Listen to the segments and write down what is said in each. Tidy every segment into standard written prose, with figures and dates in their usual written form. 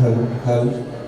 Hello, hello.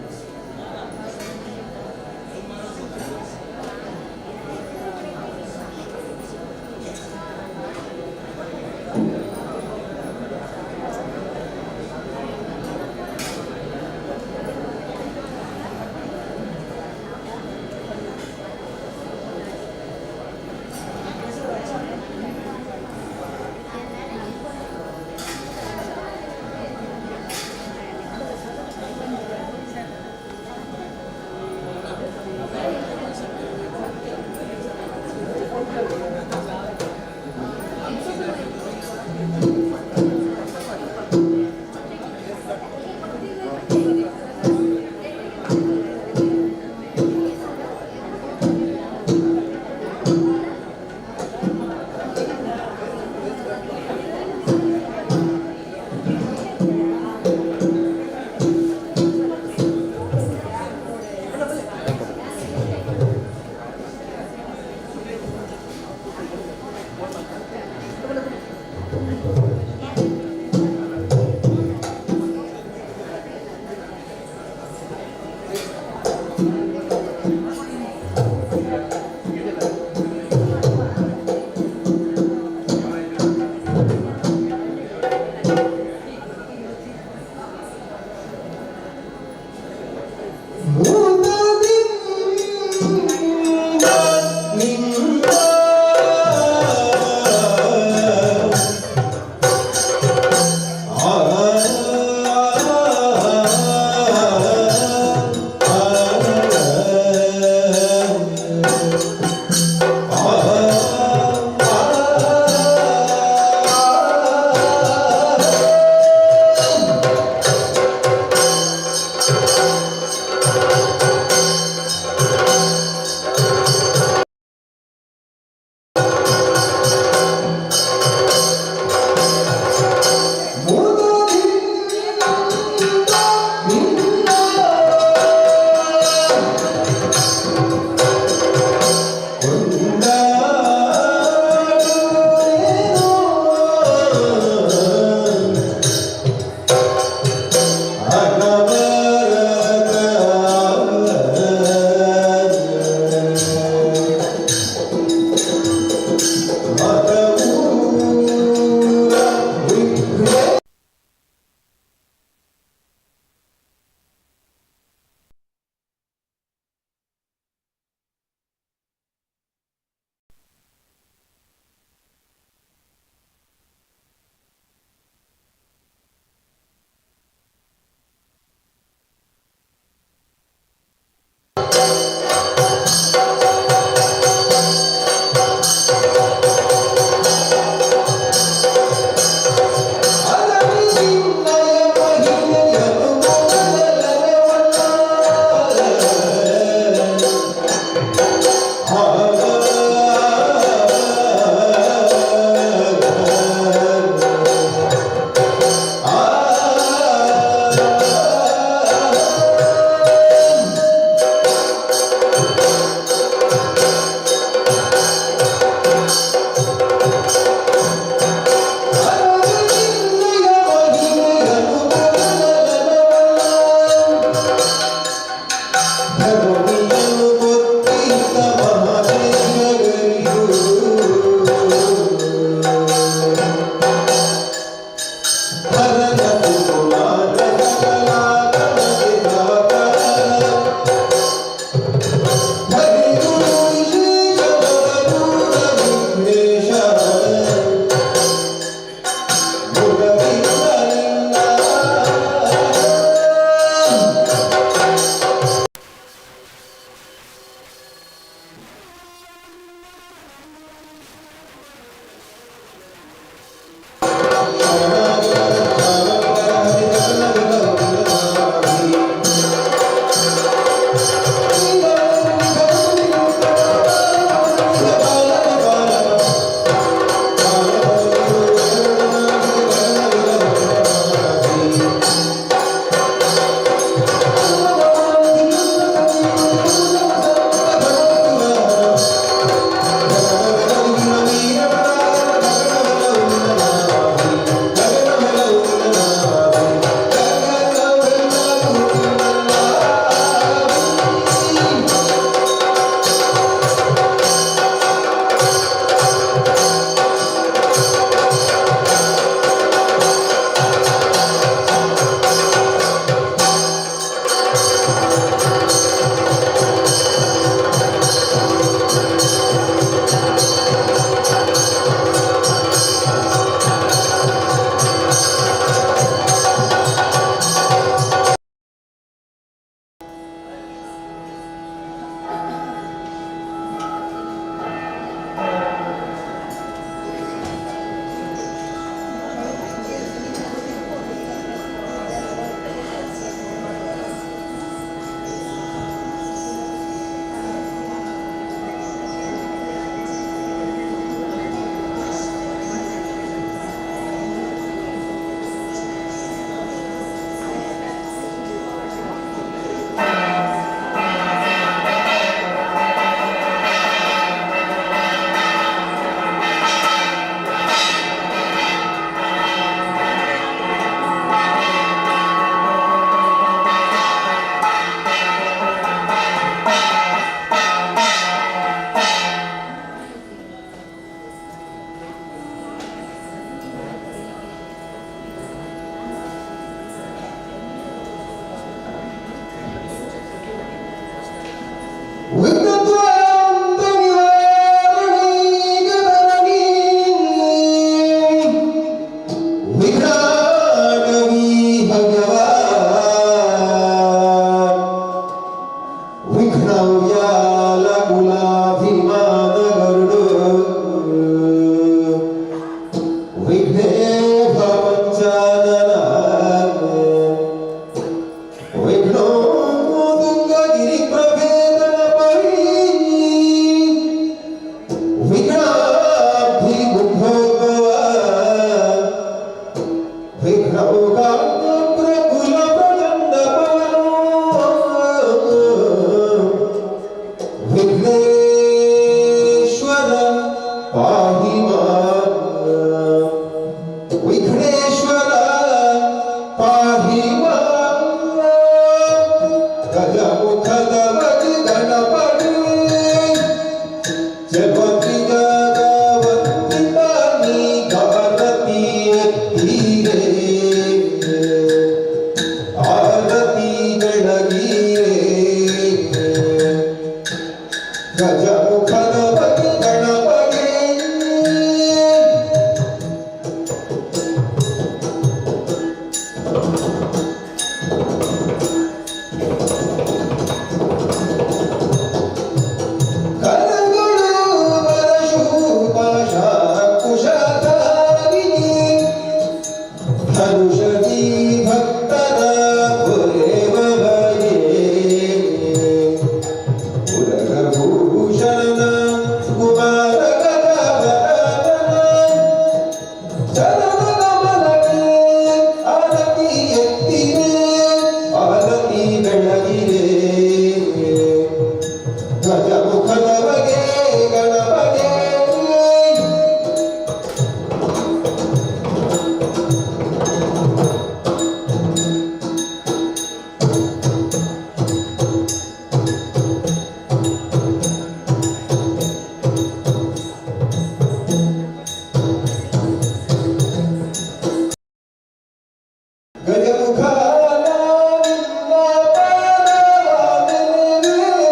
ವಿಘ್ನಾಟವಿ ಭಗವಾನ್ ವಿಘ್ನವ್ಯಾಲ ಕುಲಾಭಿಮಾನ ಗರುಡ ವಿಘ್ನೇ ಪಂಚಾನನ ವಿಘ್ನೋ ದುಂಗಗಿರಿ ಪ್ರಭೇದನ ಪರಿ ವಿಘ್ನಾಬ್ಧಿ ಕುಂಭೋದ್ಭವ ವಿಘ್ನೌಘಾಗ್ರಕುಲ ಪ್ರಚಂಡ ಪವನೋ ವಿಘ್ನೇಶ್ವರ ಪಾಹಿ ಮಾಂ ವಿಘ್ನೇಶ್ವರ ಪಾಹಿ ಮಾಂ. ಗಜಮುಖದ ಬಲಿ ಗಣಪತಿ ಜಗತಿ ಜಗವಂತಿತ ಆರತಿ ಎತ್ತೀರೆ, ಆರತಿ ಬೆಳಗೀರೆ. ಗಜಮುಖದ ಬಲಿ ಗಣಪತಿ. ಕರಗಳು ಪರಶು ಪಾಶಾಂಕುಶಧಾರಿ, ಧನುಷದಿ ಭಕ್ತರ ಪೊರೆವ ಬಗೆ, ಉರಗಭೂಷಣನ ಕುಮಾರ ಗಜವದನ ಚರಣ ಕಮಲಕ್ಕೆ ಆರತಿ ಎತ್ತಿರೆ, ಆರತಿ ಬೆಳಗಿರೆ. ಗಜಮುಖದ ಬಗೆ ಗಣಪಗೆ. ಗಜಮುಖ ನಿನ್ನ ಪಾದವ ನೆನೆವೆ.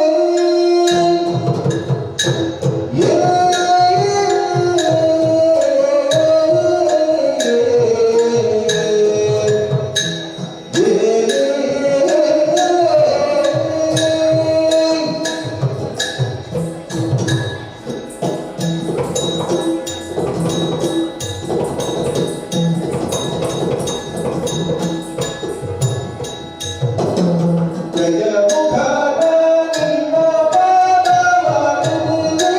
ಗಜಮುಖ ನಿನ್ನ ಪಾದವ ನೆನೆವೆ.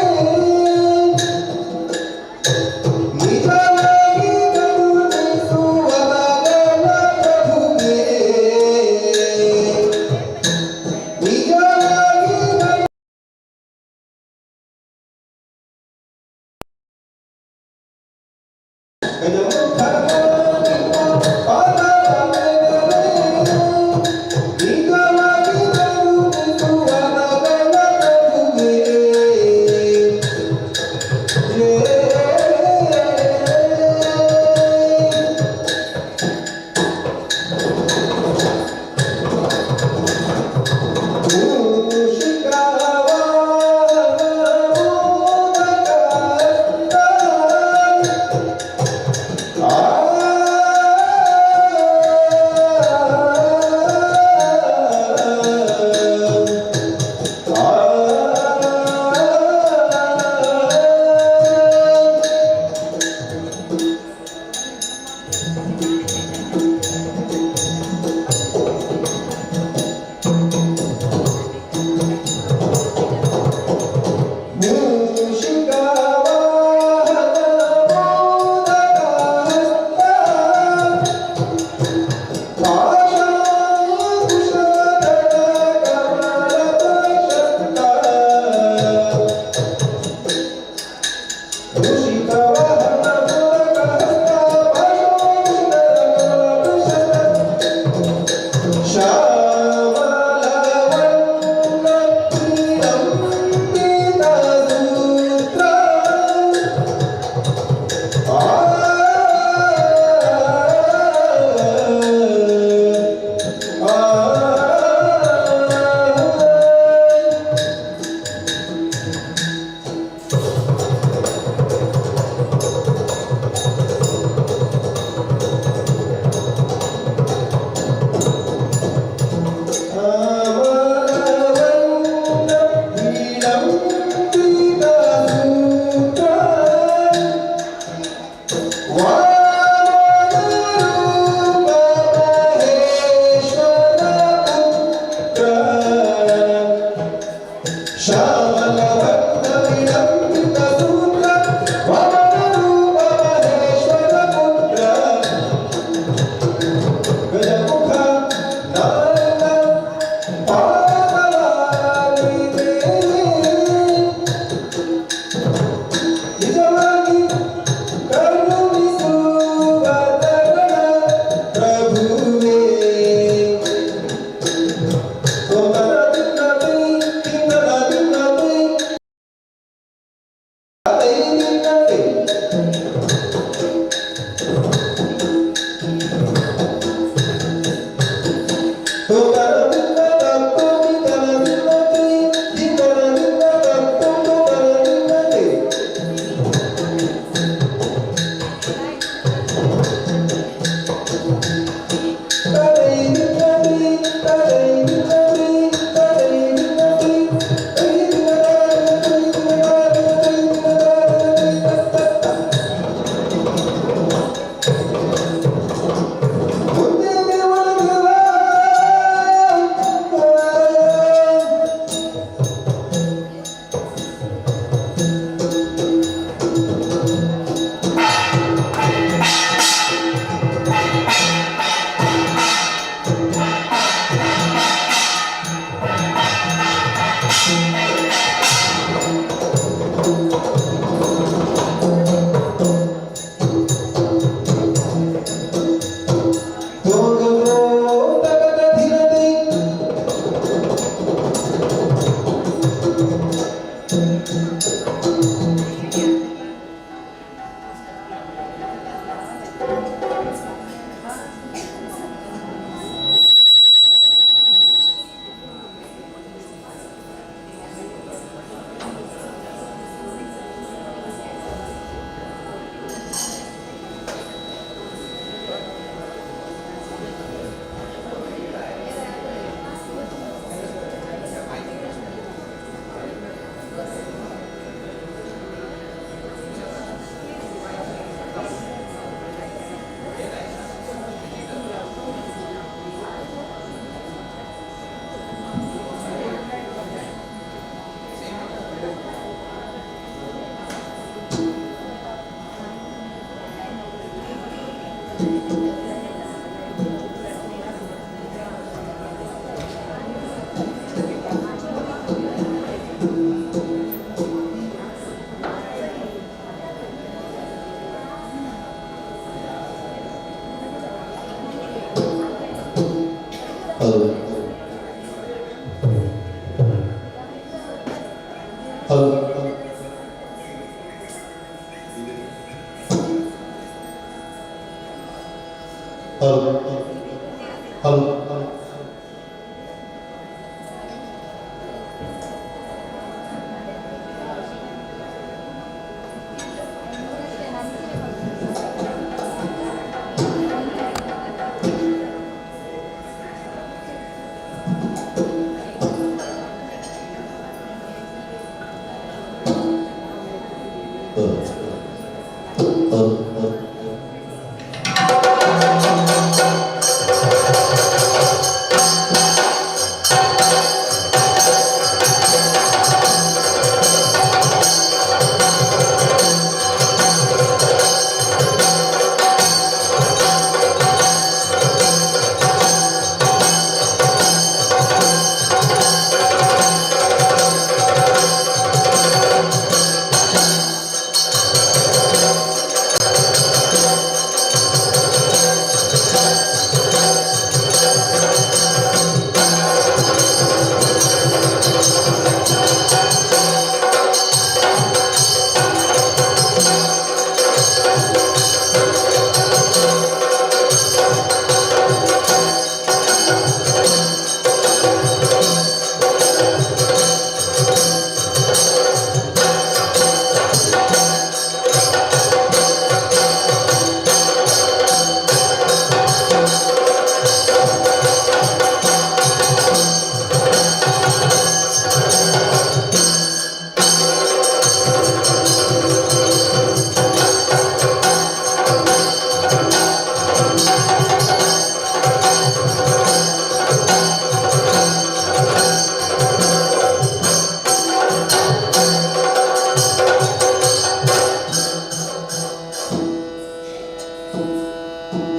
ನಿಜವಾಗಿ ಕರುಣಿಸುವನಗಳ ಪ್ರಭುವೇ, ನಿಜವಾಗಿ ಗಜಮುಖ ನಿನ್ನ ಪಾದವ ನೆನೆವೆ. ನಿಜವಾಗಿ ಕರುಣಿಸುವನಗಳ ಪ್ರಭುವೇ. ಮೂಷಿಕ ವಾಹನ ಮೋದಕ ಹಸ್ತ. Hello. Hello. Hello. Hello.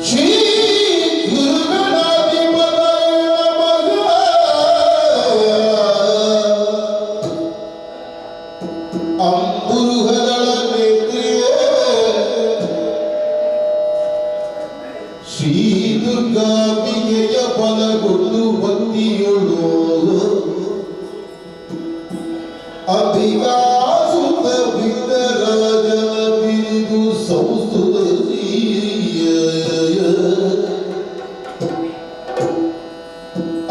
Shri ಗುರುಗಣಾಧಿಪತಯೇ ನಮಃ. ಅಂಬುರುಹದಳ ನೇತ್ರಿಯೇ ಶ್ರೀ ದುರ್ಗಾಂಬಿಕೆಯ ಫಲಗೊಂಡು ಭಕ್ತಿಯೊಳು ಅಂಬಿಕಾಸುತ ವಿಘ್ನರಾಜನ ಬಿರಿದು ಸಂಸ್ತುತ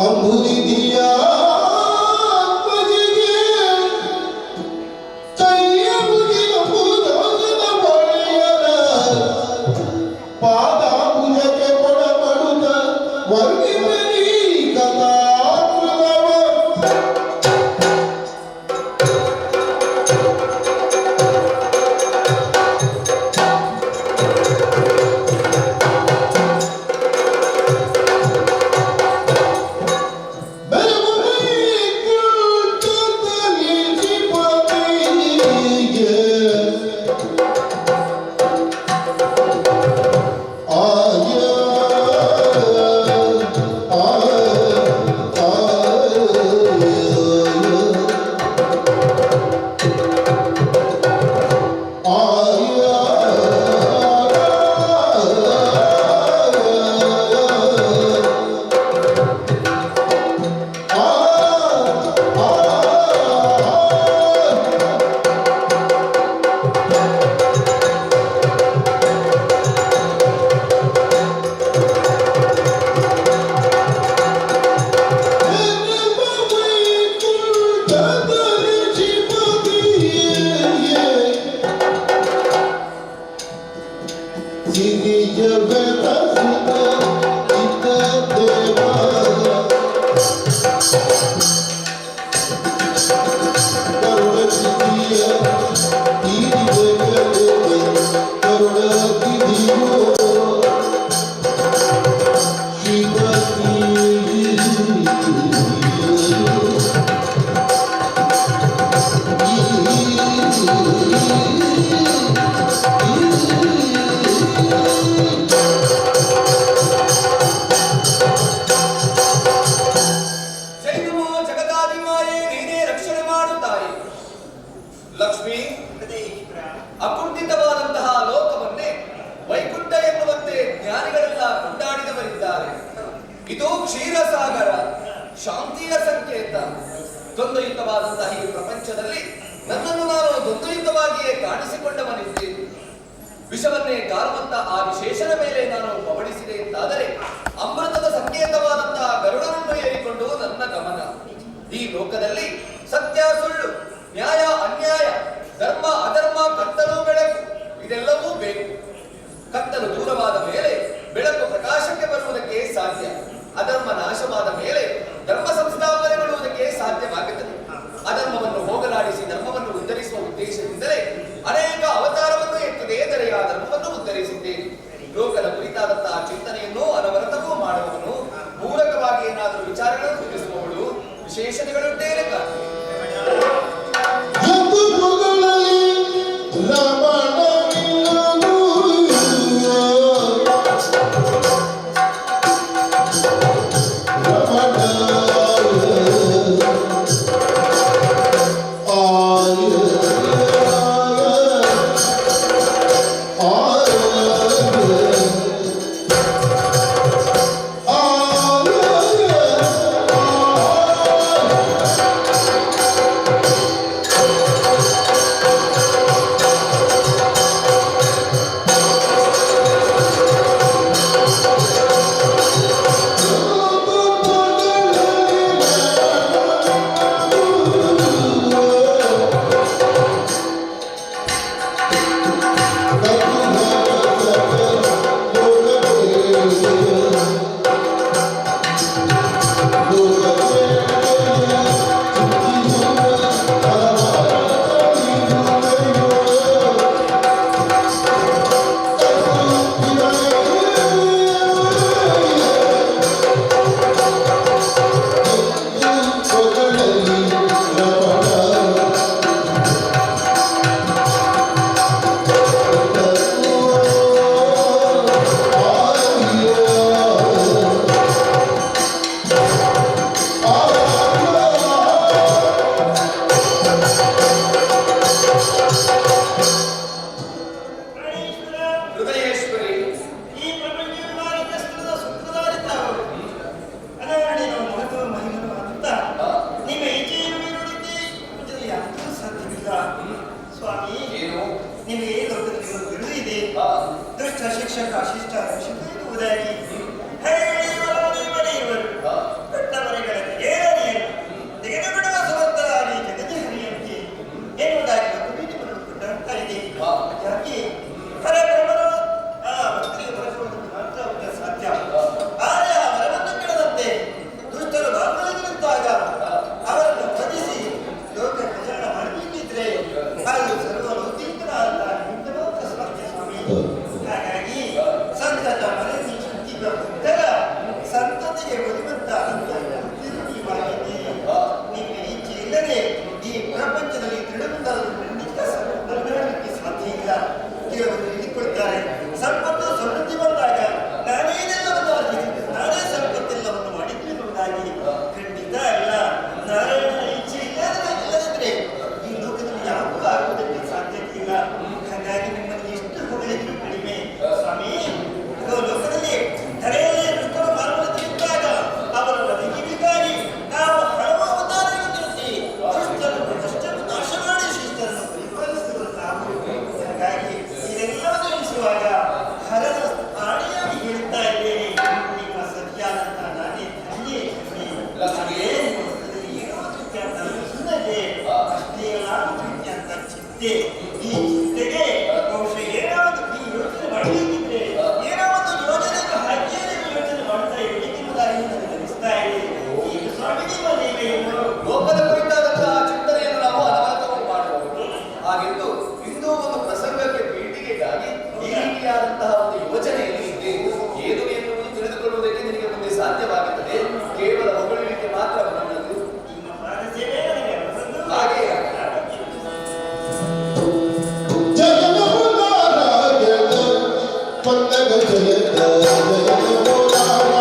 ಅಂಬುನಿಧಿಯ ಆತ್ಮಜಿಗೆ ಕೈಯ ಮುಗಿದ ಪೂಜಾಸನ ಬಳಿಯನ ಪಾದಾಂಬುಜಕ್ಕೆ ಪಡಪಡುತ್ತ ವರ್ಣಿತನಿ ಕಥಾಮೃತ. ಇದು ಕ್ಷೀರಸಾಗರ, ಶಾಂತಿಯ ಸಂಕೇತ. ದ್ವಂದ್ವಯುತವಾದಂತಹ ಈ ಪ್ರಪಂಚದಲ್ಲಿ ನನ್ನನ್ನು ನಾನು ದ್ವಂದ್ವಯುತವಾಗಿಯೇ ಕಾಣಿಸಿಕೊಂಡವನಿದ್ದೇನೆ. ವಿಷವನ್ನೇ ಕಾರುವಂತ ಆ ವಿಶೇಷನ ಮೇಲೆ ನಾನು ಪವಡಿಸಿದೆ ಎಂತಾದರೆ ಅಮೃತದ ಸಂಕೇತವಾದಂತಹ ಗರುಡನನ್ನು ಏರಿಕೊಂಡು ನನ್ನ ಗಮನ. ಈ ಲೋಕದಲ್ಲಿ ಸತ್ಯ ಸುಳ್ಳು, ನ್ಯಾಯ ಅನ್ಯಾಯ, ಧರ್ಮ ಅಧರ್ಮ, ಕತ್ತಲು ಬೆಳಕು ಇದೆಲ್ಲವೂ ಬೇಕು. ಕತ್ತಲು ದೂರವಾದ ಮೇಲೆ ಬೆಳಕು ಪ್ರಕಾಶಕ್ಕೆ ಬರುವುದಕ್ಕೆ ಸಾಧ್ಯ. ಅಧರ್ಮ ನಾಶವಾದ ಮೇಲೆ ಧರ್ಮ ಸಂಸ್ಥಾಪನೆಗೊಳ್ಳುವುದಕ್ಕೆ ಸಾಧ್ಯವಾಗುತ್ತದೆ. ಅಧರ್ಮವನ್ನು ಹೋಗಲಾಡಿಸಿ ಧರ್ಮವನ್ನು ಉದ್ಧರಿಸುವ ಉದ್ದೇಶದಿಂದಲೇ ಅನೇಕ ಅವತಾರವನ್ನು ಎತ್ತಿದೆ ದರೆಯ ಧರ್ಮವನ್ನು ಉದ್ಧರಿಸಿದ್ದೇನೆ. ಲೋಕದ ಕುರಿತಾದಂತಹ ಚಿಂತನೆಯನ್ನು ಅನವರತವೂ ಮಾಡುವವನು, ಪೂರಕವಾಗಿ ಏನಾದರೂ ವಿಚಾರಗಳನ್ನು ತಿಳಿಸುವವಳು ವಿಶೇಷತೆಗಳುಂಟೇನೆ ಕಾಣುವೆ. ಎಂದು ಪೊಗಳಲಿ ರಮಣವಿಲ್ಲದು. ರಮಣ ಆಯ ಆಯ ಆಯ. ಪ್ರಾಣೇಶ್ವರ, ಹೃದಯೇಶ್ವರಿ. ಈ ಪ್ರಪಂಚ ವಿಮಾನದಸ್ತ್ರದ ಸೂತ್ರಧಾರಿ ತಾವು. ಅನಾವರಣೆ ನಮ್ಮ ಮಹತ್ವ ಮಹಿಮನು ಅಂತ ನಿಮ್ಮ ಇಚ್ಛೆಯನ್ನು ಮೀರುವುದಕ್ಕೆ ಪ್ರಪಂಚದಲ್ಲಿ ಯಾವುದೂ ಸಾಧ್ಯವಿಲ್ಲ ಸ್ವಾಮಿ. ಏನು? ನಿಮಗೆ ಲೋಕದಲ್ಲಿ ಒಂದು ಬಿರುದು ಇದೆ, ದುಷ್ಟ ಶಿಕ್ಷಕ ಶಿಷ್ಟ ರಕ್ಷಕ ಎನ್ನುವುದಾಗಿ. ಹರಿಗಳಿರುವರು, ಮನೆಯವರು ದೊಡ್ಡವರೆಗಳ ತೆಗೆಯರಿಯನ್ನು ತೆಗೆದುಬಿಡುವ ಸಮರ್ಥರಾಗಿ ಜಗದಿ ಹರಿಯಂತೆ ಎನ್ನುವುದಾಗಿ ಒಂದು ನೀತಿ ಕೊಟ್ಟಾಗ್ತಾ ಇದೆ. ಯಾಕೆ ಪರಬ್ರಹ್ಮನ ಆ ಭಕ್ತರಿಗೆ ಬರೆಸುವುದಕ್ಕೆ ಮಾತ್ರ ಅವರಿಗೆ ಸಾಧ್ಯ. ಆದರೆ ಆ ವರವನ್ನು ಕೆಡದಂತೆ ದುಷ್ಟರು ಬಾಂಧವ್ಯದಿಂದಾಗ ಅವರನ್ನು ವಧಿಸಿ ಲೋಕ ಕಲ್ಯಾಣ ಮಾಡಬೇಕಿದ್ರೆ ಅದು ಸರ್ವ ಲೌಕಿಕನಾದ ನಿಮಿತ್ತ ಮಾತ್ರ ಸಾಧ್ಯ ಸ್ವಾಮಿ. ಹಾಗಾಗಿ ಸಂತತ ಮನಸ್ಸಿ ಚಿಂತಿತ ಭಕ್ತರ ಸಂತತಿಗೆ ಒಲಿವಂತ ಅಂತ ನೀವಾಗಿದೆ. ನಿಮ್ಮ ಇಚ್ಛೆ ಇಲ್ಲದೆ ಈ ಪ್ರಪಂಚದಲ್ಲಿ ದೃಢಮುಂದಾದ ಖಂಡಿತ ಬರಲಿಕ್ಕೆ ಸಾಧ್ಯ ಇಲ್ಲ. ಕೆಲವರು ಹೇಳಿಕೊಳ್ತಾರೆ, ಸಂಪತ್ತು ಸಮೃದ್ಧಿ ಬಂದಾಗ ನಾನೇ ಇದೆಲ್ಲವನ್ನು ಆರ್ಜಿಸಿದ್ದೆ, ನಾನೇ ಸಂಪತ್ತೆಲ್ಲವನ್ನು ಮಾಡಿದ್ದು ಎನ್ನುವುದಾಗಿ. ಖಂಡಿತ ಅಲ್ಲ. ನಾರಾಯಣನ ಇಚ್ಛೆ ಇಲ್ಲದ್ರೆ ಇಲ್ಲದಿದ್ರೆ ಈ ಲೋಕದಲ್ಲಿ ಯಾವುದೂ ಆಗುವುದಕ್ಕೆ ಸಾಧ್ಯತೆ ಇಲ್ಲ. ಹಾಗಾಗಿ ನಿಮ್ಮನ್ನು ಎಷ್ಟು ಹೊಗಳಿದ್ರು ಕಡಿಮೆ ಸ್ವಾಮಿ. ಅದು ಲೋಕದಲ್ಲಿ ಧರೆಯಲ್ಲಿ ದುಷ್ಟರು ಮಾರ್ಮಲತ್ತಿದ್ದಾಗ ಅವರ ಬದುಕಿಗಾಗಿ ನಾವು ಹಲವು ಅವತಾರಗಳನ್ನು ಎತ್ತಿ ದುಷ್ಟರನ್ನು ದುಷ್ಟನ್ನು ನಾಶ ಮಾಡಿ ಶಿಷ್ಟರನ್ನು ಪರಿಪಾಲಿಸಿದವರು ತಾವು. ಹಾಗಾಗಿ ಇದೆಲ್ಲವನ್ನು ಎಣಿಸುವಾಗ ಹರನ ಆಣೆಯಾಗಿ ಹೇಳುತ್ತಾ ಇದ್ದೇನೆ, ನಿಮ್ಮ ಸತಿಯಾದಂತ ನಾನೇ ಧನ್ಯೆ ಧನ್ಯೆ. ಹಾಗೆ ನಿಮ್ಮ ಹೃದಯದಲ್ಲಿ ಏನೋ ಒಂದು ರೀತಿಯಾದಂತ ಖಿನ್ನತೆ, ಅಷ್ಟೇ ಅಲ್ಲ ಒಂದು ರೀತಿಯಾದಂತ ಚಿಂತೆ. ಈ ಚಿಂತೆಗೆ ಬಹುಶಃ ಏನೋ ಒಂದು ಈ ಯೋಚನೆ ಮಾಡಬೇಕಿದ್ರೆ ಏನೋ ಒಂದು ಯೋಜನೆಯನ್ನು ಹಾಕಿಯೇ ನೀವು ಯೋಚನೆ ಮಾಡ್ತಾ ಇರಬೇಕೆಂಬುದಾಗಿ ನನಗೆ ಅನಿಸ್ತಾ ಇದೆ. ಈಗ ಸ್ವಾಮಿ, ನಿಮ್ಮ ನೇಮ ಏನು? ಲೋಕದ ಕುರಿತಾದಂತಹ ಚಿಂತನೆಯನ್ನು ನಾವು ಅನವರತವೂ ಮಾಡುವವರು. ಹಾಗೆಂದು ಇಂದು ಒಂದು ಪ್ರಸಂಗಕ್ಕೆ ಪೀಠಿಗೆಗಾಗಿ ಈ ರೀತಿಯಾದಂತಹ ಒಂದು ಯೋಜನೆಯಲ್ಲಿ ಇದೆ. ಏನು ಎನ್ನುವುದು ತಿಳಿದುಕೊಳ್ಳುವುದಕ್ಕೆ ನಿನಗೆ ಮುಂದೆ ಸಾಧ್ಯವಾಗುತ್ತದೆ. ಕೇವಲ ಹೊಗಳಿಕೆ ಮಾತ್ರ ನನ್ನದು. ನಿಮ್ಮ ಪಾದ ಸೇವೆ ನನಗೆ ಅವರದ್ದು. ಹಾಗೆ. ಜಯ ನಮೋ ನಾರಾಯಣ ಪನ್ನಗ ಜಯ ಜಯ ನಮೋ ನಾರಾಯಣ.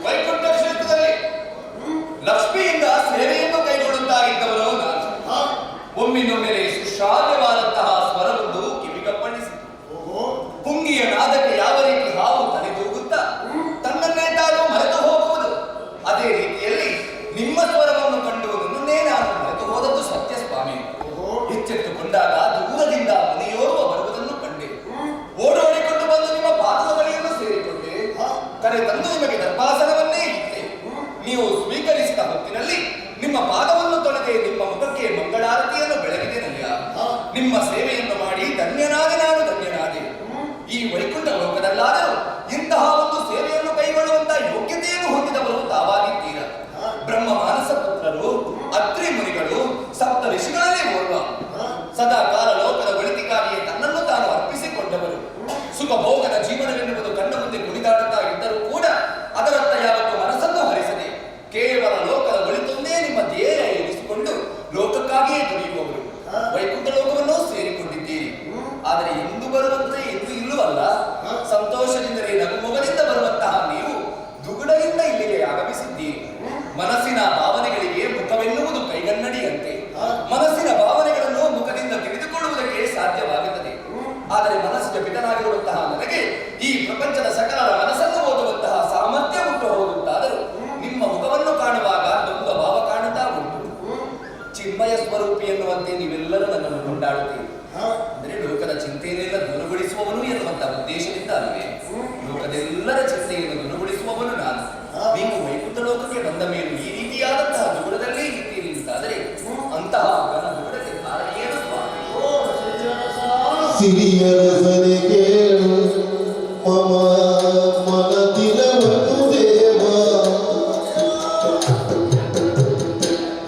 ವೈಕುಂಠ ಕ್ಷೇತ್ರದಲ್ಲಿ ಲಕ್ಷ್ಮಿಯಿಂದ ಸೇವೆಯನ್ನು ಕೈಗೊಳ್ಳುತ್ತಾಗಿದ್ದವನು ನಾನು. ಒಮ್ಮಿನೊಮ್ಮೆಲೆ ಸುಶ್ರಾವ್ಯವಾದಂತಹ ಸ್ವರವೊಂದು ಕಿವಿಗಪ್ಪಣಿಸಿತು. ಪುಂಗಿಯ ನಾದಕ್ಕೆ ಯಾವ ರೀತಿ ಹಾವು ತಲೆದೂಗುತ್ತಾ ತನ್ನನ್ನೇ ತಾನು ಮರೆತು ಹೋಗುವುದು, ಅದೇ ರೀತಿಯಲ್ಲಿ ನಿಮ್ಮ ಸ್ವರವನ್ನು ಕಂಡು ನನ್ನನ್ನೇ ನಾನು ಮರೆತು ಹೋದದ್ದು ಸತ್ಯ ಸ್ವಾಮಿ. ಎಚ್ಚೆತ್ತುಕೊಂಡಾಗ ದೂರದಿಂದ ಮುನಿಯೋರ್ವ ಬರುವುದನ್ನು ಕಂಡೆ. ಓಡೋಡಿಕೊಂಡು ಬಂದು ನಿಮ್ಮ ಪಾದದ ಬಳಿಯನ್ನು ಸೇರಿಕೊಂಡೆ. ಕರೆ ತಂದು ನಿಮಗೆ ದರ್ಭಾಸನವನ್ನೇ ಇಟ್ಟೆ. ನೀವು ಸ್ವೀಕರಿಸಿದ ಹೊತ್ತಿನಲ್ಲಿ ನಿಮ್ಮ ಪಾದವನ್ನು ತೊಳೆದೆ ನಿಮ್ಮ ಮುಖಕ್ಕೆ ಮಂಗಳಾರತಿಯನ್ನು ಬೆಳಗಿದೆನಯ್ಯ. ನಿಮ್ಮ ಸೇವೆಯನ್ನು ಮಾಡಿ ಧನ್ಯನಾದೆ, ನಾನು ಧನ್ಯನಾದೆ. ಈ ವೈಕುಂಠ ಲೋಕದಲ್ಲಾದರೂ ಇಂತಹ ಒಂದು ಸೇವೆಯನ್ನು ಕೈಗೊಳ್ಳುವಂತಹ ಯೋಗ್ಯತೆಯನ್ನು ಹೊಂದಿದವರು ತಾವಾಗಿದ್ದೀರ. ಬ್ರಹ್ಮ ಮಾನಸ ಪುತ್ರರು, ಅತ್ರಿ ಮುನಿಗಳು, ಸಪ್ತ ಋಷಿಗಳಲ್ಲೇ ಓರ್ವ, ಸದಾ ಕಾಲ ಲೋಕದ ಒಳಿತಿಗಾಗಿಯೇ ತನ್ನನ್ನು ತಾನು ಅರ್ಪಿಸಿಕೊಂಡವರು. ಸುಖ ಭೋಗದ ಜೀವನವೆನ್ನುವುದು ಕಣ್ಣ ಮುಂದೆ ಕುಣಿದಾಡುತ್ತಾ ಇದ್ದರೂ ಕೂಡ ಅದರತ್ತ ಯಾವತ್ತೂ ಮನಸ್ಸನ್ನು ಹರಿಸದೆ ಕೇವಲ ಲೋಕದ ಒಳಿತೊಂದೇ ನಿಮ್ಮ ಧ್ಯೇಯ ಎನಿಸಿಕೊಂಡು ಲೋಕಕ್ಕಾಗಿಯೇ ದುಡಿಯುವವರು. ವೈಕುಂಠ ಲೋಕವನ್ನು ಸೇರಿಕೊಂಡಿದ್ದೀರಿ. ಆದರೆ ಎಂದು ಬರುವಂತೆ ಎಂದು ಇಲ್ಲವಲ್ಲ, ಸಂತೋಷದಿಂದಲೇ ನಗುಮೊಗದಿಂದ ಬರುವಂತಹ ನೀವು ದುಗುಡದಿಂದ ಇಲ್ಲಿಗೆ ಆಗಮಿಸಿದ್ದೀರಿ. ಮನಸ್ಸಿನ ಭಾವನೆಗಳಿಗೆ ಮುಖವೆನ್ನುವುದು ಕೈಗನ್ನಡಿಯಂತೆ. ಮನಸ್ಸಿನ ಭಾವನೆಗಳನ್ನು ಮುಖದಿಂದ ತಿಳಿದುಕೊಳ್ಳುವುದಕ್ಕೆ ಸಾಧ್ಯವಾಗುತ್ತದೆ. ಆದರೆ ಮನಸ್ಸಿನ ಪಿತನಾಗಿರುವಂತಹ ನನಗೆ ಈ ಪ್ರಪಂಚದ ಸಕಲರ ಮನಸ್ಸನ್ನು ಓದುವಂತಹ ಸಾಮರ್ಥ್ಯ ಉಂಟು ಹೋಗುತ್ತಾದರೂ ನಿಮ್ಮ ಮುಖವನ್ನು ಕಾಣುವಾಗ ದ್ವಂದ್ವ ಭಾವ ಕಾಣುತ್ತಾ ಉಂಟು. ಚಿನ್ಮಯ ಸ್ವರೂಪಿ ಎನ್ನುವಂತೆ ನೀವೆಲ್ಲರೂ ನನ್ನನ್ನು ಕೊಂಡಾಡುತ್ತೀರಿ. ಅಂದರೆ ಲೋಕದ ಚಿಂತೆಯನ್ನೆಲ್ಲ ದೂರಗೊಳಿಸುವವನು ಎನ್ನುವಂತಹ ಉದ್ದೇಶದಿಂದ ಅಲ್ವೇ? ಲೋಕದೆಲ್ಲರ ಚಿಂತೆಯನ್ನು ದೂರಗೊಳಿಸುವವನು ನಾನು. ನೀವು ವೈಕುಂಠ ಲೋಕಕ್ಕೆ ಬಂದ ಮೇಲೆ ಈ ರೀತಿಯಾದಂತಹ ದುಗುಡದಲ್ಲೇ ಇದ್ದೀರಿ ಅಂತಾದರೆ ಅಂತಹ ಘನ ದುಗುಡಕ್ಕೆ ಕಾರಣ ಏನು ಸ್ವಾಮಿ? ಸಿರಿಯರಸನೆ ಕೇಳು ಮಮ ಮನದಿರವನು ದೇವ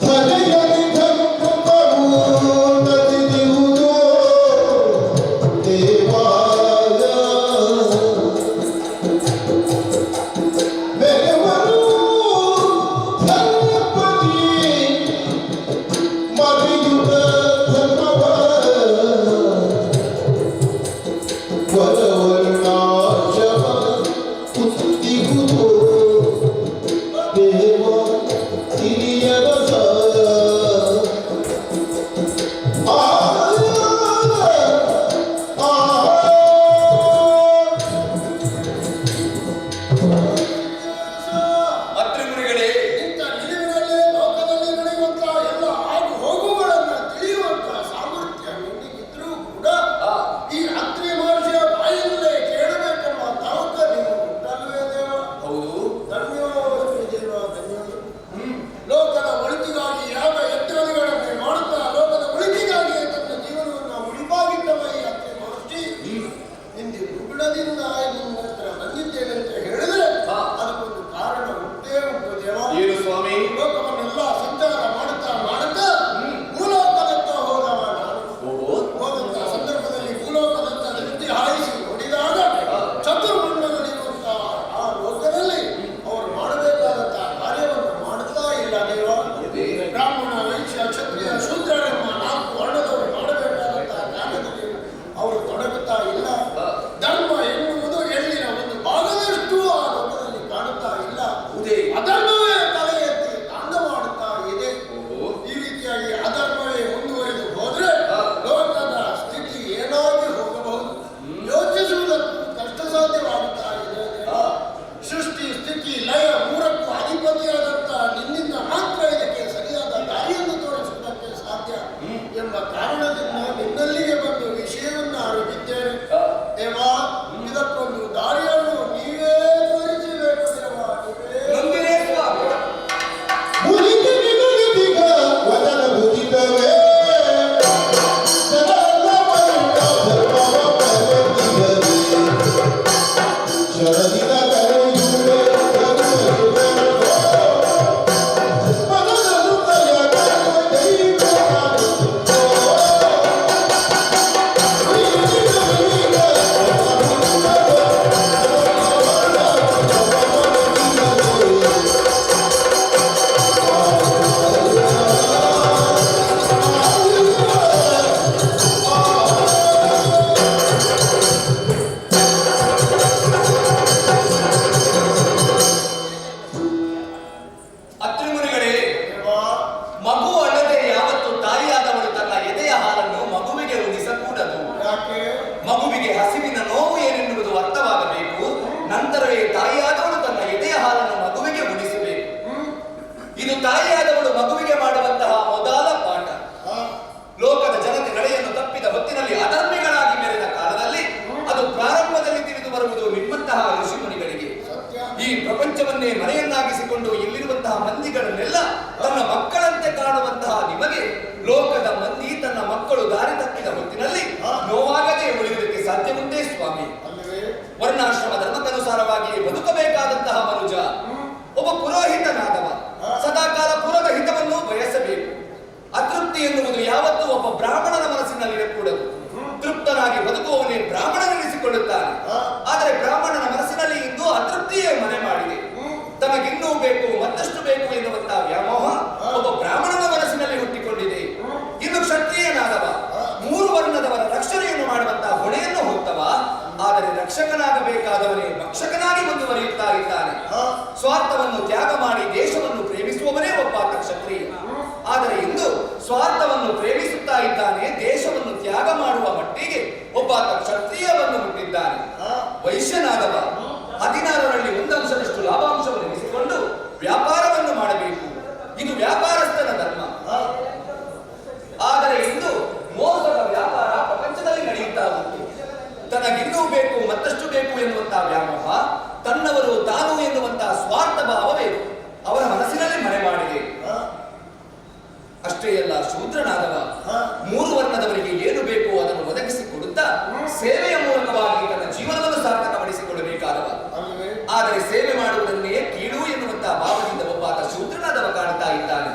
ಧರೆಯಲಿ ಧರ್ಮವು ನದಿದಿಹುದೋ ದೇವಾಯ ಮೆರೆವರು ಧರ್ಮಪತಿ ಮರೆಯುತ್ತ ಧರ್ಮವ ವರವರ್ಣಾಶ್ರಮ ಕುಂತಿಹುದೋ ದೇವ ಸಿರಿಯರಸ ಆ ಆ. ಅತ್ರಿಮುನಿಗಳೇ, ಇಂಥ ನಿಲುವಿನಲ್ಲಿ ಲೋಕದಲ್ಲಿ ನಡೆಯುವಂತಹ ಎಲ್ಲ ಆಗು ಹೋಗುಗಳನ್ನು ತಿಳಿಯುವಂತಹ ಸಾಮರ್ಥ್ಯ ನಿನಗಿದ್ರೂ ಕೂಡ ಈ ಅತ್ರಿ ಮಹರ್ಷಿಯ ಬಾಯಿಂದಲೇ ಕೇಳಬೇಕೆಂಬ ತವಕ ನಿಮಗೆ ಉಂಟಲ್ವೇ ದೇವ? ಹೌದು. ಧನ್ಯೋಸ್ಮಿ ದೇವ, ಧನ್ಯೋಸ್ಮಿ. ಲೋಕದ ಒಳಿತಿಗಾಗಿ ಯಾವ ಯಜ್ಞಾದಿಗಳನ್ನು ಮಾಡುತ್ತಾ ಲೋಕದ ಒಳಿತಿಗಾಗಿ ತನ್ನ ಜೀವನವನ್ನು ಮುಡಿಪಾಗಿಟ್ಟವ ಈ ಅತ್ರಿ ಮಹರ್ಷಿ ಇಂದು ದುಗುಡದಿಂದ ನಿನ್ನ ಹತ್ರ ಬಂದಿದ್ದೇನೆ ಅಂತ ಹೇಳಿದ್ರೆ ಪ್ರಪಂಚವನ್ನೇ ಮನೆಯನ್ನಾಗಿಸಿಕೊಂಡು ಇಲ್ಲಿರುವಂತಹ ಮಂದಿಗಳನ್ನೆಲ್ಲ ತನ್ನ ಮಕ್ಕಳಂತೆ ಕಾಣುವಂತಹ ನಿಮಗೆ ಲೋಕದ ಮಂದಿ ತನ್ನ ಮಕ್ಕಳು ದಾರಿ ತಪ್ಪಿದ ಹೊತ್ತಿನಲ್ಲಿ ನೋವಾಗದೆ ಉಳಿಯುವುದಕ್ಕೆ ಸಾಧ್ಯವುಂಟೇ ಸ್ವಾಮಿ? ವರ್ಣಾಶ್ರಮ ಧರ್ಮಕ್ಕನುಸಾರವಾಗಿ ಬದುಕಬೇಕಾದಂತಹ ಮನುಜ ಒಬ್ಬ ಪುರೋಹಿತನಾದವ ಸದಾಕಾಲ ಪುರದ ಹಿತವನ್ನು ಬಯಸಬೇಕು. ಅತೃಪ್ತಿ ಎನ್ನುವುದು ಯಾವತ್ತೂ ಒಬ್ಬ ಬ್ರಾಹ್ಮಣನ ಮನಸ್ಸಿನಲ್ಲಿರಕೂಡದು. ತೃಪ್ತನಾಗಿ ಬದುಕುವವನೇ ಬ್ರಾಹ್ಮಣನೆನಿಸಿಕೊಳ್ಳುತ್ತಾನೆ. ಆದರೆ ಬ್ರಾಹ್ಮಣನ ಮನಸ್ಸಿನಲ್ಲಿ ಇಂದು ಅತೃಪ್ತಿಯೇ ಮನೆ ಮಾಡಿದೆ. ತಮಗಿನ್ನೂ ಬೇಕು, ಮತ್ತಷ್ಟು ಬೇಕು ಎನ್ನುವಂತಹ ವ್ಯಾಮೋಹ ಒಬ್ಬ ಬ್ರಾಹ್ಮಣನ ಮನಸ್ಸಿನಲ್ಲಿ ಹುಟ್ಟಿಕೊಂಡಿದೆ. ಇನ್ನು ಕ್ಷತ್ರಿಯನಾದವ ಮೂರು ವರ್ಣದವರ ರಕ್ಷಣೆಯನ್ನು ಮಾಡುವಂತಹ ಹೊಣೆಯನ್ನು ಹೊತ್ತವ. ಆದರೆ ರಕ್ಷಕನಾಗಬೇಕಾದವನೇ ಭಕ್ಷಕನಾಗಿ ಮುಂದುವರಿಯುತ್ತಾ ಇದ್ದಾನೆ. ಸ್ವಾರ್ಥವನ್ನು ತ್ಯಾಗ ಮಾಡಿ ದೇಶವನ್ನು ಪ್ರೇಮಿಸುವವನೇ ಒಬ್ಬಾತ ಕ್ಷತ್ರಿಯ. ಆದರೆ ಇಂದು ಸ್ವಾರ್ಥವನ್ನು ಪ್ರೇಮಿಸುತ್ತಾ ಇದ್ದಾನೆ, ದೇಶವನ್ನು ತ್ಯಾಗ ಮಾಡುವ ಮಟ್ಟಿಗೆ ಒಬ್ಬಾತ ಕ್ಷತ್ರಿಯ ಬಂದು ಮುಟ್ಟಿದ್ದಾನೆ. ವೈಶ್ಯನಾದವ 16ರಲ್ಲಿ ಒಂದಂಶದಷ್ಟು ಲಾಭಾಂಶವನ್ನು ಎನಿಸಿಕೊಂಡು ವ್ಯಾಪಾರವನ್ನು ಮಾಡಬೇಕು. ಇದು ವ್ಯಾಪಾರಸ್ಥನ ಧರ್ಮ. ಆದರೆ ಇಂದು ಮೋಸದ ವ್ಯಾಪಾರ ಪ್ರಪಂಚದಲ್ಲಿ ನಡೆಯುತ್ತಾ ಉಂಟು. ತನಗಿನ್ನೂ ಬೇಕು, ಮತ್ತಷ್ಟು ಬೇಕು ಎನ್ನುವಂತಹ ವ್ಯಾಮೋಹ, ತನ್ನವರು ತಾನು ಎನ್ನುವಂತಹ ಸ್ವಾರ್ಥ ಭಾವವೇ ಅವರ ಮನಸ್ಸಿನಲ್ಲಿ ಮನೆ ಮಾಡಿದೆ. ಅಷ್ಟೇ ಅಲ್ಲ, ಶೂದ್ರನಾದವ ಮೂರು ವರ್ಣದವರಿಗೆ ಏನು ಬೇಕು ಅದನ್ನು ಒದಗಿಸಿಕೊಡುತ್ತಾ ಸೇವೆಯ ಮೂಲಕವಾಗಿ ತನ್ನ ಜೀವನವನ್ನು ಸಾರ್ಥಕಪಡಿಸಿಕೊಳ್ಳಬೇಕಾದವ. ಆದರೆ ಸೇವೆ ಮಾಡುವುದನ್ನೇ ಕೀಳು ಎನ್ನುವಂತಹ ಭಾವದಿಂದ ಒಬ್ಬಾತ ಶೂದ್ರನಾದವ ಕಾಣುತ್ತಾ ಇದ್ದಾನೆ.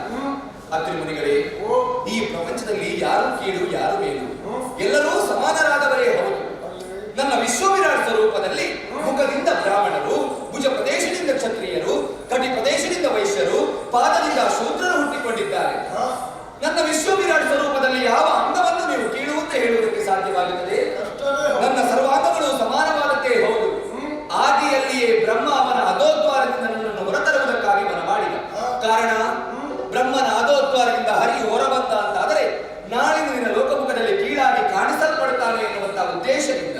ಅತ್ರಿಮುನಿಗಳೇ, ಈ ಪ್ರಪಂಚದಲ್ಲಿ ಯಾರು ಕೀಳು, ಯಾರು ಮೇಲು? ಎಲ್ಲರೂ ಸಮಾನರಾದವರೇ ಹೌದು. ನನ್ನ ವಿಶ್ವವಿರಾಟ್ ಸ್ವರೂಪದಲ್ಲಿ ಮುಖದಿಂದ ಬ್ರಾಹ್ಮಣರು, ಭುಜ ಪ್ರದೇಶದಿಂದ ಕ್ಷತ್ರಿಯರು, ಕಟಿ ಪ್ರದೇಶದಿಂದ ವೈಶ್ಯರು, ಪಾದದಿಂದ ಶೂದ್ರರು ಹುಟ್ಟಿಕೊಂಡಿದ್ದಾರೆ. ನನ್ನ ವಿಶ್ವವಿರಾಟ್ ಸ್ವರೂಪದಲ್ಲಿ ಯಾವ ಅಂಗವನ್ನು ನೀವು ಕೀಳು ಅಂತ ಹೇಳುವುದಕ್ಕೆ ಸಾಧ್ಯವಾಗುತ್ತದೆ? ನನ್ನ ಸರ್ವಾಂಗಗಳು ಸಮಾನವಾದದ್ದೇ ಹೌದು. ಆದಿಯಲ್ಲಿಯೇ ಬ್ರಹ್ಮ ಅವನ ಅಧೋದ್ವಾರದಿಂದ ನನ್ನನ್ನು ಹೊರತರುವುದಕ್ಕಾಗಿ ಮನ ಮಾಡಿದ ಕಾರಣ, ಬ್ರಹ್ಮನ ಅಧೋದ್ವಾರದಿಂದ ಹರಿ ಹೊರಬಂದ ಅಂತಾದರೆ ನಾಳಿನ ದಿನ ಲೋಕಮುಖದಲ್ಲಿ ಕೀಳಾಗಿ ಕಾಣಿಸಲ್ಪಡುತ್ತಾನೆ ಎನ್ನುವಂತಹ ಉದ್ದೇಶದಿಂದ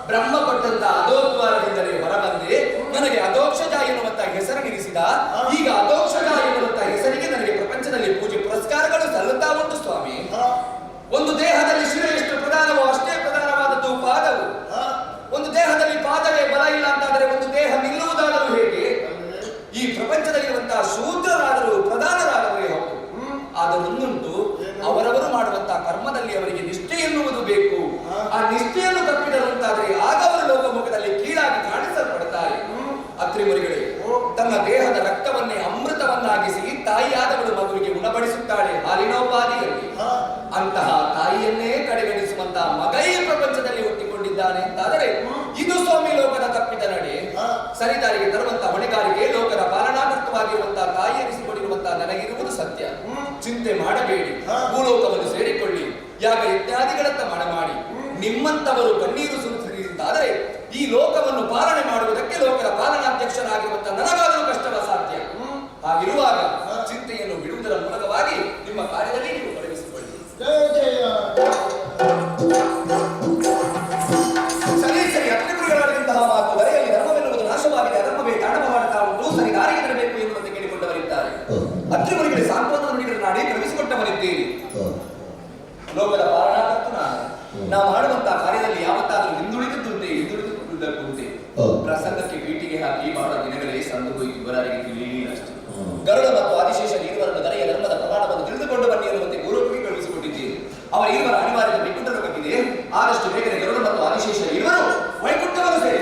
ಬ್ರಹ್ಮ ಕೊಟ್ಟಂತ ಅಧೋದ್ವಾರದಿಂದಲೇ ಹೊರಬಂದೆ. ನನಗೆ ಅಧೋಕ್ಷಜ ಎನ್ನುವಂತಹ ಹೆಸರನ್ನಿರಿಸಿದ. ಈಗ ಅಧೋಕ್ಷಜ ಎನ್ನುವಂತಹ ಹೆಸರಿಗೆ ನನಗೆ ಪ್ರಪಂಚದಲ್ಲಿ ಪೂಜೆ ಪುರಸ್ಕಾರಗಳು ಸಲ್ಲುತ್ತಾ ಉಂಟು ಸ್ವಾಮಿ. ಒಂದು ದೇಹದಲ್ಲಿ ಶಿರ ಎಷ್ಟು ಪ್ರಧಾನವೋ ಅಷ್ಟೇ ಪ್ರಧಾನವಾದದ್ದು ಪಾದವು. ಒಂದು ದೇಹದಲ್ಲಿ ಪಾದವೇ ಬಲ ಇಲ್ಲ ಅಂತಾದರೆ ಒಂದು ದೇಹ ನಿಲ್ಲುವುದಾದರೂ ಹೇಗೆ? ಈ ಪ್ರಪಂಚದಲ್ಲಿರುವಂತಹ ಶೂದ್ರರಾದರೂ ಪ್ರಧಾನರಾದವರೇ ಹೌದು. ಆದರೊಂದುಂಟು, ಅವರವರು ಮಾಡುವಂತಹ ಕರ್ಮದಲ್ಲಿ ಅವರಿಗೆ ನಿಷ್ಠೆ ಎನ್ನುವುದು ಬೇಕು. ಆ ನಿಷ್ಠೆಯನ್ನು ತಪ್ಪಿದರು ಅಂತಾದರೆ ಆಗ ಅವರು ಲೋಕಮುಖದಲ್ಲಿ ಕೀಳಾಗಿ ಕಾಣಿಸಲ್ಪಡುತ್ತಾರೆ. ಅತ್ರಿಮುನಿಗಳೇ, ತನ್ನ ದೇಹದ ರಕ್ತವನ್ನೇ ಅಮೃತವನ್ನಾಗಿಸಿ ತಾಯಿಯಾದವಳು ಮಗುವಿಗೆ ಉಣಬಡಿಸುತ್ತಾಳೆ ಹಾಲಿನೋಪಾದಿಯಲ್ಲಿ. ಅಂತಹ ತಾಯಿಯನ್ನೇ ಕಡೆಗಣಿಸುವಂತಹ ಮಗ ಈ ಪ್ರಪಂಚದಲ್ಲಿ ಹುಟ್ಟಿಕೊಂಡಿದ್ದಾನೆ ಅಂತಾದರೆ ಇದು ಸ್ವಾಮಿ ಲೋಕದ ತಪ್ಪಿದ ನಡೆ. ಸರಿದಾರಿಗೆ ತರುವಂತಹ ಹೊಣೆಗಾರಿಕೆ ಲೋಕದ ಪಾಲನಾಕರ್ತವಾಗಿರುವಂತಹ ತಾಯಿ ಎನಿಸಿಕೊಂಡಿರುವಂತಹ ನನಗಿರುವುದು ಸತ್ಯ. ಚಿಂತೆ ಮಾಡಬೇಡಿ, ಭೂಲೋಕವನ್ನು ಸೇರಿಕೊಳ್ಳಿ, ಯಾಗ ಇತ್ಯಾದಿಗಳತ್ತ ಮನಮಾಡಿ. ನಿಮ್ಮಂತವರು ಕಣ್ಣೀರು ಸುರಿಸಿದಂತಾದರೆ ಈ ಲೋಕವನ್ನು ಪಾಲನೆ ಮಾಡುವುದಕ್ಕೆ ಲೋಕದ ಪಾಲನಾಧ್ಯಕ್ಷನಾಗಿರುವಂತಹ ನನಗಾದರೂ ಕಷ್ಟವ ಸಾಧ್ಯ. ಹಾಗಿರುವಾಗ ಚಿಂತೆಯನ್ನು ಬಿಡುವುದರ ಮೂಲಕವಾಗಿ ನಿಮ್ಮ ಕಾರ್ಯದಲ್ಲಿ ನೀವು ತೊಡಗಿಸಿಕೊಳ್ಳಿ. ಸರಿ ಸರಿ, ಅತ್ರಿಗುರುಗಳಾದಂತಹ ಮಾತು. ದರೆಯಲ್ಲಿ ಧರ್ಮವೆನ್ನುವುದು ನಾಶವಾಗಿದೆ, ಅಧರ್ಮವೇ ತಾಂಡವ ಮಾಡುತ್ತಾ ಉಂಟು, ಸರಿ ದಾರಿಗೆ ತರಬೇಕು ಎನ್ನುವಂತೆ ಕೇಳಿಕೊಂಡವರಿದ್ದಾರೆ. ಅತ್ರಿಗುರುಗಳಿಗೆ ಸಾಂತ್ವನ ನುಡಿಗಳನ್ನಾಡಿ ಕಳುಹಿಸಿಕೊಟ್ಟವರಿದ್ದೀರಿ. ಲೋಕದ ಪಾಲನಾಕರ್ತು ನಾನು. ನಾವು ಮಾಡುವಂತಹ ಕಾರ್ಯದಲ್ಲಿ ಯಾವತ್ತಾದರೂ ಹಿಂದುಳಿದದ್ದುಂಟೆ? ಹಿಂದುಳಿದುಕೊಂಡದ್ದುಂಟೆ? ಪ್ರಸಂಗಕ್ಕೆ ಪೀಟಿಗೆ ಹಾಕಿ ಬಹಳ ದಿನಗಳೇ ಸಂದು ಹೋಯಿತು, ಇವರಾರಿಗೆ ತಿಳಿಯಲಿಲ್ಲ ಅಷ್ಟೇ. ಗರುಡ ಮತ್ತು ಆದಿಶೇಷ ಇರುವರನ್ನು ದರೆಯ ಧರ್ಮದ ಪ್ರಮಾಣವನ್ನು ತಿಳಿದುಕೊಂಡು ಬನ್ನಿ ಎನ್ನುವಂತೆ ಭೂಲೋಕಕ್ಕೆ ಕಳುಹಿಸಿಕೊಟ್ಟಿದ್ದೀರಿ. ಅವರ ಇರುವರ ಅನಿವಾರ್ಯತೆ ವೈಕುಂಠ ಲೋಕಕ್ಕಿದೆ. ಆದಷ್ಟು ಬೇಗನೆ ಗರುಡ ಮತ್ತು ಆದಿಶೇಷ ಇರುವರು ವೈಕುಂಠವನ್ನು ಸೇರಿ.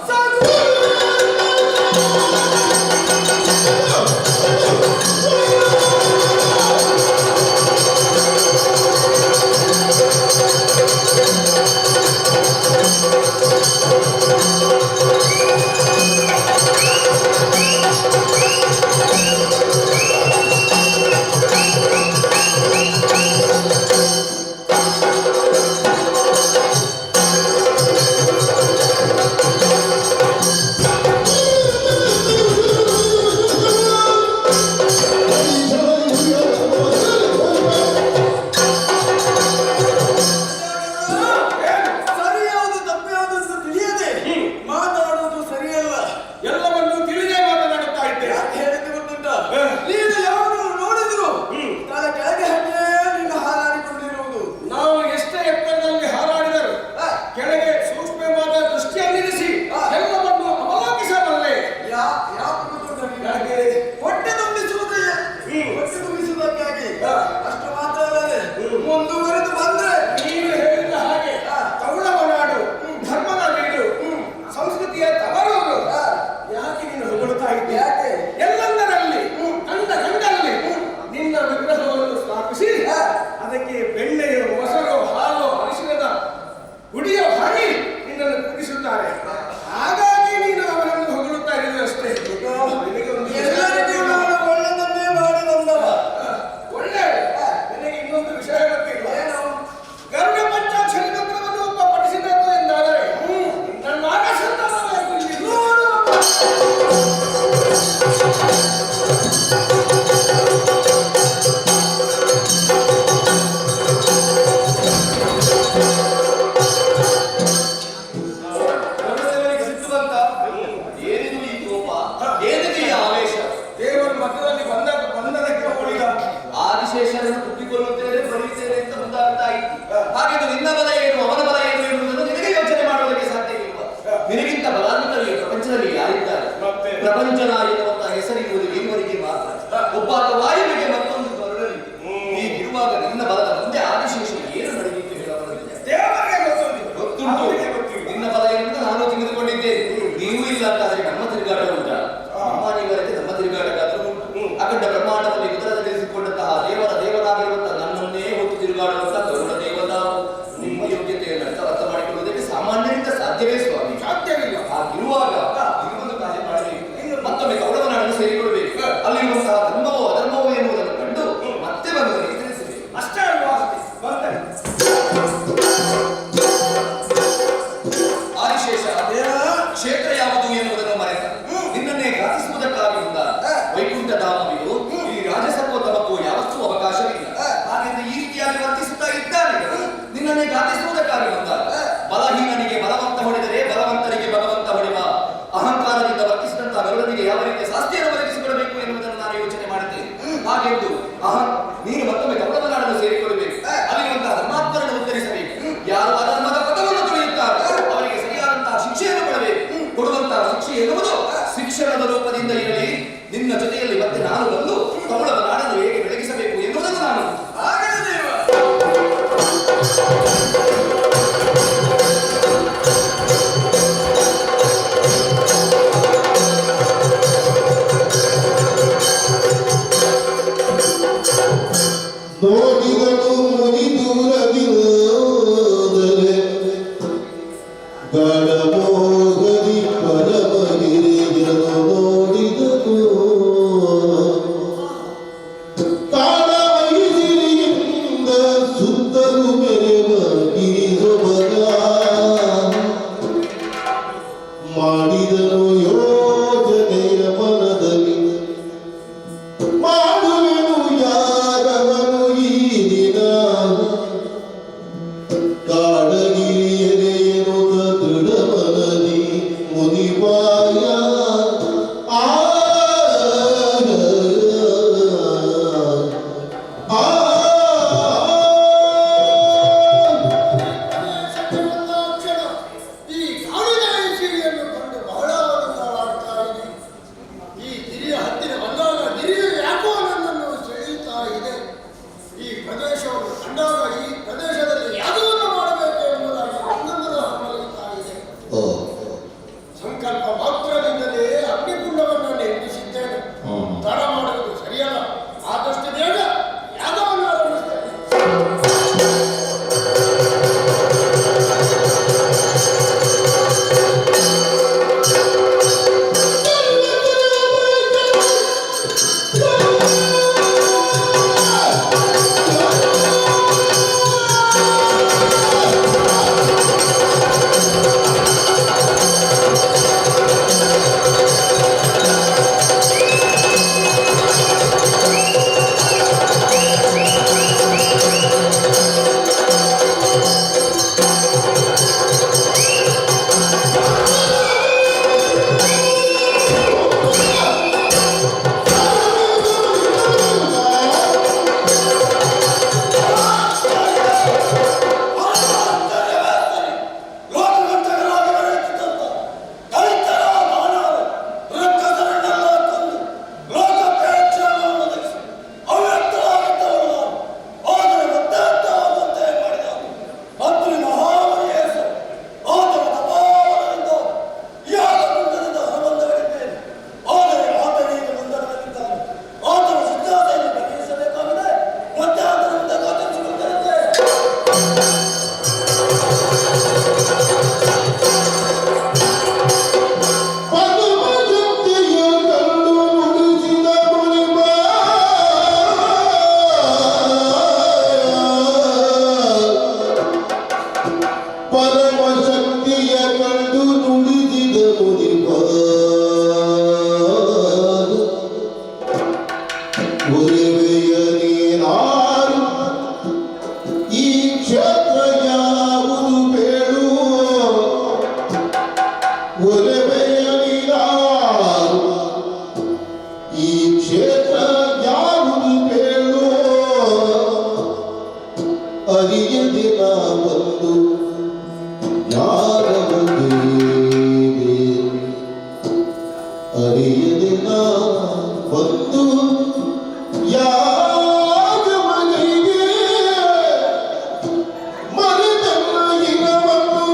ಸಾಕು. ಸರಿ ಯಾವುದು ತಪ್ಪು ಯಾವುದು ಅಂತ ತಿಳಿಯದೆ ಮಾತಾಡುವುದು ಸರಿಯಲ್ಲ. ಎಲ್ಲವನ್ನೂ ತಿಳಿದೇ ಮಾತನಾಡುತ್ತಾ ಇದ್ದೆ. ಯಾಕೆ ಹೇಳಿದ್ದು ಗೊತ್ತುಂಟಾ? ನೀನು ಯಾವನನ್ನು ನೋಡಿದ್ರು ತಲೆ ಕೆಳಗೆ ಹಾಕಿಯೇ ನೀನು ಹಾರಾಡಿಕೊಂಡಿರುವುದು. ನಾವು ಎಷ್ಟೇ ಎತ್ತರದಲ್ಲಿ ಹಾರಾಡಿದರು ಕೆಳಗೆ ಸೂಕ್ಷ್ಮವಾದ ದೃಷ್ಟಿಯನ್ನಿರಿಸಿ ಎಲ್ಲವನ್ನು ಅವಲೋಕಿಸಬಲ್ಲೆ. ಯಾಕೆ ಗೊತ್ತುಂಟಾ ನಿನಗೆ? ಹೊಟ್ಟೆ ತುಂಬಿಸುವುದೇ, ಹೊಟ್ಟೆ ತುಂಬಿಸುವುದಕ್ಕಾಗಿ. ಅಷ್ಟು ಮಾತ್ರ ಅಲ್ಲದೆ ಮುಂದುವರೆದು ಬಂದ್ರೆ ನೀನು ಹೇಳಿದ ಹಾಗೆ ತೌಳವ ನಾಡು, ಧರ್ಮದ ಬೀಡು, ಸಂಸ್ಕೃತಿಯ ತವರೂರು. ಯಾಕೆ ನೀನು ಹೊಗಳುತ್ತಾ ಇದ್ದೀಯ? ಯಾಕೆ? ಎಲ್ಲೆಂದರಲ್ಲಿ ಕಂಡ ಕಂಡಲ್ಲಿ ನಿನ್ನ ವಿಗ್ರಹವನ್ನು ಸ್ಥಾಪಿಸಿ ಅದಕ್ಕೆ ಬೆಣ್ಣೆಯು, ಮೊಸರು, ಹಾಲು, ಅರಿಶಿನದ ಹುಡಿಯ ಹಾಕಿ ನಿನ್ನನ್ನು ಪೂಜಿಸುತ್ತಾರೆ. ಹಾಗಾಗಿ ನೀನು ಅವರನ್ನು ಹೊಗಳುತ್ತಾ ಇರುವುದು ಅಷ್ಟೇ. ನಿನಗೆ ಒಂದು ಎಲ್ಲರಿಗೂ ನಾನು ಒಳ್ಳೆದನ್ನೇ ಮಾಡಿ ಬಂದವ. ಒಳ್ಳೆ ನಿನಗೆ ಇನ್ನೊಂದು ವಿಷಯ ಗೊತ್ತಿಲ್ಲ. ಏನು? ಗರುಡ ಪಂಚಾಕ್ಷರಿ ಮಂತ್ರವನ್ನು ಒಬ್ಬ ಪಠಿಸಿದನು ಎಂದಾದರೆ ನನ್ನ ಆಕಾಶಂತಾನವಾಯಿತು ಇಲ್ಲಿ. ಬ್ರಹ್ಮದೇವರಿಗೆ ಸಿಟ್ಟು ಬಂತ. ಏನಿದು ಈ ಕೋಪ, ಏನಿದು ಈ ಆವೇಶ? ದೇವರು ಮಧ್ಯದಲ್ಲಿ ಬಂದ ಬಂದದಕ್ಕೆ ಹೋಳಿಗ. ಆದಿಶೇಷನನ್ನು ಕುಪ್ಪಿಕೊಳ್ಳುತ್ತೇನೆ, ಬರೆಯುತ್ತೇನೆ ಅಂತ ಮುಂದಾಗ್ತಾ ಇತ್ತು. ಹಾಗೆಂದು ನಿನ್ನ ಬಲ ಏನು, ಅವನ ಬಲ ಏನು ಎನ್ನುವುದನ್ನು ನಿನಗೆ ಯೋಚನೆ ಮಾಡುವುದಕ್ಕೆ ಸಾಧ್ಯ ಇಲ್ವಾ? ನಿನಗಿಂತ ಬಲಾನ್ವಿತರು ಈ ಪ್ರಪಂಚದಲ್ಲಿ ಯಾರಿದ್ದಾರೆ? ಮತ್ತೆ? ಪ್ರಪಂಚನ ಎನ್ನುವಂತಹ ಹೆಸರಿರುವುದು ಇರುವರಿಗೆ ಮಾತ್ರ. ಒಬ್ಬಾತ ವಾಯುವಿಗೆ, ಮತ್ತೊಂದು ಗರುಡನಿಗೆ. ಹೀಗಿರುವಾಗ ನಿನ್ನ ಬಲದ ಮುಂದೆ ಆದಿಶೇಷ ಏನು ನಡೆಯಿತು ಹೇಳಬಲ್ಲ? ದೇವರಿಗೆ ಗೊತ್ತುಂಟು. ಗೊತ್ತುಂಟು. ಅವರಿಗೆ ಗೊತ್ತಿಲ್ಲ. ನಿನ್ನ ಬಲ ಏನೆಂದು ನಾನು ತಿಳಿದುಕೊಂಡಿದ್ದೇನೆ. ನೀವು ಇಲ್ಲ ಅಂತಾದ್ರೆ ನಮ್ಮ ತಿರುಗಾಟ ಉಂಟಾ? ನಮ್ಮ ಅನಿವಾರ್ಯತೆ ನಮ್ಮ ತಿರುಗಾಟಕ್ಕಾದ್ರೂ ಉಂಟು. ಅಖಂಡ ಬ್ರಹ್ಮಾಂಡದಲ್ಲಿ ಉದರದಲ್ಲಿ ದೇವರ ದೇವರಾಗಿರುವಂತಹ ನನ್ನನ್ನೇ ಹೊತ್ತು ತಿರುಗಾಡುವಂತಹ ಗರುಡ ದೇವತಾವು. ನಿಮ್ಮ ಯೋಗ್ಯತೆಯನ್ನು ಅರ್ಥ ಅರ್ಥ ಮಾಡಿಕೊಳ್ಳುವುದಕ್ಕೆ ಸಾಮಾನ್ಯರಿಂದ ಸಾಧ್ಯವೇ ಸ್ವಾಮಿ? ಸಾಧ್ಯವಿಲ್ಲ. ಹಾಗಿರುವಾಗ ಇನ್ನೊಂದು ಕಾರ್ಯ ಮಾಡಬೇಕು. ಮತ್ತೊಮ್ಮೆ ಕೌರವನನ್ನು ಸೇರಿಕೊಳ್ಳಬೇಕು. ಅಲ್ಲಿರುವಂತಹ ಧರ್ಮವೋ ಅಧರ್ಮವೋ ಎನ್ನುವುದನ್ನು ಕಂಡು ಮತ್ತೆ ಬಂದು ನನಗೆ ತಿಳಿಸಬೇಕು. ಅಷ್ಟೇ ಅಲ್ವಾ? ಬರ್ತಾರೆ. ಆದಿಶೇಷ, ದೇವ. ಕ್ಷೇತ್ರ ಯಾವುದು ಎನ್ನುವುದನ್ನು ಮರೆತ ನಿನ್ನನ್ನೇ ಘಾತಿಸುವುದಕ್ಕಾಗಿ ಬಂದ ವೈಕುಂಠ ಧಾಮವಿದು. ಈ ರಾಜಸತ್ವ ತಮಕ್ಕೂ ಯಾವತ್ತೂ ಅವಕಾಶವಿಲ್ಲ. ಹಾಗೆಂದು ಈ ರೀತಿಯಾಗಿ ವರ್ತಿಸುತ್ತಾ ಇದ್ದಾನೆ. ನಿನ್ನನ್ನೇ ಘಾತಿಸುವುದಕ್ಕಾಗಿ ಬಂದ. ಬಲಹೀನನಿಗೆ ಬಲವಂತ ಹೊಡೆದರೆ ಬಲವಂತನಿಗೆ ಭಗವಂತ ಹೊಡೆವ. ಅಹಂಕಾರದಿಂದ ವರ್ತಿಸಿದಂತಹ ಗರುಡನಿಗೆ ಯಾವ ರೀತಿಯ ಶಾಸ್ತಿಯನ್ನು ಒದಗಿಸಿಕೊಡಬೇಕು ಎನ್ನುವುದನ್ನು ನಾನು ಯೋಚನೆ ಮಾಡುತ್ತೇನೆ. ಹಾಗೆಂದು ಅಹಂ ನೀನು ಮತ್ತೊಮ್ಮೆ ಕೌರವನಾಡನ್ನು ಸೇರಿಕೊಳ್ಳಬೇಕು. ಅಲ್ಲಿರುವಂತಹ ಧರ್ಮಾತ್ಮರನ್ನು ಉದ್ಧರಿಸಬೇಕು. ಯಾರು ಅಧರ್ಮದ ಪಥವನ್ನು ತುಳಿಯುತ್ತಾರೆ ಅವರಿಗೆ ಸರಿಯಾದಂತಹ ಶಿಕ್ಷೆಯನ್ನು ಕೊಡಬೇಕು. ಕೊಡುವಂತಹ ಶಿಕ್ಷೆ ಎನ್ನುವುದು ಶಿಕ್ಷಣದ ರೂಪದಿಂದ ಇರಲಿ. ನಿನ್ನ ಜೊತೆಯಲ್ಲಿ ಮತ್ತೆ ನಾನು ಬಂದು ತೌಳವ ನಾಡನ್ನು ಹೇಗೆ ಬೆಳಗಿಸಬೇಕು ಎನ್ನುವುದನ್ನು ನಾನು ಆಗಲಿ ದೇವ. ನೋಡಿದನು ಮುನಿ ದೂರದಿಂದಲೇ ಗಡಮೋಗದಿ ಪರಮಗಿರಿಯನು ನೋಡಿದನು. ಕಾಡ ಐಸಿರಿಯಿಂದ ಸುತ್ತಲೂ ಮೆರೆವ ಗಿರಿಸೊಬಗ. ಮಾಡಿದನು ಯೋಜನೆಯ ಮನದಲ್ಲಿ, ಮಾಡುವೆನು ಯಾರವನು ಈ ದಿನ. ಕಾಡಗಿರಿಯಲೆಯನುತ ದೃಢ ಮನದಿ ಮುನಿವಾಯ. ಆ ಆ ಕ್ಷಣ ಈ ಕಾಡಿನ ಐಸಿರಿಯನ್ನು ಕಂಡು ಬಹಳ ಆನಂದವಾಗ್ತಾ ಇದೆ. ಈ ಗಿರಿಯ ಹತ್ತಿರ ಬಂದಾಗ ಗಿರಿಯು ಯಾಕೋ ನನ್ನನ್ನು ಸೆಳೆಯುತ್ತಾ ಇದೆ. ಈ ಪ್ರದೇಶವನ್ನು ಕಂಡಾಗ ಈ ಪ್ರದೇಶದಲ್ಲಿ ಯಾವುದನ್ನು ಮಾಡಬೇಕು ಎಂಬುದಾಗಿ ನನ್ನನ್ನು ಹಂಬಲಿಸ್ತಾ ಇದೆ. ಓ. ಶಕ್ತಿಯ ಕಂಡು ನುಡಿಸಿದ ಮುನಿಪ ಉರುವೆಯ ನೀನಾರು, ಈ ಕ್ಷೇತ್ರ ಯಾವುದು ಬೇಳು? ಉರುವೆಯ ನೀನಾರು, ಈ ಕ್ಷೇತ್ರ ಯಾವುದು ಬೇಳು? ಅರಿಯದೆ ನಾ ಬಂದು ಯಾಗವಗೈದೆ, ಅರಿಯದೆ ನಾ ಬಂದು ಯಾಗವಗೈದೆ, ಮರೆತನ್ನ ಇನವನ್ನು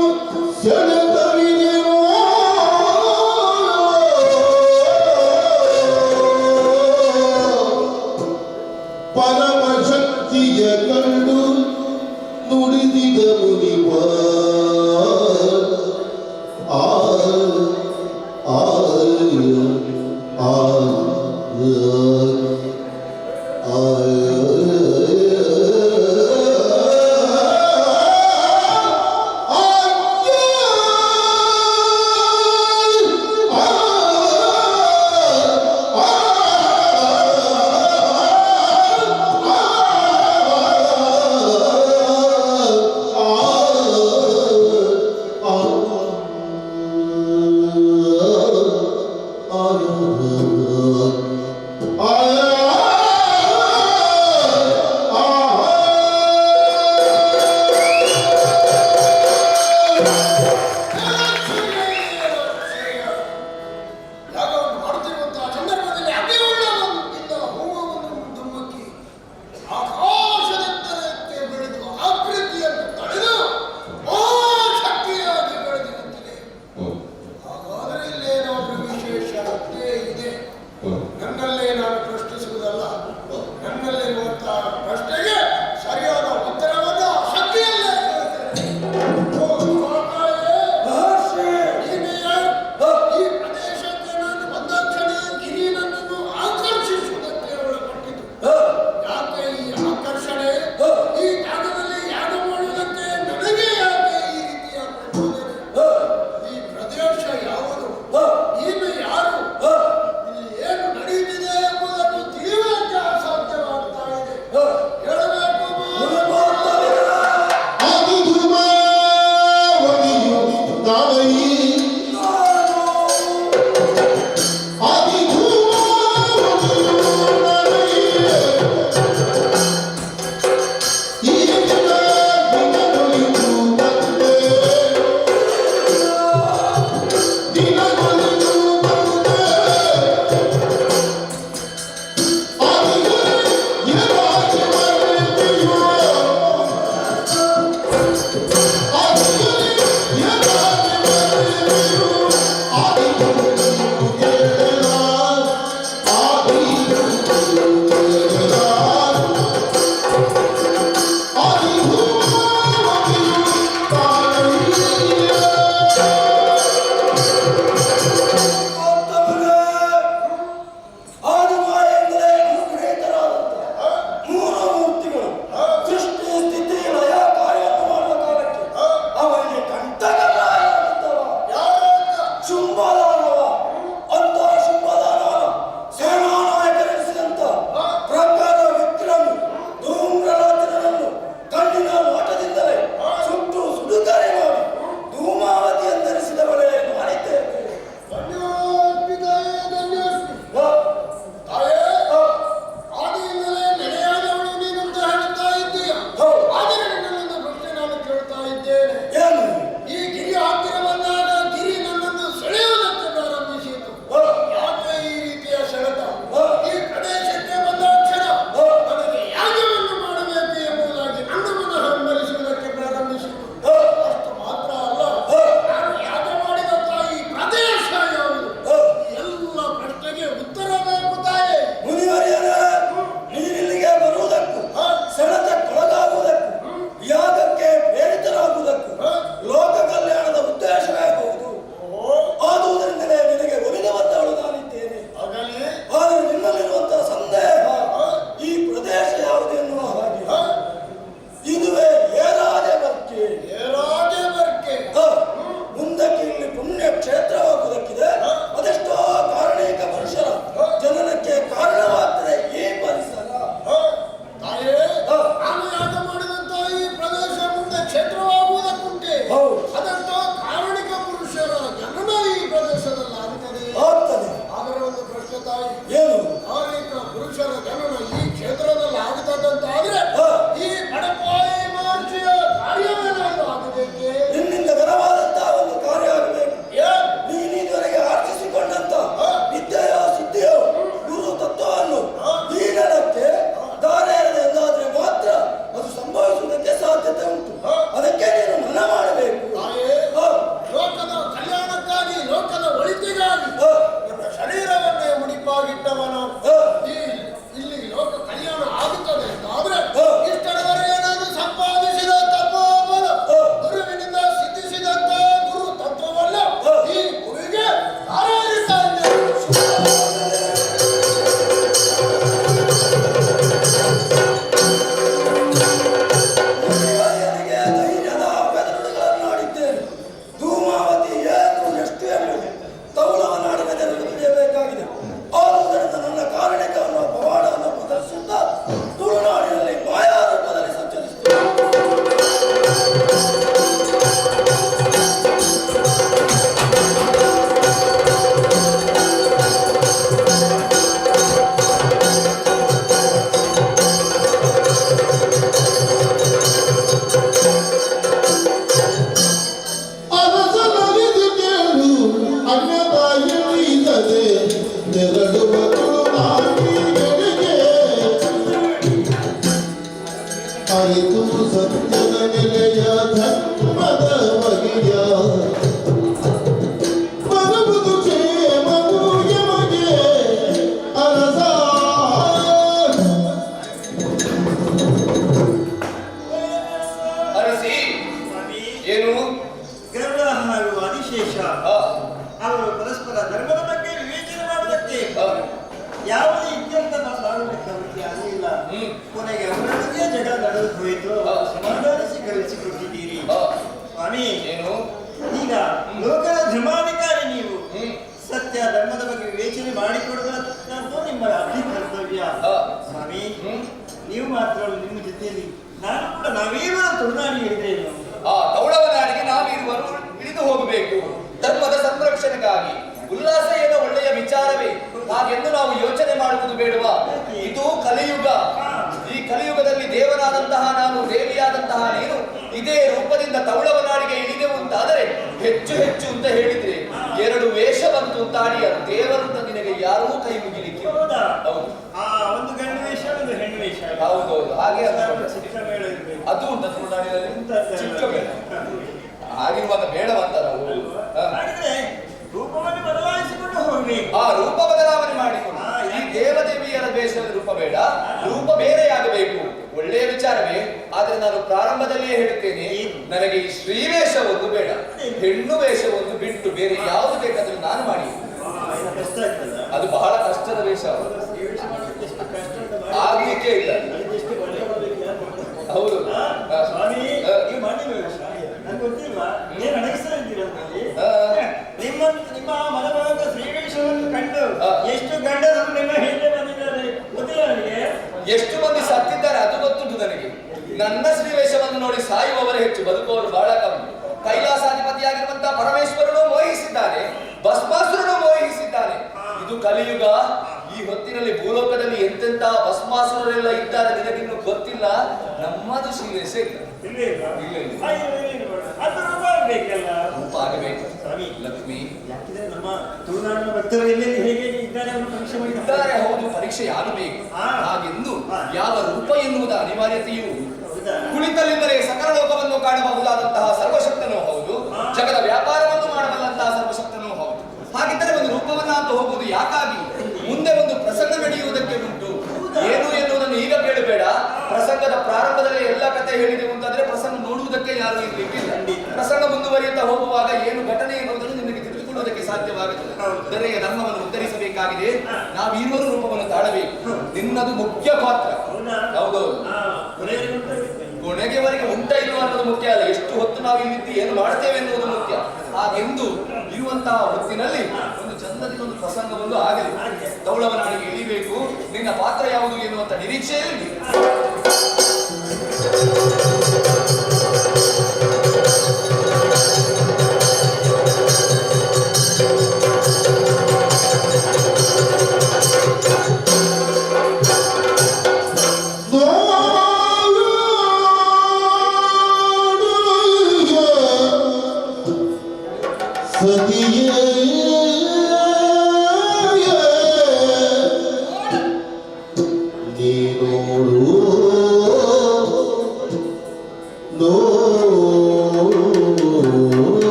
ಸೆಳೆತವಿದೆಯೋ. ಪರಮಶಕ್ತಿಯ ಕಂಡು ನುಡಿದಿದ ಮುನಿಪ ಆ ಆ ಆ ಯಾಗವನ್ನು ಮಾಡುತ್ತಿರುವಂತಹ ಸಂದರ್ಭದಲ್ಲಿ ಅತಿ ಉಳ್ಳದಿಂದ ಹೋಮವನ್ನು ಧುಮ್ಮುಕ್ಕಿ ಆಕಾಶದೆತ್ತರಕ್ಕೆ ಬೆಳೆದು ಆಕೃತಿಯನ್ನು ತಳೆದು ಮಹಾಶಕ್ತಿಯಾಗಿ ಬೆಳೆದು ನಿಂತಿದೆ. ಹಾಗಾದರೆ ಇಲ್ಲೇನಾದರೂ ವಿಶೇಷ ಇದ್ದೇ ಇದೆ. ನನ್ನಲ್ಲೇ ನಾನು ಪ್ರಶ್ನಿಸುವುದಲ್ಲ, ನನ್ನಲ್ಲಿರುವಂತಹ ಪ್ರಶ್ನೆಗೆ ಸರಿಯಾದ ಉತ್ತರವನ್ನು ಆ ಶಕ್ತಿಯಲ್ಲೇ ಕೇಳುತ್ತೇನೆ. ಓ ಮಹಾಕಾಯೇ, ಮಹರ್ಷಿ. ನೀನು ಯಾರು? ಈ ಪ್ರದೇಶಕ್ಕೆ ನಾನು ಬಂದಾಕ್ಷಣ ಗಿರಿ ನನ್ನನ್ನು ಆಕರ್ಷಿಸುವುದಕ್ಕೆ ಒಳಪಟ್ಟಿತು. ಯಾಕೆ ಈ ಆಕರ್ಷಣೆ? ಈ ಜಾಗದಲ್ಲಿ ಯಾಗ ಮಾಡುವುದಕ್ಕೆ ನನಗೆ ಯಾಕೆ ಈ ರೀತಿಯ ಪ್ರಚೋದನೆ? ಈ ಪ್ರದೇಶ ಯಾವುದು? ನೀನು ಯಾರು? ಇಲ್ಲಿ ಏನು ನಡೆಯುತ್ತಿದೆ ಎಂಬುದನ್ನು ತಿಳಿಯುವುದಕ್ಕೆ ಅಸಾಧ್ಯವಾಗ್ತಾ ಇದೆ. ಹೇಳಬೇಕು. ಆದಿ ಧೂಮಾವತಿಯು ನಾನೈ, ಆದಿ ಧೂಮಾವತಿಯು ನಾನೈ, ಈ ದಿನ ದಿನದೊಳಿದು ಬಂದೆ, ದಿನದೊಳಿದು ಬಂದೆ. ಆದಿಗೆ ಏನಾಗಿ ಮರೆತಿಯೋ? ಆದಿಗೆ ಏನಾಗಿ ಮರೆತಿಯೋ? ವಿಶೇಷ. ಅವರು ಪರಸ್ಪರ ಧರ್ಮದ ಬಗ್ಗೆ ವಿವೇಚನೆ ಮಾಡುವುದಕ್ಕೆ ಯಾವುದೇ ಇತ್ಯರ್ಥ ಸಾಗಲಿಕ್ಕೆ ಅವರಿಗೆ ಆಗಲಿಲ್ಲ. ಕೊನೆಗೆ ಅವರೊಳಗೆ ಜಗಳ ನಡೆದು ಹೋಯಿತು. ಸಮಾಧಾನಿಸಿ ಕಳಿಸಿಕೊಟ್ಟಿದ್ದೀರಿ ಸ್ವಾಮಿ. ಏನು ಈಗ ಲೋಕದ ಧರ್ಮಾಧಿಕಾರಿ ನೀವು. ಸತ್ಯ ಧರ್ಮದ ಬಗ್ಗೆ ವಿವೇಚನೆ ಮಾಡಿಕೊಡುವಂತದ್ದು ನಿಮ್ಮ ಅತಿ ಕರ್ತವ್ಯ ಸ್ವಾಮಿ. ನೀವು ಮಾತ್ರ ಅಲ್ಲ, ನಿಮ್ಮ ಜೊತೆಯಲ್ಲಿ ನಾನು ಕೂಡ ನಾವೇನು ತುಳುನಾಡಿ ಹೇಳಿದ್ರೇನು? ಆ ತೌಳವನಾಡಿಗೆ ನಾವಿರುವರು ಇಳಿದು ಹೋಗಬೇಕು ಧರ್ಮದ ಸಂರಕ್ಷಣೆಗಾಗಿ. ಉಲ್ಲಾಸ ಏನೋ ಒಳ್ಳೆಯ ವಿಚಾರವೇ, ಹಾಗೆಂದು ನಾವು ಯೋಚನೆ ಮಾಡುವುದು ಬೇಡವಾ? ಇದು ಕಲಿಯುಗ. ಈ ಕಲಿಯುಗದಲ್ಲಿ ದೇವರಾದಂತಹ ನಾನು, ದೇವಿಯಾದಂತಹ ನೀನು ಇದೇ ರೂಪದಿಂದ ತೌಳವನಾಡಿಗೆ ಇಳಿದೆವು ಅಂತಾದರೆ ಹೆಚ್ಚು ಹೆಚ್ಚು ಅಂತ ಹೇಳಿದ್ರೆ ಎರಡು ವೇಷ ಬಂತು ಅಂತ ಅಡಿಯರು. ದೇವರು ಅಂತ ನಿನಗೆ ಯಾರೂ ಕೈ ಮುಗಿಲಿಕ್ಕೆ. ಹೌದು, ಒಂದು ಗಂಡು ವೇಷ, ಒಂದು ಹೆಣ್ಣು ವೇಷ. ಹೌದೌದು, ಹಾಗೆ ಅದು ಉಂಟು ತುಳುನಾಡಿನಲ್ಲಿ ಚಿಕ್ಕ ಮೇಳ. ಹಾಗಿರುವಾಗ ಬೇಡವಂತ ನಾವು ರೂಪವನ್ನು ಬದಲಾಯಿಸಿಕೊಂಡು ಹೋಗಬೇಕು. ಆ ರೂಪ ಬದಲಾವಣೆ ಮಾಡಿಕೊಂಡು ಈ ದೇವದೇವಿಯರ ವೇಷದ ರೂಪ ಬೇಡ, ರೂಪ ಬೇರೆಯಾಗಬೇಕು. ಒಳ್ಳೆಯ ವಿಚಾರವೇ. ಆದ್ರೆ ನಾನು ಪ್ರಾರಂಭದಲ್ಲಿಯೇ ಹೇಳುತ್ತೇನೆ, ನನಗೆ ಈ ಶ್ರೀವೇಷ ಒಂದು ಬೇಡ, ಹೆಣ್ಣು ವೇಷವನ್ನು ಬಿಟ್ಟು ಬೇರೆ ಯಾವುದು ಬೇಕಾದ್ರೂ ನಾನು ಮಾಡಿ. ಅದು ಬಹಳ ಕಷ್ಟದ ವೇಷ, ಆಗ್ಲಿಕ್ಕೆ ಇಲ್ಲ. ಹೌದು ಸ್ವಾಮಿ, ನೀವು ಮಾಡಿಲ್ವ ವೇಷ? ನನ್ಗೆ ಗೊತ್ತಿಲ್ವಾ? ಏನ್ ಅಡಗಿಸ್ತಾ ಇದ್ದೀರಾ ಅದರಲ್ಲಿ? ನಿಮ್ಮ ನಿಮ್ಮ ಮನಮೋಹಕ ಶ್ರೀವೇಷವನ್ನು ಕಂಡು ಎಷ್ಟು ಗಂಡಸರು ನಿಮ್ಮ ಹಿಂದೆ ಬಂದಿದ್ದಾರೆ ಗೊತ್ತಿಲ್ಲ ನನಗೆ. ಎಷ್ಟು ಮಂದಿ ಸತ್ತಿದ್ದಾರೆ ಅದು ಗೊತ್ತುಂಟು ನನಗೆ. ನನ್ನ ಶ್ರೀವೇಷವನ್ನು ನೋಡಿ ಸಾಯುವವರೇ ಹೆಚ್ಚು, ಬದುಕುವವರು ಬಹಳ ಕಮ್ಮಿ. ಕೈಲಾಸಾಧಿಪತಿಯಾಗಿರುವಂತಹ ಪರಮೇಶ್ವರನು ಮೋಹಿಸಿದ್ದಾನೆ, ಭಸ್ಮಾಸುರನು ಮೋಹಿಸಿದ್ದಾನೆ. ಇದು ಕಲಿಯುಗ. ಈ ಹೊತ್ತಿನಲ್ಲಿ ಭೂಲೋಕದಲ್ಲಿ ಎಂತೆಂತ ಭಸ್ಮಾಸುರರೆಲ್ಲ ಇದ್ದಾರೆ ನಿನಗಿನ್ನೂ ಗೊತ್ತಿಲ್ಲ. ನಮ್ಮದು ಶ್ರೀವೇಷ ಇಲ್ಲ. ರೂಪ ಆಗಬೇಕು ಲಕ್ಷ್ಮಿ. ಯಾಕಿದ್ರೆ ನಮ್ಮ ತುಳುನಾಡಿನ ಭಕ್ತರು ಎಲ್ಲೆಲ್ಲಿ ಹೇಗೆ ಇದ್ದಾರೆ ಅವರು ಪರೀಕ್ಷೆ ಮಾಡಿದ್ದಾರೆ. ಹೌದು, ಪರೀಕ್ಷೆ ಆಗಬೇಕು. ಹಾಗೆಂದು ಯಾವ ರೂಪ ಎನ್ನುವುದ ಅನಿವಾರ್ಯತೆಯೂ ಕುಳಿತಲ್ಲಿಂದಲೇ ಸಕಲ ಲೋಕವನ್ನು ಕಾಣಬಹುದಾದಂತಹ ಸರ್ವಶಕ್ತನೂ ಹೌದು, ಜಗದ ವ್ಯಾಪಾರವನ್ನು ಮಾಡಬಲ್ಲಂತಹ ಸರ್ವಶಕ್ತನೂ ಹೌದು. ಹಾಗಿದ್ದರೆ ಒಂದು ರೂಪವನ್ನ ಅಂತ ಹೋಗುವುದು ಯಾಕಾಗಿ? ಮುಂದೆ ಒಂದು ಪ್ರಸಂಗ ನಡೆಯುವುದಕ್ಕೆ ಉಂಟು. ಏನು ಎನ್ನುವುದನ್ನು ಈಗ ಕೇಳಬೇಡ. ಪ್ರಸಂಗದ ಪ್ರಾರಂಭದಲ್ಲಿ ಎಲ್ಲ ಕತೆ ಹೇಳಿದೆವು ಅಂತಂದ್ರೆ ಪ್ರಸಂಗ ನೋಡುವುದಕ್ಕೆ ಯಾರು ಇರ್ಲಿಕ್ಕಿಲ್ಲ. ಪ್ರಸಂಗ ಮುಂದುವರಿಯುತ್ತಾ ಹೋಗುವಾಗ ಏನು ಘಟನೆ ಎನ್ನುವುದನ್ನು ನಿಮಗೆ ತಿಳಿದುಕೊಳ್ಳುವುದಕ್ಕೆ ಸಾಧ್ಯವಾಗುತ್ತದೆ. ದೊರೆಯ ಧರ್ಮವನ್ನು ಉದ್ಧರಿಸಬೇಕಾಗಿದೆ. ನಾವಿರುವರು ರೂಪವನ್ನು ತಾಳಬೇಕು. ನಿನ್ನದು ಮುಖ್ಯ ಪಾತ್ರ. ಹೌದೌದು, ಕೊನೆಗೆವರೆಗೆ ಉಂಟ ಇಲ್ವ ಅನ್ನೋದು ಮುಖ್ಯ ಅಲ್ಲ, ಎಷ್ಟು ಹೊತ್ತು ನಾವು ಇಲ್ಲಿದ್ದು ಏನು ಮಾಡ್ತೇವೆ ಎನ್ನುವುದು ಮುಖ್ಯ. ಹಾಗೆಂದು ಇರುವಂತಹ ಹೊತ್ತಿನಲ್ಲಿ ಒಂದು ಚಂದದಿಂದ ಒಂದು ಪ್ರಸಂಗ ಒಂದು ಆಗಲಿ. ತೌಳವನಾಡಿಗೆ ಇಳಿಬೇಕು. ನಿನ್ನ ಪಾತ್ರ ಯಾವುದು ಎನ್ನುವಂತ ನಿರೀಕ್ಷೆಯಲ್ಲಿ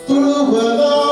ತುಳುವನಾಡ.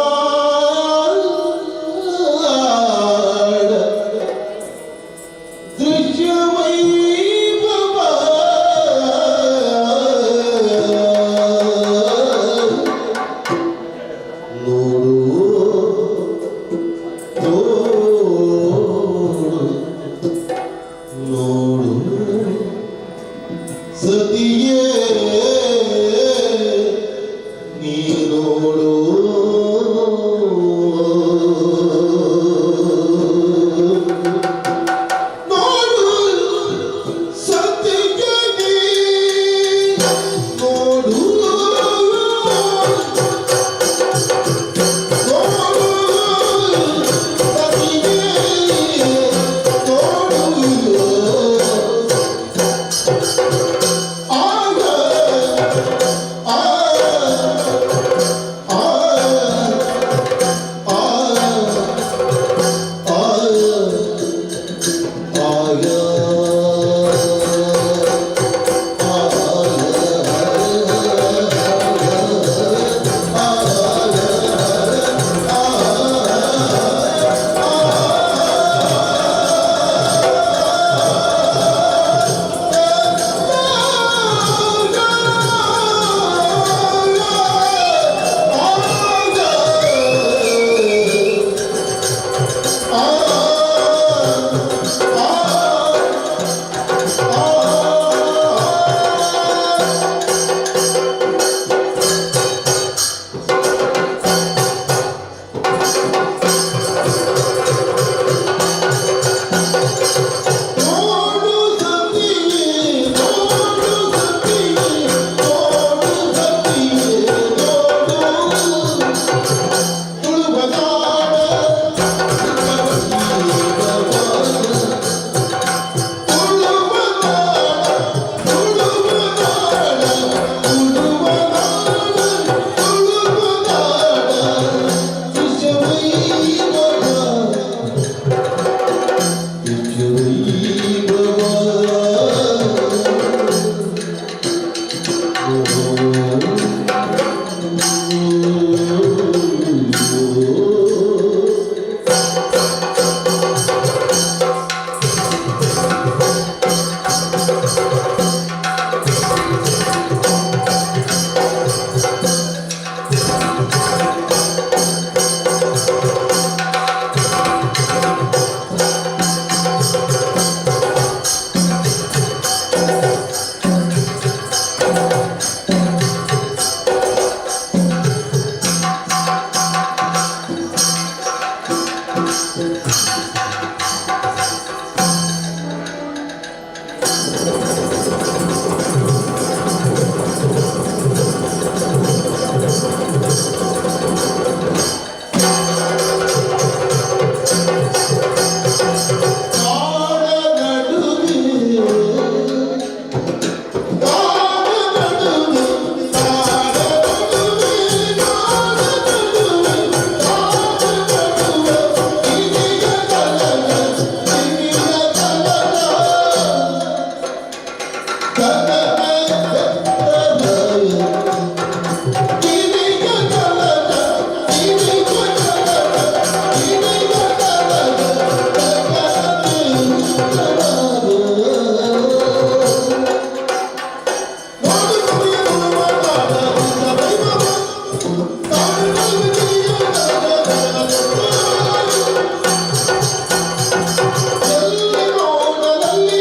ನೋಡು ಸತಿಯೇ, ನೋಡು ಸತಿಯೇ, ನೋಡು ಸತಿಯೇ, ನೋಡು. ತುಳುವನಾಡ ತುಳುವನಾಡ, ತುಳುವನಾಡ, ತುಳುವನಾಡ, ತುಳುವನಾಡ, ವಿಶ್ವವೈಭವ. ಕಾಡ ನಡುವೆ, ಕಾಡ ನಡುವೆ, ಕಾಡ ನಡುವೆ, ಕಾಡ ನಡುವೆ, ಕಾಡ ನಡುವೆ, ಗಿರಿಯ ತಲಕ, ಗಿರಿಯ ತಲಕ, ಕನಕ ಗಿರಿಯ ತಲಕ, ಗಿರಿಯ ತಲಕ, ಗಿರಿಯ ತಲಕ. ಎಲ್ಲಿ ನೋಡಲಲ್ಲಿ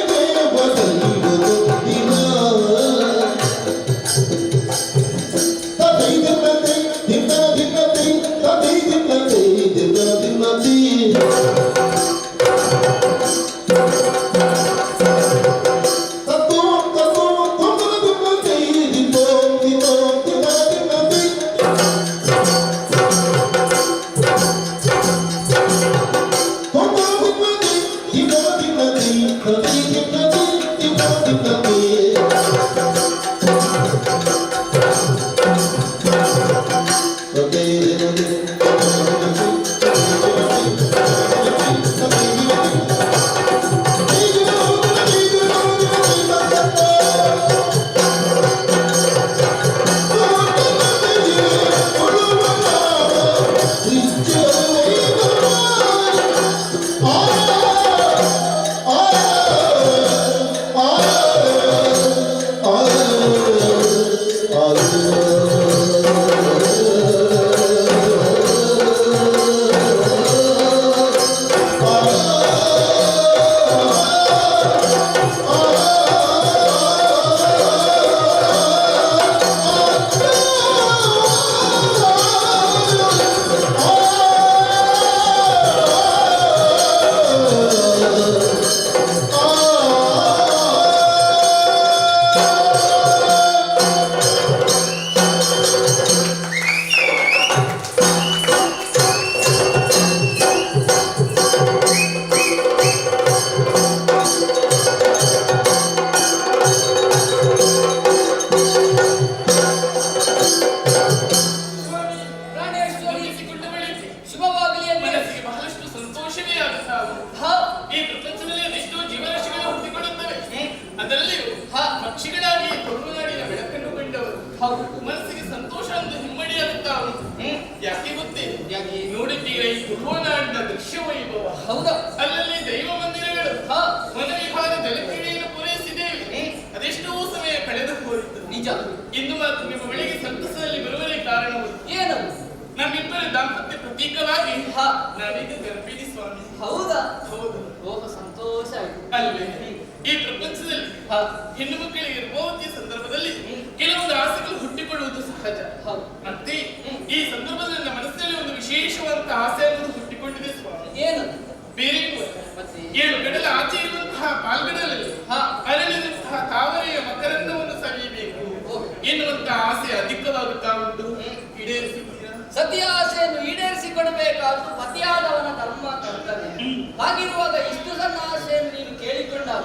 ದೇವ ದೈವದೊಂದಿನ. ಹೌದು. ಮನಸ್ಸಿಗೆ ಸಂತೋಷ ಒಂದು ಹಿಮ್ಮಡಿಯಾಗುತ್ತಾ ಉಂಟು. ಯಾಕೆ ಗೊತ್ತೇ? ಯಾಕೆ? ನೋಡಿದ್ದೀರಾ ಈ ತುಳುವನಾಡಿನ ದೃಶ್ಯ ವೈಭವ? ಹೌದಾ? ಅಲ್ಲಲ್ಲಿ ದೈವ ಮಂದಿರಗಳು, ವನವಿಹಾರ, ಜಲಕ್ರೀಡೆಯನ್ನು ಪೂರೈಸಿದ್ದೇವೆ. ಅದೆಷ್ಟೋ ಸಮಯ ಕಳೆದು ಹೋಯಿತು. ನಿಜ. ಇಂದು ಮಾತ್ರ ನಿಮ್ಮ ಬಳಿಗೆ ಸಂತಸದಲ್ಲಿ ಬರುವರೆ ಕಾರಣವು ಏನದು? ನಮ್ಮಿಬ್ಬರ ದಾಂಪತ್ಯ ಪ್ರತೀಕವಾಗಿ ನಾವೀಗ ಗರ್ಭಿಣಿ ಸ್ವಾಮಿ. ಹೌದಾ? ಹೌದು. ಓಹ್, ಸಂತೋಷ ಆಯ್ತು. ಅಲ್ವೇ? ಈ ಪ್ರಪಂಚದಲ್ಲಿ ಹೆಣ್ಣು ಮಕ್ಕಳಿಗೆ ಗರ್ಭವತಿಯ ಸಂದರ್ಭದಲ್ಲಿ ಕೆಲವೊಂದು ಆಸೆಗಳು ಹುಟ್ಟಿಕೊಳ್ಳುವುದು ಸಹಜ. ಹೌದು. ಮತ್ತೆ ಈ ಸಂದರ್ಭದಲ್ಲಿ ನನ್ನ ಮನಸ್ಸಿನಲ್ಲಿ ಒಂದು ವಿಶೇಷವಾದಂತಹ ಆಸೆ ಅನ್ನೋದು ಹುಟ್ಟಿಕೊಂಡಿದೆ ಸ್ವಾಮಿ. ಏನದು? ಬೇರೆ ಏನೂ ಅಲ್ಲ. ಮತ್ತೆ? ಏಳು ಗಡಲ ಆಚೆ ಇರುವಂತಹ ಪಾಲ್ಗಡಲಲ್ಲಿ ಅರಳಿದಂತಹ ತಾವರೆಯ ಮಕರಂದವನ್ನು ಸವಿಯಬೇಕು ಎನ್ನುವಂತಹ ಆಸೆ ಅಧಿಕವಾಗುತ್ತಾ ಉಂಟು. ಈಡೇರಿಸಿದ್ದೀರಾ? ಸತಿಯ ಆಸೆಯನ್ನು ಈಡೇರಿಸಿಕೊಡಬೇಕಾದ್ದು ಪತಿಯಾದವನ ಧರ್ಮ ಕರ್ತವ್ಯ. ಹಾಗಿರುವಾಗ ಇಷ್ಟು ಸಣ್ಣ ಆಸೆಯನ್ನು ನೀನು ಕೇಳಿಕೊಂಡಾಗ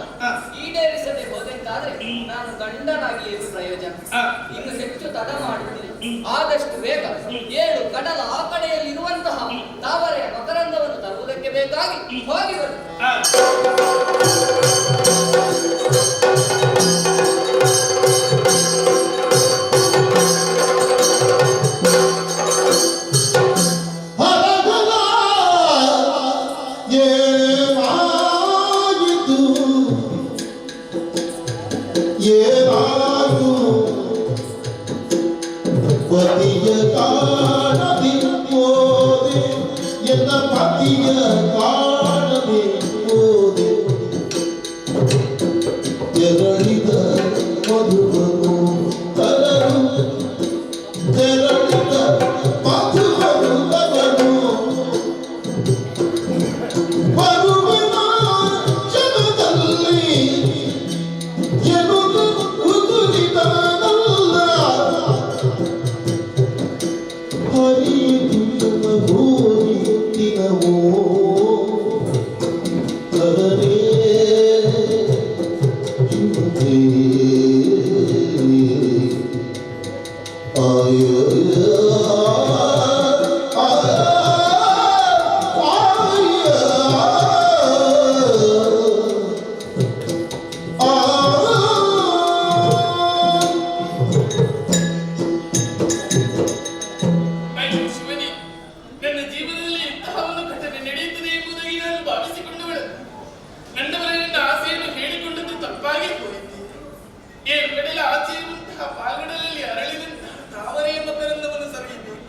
ಈಡೇರಿಸದೆ ಹೋದೆಂತಾದ್ರೆ ನಾನು ಗಂಡನಾಗಿ ಏನು ಪ್ರಯೋಜನ? ಇನ್ನು ಹೆಚ್ಚು ತಡ ಮಾಡುತ್ತಿಲ್ಲ. ಆದಷ್ಟು ಬೇಗ ಏಳು ಕಡಲ ಆ ಕಡೆಯಲ್ಲಿರುವಂತಹ ತಾವರೆಯ ಮಕರಂದವನ್ನು ತರುವುದಕ್ಕೆ ಬೇಕಾಗಿ ಹೋಗಿ ಬರು. ಹರಹರ ಏನಾಯಿತು ಏನಾಯ್ತು ಪತಿಯ ಕಾಣದೆ ಹೋದೆ, ಎನ್ನ ಪತಿಯ ಕಾಣದೆ ಹೋದೆ. ತೆರಳಿದ ಮಧುವನು ತರಲು, ತೆರಳಿದ ಮಧುವನು ತರಲು ಬರುವನ ಕ್ಷಣದಲ್ಲಿ ಎನ್ನುವುದು ಉದುರಿದನಲ್ಲ. ಹರಿಯಿತು ಭೂಮಿ ದಿನವೋ ತರನೇ ಅಯ್ಯೋ ಶಿವನೇ, ನನ್ನ ಜೀವನದಲ್ಲಿ ಇಂತಹ ಒಂದು ಘಟನೆ ನಡೆಯುತ್ತದೆ ಎಂಬುದಾಗಿ ನಾನು ಭಾವಿಸಿಕೊಂಡವಳು. ನನ್ನವರ ನನ್ನ ಆಸೆಯನ್ನು ಹೇಳಿಕೊಂಡದ್ದು ತಪ್ಪಾಗಿ ಹೋಯಿತು. ಏಳು ಕಡಲ ಆಚೆ ಇರುವಂತಹ ಪಾಲ್ಗಡಲಲ್ಲಿ ಅರಳಿದಂತಹ ತಾವರೆಯ ಮಕರಂದವನ್ನು ಸವಿಯಬೇಕು,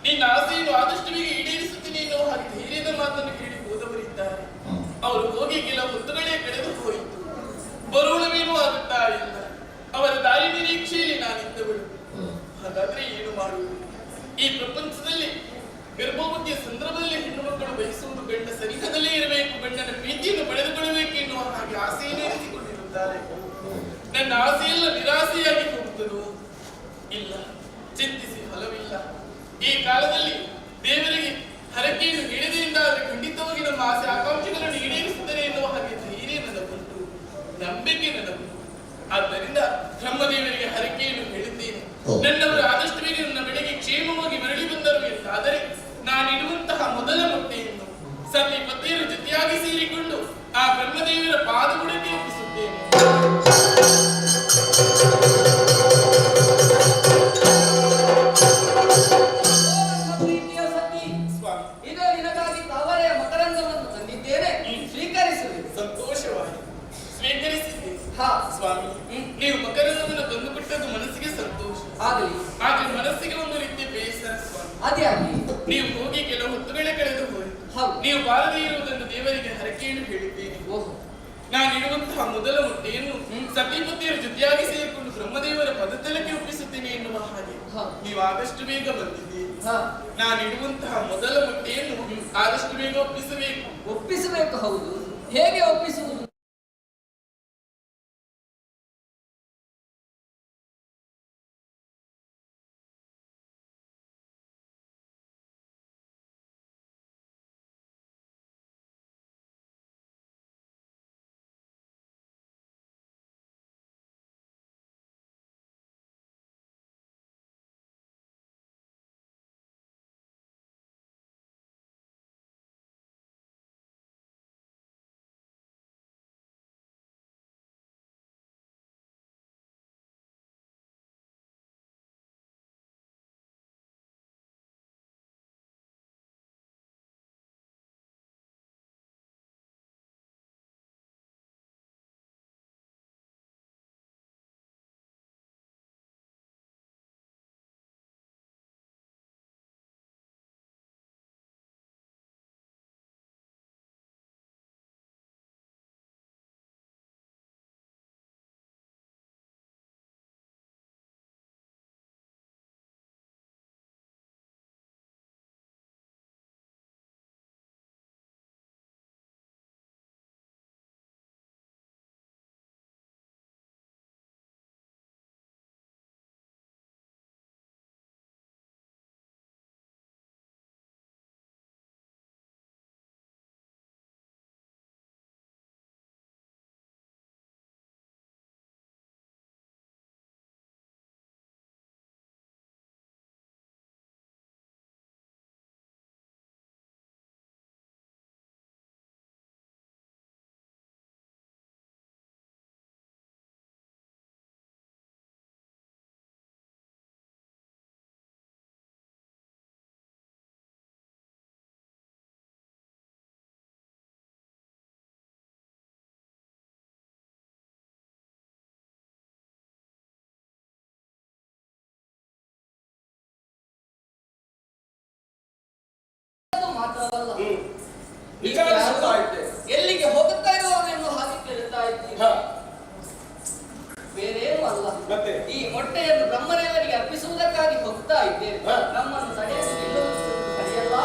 ನಿನ್ನ ಆಸೆಯನ್ನು ಆದಷ್ಟು ಬೇಗ ಈಡೇರಿಸುತ್ತೀನಿ ಎನ್ನುವ ಹಾಗೆ ಧೈರ್ಯದ ಮಾತನ್ನು ಹೇಳಿ ಹೋದವರಿದ್ದಾರೆ. ಅವರು ಹೋಗಿ ಕೆಲ ಹೊತ್ತುಗಳೇ ಕಳೆದು ಹೋಯಿತು. ಬರೋಣವೇನೂ ಆಗುತ್ತಾ ಇಲ್ಲ. ಅವರ ದಾರಿ ನಿರೀಕ್ಷೆಯಲ್ಲಿ ನಾನಿದ್ದವಳು. ಹಾಗಾದ್ರೆ ಏನು ಮಾಡುವುದು? ಈ ಪ್ರಪಂಚದಲ್ಲಿ ಗರ್ಭವತಿಯ ಸಂದರ್ಭದಲ್ಲಿ ಹೆಣ್ಣು ಮಕ್ಕಳು ಬಯಸುವುದು ಗಂಡ ಸನಿಹದಲ್ಲೇ ಇರಬೇಕು, ಗಂಡನ ಪ್ರೀತಿಯನ್ನು ಪಡೆದುಕೊಳ್ಳಬೇಕು ಎನ್ನುವ ಹಾಗೆ ಆಸೆಯನ್ನು ಇರಿಸಿಕೊಂಡಿರುತ್ತಾರೆ. ನನ್ನ ಆಸೆಯೆಲ್ಲ ನಿರಾಸೆಯಾಗಿ ಹೋಗುತ್ತದೋ? ಇಲ್ಲ, ಚಿಂತಿಸಿ ಫಲವಿಲ್ಲ. ಈ ಕಾಲದಲ್ಲಿ ದೇವರಿಗೆ ಹರಕೆಯನ್ನು ಹೇಳಿದೆಯಿಂದ ಆದರೆ ಖಂಡಿತವಾಗಿ ನಮ್ಮ ಆಸೆ ಆಕಾಂಕ್ಷೆಗಳನ್ನು ಈಡೇರಿಸುತ್ತಾರೆ ಎನ್ನುವ ಹಾಗೆ ಧೈರ್ಯ ನನಗುಂಟು, ನಂಬಿಕೆ ನನಗುಂಟು. ಆದ್ದರಿಂದ ಬ್ರಹ್ಮದೇವರಿಗೆ ಹರಕೆಯನ್ನು ಹೇಳಿದ್ದೇನೆ. ನನ್ನವರು ಆದಷ್ಟು ಬೇಗ ನನ್ನ ಬೆಳೆಗೆ ಕ್ಷೇಮವಾಗಿ ಮರಳಿ ಬಂದರು ಎಂದಾದರೆ ನಾನಿಡುವಂತಹ ಮೊದಲ ಮೊಟ್ಟೆಯನ್ನು ಸತಿ ಪತಿಯರು ಜೊತೆಯಾಗಿ ಸೇರಿಕೊಂಡು ಆ ಬ್ರಹ್ಮದೇವರ ಪಾದಬುಡಕ್ಕೆ ಒಪ್ಪಿಸುತ್ತೇನೆ. ಓ ನನ್ನ ಪ್ರೀತಿಯ ಸತಿ, ಸ್ವಾಮಿ. ಇದು ನಿನಗಾಗಿ ತಾವರೆಯ ಮಕರಂದವನ್ನು ತಂದಿದ್ದೇನೆ, ಸ್ವೀಕರಿಸುವೆ. ಸಂತೋಷವಾಯಿತು, ಸ್ವೀಕರಿಸಿದ್ದೇನೆ. ಸ್ವಾಮಿ, ನೀವು ಮಕರಂದವನ್ನು ತಂದುಕೊಟ್ಟದ್ದು ಮನಸ್ಸಿಗೆ ಸಂತೋಷ. ಆಗಲಿ. ಆದ್ರೆ ಮನಸ್ಸಿಗೆ ಒಂದು ರೀತಿಯ ಬೇಸರ ಸ್ವಾಮಿ. ಅದೇ ಆಗಲಿ. ನೀವು ಹೋಗಿ ಕೆಲವು ಹೊತ್ತುಗಳೇ ಕಳೆದು ಹೋಯಿತು. ಹೌದು. ನೀವು ಬಾರದೇ ಇರುವುದನ್ನು ದೇವರಿಗೆ ಹರಕೆಯನ್ನು ಹೇಳಿದ್ದೇನೆ. ಓಹೋ. ನಾನಿಡುವಂತಹ ಮೊದಲ ಮೊಟ್ಟೆಯನ್ನು ಸತಿಪತಿಯರ ಜೊತೆಯಾಗಿ ಸೇರಿಕೊಂಡು ಬ್ರಹ್ಮದೇವರ ಪದತಲಕ್ಕೆ ಒಪ್ಪಿಸುತ್ತೇನೆ ಎನ್ನುವ ಹಾಗೆ ನೀವು ಆದಷ್ಟು ಬೇಗ ಬಂದಿದ್ದೀರಿ. ನಾನಿಡುವಂತಹ ಮೊದಲ ಮೊಟ್ಟೆಯನ್ನು ಆದಷ್ಟು ಬೇಗ ಒಪ್ಪಿಸಬೇಕು. ಒಪ್ಪಿಸಬೇಕು, ಹೌದು. ಹೇಗೆ ಒಪ್ಪಿಸುವುದು? ಮಾತ್ರವಲ್ಲ, ವಿಚಾರಿಸುತ್ತಾ ಇದ್ದೆ. ಎಲ್ಲಿಗೆ ಹೋಗುತ್ತಾ ಇರುವವನೆಂದು ಹಾಗೆ ಕೇಳುತ್ತಾ ಇದ್ದೀರಿ. ಬೇರೇನೂ ಅಲ್ಲ. ಮತ್ತೆ? ಈ ಮೊಟ್ಟೆಯನ್ನು ಬ್ರಹ್ಮದೇವರಿಗೆ ಅರ್ಪಿಸುವುದಕ್ಕಾಗಿ ಹೋಗ್ತಾ ಇದ್ದೇವೆ. ನಮ್ಮನ್ನು ತಡೆಯಲು ನಿಲ್ಲುವುದು ಸರಿಯಲ್ಲ.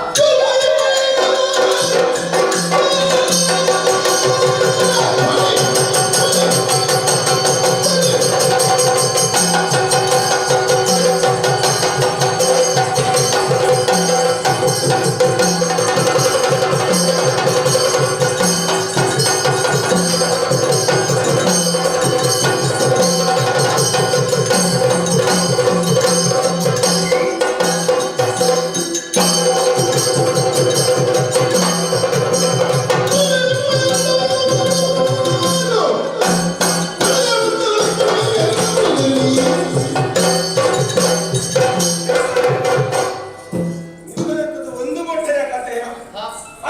ನಿಮ್ಮದಂಥದ್ದು ಒಂದು ಮೊಟ್ಟೆಯ ಕಥೆಯ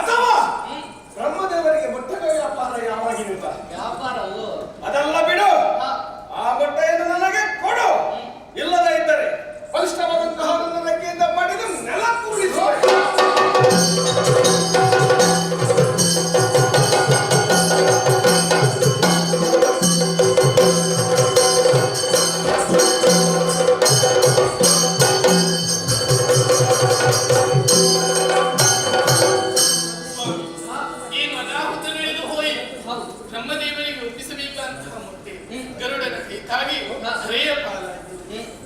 ಅಥವಾ ಬ್ರಹ್ಮದೇವರಿಗೆ ಮೊಟ್ಟೆಗಳ ವ್ಯಾಪಾರ ಯಾವಾಗಿನಿಂದ? ವ್ಯಾಪಾರವು ಅದಲ್ಲ ಬಿಡು. ಆ ಮೊಟ್ಟೆಯನ್ನು ನನಗೆ ಕೊಡು. ಇಲ್ಲದೇ ಇದ್ದರೆ ಬಲಿಷ್ಠವಾದಂತಹ ನನ್ನ ರೆಕ್ಕೆಯಿಂದ ಪಡೆದು ನೆಲಕ್ಕುರುಳಿಸುವೆ. ಸ್ವಾಮಿ, ಏನು ಅನಾಹುತ ನಡೆದು ಹೋಯಿತು! ಹೌದು. ಬ್ರಹ್ಮದೇವರಿಗೆ ಒಪ್ಪಿಸಬೇಕಂತಹ ಮೊಟ್ಟೆ ಗರುಡನ ಕೈತಾಗಿ ಹರೆಯ ಪಾಲಾಯಿತು.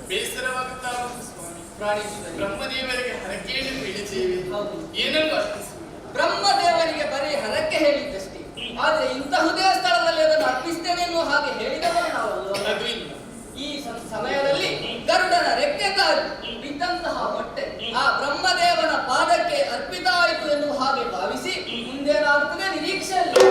ಬೇಸರವಾಗುತ್ತಾ ಉಂಟು ಸ್ವಾಮಿ. ಪ್ರಾಣೇಶ್ವರಿ, ಬ್ರಹ್ಮದೇವರಿಗೆ ಹರಕೆಯನ್ನು ಹೇಳಿದ್ದೇವೆ. ಹೌದು. ಏನನ್ನು ಅರ್ಪಿಸುವುದು? ಬ್ರಹ್ಮದೇವರಿಗೆ ಬರೀ ಹರಕೆ ಹೇಳಿದ್ದಷ್ಟೇ. ಆದ್ರೆ ಇಂತಹುದೇ ಸ್ಥಳದಲ್ಲಿ ಅದನ್ನು ಅರ್ಪಿಸ್ತೇನೆ ಎನ್ನುವ ಹಾಗೆ ಹೇಳಿದವರು ನಾವಲ್ಲ. ಅದು ಇಲ್ಲ. ಈ ಸಮಯದಲ್ಲಿ ಗರುಡನ ರೆಕ್ಕೆ ತಾಗಿ ಬಿದ್ದಂತಹ ಮೊಟ್ಟೆ ಆ ಬ್ರಹ್ಮದೇವನ ಪಾದಕ್ಕೆ ಅರ್ಪಿತ ಆಯಿತು ಎನ್ನುವ ಹಾಗೆ ಭಾವಿಸಿ ಮುಂದೇನಾಗುತ್ತದೆ ನಿರೀಕ್ಷೆಯಲ್ಲಿ.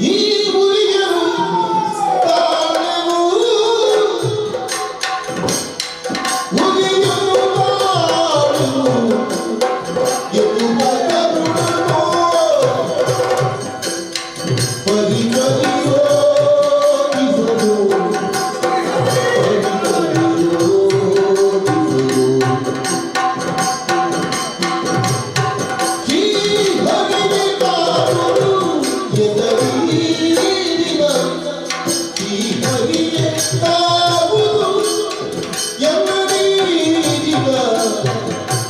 ಈ ಉರಿಯನು ತಾಳೆವು, ಉರಿಯನು ತಾಳೆವು ಎನ್ನುವ ಕರುಣನು ಪರಿಕರಿಯೋಗಿಸಲು, ಪರಿಕರಿಯೋಗಿಸಲು. ಶ್ರೀ ಹರಿಗೆ ತಾವು ಎದರೀರಿನ, ಶ್ರೀ ಹರಿಗೆ ತಾವು ಎನ್ನರೀರಿನ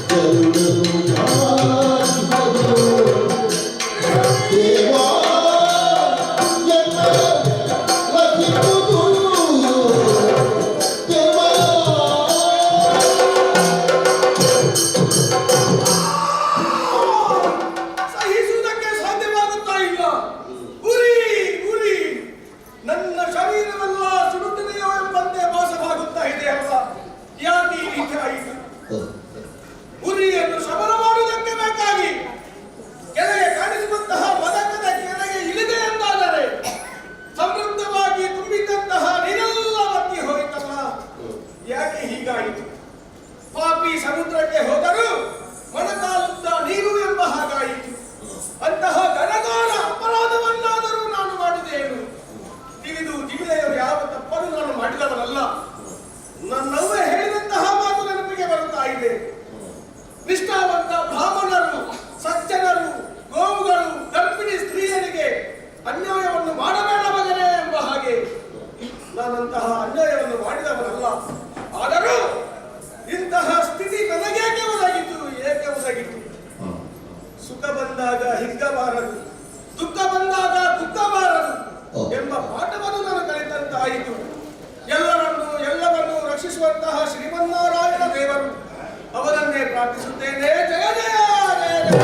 ಗರುಡನು ಹಾರಿಸಲು. ದೇವಾ ಎನ್ನ ರಕ್ಷಿಸುವುದು ದೇವಾ. ಸಹಿಸುವುದಕ್ಕೆ ಸಾಧ್ಯವಾಗುತ್ತಾ ಇಲ್ಲ. ಉರಿ ಉರಿ, ನನ್ನ ಶರೀರವೆಲ್ಲ ಸುಡುತ್ತಿದೆಯೋ ಎಂಬಂತೆ ಭಾಸವಾಗುತ್ತಾ ಇದೆ ಅಲ್ಲ. ಯಾಕೆ ಈ ರೀತಿ ಆಯಿತು? ಉರಿಯನ್ನು ಶಮನ ಮಾಡುವುದಕ್ಕೆ ಬೇಕಾಗಿ ಕೆಳಗೆ ಕಾಣಿಸುವಂತಹ ಮದಕದ ಕೆಳಗೆ ಇಳಿದೆ ಎಂದಾದರೆ ಸಮೃದ್ಧವಾಗಿ ತುಂಬಿದ್ದಂತಹ ನೀರೆಲ್ಲ ಬತ್ತಿ ಹೋಯಿತಲ್ಲ. ಯಾಕೆ ಹೀಗಾಯಿತು? ಪಾಪಿ ಸಮುದ್ರಕ್ಕೆ ಹೋದರೂ ಮೊಣಕಾಲುದ್ದ ನೀರು ಎಂಬ ಹಾಗಾಯಿತು. ಅಂತಹ ಘನಘೋರ ಅಪರಾಧವನ್ನಾದರೂ ನಾನು ಮಾಡಿದೇನು? ತಿಳಿದು ತಿಳಿದೆಯವರು ಯಾವ ತಪ್ಪನ್ನು ನಾನು ಮಾಡಿದವನಲ್ಲ. ನನ್ನವ್ವ ಹೇಳಿದಂತಹ ಮಾತು ನೆನಪಿಗೆ ಬರುತ್ತಾ ಇದೆ. ನಿಷ್ಠಾವಂತ ಬ್ರಾಹ್ಮಣರು, ಸಜ್ಜನರು, ಗೋವುಗಳು, ಗರ್ಭಿಣಿ ಸ್ತ್ರೀಯರಿಗೆ ಅನ್ಯಾಯವನ್ನು ಮಾಡಬೇಡ ಮಗನೇ ಎಂಬ ಹಾಗೆ. ನಾನಂತಹ ಅನ್ಯಾಯವನ್ನು ಮಾಡಿದವನಲ್ಲ. ಆದರೂ ಇಂತಹ ಸ್ಥಿತಿ ನನಗೇಕೆ ಒದಗಿತು? ಏಕೆ ಒದಗಿತು? ಸುಖ ಬಂದಾಗ ಹಿಗ್ಗಬಾರದು, ದುಃಖ ಬಂದಾಗ ಕುಗ್ಗಬಾರದು ಎಂಬ ಪಾಠವನ್ನು ನಾನು ಕಲಿತಂತಾಯಿತು. ಎಲ್ಲರನ್ನು ಎಲ್ಲವನ್ನೂ ರಕ್ಷಿಸುವಂತಹ ಶ್ರೀಮನ್ನಾರಾಯಣ ದೇವರು, ಅವರನ್ನೇ ಪ್ರಾರ್ಥಿಸುತ್ತೇನೆ. ಜಯ ಜಯ ಜಯ ಜಯ.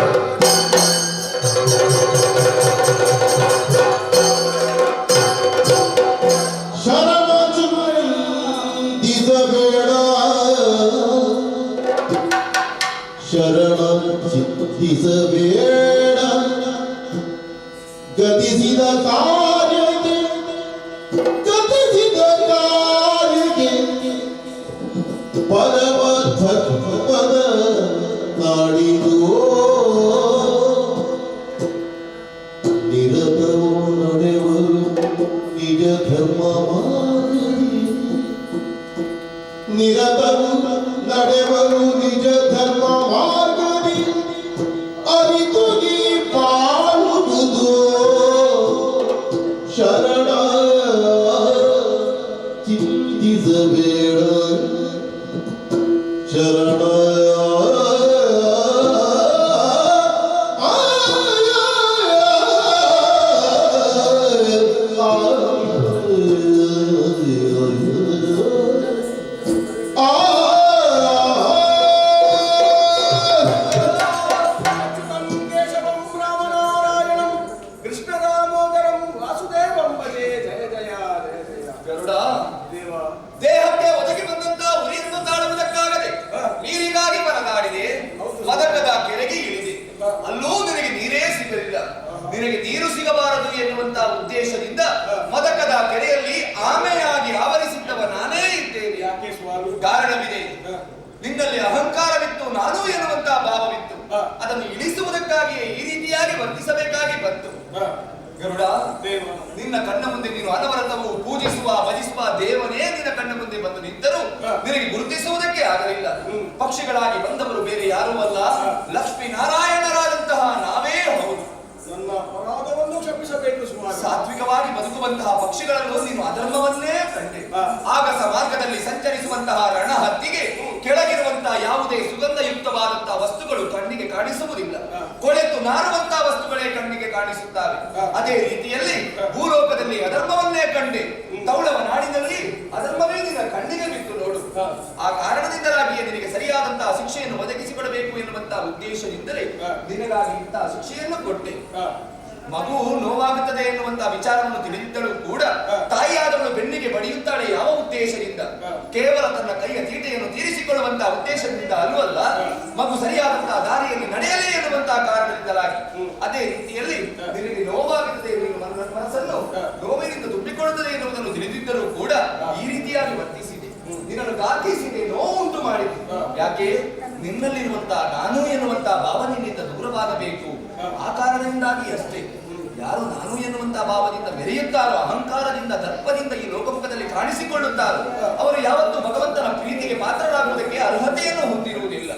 ಶರಣ ಚಿಂತಿಸಬೇಡ, ಶರಣ ಚಿಂತಿಸಬೇಡ, ಗತಿಸಿದ ಕಾರ್ಯಕ್ಕೆ, ಗತಿಸಿದ ಕಾರ್ಯಕ್ಕೆ. ನಿನಗೆ ನೀರು ಸಿಗಬಾರದು ಎನ್ನುವಂತಹ ಉದ್ದೇಶದಿಂದ ಮದಕದ ಕೆರೆಯಲ್ಲಿ ಆಮೆಯಾಗಿ ಆವರಿಸಿದ್ದವ ನಾನೇ ಇದ್ದೇನೆ. ಯಾಕೆ ಸ್ವಾಮಿ? ಕಾರಣವಿದೆ. ನಿನ್ನಲ್ಲಿ ಅಹಂಕಾರವಿತ್ತು, ನಾನು ಎನ್ನುವಂತಹ ಭಾವವಿತ್ತು. ಅದನ್ನು ಇಳಿಸುವುದಕ್ಕಾಗಿಯೇ ಈ ರೀತಿಯಾಗಿ ವರ್ತಿಸಬೇಕಾಗಿ ಬಂತು. ಗರುಡ, ದೇವ, ನಿನ್ನ ಕಣ್ಣ ಮುಂದೆ ನೀನು ಅನವರತವು ಪೂಜಿಸುವ ಭಜಿಸುವ ದೇವನೇ ನಿನ್ನ ಕಣ್ಣ ಮುಂದೆ ಬಂದು ನಿಂತರೂ ನಿನಗೆ ಗುರುತಿಸುವುದಕ್ಕೆ ಆಗಲಿಲ್ಲ. ಪಕ್ಷಿಗಳಾಗಿ ಬಂದವರು ಬೇರೆ ಯಾರೂ ಅಲ್ಲ, ಲಕ್ಷ್ಮೀ ನಾರಾಯಣರಾದಂತಹ ನಾವೇ ಹೌದು. ನನ್ನ ಅಪರಾಧವನ್ನು ಕ್ಷಮಿಸಬೇಕು ಸ್ವಾಮಿ. ಸಾತ್ವಿಕವಾಗಿ ಬದುಕುವಂತಹ ಪಕ್ಷಿಗಳನ್ನು ನೀನು ಅಧರ್ಮವನ್ನೇ ಕಂಡೆ. ಆಗಸ ಮಾರ್ಗದಲ್ಲಿ ಸಂಚರಿಸುವಂತಹ ರಣಹದ್ದಿಗೆ ಕೆಳಗಿರುವಂತಹ ಯಾವುದೇ ಸುಗಂಧಯುಕ್ತವಾದಂತಹ ವಸ್ತುಗಳು ಕಣ್ಣಿಗೆ ಕಾಣಿಸುವುದಿಲ್ಲ. ಕೊಳೆತು ನಾರುವಂತಹ ವಸ್ತುಗಳೇ ಕಣ್ಣಿಗೆ ಕಾಣಿಸುತ್ತವೆ. ಅದೇ ರೀತಿಯಲ್ಲಿ ಭೂಲೋಕದಲ್ಲಿ ಅಧರ್ಮವನ್ನೇ ಕಂಡೆ. ತೌಳವ ನಾಡಿನಲ್ಲಿ ಅಧರ್ಮವೇ ನಿನ್ನ ಕಣ್ಣಿಗೆ ಬಿತ್ತು ನೋಡು. ಆ ಕಾರಣದಿಂದಲಾಗಿಯೇ ನಿನಗೆ ಸರಿಯಾದಂತಹ ಶಿಕ್ಷೆಯನ್ನು ಒದಗಿಸಿಕೊಡಬೇಕು ಎನ್ನುವಂತಹ ಉದ್ದೇಶದಿಂದಲೇ ನಿನಗಾಗಿ ಇಂತಹ ಶಿಕ್ಷೆಯನ್ನು ಕೊಟ್ಟೆ. ಮಗು ನೋವಾಗುತ್ತದೆ ಎನ್ನುವಂತಹ ವಿಚಾರವನ್ನು ತಿಳಿದಿದ್ದಳು ಕೂಡ ತಾಯಿಯಾದವಳು ಬೆನ್ನಿಗೆ ಬಡಿಯುತ್ತಾಳೆ ಯಾವ ಉದ್ದೇಶದಿಂದ? ಕೇವಲ ತನ್ನ ಕೈಯ ತೀಟೆಯನ್ನು ತೀರಿಸಿಕೊಳ್ಳುವಂತಹ ಉದ್ದೇಶದಿಂದ ಅಲ್ಲವಲ್ಲ, ಮಗು ಸರಿಯಾದಂತಹ ದಾರಿಯಲ್ಲಿ ನಡೆಯಲೇ ಎನ್ನುವಂತಹ ಕಾರಣದಿಂದಲಾಗಿ. ಅದೇ ರೀತಿಯಲ್ಲಿ ನಿನಗೆ ನೋವಾಗುತ್ತದೆ, ನೀನು ಮನಸ್ಸನ್ನು ನೋವಿನಿಂದ ತುಂಬಿಕೊಳ್ಳುತ್ತದೆ ಎನ್ನುವುದನ್ನು ತಿಳಿದಿದ್ದರೂ ಕೂಡ ಈ ರೀತಿಯಾಗಿ ವರ್ತಿಸಿದೆ, ನಿನ್ನನ್ನು ಗಾತಿಸಿದೆ, ನೋವುಂಟು ಮಾಡಿದೆ. ಯಾಕೆ? ನಿನ್ನಲ್ಲಿರುವಂತಹ ನಾನು ಎನ್ನುವಂತಹ ಭಾವನೆಯಿಂದ ದೂರವಾಗಬೇಕು. ಆ ಕಾರಣದಿಂದಾಗಿ ಅಷ್ಟೇ. ಯಾರು ನಾನು ಎನ್ನುವಂತಹ ಭಾವದಿಂದ ಮೆರೆಯುತ್ತಾರೋ, ಅಹಂಕಾರದಿಂದ ದರ್ಪದಿಂದ ಈ ಲೋಕಮುಖದಲ್ಲಿ ಕಾಣಿಸಿಕೊಳ್ಳುತ್ತಾರೋ ಅವರು ಯಾವತ್ತೂ ಭಗವಂತನ ಪ್ರೀತಿಗೆ ಪಾತ್ರರಾಗುವುದಕ್ಕೆ ಅರ್ಹತೆಯನ್ನು ಹೊಂದಿರುವುದಿಲ್ಲ.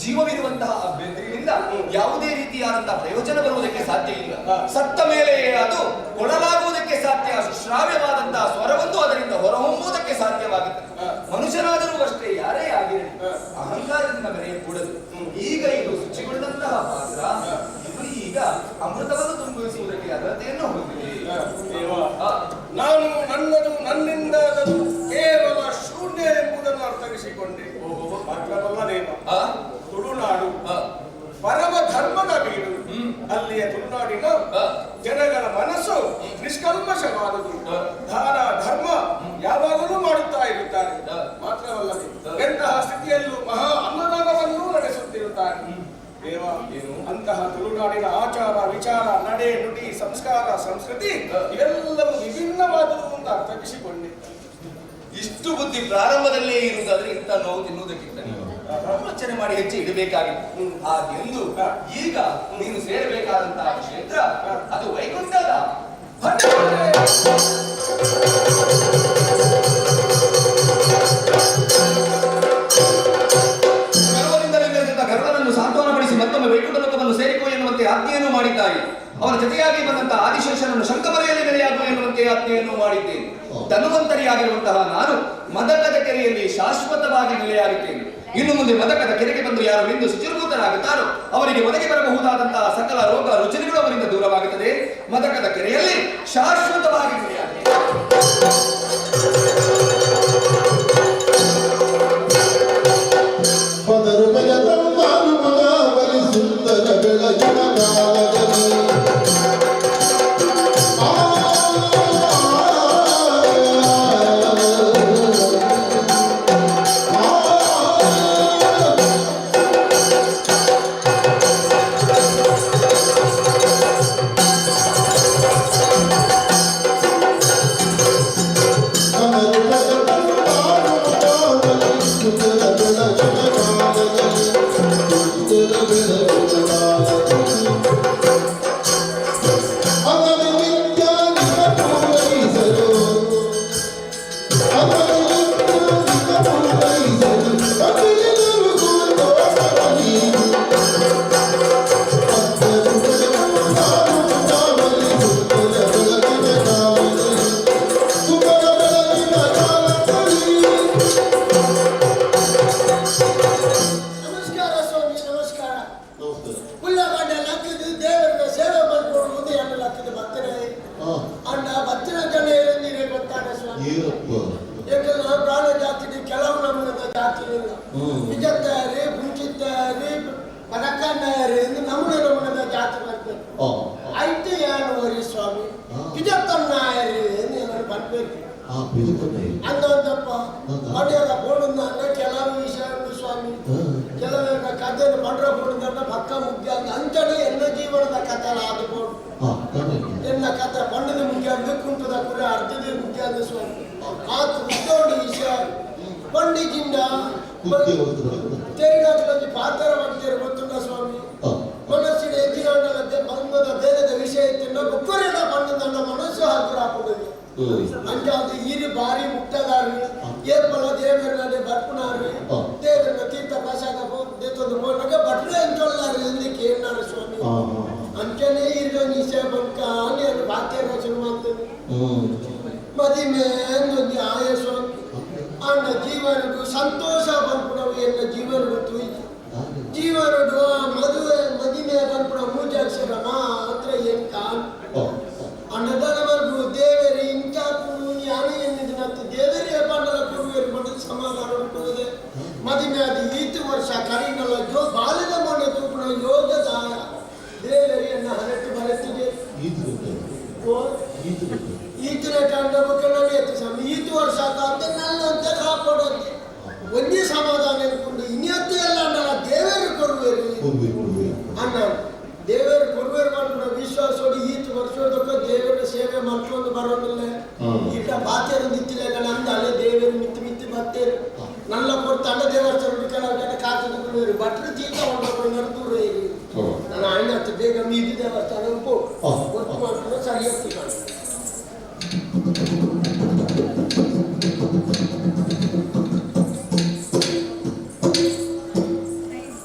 ಜೀವವಿರುವಂತಹ ಬೆದರಿನಿಂದ ಯಾವುದೇ ರೀತಿಯಾದಂತಹ ಪ್ರಯೋಜನ ಬರುವುದಕ್ಕೆ ಸಾಧ್ಯ ಇಲ್ಲ. ಸತ್ತ ಮೇಲೆ ಅದು ಕೊಡಲಾಗುವುದಕ್ಕೆ ಸಾಧ್ಯ. ಶ್ರಾವ್ಯವಾದಂತಹ ಸ್ವರವೊಂದು ಅದರಿಂದ ಹೊರಹೊಮ್ಮುವುದಕ್ಕೆ ಸಾಧ್ಯವಾಗುತ್ತದೆ. ಮನುಷ್ಯನಾದರೂ ಅಷ್ಟೇ, ಯಾರೇ ಆಗಿರಲಿ ಅಹಂಕಾರದಿಂದ ಮೆರೆಯಕೂಡದು. ಈಗ ಇದು ಶುಚಿಗೊಂಡಂತಹ ಪಾತ್ರ, ಇದು ಈಗ ಅಮೃತವನ್ನು ತುಂಬಿಸುವುದಕ್ಕೆ ಅರ್ಹತೆಯನ್ನು ಹೊಂದಿದೆ. ನಾನು ನನ್ನದು ನನ್ನಿಂದಾದದು ಕೇವಲ ಶೂನ್ಯ ಎಂಬುದನ್ನು ಅರ್ಥವಿಸಿಕೊಂಡೆ. ಮಾತ್ರವಲ್ಲ ದೇವ, ತುಳುನಾಡು ಪರಮ ಧರ್ಮದ ಬೀಡು. ಅಲ್ಲಿಯ ತುಳುನಾಡಿನ ಜನಗಳ ಮನಸ್ಸು ನಿಷ್ಕಲ್ಮಶವಾದುದು. ದಾನ ಧರ್ಮ ಯಾವಾಗಲೂ ಮಾಡುತ್ತಾ ಇರುತ್ತಾರೆ. ಮಾತ್ರವಲ್ಲದೆ ಎಂತಹ ಸ್ಥಿತಿಯಲ್ಲೂ ಮಹಾ ಅನ್ನದಾನವನ್ನು ನಡೆಸುತ್ತಿರುತ್ತಾರೆ. ದೇವ, ಅಂತಹ ತುಳುನಾಡಿನ ಆಚಾರ ವಿಚಾರ, ನಡೆ ನುಡಿ, ಸಂಸ್ಕಾರ ಸಂಸ್ಕೃತಿ ಇವೆಲ್ಲವೂ ವಿಭಿನ್ನವಾದುದು ಅಂತ ಅರ್ಥವಿಸಿಕೊಂಡೆ. ಇಷ್ಟು ಬುದ್ಧಿ ಪ್ರಾರಂಭದಲ್ಲೇ ಇರುವುದಾದ್ರೆ ಇಂಥ ನೋವು ತಿನ್ನುವುದಕ್ಕಿಂತ ಆಲೋಚನೆ ಮಾಡಿ ಹೆಚ್ಚು ಇಡಬೇಕಾಗಿತ್ತು. ಹಾಗೆಂದು ಈಗ ನೀನು ಸೇರಬೇಕಾದಂತಹ ಕ್ಷೇತ್ರ ಅದು ವೈಕುಂಠದ. ಗರ್ವದಿಂದಲೇ ಮೆರೆದಿದ್ದ ಗರುಡನನ್ನು ಸಾಂತ್ವನಪಡಿಸಿ ಮತ್ತೊಮ್ಮೆ ವೈಕುಂಠ ಲೋಕವನ್ನು ಸೇರಿಕೋ ಎನ್ನುವಂತೆ ಆಜ್ಞೆಯನ್ನು ಮಾಡಿದ್ದಾಯಿ. ಅವನ ಜೊತೆಯಾಗಿ ಬಂದಂತಹ ಆದಿಶೇಷನನ್ನು ಶಂಕಮರೆಯಲ್ಲಿ ನೆಲೆಯಾಗು ಎನ್ನುವಂತೆ ಆಜ್ಞೆಯನ್ನು ಮಾಡಿದ್ದೇನೆ. ಧನ್ವಂತರಿಯಾಗಿರುವಂತಹ ನಾನು ಮದಕದ ಕೆರೆಯಲ್ಲಿ ಶಾಶ್ವತವಾಗಿ ನೆಲೆಯಾಗುತ್ತೇನೆ. ಇನ್ನು ಮುಂದೆ ಮದಕದ ಕೆರೆಗೆ ಬಂದು ಯಾರು ಎಂದು ಶುಚಿರ್ಭೂತರಾಗುತ್ತಾರೋ ಅವರಿಗೆ ಒದಗಿ ಬರಬಹುದಾದಂತಹ ಸಕಲ ರೋಗ ರುಚಿಗಳು ಅವರಿಂದ ದೂರವಾಗುತ್ತದೆ. ಮದಕದ ಕೆರೆಯಲ್ಲಿ ಶಾಶ್ವತವಾಗಿ ನೆಲೆಯಾಗುತ್ತೇನೆ. ಸುಂದರ ಬೆಳಗಿನ ಕಾಲದಲ್ಲಿ ನಮಸ್ಕಾರ ಸ್ವಾಮಿ, ನಮಸ್ಕಾರ. ಉಳ್ಳಾಗಡ್ಡೆ ಲಕ್ಕದು ದೇವರಿಗೆ ಸೇವೆ ಮಾಡ್ಕೊಂಡು ಎಣ್ಣೆ ಲಕ್ಕದು ಬರ್ತೇನೆ. ಅಣ್ಣ ಬತ್ತಿನ ಜನ ಏರಂದಿರೇ ಗೊತ್ತಾನೆ ಸ್ವಾಮಿ. ಯಾಕಂದ್ರೆ ಪ್ರಾಣ ಜಾತಿ ಕೆಲವು ನಮೂನದ ಜಾತಿ ಇಲ್ಲ. ನಿಜತ್ತಾರಿ ಮುಂಚಿತ್ತಾರಿ ಬಡಕನ್ನಾರಿ ಎಂದು ನಮೂನೆ ನಮೂನದ ಜಾತಿ ಬರ್ಬೇಕು. ಐತೆ ಏನು ಸ್ವಾಮಿ ಪಿಜತ್ತನ್ನಾಯರಿ ಎಂದು ಏನಾದ್ರು ಬರ್ಬೇಕು ಅಂದಪ್ಪ ಮನೆಯಲ್ಲ ಬೋಡುಂದ ಕೆಲವು ವಿಷಯ ಉಂಟು ಸ್ವಾಮಿ. ಕೆಲವೆಲ್ಲ ಕಥೆಯನ್ನು ಪಂಡ್ರ ಬೋಡುಂದ ಪಕ್ಕ ಮುಗ್ಗಿ ಅಂತ ಅಂಚನೆ ಎಲ್ಲ ಜೀವನದ ಕಥೆಲ್ಲ ಅದು ಬೋಡು. ಕುತ್ತೆ ವಸ್ತು. ತೆರಿನಾಟ್ಲೊಂಜಿ ಪಾತೆರ ಮಾಡ್ತೇವೆ, ಗೊತ್ತುಂಡ ಸ್ವಾಮಿ? ಮನಸ್ಸಿನ ಎಂಜಿನಾಂಡಲದ್ದೆ ಬಂಗದ ಬೇರೆದ ವಿಷಯ ಇತ್ತಿನ ಬುಕ್ಕರೆನ ಪಂಡಂದ ಮನಸ್ಸು ಹಾಕುರ ಹಾಕುದು. ಅಂಚಾದ ಈರು ಬಾರಿ ಮುಕ್ತದಾರು, ಏರ್ಪಲ ದೇವರನ್ನೇ ಬರ್ಪುನಾರು. ದೇವರನ್ನ ತೀರ್ಥ ಪ್ರಸಾದ ದೇತೊಂದು ಪೋನಾಗ ಭಟ್ರು ಎಂಚೊಲ್ಲಾರು ಎಂದು ಕೇಳಿನಾರು ಸ್ವಾಮಿ. ಅಂಚನೆ ಈರ್ಗೊಂಜಿ ವಿಷಯ ಬಂಕ ನಾನು ಪಾತೆರ ಶುರು ಮಾಡ್ತೇನೆ. ಮದಿಮೆ ಒಂಜಿ ಆಯ ಸ್ವಾಮಿ, ಅಣ್ಣ ಜೀವನಡು ಸಂತೋಷ ಪನ್ಪುನವು ಎನ್ನ ಜೀವನಡು ತೂಯಿ. ಜೀವನಡು ಆ ಮದುವೆ ಮದಿಮೆ ಪನ್ಪುನ ಮೂಜಕ್ಷರ ಮಾತ್ರ ಎನ್ ಕಾನ್. ಅಣ್ಣದಾನ ಮಲ್ಪು ದೇವೇರಿ ಇಂಚಾಪು ಯಾನು ಎನ್ನಿದಿನತ್ತು ದೇವೇರಿ ಪಂಡಲ ಕೊರುವೇರು ಪಂಡದ ಸಮಾಧಾನ ಉಂಟುದೆ. ಮದಿಮೆ ಅದು ಈತು ವರ್ಷ ಕರೀನಲ್ಲ ಜೋ ಬಾಲ್ಯದ ಮೊನ್ನೆ ತೂಪುನ ಯೋಗ ದಾಯ ದೇವೇರಿ ಎನ್ನ ಹರಟ್ಟು ಬರತ್ತಿಗೆ. ಈತು ಗೊತ್ತೆ? ಓ. ಈತು ಗೊತ್ತೆ? ಈತನ ಕಂಡ ಬುಕ್ಕನಲ್ಲಿ ಎತ್ತು ಸ್ವಾಮಿ, ಈತು ವರ್ಷ ಅಂತ ನಲ್ಲಂತೆ ಕಾಪಾಡೋದೆ ಒಂದೇ ಸಮಾಧಾನ ಇಟ್ಕೊಂಡು ಇನ್ನೆತ್ತು ಎಲ್ಲ ಅನ್ನಲ್ಲ ದೇವರು ಕೊರುವೇರಿ. ಕೊಡುವೆ, ಕೊಡುವೆ. ಅಣ್ಣ ದೇವರು ಕೊರುವೇರು ಮಾಡ್ಕೊಂಡು ವಿಶ್ವಾಸೋಡಿ ಈತು ವರ್ಷದಕ್ಕ ದೇವರ ಸೇವೆ ಮಾಡ್ಕೊಂಡು ಬರೋದಿಲ್ಲ. ಈಟ ಪಾತೆರು ನಿತ್ತಿಲ್ಲ ಅಂದಾಲೆ ದೇವರು ಮಿತ್ತಿ ಮಿತ್ತಿ ಬತ್ತೇರು ನಲ್ಲ ಕೊಡ್ತ ಅಣ್ಣ ದೇವಸ್ಥಾನ ಕೆಲವು ಜನ ಕಾಸು ಕೊಡುವೇರು. ಭಟ್ರು ತೀರ್ಥ ಹೊಂಡ್ಕೊಂಡು ದೂರ ಇರಿ. ನಾನು ಅಣ್ಣ ಬೇಗ ಮೀದಿ ದೇವಸ್ಥಾನ ಪೋ. ಗೊತ್ತು ಮಾಡ್ಕೊಂಡು ಸರಿ ಹೋಗ್ತೀನಿ.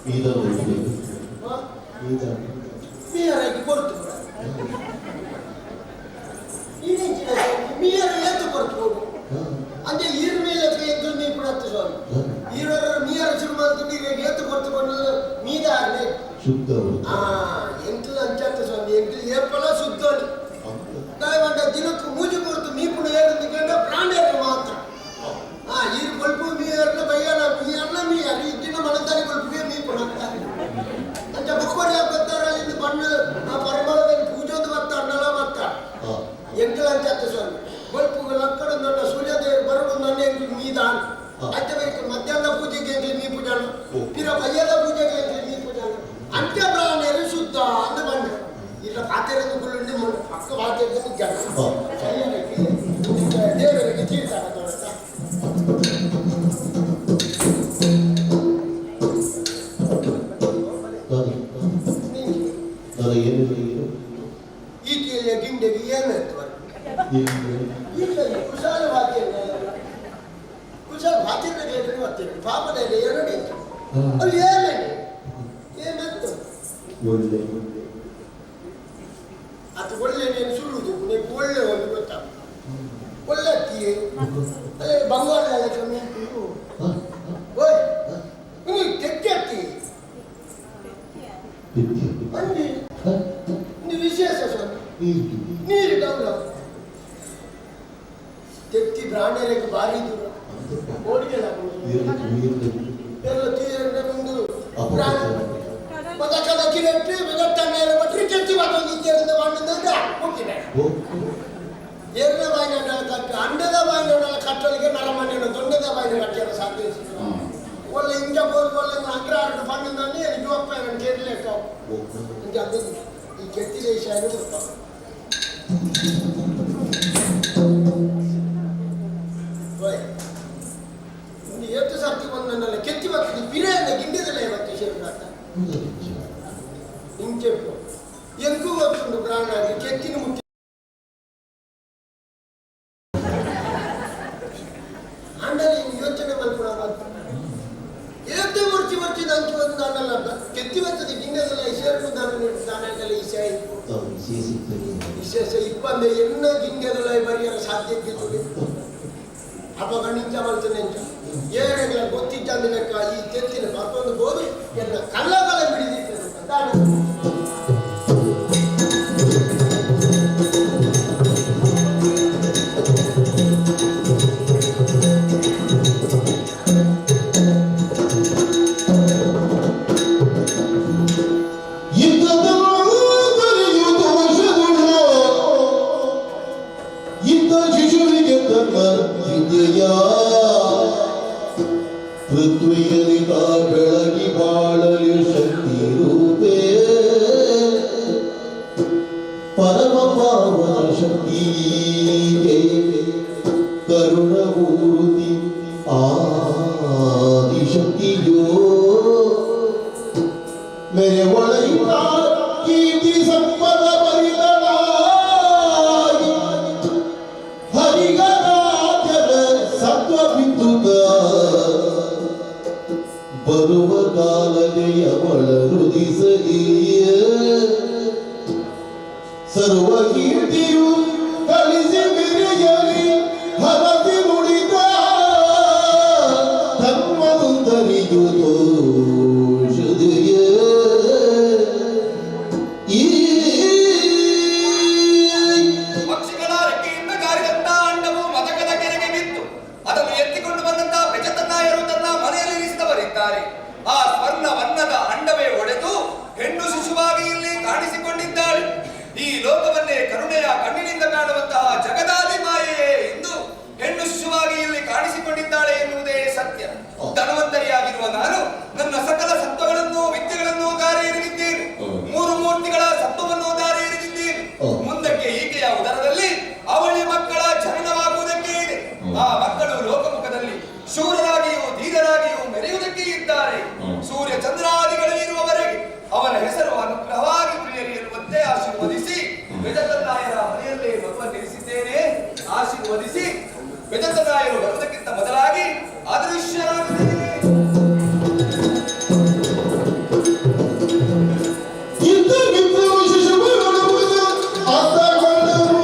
ಮೀದ ಹೋಗ್ಬೇಕು. ಮೀದ. ಮೀಯರಾಗಿ ಕೊಡ್ತು ಮೀಯರ ಏತು ಕೊಡ್ತು ಹೋಗು. ಅಂದ್ರೆ ಈರ್ ಮೇಲೆ ಎಂಕುಲು ನೀ ಪುಣತ್ತು ಸ್ವಾಮಿ. ಈರರ ಮೀಯರ ಶುರು ಮಾಡ್ಕೊಂಡು ಈಗ ಏತು ಕೊಡ್ತು ಕೊಂಡು ಮೀದ ಆರ್ನೆ. ಶುದ್ಧ. ಆ ಎಂಕುಲು ಅಂಚತ್ತ ಸ್ವಾಮಿ, ಎಂಕುಲು ಏಪಲ ಶುದ್ಧೋನಿ ದಾಯವಂಡ ದಿನಕ್ಕೂ ಮೂಜಿ ಕೊಡ್ತು ಮೀಪುಣ ಏರು ಕಂಡ ಪ್ರಾಣಿಯರು ಮಾತ್ರ. ಆ ಈರು ಕೊಲ್ಪು ಮೀಯರ್ನ ಬಯ್ಯನ ಮೀಯರ್ನ ಮೀಯರ್ ಇದ್ದಿನ ಮನದಾರಿ ಕೊಲ್ಪುಗೆ ಮೀಪುಣ ಅಂತಾರೆ. ಅಂಚ ಬೊಕ್ಕೋರಿ ಬರ್ತಾರ ಅಲ್ಲಿಂದ ಬಣ್ಣ ಆ ಪರಿಮಳದಲ್ಲಿ ಪೂಜೊಂದು ಬರ್ತಾರ ನಲ ಬರ್ತಾರ. ಎಂಕುಲು ಅಂಚತ್ತ ಸ್ವಾಮಿ, ಕೊಲ್ಪು ಲಕ್ಕಡ ನನ್ನ ಸೂರ್ಯದೇವರು ಬರಡು ನನ್ನ ಎಂಕುಲು ಮೀದಾನ್. ಅಂಚ ಬೇಕು ಮಧ್ಯಾಹ್ನ ಪೂಜೆಗೆ ಎಂಕುಲು ಮೀ ಪೂಜಾನ. ಪಿರ ಬಯ್ಯದ ಪೂಜೆಗೆ ಎಂಕುಲು ಮೀ ಪೂಜಾನ. ಅಂಚ ಪ್ರಾಣಿಯರು ಶುದ್ಧ ಅಂದ ಬಣ್ಣ ಇಲ್ಲ ಪಾತೆರದು ಗುಳ್ಳುಂಡಿ ಪಕ್ಕ ಪಾತೆರದು ಜನ. ಸರಿಯಾಗಿ ದೇವರಿಗೆ ತೀರ್ಥ ಹಾಕೋಣ. ದಾದ ದಾದ ಏನಿಲ್ಲ ಏನು? ಈ ಕೇಳಿಯ ಗಿಂಡೆಗೆ ಏನಾಯ್ತು? ಏನು? ಇಲ್ಲ, ಕುಶಾಲ ಭಾಗ್ಯ, ಕುಶಾಲ ಭಾಗ್ಯದ ಬರ್ತೇನೆ ಪಾಪದಲ್ಲಿ ಎರಡು ಇತ್ತು. ಅಲ್ಲಿ ಏನೇನು ಏನಾಯ್ತು? ಒಳ್ಳೆ. ಅದು ಒಳ್ಳೆ ನೀನು ಸುಳ್ಳುದು ನೀವು ಒಳ್ಳೆ ಒಂದು ಗೊತ್ತಾ ಒಳ್ಳೆ ಅಕ್ಕಿಯೇ ಅಲ್ಲೇ ಬಂಗಾಳ ಉಂಟು. ಓಯ್, ನೀವು ತೆಕ್ಕೆ ಅಕ್ಕಿ. ಅಂದಿ. ಇದು ವಿಶೇಷ ಸ್ವಾಮಿ. ನೀರು. ನೀರು ಡೌಲ ತೆತ್ತಿ ಬ್ರಾಹ್ಮಣರಿಗೆ ಭಾರಿ ದೂರ ಓಡಿಗೆಲ್ಲ. ಎಲ್ಲ ತೀರ ಒಂದು ಬದಕದ ಕಿರೆಟ್ಟಿ ಬೆದತ್ತಣ್ಣೇರ ಬಟ್ರಿ ಕೆತ್ತಿ ಮತ್ತೊಂದು ಇತ್ಯರ್ಥ ಮಾಡಿದ್ದಂದ್ರೆ ಮುಕ್ಕಿದೆ. ಎರಡನೇ ಬಾಯಿನ ಕಟ್ಟು ಅಂಡದ ಬಾಯಿನ ಕಟ್ಟಲಿಗೆ ನರಮಣ್ಣಿನ ದೊಡ್ಡದ ಬಾಯಿನ ಕಟ್ಟಿಯರ ಸಾಧ್ಯ. ಒಳ್ಳೆ ಇಂಜ ಬೋಲ್ ಒಳ್ಳೆ ಅಗ್ರ ಪಣ್ಣಂದ್ರೆ ಜೋಪ್ಪ ನನ್ನ ಕೇಳಲೇಕ ಇಂಜ ಅದು ಈ ಕೆತ್ತಿ ದೇಶ ಗೊತ್ತ. ಓಯ್, ಇನ್ನು ಏತು ಸರ್ತಿ ಒಂದನ್ನೆಲ್ಲ ಕೆತ್ತಿ ಬರ್ತದೆ ಪಿರೆಯನ್ನ ಗಿಂಡಿದಲ್ಲೇ ಬತ್ತೆ ಶೇರುನಾಥ ಇಂಚೆಪ್ಪು ಎಂಕು ಗೊತ್ತುಂಡು ಪ್ರಾಣ ಕೆತ್ತಿನ ಮುಟ್ಟಿ ಆಂಡಲಿ ಯೋಚನೆ ಮಲ್ಪುಣ ಬಂತು ಏತೆ ಮುರ್ಚಿ ಮುರ್ಚಿ ದಂಚು ಒಂದು ನಾನಲ್ಲ ಕೆತ್ತಿ ಬರ್ತದೆ ಗಿಂಡದಲ್ಲ ಶೇರು ನಾನು ನಾನೆಲ್ಲ ಈ ಇಪ್ಪು ವಿಶೇಷ ಇಪ್ಪಂದೆ ಎನ್ನ ಗಿಂಡದಲ್ಲ ಬರೆಯಲು ಸಾಧ್ಯ ಇದ್ದಿದ್ದು ಅಪಗ ನಿಂಚ ಮಲ್ತನೆ ಎಂಚ ಏನೆಲ್ಲ ಗೊತ್ತಿದ್ದ ಲೆಕ್ಕ ಈ ತೆತ್ತಿನ ಮತ್ತೊಂದು ಬೋದು ಎಲ್ಲ ಕಲ್ಲಗಳ ಬಿಡಿದಿತ್ತು ದಾನ. ಇಂಥ ಶಿಶುವಿಗೆ ತನ್ನ ವಿದ್ಯೆಯ ಪೃಥ್ವಿಯಲ್ಲಿ ತಾ ಬೆಳಗಿ ಬಾಳಲಿ ಶಕ್ತಿ ರೂಪೇ ಪರಮ ಪಾವನ ಶಕ್ತಿಗೆ ಕರುಣಮೂರ್ತಿ ಆದಿಶಕ್ತಿ. ಸಂಪದ ಬರಿದಳಾಗಿ ಹರಿಗರಾಜನ ಸತ್ವ ಬಿದ್ದುತ ಬರುವ ಕಾಲದೆ ಅವಳ ರುದಿಸಲಿಯ ಸರ್ವ ಕೀರ್ತಿಯು ಕಳಿಸಿ ಮೆರೆಯಲಿ ಹರಸಿ ನುಡಿದ ಧನ್ವಂತರಿಯು ತೋಷದೆಯ ಈ ಪಕ್ಷಿಗಳ ರೆಕ್ಕೆಯಿಂದ ಜಾರಿದಂತ ಅಂಡವು ಮದಕದ ಕೆರೆಗೆ ಬಿತ್ತು. ಅದನ್ನು ಎತ್ತಿಕೊಂಡು ಬಂದಂತಹ ಬೆಜತನ್ನಾಯರು ತನ್ನ ಮನೆಯಲ್ಲಿ ಇರಿಸಿದವರಿದ್ದಾರೆ. ಆ ಸ್ವರ್ಣ ವರ್ಣದ ಅಂಡವೇ ಒಡೆದು ಹೆಣ್ಣು ಶಿಶುವಾಗಿ ಇಲ್ಲಿ ಕಾಣಿಸಿಕೊಂಡಿದ್ದಾಳೆ. ಈ ಲೋಕವನ್ನೇ ಕರುಣೆಯ ಕಣ್ಣಿನಿಂದ ಕಾಣುವಂತಹ ಜಗದಾದಿ ಮಾಯೆಯೇ ಇಂದು ಹೆಣ್ಣು ಶಿಶುವಾಗಿ ಇಲ್ಲಿ ಕಾಣಿಸಿಕೊಂಡಿದ್ದಾಳೆ ಎನ್ನುವುದೇ ಸತ್ಯ. ಧನ್ವಂತರಿಯಾಗಿರುವ ನಾನು ನನ್ನ ಸಕಲ ಸತ್ವಗಳನ್ನು ವಿದ್ಯೆಗಳನ್ನು ದಾರಿ ಎರೆದಿದ್ದೇನೆ. ಮೂರು ಮೂರ್ತಿಗಳ ಸತ್ವವನ್ನು ದಾರಿ ಎರೆದಿದ್ದೇನೆ. ಮುಂದಕ್ಕೆ ಈಕೆಯ ಉದರದಲ್ಲಿ ಅವಳಿ ಮಕ್ಕಳ ಜನನವಾಗುವುದಕ್ಕೆ ಇದೆ. ಆ ಮಕ್ಕಳು ಲೋಕಮುಖದಲ್ಲಿ ಶೂರರಾಗಿಯೂ ಧೀರರಾಗಿಯೂ ಮೆರೆಯುವುದಕ್ಕೆ ಇದ್ದಾರೆ. ಸೂರ್ಯ ಚಂದ್ರಾದಿಗಳು ಇರುವವರೆಗೆ ಅವರ ಹೆಸರು ಅನುಗ್ರಹವಾಗಿ ಉಳಿಯಲಿ ಎನ್ನುವಂತೆ ಆಶೀರ್ವದಿಸಿ ಬೆಜತನ್ನಾಯರ ಮನೆಯಲ್ಲೇ ಮಗುವನ್ನಿರಿಸಿದ್ದೇನೆ. ಆಶೀರ್ವದಿಸಿ ಬೆಜತನಾಯರು ಬರುವುದಕ್ಕಿಂತ ಮೊದಲಾಗಿ ಅದೃಶ್ಯರಾಗಿದ್ದೇನೆ. ಇದ್ದ ಮಿತ್ರವು ಶಿಶುಗಳು ಅಂತಗೊಂಡವು.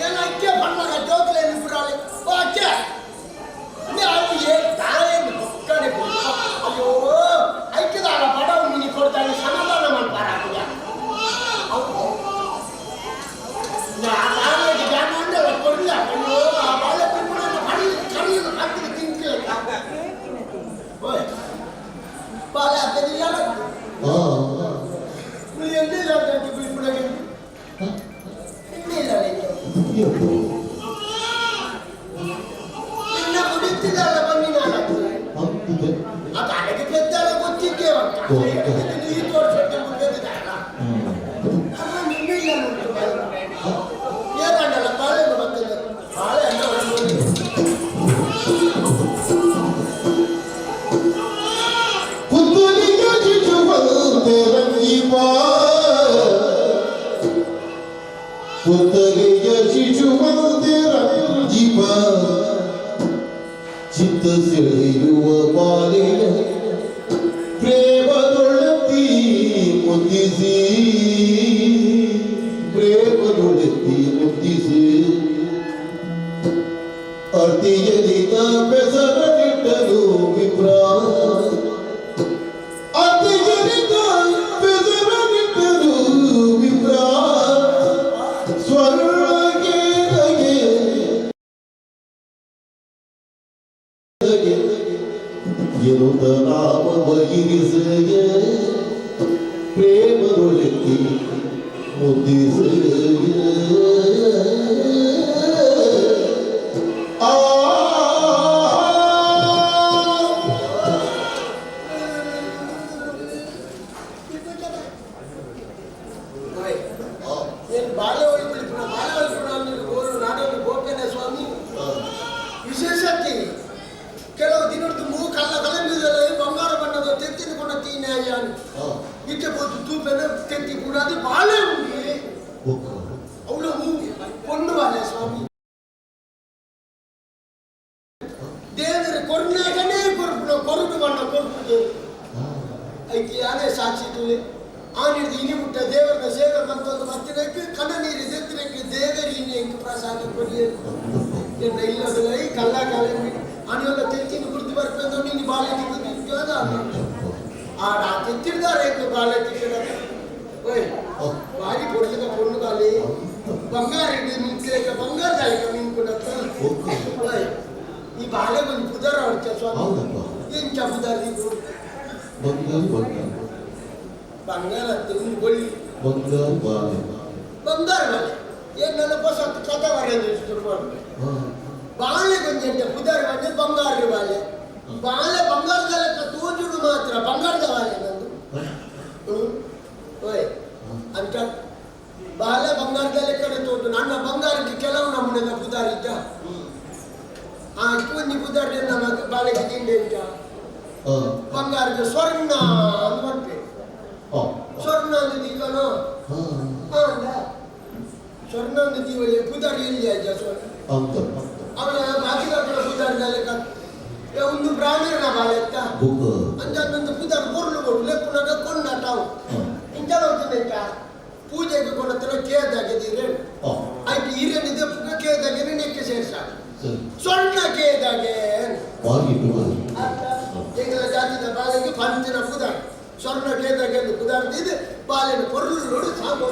ಏನ್ ಅಕ್ಕೆ ಬಣ್ಣದ ಜೋಕ್ಲೇನು ಬಿಡಾಳೆ ಓ ಅಕ್ಕೆ ಅವು ಏನ್ ತಾಯೇನು ಬೊಕ್ಕನೆ. ಅಯ್ಯೋ, ಐಕ್ಯದಾರ ಬಡವ ಮಿನಿ ಕೊಡ್ತಾನೆ, ಸಮಾಧಾನ ಮಾಡ್ಬಾರ. ಕೊಡ್ಲ. ಅಯ್ಯೋ, ಆ ಬಾಳೆ ಪಿಪ್ಪುಡನ್ನ ಕರಿ ಕರಿಯನ್ನು ಕತ್ತಿಗೆ ತಿಂತಿಲ್ಲ. ಓಯ್ ಬಾಳೆ ಅತ್ತದಿಲ್ಲ. ಎಂದಿಲ್ಲ ಬಿಲ್ಪುಡಗೆ ಇನ್ನಿಲ್ಲ. ನಿನ್ನ ಕುಡಿತಿದ್ದಾಳ ಬನ್ನಿ ನಾನು. ಅಂತಿದೆ. ಅದು ಅಡಗೆ ಪೆದ್ದಾಳ ಗೊತ್ತಿದ್ದೆ ಅಂತ ಈ ತೋರ್ಸಕ್ಕೆ ಮುಂದೆದ್ದಾಳ ಅಮ್ಮ ನಿನ್ನಿಲ್ಲ ಉಂಟು. ಏನಾಗಲ್ಲ, ಬಾಳೆ ಬರ್ತದೆ, ಬಾಳೆ ಹಣ್ಣು. ಪುತ್ತಲಿಗ ಶಿಶುವಂತೆ ರಂಜಿಪ, ಪುತ್ತಲಿಯ ಶಿಶುವಂತೆ ರಂಜಿಪ, ಚಿತ್ತ ಸೆಳೆಯುವ ಬಾಲೆಯ ಪ್ರೇಮದೊಳತಿ ಮುದ್ದಿಸಿ, ಪ್ರೇಮದೊಳತಿ ಮುದ್ದಿಸಿ, ಅರ್ತಿಯಲಿತ ಬೆಸರನಿಟ್ಟನು ವಿಪ್ರ, ಅತಿಯಲಿತ ಬೆಸರನಿಟ್ಟನು ವಿಪ್ರ, ಸ್ವರ್ಣಗೇರಗೆ ಎನ್ನುತ್ತ ನಾಮವ ಇರಿಸೆಯೇ, ಪ್ರೇಮದೊಳೆತ್ತಿ ಮುದ್ದಿಸೆಯೇ. ಆ ಏನು ಬಾಳೆ ಒಳಪುಣ, ಬಾಳೆ ಒಳಪುಣ ಅಂದ್ರೆ ಗೋಲು ನಾಡೊಂದು ಗೋಪೇನೆ ಸ್ವಾಮಿ. ವಿಶೇಷತೆ ಕೆಲವು ದಿನದ್ದು ಮೂ ಕಲ್ಲ ಕಲಂಬಿದಲ್ಲ, ಬಂಗಾರ ಬಣ್ಣದ ತೆತ್ತಿನ ತೀನೆ ಅಯ್ಯಾನು ಇತ್ತೆ ಪೋತು ತೂಪೆನ ತೆತ್ತಿ ಕೂಡ ಅದು ಬಾಳೆ ಉಂಡಿ. ಅವಳು ಹೂ ಪೊಣ್ಣು ಬಾಳೆ ಸ್ವಾಮಿ. ದೇವರು ಕೊರ್ನಾಗನೇ ಕೊರ್ಪುಣ ಕೊರಡು ಬಣ್ಣ ಕೊರ್ಪುದು. ಐಕೆ ಆನೆ ಸಾಕ್ಷಿ ತುಲೆ ಆನಿಡ್ದು ಇನಿ ಮುಟ್ಟ ದೇವರನ್ನ ಸೇವೆ ಮಂತೊಂದು ಮತ್ತಿನಕ್ಕೆ ಕಣ್ಣ ನೀರು ದೆತ್ತಿನಕ್ಕೆ ದೇವರಿ ಇನಿ ಎಂಕ್ ಪ್ರಸಾದ ಕೊಡಿ ಎನ್ನ ಇಲ್ಲದಲ್ಲ. ಈ ಕಲ್ಲ ಕಾಲ ಆನೆಲ್ಲ ತೆತ್ತಿನ ಗುರ್ತು ಬರ್ಪೆಂದು ನೀನು ಬಾಳೆ ತಿಕ್ಕು ಆಡ ತೆತ್ತಿಡ್ದಾರೆ ಎಂಕ್ ಬಾಳೆ ತಿಕ್ಕಡ. ಓಯ್, ಬಾರಿ ಪೊಡ್ಲಿಗ ಪೊಣ್ಣು ಬಾಲೆ, ಬಂಗಾರ ಇಡಿ ನಿಂತ್ಲೇಕ ಬಂಗಾರ ದಾಯಿಕ ನಿಂತ್ಕೊಂಡತ್ತ. ಓಯ್, ಈ ಬಾಳೆ ಒಂದು ಪುದರ ಹೊಡ್ತ ಸ್ವಾಮಿ. ಹೌದಪ್ಪ. ಎಂಚ ಪುದರ್ ಇದು? ಬಂಗಾರ ಬಂಗಾರ. ಬಂಗಾರ ಒಂದು ಬೊಳ್ಳಿ. ಬಂಗಾರ ಬಾಳೆ. ಬಂಗಾರ ಬಾಳೆ ಏನ್ ನನ್ನ ಹೊಸ ಕಥೆ ಬರೆಯೋದು. ಬಾಳೆ ಕೊಂಚ ಪುದರ್ ಬಂದು ಬಂಗಾರ ಬಾಳೆ. ಬಾಳೆ ಬಂಗಾರದ ಲೆಕ್ಕ ತೋಜುಡು ಮಾತ್ರ ಬಂಗಾರದ ಬಾಳೆ ನಂದು. ಓಯ್ ಅಂತ ಬಾಳೆ ಬಂಗಾರದ ಲೆಕ್ಕನೆ ತೋಟು. ನನ್ನ ಬಂಗಾರಕ್ಕೆ ಕೆಲವು ನಮೂನೆದ ಪುದಾರ್ ಇದ್ದ. ಆ ಒಂಜಿ ಪುದಾರ್ ನಮ್ಮ ಬಾಳೆಗೆ ತಿಂಡಿ ಉಂಟ. ಬಂಗಾರ. ಬಂಗಾರದ ಸ್ವರ್ಣ ಅಂತ ಮಾಡ್ಬೇಕು. ಸ್ವರ್ಣ ಅಂದ್ರೆ ದೀಕನು ಅಂದ ಸ್ವರ್ಣ ಅಂದ್ರೆ ದೀವಳಿ ಪುದಾರಿ ಎಲ್ಲಿ ಅಜ್ಜ ಸ್ವರ್ಣ ಅವನ ಬಾಕಿದಾಕಳ ಪುದಾರಿ ಒಂದು ಬ್ರಾಹ್ಮಣನ ಬಾಳೆತ್ತ ಅಂಜ ಒಂದು ಪುದಾರ್ ಪೊರ್ಲು ಕೊಡು ಲೆಪ್ಪುನಾಗ ಕೊಂಡಾಟ ಇಂಚ ಮಾಡ್ತಾನೆ ಪೂಜೆಗೆ ಕೊಡತ್ತನ ಕೇದಾಗೆ ದೀರೇನು ಆಯ್ತು ಈರೇನಿದೆ ಕೇದಾಗೆ ನೆಕ್ಕೆ ಸೇರ್ಸ ಸ್ವರ್ಣ ಕೇದಾಗೆ ಎಂಗಳ ಜಾತಿದ ಬಾಲೆಗೆ ಪಂಚಿನ ಪುದಾರ್ ಸ್ವರ್ಣ ಕೇದಾಗೆ ಪುದಾರ್ ಇದು ಬಾಲೆನ ಪೊರ್ಲು ನೋಡು ಸಾಕು.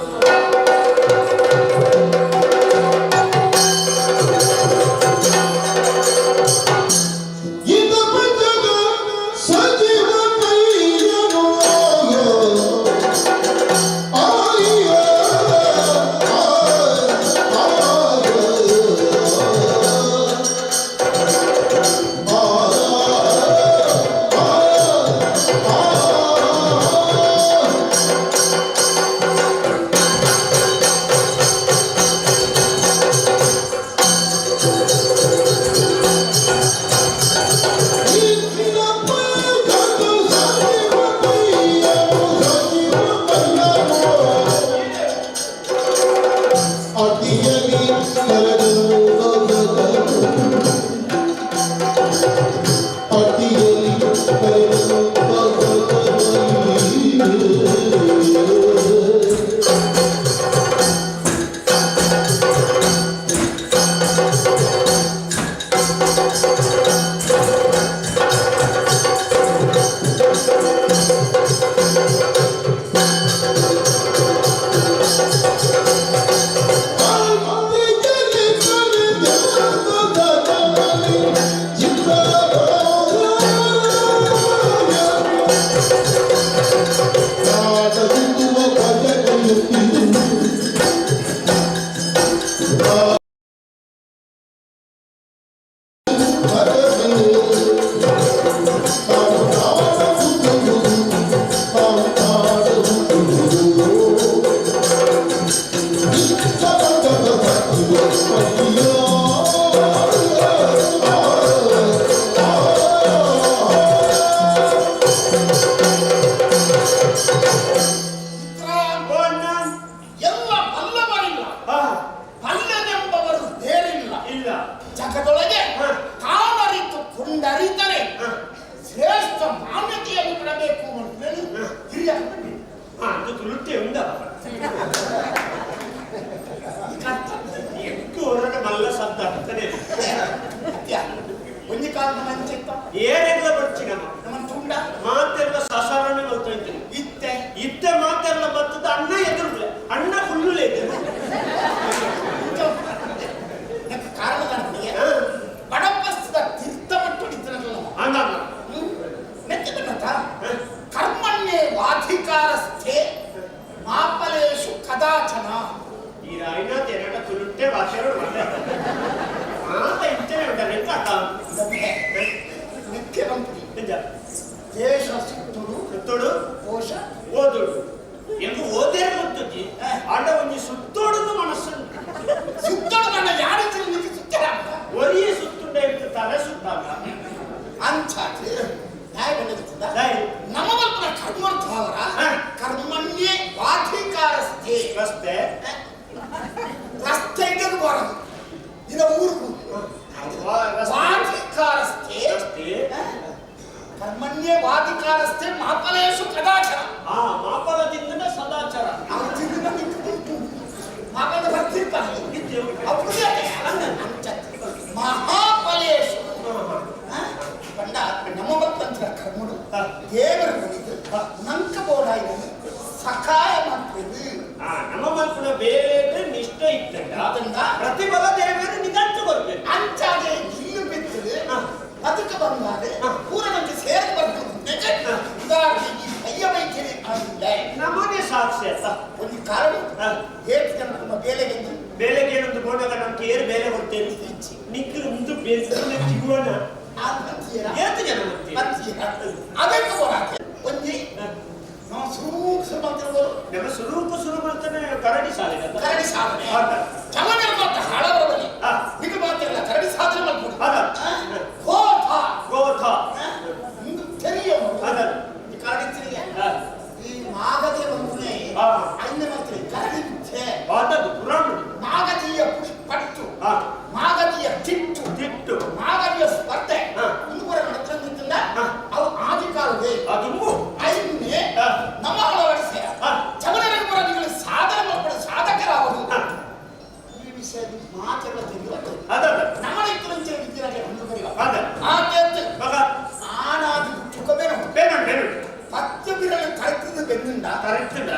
ತರೆತ್ತುಂಡ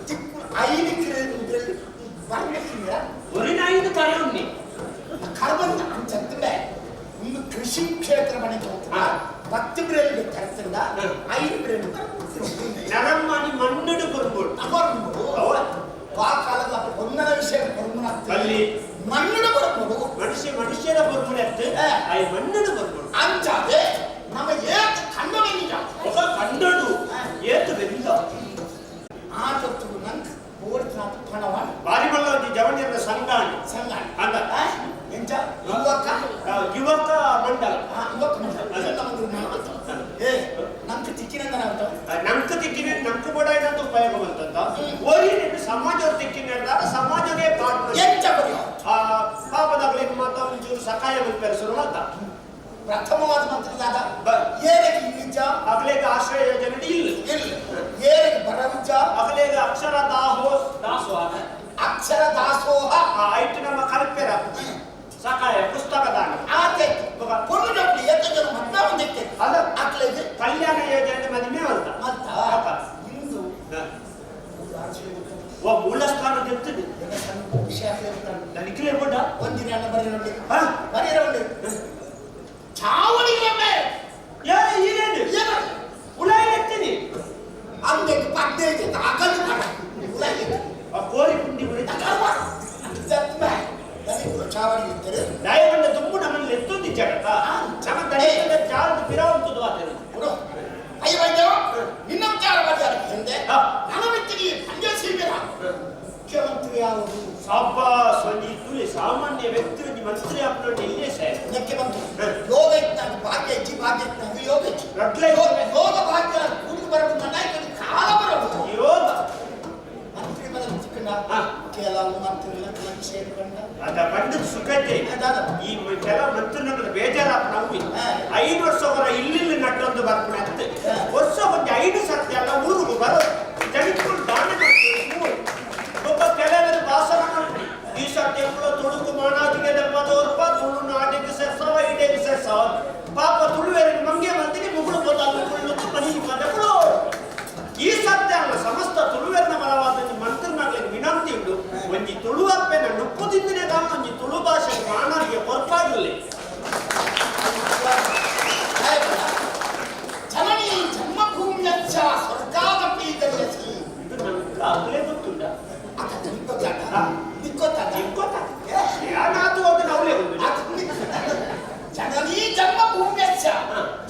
ತಿಕ್ಕು ಐದು ಬರ್ಬೇಕಿಲ್ಲ ಒರಿನ ಐದು ತರೆ ಉಂಡಿ ಕರ್ಬಂದ ಅಂಚತ್ತಂಡೆ ಒಂದು ಕೃಷಿ ಕ್ಷೇತ್ರ ಮನೆ ಪತ್ತು ಬ್ರೇಲ್ ತರತ್ತಂಡ ಐದು ಬ್ರೇಲ್ ನರಮಾನಿ ಮಣ್ಣಡು ಕೊರ್ಬೋದು ಕೊರ್ಬೋದು ಆ ಕಾಲದ ಒಂದನ ವಿಷಯ ಕೊರ್ಮುನ ಅಲ್ಲಿ ಮಣ್ಣು ಕೊರ್ಬೋದು ಮನುಷ್ಯ ಮನುಷ್ಯರ ಕೊರ್ಮುನ I ಮಣ್ಣಡು ಕೊರ್ಬೋದು ಅಂಚಾದೆ ನಮ್ಮ ಏತ್ ಕಂಡ ಬೆಂದಿದ ఒక ಕಂಡಡು ಏತು ಬೆಂದ ಆ ತೊತ್ತು ನಂಕ್ ಬೋರ್ತಿನಾಥ ಪಣವಾಣ ಬಾರಿ ಬಲ್ಲ ಜವನಿಯರ ಸಂಘಾಣಿ ಸಂಘಾಣಿ ಅಂದ ಎಂಚ ಯುವಕ ಯುವಕ ಮಂಡಲ ಯುವಕ ಮಂಡಲ ಏ ನಮ್ಗೆ ತಿಕ್ಕಿನಂದ ನಮ್ಗೆ ತಿಕ್ಕಿನ ನಮ್ಗೆ ಕೂಡ ಏನಂತ ಉಪಯೋಗ ಬಂತಂತ ಓರಿನ ಸಮಾಜ ತಿಕ್ಕಿನ ಸಮಾಜಕ್ಕೆ ಪಾರ್ಟ್ನರ್ ಎಂಚ ಬರೆಯೋ ಆ ಪಾಪದಾಗಲಿ ಮಾತ ಒಂಚೂರು ಸಕಾಯ ಮಲ್ಪೆರೆ ಶುರು ಮಾಡ್ತ ಪ್ರಥಮವಾದ ಮಂತ್ರದಾದ ಏರಕ್ಕೆ ನಿಜ ಅಗಲೇಗ ಆಶ್ರಯ ಯೋಜನೆ ಇಲ್ಲ ಇಲ್ಲ ಏರಕ್ಕೆ ಬರವಿಜ ಅಗಲೇಗ ಅಕ್ಷರ ದಾಹೋ ದಾಸೋಹ ಅಕ್ಷರ ದಾಸೋಹ ಆಯ್ತು ನಮ್ಮ ಕಲ್ಪೆರ ಸಕಾಯ ಪುಸ್ತಕ ದಾನ ಆತೈತು ಪೊಣ್ಣು ಜೋಡಿ ಏತ ಜನ ಮದ್ವೆ ಒಂದಿತ್ತೆ ಅಲ್ಲ ಅಕ್ಲೆಗೆ ಕಲ್ಯಾಣ ಯೋಜನೆ ಮದುವೆ ಅಂತ ಮತ್ತ ಇಂದು ಓ ಮೂಲ ಸ್ಥಾನ ಎತ್ತದು ವಿಷಯ ನನಗೆ ಬೋಡ ಒಂದಿನ ಅಣ್ಣ ಬರೀ ಬರೀ ಚಾವಣಿಗೆ ಏನು ಏನು ಉಳಾಯಿ ಎತ್ತೀನಿ ಅಂದಕ್ಕೆ ಪದ್ದೆ ಅಗಲು ಉಳಾಯಿ ಆ ಕೋರಿ ಪುಂಡಿ ಉಳಿ ಚಾವಣಿ ಇರ್ತಾರೆ ದಯವಂಡ ತುಂಬು ನಮ್ಮಲ್ಲಿ ಎತ್ತೊಂದು ಜಗತ್ತ ನಮ್ಮ ದಣಿದ ಚಾರದ ಪಿರಾವಂತದ್ದು ಆತೇನೆ ಬಿಡು ಅಯ್ಯ ವೈದ್ಯ ನಿನ್ನ ವಿಚಾರ ಮಾಡಿದ್ದಾರೆ ಹಿಂದೆ ನನ್ನ ಮೆತ್ತಿಗೆ ಪಂಜ ಸೀಮೆರ ಮುಖ್ಯಮಂತ್ರಿ ಯಾವುದು ಸಾಬಾ ಒಂಜಿ ತುಳಿ ಸಾಮಾನ್ಯ ವ್ಯಕ್ತಿ ಒಂಜಿ ಮಂತ್ರಿ ಆಪುನ ಇಲ್ಲೇ ಸರ್ ಮುಖ್ಯಮಂತ್ರಿ ಯೋಗ ಇತ್ತಾಗ ಭಾಗ್ಯ ಇಚ್ಚಿ ಭಾಗ್ಯ ಇತ್ತಾಗ ಯೋಗ ಇಚ್ಚಿ ರಟ್ಲೆ ಯೋಗ ಭಾಗ್ಯ ಕೂಡಿದು ಬರಬೇಕು ನನ್ನ ಕಾಲ ಬರಬೇಕು ಯೋಗ ಮಂತ್ರಿ ಪದ ಚಿಕ್ಕಣ್ಣ ಕೆಲವು ಮಂತ್ರಿಗಳ ಸೇರ್ಕೊಂಡ ಅದ ಬಂದದ ಸುಖತೆ ಈ ಕೆಲವು ಮಂತ್ರಿಗಳ ಬೇಜಾರಾಪ ನಮ್ಮಿ 5 ವರ್ಷ ಅವರ ಇಲ್ಲಿ ನಟ್ಟೊಂದು ಬರ್ಪಣೆ ಅತ್ತೆ ವರ್ಷ ಒಂದು 5 ಸರ್ತಿ ಎಲ್ಲ ಊರಿಗೆ ಬರೋದು ಜನಗಳು ದಾನ ಮಾಡ್ತಾರೆ ಒಬ್ಬ ಕೆಲವರು ಭಾಷಣ ಮಾಡ್ರಿ ಈ ಸರ್ತಿ ಎಂಬುದು ತುಳುಕು ಮಾನಾದಿಗೆ ದಪ್ಪ ತುಳು ನಾಟಿಗೆ ಸೇರ್ಸವ ಇಡೇಗೆ ಸೇರ್ಸವ ಪಾಪ ತುಳುವೇರ ಮಂಗೆ ಮಂದಿಗೆ ಮುಗುಳು ಗೊತ್ತಾಗ ಮನಿ ಬಂದಗಳು ಈ ಸತ್ಯ ಅಲ್ಲ ಸಮಸ್ತ ತುಳುವೆರ್ನ ಬಲವಾದ ಮಂತ್ರಿನಾಗ್ಲಿಕ್ಕೆ ವಿನಂತಿ ಉಂಟು ಒಂಜಿ ತುಳು ಅಪ್ಪೆನ ನುಪ್ಪುದಿಂದನೇ ತಾನು ಒಂಜಿ ತುಳು ಭಾಷೆ ಮಾನವಿಗೆ ಹೊರಪಾಗಲಿ ಜನನಿ ಜನ್ಮಭೂಮಿಯಚ್ಚ ಸ್ವರ್ಗಾದಪಿ ಗರಿಯಸಿ ಇದು ನಮ್ಗೆ ಆಗಲೇ ಗೊತ್ತುಂಟ ಯಾನಾತು ಅದನ್ನ ಅವಲೇ ಜನನಿ ಜನ್ಮಭೂಮಿಯಚ್ಚ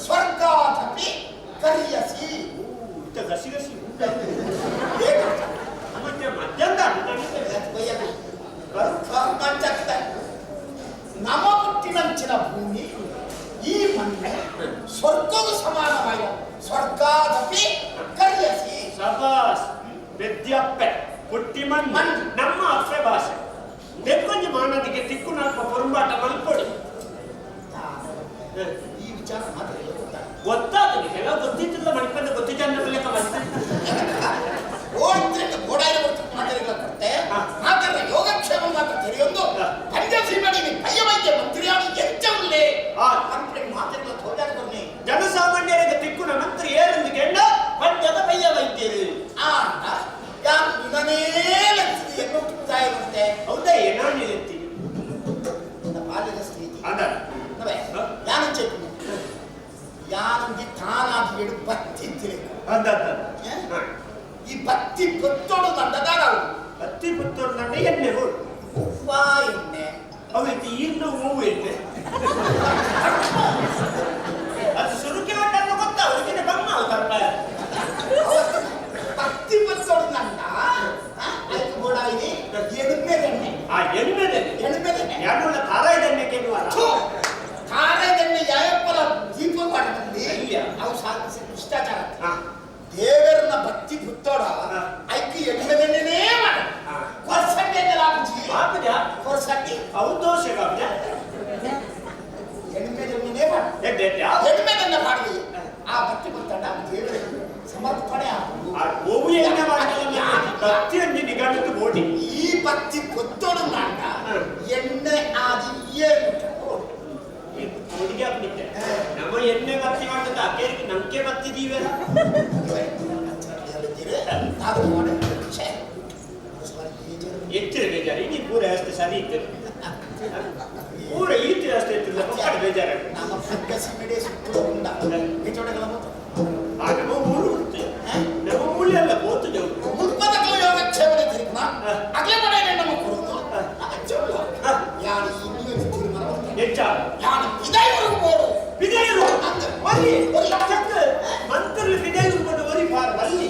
ಸ್ವರ್ಗಾದಪಿ ಗರಿಯಸಿ ಗಸಿ ಗಸಿ ಮತ್ತೆ ಮಧ್ಯಾಹ್ನ ನಮ್ಮ ಹುಟ್ಟಿನಂಚಿನ ಭೂಮಿ ಈ ಮಣ್ಣು ಸ್ವರ್ಗದ ಸಮಾನವಾದ ಸ್ವರ್ಗಾದಪಿ ಕರಿಯಸಿ ಸಬಾಸ್ ಬೆದ್ಯಪ್ಪೆ ಪುಟ್ಟಿ ಮಣ್ಣು ನಮ್ಮ ಅಪ್ಪೆ ಭಾಷೆ ಬೆಕ್ಕೊಂಜಿ ಮಾನದಿಗೆ ತಿಕ್ಕು ನಾಲ್ಕು ಪೊರುಂಬಾಟ ಮಲ್ಪೊಡಿ ಈ ವಿಚಾರ ಮಾತ್ರ ಗೊತ್ತಾಗ್ತದೆ ಕೆಲವು ಗೊತ್ತಿದ್ದಿಲ್ಲ ಮಣಿಪಂದ ಗೊತ್ತಿದ್ದ ಲೆಕ್ಕ ಬಂತ ಮಾತಾಡಿಗಳ ಮಾತ್ರ ಯೋಗಕ್ಷೇಮ ಮಾತ್ರ ತೆರೆಯೊಂದು ಪಂಚಸೀಮಡಿ ಪಯ್ಯ ವೈದ್ಯ ಮಂತ್ರಿಯಾಗಿ ಎಂಚವುಲ್ಲೇ ಮಂತ್ರಿ ಮಾತಾಡಿಗಳ ತೋಜಾಡ್ಕೊನ್ನಿ ಜನಸಾಮಾನ್ಯರಿಗೆ ತಿಕ್ಕುನ ಮಂತ್ರಿ ಏರೆಂದು ಕೆಂಡ ಪಂಚದ ಪಯ್ಯ ವೈದ್ಯರು ಆ ಯಾರು ನಿನ್ನನೇ ಲಕ್ಷಿಸಿ ಎನ್ನುಟ್ಟು ತಾಯಿರುತ್ತೆ ಹೌದಾ ಏನೋ ನಿಲ್ತೀನಿ ನನ್ನ ಬಾಲ್ಯದ ಸ್ಥಿತಿ ಅಂದ ನವೇ ಯಾನು ಚೆಕ್ ಯಾನೊಂಜಿ ತಾನಾಗಿ ಎಡು ಬತ್ತಿ ತಿರುಗು ಅಂದ ಈ ಬತ್ತಿ ಪುತ್ತೋಡು ದಂಡದಾರ ಬತ್ತಿ ಪುತ್ತೋಡು ದಂಡ ಎಣ್ಣೆ ಹೋಡು ಹೂವಾ ಎಣ್ಣೆ ಅವು ಈರ್ನ ಹೂವು ಎಣ್ಣೆ ಅದು ಸುರುಕೆ ಉಂಟನ್ನು ಗೊತ್ತಾ ಅವರಿಗೆ ಬಮ್ಮ ತರ್ಪ ಬತ್ತಿ ಪುತ್ತೋಡು ದಂಡ ಅದಕ್ಕೆ ಬೋಡಾಯಿನಿ ಎಣ್ಮೆದೆಣ್ಣೆ ಆ ಎಣ್ಮೆದೆಣ್ಣೆ ಎಣ್ಮೆದೆಣ್ಣೆ ಯಾರುಳ್ಳ ತಾರಾಯ್ದೆಣ್ಣೆ ಕೆನ್ನುವರ ತಾರಾಯ್ದೆಣ್ಣೆ ಯಾಯಪ್ಪಲ ದೀಪ ಮಾಡದಲ್ಲಿ ಅವು ಸಾಧಿಸಿ ಭ್ರಷ್ಟಾಚಾರ ದೇವರನ್ನ ಬತ್ತಿ ಪುತ್ತೋಡ ಐಕ್ಕೆ ಎಣ್ಮೆದೆಣ್ಣೆನೇ ಮಾಡ ಕೊರ್ಸಂಡಿ ಆಪುಜಿ ಆಪುಜ ಕೊರ್ಸಂಡಿ ಅವು ದೋಷೆ ಆಪುಜ ಎಣ್ಮೆದೆಣ್ಣೆನೇ ಮಾಡ ಎಣ್ಮೆದೆಣ್ಣೆ ಮಾಡಲಿ ಆ ಬತ್ತಿ ಪುತ್ತೋಡ ದೇವರಿಗೆ ಸಮರ್ಪಣೆ ಆಪುಂಡು ಗೋವು ಎಣ್ಣೆ ಮಾಡಲ್ಲ ಬತ್ತಿ ನಿಗಡಕ್ಕೆ ಬೋಟಿ ಈ ಬತ್ತಿ ಪುತ್ತೋಡು ನಾಂಡ ಎಣ್ಣೆ ಆದಿ ಏನು ಹುಡುಗಿ ಹಾಕ್ಬಿಟ್ಟೆ ನಮ್ಮ ಎಣ್ಣೆ ಬತ್ತಿ ಮಾಡಿದ ಅಕ್ಕೇರಿಗೆ ನಂಬಿಕೆ ಬತ್ತಿದೀವಲ್ಲ ಎಚ್ಚರ ಬೇಜಾರು ಇಡೀ ಪೂರ ಅಷ್ಟು ಸರಿ ಇತ್ತು. ಪೂರ ಈತಿ ಅಷ್ಟೇ ಇತ್ತಿಲ್ಲ, ಮಕ್ಕಳು ಬೇಜಾರು. ನಮ್ಮ ಫಂಕಸಿ ಸುತ್ತಲೂ ಉಂಡ ಬಿಚೋಡೆಗಳ ಮತ್ತು ಆ ನಮ್ಮ ಊರು ಉಂಟು, ನಮ್ಮ ಮೂಲೆ ಅಲ್ಲ ಬೋತದೆ. ಮುಲ್ಪದಕಲು ಯೋಗಕ್ಷೇಮದ ತಿರುಪುನ ಅಗಲೇ ಮನೆ ನಮ್ಮ ಕುರುತು ಚೊಲ್ಲ ಯಾರು ಇನ್ನೂ ತೀರ್ಮಾನ ಬರ್ತಾರೆ. ಹೆಚ್ಚ ಯಾರು ಇದಾಯವರೆಗೂ ಬೋಡು ಬಿದೈರು ಒರಿ ಒರಿ. ಚಕ್ಕ ಮಂತ್ರಲು ಬಿದೈರು ಕೊಂಡು ಒರಿ ಬಾರ್ ಬಲ್ಲಿ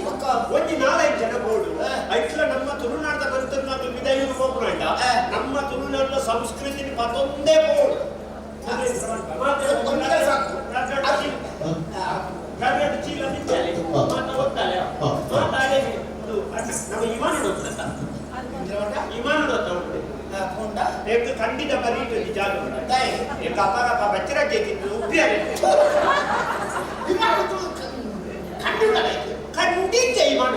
ಒಂಜಿ ನಾಲೈದು ಜನ ಬೋಡು. ಐಟ್ಲ ನಮ್ಮ ತುಳುನಾಡದ ಮಂತ್ರನಾಗ್ಲು ಬಿದೈರು ಹೋಗ್ಬೇಡ. ನಮ್ಮ ತುಳುನಾಡಿನ ಸಂಸ್ಕೃತಿ ಪತ್ತೊಂದೇ ಬೋಡು. ಒಂದೇ ಸಾಕು. ಕರ್ನಾಟಕ ಚೀಲ ನಿಂತಲೆ ಮಾತ ಒತ್ತಾಲೆ ಮಾತಾಡೆ. ಇದು ನಮ್ಮ ಇಮಾನ ಗೊತ್ತಲ್ಲ, ಇಮಾನ ಗೊತ್ತ ಉಂಟು. ಪೋಂಡ ಏಕ ಖಂಡಿತ ಬರೀಟು ಜಾಗ. ದಯ ಏಕ ಅಪರಪ ಬಚ್ಚರಾಜ್ಯ ತಿಂದು ಉಪ್ಪಿಯಾರೆ. ವಿಮಾನ ಕಂಡಿಲ್ಲ. ಖಂಡಿತ ಇಮಾನ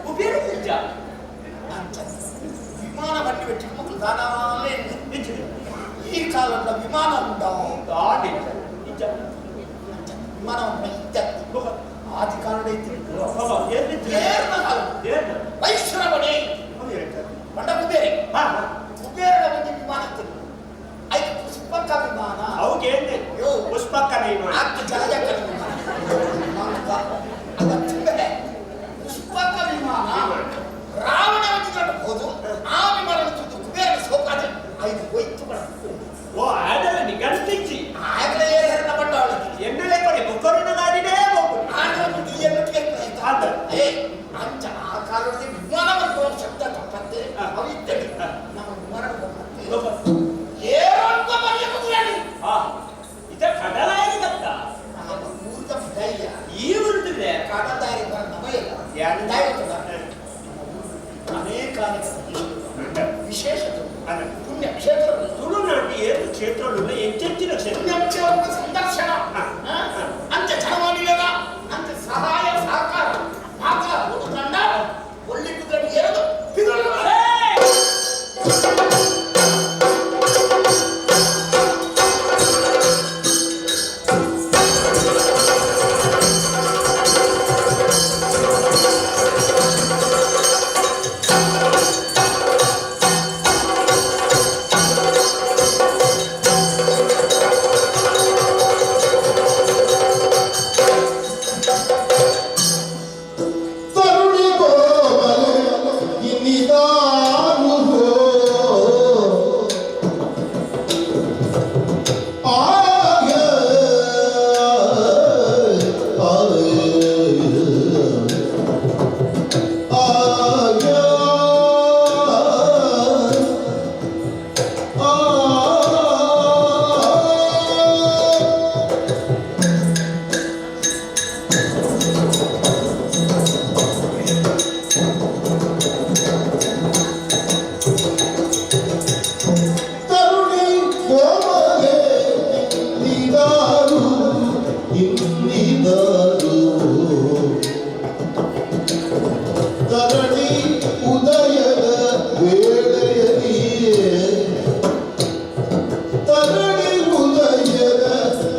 ಉಪ್ಪಿಯಾರೆ ನಿಜ. ವಿಮಾನ ಬಂಡಿ పెట్టి ಮಕ್ಕಳು ದಾದಾಲೇ. ನಿಜ. ಈ ಕಾಲದ ವಿಮಾನ ಉಂಟು. ದಾಡಿ ನಿಜ. ವಿಮಾನ ಉಂಟ ಇತ್ತ ಆದಿ ಕಾಲದ ಇತ್ತು. ಬಾಬಾ ಏನಿತ್ತು? ಏರ್ನ ಕಾಲ. ಏರ್ನ ವೈಶ್ರವಣೆ ಪಂಡ ಕುಬೇರೆ. ಹಾ. ಕುಬೇರನ ಒಂದು ವಿಮಾನ ಇತ್ತು, ಐದು ಪುಷ್ಪಕ ವಿಮಾನ. ಅವಕ್ಕೆ ಏನೇ? ಯೋ. ಪುಷ್ಪಕ್ಕನ ವಿಮಾನ. ಆಕ್ತ ಜಲಜಕ್ಕನ ವಿಮಾನ ಮಂಗ ಅದ ತುಂಬೆ ಪುಷ್ಪಕ ವಿಮಾನ. ರಾವಣ ಒಂದು ಹೋದು ಆ ವಿಮಾನ ತುದು ಕುಬೇರನ ಸೋಕಾದ ಐದು ಹೋಯ್ತು ಬಡ. ಓ ಅದಲ್ಲ ನಿಗಂತಿಚ್ಚಿ. ಆಗಲೇ ಏರನ ಪಟ್ಟಾಳು. ಎನ್ನಲೆ ಕೊಡಿ ಬುಕ್ಕರಿನ ಗಾಡಿನೇ ಹೋಗು. ಆಂಡ್ರನ್ನು ಡಿಎನ್ನು ಆತ. ಏ ಅಂಚ ಆ ಕಾಲದಲ್ಲಿ ವಿಮಾನ ಬರ್ಕೋ ಶಬ್ದ ತಪ್ಪತ್ತೆ. ಅವು ಇತ್ತಡಿ. ನಮ್ಮ ವಿಮಾನ ಹೋಗತ್ತೆ ಏರೋನ್ಕ ಬರಲಿ ಕುದುರೆಡಿ. ಹಾ ಇದ ಕಡಲ ಗತ್ತ. ನಮ್ಮ ಊರ್ದ ಧೈರ್ಯ. ಈ ಉರುಟಿದೆ. ಕಾಡದಾರಿ ಬರ ನಮಯಿಲ್ಲ. ಯಾರು? ಧೈರ್ಯ ಅನೇಕ ಅನೇಕ ವಿಶೇಷತೆ ಅದೇ. ಪುಣ್ಯ ಕ್ಷೇತ್ರಗಳು. ತುಳುನಾಡು ಏನು ಕ್ಷೇತ್ರಗಳು ಹೆಚ್ಚೆಚ್ಚಿನ ಕ್ಷೇತ್ರ. ಪುಣ್ಯಕ್ಷೇತ್ರ ಸಂದರ್ಶನ. ಅಂಚ ಜನಮಾನಿಗಳ ಅಂಚ ಸಹಾಯ ಸಹಕಾರ ಮಾತ್ರ ಒಂದು ತಂಡ ಒಳ್ಳೆ ಕುದುರೆ ಏರದು ಬಿದುರು. ತರುಣಿ ಕೋಮಲೆ ಇನ್ನಿದಾರುಹೋ ಆಯ ಆಯ ಆಯ ಆ. ತರುಣಿ ಕೋಮಲೆ ಇನ್ನಿದಾರು ಇನ್ನಿದಾರು ತರಣಿ ಉದಯದ ವೇಳೆಯಲ್ಲಿಯೇ ತರಣಿ ಉದಯದ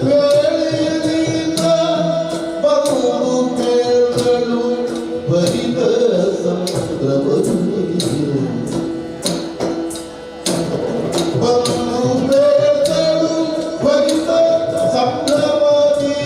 ವೇಳೆಯಲ್ಲಿಂದ ಬಂದು ಕೇಳಲು ಭರಿತ ಸಂಭ್ರಮದಲ್ಲಿ ಬಂದು ಬೇಡಲು ಭರಿತ ಸಂಭ್ರಮದಿ.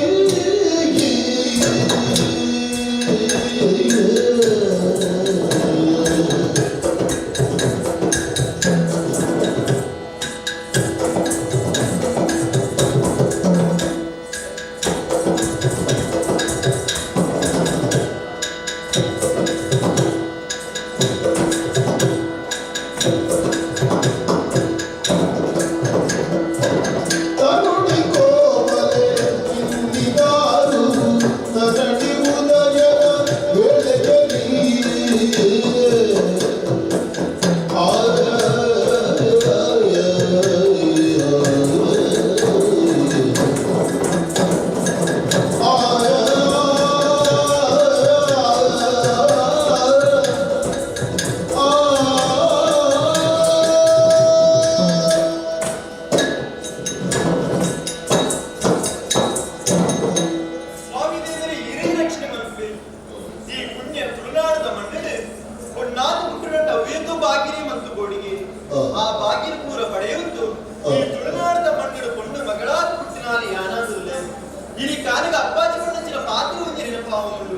ನೆನಪಾವುಂಡು.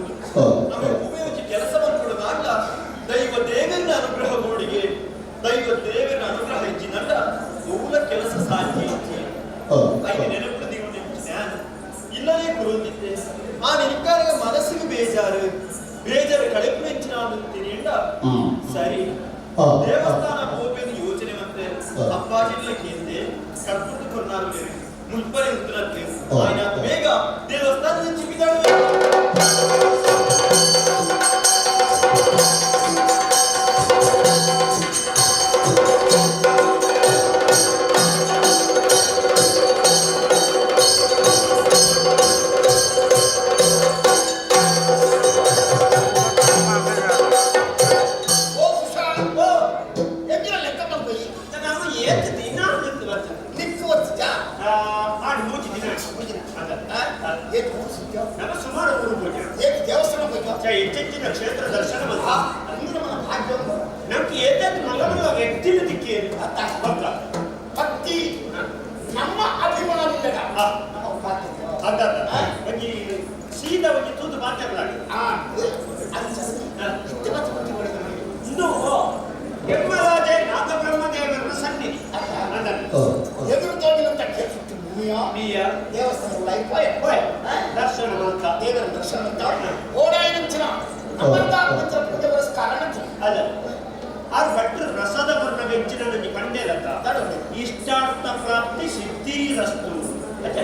ನಮ್ಮ ಉಪಯೋಗಿ ಕೆಲಸ ಮಾಡ್ಕೊಡೋದಾಗ್ಲ ದೈವ ದೇವರ ಅನುಗ್ರಹ ಬೋಡಿಗೆ, ದೈವ ದೇವರ ಅನುಗ್ರಹ ಇಚ್ಚಿನಂಡ ಮೂಲ ಕೆಲಸ ಸಾಧ್ಯ ಇಚ್ಚಿ. ಐದು ನೆನಪು ನೀವು ಜ್ಞಾನ ಇಲ್ಲದೇ ಕುರುಂದಿದ್ದೆ ಆ ನಿನಕಾರಗ ಮನಸ್ಸಿಗೆ ಬೇಜಾರು ಬೇಜಾರು ಕಳೆಪು ಹೆಚ್ಚಿನ ಅಂತೀನಿಂಡ. ಸರಿ, ದೇವಸ್ಥಾನ ಹೋಗ್ಬೇಕು ಯೋಚನೆ ಮತ್ತೆ ಅಪ್ಪಾಜಿಲ್ಲ ಕೇಂದೆ ಕರ್ಕೊಂಡು ಕೊನ್ನಾರು ಮುಲ್ಪನೆ ಉತ್ತರತ್ತೆ ఆయన ಬೇಗ ದೇವಸ್ಥಾನದ ಚಿಪ್ಪಿದಾಳು. ಓ ಕುಶಾಲ್, ಓ ಎಂಜಿನ ಲೆಕ್ಕ ಮಾಡ್ಬೋಯಿ. ನಮ್ಮ ಏತ್ ದಿನ ಅಂತ ಬರ್ತದೆ. ನಿಕ್ಕು ಒತ್ತಿದ್ಯಾ? ಆಡು ಮೂಜಿ ದಿನ. ಮೂಜಿನ. ಅದ. ಆ? ಏತ್ ಊರು ಸುತ್ತ್ಯೋ? ನಮ್ಮ ಸುಮಾರು ಊರು ಪೂಜೆ ಏತ್ ದೇವಸ್ಥಾನ ಹೋಯ್ತೋ? ಹೆಚ್ಚೆಚ್ಚಿನ ಕ್ಷೇತ್ರ ದರ್ಶನ ಬಂತ. ಆ, ಅಂದ್ರೆ మన ಭಾಗ್ಯ ಒಂದು. ನಮ್ಗೆ ಏತತ್ ಮಲ್ಲ ಮಲ್ಲ ವ್ಯಕ್ತಿನ ದಿಕ್ಕೇನು ಅತ್ತ. ಭಕ್ತ. ಭಕ್ತಿ ನಮ್ಮ ಅಭಿಮಾನಿಗಳ ಆ. ನಮ್ಮ ಉಪಾಧ್ಯಾಯ. ಅದ ಒಂಜಿ ಸೀದಾ ಒಂಜಿ ತೂದು ಮಾತಾಡ್ಲಾಡಿ. ಆ, ಅಂಚ ಇತ್ತೆ ಬತ್ತಿ ಬತ್ತಿ ಹೊಡೆದು ನೋಡಿ. ಇಂದು ಎಮ್ಮರಾಜೆ ನಾಗಬ್ರಹ್ಮ ದೇವರ ಸನ್ನಿಧಿ ಅದ. ಎದುರು ತೋಗಿನಂತ ಕೇಳ್ತಿತ್ತು ಭೂಮಿಯ ಮೀಯ ದೇವಸ್ಥಾನ ಲೈಫ್ ಹೋಯ್ ದರ್ಶನ ಮಾತ್ರ. ದೇವರ ದರ್ಶನ ಅಂತ ಓಡಾಯಿನಂಚಿನ ಅಮೃತಾತ್ಮಂಚ ಪೂಜೆ ಪುರಸ್ಕಾರ ನಂಚಿನ. ಅದ ಆರ್ ಭಟ್ರು ರಸದ ವರ್ಣ ವೆಂಚಿನ ನನಗೆ ಪಂಡೇಲತ್ತ. ತಡವೆ. ಇಷ್ಟಾರ್ಥ ಪ್ರಾಪ್ತಿ ಸಿದ್ಧಿರಸ್ತು ಅಚ್ಚ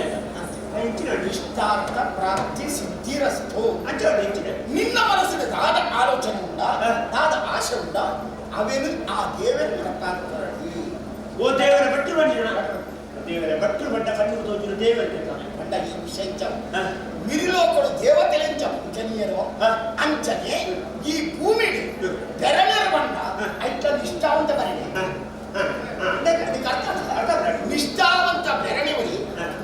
ಹೆಚ್ಚಿನ ಇಷ್ಟಾರ್ಥ ಪ್ರಾಪ್ತಿ ಸಿದ್ಧಿರಸ್ತು. ಅಂಚ ಹೆಚ್ಚಿನ. ನಿನ್ನ ಮನಸ್ಸಿಗೆ ದಾದ ಆಲೋಚನೆ ಉಂಡ, ದಾದ ಆಶೆ ಉಂಡ, ಅವೇನು ಆ ದೇವರ ನೆನಪಾಗ್ತಾರಡಿ. ಓ ದೇವರ ಭಟ್ರು ಬಂದಿನ ದೇವರ ಭಟ್ರು ಬಂಡ ಕಣ್ಣು ತೋಚಿನ ದೇವರಿಗೆ ಬಂಡ ಈ ವಿಷಯ ಮಿರಿಲೋಕಡು ದೇವತೆಲೆಂಚ ಪೂಜನೀಯರು ಅಂಚನೆ ಈ ಭೂಮಿಡಿ ಬೆರಣರ ಬಂಡ ಐಟ್ಲ ನಿಷ್ಠಾವಂತ ಬರಣೆ. ಅದಕ್ಕೆ ಅರ್ಥ ಆಯ್ತಾ? ನಿಷ್ಠಾವಂತ ಬೆರಣೆವರಿ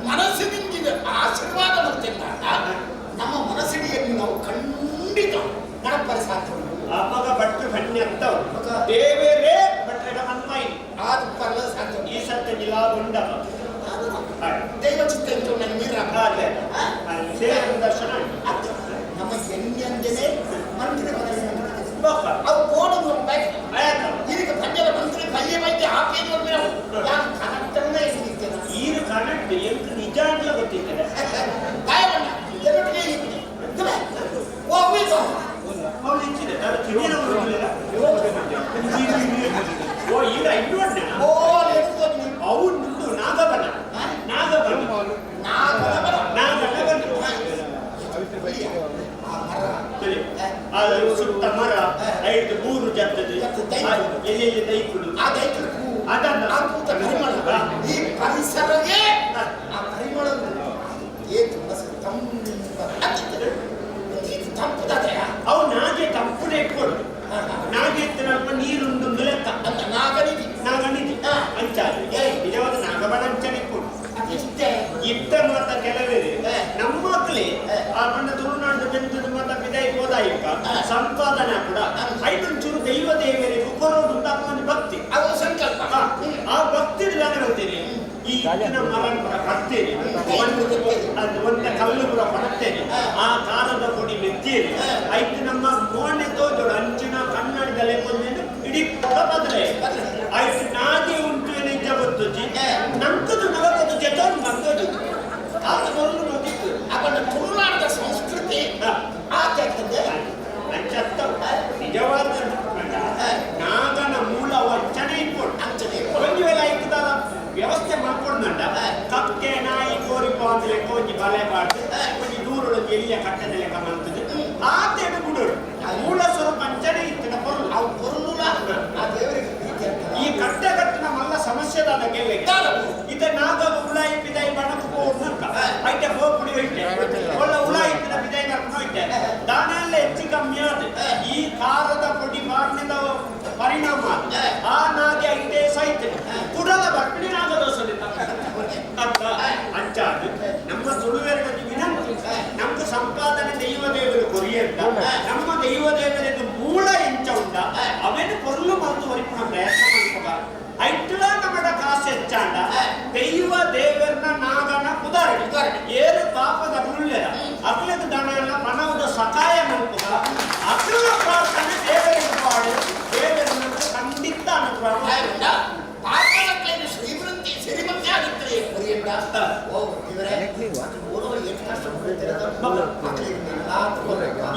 ಮನಸ್ಸಿನಿಂದ ಆಶೀರ್ವಾದ ಮಾಡ್ತಿದ್ದಾಗ ನಮ್ಮ ಮನಸ್ಸಿಡಿಯನ್ನು ನಾವು ಖಂಡಿತ ನಡಪರ ಸಾಧ್ಯ ಉಂಟು. ಅಪ್ಪಗ ಭಟ್ರು ಬನ್ನಿ ಅಂತ ದೇವರೇ ಭಟ್ರ ಮನ್ಮೈ ಆದ ಪರಲ ಸಾಧ್ಯ ಉಂಟು. ಈ ಸತ್ತ ನಿಲಾ ಉಂಡ. ದೈವ ಚಿತ್ತ ಇಂಚು ನನ್ನ ಮೀರ. ದೇವರ ದರ್ಶನ. ನಮ್ಮ ಎಣ್ಣೆಂದನೆ ಮಂತ್ರಿ ಪದವಿ ಬಪ್ಪ. ಅವು ಕೋಡೊಂದು ಬೇಕು. ಆಯ್ತು. ಇದಕ್ಕೆ ಪಂಜದ ಮಂತ್ರಿ ಪಯ್ಯ ವೈದ್ಯ ಆಪೇನು ಯಾರು ಕನಕ್ಟನ್ನೇ ಹಿಡಿತೇನೆ. ಈರು ಕನಕ್ಟ್ ಎಂತ ನಿಜ ಅಂತ ಗೊತ್ತಿದ್ದಾರೆ. ಗಾಯವಣ್ಣ ಎಲ್ಲೊಟ್ಟಿಗೆ ಇದ್ದೀನಿ. ಓ ಅವ್ವೀತು. ಅವಳು ಇಚ್ಚಿದೆ ನಾನು ತಿನ್ನಿನ. ಓ ಈಗ ಇನ್ನೊಂದು. ಓ ಎడుತೋ ನೀನು. ಅವು ನುಂಡು ನಾಗಬನ ನಾಗಬನ. ನಾಗನ ಬರ. ನಾಗಬನ ಬಂದ್ರು. ಆ ಮರ. ಸರಿ. ಅದು ಸುತ್ತ ಮರ ಐದು ಮೂರು ಜರ್ತದೆ. ಎಲ್ಲೆಲ್ಲಿ ದೈಕುಳು. ಆ ದೈತ್ಯ ಹೂ. ಅದನ್ನ. ಆ ಪೂತ ಪರಿಮಳ. ಈ ಪರಿಸರವೇ ಆ ಪರಿಮಳ ಏತು ಮನಸ್ಸು ತಂಪು ತಂಪುದಾದಯ. ಅವು ನಾಗೆ ತಂಪುನೆ ಇಟ್ಕೊಡು. ನಾಗೆ ಇತ್ತು ನೀರುಂಡು ಲೆಕ್ಕ. ಅಂತ ನಾಗನಿಧಿ. ನಾಗನಿಧಿ ಅಂಚಾರಿ ನಿಜವಾದ ನಾಗಬಣ ಅಂಚನೆ ಇಟ್ಕೊಡು. ಅದಿಷ್ಟೇ. ಇತ್ತ ಮಾತ ಕೆಲವೇರಿ ನಮ್ಮ ಮಕ್ಕಳೇ ಆ ಬಣ್ಣ ತುಳುನಾಡು ಬೆಂದದ ಮಾತ ಬಿದಾಯಿ ಹೋದಾಯಿಕ ಸಂಪಾದನೆ ಕೂಡ ಐದೊಂಚೂರು ದೈವ ದೇವರಿಗೆ ಕೊರೋದು ಅಂತ ಒಂದು ಭಕ್ತಿ. ಅದು ಸಂಕಲ್ಪ. ಆ ಭಕ್ತಿ ನಾನು ಹೇಳ್ತೇನೆ, ಈ ಇತ್ತಿನ ಮರ ಕೂಡ ಕಟ್ತೇನೆ, ಅದು ಒಂದ ಕಲ್ಲು ಕೂಡ ಕೊಡುತ್ತೇನೆ, ಆ ಕಾಲದ ಕೊಡಿ ಮೆತ್ತೇನೆ ಐತು ನಮ್ಮ ಮೋನೆ ತೋಜೋಡು ಅಂಚಿನ ಕನ್ನಡದ ಲೆಕ್ಕೊಂದೇನು ಇಡೀ ಬದಲೇ ಆಯ್ತು. ನಾಗೆ ಉಂಟು ನಿಜ ಗೊತ್ತುಜಿ ನಮ್ಕದು ನಗದು ಜೊತೆ ಬಂದೋದು ಆತ ಬರಲು ನೋಡಿತ್ತು. ಅವನ ತುಳುನಾಡದ ಸಂಸ್ಕೃತಿ ಆಚರಿಸ್ತದೆ. ಅಂಚತ್ತ ನಿಜವಾದ ನಾಗನ ಮೂಲ ವಂಚನೆ ಇಟ್ಕೊಡು. ಅಂಚನೆ. ಒಂದು ವೇಳೆ ಐತದ ವ್ಯವಸ್ಥೆ ಮಾಡ್ಕೊಂಡ ಕಕ್ಕೆ ನಾಯಿ ಕೋರಿ ಅಂತ ಲೆಕ್ಕ ಒಂಜಿ ಬಲೆ ಪಾಡ್ದು ಒಂಜಿ ದೂರೊಳಗೆ ಎಲ್ಲಿಯ ಕಟ್ಟದ ಲೆಕ್ಕ ಮಾಡ್ತದೆ ಆತ ಬಿಡೋಡು ಮೂಲ ಸ್ವರೂಪ ಅಂಚನೆ ಇತ್ತಿನ ಪೊರ್ಲು. ಅವು ಪೊರ್ಲುಲ ಆ ದೇವರಿಗೆ ಪ್ರೀತಿ ಆಗ್ತದೆ. ಈ ಕಟ್ಟೆ ಕಟ್ಟಿನ ಮಲ್ಲ ಸಮಸ್ಯೆದಾದ ಗೆಲ್ಲೆಗೆ ಇತ ನಾಗ ಉಳಾಯಿ ಪಿದಾಯಿ ಬಣಕು ಹೋಗ್ನಕ್ಕ ಐತೆ ಹೋಗ್ಬಿಡಿ ಹೋಯ್ತೆ ಒಳ್ಳೆ ಉಳಾಯಿ ಇತ್ತಿನ ಪಿದಾಯಿ ಕರ್ಕೊಂಡು ಹೋಯ್ತೆ ದಾನೆಲ್ಲ ಹೆಚ್ಚು ಕಮ್ಮಿ ಆದ ಈ ಖಾರದ ಪೊಡಿ ಮಾಡಿದ ಪರಿಣಾಮ ಆ ನಾಗೆ ಐತೆ ಸೈತೆ ಕುಡಲ ಬರ್ಪಿಣಿ ನಾಗ ದೋಷದಿಂದ ಅಂತ ಅಂಚಾದು ನಮ್ಮ ತುಳುವೆರಡಲ್ಲಿ ವಿನಂತಿ, ನಮ್ಮ ಸಂಪಾದನೆ ದೈವ ದೇವರು ಕೊರಿಯಂತ ನಮ್ಮ ದೈವ ದೇವರಿಗೆ ಮೂಲ ಎಂಚ ಉಂಡ ಅವೇನು ಪೊರ್ಲು ಮಲ್ತು ಒರಿಪುಣ ಪ್ರಯತ್ನ ಮಾಡ್ಕೋಬ ಐಟ್ಲ ನಮ್ಮಡ ಕಾಸು ಹೆಚ್ಚಾಂಡ ದೈವ ದೇವರನ್ನ ನಾಗನ ಉದಾಹರಣೆ ಏರು ಪಾಪದ ಮುಳ್ಳೆರ ಅಕ್ಲದ ದನ ಪಣವದ ಸರ.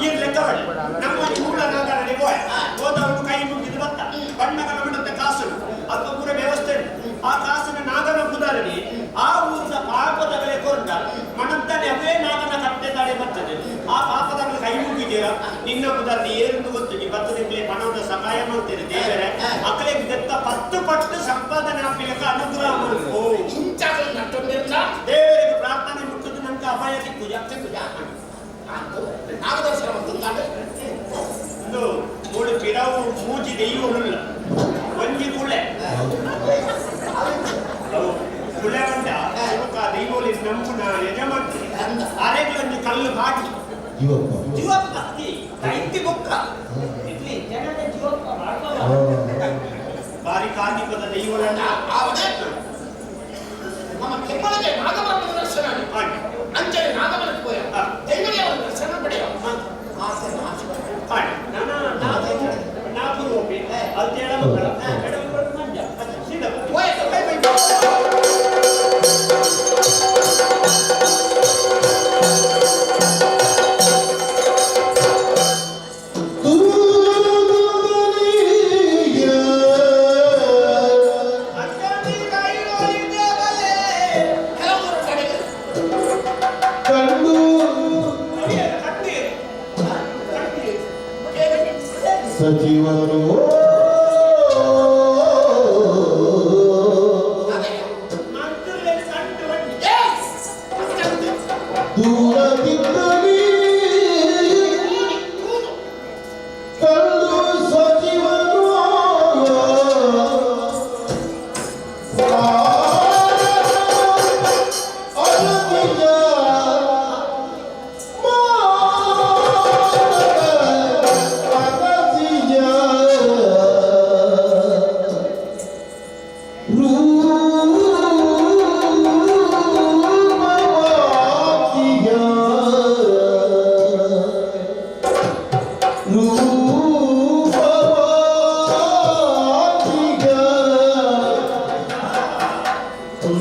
ಈ ಲೆಕ್ಕವಡಿ ನಮ್ಮ ಮೂಲ ನಾಗರಡೆ ಗೋಯ ಹೋದವನು ಕೈ ಮುಗಿದು ಬತ್ತ ಬಣ್ಣಗಳ ಮಣದ ಕಾಸು ಅಥವಾ ಪೂರ ವ್ಯವಸ್ಥೆ ಉಂಟು. ಆ ಕಾಸಿನ ನಾಗನ ಪುದಾರಣಿ ಆ ಊರಿನ ಪಾಪದ ಬೆಲೆ ಕೊರಂಡ ಮಣಂತಾನೆ ಅವೇ ನಾಗನ ಕಟ್ಟೆ ತಾಳೆ ಬರ್ತದೆ. ಆ ಪಾಪದ ಮೇಲೆ ಕೈ ಮುಗಿದ್ದೀರ ನಿನ್ನ ಪುದಾರಣಿ ಏರೆಂದು ಗೊತ್ತು, ನೀ ಬರ್ತದೆ ಪಣದ ಸಹಾಯ ಮಾಡ್ತೇನೆ ದೇವರೇ. ಅಕಲೆ ದತ್ತ 10 ಪಟ್ಟು ಸಂಪಾದನೆ ಹಾಕಲಿಕ್ಕೆ ಅನುಗ್ರಹ ಮಾಡ್ಕೋ. ದೇವರಿಗೆ ಪ್ರಾರ್ಥನೆ ಮುಟ್ಟುದು ನನ್ಗೆ ಅಭಯ ಸಿಕ್ಕುಜ. ಒಂದು ಮೂಡು ಪಿರವು ಮೂಜಿ ದೈವವುಳ್ಳ ಒಂಜಿ ಕುಳೆ ಅವು ಕುಳೆ ಉಂಡ ಬೊಕ್ಕ ದೈವೊಲಿ ನಂಬುನ ಯಜಮಾನ್ತಿ ಅರೆಗೆ ಒಂಜಿ ಕಲ್ಲು ಹಾಕಿ ಜೀವಪ್ಪ. ಜೀವಪ್ಪ ದೈತಿ ಬೊಕ್ಕ ಇಡ್ಲಿ ಜನನ ಜೀವಪ್ಪ ಬಾರಿ ಕಾರ್ಮಿಕದ ದೈವಗಳನ್ನ ನಮ್ಮ ಕೆಮ್ಮಲಗೆ ನಾಗಬರಮ್ಮನ ದರ್ಶನ ಮಾಡಿ. ಅಂಚನೆ ನಾಗಬರಕ್ಕೆ ಹೋಯ ದೈವದೇವರ ದರ್ಶನ ಪಡೆಯ ಆಸೆ ಮಾಡಿ. ನಾನು ನಾಲ್ಕು ರೂಪಿ ಅಲ್ತೇಳ ಮಕ್ಕಳ ಮಂಜ ಸೀದಾ ಕೆಲವರು ಕಡೆಗೆ ಕಂಡು ಸಚಿವರು ದೂರದಿಂದಲೇ ಕಂಡು ಸಚಿವರು ಅರವಿಯ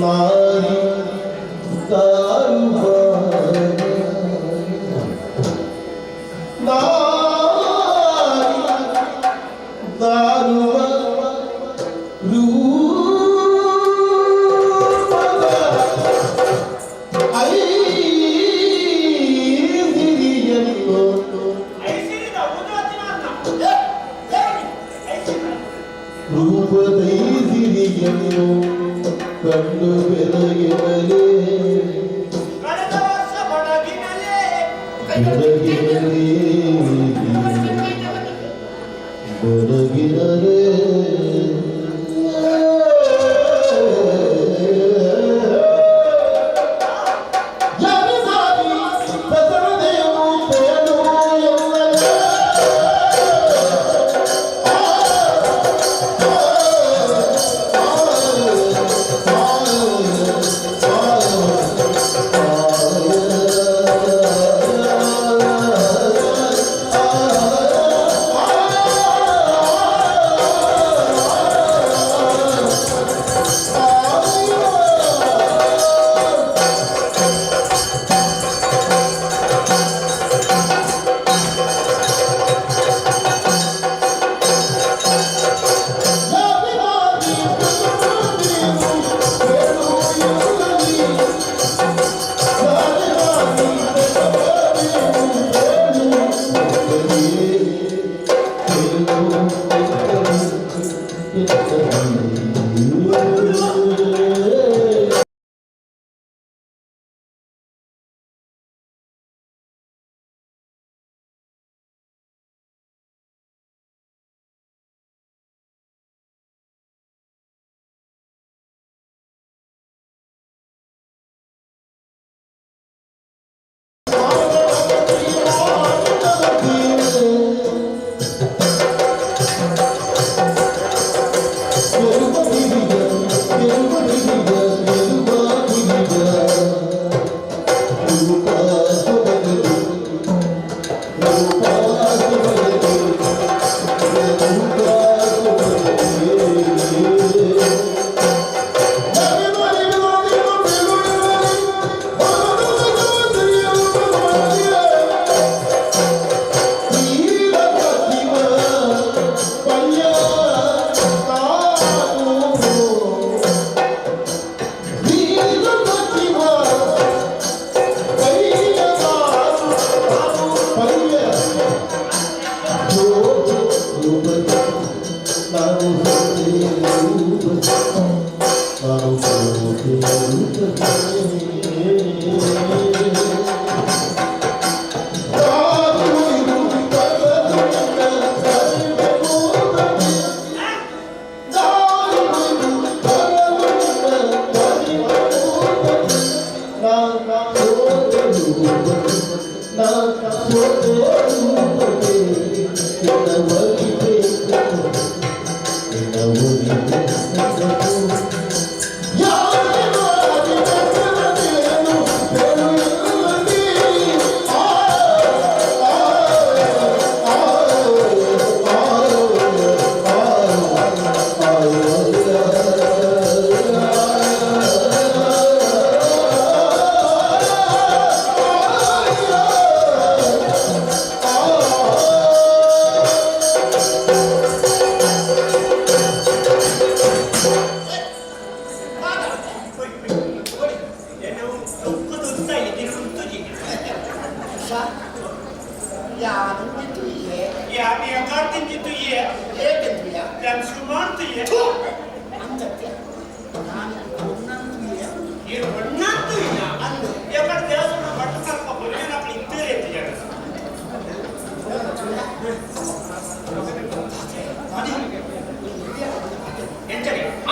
ನಾರಿ ದಾರುವ ರೂಪದ ಐಸಿರಿಯನ್ನು ರೂಪದೈಸಿರಿಯನ್ನು ಕಂಡು ಬೆಳಗಿನಲೇ ಕಳೆದ ವರ್ಷ ಬಡಗಿನಲೇ ಬೆಳಗಿನಲೇ ಬೆಳಗಿನಲೇ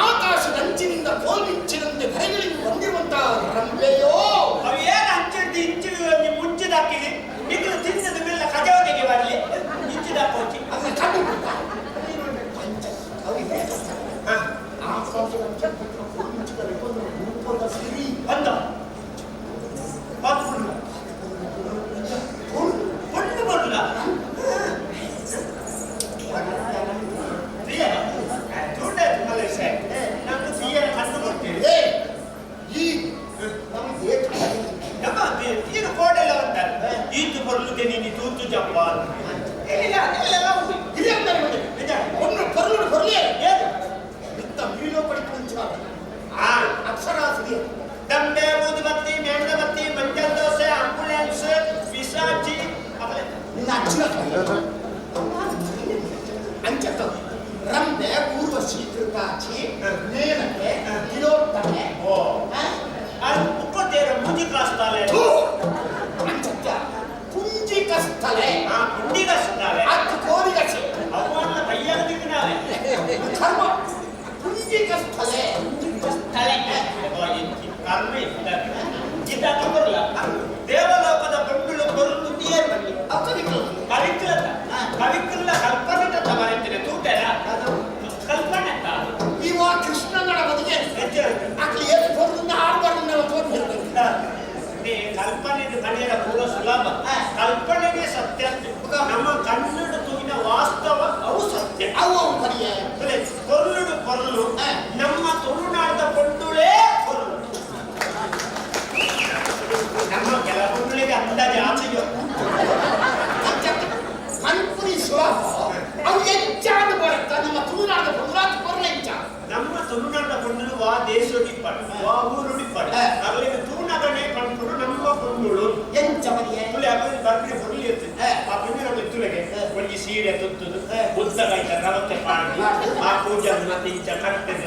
ಆಕಾಶದಂಚಿನಿಂದ ಕೋಲ್ಮಿಂಚಿನಂತೆ ಧರೆಗಳಿಗೆ ಬಂದಿರುವಂತಹ ರಂಭೆಯೋ ಅವು ಏನು ಹಂಚಿಡ್ದು ಇಂಚು ಮುಂಚಿದಾಕಿದೆ ನಿಗ್ಲು ತಿಂದದ ಮೇಲೆ ಕಜಾವತಿಗೆ ಬರಲಿ ಇಂಚಿದಾಕೋಚಿ ಅದನ್ನ ಕಂಡು ಬಿಡ್ತಾ ರೂಪದ ಸಿರಿ ಬಂದ ಬಾತ್ಕೊಂಡು ಕೊಂಡು ಬರಲ್ಲ ಏ, ಈ ನಮ್ಮ ದೇಶ ನಮ್ಮ ತೀರು ಕೋಡೆಲ್ಲ ಅಂತಾರೆ ಈತು ಬರಲುದೆ ನೀನು ತೂತು ಜಪ್ಪ ಇಲ್ಲ ಇಲ್ಲ ಹಿರಿಯ ನಿಜ. ಒಂದು ಪರ್ಲು ಬರ್ಲಿ ಏನು ಇಂಥ ಮೀನೋ ಪಡಿತು ಆ ಅಕ್ಷರ ಸಿರಿ ದಂಬೆ ಊದುಬತ್ತಿ ಮೇಣದಬತ್ತಿ ಮಂಜಲ್ ದೋಸೆ ಆಂಬುಲೆನ್ಸ್ ಪಿಸಾಚಿ ಆಮೇಲೆ ನಿನ್ನ ಅಚ್ಚಿನ ಅಂಚತ್ತ ರಂಭೆ ಊರ್ವಶಿ ಕೃತಾಚಿ ಮೇನಕೆ ತಿಲೋತ್ತಮೆ ಓ ಅದು ಮುಪ್ಪತ್ತೇರ ಮುಜಿ ಕಾಸ್ತಾಲೆ ಥು! ಅಂಚತ್ತ ಪುಂಜಿಕ ಸ್ಥಲೆ ಆ ಪುಂಡಿ ಕಾಸ್ತಾಲೆ ಅತ್ತು ಕೋರಿಗಚೆ ಅವನ್ನ ಕೈಯಾಗ ದಿಕ್ಕಿನಾವೆ ಕರ್ಮ ಪುಂಜಿಕ ಸ್ಥಲೆ ಸ್ಥಳೆ ಕರ್ಮ ಇದ್ದಾಗ ಬರಲ್ಲ ದೇವಲೋಕದ ಬಂಡುಳು ಬರುದು ನೀರು ಬನ್ನಿ ಕವಿಕುಲದ ಕವಿಕುಲ ಕಲ್ಪನೆ ಬರೀತೀನಿ ತೂಟೆರ ಕಲ್ಪನೆ ಅಂತ ಇವ ಕೃಷ್ಣನ ಬದಿಗೆ ಹೆಚ್ಚು ಅಕ್ಲಿ ಏತು ಬರುದನ್ನ ಆಡ್ಬಾರ್ದು ನಾವು ತೋರ್ಬಿಡ್ಬೇಕು ಕಲ್ಪನೆ ಕಣಿಯರ ಪೂರ ಸುಲಭ ಕಲ್ಪನೆಗೆ ಸತ್ಯ ನಮ್ಮ ಕನ್ನಡ ತೂಗಿನ ವಾಸ್ತವ ಅವು ಸತ್ಯ ಅವು ಅವು ಬರಿಯೇ ಅಂದ್ರೆ ಕೊರ್ಲುಡು ಕೊರ್ಲು ನಮ್ಮ ತುಳುನಾಡದ ಕೊಂಡುಳೇ ಕೊರ್ಲು ನಮ್ಮ ಕೆಲ ಕೊಂಡುಳಿಗೆ ಅಂದಾಜು ಆಚೆಯೋ ಕಲ್ಪನೆ ಸುಲಭ ಅವು ಹೆಚ್ಚಾದ ಬರುತ್ತ ನಮ್ಮ ತುಳುನಾಡ ತುಳುನಾಡ ಕೊರಲ ಹೆಚ್ಚ ನಮ್ಮ ತುಳುನಾಡ ಕೊಂಡುಳು ವಾ ದೇಶೋಡಿಪ್ಪಡು ವಾ ಊರುಡಿಪ್ಪಡು ಅಗಲಿಗೆ ತೂನಗಣೆ ಪಂಪುಡು ನಮ್ಮ ಕೊಂಡುಳು ಎಂಚ ಬರಿಯೇ ತುಳಿ ಅಗಲಿ ಬರ್ಪಿನ ಪೊರ್ಲು ಇರ್ತದೆ ಆ ಪುಣ್ಯ ತುಳಿಗೆ ಒಂಜಿ ಸೀರೆ ತುತ್ತದು ಉದ್ದ ಕೈತ ರವತೆ ಪಾಡಿ ಆ ಪೂಜೆ ಮತ್ತೆ ಇಂಚ ಕಟ್ಟದೆ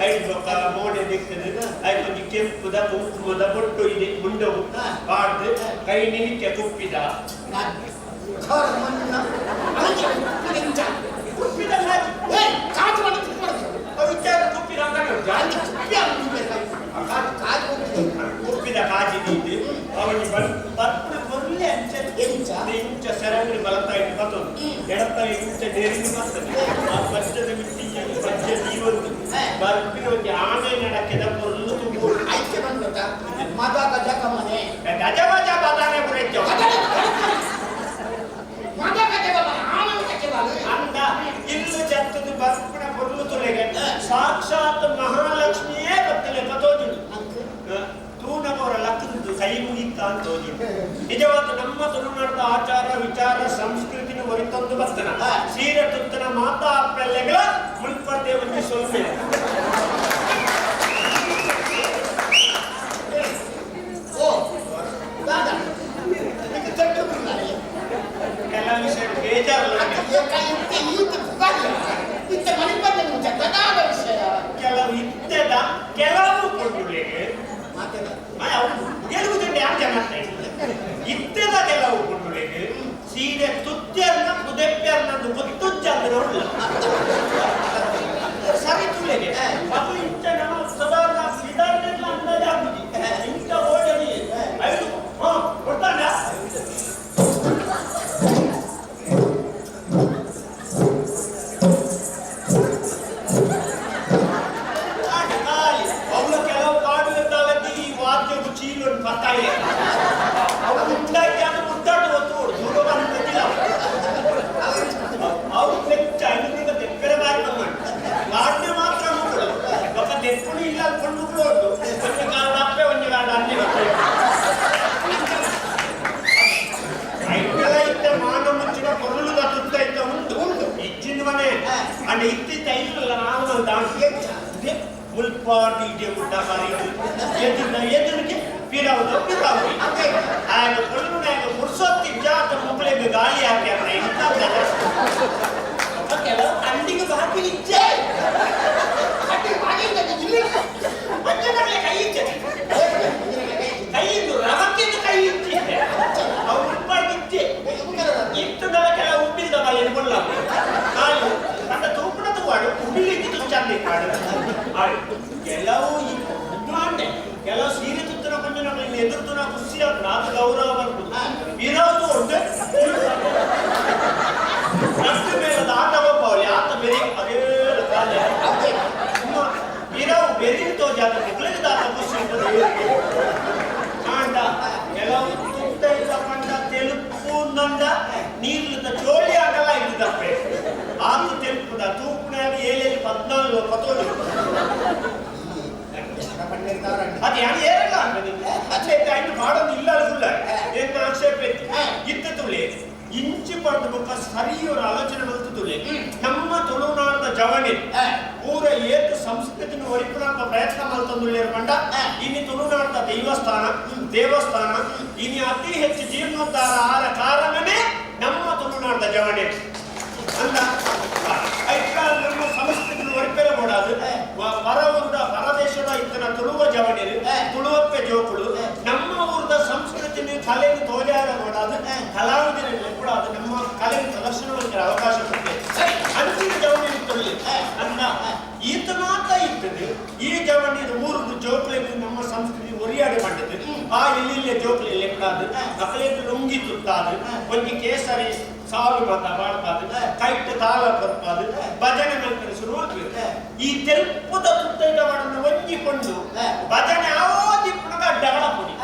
ಐದು ಬೊಕ್ಕ ಮೋಡೆ ದಿಕ್ಕದು ಐದು ಒಂಜಿ ಕೆಂಪುದ ಕುಂಕುಮದ ಬೊಟ್ಟು ಇದೆ ಮುಂಡವು ಪಾಡ್ದು ಕೈ ನಿಲಿಕೆ ಕುಪ್ಪಿದ ಕರ್ಮನ್ನ ಅದಕ್ಕೆ ಎಂಚ ಕುಪ್ಪಿದ ಕಾಜಿ ಏ ಕಾಜು ಮಾಡಿ ತಿನ್ಬಾರ್ದು ಅವ್ರು ವಿಚಾರ ಕುಪ್ಪಿದ ಅಂಗಡಿ ಉಂಟು. ಅಲ್ಲಿ ಕುಪ್ಪಿ ಆಗ್ಬಿಡ್ಬೇಕು. ಕಾಜು ಕಾಜು ಹೋಗ್ತದೆ. ಕುಪ್ಪಿದ ಕಾಜಿ ದೀದು ಅವನಿಗೆ ಬರ್ಪುನ ಪೊರ್ಲೆ ಅಂಚ ಎಂಚ? ಇಂಚ ಸೆರಂಗಡಿ ಬಲತ್ತ ಇಟ್ಟು ಬರ್ತದೆ ಎಡತ್ತ ಇಂಚ ಡೇರಿಂಗ್ ಬರ್ತದೆ ಆ ಪಚ್ಚದ ಮಿಟ್ಟಿ ಪಚ್ಚ ದೀವೊಂದು ಬರ್ಪಿನ ಒಂಜಿ ಆನೆ ನಡಕೆದ ಪೊರ್ಲು ತುಂಬು ಐಕೆ ಬಂದ್ಬಿಟ್ಟ ಮದ ಗಜ ಕಮನೆ ಗಜ ಗಜ ಬದಾನೆ ಬುರೆಜ್ಜ ಮದ ಗಜ ಕಮನೆ ಆನಂದಕ್ಕೆ ಬಾಲು ಅಂದ ಇಲ್ಲು ಜತ್ತದ ಬರ್ಪಿನ ಪೊರ್ಲು ತುಲೆಗೆ ಸಾಕ್ಷಾತ್ ಮಹಾಲಕ್ಷ್ಮಿಯೇ ಬತ್ತಲೆ ಕತೋಜುಂಡು ತೂನವರ ಲಕ್ಕದ್ದು ಕೈ ಮುಗಿತ್ತ ಅಂತ ಹೋಗಿ ನಿಜವಾದ ನಮ್ಮ ತುಳುನಾಡದ ಆಚಾರ ವಿಚಾರ ಸಂಸ್ಕೃತಿನ ಹೊರಿತಂದು ಬರ್ತನ ಸೀರೆ ತುತ್ತನ ಮಾತಾ ಅಪ್ಪೆಲ್ಲೆಗಳ ಮುನ್ಪರ್ದೆ ಒಂದು ಸೊಲ್ಮೆ ಓ ದಾದಾ ನಿಮಗೆ ತಟ್ಟು ಬಿಡ್ತಾರೆ ಎಲ್ಲ ವಿಷಯ ಬೇಜಾರಲ್ಲ. ಕೆಲವು ಇತ್ತದ ಕೆಲವು ಕೊಂಡುಲೆಗೆ ಗೆಲುವು ಯಾರು ಜನ ಇತ್ತದ ಕೆಲವು ಕೊಂಡುಲೆಗೆ ಸೀರೆ ತುತ್ಯರ್ನ ಕುದೆಪ್ಪ್ಯರ್ನ ಗೊತ್ತುಜ್ಜಂದ್ರೆ ಉಳ್ಳ ಸರಿ ತುಲೆಗೆ ಅದು ಇಂಥ ನಮ್ಮ ಸದಾರ್ಣ ವಿಧಾನದಲ್ಲ ಅಂದಾಜು ಆಗುದಿ ಇಂಥ ಓಡಲಿ ಐದು ಹಾ ಕೊಡ್ತಾನ. ಅವಳು ಕೆಲವು ಕಾಡು ಇದ್ದಾಲದ್ದು ಈ ವಾದ್ಯವು ಚೀಲನ್ನು ಬರ್ತಾಯಿ ಅವಳು ಉಂಟಾಕಿ ಅದು ಮುದ್ದಾಟ ಹೊತ್ತು ದೂರ ಬಂದಿಲ್ಲ. ಅವ್ರು ಪೆಚ್ಚ ಐನೂರಿಂದ ತೆಪ್ಪೆರೆ ಬಾರಿ ನಮ್ಮ ವಾದ್ಯ ಮಾತ್ರ ಮಕ್ಕಳು ಒಬ್ಬ ತೆಪ್ಪುನು ಇಲ್ಲ ಕೊಂಡು ಉಂಟು ಒಂದು ಕಾರಣ ಅಪ್ಪೆ ಒಂದು ಕಾರಣ ಅಲ್ಲಿ ಐಟಲ ಇತ್ತ ಮಾನ ಮುಚ್ಚಿನ ಕೊರಳುದ ತುತ್ತ ಇತ್ತ ಉಂಟು ಉಂಟು ಇಚ್ಚಿನ ಮನೆ ಅಂಡ ಇತ್ತಿತ್ತ ಐನಲ್ಲ ನಾನು ದಾಂಡ್ ಮುಲ್ಪಾರ್ದು ಇಡೇ ಮುಟ್ಟ ಬಾರಿ ಎದುರು ಎದುರಿಗೆ ಪಿರಾವುದು ಪಿರಾವು ಆಗ ಕೊಲ್ಲುನಾಗ ಮುರ್ಸೊತ್ತಿ ಜಾತ ಮಕ್ಕಳಿಗೆ ಗಾಳಿ ಹಾಕ್ಯಾರ ಇಂಥ ಕೆಲವು ಅಂಡಿಗೆ ಬಾಕಿ ಇಚ್ಛೆ ಕೈ ಇಚ್ಛೆ ಕೈಯಿಂದ ರವಕ್ಕಿಂದ ಕೈ ಇಚ್ಛೆ ಅವು ಮುಲ್ಪಾರ್ದು ಇಚ್ಛೆ ಇತ್ತು ಕೆಲವು ಉಪ್ಪಿಲ್ದ ಬಾಯಿ ಕೊಲ್ಲ ಕಾಲು ಅಂತ ತೂಪಣ ತೂವಾಡು ಉಬ್ಬಿಲಿಕ್ಕೆ ತುಚ್ಚಾಂದಿ ಕಾಡು ಕೆಲವು ಅಂಡೆ ಕೆಲವು ಸೀರೆ ತುತ್ತಿನ ಕೊಂಚ ನಮಗೆ ಎದುರುತು ನಾ ಖುಷಿ ಆಗ್ತದೆ ಅದು ಗೌರವ ಬರ್ಬೋದು ಇರೋದು ಉಂಟು ಅಷ್ಟು ಮೇಲೆ ಆಟ ಹೋಗ್ಬಾವಲಿ ಆತ ಬೇರೆ ಅದೇ ಕಾಲ ಇರವು ಬೆರಿ ತೋಜಾತ ಮಕ್ಕಳಿಗೆ ದಾತ ಖುಷಿ ಇರ್ತದೆ ಆಂಡ ಕೆಲವು ತುತ್ತ ಇಲ್ಲ ಪಂಡ ತೆಲುಪು ನಂದ ನೀರ್ಲಿದ್ದ ಚೋಳಿ ಆಗಲ್ಲ ಇದು ತಪ್ಪೆ ಆತು ತೆಲುಪುದ ತೂಪುನಾಗ ಏಳೇಳು 14 ಪತೋಲಿ ಅದು ಯಾರು ಏರಲ್ಲ ಅಚ್ಚೆ ಐದು ಮಾಡೋದು ಇಲ್ಲ ಅಲ್ಲ ಏನು ಆಕ್ಷೇಪ ಇತ್ತು ತುಳಿ ಇಂಚು ಪಡೆದ ಬೊಕ್ಕ ಸರಿಯೋರ ಆಲೋಚನೆ ಬಂತು ತುಳಿ ನಮ್ಮ ತುಳುನಾಡದ ಜವಣಿ ಪೂರ ಏತು ಸಂಸ್ಕೃತಿನ ಒರಿಪುನಾಕ ಪ್ರಯತ್ನ ಮಲ್ತಂದುಳ್ಳೇರು ಪಂಡ ಇನ್ನು ತುಳುನಾಡದ ದೇವಸ್ಥಾನ ದೇವಸ್ಥಾನ ಇನ್ನು ಅತಿ ಹೆಚ್ಚು ಜೀರ್ಣೋದ್ಧಾರ ಆದ ಕಾರಣನೇ ನಮ್ಮ ತುಳುನಾಡದ ಜವಣಿ ಅಂದ ಐಕ ನಮ್ಮ ಸಂಸ್ಕೃತಿನ ಒರಿಪೆರ ಮಾಡಾದು ಪರ ಊರ್ದ ಪರದೇಶದ ಇತ್ತನ ತುಳುವ ಜವಣಿರು ತುಳುವಪ್ಪೆ ಜೋಕುಳು ನಮ್ಮ ಊರ್ದ ಸಂಸ್ಕೃತಿನ ಕಲೆಯನ್ನು ತೋಜಾರ ಮಾಡಾದು ಕಲಾವಿದರಲ್ಲಿ ಕೂಡ ಅದು ನಮ್ಮ ಕಲೆಯ ಪ್ರದರ್ಶನ ಅವಕಾಶ ಕೊಡ್ತೇವೆ ಅಂಚಿನ ಜವಣಿ ತುಳಿ ಅಂದ ಈತ ಮಾತ್ರ ಇರ್ತದೆ ಈ ಜವಣಿ ಊರುದು ಜೋಕುಲೆಗೆ ನಮ್ಮ ಸಂಸ್ಕೃತಿ ಒರಿಯಾಡೆ ಮಾಡಿದ್ದು ಆ ಎಲ್ಲಿಲ್ಲ ಜೋಕುಲೆ ಲೆಕ್ಕಾದು ಅಕಲೇದು ಲುಂಗಿ ತುತ್ತಾದು ಒಂಜಿ ಕೇಸರಿ ಸಾಲು ಮಾತ ಮಾಡ್ಪಾದು ಕೈಟ್ ತಾಳ ಕೊರ್ಪಾದು ಭಜನೆ ಮಲ್ಪರೆ ಶುರು ಆಗ್ಬೇಕು ಈ ತೆಲ್ಪುದ ತುತ್ತೈಟ ಮಾಡನ್ನು ಒಂಜಿಕೊಂಡು ಭಜನೆ ಆವೋದಿಪ್ಪುನಗ ಅಡ್ಡಗಳ ಪುಡಿ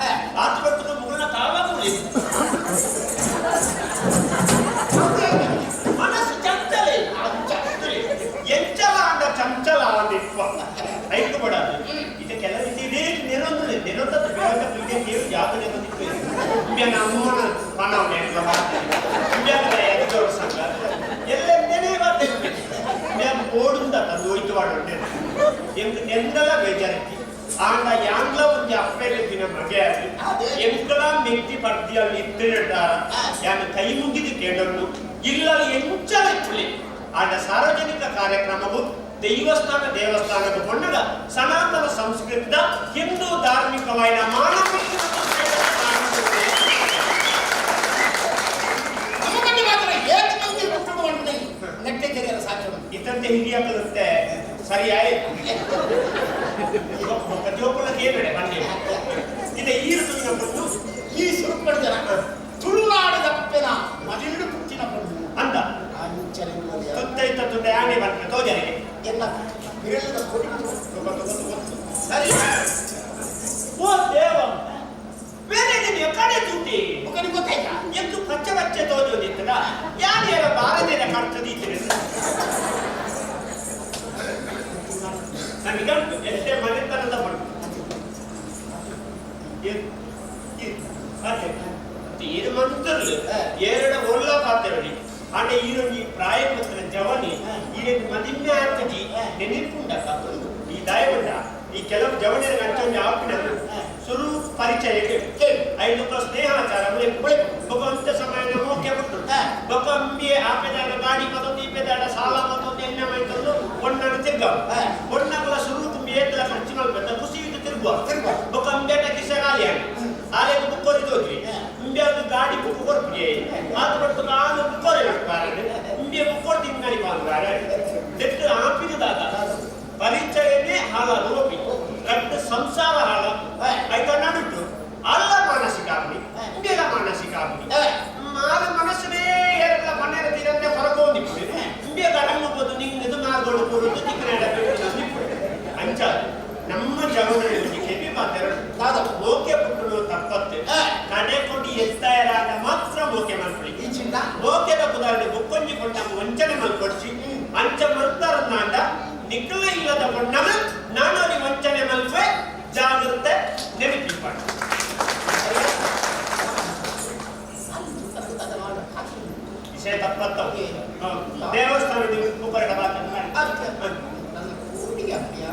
ಆತ ಬರ್ತದ ಮುಗುಳ ತಾಳ ಪುಡಿ ಮನಸ್ಸು ಚಂಚಲ ಎಂಚಲ ಅಂಡ ಚಂಚಲ ಅಂದಿಪ್ಪ ಐಕು ಬಡದು ಇದು ಕೆಲವು ಇದೇ ನೆರೊಂದು ನೆರೊಂದ ಬೇಡ ಪೀಡೆ ಜಾತ್ರೆ ಬಂದಿತ್ತು ಅಮ್ಮನ ಪಣವನೆ ಸಂಘ ಎಲ್ಲ ನೆನೆ మేము ಓಡುಂದ ತಂದು ಹೋಯ್ತು ವಾಡುಂಡೆ ಎಂಕ್ ನೆಂದಲ ಬೇಜಾರಿತಿ ಆಂಡ ಯಾಂಗ್ಲ ಒಂಜಿ ಅಪ್ಪೆಲೆ ದಿನ ಮಗೆ ಎಂಕಲ ಮೆಕ್ತಿ ಪರ್ದಿಯಲ್ಲಿ ಇತ್ತಿರಟಾರ ಯಾನ್ ಕೈ ಮುಗಿದು ಕೇಳಲು ಇಲ್ಲ ಎಂಚಲ ಪುಳಿ ಆಂಡ ಸಾರ್ವಜನಿಕ ಕಾರ್ಯಕ್ರಮವು ದೇವಸ್ಥಾನ ದೇವಸ್ಥಾನದ ಕೊಂಡಗ ಸನಾತನ ಸಂಸ್ಕೃತದ ಹಿಂದೂ ಧಾರ್ಮಿಕವಾದ ಮಾನವ ಇತಂತೆ ಹಿರಿಯಾಕಲುತ್ತೆ ಸರಿ ಆಯ್ತು ಜೋಕುಲಕ್ಕೆ ಏಬೇಡ ಬನ್ನಿ ಇದೆ ಈ ಋತುವಿನ ಪೊಣ್ಣು ಈ ಸುರುಪಡಿ ಜನ ತುಳುನಾಡದಪ್ಪೆನ ಮದಿಲು ಪುಟ್ಟಿನ ಪೊಣ್ಣು ಅಂದ ತುತ್ತೈತ ತುಟ್ಟ ಯಾಣೆ ಬರ್ತ ತೋಜರಿಗೆ ಎಲ್ಲ ಬಿರಳದ ಕೊಡಿ ಸರಿ ಓ ದೇವ ಬೇರೆ ನೀನು ಕಡೆ ತುಟ್ಟಿ ಮುಖನಿಗೆ ಗೊತ್ತಾಯ್ತಾ ಎಂದು ಪಚ್ಚೆ ಪಚ್ಚೆ ತೋಜೋದಿತ್ತದ ಯಾರ್ಯಾರ ಬಾರದೇನ ಕರ್ತದಿತ್ತು ನನಗಂಟು ಎಷ್ಟೇ ಮನೆತನದ ಪಡ್ಡು ಇದು ಮಂತ್ರಲು ಏರಡ ಒಳ್ಳ ಪಾತ್ರಲಿ ಆಂಡ ಈರೊಂಜಿ ಪ್ರಾಯಪತ್ರ ಜವನಿ ಈರೊಂಜಿ ಮದಿಮ್ಯ ಆರ್ತಜಿ ನೆನಪುಂಡಕ್ಕ ಈ ದಯವುಂಡ ಈ ಕೆಲವು ಜವನಿಯ ಅಂಚೊಂಜಿ ಆಪಿನ ಸುರು ಪರಿಚಯ ಐದು ಸ್ನೇಹಾಚಾರ ಭಗವಂತ ಸಮಯ ಮೋಕೆ ಬಿಟ್ಟು ಬೊಕ್ಕ ಅಂಬಿ ಆಪೆದಾಡ ಗಾಡಿ ಮತ್ತೊಂದು ಈಪೆದಾಡ ಸಾಲ ಮತ್ತೊಂದು ಎಣ್ಣೆ ಮೈತೊಂದು ಒಣ್ಣನ್ನು ತಿರ್ಗ ಒಣ್ಣಗಳ ಸುರು ತುಂಬಿ ಏತಲ ಖರ್ಚು ಮಲ್ಪೆತ್ತ ಖುಷಿ ಇದು ತಿರುಗುವ ತಿರ್ಗುವ. ಬೊಕ್ಕ ಅಂಬೇಟ ಕಿಸೆ ಖಾಲಿ ಆಗಿ ಆಲೆಗ್ ಬುಕ್ ಕೊರಿದೋದ್ವಿ ಇಂಬೆ ಅದು ಗಾಡಿ ಬುಕ್ ಕೊರ್ಪಿ ಆತ ಪಟ್ಟು ಆನು ಬುಕ್ ಕೊರೆ ನಡ್ಪಾರೆ ಇಂಬೆ ಬುಕ್ ಕೊರ್ ತಿಂಗಳಿ ಪಾಂಗಾರೆ ನೆಟ್ಟು ಆಪಿನದಾಗ ಪರಿಚಯನೇ ಹಾಳಾದ ಒಪ್ಪಿ ರಟ್ಟು ಸಂಸಾರ ಹಾಳ ಆಯ್ತಾ ನಡುಟು ಅಲ್ಲ ಮಾನಸಿಕ ಆಗ್ಲಿ ಇಂಬೆಲ ಮಾನಸಿಕ ಆಗ್ಲಿ ಮಾಲ ಮನಸ್ಸನೇ ಏರಲ್ಲ ಮನೆಯ ತೀರನ್ನೇ ಹೊರಗೋಂದಿಪ್ಪು ಇಂಬೆ ಗಡಂಗಬೋದು ನಿಂಗದು ಮಾರ್ಗೋಡು ಕೂರುದು ತಿಕ್ಕನಾಡ ಬಿಟ್ಟು ಅಂಚ ನಮ್ಮ ಜಗದಲ್ಲಿ ಕೆವಿ ಮಾತೆರಡು ಮೋಕೆ ಪುಟ್ಟುನು ತಪ್ಪತ್ತೆ ಕಡೆ ಕೊಡಿ ಎತ್ತಾಯರಾದ ಮಾತ್ರ ಮೋಕೆ ಮಲ್ಪಡಿ ಈ ಚಿನ್ನ ಮೋಕೆದ ಪುದಾರ್ಡೆ ಬೊಕ್ಕೊಂಜಿ ಕೊಂಡಂಗ ವಂಚನೆ ಮಲ್ಕೊಡ್ಸಿ ಅಂಚ ಮಲ್ತಾರನ್ನಾಂಡ ನಿಕ್ಕಲ ಇಲ್ಲದ ಕೊಂಡಗ ನಾನೊರಿ ವಂಚನೆ ಮಲ್ಪೆ ಜಾಗ್ರತೆ ನೆನಪಿಪ್ಪಾಡು. ವಿಷಯ ತಪ್ಪತ್ತವು. ದೇವಸ್ಥಾನದ ಉಪಕರಣ ಮಾತನ್ನು ಮಾಡಿ. ನನ್ನ ಕೂಡಿಗೆ ಅಪ್ಪಿಯ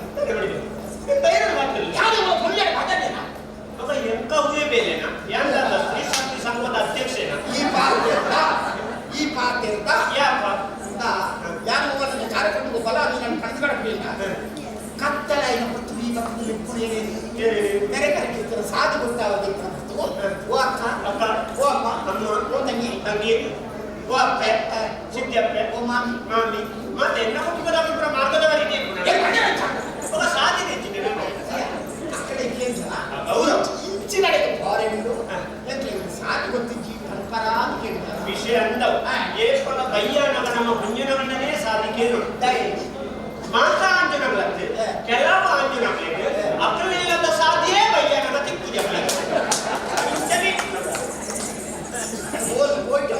ಬೈರನ ಮಾತಲ್ಲ. ಯಾರು ಒಳ್ಳೆ ಮಾತಾಡೇನಾ? ಮಗ ಎಂಕ ಹೂವೆ ಬೇಲೆನಾ ಯಾಂದ ಸ್ತ್ರೀ ಶಾಂತಿ ಸಂಘದ ಅಧ್ಯಕ್ಷೇನಾ? ಈ ಪಾತ್ರದ ಈ ಪಾತ್ರದ ಯಾಪ ಯಾರು ನನ್ನ ಕಾರ್ಯಕ್ರಮಕ್ಕೆ ಬಲ ಅದು ನನ್ನ ಕಣ್ಕಡಪಿಲ್ಲ ಕತ್ತಲ ಇನ ಹೊತ್ತು ಈ ಮತ್ತು ಲಿಪ್ಪುಳಿ ಬೇರೆ ಕರೆ ಇರ್ತಾರೆ ಸಾಧು ಗೊತ್ತಾಗೋದಿಲ್ಲ ಓ ಅಕ್ಕ ಅಕ್ಕ ಓ ಅಮ್ಮ ಅಮ್ಮ ಓ ತಂಗಿ ತಂಗಿ ಓ ಅಪ್ಪೆ ಸಿದ್ಧಪ್ಪೆ ಓ ಮಾಮಿ ಮಾಮಿ ಮತ್ತೆ ಎನ್ನ ಕುಟುಂಬದ ಪೂರ ಮಾರ್ಗದವರಿಗೆ ಏನ್ ಮಾಡ್ಯಾರ ಅಜ್ಜ? ఒక ಸಾಧನೆ ಹೆಚ್ಚಿದೆ. ಆ ಕಡೆ ಕೇಂದ್ರ ಗೌರವ. ಇಂಚಿನಡೆಗೆ ಫಾರೆನ್ ಸಾಧು ಗೊತ್ತಿಜ್ಜಿ ಪರಂಪರಾ ಅಂತ ಕೇಳಿದ ವಿಷಯ ಅಂದವು ಏಸ್ಪಲ ಬಯ್ಯನವ ನಮ್ಮ ಪುಣ್ಯನವನ್ನೇ ಸಾಧಿಕೇನು ಮಾತ್ರ ಅಂಜನಗಳಂತೆ ಕೆಲವು ಅಂಜನಗಳಿಗೆ ಅಕ್ಕಲಿಲ್ಲದ ಸಾಧಿಯೇ ಬಯ್ಯನವ ತಿಕ್ಕುಜ ಓಲ್ ಹೋಯ್ತು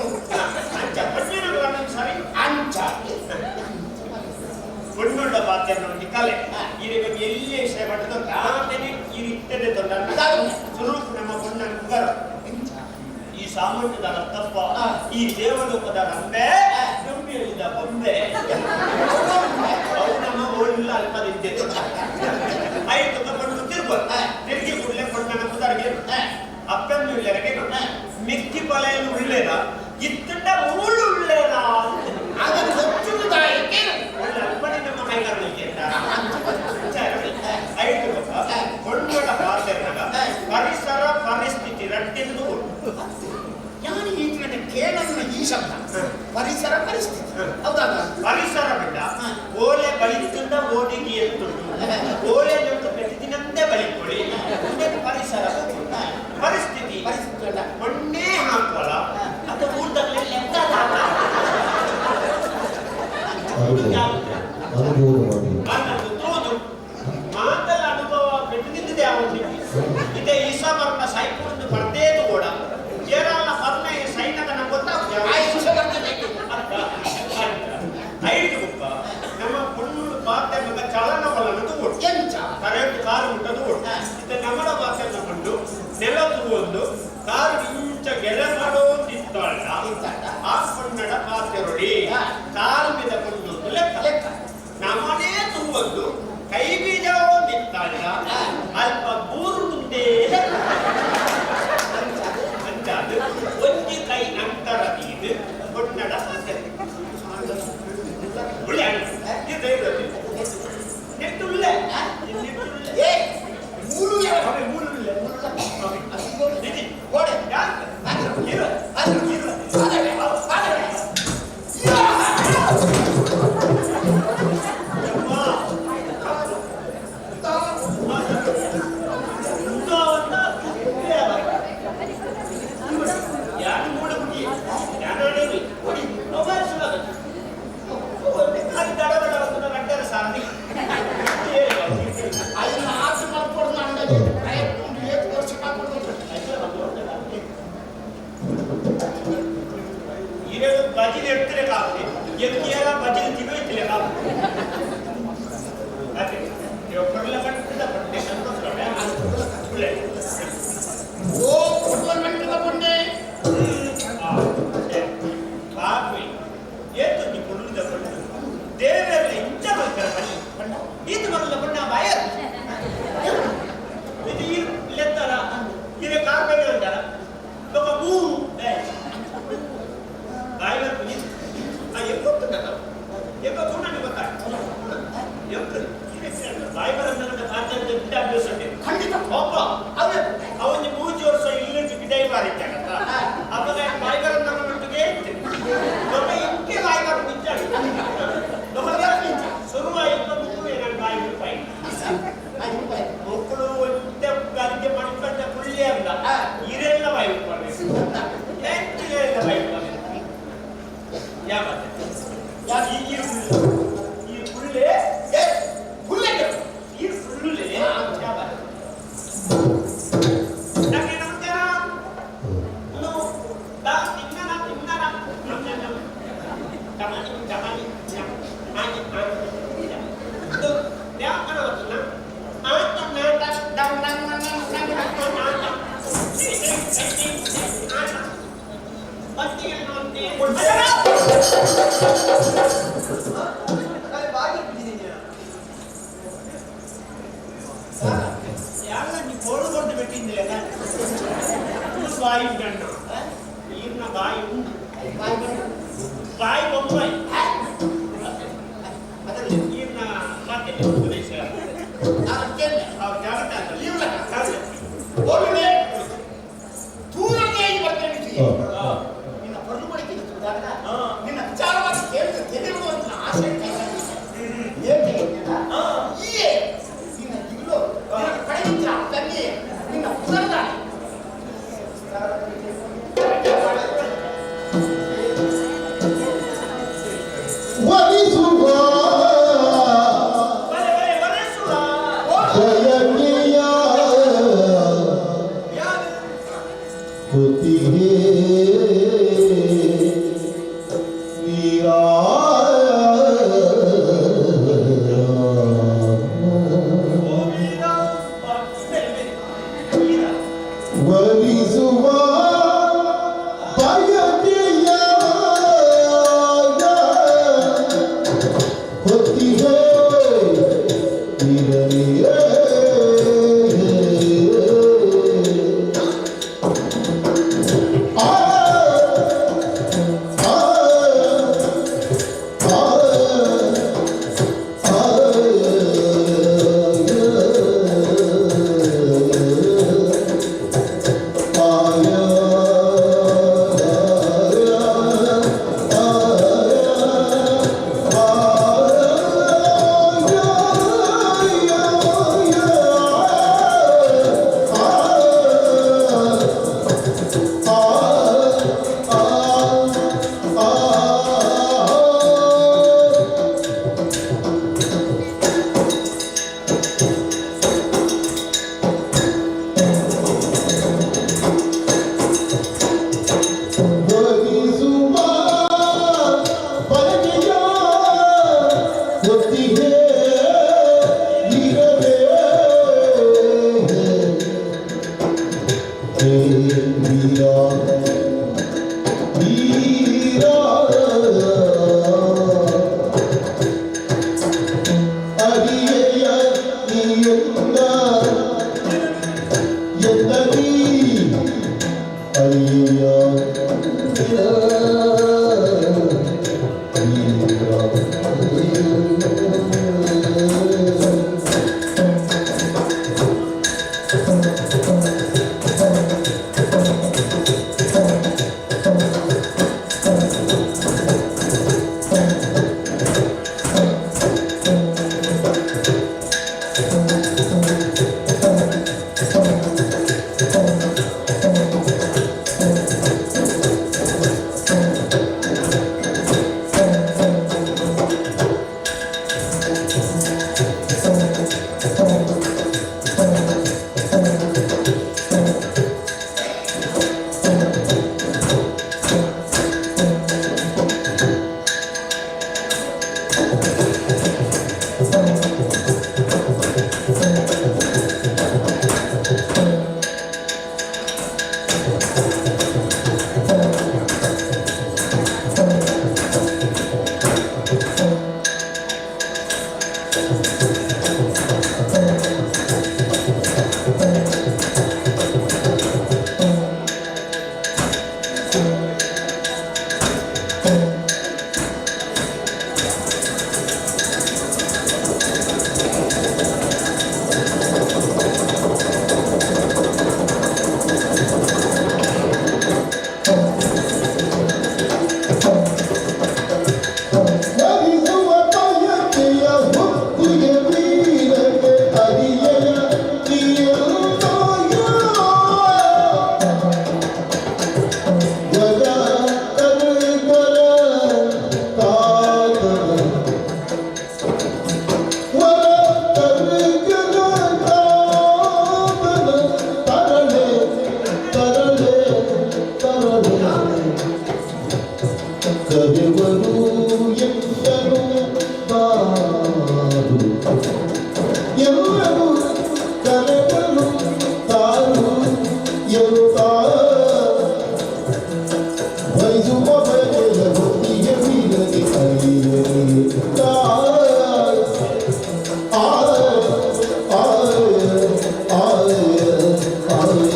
ಅಂಚ ಪುಣ್ಯನಗಳನ್ನು ಸರಿ ಅಂಚ ಒಣ್ಣುಳ್ಳ ಪಾತ್ರ ಒಂದು ಕಲೆ ಇದಕ್ಕೆ ಎಲ್ಲಿ ವಿಷಯ ಪಟ್ಟದ ತಾತನೆ ಈ ರೀತಿಯೇ ತೊಂಡ ಸುರೂಪ್ ನಮ್ಮ ಪುಣ್ಯನ ಪುಗರ ಈ ಸಾಮಾನ್ಯದ ರಕ್ತಪ್ಪ ಈ ದೇವಲೋಕದ ರಂಬೆ ನಂಬಿಯಲ್ಲಿದ್ದ ಬೊಂಬೆ ಅವು ನಮ್ಮ ಓಡಿಲ್ಲ ಅಲ್ಪದಿಂತೆ ಆಯ್ತು ಕೊಂಡು ತಿರುಗ ತಿರುಗಿ ಕೂಡಲೇ ಕೊಂಡನ ಪುದರ್ಗೆ ಅಪ್ಪನ್ನು ಇಲ್ಲರಗೆ ಮಿಕ್ಕಿ ಪಲೆಯನ್ನು ಉಳ್ಳೇದ ಇತ್ತಂಡ ಮೂಳು ಉಳ್ಳೇದ ಆಗ ಗೊತ್ತಿರುವುದಾಯಕ್ಕೆ ಒಳ್ಳೆ ಅಪ್ಪಣೆ ನಮ್ಮ ಕೈಗಾರನಿಗೆ ಆಯ್ತು ಗೊತ್ತ ಕೊಂಡೋಡ ಪಾತ್ರೆನಾಗ ಪರಿಸರ ಪರಿಸ್ಥಿತಿ ರಟ್ಟಿಂದು ಯಾರು ಈ ಕಡೆ ಕೇಳಲ್ಲ ಈ ಶಬ್ದ ಪರಿಸರ ಪರಿಸ್ಥಿತಿ ಹೌದಾ ಪರಿಸರ ಬಿಟ್ಟ ಓಲೆ ಬಳಿತುಂಡ ಓಡಿಗೆ ಎತ್ತುಂಟು ಓಲೆ ನಮ್ಗೆ ಪ್ರತಿದಿನಂದೇ ಬಳಿಕೊಳ್ಳಿ ಮುಂದೆ ಪರಿಸರ ಪರಿಸ್ಥಿತಿ ಪರಿಸ್ಥಿತಿ ಅಲ್ಲ. ಮೊನ್ನೆ ಹಾಕೋಲ್ಲ ಅದು ಊಟದಲ್ಲಿ ಲೆಕ್ಕ ಅನುಭವ ಮಾಡಿ ತೋದು ಮಾತಲ್ಲ ಅನುಭವ ಪ್ರತಿದಿನದೇ ಅವನಿಗೆ ಇದೆ ಈಸಾ ಬರ್ನ ಸೈಪುಂದು ಬರ್ದೇದು ಕೂಡ ಏರಲ್ಲ ಬರ್ನ ಸೈನಕ ನಮ್ಗೆ ಗೊತ್ತಾಗ್ತದೆ ಆ ಈಶ ಬರ್ತದೆ. ಐದು ಬುಕ್ಕ ನಮ್ಮ ಪುಣ್ಣು ಪಾತ್ರೆ ಮಗ ಚಲನವಲನದು ಓಡು ಎಂಚ ಕರೆಂಟ್ ಕಾರು ಮುಟ್ಟದು ಓಡು ಇದು ನಮ್ಮಡ ಪಾತ್ರೆ ಕೊಂಡು ನೆಲ ಒಂದು ಕಾರು ಇಂಚ ಗೆರೆ ಮಾಡೋದಿತ್ತಾಳ ಇತ್ತಾಳ. ಆ ಪೊನ್ನಡ ಪಾತ್ರೆರೊಡಿ ಕಾಲು ಮಿದ ಕೊಂಡು ಲೆಕ್ಕ ಲೆಕ್ಕ. ನಮ್ಮನೇ ತುಂಬದ್ದು ಕೈ ಬೀಜ ಒಂದಿತ್ತಾಳ ಅಲ್ಪ ಬೂರು ಮುಂದೆ ಅಂಚಾದ ಒಂಜಿ ಕೈ ಅಂತರ ಇದು ಪೊನ್ನಡ ಪಾತ್ರೆ ಉಳ್ಳೆ ಇದು ಇದು ನೆಟ್ಟುಳ್ಳೆ ನೆಟ್ಟುಳ್ಳೆ ಏ ಮೂರು ಯಾವ ಮೂರು ಉಳ್ಳೆ ಅದು ನಿಜ. ಗೋಡೆ ಯಾಕೆ? ಇರು. ಇರು. ಆದರೆ ಆದರೆ ಅಮ್ಮ. ಇಂಥವಂತ ಕುಪ್ಪೆ ಅವ. ಯಾರು ಮೂಡ ಕುಡಿ ಯಾರು ಆಡೇವಿ ಕೊಡಿ ಮೊಬೈಲ್ ಸುಲಭ ಅಲ್ಲಿ ದಡ ದಡ ಅಂತ ಗಂಟೆರ ಸಾರದಿ ಅದನ್ನ ಆಸೆ ಮಾಡ್ಕೊಡ್ದು ಅಂದಾಜು ಪ್ರಯತ್ನ ಉಂಟು ಏತು ವರ್ಷ ಮಾಡ್ಕೊಡ್ದು ಇರೇಳು ಬಜಿಲ್ ಎತ್ತರೆ ಕಾಪಿ ಎತ್ತಿಯರ ಬಜಿಲ್ ತಿನ್ನೋ ಕಾಪಿ ಅದೇ ಒಬ್ಬರೆಲ್ಲ ಕಟ್ಟಿದ ಪಟ್ಟೆ ಸಂತೋಷ ಓ ಕೊಡುವ ಗಂಟಲ ಪೊಣ್ಣೆ ಕಾಪಿ ಏತೊಂದು ಕೊಡುವುದ ಪಣ್ಣು ದೇವರೆಲ್ಲ ಇಂಚ ಮಲ್ಕರ ಬನ್ನಿ ಈತ ಮಲ್ಲ ಬಣ್ಣ ಬಾಯ ಇದು ಈ ಲೆತ್ತಾರ ಇದೇ ಕಾರ್ಬನ್ ಅಂತಾರ ಬೊಕ ಮೂ ಕರೆವರು ಎಂದನು ತಾರು ಎಲ್ಲರೂ ಕರೆವರು ತಾರು ಎನ್ನುತ್ತ ಬಯಸುವ ಬಯಕೆಯ ಹೊತ್ತಿಗೆ ಬೀರದೆ ಅರಿಯಲಿ ತಾಯ್ ಆಯ್ ಆಯ್ ಆಯ್ ಆಯ್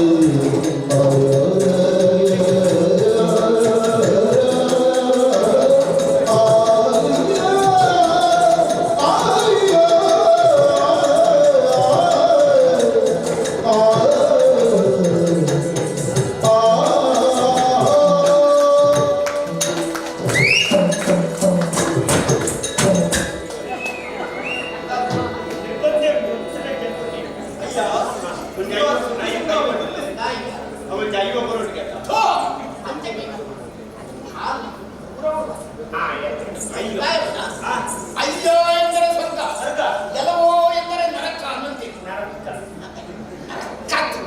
ಅಯ್ಯೋ ಎಂದರೆ ಸ್ವರ್ಗ, ಎಲ್ಲವೋ ಎಂದರೆ ನರಕ ಅನ್ನಂತೆ. ನರಕ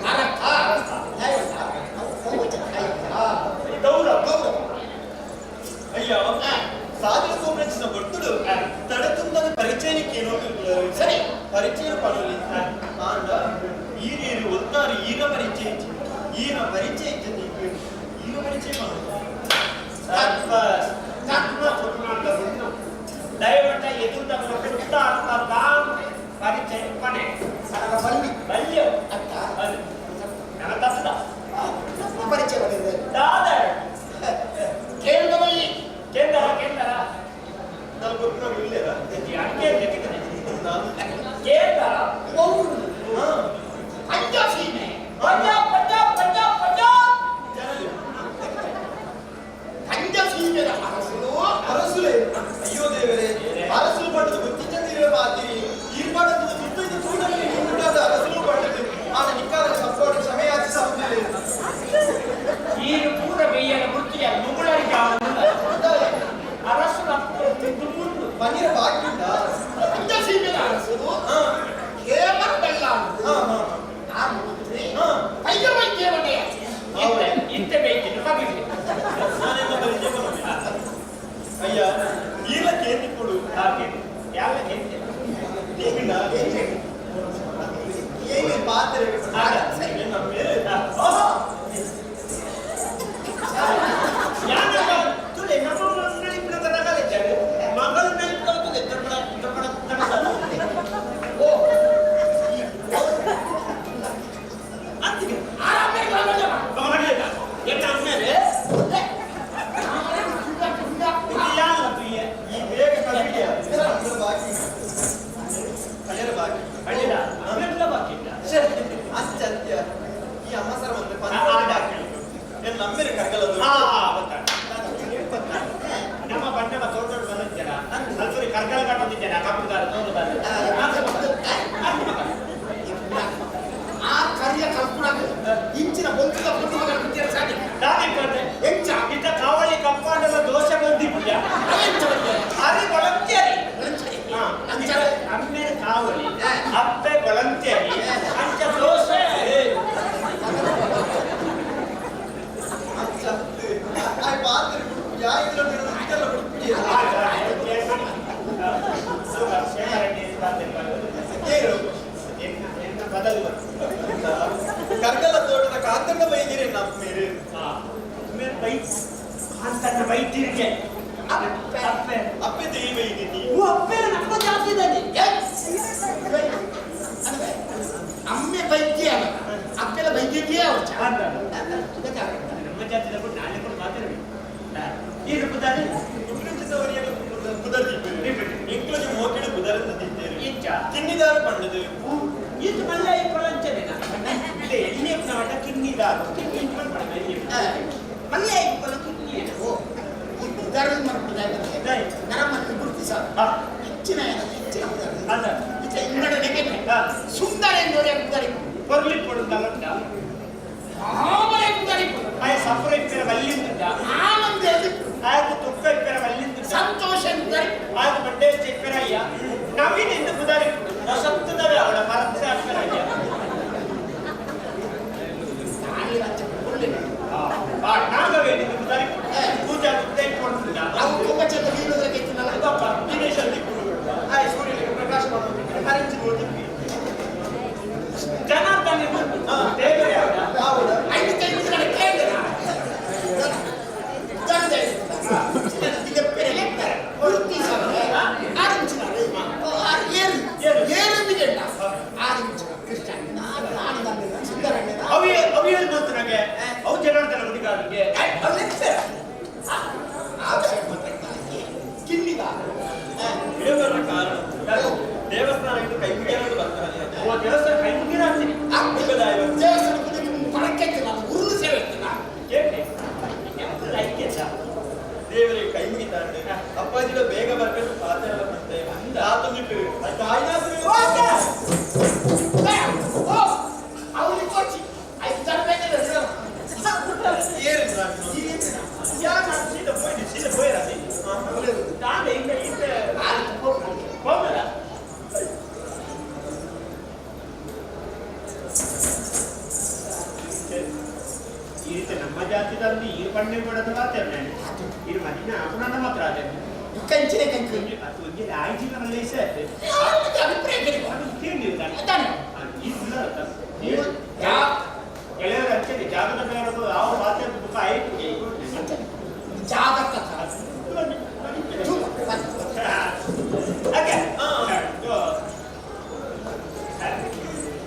ನರಕ. ಅಯ್ಯೋ ಸಾಧು ಸೋಮರಚಿನ ಗೊತ್ತುಡು ತಡತುಂದನ ಪರಿಚಯಕ್ಕೆ ಏನೋ ಸರಿ. ಪರಿಚಯ ಪಡಲಿ ಆಂಡ ಈರೇರು ಒತ್ತಾರು ಈರ ಪರಿಚಯ ಈರ ಪರಿಚಯ ಈರ ಪರಿಚಯ ದಯವಿಟ್ಟು ಎದುರು ಸುತ್ತ ಅರ್ಥ ಪರಿಚಯ ಕೊನೆ ಬಲ್ಯ ಅತ್ತ ಅದು ನನ್ನ ತಪ್ಪದ ನಮ್ಮ ಪರಿಚಯ ಬಂದಿದೆ. ದಾದ ಕೇಂದ್ರದಲ್ಲಿ ಕೇಂದ್ರ ಕೇಂದ್ರ ನಾವು ಗೊತ್ತಿರೋ ಇಲ್ಲೇರ ಅಡಿಕೆ ಕೇಂದ್ರ ಒವ್ವು ಪಂಜಸೀಮೆ ಪಂಜಾಬ್ ಪಂಜಾಬ್ ಪಂಜಾಬ್ ಪಂಜಾಬ್ ಜನರು ಪಂಜಸೀಮೆದ ಅರಸರು. ಅರಸುಲೇ ಅಯ್ಯೋ ದೇವರೇ, ಅರಸುಲು ಪಟ್ಟದ ಗೊತ್ತಿದ್ದಂತಿರುವ ಮಾತಿರಿ ಈ ಪಾಠದ ಸುತ್ತ ತೂಡಲ್ಲಿ ನಿಂತುಡಾದ ಅರಸುಲು ಪಟ್ಟದು ಆನ ನಿಕ್ಕಾದ ಸಪ್ಪೋಡು ಕ್ಷಮೆಯಾಚಿ ಸಮುದ್ರಲೇ. ಈ ಪೂರ ಬೆಯ್ಯನ ವೃತ್ತಿಯ ಮುಗುಳರಿಗೆ ಅರಸು ಮುಂಡು ಪನ್ನೀರ ಬಾಕಿ ಉಂಟಾ? ಪಂಜಸೀಮೆದ ಅರಸರು ಹಾ ಕೇವಲ ಬೆಳ್ಳಾರು ಹಾ ಹಾ ಆ ಮಂತ್ರಿ ಹಾ. ಪೈಯ ವೈದ್ಯ ಒಡೆಯ. ಇಂತೆ ಇಂತೆ ಬೇಯ್ತಿದ್ದು ಪಗಿಲಿ ನಾನೆಲ್ಲ ಪರಿಚಯ பண்ணுவேன். ಅಯ್ಯ ಈಲ ಕೇಂದ್ರ ಕೊಡು. ಹಾಗೆ ಯಾಲ ಕೇಂದ್ರ ನೀವಿನ ಏನು ಪಾತ್ರೆ ಸರಿ. ನಮ್ಮ ಮೇಲೆ ತುಲೆ ನಮ್ಮ ನಳಿಪುರದ ನಗಲಿದ್ದಾರೆ ಮಗಳು ನಳಿಪುರ ತುಲೆ ತರ್ಪಣ ತರ್ಪಣ ತರ್ಪಣ ಓ ಅಂತಿಗೆ ಆರಾಮೇ ಕಾಣಲ್ಲ. ಎನ್ನ ಅಮ್ಮೇಲೆ ಯಾಲ ತುಯ್ಯ ಈ ಬೇಗ ಕಲಿಯ ಬಾಕಿ ಕಲಿಯರ ಬಾಕಿ ಅಳ್ಳಿಲ್ಲ ಅಮ್ಮೆಲ್ಲ ಬಾಕಿ ಇಲ್ಲ ಅಚ್ಚತ್ಯ ಈ ಅಮ್ಮ ಸರ್ ಒಂದು ಆ, ಆ, ಪಂಚ ನನ್ನ ನಮ್ಮೇಲೆ ಕರ್ಗಲದು. ಆ, ಗೊತ್ತಾಯ್ತು. ನಮ್ಮ ಬಣ್ಣವ ತೋಟೋಡು ಬಂದಿದ್ದೀರ ಅಲ್ಪರಿ ಕರ್ಗಲ ಕಟ್ಟದಿದ್ದೀರ ಕಪ್ಪುದಾರ ತೋಟದಾರ ಆ ಕರಿಯ ಕಲ್ಪುಣ ಇಂಚಿನ ಬೊಂತದ ಪುಟ್ಟು ಮಗಳ ವಿದ್ಯೆ ಸಾಧಿ. ಎಂಚ? ಇತ್ತ ಕಾವಳಿ ಕಪ್ಪಾಡಲ ದೋಷ ಬಂದಿದ್ಯ. ಎಂಚ ಬಂದೆ? ಅರಿ ಗೊಳಂತ್ಯರಿ. ಅಂಚ. ಅಮ್ಮೇಲೆ ಕಾವಳಿ ಅಪ್ಪೆ ಗೊಳಂತ್ಯರಿ ಅಂಚ ದೋಷೆ. ಅಚ್ಚತ್ಯ ಆ ಪಾತ್ರೆ ಯಾ ಇದ್ರಲ್ಲಿ ಇದೆಲ್ಲ ಬಿಟ್ಬಿಡಿ. ಏನು ಬದಲು ಕರ್ಗಲ ತೋಟದ ಕಾಂತಣ್ಣ ಬೈದಿರಿ ನಮ್ಮ ಮೇರೆ. ಅಂತನ್ನ ಬೈತಿರ್ಗೆ ಅಪ್ಪೆ ಅಪ್ಪೆ ದೇವಿ ಬೈದಿನಿ. ಓ ಅಪ್ಪೆ ನಮ್ಮ ಜಾತಿದಲ್ಲಿ. ಅಮ್ಮೆ ವೈದ್ಯ ಅಲ್ಲ, ಅಪ್ಪೆಲ್ಲ ವೈದ್ಯಕೀಯ ಅವ್ರು. ನಮ್ಮ ಜಾತಿದ ಕೂಡ ನಾಳೆ ಕೂಡ ಮಾತಾಡಬೇಕು ಈ ರೂಪದಲ್ಲಿ. ಕುದರ್ ದಿಪ್ಪೇರು ಎಂಕ್ಲಜಿ ಮೋಕೆಡು ಕುದರಂತ ತಿಂತೇರು. ಇಂಚ ತಿನ್ನಿದಾರು ಪಂಡದು. ಇದು ಮಲ್ಲ ಈ ಪ್ರಪಂಚದಿನ ಇದು ಎಲ್ಲಿ ನಾಟ ಕಿನ್ನಿದಾರು ಕಿನ್ನಿ ಎಲ್ಲಿ ಮಲ್ಲ ಇಪ್ಪಲ ಕಿನ್ನಿ. ಓ ಈ ಉದಾಹರಣೆ ಮಾಡ್ಬಿಟ್ಟಿದ್ದಾರೆ. ನರಮನ್ನು ಗುರುತಿಸ ಹೆಚ್ಚಿನ ಹೆಚ್ಚಿನ ಉದಾಹರಣೆ ಅದ ಇತ್ತ ಇಂಗಡ ನೆಗೆನೆ ಸುಂದರ ಎಂದೋರೆ ಉದಾರಿ. ಪೊರ್ಲಿ ಪೊಡುಂದಲ್ಲ. ಮಹಾಬಲ ಉದಾರಿ. ಆಯ ಸಫರ ಇಪ್ಪರ ವಲ್ಲಿಂದ. ಆನಂದ. ಆಯకు ತುಕ್ಕ ಇಪ್ಪರ ವಲ್ಲಿಂದ. ಸಂತೋಷ ಉದಾರಿ. ಆಯకు ಬಂಡೇಶ್ ಇಪ್ಪರ ಅಯ್ಯ ನವೀನ್ ಎಂದು ಬುದಾರಿ ವಸಂತದವೇ ಅವಳ ಮರತ್ತ ಅಪ್ಪರ ಅಯ್ಯ. ನಾನೇ ರಾಜ್ಯ ಒಳ್ಳೆ. ನಾಗವೇಣಿ ಬುದಾರಿ ಪೂಜಾ ಉದ್ದ ಕೊಡ್ತಿದ್ದ. ಅವು ತುಂಬ ಅಪ್ಪಾಜಿಡ ಬೇಗ ಬರ್ಬೇಕು ಪಾತ್ರ ಬಂತೆ ಆತೊಂದಿಟ್ಟು ಈ ರೀತಿ ನಮ್ಮ ಜಾತಿದಲ್ಲಿ ಈ ಪಣ್ಣೆ ಕೊಡೋದು ಮಾತೇನೆ ಇದು ಮದಿನ ಆಪುಣ ಮಾತ್ರ ಅದೇ ಕಂಚಿನ ಕಂಚು ಅದು ಒಂಜಿ ರಾಯ್ಜಿನ ಮಲ್ಲೇಶ ಅಭಿಪ್ರಾಯ ಕೇಳಿ ಈ ಕೆಲವರು ಅಂಚನೆ ಜಾಗದ ಬೇಡ ಯಾವ ಮಾತೆ ಮುಖ ಆಯ್ತು. ಜಾಗಕ್ಕ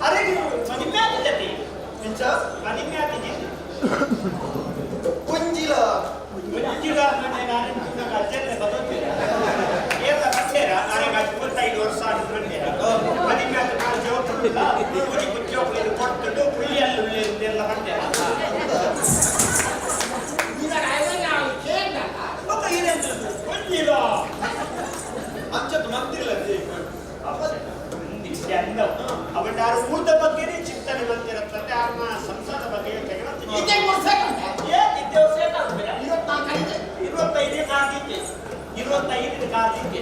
ಅರೆ ನೀವು ಮದಿಮೆ ಆತಿದ್ದೆ ಎಂಚ ಮದಿಮೆ ಆತಿದ್ದೆ ಒಂಜಿಲ ಒಂಜಿಲ ನಾನು ಅಜ್ಜನ ಬದೋತೀರ ಏತ ಬಚ್ಚೇರ ಅರೆ 25 ವರ್ಷ ಆಗಿ ಬಂದೇರ ಮದಿಮೆ ಆತ ನಾನು ಜೋಕುಲ್ಲ ಪುಡಿ ಕುಚ್ಚೋಕುಲು ಕೊಡ್ತುಂಡು ಪುಳ್ಳಿಯಲ್ಲಿ ಎಲ್ಲ ಬಂದೇರ ಒಂಜಿಲ ಅಂಚತ್ತು ಮಂತಿಲ್ಲ ಅವನ ಊರ್ದ ಬಗ್ಗೆನೇ ಚಿಂತನೆ ಬಂದಿರತ್ತಂತೆ ಅವ್ನ ಸಂಸಾರದ ಬಗ್ಗೆ ಯೋಚನೆ ಮಾಡ್ತೀನಿ. 25 ಕಾರ್ದಿದ್ದೆ 25 ಕಾರ್ದಿದ್ದೆ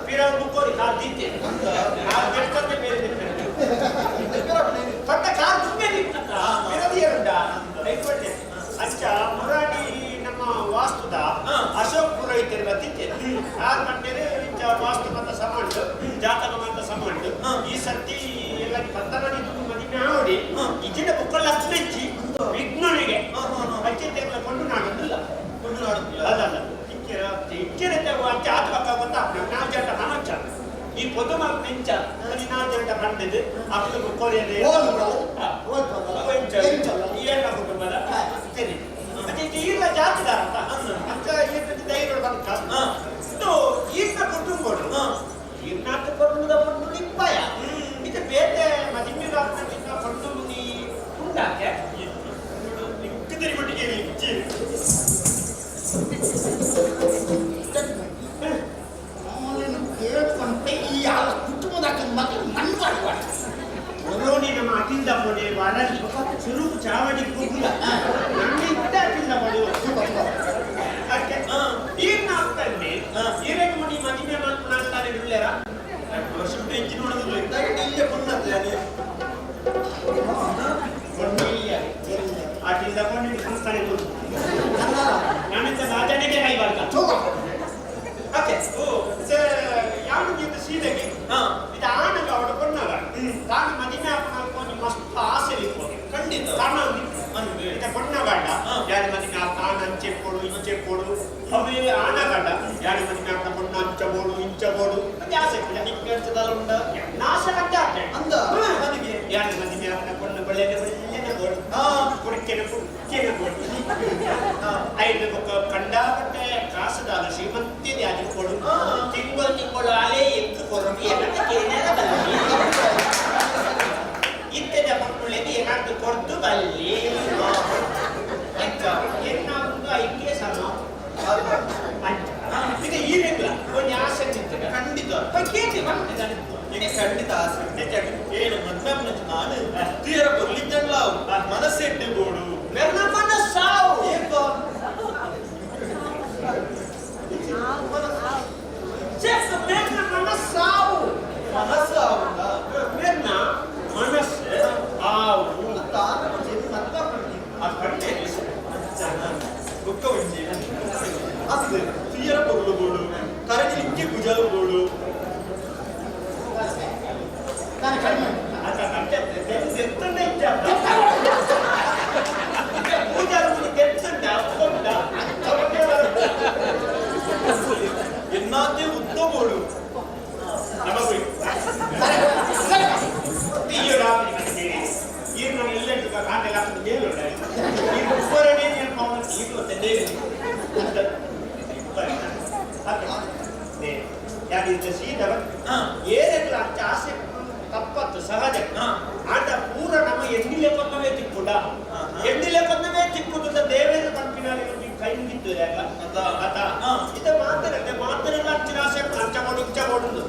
ಪಿರವು ಕಾರ್ದಿದ್ದೆ ಆ ಮೇಲೆ ಪಟ್ಟ ಕಾರ್ ತುಂಬೆ ಪಿರದಿಯರುಂಡ ಅಂಚ ಮುರಾಡಿ ನಮ್ಮ ವಾಸ್ತುದ ಅಶೋಕ್ ಪುರೋಹಿತರು ಬತ್ತಿದ್ದೆ ಆರು ಮಂಟೇನೆ ಇಂಚ ವಾಸ್ತು ಮತ ಸಮಾಂಡು ಜಾತಕ ಮತ ಸಮಾಂಡು ಈ ಸರ್ತಿ ಎಲ್ಲ ಪತ್ತನಾಡಿ ಮದಿಮೆ ಆವಡಿ ಇಜಿನ ಬುಕ್ಕಲ್ಲ ಅಷ್ಟು ವಿಘ್ನನಿಗೆ ಅಂಚೆ ಕೊಂಡು ನಾಡೊಂದಿಲ್ಲ ಕೊಂಡು ನಾಡೊಂದಿಲ್ಲ ಅಲ್ಲಲ್ಲ ಇಕ್ಕಿರ ಇಕ್ಕಿರ ಅಂಚೆ ಆತ ಪಕ್ಕ ಗೊತ್ತಾಗ್ತದೆ ನಾವು ಜಂಟ ಮನೋಚ ಈ ಪೊದು ಮೆಂಚ ಅಲ್ಲಿ ನಾವು ಜಂಟ ಬಂದಿದ್ದು ಅಪ್ಪು ಕೊರಿಯದೆ ಈ ಎಲ್ಲ ಕುಟುಂಬದ ಸರಿ ಮತ್ತೆ ಈರ್ಲ ಜಾತಿದಾರ ಅಂತ ಅಂಚ ಈರ್ನ ಧೈರ್ಯ ಬಂತ ಇದು ಈರ್ನ ಕುಟುಂಬಡು ಈರ್ನಾಥ ಪರ್ಣದ ಪಣ್ಣು ನಿಪ್ಪಾಯ ಇದು ಬೇತೆ ಮದಿಮೆದ ಪಣ್ಣು ನೀ ಉಂಡಾಕೆ ನಿಕ್ಕದರಿ ಮಟ್ಟಿಗೆ ಕೇಳ್ಕೊಂಡೆ ಈ ಯಾವ ಕುಟುಂಬದ ಮಕ್ಕಳು ಮಣ್ಣು ಮಾಡುವ ಒರೋನಿ ನಮ್ಮ ಅಟಿಂದ ಪೊಡೆ ವರಲಿ ಚುರುಕು ಚಾವಡಿ ಕುಗುಲ ನಮ್ಮಿಂದ ಅಟಿಂದ ಪೊಡೆ ಅಷ್ಟೇ ಈರ್ನ ಆಗ್ತಾನೆ ಈರೇನು ಮುನಿ ಮದಿಮೆ ಮಲ್ಪುನ ಇಳ್ಳೆರ ವರ್ಷ ಬಿಟ್ಟು ಹೆಚ್ಚು ನೋಡೋದಿಲ್ಲ ಇಲ್ಲೇ ಪೊಣ್ಣತ್ತೆ ಪೊಣ್ಣು ಇಲ್ಲ ಅಟಿಂದ ಪೊಣ್ಣು ಸಂಸ್ಥಾನ ನಾನಿಂದ ರಾಜನಿಗೆ ಕೈ ಬರ್ತ ಓಕೆ ಓ ಯಾವ ಸೀದೆಗೆ ಇದು ಆನಗ ಅವಳ ಪೊಣ್ಣಗ ತಾನು ಮದಿಮೆ ಹಾಕೊಂಡು ಮಸ್ತ್ ಆಸೆ ಇತ್ತು ಖಂಡಿತ ಕಾರಣ ಇದ ಪೊಣ್ಣಗಂಡ ಯಾರು ಮದಿಮೆ ಆನ ಅಂಚೆ ಕೊಡು ಇಂಚೆ ಕೊಡು ಅವು ಆನಗಂಡ ಯಾರು ಮದಿಮೆ ಹಾಕ ಪೊಣ್ಣ ಅಂಚ ಬೋಡು ಇಂಚ ಬೋಡು ಮತ್ತೆ ಆಸೆ ನಿಕ್ಕೆ ಅಂಚದಾಲ ಉಂಡ ನಾಶ ಅಂದ ಅಂದ ನನಗೆ ಯಾರು ಮದಿಮೆ ಹಾಕ ಪೊಣ್ಣು ಬಳ್ಳೆನೆ ಬಳ್ಳೆನೆ ಬೋಡು ಕುಡಿಕೆನೆ ಕುಡಿಕೆನೆ ಬೋಡು ಐದು ಬೊಕ್ಕ ಕಂಡಾಪಟ್ಟೆ ಕಾಸುದಾಲ ಶ್ರೀಮಂತಿದೆ ಅದು ಕೊಡು ತಿಂಗಳು ತಿಂಗಳು ಆಲೆ ಎದ್ದು ಕೊರಡು ಏನಂತ ಕೇಳಲ್ಲ ಬಲ್ಲಿ ಇತ್ತದ ಮಕ್ಕಳಿಗೆ ಏನಾದ್ರು ಕೊಡ್ದು ಬಲ್ಲಿ ಅಂಚ ಎನ್ನ ಒಂದು ಐಕೆ ಸಮ ಅಂಚ ಈಗ ಈ ರೆಗ್ಲ ಒಂದು ಆಸೆ ಚಿಂತನೆ ಖಂಡಿತ ಕೇಳಿ ಬಂದಿದ್ದಾನೆ ಈಗ ಖಂಡಿತ ಆಸೆ ಏನು ಮದ್ವೆ ನಾನು ತೀರ ಕೊರ್ಲಿದ್ದಲ್ಲ ಮನಸ್ಸೆಟ್ಟೆ ಬೋಡು ಬೆರ್ನ ಮನಸ್ಸಾವು ಏಪ ಚೆಕ್ ಬೆರ್ನ ಮನಸ್ಸಾವು ಮನಸ್ಸು ಆವುಂಡ ಬೆರ್ನ ಮನಸ್ಸು ಆವು ತಾನ ಮದ್ವೆ ಆ ಕಣ್ಣೆ ಬುಕ್ಕ ಉಂಜಿ ಅದು ತೀರ ಪೊರ್ಲು ಬೋಡು ಕರಣಿ ಲಿಕ್ಕೆ ಕುಜಲು ಬೋಡು ನಾನು ಕಡಿಮೆ ಆತ ಕಟ್ಟೆ ಎತ್ತಂಡ ಇದ್ದ ಪೂಜಾರಿ ತೆತ್ತಂಡ ಕೊಂಡ ಎನ್ನಾತೆ ಉದ್ದ ಬೋಡು ನಮಗೂ ತೀಯರ ಈರು ನಾನು ಎಲ್ಲೆಂಟು ಕಾಂಡೆಲ್ಲ ನೇಲು ಈ ಉಪ್ಪರನೇ ನೇನು ಪವನ ಈರು ಮತ್ತೆ ನೇಲು ಯಾಕೆ ಸೀದವ ಏನೆಲ್ಲ ಅಂಚ ಆಸೆ ತಪ್ಪತ್ತು ಸಹಜ ಆಟ ಪೂರ ನಮ್ಮ ಎಣ್ಣಿಲೆ ಕೊನ್ನವೇ ತಿಕ್ಕುಡ ಎಣ್ಣಿಲೆ ಕೊನ್ನವೇ ತಿಕ್ಕುದ ದೇವೇಂದ್ರ ಪಂಪಿನ ಕೈ ಮುಗಿತು ಅತ ಇದ ಮಾತರತ್ತೆ ಮಾತರೆಲ್ಲ ಅಂಚಿನ ಆಸೆ ಅಂಚ ಕೊಡು ಇಂಚ ಕೊಡುದು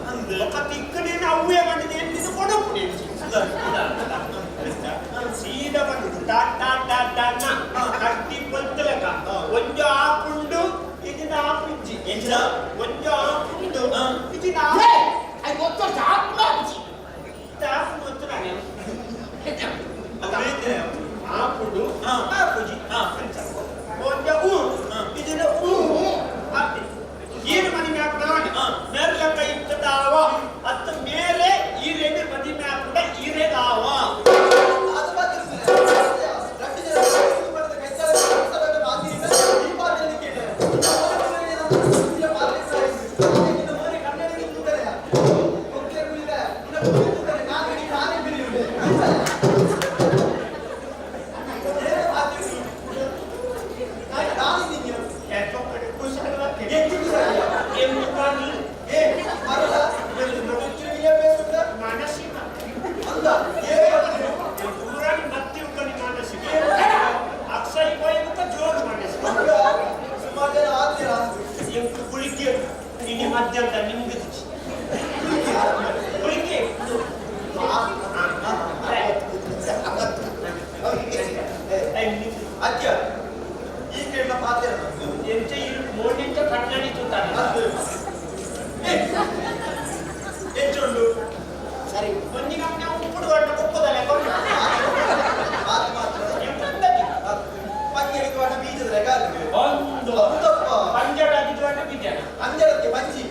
ಒಕ್ಕ ತಿಕ್ಕನೆ ಅವ್ವೇ ಬಂದಿದೆ ಎಂದಿದ್ದು ಕೊಡು ಸೀದಾ ಬಂದು ಟಾ ಟಾ ಟಾ ಟಾ ಕಟ್ಟಿ ಪೊಲ್ತಲಕ ಒಂಜು ಆಪುಂಡು ಇದನ್ನ ಆಪುಂಜಿ ಎಂಚಿನ? ಒಂಜು ಆಪುಂಡು ಇದನ್ನ ಆಪುಂಡು ಗೊತ್ತು ನಾನು ಆಪುಂಡು ಆಪುಜಿ ಒಂಜ ಊ ಇದನ್ನ ಊ ಆಪಿ ಏನು ಮನಿ ಮ್ಯಾಪ್ ಮೇರ್ಲಕ್ಕ ಇತ್ತದಾವ ಅತ್ತ ಮೇಲೆ ಈರೇನು ಮದಿ ಮ್ಯಾಪ್ ಈರೇದಾವ. ಮಾನಸಿಕ ಪೂರಾಣಿ ಮತ್ತೆ ಉಕ್ಕನಿ ಮಾನಸಿಕ ಅಕ್ಷಯ್ ಕೋಯ್ ಜೋರು ಮಾನಸಿಕ. ಸುಮಾರು ಜನ ಆದ್ಮೇಲೆ ಎಂಕು ಕುಳಿಕೆ ಇನಿ ಮಧ್ಯಾಹ್ನ ನಿಮ್ಗೆ ಕುಳಿಕೆ. ಅತ್ಯ ಈ ಕೇಳಿದ ಪಾತ್ರ ಎಂಚ ಮೋಡಿಂಚ ಕಣ್ಣಡಿ ತೂತಾನೆ. ಎಂಚುಂಡು? ಸರಿ, ಒಂದಿನ ನಾವು ಉಪ್ಪುಡು ಗಂಟ ಕುಪ್ಪದಲ್ಲ. ಮಾತು ಮಾತ್ರ ಪಂಜಡಿಗೆ ವಾಟ ಬೀಜದ ರೆಗಾಲಿಗೆ. ಒಂದು ಹೌದಪ್ಪ. ಪಂಜಡ ಆಗಿದ್ದು ಬಿದ್ಯಾನ. ಅಂಜಡಕ್ಕೆ ಪಂಚಿ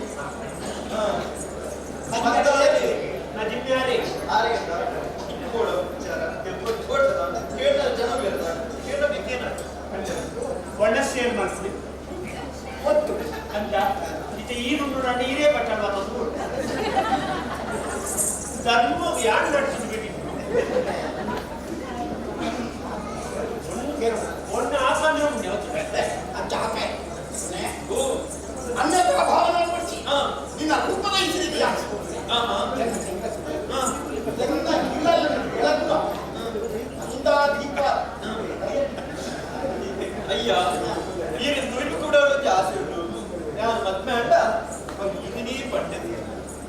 ಮತ್ತೆ ನದಿಮ್ಯಾರೆ. ಆರಿಗೆ ಕೊಡು ವಿಚಾರ ಕೊಡ್ತದ ಕೇಳ ಜನ ಬೇಡ ಕೇಳ ಬಿದ್ದೇನ. ಒಳ್ಳೆ ಸೇಲ್ ಮಾಡ್ತೀನಿ ಒತ್ತು ಅಂತ ಇದು ಈ ನುಂಡು ನೀರೇ ಬಟ್ಟಲು ಬರ್ತದೆ. ಧರ್ಮ ಯಾರು ನಡೆಸಿದ್ವಿ? ಒಣ್ಣು ಆಸನ ಉಂಟು. ಅನ್ಯಥಾ ಭಾವನೆ ಮಾಡಿಸಿ ನಿನ್ನ ರೂಪದ ಹೆಸರಿದೆಯಾ? ಎನ್ನ ಇಲ್ಲನ್ನು ಬೆಳಗುವ ದೀಪ. ಅಯ್ಯ, ಈಗ ನುಯ್ಲು ಕೂಡ ಒಂದು ಆಸೆ ಉಂಟು. ನಾನು ಮದ್ಮೆ ಅಂಡ ಒಂದು ಇದನ್ನೇ ಪಟ್ಟೆ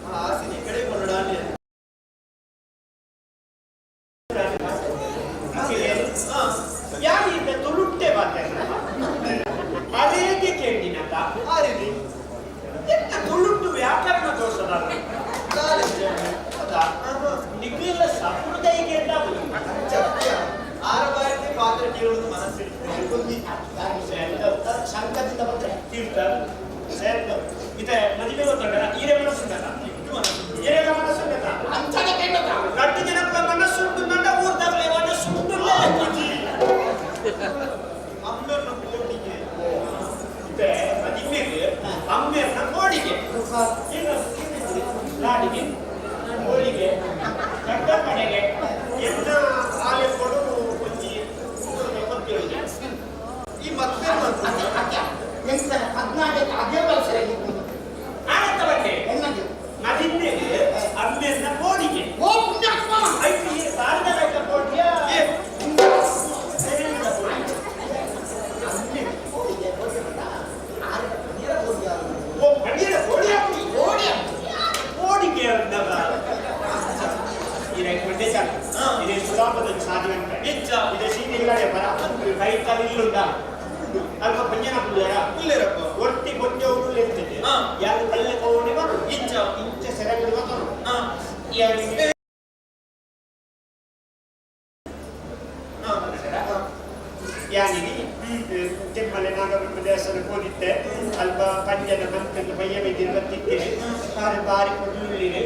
ಆ ಆಸೆ ಈ ಕಡೆ ಕೊಂಡಾನೆ. ಯಾರಿಂದ ತುಳುಟ್ಟೆ ಬಾತೆ ಅದೇಗೆ ಕೇಳಿನತ? ಆರಿನಿ. ಎಂತ ತುಳುಟ್ಟು ವ್ಯಾಕರಣ ದೋಷದ? ಹೌದಾ? ನಿಗ್ಗೆಲ್ಲ ಸಂಪ್ರದಾಯಿಗೆ ಎಂದಾಗುದು? ಆರು ಬಾರಿ ಪಾತ್ರ ಕೇಳುವುದು ಮನಸ್ಸು. ಶಂಕದಿಂದ ಬಂದ್ರೆ ತೀರ್ಥ ಸೇರ್ತು ಇದೆ ಮದುವೆ ಗೊತ್ತುಂಟಲ್ಲ. ಈರೆ ಮನಸ್ಸುಂಟಲ್ಲ, ಈರೆಲ್ಲ ಮನಸ್ಸುಂಟಲ್ಲ. ಅಂಚನೆ ಕೇಳದ. ಗಟ್ಟಿ ಜನಕ್ಕಲ ಮನಸ್ಸುಂಟು, ನನ್ನ ಊರ್ದಾಗಲೇ ಮನಸ್ಸುಂಟು. ಅಮ್ಮನ ಕೋಟಿಗೆ. ಇದೆ ಮದಿಮೆಗೆ ಅಮ್ಮೆರ್ನ ಕೋಡಿಗೆ ಏನು ಲಾಡಿಗೆ ಹೋಳಿಗೆ ದೊಡ್ಡ ಕಡೆಗೆ ಎಲ್ಲ ಆಲೆ ಕೊಡು ಒಂಜಿ ಗೊತ್ತಿಲ್ಲ. ಈ ಮದ್ವೆ ಅದೇ ಅದೇ ಎಂತ 14 ಅದೇ ವರ್ಷ. ಆನಂದ ಬಟ್ಟೆ. ಎನ್ನದು? ಮದಿಮೆಗೆ ಅಮ್ಮೆರ್ನ ಕೋಡಿಗೆ. ಓ ಪುಣ್ಯಾತ್ಮ! ಐತಿ ಸಾರದ ಐತ ಕೋಡಿಯ. ಓ ಪನ್ನೀರ ಕೋಡಿ ಹಾಕಿ. ಓಡಿ. ಕೋಡಿಗೆ ಅಂದಾಗ ಈ ರೈಟ್ ಚಾಲು ಇದೆ ಸುಲಾಪದ ಸಾಧನೆ. ನಿಜ. ಇದೆ ಸೀನಿಲ್ಲಡೆ ಬರ ಕೈ ಕಾಲು ಇಲ್ಲುಂಡ ಅಲ್ಪ ಪಂಜನ ಪುಲ್ಲರ. ಇಲ್ಲೇರಪ್ಪ. ಒಟ್ಟಿ ಬೊಂಜೆ ಉರುಳು ಇರ್ತದೆ. ಯಾರು ಕಲ್ಲೆ ಕೋಡಿ ಬರು. ಇಂಚ. ಇಂಚ ಸೆರಗಡು ಬರು. ಯಾನಿನಿ ತಿಮ್ಮಲೆ ನಾಗಬ್ರಹ್ಮ ದೇವಸ್ಥಾನ ಹೋಗಿದ್ದೆ. ಅಲ್ಪ ಪಂಜನ ಮಂತ್ರದ ಬಯ್ಯ ಬಿದ್ದಿರು ಬತ್ತಿದ್ದೆ. ಬಾರಿ ಬಾರಿ ಕೊಡ್ಲುಳ್ಳಿರಿ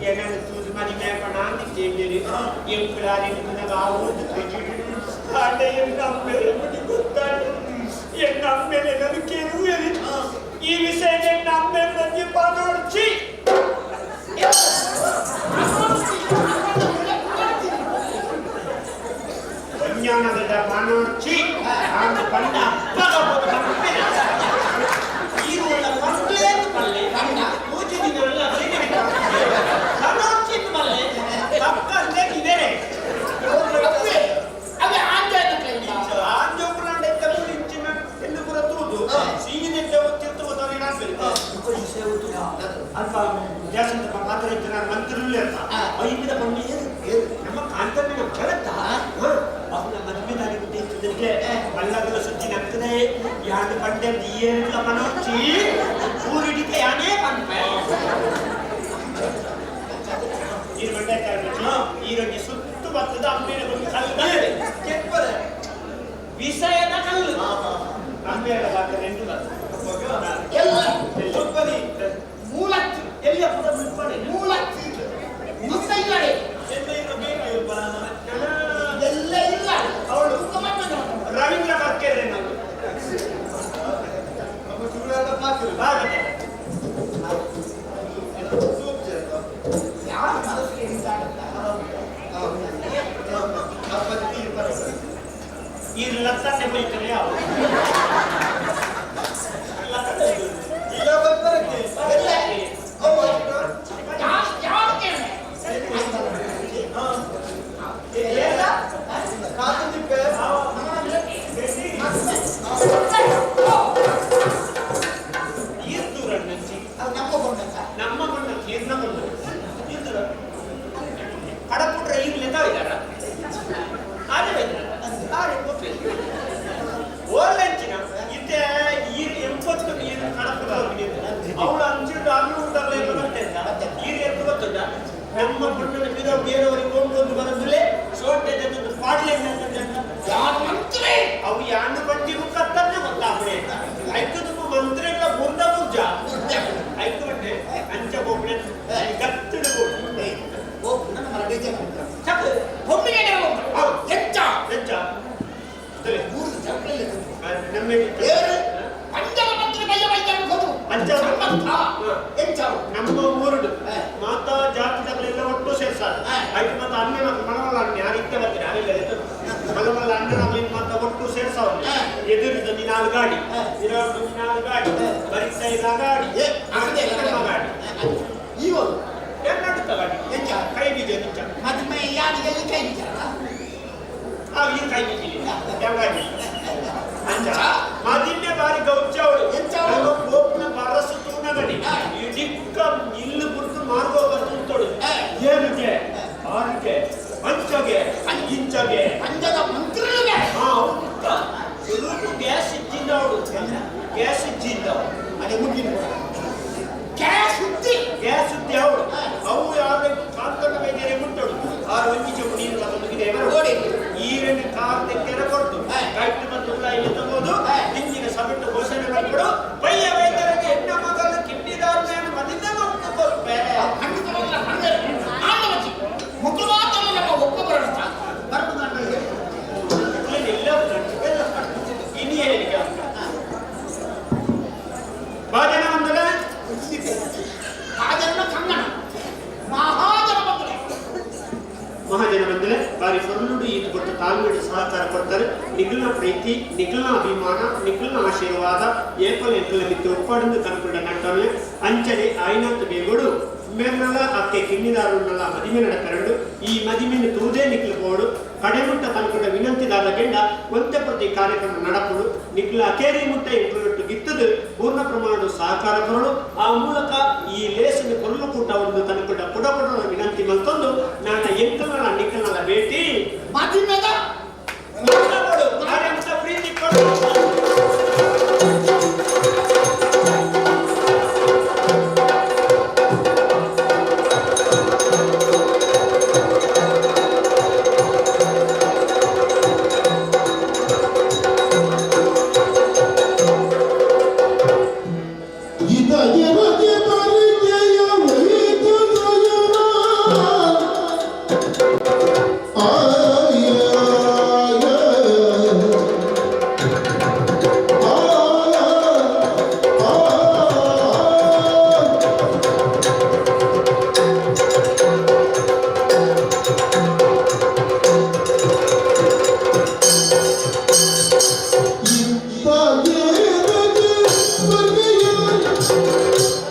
ಏನಾದ್ರು ತೂದು ಮನಿ ಮೇಪಣ ಅಂತ ಕೇಳಿರಿ. ಎಂಕುಲಾರಿ ನಿಮ್ಮನಾಗ ಆ ಊರ್ದು ಆಟ ಎನ್ನ ಅಮ್ಮೇಲೆ ಮುಡಿ ಗೊತ್ತಾಡ ಎನ್ನ ಅಮ್ಮೇಲೆ ನಾನು ಕೇಳುವೇರಿ. ಈ ವಿಷಯ ಎನ್ನ ಅಮ್ಮೇಲೆ ನನಗೆ ಪಾಡೋಡ್ಚಿ. ವಿಜ್ಞಾನದ ಪಾನೋಡ್ಚಿ ಆಂದು ಪಂಡ ಅಪ್ಪಗ ಹೋದ ಪಂಪೆನ ಈರುಳ್ಳ ಪಂಪ್ಲೇನ್ ಪಲ್ಲೆ ಪಂಡ ಪೂಜೆ ದಿನ ಪನೋಡ್ಚಿ ಮಲ್ಲೆ ತಕ್ಕಂತೆ ಇದೇನೆ. ಅವೇ ಅವೇ ಆಂಜಾದ. ಆಂಜೋಪುರಾಂಡ ಇತ್ತ ಇಂಚಿನ ಎನ್ನು ಪೂರ ತೂದು. ಅಲ್ಪ ಜಾಸ್ತಿ ಮಾತ್ರ ಇತ್ತು ನಾನು ಮಂತ್ರಿ ಅಂತ ಐದು ಪಂಡಿ ನಮ್ಮ ಕಾಂತಣ್ಣ ಮಗಳತ್ತ ಅವನ ಮದುವೆ ದಾರಿ ಇದ್ದಕ್ಕೆ ಮಲ್ಲಗಲ ಸುದ್ದಿ ನಗ್ತದೆ ಯಾರು ಪಂಡೆ ಏನಿಲ್ಲ ಮನೋಚಿ ಊರಿಡಿಕೆ ಯಾನೇ ಪಂಪೆ ನೀರು ಬಂಡೆ ಈರೊಂಜಿ ಸುತ್ತು ಬರ್ತದ ಅಂಬೇಲೆ ಒಂದು ಕಲ್ಲು ಕೆಪ್ಪದೆ ವಿಷಯದ ಕಲ್ಲು ಅಂಬೇಲ ಬಾಕ రెండు ಎಲ್ಲ ಬರ್ತದೆ ಮೂಲತ್ತಿ ಎಲ್ಲಿಯ ಪುಟ ಬಿಡ್ಪಾಡೆ ಮೂಲತ್ತಿ ಮುತ್ತ ಇಲ್ಲಡೆ ಎಲ್ಲ ಇಲ್ಲ. ಅವಳು ಮತ್ತೆ ರವೀಂದ್ರ ಕರ್ಕೇರೆ ನಾವು ಬಾಗದೆ ಯಾರ ಮನಸ್ಸಿಗೆ ಹಿಂದಾಡುತ್ತಾ ಈ ಲತ್ತನ್ನೆ ಬೈತಾರೆ ಯಾವ ಯಾರು ಕೇಳಿ ಅದು ನಮ್ಮ ಕೊಂಡಂತ ನಮ್ಮ ಕೊಂಡ ಕೀರ್ನ ಕೊಂಡ ಇದ್ರ ಕಡಪುಟ್ರ ಈರ್ಲೆ ಇದ್ದಾರ ಆರೆ ಆರೆ ಗೊತ್ತಿಲ್ಲ ಓರ್ಲಂಚಿನ ಇತ್ತೆ ಈರ್ 80 ನೀರು ಕಡಪುಟ್ರ ಅವಳು ಅಂಚಿಟ್ಟು ಅನ್ನು ಉಂಟಲ್ಲ ಗೊತ್ತಿಲ್ಲ ಈರ್ ಎತ್ತು ಗೊತ್ತುಂಟ ನಮ್ಮ ಪುಟ್ಟನ ಬಿರ ಬೇರೆಯವರಿಗೆ ಕೊಂಡೊಂದು ಬರೋದಿಲ್ಲ ಸೋಟೆ ಜೊತೆ ಪಾಡ್ಲೆ ಯಾರು ಮಂತ್ರಿ ಅವು ಯಾನು ಬಂಡಿ ಮುಖತ್ತನ್ನೇ ಗೊತ್ತಾಗ್ಬಿಡೆ ಐಕು ತುಂಬ ಮಂತ್ರಿಗಳ ಬುರ್ದ ಬುರ್ಜ ಐಕು ಬಂಡೆ ಅಂಚ ಬೋಬ್ಳೆ ಗತ್ತಿಡು ಬೋಬ್ಳೆ ಓ ನನ್ನ ಮರಡಿ ಜನ ಚಕ್ ಹೊಮ್ಮಿಗೆ ಹೌದು. ಹೆಚ್ಚ ಹೆಚ್ಚ ಮೂರು ಜಂಗಲಲ್ಲಿ ನಮ್ಮ ಏರು ಪಂಜರ ಮಂತ್ರಿ ಬಯ್ಯ ಬಯ್ಯ ಹೋದು ಪಂಜರ ಸಂಬಂಧ ಎಂಚ ನಮ್ಮ ಊರುಡು ಮಾತಾ ಜಾತಿದಗಳೆಲ್ಲ ಒಟ್ಟು ಸೇರ್ಸಾರ ಐದು ಮತ್ತೆ ಅಣ್ಣ ಮಲಮಲ್ಲ ಅಣ್ಣ ಯಾರು ಇತ್ತೆ ಬರ್ತೀನಿ ಯಾರಿಲ್ಲ ಮಲಮಲ್ಲ ಅಣ್ಣನ ಮಾತ ಒಟ್ಟು ಸೇರ್ಸಾವ ಎದುರಿದ ನಾಲ್ಕು ಗಾಡಿ ಇರೋದು ನಾಲ್ಕು ಗಾಡಿ ಬರಿತಾ ಇಲ್ಲ ಗಾಡಿ ನಮ್ಮ ಗಾಡಿ ಇವರು ಎನ್ನಡುತ್ತ ಗಾಡಿ ಎಂಚ ಕೈ ಬೀಜ ನಿಂಚ ಮದುವೆ ಯಾರಿಗೆ ಕೈ ಬೀಜ ಆ ಈ ಕೈ ಬೀಜ ಯಾವ ಗಾಡಿ ಅಂಚ ಮದಿನ್ನೆ ಬಾರಿ ಗೌಚವಳು ಎಂಚ ಅವಳು? ನಮ್ಮ ಗೋಪ್ನ ಬರಸು ತೂನಗಡಿ ಇಡಿಕ್ಕ ಇಲ್ಲು ಬುರ್ದು ಮಾರ್ಗೋ ಬಂದು ಏನುಗೆ ಆರುಗೆ ಅಂಚಗೆ ಇಂಚಗೆ ಪಂಜದ ಮಂತ್ರಿಗಳಿಗೆ ಹಾ ಅವ್ನು ಸುರುಕು ಗ್ಯಾಸ್ ಇಚ್ಚಿಂದ ಅವಳು ಗ್ಯಾಸ್ ಇಚ್ಚಿಂದ ಅದೇ ಮುಗಿನ ಕ್ಯಾಶ್ ಸುದ್ದಿ ಗ್ಯಾಸ್ ಸುದ್ದಿ ಅವಳು ಅವು ಯಾರು ಕಾಂತಣ್ಣ ಬೇಜಾರೆ ಮುಟ್ಟಳು ಆರು ಒಂಜಿ ಚೆಂಬು ನೀರು ತಗೊಂಡು ನೋಡಿ. ಈರನ್ನು ಕಾರ್ ತೆಕ್ಕೆರ ಕೊಡ್ತು ಕೈಟ್ ಮತ್ತು ಉಳ ಇಲ್ಲಿ ತಗೋದು ಇಂಜಿನ ಸಬೆಟ್ಟು ಘೋಷಣೆ ಮಾಡಿಕೊಡು ಬಯ್ಯ ವೈದ್ಯರಿಗೆ ಹೆಣ್ಣ ಮಗನ ಕಿಡ್ನಿದಾರನ ಮದಿನ ಮಕ್ಕಳು ಕೊಲ್ಪೆ ಹಣ್ಣು ತಗೊಂಡ್ರೆ ಹಣ್ಣು ಆಂಡವಚಿ ಮಕ್ಕಳು ಮಾತ್ರ ನಮ್ಮ ಒಪ್ಪ ಬರೋಣ ಬರ್ಬೋದು ಎಲ್ಲ ಇನಿ ಹೇಳಿಕೆ ಭಾಜನ ಒಂದಲ್ಲ ಮಹಾಜನ ಕನ್ನಡ ಮಹಾಜನ ಬಂದರೆ ಮಹಾಜನ ಬಂದರೆ ಬಾರಿ ಫೊರ್ಲುಡು ಈತ ಕೊಟ್ಟು ತಾಳ್ಮೆಡು ಸಹಕಾರ ಕೊಡ್ತಾರೆ. ನಿಖಿಲ್ನ ಪ್ರೀತಿ, ನಿಖಿಲ್ನ ಅಭಿಮಾನ, ನಿಖಿಲ್ನ ಆಶೀರ್ವಾದ ಏಕಲ್ ಎಂಕಲ ಮಿತ್ತು ಒಪ್ಪಡಂದು ಕನ್ಕುಂಡ ನಟ್ಟೊಲ್ಲೆ ಅಂಚನೆ ಐನಾತ್ ಬೇಗೋಡು ಮೆರ್ನಲ ಅಕ್ಕೆ ಕಿನ್ನಿದಾರುನ್ನಲ ಮದಿಮೆ ನಡಕರಂಡು ಈ ಮದಿಮೆನು ತೂದೇ ನಿಖಿಲ್ ಬೋಡು ಕಡೆಮುಟ್ಟ ತನ್ಕೊಂಡ ವಿನಂತಿದಾದ ಗೆಂಡ ಒಂತೆ ಪ್ರತಿ ಕಾರ್ಯಕ್ರಮ ನಡಪುಡು ನಿಖಿಲ ಅಕೇರಿ ಮುಟ್ಟ ಇಂಕ್ಲುಟ್ಟು ಗಿತ್ತದು ಪೂರ್ಣ ಪ್ರಮಾಣ ಸಹಕಾರ ಕೊರಳು ಆ ಮೂಲಕ ಈ ಲೇಸಿನ ಕೊರಲು ಕೂಟವನ್ನು ತನ್ಕೊಂಡ ಪುಡ ಪುಡ ವಿನಂತಿ ಮಲ್ತೊಂದು ನಾನು ಎಂಕಲ್ನ ನಿಖಲ್ನಲ ಭೇಟಿ ಮದಿಮೆದ ಪ್ರೀತಿ ಕೊಡು.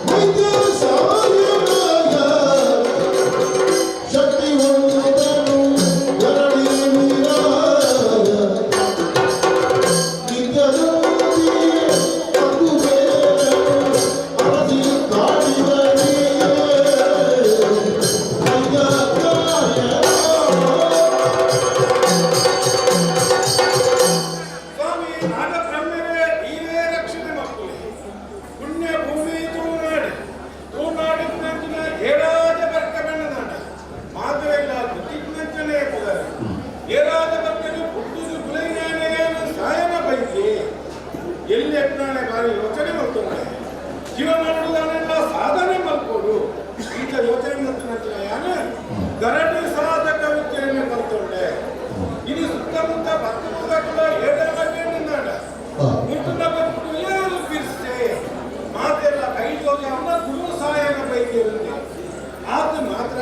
Wait. ಇಂಚ ಯೋಚನೆ ಮಾಡ್ತಾನೆ ಯಾನು ಗರಡಿ ಸಾಧಕ ವಿದ್ಯೆಯನ್ನು ಕಲ್ತೊಂಡೆ. ಇನ್ನು ಸುತ್ತಮುತ್ತ 10 ಮುಖಗಳ ಏಳಾಗ ಮುಟ್ಟುನ ಬಂದು ಏನು ಬಿರ್ಸೆ ಮಾತೆಲ್ಲ ಕೈ ತೋಜವನ್ನ ಗುರು ಸಹಾಯನ ಬೈದಿರುತ್ತೆ. ಆತ ಮಾತ್ರ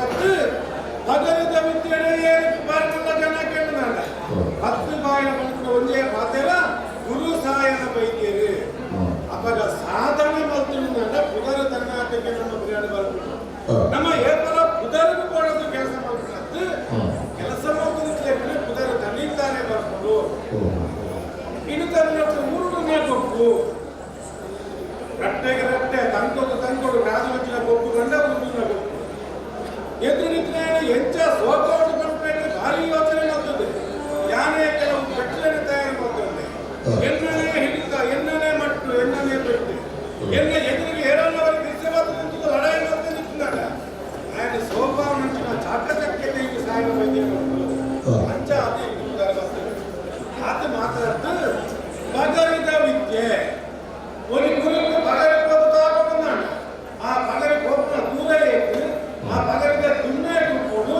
ಪಗರಿದ ವಿದ್ಯೆಯೇ ಬಾರಲ್ಲ ಜನ ಕೇಳಿದಾಡ 10 ಬಾಯಿನ ಬಂದು ಒಂದೇ ಮಾತೆಲ್ಲ ಗುರು ಸಹಾಯನ ಬೈದಿರಿ. ಅವಾಗ ಸಾಧನೆ ಮಾಡ್ತಿದ್ದ ಪುದರ ತನ್ನಾಟಕ್ಕೆ ನಮ್ಮ ಪ್ರಯಾಣ ಬರ್ಬಿಟ್ಟು ನಮ್ಮ ಏಪಲ ಪುದರಿಗೂ ಕೊಡೋದು ಕೆಲಸ ಮಾಡ್ಬಿಟ್ಟು ಕೆಲಸ ಮಾಡ್ತಿದ್ರೆ ಪುದರ ತನ್ನಿಂದಾನೆ ಬರ್ಕೊಂಡು ಇನ್ನು ತನ್ನ ಊರುಡನ್ನೇ ಕೊಪ್ಪು ರಟ್ಟೆಗೆ ರಟ್ಟೆ ತಂಕೊಡು ತಂಕೊಡು ರಾಜವಚ್ಚಿನ ಕೊಪ್ಪು ಗಂಡ ಊರಿನ ಕೊಪ್ಪು ಎದುರು ನಿಂತಿನ ಎಂಚ ಸೋತೋಡು ಬಂದ್ಮೇಲೆ ಭಾರಿ ಯೋಚನೆ ಮಾಡ್ತದೆ. ಯಾನೇ ಕೆಲವು ಪೆಟ್ಟಲನ್ನು ತಯಾರು ಮಾಡ್ತದೆ. ಎನ್ನನೇ ಹಿಡಿತ ಎನ್ನನೇ ಮಟ್ಟು ಎನ್ನನೇ ಪೆಟ್ಟು ಎನ್ನ ಎದುರಿಗೆ ಏರಲ್ಲವರಿಗೆ ದಿಸೆ ಮಾತ್ರ ನಿಂತು ಲಡಾಯಿ ಮಾತ್ರ ನಿಂತಿದ್ದಾನೆ. ఆయన ಸೋಫಾ ನಂಚಿನ ಚಾಕಚಕ್ಯತೆ ಇಲ್ಲಿ ಸಾಯನ ವೈದ್ಯ ಅಂಚ ಅದೇ ಆತ ಮಾತಾಡ್ತು ಪಗರಿದ ವಿದ್ಯೆ ಒಂದು ಗುರುకు ಪಗರಿ ತಾಕೊಂಡಾಣ ಆ ಪಗರಿ ಕೋಪನ ದೂರ ಇಟ್ಟು ಆ ಪಗರಿದ ದುನ್ನೆ ಕೊಡು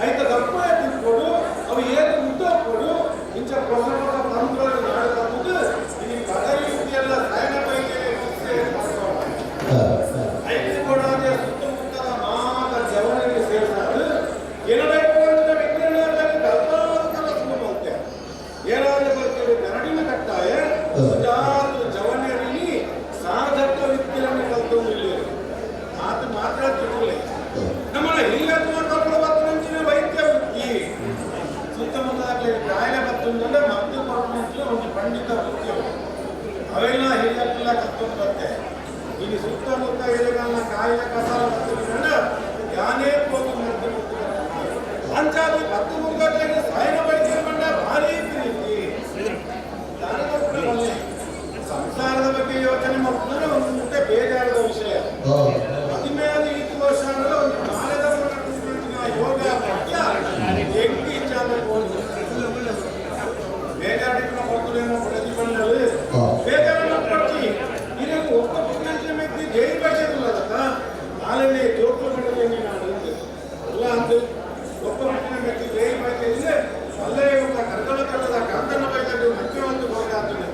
ಐತ ದಪ್ಪ ಕೊಡು ಅವು ಏನು ಉದ್ದ ಕೊಡು ಇಂಚ ಹೊಸ ಹೊಸ ತಂತ್ರಗಳು ನಾಡಲಾಗುವುದು. ಈ ಪಗರಿ ವಿದ್ಯೆಲ್ಲ ಸಾಯನ ವೈದ್ಯ ಐದು ಕೊಡಾದೆ ಸುತ್ತಮುತ್ತಲ ಮಾತ ಜವನಿಗೆ ಸೇರಿಸಾದು ಏನಾದ್ರು ವಿಜ್ಞಾನ ಕಲ್ಪನಾತ್ಮಕ ಸುಲಭ ಏನಾದ್ರು ಬರ್ತೀವಿ ಗರಡಿನ ಕಟ್ಟಾಯ ಸುಜಾತು ಜವನಿಯರಲ್ಲಿ ಸಾಧಕ ವಿದ್ಯೆಯನ್ನು ಕಲ್ತೊಂದಿಲ್ಲ ಆತ ಮಾತ್ರ ತಿಳ್ಕೊಳ್ಳಿ. ನಮ್ಮನ್ನ ಹಿರಿಯತ್ವ ಬತ್ತನಂಚಿನ ವೈದ್ಯ ವೃತ್ತಿ ಸುತ್ತಮುತ್ತ ಕಾಯಿಲೆ ಬತ್ತಂದ್ರೆ ಮದ್ದು ಕೊಡುವಂಚಿನ ಒಂದು ಪಂಡಿತ ವೃತ್ತಿ ಅವೆಲ್ಲ ಹಿರಿಯತ್ತೆಲ್ಲ ಕಲ್ತೊಂದು ಬತ್ತೆ. ಇಲ್ಲಿ ಸುತ್ತಮುತ್ತ ಎಲೆಗಳನ್ನ ಕಾಯಿಲೆ ಕಸಾಲ ಬತ್ತಂದ್ರೆ ಯಾನೇ ಹೋಗಿ ಮದ್ದು ಅಂಚಾದ 10 ಮುಖಗಳಿಗೆ ಸಾಯನ ಬಳಿಕೆ ಬಂಡ ಭಾರಿ ಪ್ರೀತಿ. ಸಂಸಾರದ ಬಗ್ಗೆ ಯೋಚನೆ ಮಾಡ್ತಾರೆ ಒಂದು ಮುಂದೆ ಬೇಜಾರದ ವಿಷಯ. ಹದಿನೇಳು ಈತು ವರ್ಷ ಅಂದ್ರೆ ಒಂದು ಬಾಲ್ಯದ ಯೋಗ ಹೆಂಗೆ ಇಚ್ಛಾದ ಬೇಜಾರಿನ ಕೊಡ್ತಲೇನೋ ಪ್ರತಿಫಲಗಳು ಬೇಜಾರನ್ನು ಕೊಡ್ತಿ ಇದನ್ನು ಒಬ್ಬ ಪುಣ್ಯಂಚಿನ ವ್ಯಕ್ತಿ ಜೈಲು ಬಯಸೋದಿಲ್ಲ. ನಾಳಲ್ಲಿ ಜೋಕು ಮಾಡಿದ್ರೆ ನಾನು ಅಲ್ಲ ಅಂದು ಒಬ್ಬ ಮಟ್ಟಿನ ವ್ಯಕ್ತಿ ಜೈಲು ಬಯಸಿದ್ರೆ ಅಲ್ಲೇ ಒಬ್ಬ ಕರ್ಕಳ ಕಟ್ಟದ ಕಾಂತನ ಬಯಸಲು ಮುಖ್ಯವಂತ ಹೋಗಾಗ್ತದೆ.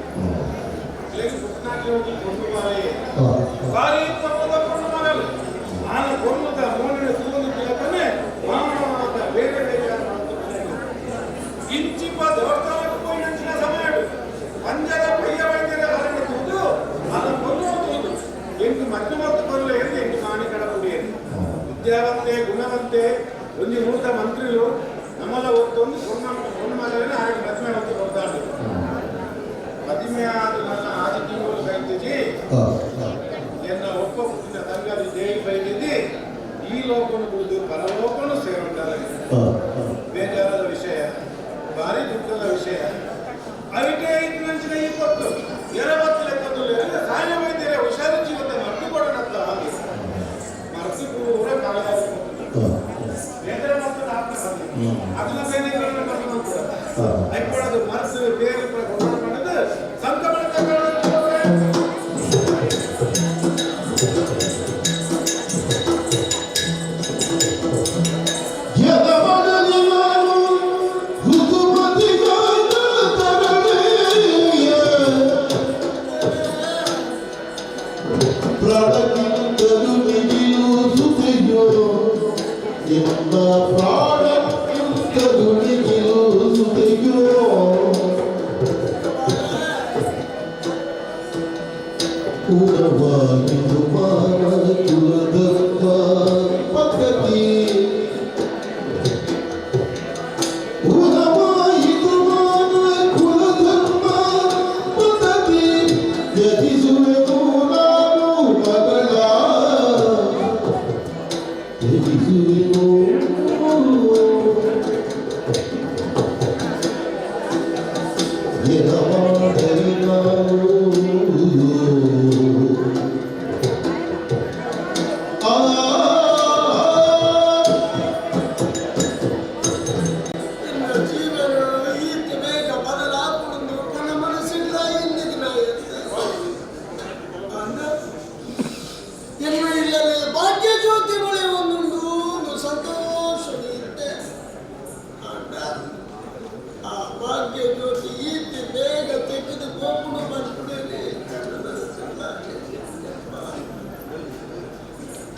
ಹೋಗಿ ಕೊಂಡು ಬಾರಿ ಬಾರಿ ಕೊಟ್ಟದ ಕೊಂಡು ಮಗಲು ನಾನು ಕೊಂಡುತ್ತ ಮೋನಿನ ಸೂರ್ಯ ತಿಲಕನೆ ಮಾತ ಬೇರೆ ಬೇಜಾರು ಮಾಡ್ತಿದ್ದಾನೆ. ಇಂಚಿಪ ದೇವಸ್ಥಾನಕ್ಕೆ ಹೋಗಿ ನಂಚಿನ ಸಮಯ ಪಂಜರ ಪಯ್ಯ ವೈದ್ಯರ ಹೊರಗೆ ತೂದು ನಾನು ಕೊಲ್ಲುವ ತೂದು ಎಂಟು ಮದ್ದು ಮತ್ತು ಕೊಲ್ಲ ಎಂದು ಎಂಟು ಮಾಣಿ ಕಡಪುಡಿಯಲ್ಲಿ ವಿದ್ಯಾವಂತೆ ಗುಣವಂತೆ ಒಂದು ನೂತ ಮಂತ್ರಿಗಳು ನಮ್ಮಲ್ಲ ಒತ್ತೊಂದು ಸೊನ್ನ ಮಗನ ಆಗಿ ಮದುವೆ ಮತ್ತು ಕೊಡ್ತಾಳೆ. ಮದುವೆ ಆದ ನನ್ನ ಆದಿ ತಿಂಗಳು ಕೈತಿಜಿ ಎನ್ನ ಒಪ್ಪ ಪುಟ್ಟಿನ ತಂಗದಿ ದೇವಿ ಬೈದಿದ್ದಿ ಈ ಲೋಕನು ಕುಡಿದು ಪರಲೋಕನು ಸೇರುತ್ತಾರೆ. ಬೇಜಾರದ ವಿಷಯ, ಭಾರಿ ದುಃಖದ ವಿಷಯ. ಅದಕ್ಕೆ ಐದು ನಂಚಿನ ಈ ಕೊಟ್ಟು ಎರವತ್ತು ಲೆಕ್ಕದಲ್ಲಿ ಸಾಯನ ವೈದ್ಯರೇ ಹುಷಾರು ಜೀವನ ಮದ್ದು ಕೊಡೋಣತ್ತ ಹಾಗೆ ಮರಸು ಪೂರ ಕಾಲದ ಬೇಜಾರ ಮತ್ತು ಅದನ್ನ ಬೇರೆ ಐಕೊಳ್ಳೋದು ಮನಸ್ಸು ಬೇರೆ ಮಾಡೋದು ಸಂಕಮಣ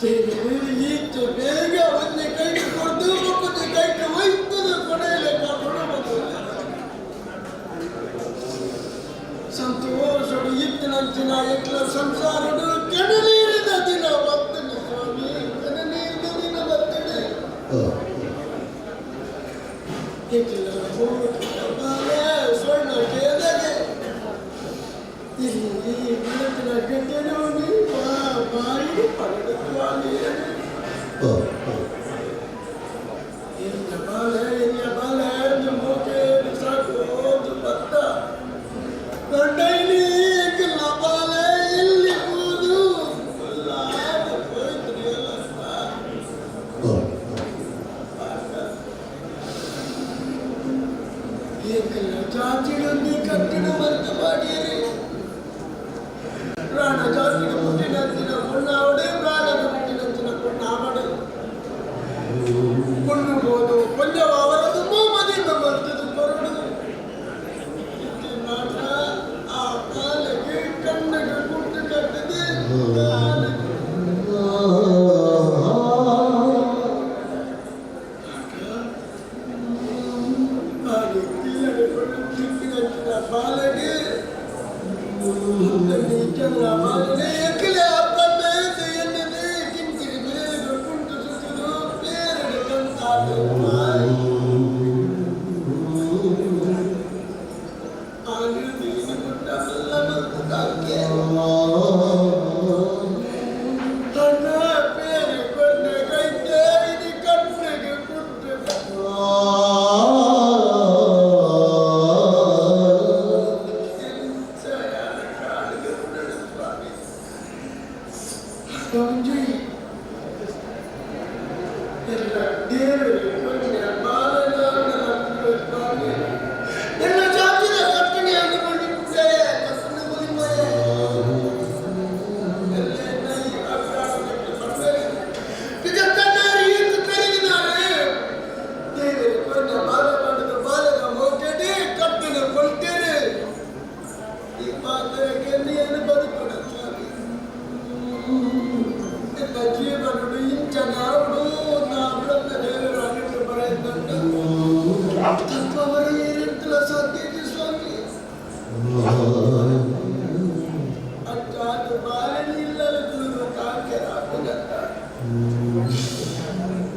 ಈಚೆ ಬೇಗ ಒಂದೇ ಕೈಗೆ ಕೊಡ್ದು ಮಕ್ಕೊಂದು ಕೈಗೆ ಒಯ್ತದ ಕೊಡೆಯಲೆ ಕೊಡಬಹುದು. ಸಂತೋಷಡು ಇತ್ತಿನಂಚಿನ ಎಕ್ಲ ಸಂಸಾರಡು ಕೆಡನೀರಿದ ದಿನ ಬರ್ತದೆ ಸ್ವಾಮಿ, ಕೆಡನೀರಿದ ದಿನ ಬರ್ತದೆ. ಎಕ್ಲ ಬಾಲೆ ಸ್ವರ್ಣ ಕೇದಗೆ ಇಲ್ಲಿ ಬೆಳಕಿನ ಗಡ್ಡೆನೋನಿ ಬಾಯಿ ಪಡೆದ ಸ್ವಾಮಿ. ಎಲ್ಲಿಯ ಬಾಲೆ, ಎಲ್ಲಿಯ ಬಾಲೆ ಮೋಕೆ ಸಾಕು ಭತ್ತ ಗಂಡೈಲಿ ಬಾಲೆ ಎಲ್ಲಿ ಹೋದು ಹೋಯ್ತು. ಏಕಲ್ಲ ಜಾತಿಡೊಂದು ಕಟ್ಟಡ ಬಂತ ಮಾಡಿರಿ. ಪ್ರಾಣ ಜಾತಿಗೆ ಮುಟ್ಟಿನಂತಿನ ಪೊನ್ನಾವಡೆ, ಪ್ರಾಣದ ಮುಟ್ಟಿನಂತಿನ ಪೊನ್ನಾವಡೆ ಕೊಳ್ಳುಬೋದು ಪೊಂಜವರದು ಮೋಮದಿಂದ ಬರ್ತದೆ ಕೊರಡು. ಮಾತ್ರ ಆ ಕಾಲಕ್ಕೆ ಕಣ್ಣಿಗೆ ಕುಟ್ಟು ಕಟ್ಟದೆ. ಬಾಲಗೆ ಬಾಲನೆ ಅಪ್ಪನೇ ಎಣ್ಣೆ ಕಿಂಚಿರಿ ಬೇಗ ಕುಂಟು ಸುತ್ತಿದು ಬೇರೆ ಕಂತಾಡು. பேரு கொண்டு கைத்தே இது கண்ணுக்கு குட்டு. ಎಲ್ಲ ಜಾತಿಯ ಕಟ್ಟಣೆಯನ್ನು ಮಾಡಿಕೊಂಡೇ ಕಟ್ಟಣೆ ಕಟ್ಟಣ ಕೊಡ್ತೇನೆ. ಈ ಪಾತ್ರಕ್ಕೆ ನೀನು ಬದುಕೊಡ ಸ್ವಾಮಿ. ಎಲ್ಲ ಜೀವನಡು ಇಂಚನ ಅವಡು ನಾ ಬ್ರಹ್ಮ ದೇವರು ಅನಿಟ್ಟು ಬರೆದಂಡ ತಪ್ಪವರ ಏರಿಟ್ಟಲ ಸಾಧ್ಯತೆ ಸ್ವಾಮಿ. ಅಚ್ಚಾದ ಬಾಲನಿ ಇಲ್ಲದ ತುಳಿದು ಕಾಕೆ ರಾಕುಗತ್ತ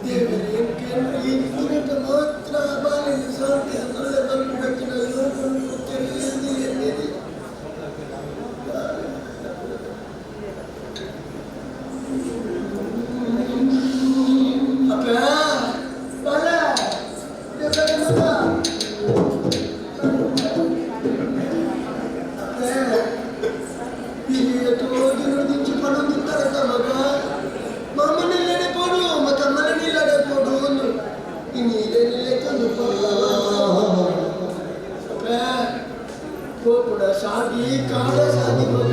ದೇವರೇ ಕೇಂದ್ರ ಈ ದಿನಕ್ಕೆ ಮಾತ್ರ ಬಾಲನಿ ಸಾಧ್ಯ ನೊಳ್ಳೆ ಬಂದು ಬೆಕ್ಕಿನ ಲೋಕವನ್ನು ತೆರೆಯಲಿ ಎನ್ನಿದೆ. ಅಪ್ಪ ಬಾಲ ಇದೆ ಮಗ. ದಿನದಿಂದ ಪಡೊಂದಿತ್ತಾರೆ ಮಗ. ಮಾಮನಿಲ್ಲಡೆ ಪೋಡು ಮತ್ತು ಅಮ್ಮನಿಲ್ಲಡೆ ಪೋಡು ಇನ್ನು ಇದೇನಿಲ್ಲ ತಂದು ಅಪ್ಪ. ಕೋಪುಡ ಸಾದಿ ಕಾಡ ಸಾದಿ ಮಗ,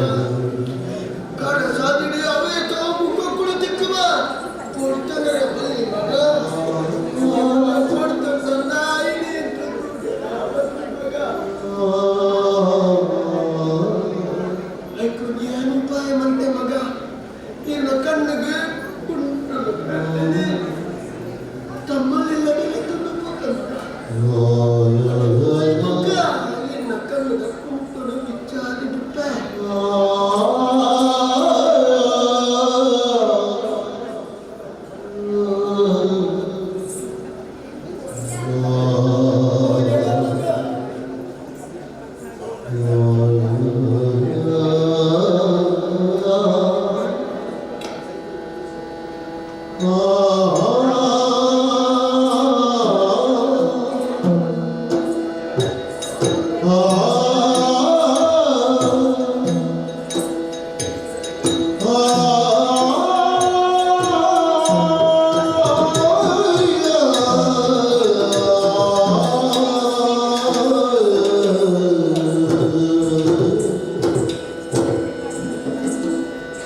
ಕಾಡ ಸಾದಿಡಿ ಅವೇ ತೋ ಮುಖಕ್ಕುಳು ತಿಕ್ಕುವ ಕೊಡ್ತಾನೆ ಬಲ್ಲಿ ಮಗ. ಕೊಡ್ತಾನೆ ನಾಯಿ ಮಗ. ಏನು ಉಪಾಯ ಮಂತೆ ಮಗ? ನಿನ್ನ ಕಣ್ಣಿಗೆ ಕುಂಟು ಕಟ್ಟದೆ ತಮ್ಮಲ್ಲಿಲ್ಲದೆ ತಂದು ಮಗ. ಮಗ, ನಿನ್ನ ಕಣ್ಣಿಗೆ ಕುಂಟು ಬಿಚ್ಚಾದಿ ಬಿಟ್ಟ.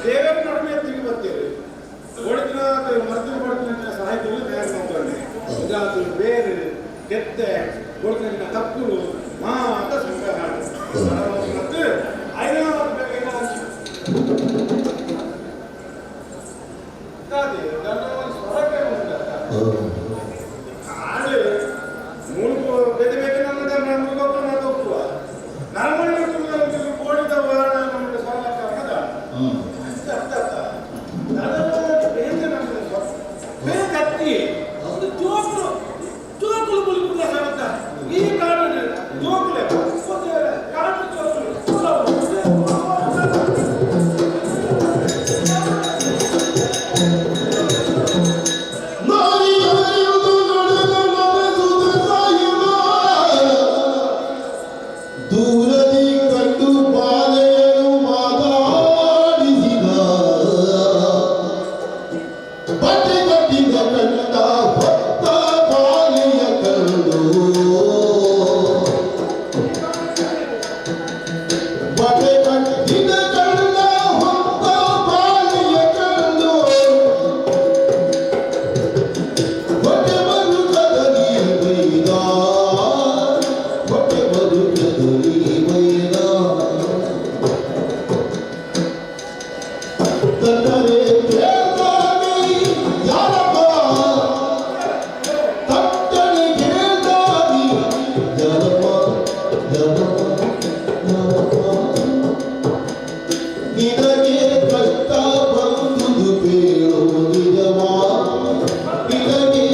ದೇವರ ನಡುವೆ ತಿರುಗಿ ಬರ್ತೇವೆ. ಒಳಿತಿನ ಮರ್ತಿನ. ಅಂತಾದೆ ಸ್ವರಕ್ಕೆ ಆಡು ಮೂರು ಬೇರೆ ಬೇರೆ ನಮ್ಮದ ಮೃಗಪ್ಪನ ತಪ್ಪುವ ನರಮಣ್ಣ ಕೋಡಿದ ವಾರ ನಮ್ಮ ಸ್ವರಕ್ಕೆ ಅನ್ನದ ಅಂತ ಅರ್ಥ ನನ್ನ ಬೇರೆ ನಮ್ಮ ಬೇರೆ ಕತ್ತಿ ಒಂದು ಜೋಕುಲು ಜೋಕುಲು ಬುಲಿಪುಲ್ಲ ಸಮೇತ ಈ ಕಾಡು ಜೋಕುಲೆ ಕಾಡು ಜೋಕುಲು. ದೂರದಿ ಕಂಡು ಬಾಲೆಯನ್ನು ಮಾತಾಡಿಸಿದ, ಬಟ್ಟೆ ಕಟ್ಟಿದ ಕಂಡ ಹೊತ್ತ ಬಾಲೆಯ ಕಂಡು, ಬಟ್ಟೆ ಕಟ್ಟಿದ ಕಂಡ ಹೊತ್ತ ಬಾಲೆಯ ಕಂಡು, ಹೊಟ್ಟೆ ಬರುತ್ತದಲಿ ಬೈದ, ಹೊಟ್ಟೆ ಬರುತ್ತದಲಿ ಬೈದ. ತಟ್ಟರೆ ಕೇಳ್ತಾನೆ ಯಾರಪ್ಪ, ತಟ್ಟನೆ ಕೇಳ್ತಾನೆ ಯಾರಪ್ಪ, ಯಾರಪ್ಪ, ಯಾರಪ್ಪ? ನಿನಗೆ ಕಷ್ಟ ಬಂದುದು ಬೇಳು ನಿಜವಾ, ನಿನಗೆ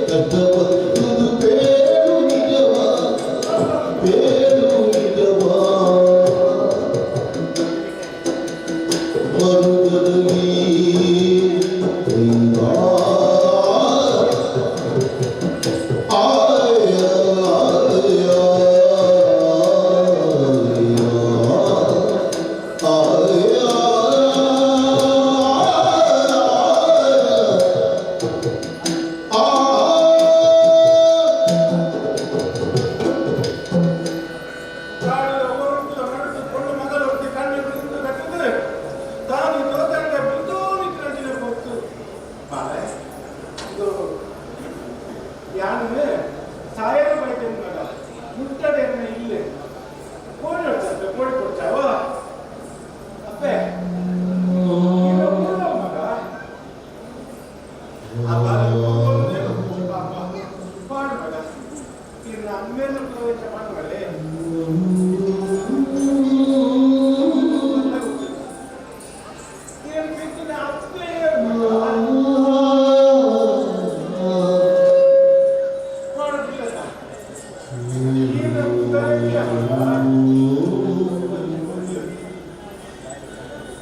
ಕಷ್ಟ ಬಂದುದು ಬೇಳು ನಿಜವಾ, ಬೇಳು ನಿಜವಾ. ಮರುಗದಲ್ಲಿ ಆಯ ಆಯ ಆಯ ಕಾಡು ಒಬ್ಬರು ನಡುಕು ಕೊಂಡು ಮಗಲು ಒತ್ತಿ ಕಣ್ಣು ಬಿದ್ದು ಕಟ್ಟಿದ್ರೆ ತಾನು ತೋತಂಡ ಬಿದ್ದು ನಿಂತಿನ ಗೊತ್ತು ಬಾಳೆ. ಇದು ಯಾನು ಸಾಯರ ಬೈತೆ ಮಗ ಮುಟ್ಟಡೆ ಇಲ್ಲೇ ಕೋಳಿ ಹೊಡ್ತಾರೆ, ಕೋಳಿ ಕೊಡ್ತಾವ ಅಪ್ಪೆ. ಈಗ ಊರ ಮಗ ಆ ಬಾಳೆ ಪಾಪ ಪಾಡು ಮಗ. ಇನ್ನು ಅಮ್ಮೇಲೆ ಪ್ರವೇಶ ಮಾಡುವಳೆ. ಏನು ಬಿದ್ದಿನ ಅಪ್ಪೆ ಮಗ ಮಾಡುದಿಲ್ಲ. ಈಗ ಉದಯಕ್ಕೆ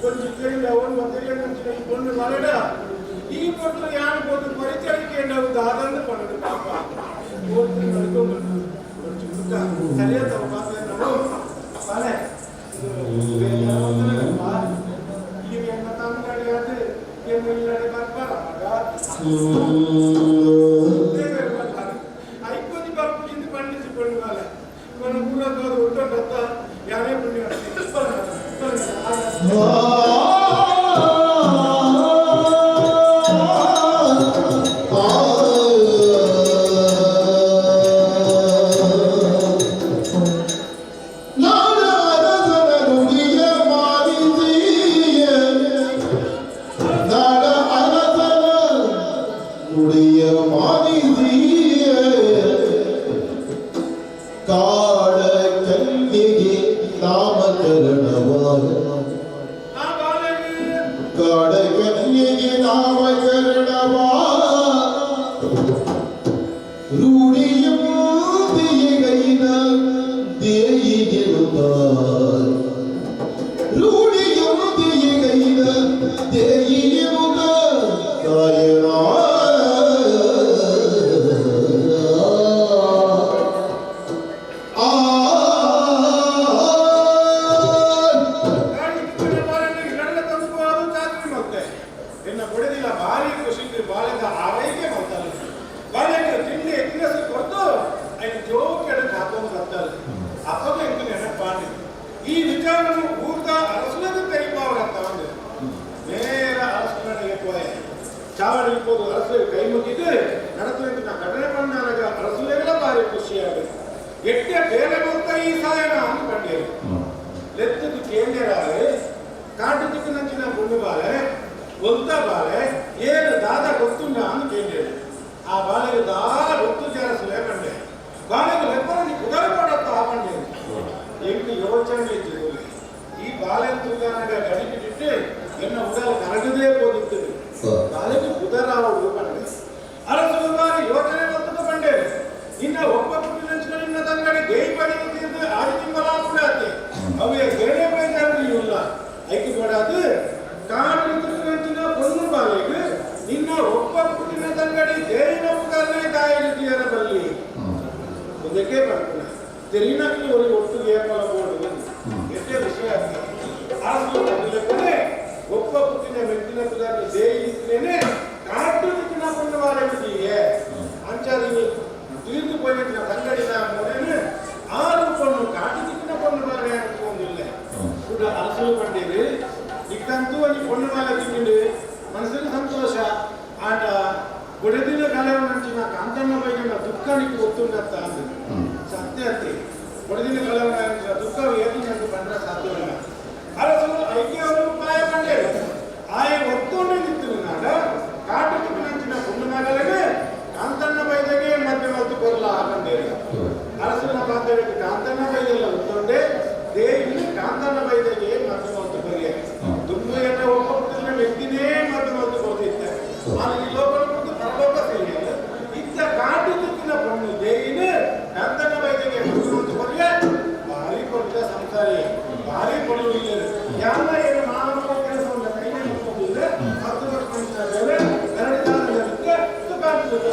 ಒಂಜಿ ಕೈಲ ಒಂದು ಕೈಯ ಕೊಂಡು ಮರಡ ಈ ಪೊಟ್ಟು ಯಾನ್ ಪೊಟ್ಟು ಪರಿಚಯಕ್ಕೆ ನಾವು ದಾದಂದು ಪಡೋದು ಪಾಪ. ಓದ್ತು ನಡ್ಕೊಂಡು ಒಂಜಿ ಪುಟ್ಟ ಸರಿಯಾದ ಪಾಪ ನಾವು ಬಾಲೆ. ಈಗ ಎನ್ನ ತಮಿಳ್ನಾಡು ಅದು ಏನು ಇಲ್ಲಡೆ ಬರ್ಬಾರ ಮಗ ದೇವರು ಬರ್ತಾರೆ. ಐಕೊಂಜಿ ಬರ್ಪುಜಿಂದ ಪಂಡಿಸಿಕೊಂಡು ಬಾಲೆ ಕೊನ ಊರದ್ದು ಒಟ್ಟೊಂಡತ್ತ ಯಾರೇ ಪುಣ್ಯ ನಾಡ ಅರಸನ ನುಡಿಯ ಮಾನಿಸಿಯ, ನಾಡ ಅರಸನ ನುಡಿಯ ಮಾನಿಸಿಯ, ಕಾಡ ಕನ್ಯೆಗೆ ನಾಮಕರಣವ, ಆ ಬಾಲೆಗೆ ಕಾಡ ಕನ್ಯೆಗೆ ನಾಮಕರಣವ, ರೂಢಿಯಂತೆಯಗೈದ ದೇಯಿಗೆನುತ, ರೂಢಿಯಂತೆಯಗೈದ ದೇಯಿಗೆನುತ ತಾಯನ. ಆ ಅದು ಚಾಕ್ರಿ ಮತ್ತೆ ಎನ್ನ ಕೊಡದಿಲ್ಲ. ಭಾರಿ ಖುಷಿ ಬಾಳೆದ ಆರೈಕೆ ಮಾಡ್ತಾರೆ. ಬಾಳೆಗೆ ತಿಂಡಿ ತಿನಸು ಕೊಡ್ತು ಐನು ಜೋಕೆಡೆ ಹಾಕೊಂಡು ಬರ್ತಾರೆ. ಅಪ್ಪಗ ಇಂಕು ನೆನಪಾಂಡಿ ಈ ವಿಚಾರವನ್ನು ಊರ್ದ ಅರಸುಲದ ತೆರಿಪಾವರಂತ ಒಂದು ನೇರ ಅರಸುಗಳಿಗೆ ಪೋಯೆ. ಚಾವಡಿಗೆ ಹೋದು ಅರಸು ಕೈ ಮುಗಿದು நடத்துவதற்கு நான் ಕಟನೆ பண்ணಾಗ ಅರಸುಲೆಗಳ ಭಾರಿ ಖುಷಿಯಾಗಿದೆ. ಎಟ್ಟೆ ಬೇರೆ ಮೊತ್ತ ಈ ಸಾಯನ ಅಂತ ಪಂಡೇರು ಲೆತ್ತದು ಕೇಂದ್ರಾರೆ ಕಾಟು ಚಿಕ್ಕನಂಚಿನ ಗುಂಡು ಬಾಳೆ, ಒಲ್ತ ಬಾಳೆ. ಏನು ದಾದ ಗೊತ್ತುಂಡ ಅಂತ ಕೇಳಿದೆ. ಆ ಬಾಳೆಗೆ ದಾಲ ಗೊತ್ತು ಜಾರಸುಲೆ ಬಂಡೆ ಬಾಳೆಗೆ ಲೆಪ್ಪರಲ್ಲಿ ಕುದರ ಪಡತ್ತ ಆ ಬಂಡೆ ಎಂಟು ಯೋಚನೆ ಇದ್ದಿದ್ದು ಈ ಬಾಳೆ ತೂಗಾನಾಗ ಗಡಿಬಿಟ್ಟಿಟ್ಟು ಎನ್ನ ಉಡಲ್ ಕರಗದೇ ಹೋಗಿತ್ತು. ಬಾಳೆಗೆ ಕುದರಾವುದು ಬಂಡೆ ಅರಸು ಬಾರಿ ಯೋಚನೆ ಮತ್ತು ಬಂಡೆ ಇನ್ನ ಒಬ್ಬ ಪುಟ್ಟಿನ ನಿನ್ನ ತಂಗಡಿ ದೇಯಿ ಪಡೆಯುತ್ತಿದ್ದು ಆದಿ ತಿಂಗಳ ಕೂಡ ಅವೇ ಬೇರೆ ಬೇಜಾರು ಇಲ್ಲ ಐಕೆ ಬೇಡಾದು ಕಾಡು ತಿರುಗಿನ பொண்ணு ಬಾಲೆಗೆ ನಿನ್ನ ಒಬ್ಬ ಪುಟ್ಟಿನ ತಂಗಡಿ ದೇಯಿನ ಪುದರ್ನೇ ಕಾಯಿಲಿದ್ದೀಯರ ಬಲ್ಲಿ ಇದಕ್ಕೆ ಬರ್ತಾನೆ ತೆರಿನಕ್ಕೆ ಒಂದು ಒಟ್ಟಿಗೆ ಏಪಲ ಬೋರ್ಡು ಎಷ್ಟೇ ವಿಷಯ ಆಸು ಮೊದಲಕ್ಕನೆ ಒಬ್ಬ ಪುಟ್ಟಿನ ಮೆಟ್ಟಿನ ಪುದರ್ನ ದೇಯಿದ್ದೇನೆ ಕಾಟು ದಿಕ್ಕಿನ பொண்ணு ಬಾಲೆಗೆ ಅಂಚಾದಿ ತೀರ್ದು போயிட்டு ತಂಗಡಿನ ಮೊದಲು ಆರು பொண்ணு ಕಾಟು ದಿಕ್ಕಿನ பொண்ணು ಬಾಲೆ ಅನ್ಕೊಂಡಿಲ್ಲ ಕೂಡ ಅರಸು ಪಂಡೀರು ಇಕ್ಕಂತೂ ಒಂದು பொண்ணು ಬಾಲೆ ತಿಂಡಿ ಮನಸ್ಸಿಗೆ ಸಂತೋಷ. ಆಟ ಗುಡದಿನ ಕಲೆವನಂಚಿನ ಕಾಂತಣ್ಣ ಬೈದಿನ ದುಃಖ ನಿಕ್ಕು ಗೊತ್ತುಂಡತ್ತ ಅಂದು ಸತ್ಯ ಅತ್ತಿ ಗುಡದಿನ ಕಲೆವನಂಚಿನ ದುಃಖ ಏತಿನಂದು ಬಂದ್ರೆ ಸಾಧ್ಯವಿಲ್ಲ. ಅರಸು ಐಕ್ಯವರು ಉಪಾಯ ಪಂಡೇರು ಆಯ ಒತ್ತೊಂಡು ನಿಂತಿರು ನಾಡ ಕಾಟು ತಿಕ್ಕಿನಂಚಿನ பொண்ணು ಮಗಳಿಗೆ ಕಾಂತಣ್ಣ ಬೈದಗೆ ಮಧ್ಯೆ ಮತ್ತು ಕೊರ್ಲ ಬಂಡೇರು ಅರಸನ ಪಾತ್ರಕ್ಕೆ ಕಾಂತಣ್ಣ ಬೈದೆಲ್ಲ ಒತ್ತೊಂಡೆ ದೇವಿನ ಕಾಂತಣ್ಣ ಬೈದಗೆ ಮಧ್ಯೆ ಮತ್ತು ಬರಿಯ ದುಂಬು ಎನ್ನ ಒಬ್ಬ ಪುಟ್ಟಿನ ವ್ಯಕ್ತಿನೇ ಮಧ್ಯೆ ಮತ್ತು ಕೊಡ್ತಿದ್ದೆ. ನಾನು ಈ ಲೋಕ ಮತ್ತು ಪರಲೋಕ ಸೇರಿಯಲ್ಲ ಇತ್ತ ಕಾಟು ದಿಕ್ಕಿನ பொண்ணು ದೇವಿನ ಕಾಂತಣ್ಣ ಬೈದಗೆ ಮಧ್ಯೆ ಮತ್ತು ಕೊರಿಯ ಭಾರಿ ಕೊಡ್ತ ಸಂಸಾರಿ ಭಾರಿ ಕೊಡುವಿಲ್ಲ ಯಾರ ಏನು ಮಾನವ ಕೆಲಸವನ್ನು ಕೈಗೆ ಮುಟ್ಟುವುದಿಲ್ಲ. 10 ವರ್ಷ ಬೇರೆ ಎರಡು ಕಾಲಕ್ಕೆ ಕಾಣ್ತದೆ.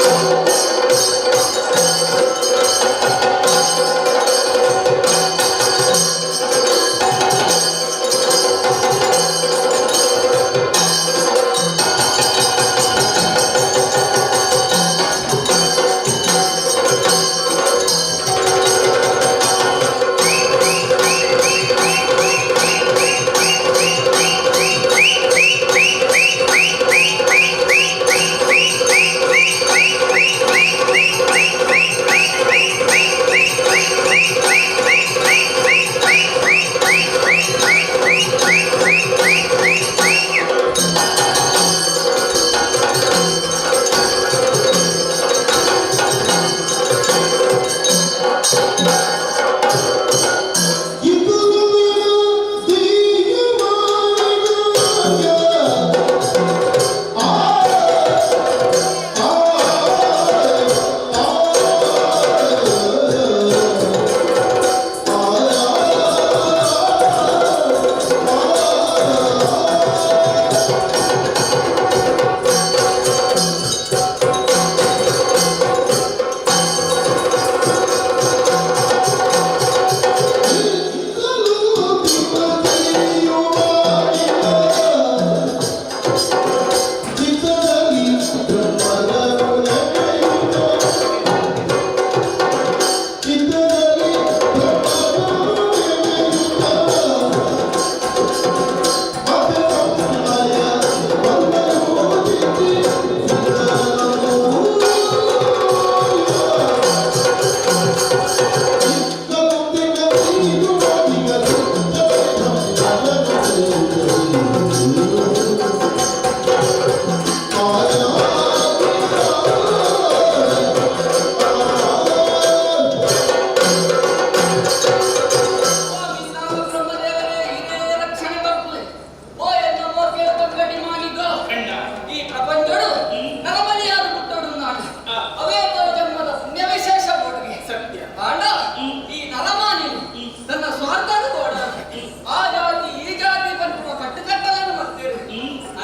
ಆ ಜಾತಿ ಈ ಜಾತಿ ಬಂದು ಕಟ್ಟುಕಟ್ಟలను ಮಾಡ್ತೇವೆ.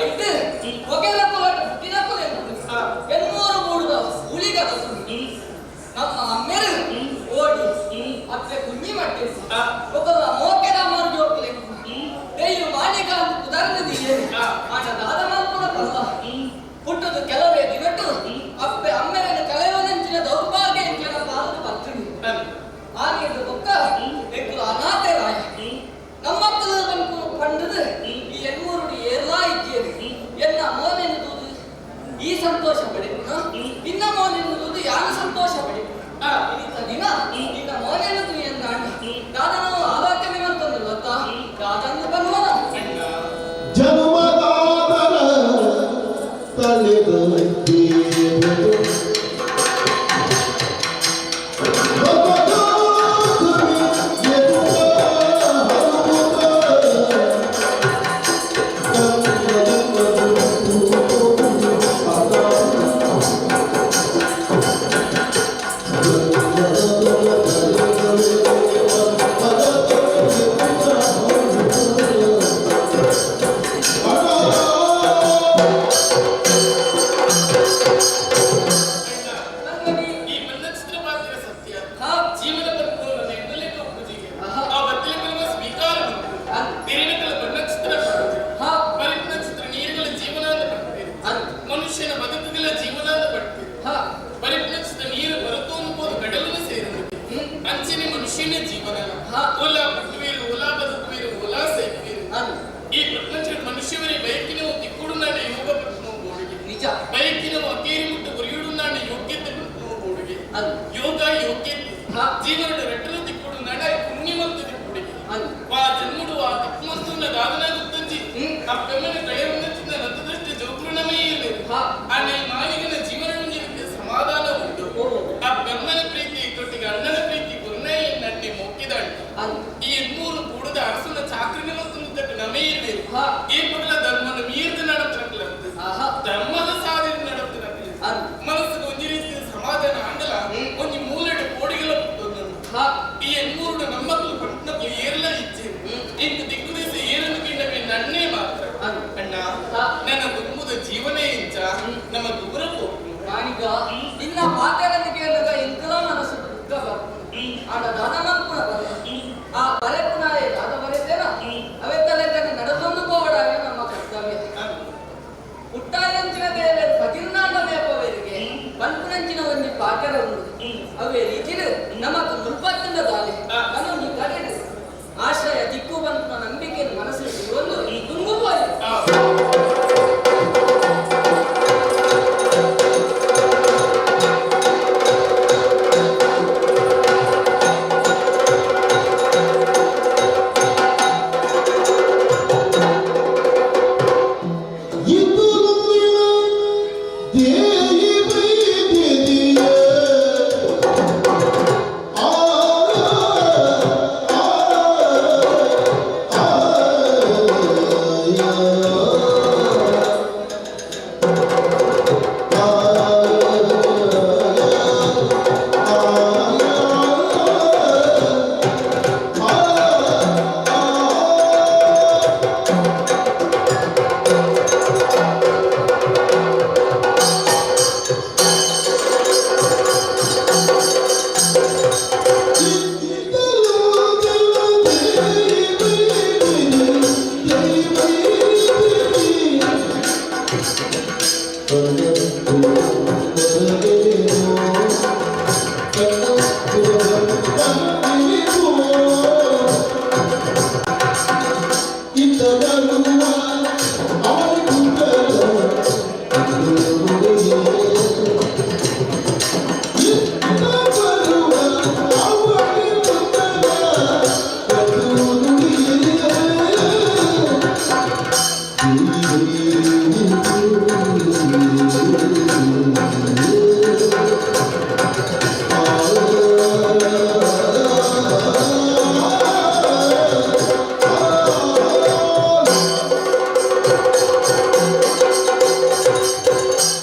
ಐದು ಹೊಗೆಲ ಕುಲಟ ಹುಟ್ಟಿನ ಕುಲೆ. ಮಂಗನಿ. ಈ ಬಣ್ಣಚಿತ್ರ ಪಾತ್ರ ಸತ್ಯ. ಹಾ. ಜೀವನ ಪತ್ನಿಯನ್ನು ಎನ್ನಲೆಕ್ಕ ಪೂಜೆಗೆ ಆಹಾ. ಆ ಬತ್ತಲೆ ಸ್ವೀಕಾರ ಉಂಟು. ಅಂದ್. ತೆರೆನಕಲ ಬಣ್ಣಚಿತ್ರ ಹಾ. ಪರಿಪೂರ್ಣ ಚಿತ್ರ ನೀರುಗಳ ಜೀವನ ಅಂತ ಪಡ್ತೀರಿ. ಅಂದ್. ಮನುಷ್ಯನ ಬದುಕುಗಳ ಜೀವನ ಅಂತ ಪಡ್ತೀರಿ. ಹಾ. ಪರಿಪೂರ್ಣ ಚಿತ್ರ ನೀರು ಬರುತ್ತೋನು ಹೋದ ಕಡಲನ್ನು ಸೇರಿದೆ. ಅಂಚನೆ ಮನುಷ್ಯನ ಜೀವನ. ಹಾ. ಓಲಾ ಪುಟ್ಟುವೀರು, ಓಲಾ ಬದುಕುವೀರು, ಓಲಾ ಸೈಪುವೀರು. ಅಂದ್. ಈ ಪ್ರಪಂಚದ ಮನುಷ್ಯವರೇ ಬಯಕಿನ ತಿಕ್ಕುಡು ನಾಡ ಯೋಗ ಪಟ್ಟಣ ಬೋಡಿಗೆ. ನಿಜ. ಬಯಕಿನ ಅಕೇರಿ ಮುಟ್ಟು ಗುರಿಯುಡು ನಾಡ ಯೋಗ್ಯತೆ ಪಟ್ಟಣ ಬೋಡಿಗೆ. ಅಂದ್. ಯೋಗ ಯೋಗ್ಯತೆ. ಹಾ. ಜೀವನದ ರೆಟ್ಟಲು ತಿಕ್ಕುಡು ನಾಡ ಪುಣ್ಯವಂತ ತಿಕ್ಕುಡಿಗೆ. ಅಂದ್. ವಾ ಜನ್ಮುಡು ಆ ತಪ್ಪುಮಂತುನ ದಾದನ ಗುತ್ತಂಜಿ. ಆ ಪೆಮ್ಮನ ಕಳೆಯುವಂತಿದ್ದ ನತದೃಷ್ಟಿ ಜೋಕೃಣಮೇ ಇರಲಿ. ಹಾ. ಆ ಮಾಲಿಗನ ಜೀವನ ಸಮಾಧಾನ ಉಂಟು. ಓ. ಆ ಬೆಮ್ಮನ ಪ್ರೀತಿ ತೊಟ್ಟಿಗೆ ಅಣ್ಣನ ಪ್ರೀತಿ ಗುರುನೈ ನನ್ನೆ ಮೊಕ್ಕಿದಾಳು. ಅಂದ್. ಈ ಮೂರು ಕೂಡದ ಅರಸನ ಚಾಕ್ರಿನ ಮತ್ತು ನಮೇ ಇರಲಿ. ಹಾ. ಈ ಪಗಲ ಧರ್ಮನ ಮೀರ್ದು நடத்துறಕ್ಲಂತೆ. ಆಹಾ. ಧರ್ಮದ ಸಾಧನೆ நடத்துறಕ್ಲೆ. ಅಂದ್. ಮನಸ್ಸಿಗೆ ಒಂಜಿ ರೀತಿಯ ಸಮಾಧಾನ ಆಂಡಲ ಒಂಜಿ ಮೂಲೆಡೆ ಕೋಡಿಗಳ ಪುಟ್ಟೊಂದು. ಹಾ. ಈ ಎನ್ಮೂರುಡು ನಮ್ಮಕ್ಕಳು ಪಟ್ಟಣಕ್ಕಳು ಏರ್ಲ ಇಚ್ಛೆ. ಇಂದು ದಿಕ್ಕು ದೇಶ ಏರನ್ನು ಕಿಂಡವೇ ನನ್ನೇ ಮಾತ್ರ. ಅಂದ್. ಅಣ್ಣ, ಹಾ. ನನ್ನ ದುಮ್ಮದ ಜೀವನ ಇಂಚ ನಮ್ಮ ದೂರ ಹೋಗು. ಮಾಣಿಗ, ನಿನ್ನ ಮಾತೆರನ್ನು ಕೇಳುಗ ಇಂಕಲ ಮನಸ್ಸು ದುಃಖ ಬರ್ಪುಂಡು. ಆಂಡ ದಾದ ಮಲ್ಪುನ ಬಲ್ಲ. ಆ ಬರೆಪುನಾಯೆ ದಾದ ಬರೆತೇನ ಅವೆತ್ತಲೆಕ್ಕನೆ ನಡೆದೊಂದು ಪೋವಡಾಗೆ ನಮ್ಮ ಕರ್ತವ್ಯ. ಹುಟ್ಟಾಯಂಚಿನ ದೇವರು ಫಕಿರ್ನಾಂಡ ನೇಪವೇರಿಗೆ ಪನ್ಪುನಂಚಿನ ಒಂಜಿ ಪಾತೆರ ಉಂಡು. ಅವೇ ರೀತಿಡು ನಮಕ್ ಮುಲ್ಪತ್ತಿಂದ ದಾಲೆ ಕನೊಂಜಿ ಕಡೆಡು ಆಶ್ರಯ ದಿಕ್ಕು ಪನ್ಪುನ ನಂಬಿಕೆ ಮನಸ್ಸು ಒಂದು ದುಂಗು ಪೋಯಿ.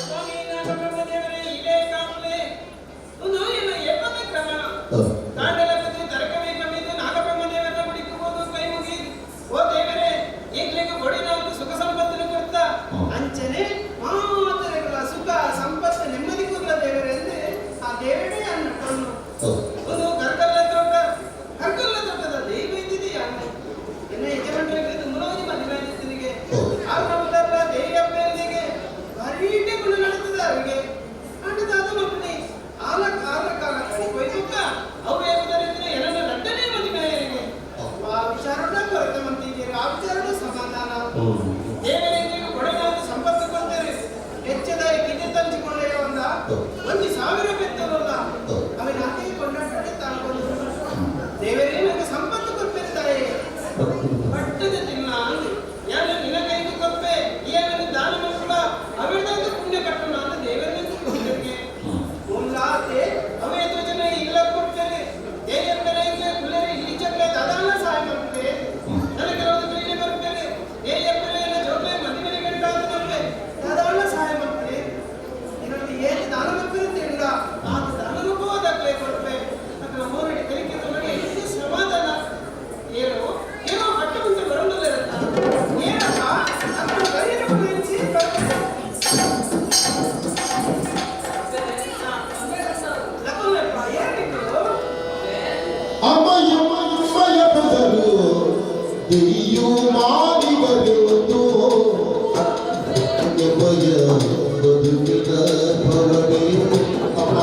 ಸ್ವಾಮಿ ನಾಗಬ್ರಹ್ಮದೇವರೇ, ಇದೇ ಕಾಪುಲೆ. ಒಂದು ಏನು ಏಪದ ಕ್ರಮ. ತಾಂಡಲಕದ್ದು ತರಕಬೇಕಂಬಿದ್ದು ನಾಗಬ್ರಹ್ಮದೇವರನ್ನ ಹುಡುಕಬಹುದು ಕೈ ಮುಗಿ. ಓ ದೇವರೇ, ಈಗ್ಲಿಗೆ ಕೊಡಿನಾಂಕು ಸುಖ ಸಂಪತ್ತನ್ನು ಕೊಡ್ತ ಅಂಚನೆ ಮಾತರೆಗಳ ಸುಖ ಸಂಪತ್ತು ನೆಮ್ಮದಿ ಕೊಡ್ಲ ದೇವರೇ ಎಂದು ಆ ದೇವರೇ ಅನ್ನಟ್ಟನು. ಒಂದು ಕರ್ಕಲ್ಲ ತೋಟ, ಕರ್ಕಲ್ಲ ತೋಟದ ದೈವ ಇದ್ದಿದೆಯಾ? ಎನ್ನ ಯಜಮಾನರಿಗೆ ಮುಲೋಜಿ ಮದುವೆ ಆರು ನಮ್ಮದಲ್ಲ ದೇವಿ ಭಾರೀಟೆ ಗುಣ ನಡೀತದೆ ಅವರಿಗೆ. ಅಂಟದಾದ ಮಕ್ಕಳಿ ಆಲ ಕಾಲ ಕಾಲ ಕಡೆ ಕೊಯ್ದುಕ್ಕ ಅವು ಏನಾದರೆ ಏನನ್ನ ರಡ್ಡನೇ ಮದುವೆಯರಿಗೆ ಆ ವಿಚಾರಣ ಕೊರತೆ ಮಂತಿದ್ದೀರಿ. ಆ ವಿಚಾರಣ ಸಮಾಧಾನ. ದೇವರಿಗೆ ಕೊಡಲಾದ ಸಂಪತ್ತು ಕೊಡ್ತಾರೆ. ಹೆಚ್ಚದಾಗಿ ಕಿದೆ ತಂಚಿಕೊಳ್ಳೆ ಒಂದ 1000 ಬೆತ್ತವಲ್ಲ ಅವನ ಅತಿ ಕೊಂಡಾಟ ತಾಕೊಂಡು ದೇವರೇ ನನಗೆ ಸಂಪತ್ತು ಕೊಟ್ಟಿರ್ತಾರೆ. ಪಟ್ಟದ ತಿನ್ನ ಅಂದು ಯಾರು ನಿನ್ನ ಕೈಗೆ ಕೊಪ್ಪೆ, ಏನನ್ನು ದಾನ ಮಕ್ಕಳ ಅವಿರ್ದಂತ ಪುಣ್ಯ ಕಟ್ಟ. ದೆಯ್ಯು ಮಾಡಿಗರೆಂದು ಎಮಯ ಬದುಕಿನ ಭವನೆ ಅಮ್ಮ.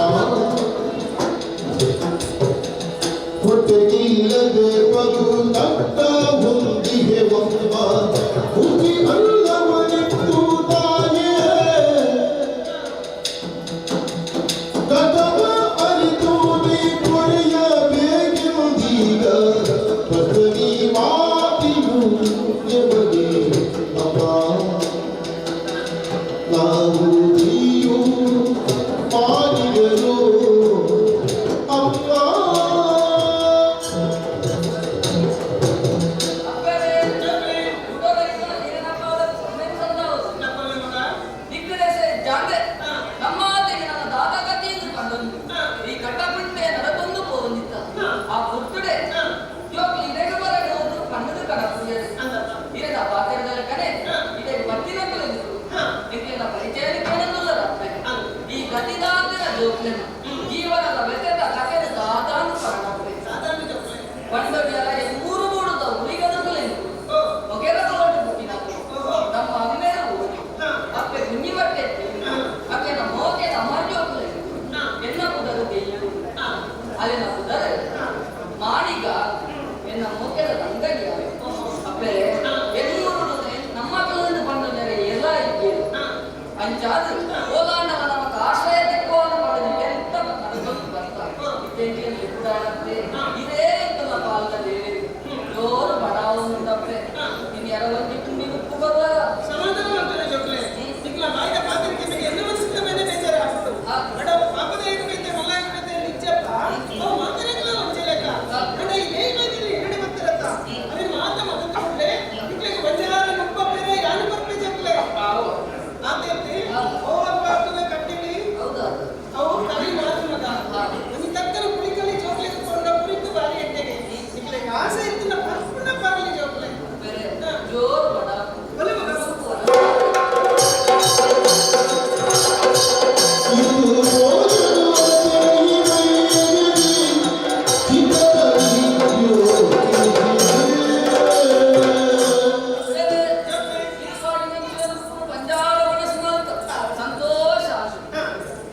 ಹೊಟ್ಟೆಗಿಲ್ಲದೆ ಬದು ತಟ್ಟ ಹೊಂದಿಗೆ ಒಮ್ಮ ಹುಟ್ಟಿ ಅಲ್ಲವನಿತ್ತು ತಾಯೇ. ಕಥವ ಅರಿತು ನೀ ಕೊರೆಯಬೇಕೆಂದೀಗ ಪತ್ನಿ ಮಾತಿಯು ಎಮಗೆ ಅಮ್ಮ. ನಾವು ನೀಯು ಮಾನಿಗರು ಅಮ್ಮ. ಅಪ್ಪರೇ, ಹುಡುಗರಿಂದ ಹಿರಿಯನಪ್ಪಾದ ಸಂದೇಶದ್ದಾವುದು. ದಿಕ್ಕದೇಶ ಜಾಂಬೆ. ನಮ್ಮ ಆತೆಗೆ ನನ್ನ ದಾದಾಗತಿ ಎಂದು ಕಂಡೊಂದು. ಈ ಕಟ್ಟಪುಂಡೆ ನಡಕೊಂದು ಪೋವೊಂದಿತ್ತ. ಆ ಪುಟ್ಟುಡೆ ಜೋಕ್ಲು ಇಡೆಗೆ ಬರಡೆ ಒಂದು ಕಣ್ಣದು ಕಡಪುರಿಯದು. ಇರೆದ ಪಾತೆರದಲ್ಲ ಕಡೆ ಇಡೆ ಬತ್ತಿನಕ್ಕಲೆಂದು. ನಿಕ್ಲೆನ ಪರಿಚಯ ಕೇಳಂದುಲ್ಲದ ಅಪ್ಪೆ. ಈ ಗತಿದಾಂತಿನ ಜೋಕ್ಲೆನ ಜೀವನದ ವ್ಯಥೆದ ಕಥೆದ ದಾದಾನು ಪರಣಪ್ಪೆ. ಪಂಡೊಡಿಯರ ಮೂರು ಮೂಡುದ ಉಳಿಗದುಗಲೆಂದು. ಒಗೆರ ಕೊಲಟು ಪುಟ್ಟಿನಕು. ನಮ್ಮ ಅಮ್ಮೇರು ಊರು. ಅಪ್ಪೆ ಕುಂಜಿ ಬಟ್ಟೆ ಅಕ್ಕೆನ ಮೋಕೆದ ಅಮರ್ಜೋಕ್ಲೆ. ಎನ್ನ ಪುದರು ದೆಯ್ಯು. ಅಲ್ಲಿನ ಪುದರು ಮಾಣಿಗ ಎನ್ನ ಮೋಕೆದ ರಂಗಡಿಯ. ಅಪ್ಪೆ ಎನ್ನೂರು ನಮ್ಮ ಕಲದಿಂದ ಬಂದ ಎಲ್ಲ ಇದ್ದೀರಿ. ಅಂಚಾದು ಓಲಾಂಡವ ನಮಕ ಆಶ್ರಯ ದಿಕ್ಕುವನ್ನು ಪಡೆದು ಎಂತ ನಡಗೊಂದು ಬರ್ತ. ಇತ್ತೆಂಟಿಯಲ್ಲಿ ಕೂಡಾಡತ್ತೆ. ಇದೇ ಎಂತಲ್ಲ ಪಾಲ್ದ ದೇವರು. ಜೋರು ಬಡಾವುಂಡಪ್ಪೆ. ಇನ್ನು ಯಾರೋ ಒಂದು ತುಂಡಿ ಉಪ್ಪು ಬರುವ. ಸಮಾಧಾನ ಮಾಡ್ತಾರೆ ಜೋಕ್ಲೆ. ನಿಕ್ಲ ಬಾಯಿದ ಪಾತ್ರಿಕೆ ಬಗ್ಗೆ ಎನ್ನ ಮನಸ್ಸಿನ ಮೇಲೆ ಬೇಜಾರು ಆಗ್ತದೆ. ಬಡ ಪಾಪದ ಏನು ಬೇತೆ ಮಲ್ಲ ಏನು ಬೇತೆ ನಿಚ್ಚಪ್ಪ. ಅವು ಮಾತನಾಡಲ್ಲ ಒಂಚೆ ಲೆಕ್ಕ. ಅಣ್ಣ ಈ ಬೇಗ ಬೇಕಿದ್ರೆ ಎರಡು ಬರ್ತಾರತ್ತ. ಅವೇನು ಮಾತ ಮಗಂತ ಕೊಡ್ಲೆ. ನಿಕ್ಲೆಗೆ ಬಂಜಾರ ಮುಪ್ಪ ಬೇರೆ ಯಾರು ಬರ್ಪೆ ಜೋಕ್ಲೆ. ಆತೈತಿ. ಓ ಅಪ್ಪ ಅಪ್ಪನ ಕಟ್ಟಿಡಿ. ಹೌದಾ? ಅವು ಕಲಿ ಮಾತು ಮಗ. ಒಂಜಿ ತಕ್ಕನ ಪುಳಿಕಲಿ ಜೋಕ್ಲೆಗೆ ಕೊಂಡ ಪುರಿಕು ಬಾರಿ ಎಟ್ಟೆಗೆ. ನಿಕ್ಲೆಗೆ ಆಸೆ ಇತ್ತಿನ ಪರ್ಪುನ ಪಾರ್ಲಿ ಜೋಕ್ಲೆ. ಬೇರೆ ಜೋರು ಬಡ. ಒಲೆ ಮಗ. ಇದು ಬೇರೆ ಈ ಸ್ವಾಮಿನ ಪಂಜಾರ ಮನಸ್ಸಿನಂತ ಸಂತೋಷ.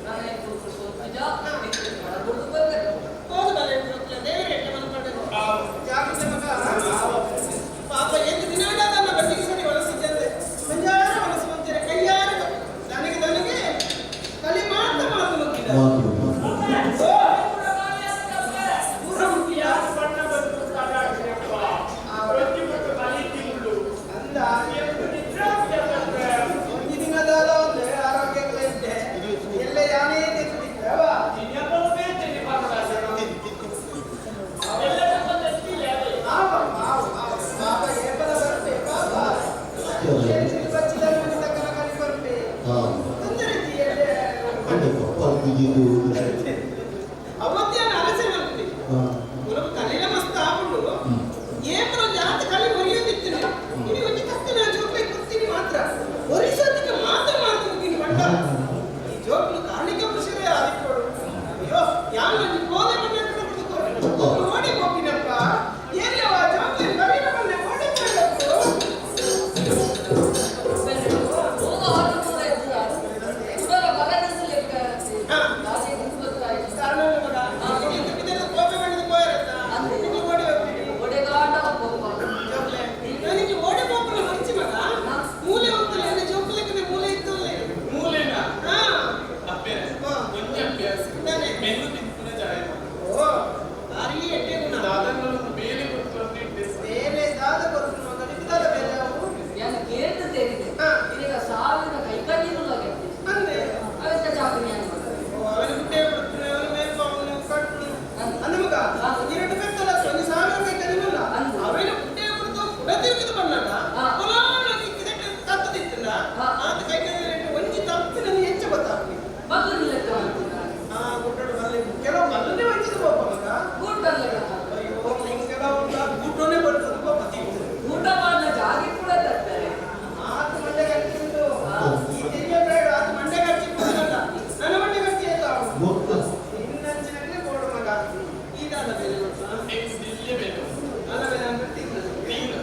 ನಾನು ಸೋತಿಜ ಬಡ ಬಂದೆ. ಹೋದ ಬಲೆ ಜೋಕ್ಲೆ. ದೇವರೇ ಎಟ್ಟೆ ಮನ್ಪಡೆನು. ಜಾಗ್ರತೆ ಮಗ. ಪಾಪ ಎಂಟು ದಿನ ನನ್ನ ಬಟ್ಟಿಗೆ ಸರಿ ಒಲಸಿದ್ದಂತೆ. ಮಂಜಾರ ಒಲಸುವಂತೀರ ಕೈಯಾರ ನನಗೆ ನನಗೆ ಕಲಿ ಮಾತ ಮಾತು ಮುಗಿದ. ಅಂದ ಒಂದು ದಿನದಾದ ಒಂದು ಆರೋಗ್ಯಗಳ ಇದ್ದೆ ಎಲ್ಲ ಯಾನೇ ತೆಗೆದಿದ್ದೆ ಅವ. ಆವ, ಆವ, ಆವ. ಪಾಪ ಏಪಲ ಬರ್ಪೆ ಪಾಪ. ಬಚ್ಚಿದ ತಕ್ಕನ ಕಲಿ ಬರ್ಪೆ. ತೊಂದರೆ ಎಲ್ಲ. ಅವತ್ತೇ ಅಲಸೆ ಮಾಡ್ತೀನಿ. ಉಲವು ತಲೆಯ ಮಸ್ತ್ ಆಪುಂಡು. ಏಪಲ ಜಾತ ಕಲಿ ಮುರಿಯೋದಿತ್ತು. ಇನಿ ಒಂಜಿ ಕತ್ತಿನ ಜೋಕ್ಲೆ ಕೊಡ್ತೀನಿ ಮಾತ್ರ. ಒರಿಸೋದಕ್ಕೆ ಮಾತ್ರ ಮಾಡ್ತೀನಿ ಬಂಡ. ಈ ಜೋಕ್ಲು ಕಾರಣಿಕ ಪುರುಷರೇ ಆದಿಕ್ಕೋಡು. ಅಯ್ಯೋ, ಯಾನ್ ಒಂಜಿ ಕೋಲೆ ಬಂಡೆ ಬಿಡ್ದುಕೋಡು. ನೋಡಿ ಗೋಪಿನಪ್ಪ. ಏನಿಯವ ಜೋಕ್ಲೆ ಬರೀನ ಬಂಡೆ ಓಡಿ ಬಂಡಪ್ಪು. ಹೋಗ ಹೊರಟು ಉಡಲ ಬರನಿಸಲಿಕ್ಕೆ ದಾಸಿ ಗೊತ್ತಾಯಿತು. ಕಾರಣ ಮಗ. ನಿನ್ನ ಬಿದ್ದರೆ ಕೋಪೆ ಬಂದಿದ್ದು ಪೋಯರತ್ತ. ನಿನ್ನ ಓಡಿ ಹೋಗ್ತೀನಿ. ಒಡೆಗಾಟ ಕೋಪ. ಜೋಕ್ಲೆ. ನನಗೆ ಓಡಿ ಹೋಗ್ಬಲ್ಲ ಮಂಚಿ ಮಗ. ಮೂಲೆ ಹೋಗ್ತಲ್ಲ, ಎನ್ನ ಜೋಕ್ಲೆಕ್ಕನೆ ಮೂಲೆ ಇತ್ತಲ್ಲ. ಮೂಲೆನಾ? ಹಾ. ಅಪ್ಪೆ, ಹಾ. ಒಂಜಿ ಅಭ್ಯಾಸ. ತಾನೆ. ಮೆನ್ನು ತಿನ್ಪುನ ಜಾಯ. ಓ, ಭಾರಿ ಎಡ್ಡೆ ಗುಣ. ದಾದನೊಂದು ಬೇಲೆ ಕೊಟ್ಟು ಅಂತ ಇಟ್ಟೆ. ಬೇರೆ ದಾದ ಕೊರ್ಪುನ ಮಗ, ನಿಮ್ಗೆ ದಾದ ಬೇಲೆ ಅವು? ನಾನು ಕೇಳ್ದು ತೇರಿದೆ. ಹಾ. ಇದೀಗ ಸಾವಿರ ಕೈಕಣ್ಣೀರು ಅಂದೆ. ಅವೆತ್ತ ಚಾಕರಿ ಅನ್ಬೋದು. ಓ, ಅವನ ಗುಡ್ಡೆ ಕೊಡ್ತೀನಿ, ಅವನ ಮೇಲ್ಪ ಅವನು ಕಟ್ಟು. ಅಂದ ಮಗ, ಎರಡು ಬೆತ್ತಲ, ಒಂದು ಸಾವಿರ ಕೈ ಕಡಿಮಲ್ಲ. ಅಂದು. ಅವನ ಗುಡ್ಡೆ ಕೊಡ್ತು, ಕುಡ ತಿರುಗಿದು ಬಣ್ಣದ. ಹಾ. ಹೊಲಾನ ಕಿಕ್ಕಿದಕ್ಕೆ ತತ್ತದಿತ್ತಲ್ಲ. ಹಾ. ಆತ ಕೈ ಕಡಿಮೆ ಒಂಜಿ ತಪ್ಪು ನನಗೆ ಹೆಚ್ಚು ಗೊತ್ತಾಗ್ಲಿ. ಮಗು ಲೆಕ್ಕ ಮಾಡ್ತೀನಿ. ಆ ಗುಡ್ಡಡು ಬರಲಿ ಕೆಲವು ಮಲ್ಲನೆ ವಂಚಿತ ಪಾಪ ಮಗ. ಊಟ ಲೆಕ್ಕ. ಅಯ್ಯೋ, ಕೆಲವು ಊಟನೇ ಬರ್ತದೆ ಪಾಪ ತಿಂದು. ಊಟ ಮಾಡಿದ ಜಾಗಿ ಕೂಡ ತರ್ತಾರೆ. ಆತ ಮಂಡೆ ಖರ್ಚುಂಟು. ಈ ತಿರುಗಿ ಬೇಡ, ಆತ ಮಂಡೆ ಖರ್ಚು ಇಪ್ಪತ್ತಲ್ಲ. ನನ್ನ ಮಂಡೆ ಖರ್ಚು ಏತ ಅವನು. ನಿನ್ನಂಚಿನಲ್ಲೇ ಬೋಡು ಮಗ. ಈದಾದ ಬೇಲೆ ಗೊತ್ತಾ? ಎಕ್ಸ್ ದಿಲ್ಲೆ ಬೇಲೆ. ಅಲ್ಲ ಬೇಲೆ ಅಂದ್ರೆ ತಿನ್ನದು. ನೀನು.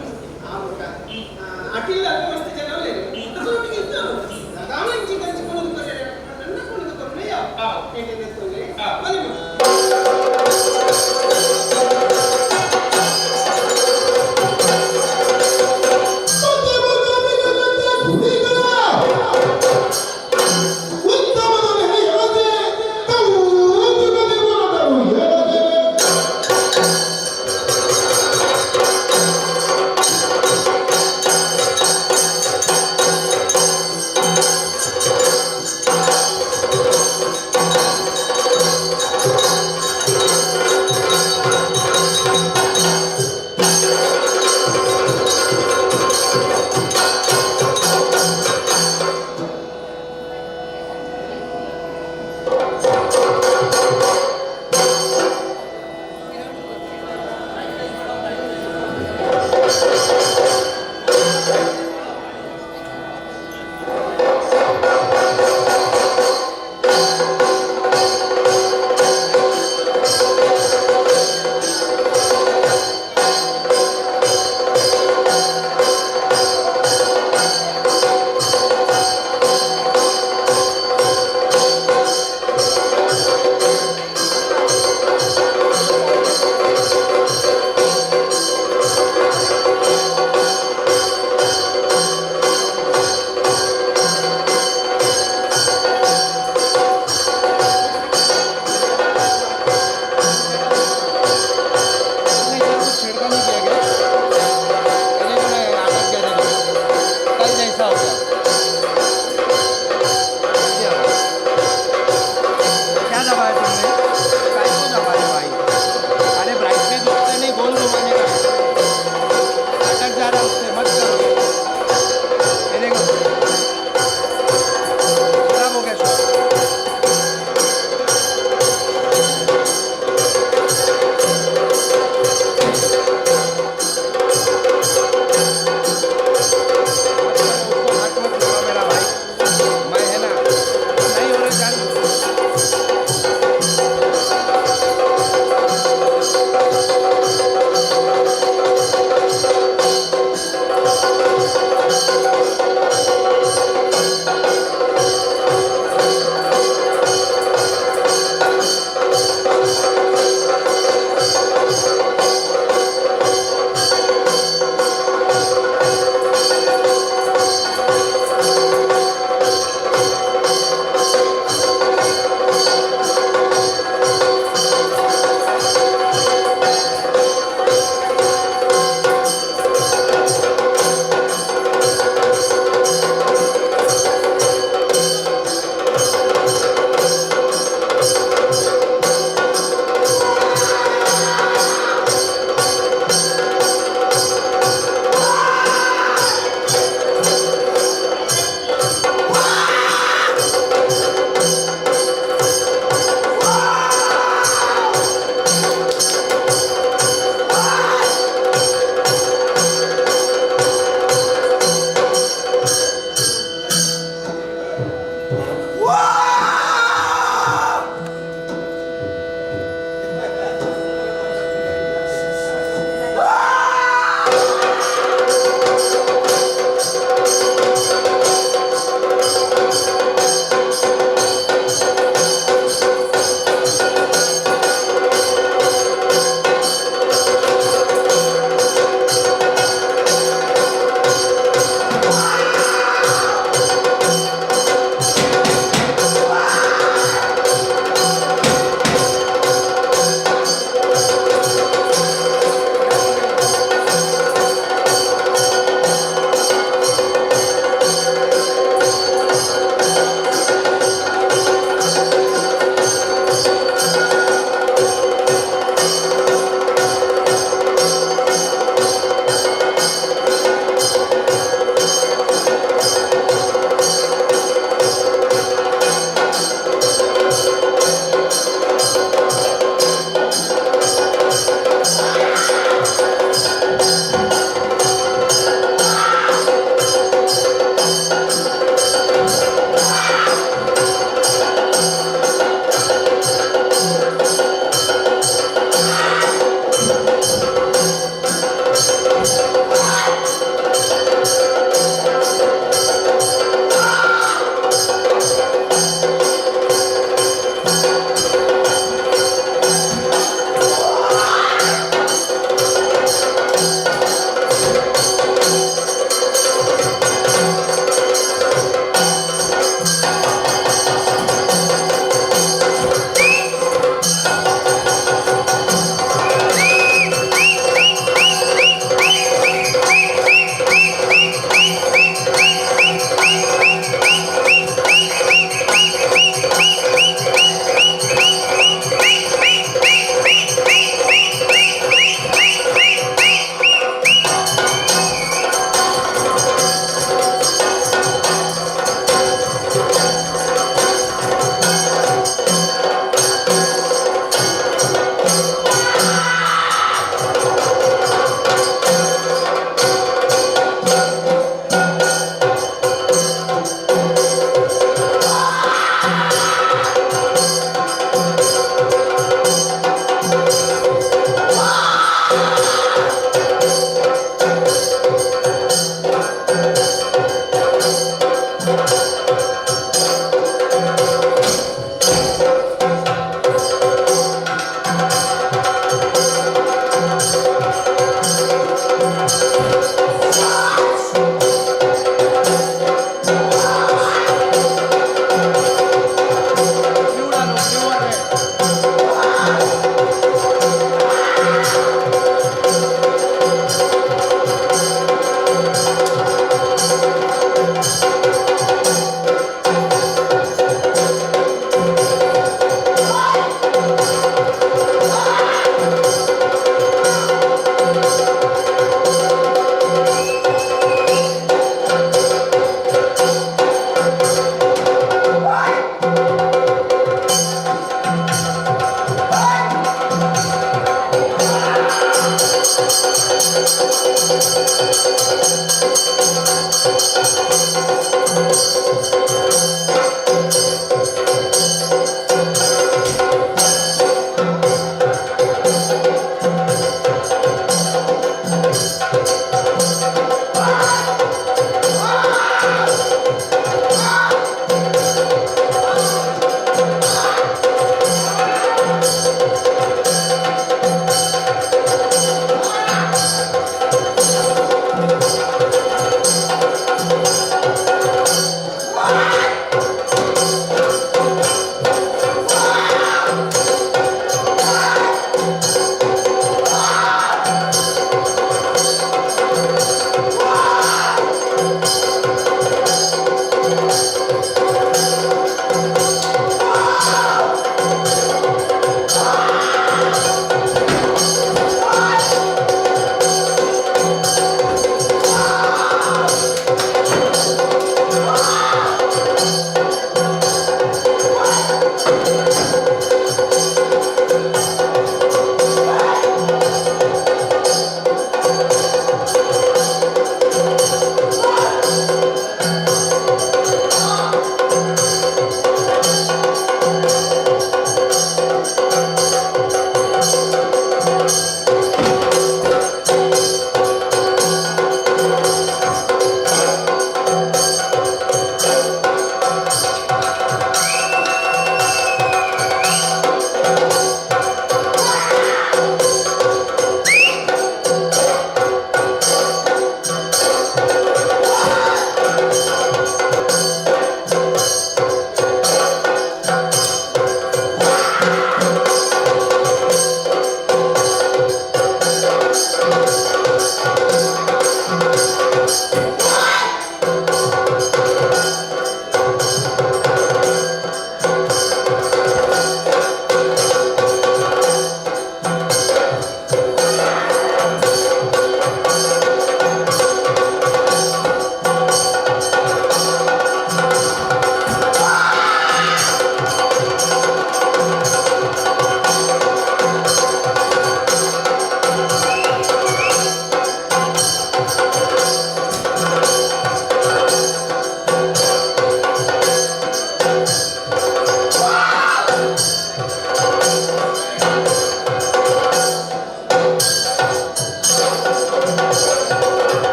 ಆ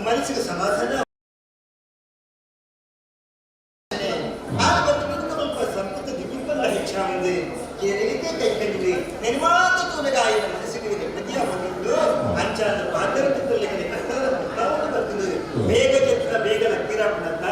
ಮನಸ್ಸಿಗೆ ಸಮಾಧಾನ ಬೇಗ ಚಿತ್ರ ಬೇಗ ಲಕ್ಕಿರಾಪಣಂತ.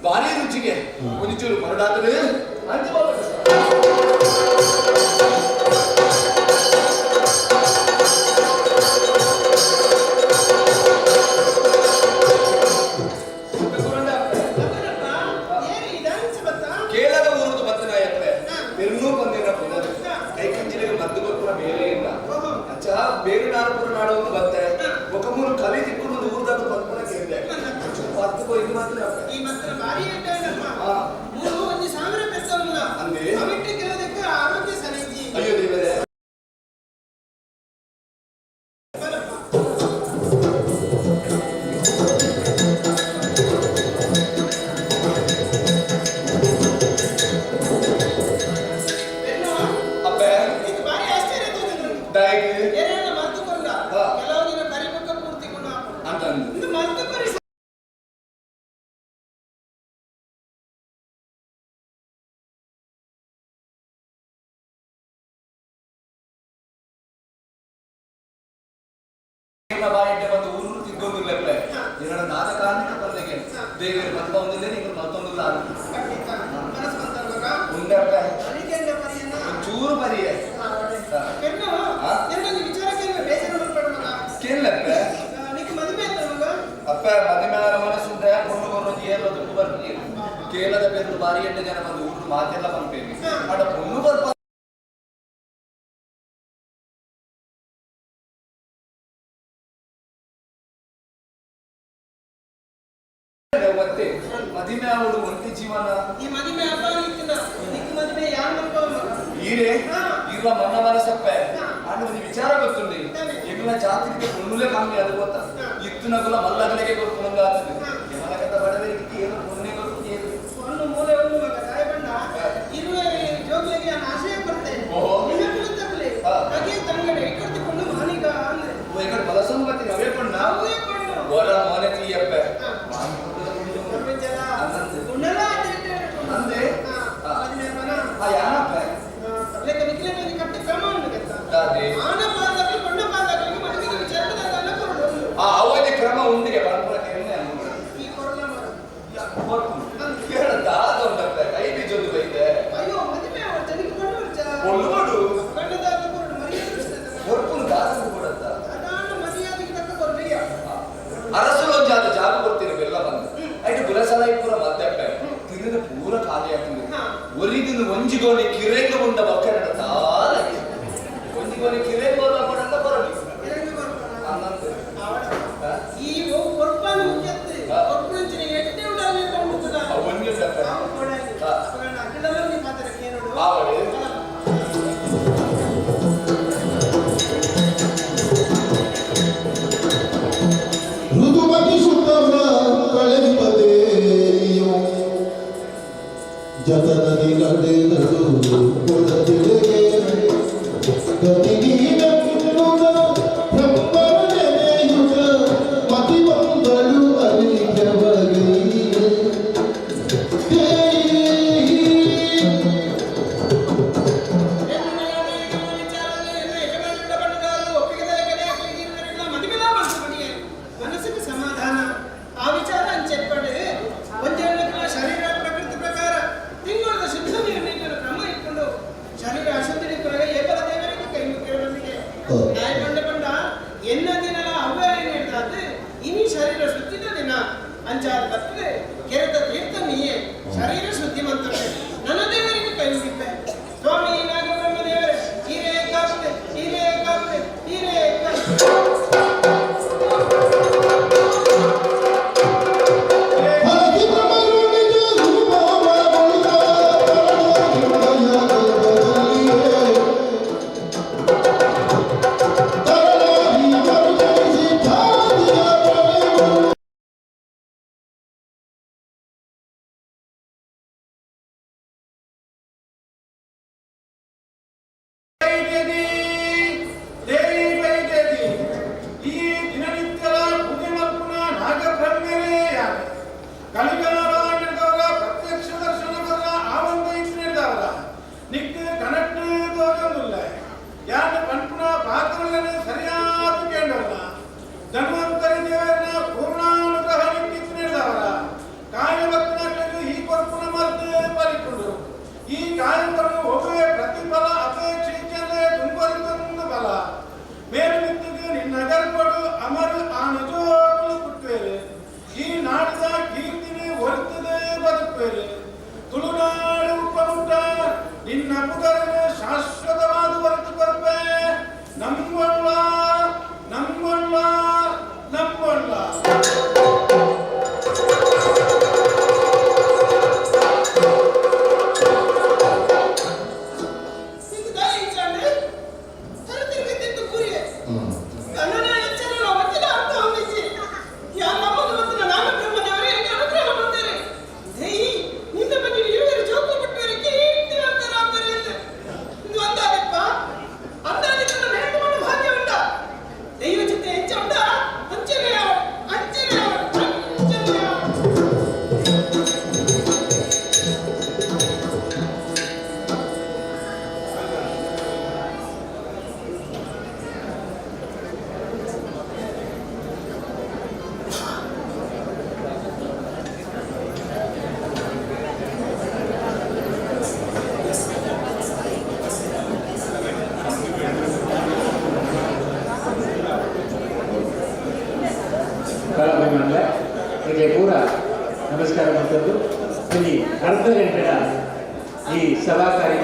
ಭಾರಿ ರುಚಿಗೆ ಒಂಚೂರು ಮರಡಾದ್ರೆ ಅಂತ. ಬಾಯಿಟ್ಟೆ ಬಂದು ಊರು ತಿರ್ಗೊಂದಿಲ್ಲಪ್ಪೆ. ಏನೋ ನಾದ ಕಾರಣ ಬಂದೆಗೆ ದೇವರು ಮಲ್ಪ ಒಂದಿಲ್ಲ, ನೀವು ಮತ್ತೊಂದಿಲ್ಲ. ಉಂಡಪ್ಪೆ, ಒಂಚೂರು ಪರಿಯೆ. ಕೇಳಪ್ಪೆ ಅಪ್ಪ, ಮದುವೆ ಮನಸ್ಸುಂಟೆ ಪೊಣ್ಣು ಕೊರೊಂದು ಏರ್ಲ ದುಡ್ಡು ಬರ್ತೀನಿ. ಕೇಳದ ಪೇರು ಬಾರಿ ಎಂಟು ಜನ ಬಂದು ಊರು ಮಾತೆಲ್ಲ ಬಂಪೇನೆ. ಅಡ ಪೊಣ್ಣು ಬರ್ಪ ಮತ್ತೆ ಮದಿಮೆ ಅವಳು ಒಂಟಿ ಜೀವನ. ಈ ಮದುವೆ ಹಬ್ಬ ನಿಂತಿನ ನಿಕ್ಕ ಮದುವೆ ಯಾರು ಮಲ್ಪ ಮಗ? ಈರೇ ಇರ್ಲ ಮನ್ನ ಮನಸ್ಸಪ್ಪೆ. ಅಣ್ಣ, ಒಂದು ವಿಚಾರ ಗೊತ್ತುಂಡಿ. ಎಂಗ್ಲ ಜಾತಿಗೆ ಪೊಣ್ಣುಲೆ ಕಮ್ಮಿ, ಅದು ಗೊತ್ತಾ? ಇತ್ತು ನಗುಲ ಮಲ್ಲಗಲಿಗೆ ಕೊರ್ಪು ಆಗ್ತದೆ. ಯಮಲಕತ್ತ ಬಡವರಿಗೆ ಏನು ಪೊಣ್ಣೆ ಕೊರ್ಪು ಏನು? ಒಂದು ಮೂಲೆ ಒಂದು ಮಗ ಸಾಯಬಣ್ಣ ಇರುವೆ ಜೋಗ್ಲಿಗೆ ನಾನು ಆಶಯ ಕೊಡ್ತೇನೆ. ನಿನ್ನ ಕುಳಿತಕ್ಕಲೆ ಹಾಗೆ ತಂಗಡೆ ಇಕ್ಕಡ್ತಿಕೊಂಡು ಮಾನಿಗ ಅಂದ್ರೆ. ಓ, ಈ ಕಡೆ ಬಲಸೊಂದು ಬರ್ತೀನಿ ಅವೇ ಪೊಣ್ಣ. ಅವೇ ಪೊಣ್ಣು. ವರ ಮೋನೆ ತೀಯಪ್ಪೆ. ಕೊರ್ಪೆಂಚಲ. ಅಂದಂದೆ. ಉಣ್ಣಲ ಅಂತ. ಅಂದೆ? ಮದುವೆ ಮನ. ಆ ಯಾನಪ್ಪೆ? ಲೆಕ್ಕ ನಿಕ್ಲೆ ಒಂದು ಕಟ್ಟಿ ಕ್ರಮ ಉಂಟು ಗೊತ್ತಾ? ದಾದೆ? ಆನ ಪಾದಕ್ಕೆ ಪೊಣ್ಣ ಪಾದಕ್ಕೆ ಮದುವೆಗೆ ವಿಚಾರದ ಅದನ್ನ ಕೊರಡು. ಆ ಅವಧಿ ಕ್ರಮ ಉಂಡಿಗೆ ಪರಂಪರೆ ಎಣ್ಣೆ. ಈ ಕೊರಲ ಮಗ. ಕೇಳತ್ತ ಆದೊಂದಪ್ಪೆ ಕೈ ಬೀಜೊಂದು ಬೈತೆ. ಅಯ್ಯೋ, ಮದುವೆ ಅವ್ರ ಜನಕ್ಕೆ ಕೊಂಡು ಬರ್ಚ. ಪೊಣ್ಣು ಕೊಡು. ಗಂಡದಾದ ಕೊರಡು ಮರ್ಯಾದೆ ಬಿಡಿಸ್ತದೆ. ಕೊರ್ಪುನು ದಾಸು ಕೊಡತ್ತ. ಅದಾನ ಮರ್ಯಾದೆಗೆ ತಕ್ಕ ಕೊರಡಿಯ. ಅರಸುಲೊಂಜಾದ ಜಾಗ ಕೊಡ್ತೀರಿ ಬೆಲ್ಲ ಬಂದು ಐಟು ಗುಲಸಲ ಪೂರ ಮದ್ದಪ್ಪೆ ತಿಂದಿನ ಪೂರ ಖಾಲಿ ಆಗ್ತದೆ. ಒರಿದಿನ ಒಂಜಿ ಗೋಣಿ ಕಿರೆಂಗ ಉಂಡ ಬಕ್ಕನಡ ತಾಲ ಒಂಜಿ ಗೋಣಿ ಕಿರೆಂಗ ಕೊಡಂದ ಬರಲಿ. ಇರಂಗ ಕೊರ್ಪಣ. ಅನ್ನಂದು. ಅವಳ ಈ ಒವು ಕೊರ್ಪಾನು ಮುಖ್ಯತ್ತೆ. ಕೊರ್ಪುನಂಚಿನ ಎಟ್ಟೆ ಉಡಾಲೆ ಕೊಂಡುಕುದ. ಒಂಜಿ ಉಂಡಪ್ಪೆ. ಅವು ಕೊಡಲಿ. ಅಪಗಣ ಅಖಿಲದಲ್ಲಿ ಮಾತ್ರ ಕೇನೋಡು. ಆವಡೆ. ಋತುಮತಿ ಸುತವ ಕಳೆಂಬದೇರಿಯು ಜತನದಿ ನಡೆದಳು ಕೊಡದಿಡೆಗೆ ಗತಿ ನೀನೆನ್ನುತ್ತ ಬ್ರಹ್ಮನ ನೆನೆಯುತ್ತ ಮತಿ ಬಂದಳು ಅರಿಕೆವಗೆ ಮನಸ್ಸಿಗೆ ಸಮಾಧಾನ ಆ ವಿಚಾರ ಅಂಚೆಪ್ಪಡು. ಒಂದೆರಡು ಶರೀರ ಪ್ರಕೃತಿ ಪ್ರಕಾರ ತಿಂಗಳ ಶುದ್ಧ ನೀರಿನ ಕ್ರಮ ಇಟ್ಕೊಂಡು ಶರೀರ ಅಶುದ್ಧಿ ಏಕದ ದೇವರಿಗೆ ಕೈ ಮುಗಿಯಬಂದಿಗೆ ನಾಯಿ ಬಂಡ ಬಂಡ ಎನ್ನ ದಿನ ಅವ್ಯ ನೀಡ್ದಾದ ಇನಿ ಶರೀರ ಶುದ್ಧಿದ ದಿನ ಅಂಚಾದ ಬರ್ತದೆ. ಕೆರೆತ ತೀರ್ಥ ನೀಯೇ ಶರೀರ ಶುದ್ಧಿ ಮಂತ್ರ ನನ್ನ ದೇವರಿಗೆ ಕೈ ಮುಗಿಪೆ. ಸ್ವಾಮಿ ನಾಗಬ್ರಹ್ಮ ದೇವರೇ, ಹೀರೇ ಕಾಪೆ, ಹೀರೇ ಕಾಪೆ, ಹೀರೇ ಕಾಪೆ. ಹರತಿ ಬ್ರಹ್ಮರು ನಿಜ ರೂಪವ ಬಳಿಕ ತರಳಾಗಿ ಮರುಕಳಿಸಿ ಖ್ಯಾತಿಯ ಪಡೆಯುವ. ಬೈದೇದಿ, ದೇವಿ ಬೈದೇದಿ, ಈ ದಿನನಿತ್ಯದ ಪೂಜೆ ಮಲ್ಪುನ ನಾಗಬ್ರಹ್ಮರೇ ಯಾರು ಕಲಿಗನಾರಾಯಣದವರ ಪ್ರತ್ಯಕ್ಷ ದರ್ಶನ ಬರ ಆವಂದ ಇಟ್ಟಿದವರ ನಿಕ್ ಕನಟ್ಟು ತೋಜೊಂದುಲ್ಲ. ಯಾನ್ ಪನ್ಪುನ ಪಾತ್ರಗಳನ್ನು ಸರಿಯಾದ ಕೇಂಡವಲ್ಲ. ಧನ್ವಂತರಿ ದೇವರನ ಪೂರ್ಣಾನುಗ್ರಹ ನಿಕ್ಕಿತ್ತಿನವರ ಕಾಯ ಭಕ್ತನಾಗಲು ಈ ಕೊರ್ಪುನ ಮದ್ದು ಪರಿಕೊಂಡು ಈ ಕಾಯಂತರನು ಒಬ್ಬೇ ಪ್ರತಿಫಲ ಅಪೇಕ್ಷಿಸದೆ ದುಂಬರಿತೊಂದು ಬಲ ಮೇಲು ನಿನ್ನ ಗರ್ಭಡು ಅಮರು ಆನಜೋಕುಲು ಪುಟ್ಟುವೇರು. ಈ ನಾಡಿದ ಕೀರ್ತಿನಿ ಒಲಿತದೆ ಬದುಕುವೇರು. ತುಳುನಾಡು ಉಪ್ಪಮುಟ್ಟ ನಿನ್ನ ಪುಗರನು ಶಾಶ್ವತವಾದ ಹೊರತು ಕೊರ್ಪೆ. ನಂಬೊಳ್ಳ, ನಂಬೊಳ್ಳ, ನಂಬೊಳ್ಳ. ಇದು ದಾರಿ ಇಚ್ಚಾಂಡೆ ತರತಿರ್ಗೆ ತಿಂದು ಕೂರಿಯೆ ಕನ್ನಡ ಎಚ್ಚರ ಒತ್ತಿನ ಅರ್ಥ ಹೊಂದಿಸಿ ಯಾ ನಮ್ಮದು ಮತ್ತು ನಾಗಬ್ರಹ್ಮದೇವರೇ ಎಲ್ಲಿ ಅನುಗ್ರಹ ಮಾಡ್ತಾರೆ. ದೇಯಿ ನಿನ್ನ ಬಗ್ಗೆ ಇರುವರು ಜೋಕು ಬಿಟ್ಟವರಿಗೆ ಕೀರ್ತಿ ಅಂತಾರೆ ಅಂತಾರೆ ಅಂತ. ಇದು ಅಂದಾದಪ್ಪ ಅಂದಾದಿತ್ತು. ನಾನು ಹೇಳುವ ಭಾಗ್ಯ.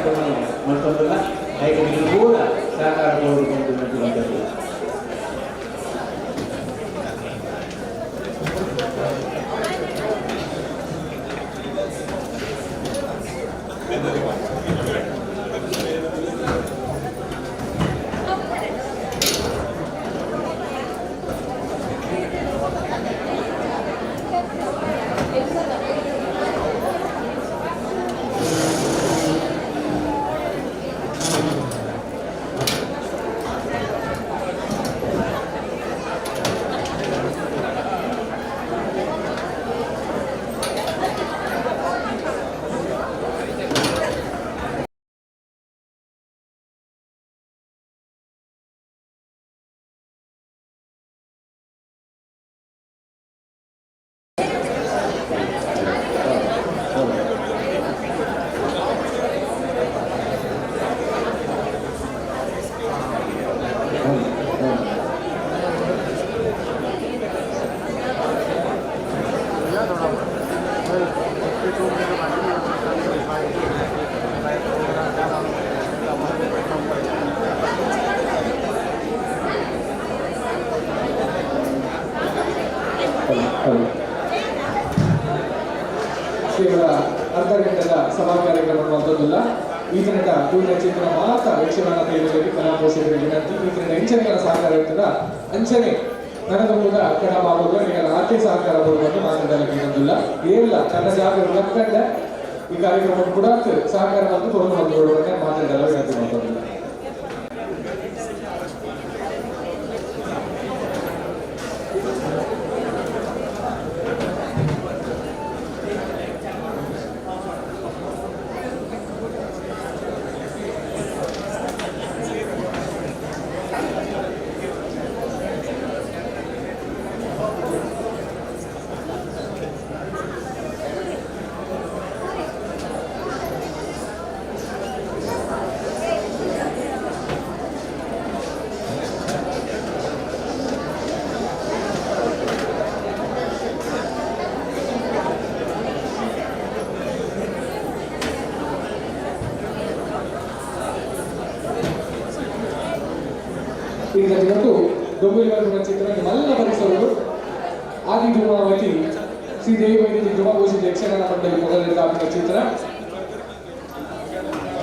ಕಾರ್ಯಕ್ರಮ ಮತ್ತೊಂದಲ್ಲ ಐದು ಕೂಡ ಸಹಕಾರ ಕೊಡಬೇಕು ಅಂತ. ಕೇವಲ ಅರ್ಧ ಗಂಟೆದ ಸಭಾ ಕಾರ್ಯಕ್ರಮ ಅನ್ನುವಂಥದ್ದಲ್ಲ. ಈ ತನಕ ತೂಯಿನ ಚಿತ್ರ ಮಾತ್ರ ಯಕ್ಷಗಾನ ಪ್ರೇಮಿಗಳಿಗೆ, ಕಲಾ ಪೋಷಕರಿಗೆ ವಿನಂತಿ. ಈ ತನಕ ಇಂಚನೆಗಳ ಸಹಕಾರ ಇರ್ತದ ಅಂಚನೆ ನನದ ಮೂಲ ಕಡ ಭಾಗದ ನಿಗಲ ಆತೆ ಸಹಕಾರ ಬರುವಂತ ಮಾತನಾಡಲಿಕ್ಕೆ ಇನ್ನೊಂದಿಲ್ಲ ಏನಿಲ್ಲ. ತನ್ನ ಜಾಗ ಲಕ್ಕಂಡ ಈ ಕಾರ್ಯಕ್ರಮ ಕೂಡ ಸಹಕಾರ ಮತ್ತು ಕೊರೊನಾ ಬಂದು ಮಾತನಾಡಲು ವಿನಂತಿ ಮಾಡ್ತದಿಲ್ಲ. ಈಗ ಇವತ್ತು ಡೊಂಬುಲಿ ಚಿತ್ರ ಮಲ್ಲ ಪರಿಸರಗಳು ಆದಿ ಧೂಮಾವತಿ ಶ್ರೀದೇವಿ ವೈದ್ಯ ಧೂಮಘೋಷಿತ ಯಕ್ಷಗಾನ ಮಂಡಳಿ ಮೊದಲಿನ ಚಿತ್ರ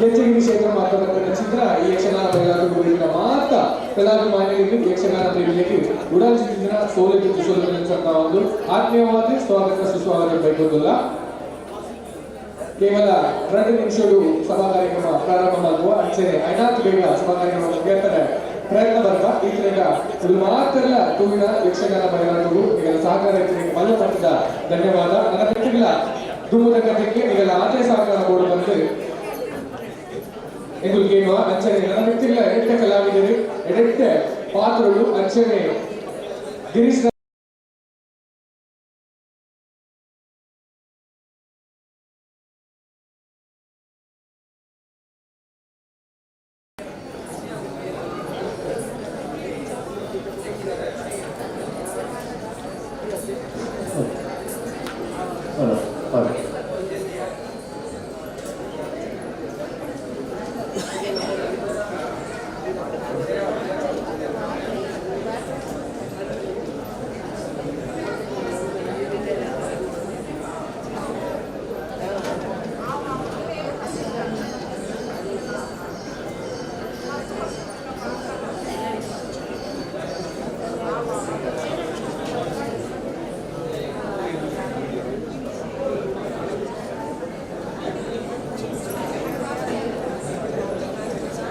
ಗೆಜ್ಜೆಗಿರಿ ಕ್ಷೇತ್ರ ಮಾತ್ರ ಚಿತ್ರ. ಈ ಯಕ್ಷಗಾನ ಕಲಾಭಿಮಾನಿಗಳ ಮಾತ್ರ ಕಲಾಭಿಮಾನಿಗಳಿಗೆ, ಯಕ್ಷಗಾನ ಪ್ರೇಮಿಗಳಿಗೆ ಉಡಾಲ್ ಚಿತ್ರ ಸೋಲಿಗೆ ಸೋಲಿನ ಒಂದು ಆತ್ಮೀಯವಾದ ಸ್ವಾಗತ ಸುಸ್ವಾಗತ ಬೈಕೊಂದಿಲ್ಲ. ಕೇವಲ 2 ನಿಮಿಷಗಳು ಸಭಾ ಕಾರ್ಯಕ್ರಮ ಪ್ರಾರಂಭ ಮಾಡುವ ಅಂಚನೆ ಐನಾತ್ ಬೇಗ ಸಭಾ ಕಾರ್ಯಕ್ರಮ ಮುಗಿಯುತ್ತಾರೆ ಪ್ರಯತ್ನ ಬರ್ತ. ಈ ತನಕ ಇದು ಮಾತ್ರ ತೂವಿನ ಯಕ್ಷಗಾನ ಬಯಲಾಟವು ನಿಗಲ ಸಹಕಾರ ಮಲ್ಲ ಪಟ್ಟದ ಧನ್ಯವಾದ. ನನ್ನ ಬಿಟ್ಟಿಲ್ಲ ದುಮ್ಮದ ಕಥೆಗೆ ನಿಗಲ ಆಚೆ ಸಹಕಾರ ಬೋರ್ಡ್ ಬಂದು ಎಂಗುಲ್ಗೇನು ಅಂಚನೆ ನನ್ನ ಬಿಟ್ಟಿಲ್ಲ ಎಡೆಟ್ಟ ಕಲಾವಿದರು, ಎಡೆಟ್ಟ ಪಾತ್ರಗಳು ಅಂಚನೆ ಗಿರೀಶ್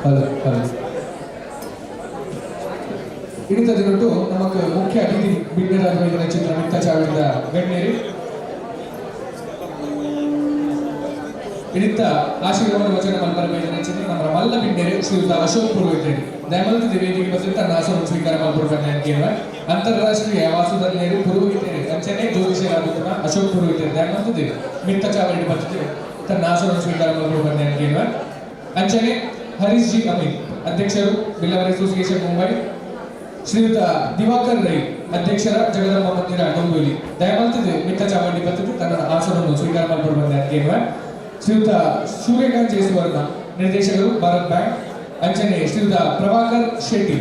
ಹಲೋ ಹಲೋ ಹಿಡಿತ ದಿನಟ್ಟು ನಮಕ್ ಮುಖ್ಯ ಅತಿಥಿ ಬಿಂಡರಾಜ ಚಿತ್ರ ಮಿತ್ತ ಚಾವಿದ ಗಣ್ಯರಿ ಹಿಡಿತ ಆಶೀರ್ವಾದ ವಚನ ಮಲ್ಪರ ಬೈದನ ಚಿತ್ರ ನಮ್ಮ ಮಲ್ಲ ಬಿಂಡೇರಿ ಶ್ರೀಯುತ ಅಶೋಕ್ ಪುರೋಹಿತರಿ ದಯಮಲ್ತ ವೇದಿಕೆ ಬಸರಿ ತನ್ನ ಆಸನವನ್ನು ಸ್ವೀಕಾರ ಮಲ್ಪುರ ಅಂತಾರಾಷ್ಟ್ರೀಯ ವಾಸುಧನ್ಯರು ಪುರೋಹಿತರು ಅಂಚನೆ ಜ್ಯೋತಿಷರಾದ ಅಶೋಕ್ ಪುರೋಹಿತರು ದಯಮಲ್ತ ಮಿತ್ತ ಚಾವಡಿ ಬರ್ತದೆ ತನ್ನ ಆಸನವನ್ನು ಸ್ವೀಕಾರ ಮಲ್ಪುರ ಅಂಚನೆ ಹರೀಶ್ ಜಿ ಅಮೀನ್ ಅಧ್ಯಕ್ಷರು ಬಿಲ್ಲವರ ಅಸೋಸಿಯೇಷನ್ ಮುಂಬೈ, ಶ್ರೀಯುತ ದಿವಾಕರ್ ರೈ ಅಧ್ಯಕ್ಷರ ಜಗದಂಬ ಮಂದಿರ ಡೊಂಬುಲಿ ದಯಮಲ್ತದೆ ಮಿತ್ತ ಚಾವಂಡಿ ಬರ್ತದೆ ತನ್ನ ಆಸನವನ್ನು ಸ್ವೀಕಾರ ಮಲ್ಪುರ ಶ್ರೀಯುತ ಸೂರ್ಯಕಾಂತ್ ಜಯಸುವರ್ಣ ನಿರ್ದೇಶಕರು ಭಾರತ್ ಬ್ಯಾಂಕ್ ಅಂಚನೆ ಶ್ರೀಯುತ ಪ್ರಭಾಕರ್ ಶೆಟ್ಟಿ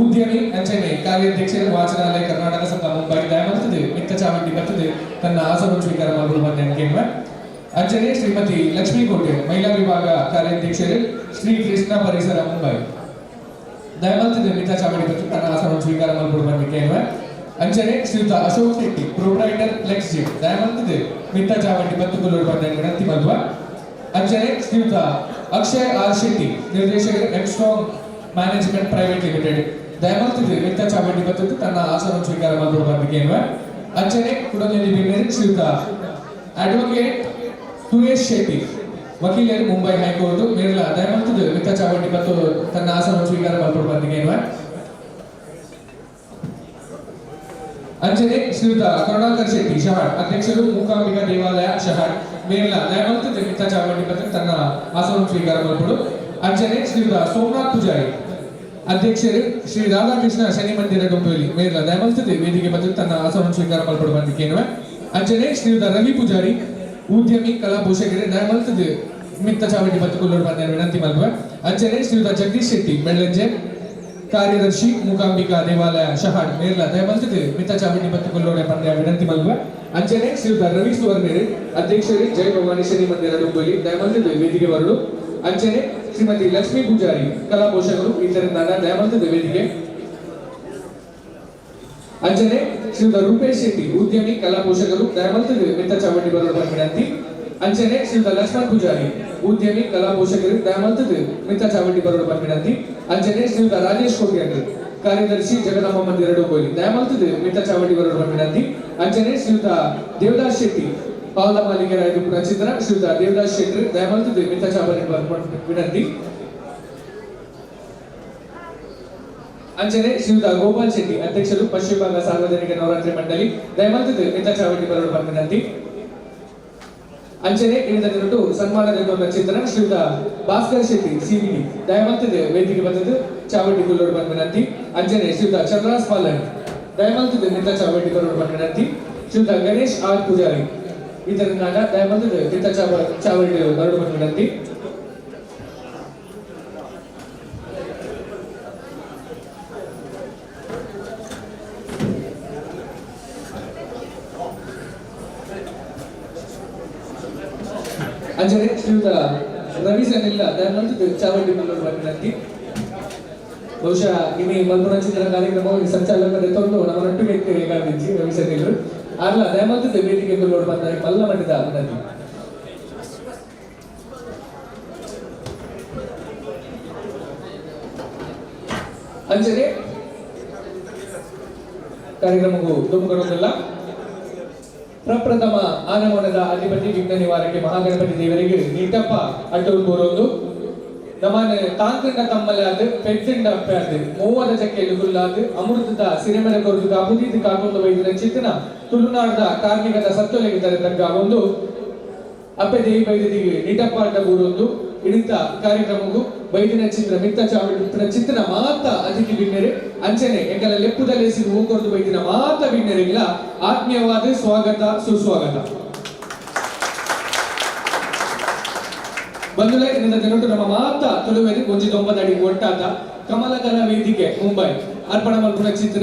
ಉದ್ಯಮಿ ಅಂಚನೆ ಕಾರ್ಯಾಧ್ಯಕ್ಷರು ವಾಚನಾಲಯ ಕರ್ನಾಟಕ ಸಂಘ ಮುಂಬೈ ದಯಮಲ್ತದೆ ಮಿತ್ತ ಚಾವಡಿ ಬರ್ತದೆ ತನ್ನ ಆಸನ ಸ್ವೀಕಾರ ಮಾಡಲು ಬಂದ ಅಂಚನೆ ಶ್ರೀಮತಿ ಲಕ್ಷ್ಮೀ ಕೋಟೆ ಮಹಿಳಾ ವಿಭಾಗ ಕಾರ್ಯಾಧ್ಯಕ್ಷರು ಶ್ರೀ ಕೃಷ್ಣ ಪರಿಸರ ಮುಂಬೈ ದಯಮಲ್ತದೆ ಮಿತ್ತ ಚಾವಡಿ ಬರ್ತದೆ ತನ್ನ ಆಸನ ಸ್ವೀಕಾರ ಮಾಡಲು ಬಂದ ಅಂಚನೆ ಶ್ರೀಯುತ Ashok Shetty proprietor flex gym ದಯಮಲ್ತದೆ ಮಿತ್ತ ಚಾವಡಿ ಬತ್ತು ಕುಲ್ಲೂರು ಬಂದ ವಿನಂತಿ ಮಲ್ವ ಅಂಚನೆ ಶ್ರೀಯುತ ಅಕ್ಷಯ್ ಆರ್ ಶೆಟ್ಟಿ ನಿರ್ದೇಶಕರು M strong management private limited ದಯಮಲ್ತದೆ ಮಿತ್ತ ಚಾವಡಿ ಬತ್ತು ತನ್ನ ಆಸನ ಸ್ವೀಕಾರ ಮಾಡಲು ಬಂದಿಗೆ ಅಂಚನೆ ಕುಡನೆಯಲ್ಲಿ ಬಿನ್ನೇರಿ ಶ್ರೀಯುತ ಅಡ್ವೊಕೇಟ್ ಸುರೇಶ್ ಶೆಟ್ಟಿ ವಕೀಲರು ಮುಂಬೈ ಹೈಕೋರ್ಟ್ ಮೇರ್ಲ ದಯಮಲ್ತದೆ ಮಿತ್ತ ಚಾವಡಿ ಬತ್ತು ತನ್ನ ಆಸನ ಸ್ವೀಕಾರ ಮಾಡಲು ಬಂದಿಗೆ ಅಂಚನೆ ಶ್ರೀಯುತ ಕರುಣಾಕರ್ ಶೆಟ್ಟಿ ಶಹಾಡ್ ಅಧ್ಯಕ್ಷರು ಮೂಕಾಂಬಿಕಾ ದೇವಾಲಯ ಶಹಾಡ್ ಮೇರ್ಲ ದಯಮಲ್ತದೆ ಮಿತ್ತ ಚಾವಡಿ ಬತ್ತು ತನ್ನ ಆಸನ ಸ್ವೀಕಾರ ಮಲ್ಪಡು ಅಂಚನೆ ಶ್ರೀಯುತ ಸೋಮನಾಥ್ ಪೂಜಾರಿ ಅಧ್ಯಕ್ಷರು ಶ್ರೀ ರಾಧಾಕೃಷ್ಣ ಶನಿ ಮಂದಿರ ಡೊಂಬೆಲಿ ಮೇರ್ಲ ದಯಮಲ್ತದೆ ವೇದಿಕೆ ಬಂದು ತನ್ನ ಆಸನ ಸ್ವೀಕಾರ ಮಲ್ಪಡು ಬಂದಿಕ್ಕೇನುವೆ ಅಂಚನೆ ಶ್ರೀಯುತ ರವಿ ಪೂಜಾರಿ ಉದ್ಯಮಿ ಕಲಾ ಪೋಷಕರು ದಯಮಲ್ತದೆ ಮಿತ್ತ ಚಾವಡಿ ಬತ್ತು ಕುಲ್ಲೋಡು ಬಂದ ವಿನಂತಿ ಮಲ್ಪುವೆ ಅಂಚನೆ ಶ್ರೀಯುತ ಜಗದೀಶ್ ಶೆಟ್ಟಿ ಬೆಳ್ಳಂಜೆ ಕಾರ್ಯದರ್ಶಿ ಮೂಕಾಂಬಿಕಾ ದೇವಾಲಯ ಶಹಾಡ್ ಮೇರ್ಲ ದಯಮಲ್ತದೆ ಮಿತ್ತ ಚಾವಡಿ ಬತ್ತು ಕುಲ್ಲೋಡೆ ಬಂದ ವಿನಂತಿ ಮಲ್ಪುವೆ ಅಂಚನೆ ಶ್ರೀಯುತ ರವಿ ಸುವರ್ಣೇರಿ ಅಧ್ಯಕ್ಷರು ಜಯ ಭವಾನಿ ಶನಿ ಮಂದಿರ ಡೊಂಬಲಿ ದಯಮಲ್ತದೆ ವೇದಿಕೆ ಬರಲು ಅಂಚನೆ ಶ್ರೀಮತಿ ಲಕ್ಷ್ಮೀ ಪೂಜಾರಿ ಕಲಾ ಪೋಷಕರು ಇತರರಿಂದ ದಯಮಲ್ತದೆ ವೇದಿಕೆ ಅಂಚನೆ ಶ್ರೀಯುತ ರೂಪೇಶ್ ಶೆಟ್ಟಿ ಉದ್ಯಮಿ ಕಲಾ ಪೋಷಕರು ದಯಮಲ್ತದೆ ಮಿತ್ತ ಚಾವಡಿ ಬರೋಡ ವಿನಂತಿ ಅಂಚನೆ ಶ್ರೀಯುತ ಲಕ್ಷ್ಮಣ್ ಪೂಜಾರಿ ಉದ್ಯಮಿ ಕಲಾ ಪೋಷಕರು ದಯಮಲ್ತದೆ ಮಿತ್ತ ಚಾವಡಿ ಬರೋಡ ವಿನಂತಿ ಅಂಚನೆ ಶ್ರೀಯುತ ರಾಜೇಶ್ ಕೋಟ್ಯಾನ್ರಿ ಕಾರ್ಯದರ್ಶಿ ಜಗದಾಂಬ ಮಂದಿರ ಡೊಂಬೋಲಿ ದಯಮಲ್ತದೆ ಮಿತ್ತ ಚಾವಡಿ ಬರೋಡ ವಿನಂತಿ ಅಂಚನೆ ಶ್ರೀಯುತ ದೇವದಾಸ್ ಶೆಟ್ಟಿ ಪಾವಲ ಮಾಲೀಕರಾದ ಚಿತ್ರ ಶ್ರೀಯುತ ದೇವದಾಸ್ ಶೆಟ್ಟಿ ದಯಮಲ್ತದೆ ಮಿತ್ತ ಚಾವಡಿ ವಿನಂತಿ ಅಂಚನೆ ಶ್ರೀಯುತ ಗೋಪಾಲ್ ಶೆಟ್ಟಿ ಅಧ್ಯಕ್ಷರು ಪಶ್ಚಿಮ ಬಂಗಾಳ ಸಾರ್ವಜನಿಕ ನವರಾತ್ರಿ ಮಂಡಳಿ ದಯಮಲ್ತದೆ ಮಿತ್ತ ಚಾವಡಿ ಬರೋಡ ವಿನಂತಿ ಅಂಚನೆ ಇಳಿದ ದಿನಟು ಸನ್ಮಾನದ ಚಿತ್ರ ಶ್ರೀಯುತ ಭಾಸ್ಕರ್ ಶೆಟ್ಟಿ ಸಿಬಿಡಿ ದಯಮಲ್ತದೆ ವೇದಿಕೆ ಬಂದದ್ದು ಚಾವಡಿ ಕುಲ್ಲೋಡು ಬಂದ ವಿನಂತಿ ಅಂಚನೆ ಶ್ರೀಯುತ ಚಂದ್ರಾಸ್ ಪಾಲನ್ ದಯಮಲ್ತದೆ ಮಿತ್ತ ಚಾವಡಿ ಬರೋಡು ಬಂದ ವಿನಂತಿ ಶ್ರೀಯುತ ಗಣೇಶ್ ಆರ್ ಪೂಜಾರಿ ಇದರಿಂದ ದಯಮಲ್ತದೆ ಮಿತ್ತ ಚಾವಡಿ ಬರೋಡು ಬಂದ ವಿನಂತಿ ಅಂಚನೆ ಶ್ರೀಯುತ ರವಿ ಸನಿಲ್ಲ ದಯಮಲ್ತದೆ ಚಾವಡಿ ಕುಲ್ಲೋಡು ಬಂದ ವಿನಂತಿ ಬಹುಶಃ ಇನಿ ಮಲ್ಪುಣ ಚಿತ್ರ ಕಾರ್ಯಕ್ರಮ ಸಂಚಾಲಕರ ತೊಂದು ನಮ್ಮ ನಟ್ಟು ವ್ಯಕ್ತಿ ಬೇಕಾದಿಜ್ಜಿ ರವಿ ಸನಿಲ್ರು ಅಲ್ಲ ದಯಮಲ್ತದೆ ವೇದಿಕೆ ಕುಲ್ಲೋಡು ಬಂದ ಮಲ್ಲ ಮಟ್ಟದ ವಿನಂತಿ ಅಂಚನೆ ಕಾರ್ಯಕ್ರಮಕ್ಕೂ ದುಮ್ಮುಕೊಡೋದಿಲ್ಲ ಪ್ರಪ್ರಥಮ ಆನಮನದ ಅಧಿಪತಿ ವಿಘ್ನ ನಿವಾರಕ್ಕೆ ಮಹಾಗಣಪತಿ ದೇವರಿಗೆ ನೀಟಪ್ಪ ಅಡ್ಡೂರು ಕೋರೊಂದು ನಮ್ಮನೆ ತಾಂತ್ರಿಕ ತಮ್ಮಲಾದ ಪೆದ್ದಿಂಡ ಅಪ್ಪೆ ಮೂವದ ಚಕ್ಕೆಯಲ್ಲಿ ಗುಲ್ಲಾದ ಅಮೃತದ ಸಿರೆಮನೆ ಕೊರದು ಕಾಪುದೀತಿ ಕಾಕೊಂದು ವೈದ್ಯನ ಚಿತ್ತನ ತುಳುನಾಡದ ಕಾರ್ಮಿಕದ ಸತ್ತೊಲೆಗೆ ತರತಕ್ಕ ಒಂದು ಅಪ್ಪೆ ದೇವಿ ಬೈದಿಗೆ ನೀಟಪ್ಪ ಅಡ್ಡ ಬೂರೊಂದು ಇಡಿತ ಕಾರ್ಯಕ್ರಮಕ್ಕೂ ಬೈದಿನ ಚಿತ್ರ ಮಿತ್ತ ಚಾವಡಿ ಚಿತ್ರನ ಮಾತ ಅತಿಥಿ ಬಿಣ್ಣೆರೆ ಅಂಚನೆ ಎಂಕಲ ಲೆಪ್ಪುದಲೇಸಿ ಹೂಕೊರ್ದು ಬೈದಿನ ಮಾತ ಬಿಣ್ಣೆರೆಗಿಲ ಆತ್ಮೀಯವಾದ ಸ್ವಾಗತ ಸುಸ್ವಾಗತ. ಬಂಧುಲೆ ಇನ್ನೊಂದು ದಿನಟು ನಮ್ಮ ಮಾತ ತುಳುವೆರಿ ಒಂಜಿ ದೊಂಬದಡಿ ಒಟ್ಟಾದ ಕಮಲಕರ ವೇದಿಕೆ ಮುಂಬೈ ಅರ್ಪಣ ಮಲ್ಪುನ ಚಿತ್ರ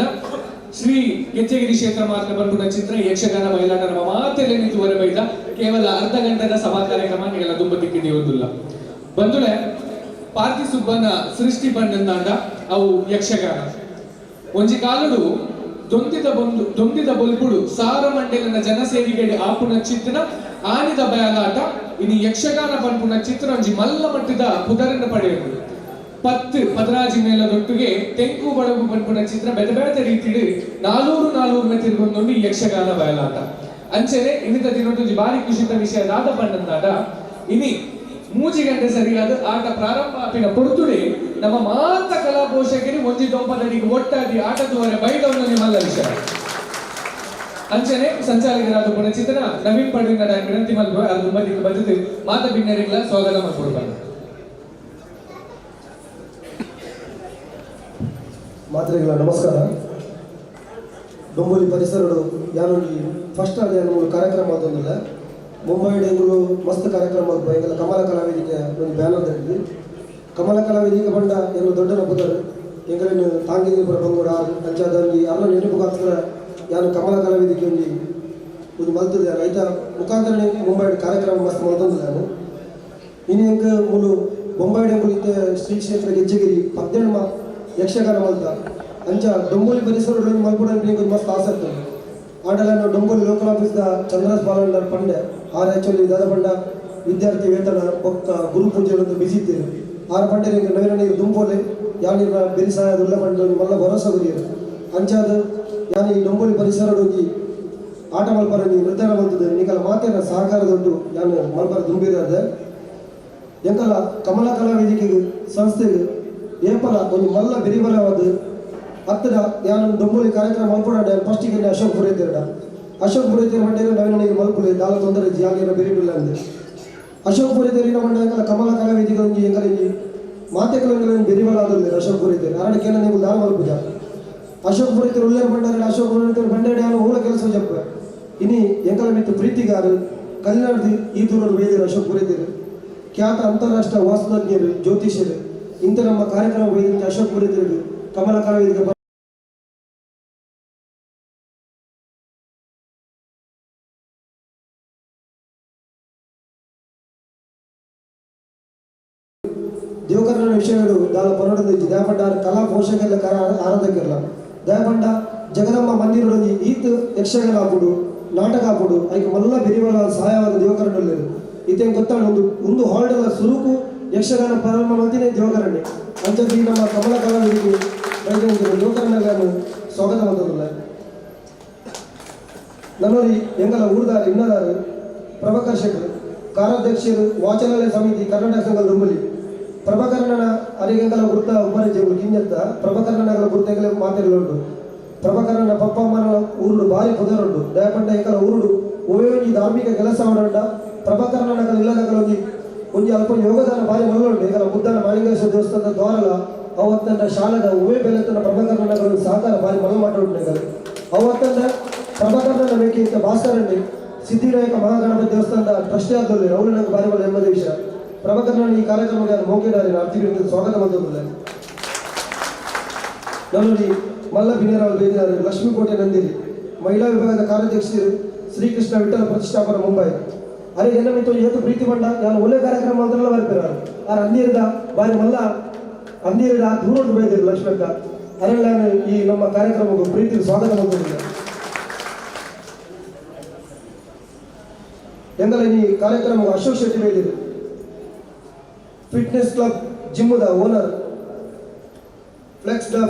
ಶ್ರೀ ಗೆಜ್ಜೆಗಿರಿ ಕ್ಷೇತ್ರ ಮಾತ್ರ ಬರ್ಪುನ ಚಿತ್ರ ಯಕ್ಷಗಾನ ಮಹಿಳಾ ನಮ್ಮ ಮಾತೆಲೆ ನಿಂತು ಬೈದ ಕೇವಲ ಅರ್ಧ ಗಂಟೆದ ಸಭಾ ಕಾರ್ಯಕ್ರಮ ನಿಗೆಲ್ಲ ತುಂಬ ದಿಕ್ಕಿದೆಯುವುದಿಲ್ಲ. ಬಂಧುಲೆ ಪಾರ್ತಿ ಸುಬ್ಬನ ಸೃಷ್ಟಿ ಬಂದಂದಾಂಡ ಅವು ಯಕ್ಷಗಾನ ಒಂಜಿ ಕಾಲಡು ದೊಂದಿದ ಬಂದು ದೊಂದಿದ ಬೊಲ್ಪುಡು ಸಾರ ಮಂಡಲನ ಜನಸೇವಿಗೆ ಆಪುನ ಚಿತ್ರನ ಆನಿದ ಬಯಲಾಟ ಇನಿ ಯಕ್ಷಗಾನ ಪನ್ಪುನ ಚಿತ್ರ ಒಂಜಿ ಮಲ್ಲ ಮಟ್ಟದ ಪುದರನ್ನು ಪಡೆಯುವುದು. ಪತ್ತು ಪದರಾಜಿ ಮೇಲ ದೊಟ್ಟಿಗೆ ತೆಂಕು ಬಡಗು ಪನ್ಪುನ ಚಿತ್ರ ಬೆದ ಬೆದ ರೀತಿಡು ನಾನೂರು ನಾನೂರು ಮೆತ್ತಿರ್ಕೊಂಡೊಂಡು ಯಕ್ಷಗಾನ ಬಯಲಾಟ. ಅಂಚನೆ ಇನ್ನಿತ ದಿನೊಂದು ಬಾರಿ ಖುಷಿತ ವಿಷಯ ದಾದ ಪಂಡಂದಾಟ ಇನಿ ಮೂಜಿ ಗಂಟೆ ಸರಿಯಾದ ಆಟ ಪ್ರಾರಂಭ ಆಪಿನ ಪೊರ್ತುಡೆ ನಮ್ಮ ಮಾತ ಕಲಾ ಪೋಷಕರು ಒಂಜಿ ದೊಂಪದಡಿಗೆ ಒಟ್ಟಾದಿ ಆಟದವರೆ ಬೈದವನಲ್ಲಿ ಮಲ್ಲ ವಿಷಯ. ಅಂಚನೆ ಸಂಚಾಲಕರಾದ ಪುಣಚಿತನ ನವೀನ್ ಪಡ್ವಿನ ವಿನಂತಿ ಮಲ್ಪು ಅದು ಮದಿಗೆ ಬಂದಿದ್ದು ಮಾತ ಬಿನ್ನರಿಗಳ ಸ್ವಾಗತ ಮಾಡ್ಕೊಡ್ಬಾರ್ದು. ಮಾತ್ರೆಗಳ ನಮಸ್ಕಾರ. ಡೊಂಬುಲಿ ಪರಿಸರಡು ಯಾನೊಂಜಿ ಫಸ್ಟ್ ಆದ ಮೂರು ಕಾರ್ಯಕ್ರಮ ಆದೊಂದಿಲ್ಲ. ಮುಂಬೈ ಎಂಗುಲು ಮಸ್ತ್ ಕಾರ್ಯಕ್ರಮ ಎಂಗಲ ಕಮಲ ಕಲಾವೇದಿಕೆ ಒಂದು ಬ್ಯಾನರ್ ದಡ್ದು ಕಮಲ ಕಲಾವೇದಿಕೆ ಬಂಡ ಎಂಗಳು ದೊಡ್ಡ ಪುದರ್ ಎಂಗಲಿನ ತಾಂಗಿದ ಪುರ ಬಂಗೋಡ ಅಂಚಾದ ಒಂಜಿ ಅರ್ನ ನೆನಪುಗಾಸ್ಕರ ಯಾನು ಕಮಲ ಕಲಾವೇದಿಕೆ ಒಂಜಿ ಒಂದು ಮಲ್ತದೆ ರೈತ ಮುಖಾಂತರ ಮುಂಬೈ ಕಾರ್ಯಕ್ರಮ ಮಸ್ತ್ ಮಲ್ತೊಂದು ನಾನು ಇನ್ನು ಎಂಕ್ ಮೂಲು ಬೊಂಬಾಯಿ ಎಂಗುಲು ಇತ್ತೆ ಶ್ರೀ ಕ್ಷೇತ್ರ ಗೆಜ್ಜೆಗಿರಿ ಪದ್ದೆಣ್ಮ ಯಕ್ಷಗಾನ ಮಲ್ತ ಅಂಚ ಡೊಂಬೋಲಿ ಪರಿಸರ ಮಲ್ಪುಡ ಮಸ್ತ್ ಆಸಕ್ತಿ ಆಂಡಲ ಡೊಂಬೋಲಿ local office the Chandra's ಬಾಲಂಡರ್ Pande are actually ದಾದ ಪಂಡ ವಿದ್ಯಾರ್ಥಿ ವೇತನ ಬೊಕ್ಕ ಗುರು ಪೂಜೆ ಬಿಸಿ ಇದ್ದೀರಿ ಆರ್ ಪಂಡೆ ನವೀನ ನೀರು ದುಂಪೋಲೆ ಯಾನಿರ ಬೆರಿಸಾಯ ಉಲ್ಲ ಪಂಡ ಮಲ್ಲ ಭರೋಸೆ ಗುರಿಯರು ಅಂಚಾದ ಯಾನಿ ಈ ಡೊಂಬೋಲಿ ಪರಿಸರ ಒಂಜಿ ಆಟ ಮಲ್ಪರ ನೃತ್ಯ ಮಲ್ತದೆ ನಿಕಲ ಮಾತೆನ ಸಹಕಾರ ದೊಡ್ಡ ಯಾನು ಮಲ್ಪರ ದುಂಬಿರದ ಎಂಕಲ ಕಮಲ ಕಲಾ ವೇದಿಕೆಗೆ ಸಂಸ್ಥೆಗೆ ಏಪಲ ಒಂಜಿ ಮಲ್ಲ ಬೆರಿಬಲವಾದ ಅತ್ತದ ಯಾನು ಡೊಂಬೋಲಿ ಕಾರ್ಯಕ್ರಮ ಮಲ್ಪಡ ಫಸ್ಟಿಗೆ ಅಶೋಕ್ ಪುರೋಹಿತರಡ ಅಶೋಕ್ ಪುರೋಹಿತರ ಮಂಡ್ಯ ನವೀನ ನೀರು ಮಲ್ಪುಲೆ ದಾಲ ತೊಂದರೆ ಜಾಲಿಯರ ಬೆರಿಬಿಲ್ಲ ಅಂದೆ ಅಶೋಕ್ ಪುರೋಹಿತರಿನ ಮಂಡ್ಯ ಎಂಕಲ ಕಮಲ ಕಲಾ ವೇದಿಕೆ ಒಂಜಿ ಎಂಕಲ ಒಂಜಿ ಮಾತೆಕಲ ಬೆರಿಬಲ ಆದಲ್ಲ ಅಶೋಕ್ ಪುರೋಹಿತರು ಅರಡ ಕೇನ ನೀವು ದಾಲ ಮಲ್ಪುಜ ಅಶೋಕ್ ಪುರೋಹಿತರು ಉಲ್ಲೇರ ಬಂಡಾರ ಅಶೋಕ್ ಪುರೋಹಿತರು ಬಂಡಾರ ಯಾನು ಮೂಲ ಕೆಲಸ ಜಪ್ಪ ಇನಿ ಎಂಕಲ ಮಿತ್ತು ಪ್ರೀತಿಗಾರು ಕಲ್ಯಾಣದ ಈ ದೂರರು ವೇದಿರು ಅಶೋಕ್ ಪುರೋಹಿತರು ಖ್ಯಾತ ಅಂತಾರಾಷ್ಟ್ರೀಯ ವಾಸ್ತುತಜ್ಞರು ಜ್ಯೋತಿಷ್ಯರು ಇಂಥ ನಮ್ಮ ಕಾರ್ಯಕ್ರಮ ವೇದಿಕೆ ಅಶೋಕ್ ಪುರೋಹಿತರು ಕಮಲ ಕಲಾ ವೇದಿಕೆ ದೇವಕರ್ಣನ ವಿಷಯಗಳು ದಾಲ ಪನ್ನೊಂದು ದಯಪಂಡ ಕಲಾ ಪೋಷಕರ ಕರ ಆರಾಧಕರಲ್ಲ ದಯಪಂಡ ಜಗದಮ್ಮ ಮಂದಿರೊಂಜಿ ಈತ್ ಯಕ್ಷಗಾನ ಆಪುಡು ನಾಟಕ ಆಪುಡು ಐಕ್ ಮಲ್ಲ ಬೆರಿವಲ ಸಹಾಯವಾದ ದೇವಕರ್ಣಲ್ಲೇರು ಇತ್ತೆ ಗೊತ್ತಾಣ ಒಂದು ಒಂದು ಹಾಲ್ಡಲ ಸುರುಕು ಯಕ್ಷಗಾನ ಪ್ರಾರಂಭ ಮಲ್ತಿನೇ ದೇವಕರ್ಣೆ ಅಂಚದಿ ನಮ್ಮ ಕಮಲ ಕಲಾ ವೇದಿಕೆ ದೇವಕರ್ಣಗಳನ್ನು ಸ್ವಾಗತ ಮಾಡ್ತದಲ್ಲ ನನ್ನೋರಿ ಎಂಗಲ ಊರ್ದಾರ್ ಇನ್ನದಾರು ಪ್ರಭಾಕರ್ ಶೆಟ್ಟರು ಕಾರ್ಯಾಧ್ಯಕ್ಷರು ವಾಚನಾಲಯ ಸಮಿತಿ ಕರ್ನಾಟಕ ಸಂಘ ರುಂಬಲಿ ಪ್ರಭಾಕರನ ಅರಿಗೆಂಗಲ ಗುರುತ ಉಪರ ಜೀవులు ಕಿಂಜತ್ತ ಪ್ರಭಾಕರನಗಲ ಗುರುತೆಗಲ ಮಾತೆಗಲುಂಟು ಪ್ರಭಾಕರನ ಪಪ್ಪಮ್ಮನ ಊರುಡು ಭಾರಿ ಪುದರುಂಡು ದಯಪಂಡ ಎಂಕಲ ಊರುಡು ಓಯೋಂಜಿ ಧಾರ್ಮಿಕ ಕೆಲಸ ಮಾಡಂಡ ಪ್ರಭಾಕರನಗಲ ಇಲ್ಲದಗಲ ಒಂಜಿ ಒಂಜಿ ಅಲ್ಪ ಯೋಗದಾನ ಭಾರಿ ಮಲ್ಲುಂಡು ಎಂಕಲ ಮುದ್ದಾನ ಮಾಳಿಂಗೇಶ್ವರ ದೇವಸ್ಥಾನದ ದ್ವಾರಲ ಅವತ್ತಂಡ ಶಾಲೆದ ಉವೇ ಬೆಲೆತನ ಪ್ರಭಾಕರನಗಲ ಸಹಕಾರ ಭಾರಿ ಮಲ್ಲ ಮಾಡುಂಟು ಎಂಕಲ ಅವತ್ತಂಡ ಪ್ರಭಾಕರನ ಬೇಕಿಂತ ಭಾಸ್ಕರಣ್ಣಿ ಸಿದ್ಧಿವಿನಾಯಕ ಮಹಾಗಣಪತಿ ದೇವಸ್ಥಾನದ ಟ್ರಸ್ಟಿ ಆದಲ್ಲಿ ಅವರು ನನಗೆ ಭಾರಿ ಮಲ್ಲ ಹೆಮ್ಮದ ವಿಷಯ. ಪ್ರಭಾಕರನ ಈ ಕಾರ್ಯಕ್ರಮಕ್ಕೆ ಮೋಕಿಡಾರಿ ಅರ್ಥಿಗೆ ಸ್ವಾಗತ ಬಂದಿಲ್ಲ. ನನ್ನಲ್ಲಿ ಮಲ್ಲ ಬಿನೇರಾವ್ ಬೇದಿನಾರು ಲಕ್ಷ್ಮೀಕೋಟೆ ನಂದಿರಿ ಮಹಿಳಾ ವಿಭಾಗದ ಕಾರ್ಯಾಧ್ಯಕ್ಷರು ಶ್ರೀಕೃಷ್ಣ ವಿಠಲ ಪ್ರತಿಷ್ಠಾಪನ ಮುಂಬೈ. ಅರೆ ಎನ್ನ ಮಿತ್ತು ಏತು ಪ್ರೀತಿ ಬಂಡ ನಾನು ಒಳ್ಳೆ ಕಾರ್ಯಕ್ರಮ ಅಂದ್ರಲ್ಲ ಬರ್ಪಿರ ಆರ್ ಅಂದಿರದ ಬಾರಿ ಮಲ್ಲ ಅಂದಿರದ ದೂರ ಬೈದಿರು ಲಕ್ಷ್ಮಕ್ಕ ಅರೆ ನಾನು ಈ ನಮ್ಮ ಕಾರ್ಯಕ್ರಮಕ್ಕೆ ಪ್ರೀತಿ ಸ್ವಾಗತ ಬಂದಿಲ್ಲ. ಎಂದಲ ಈ ಕಾರ್ಯಕ್ರಮ ಅಶೋಕ್ ಶೆಟ್ಟಿ ಬೇದಿರು ಫಿಟ್ನೆಸ್ ಕ್ಲಬ್ ಜಿಮ್ಮದ ಓನರ್ ಫ್ಲೆಕ್ಸ್ the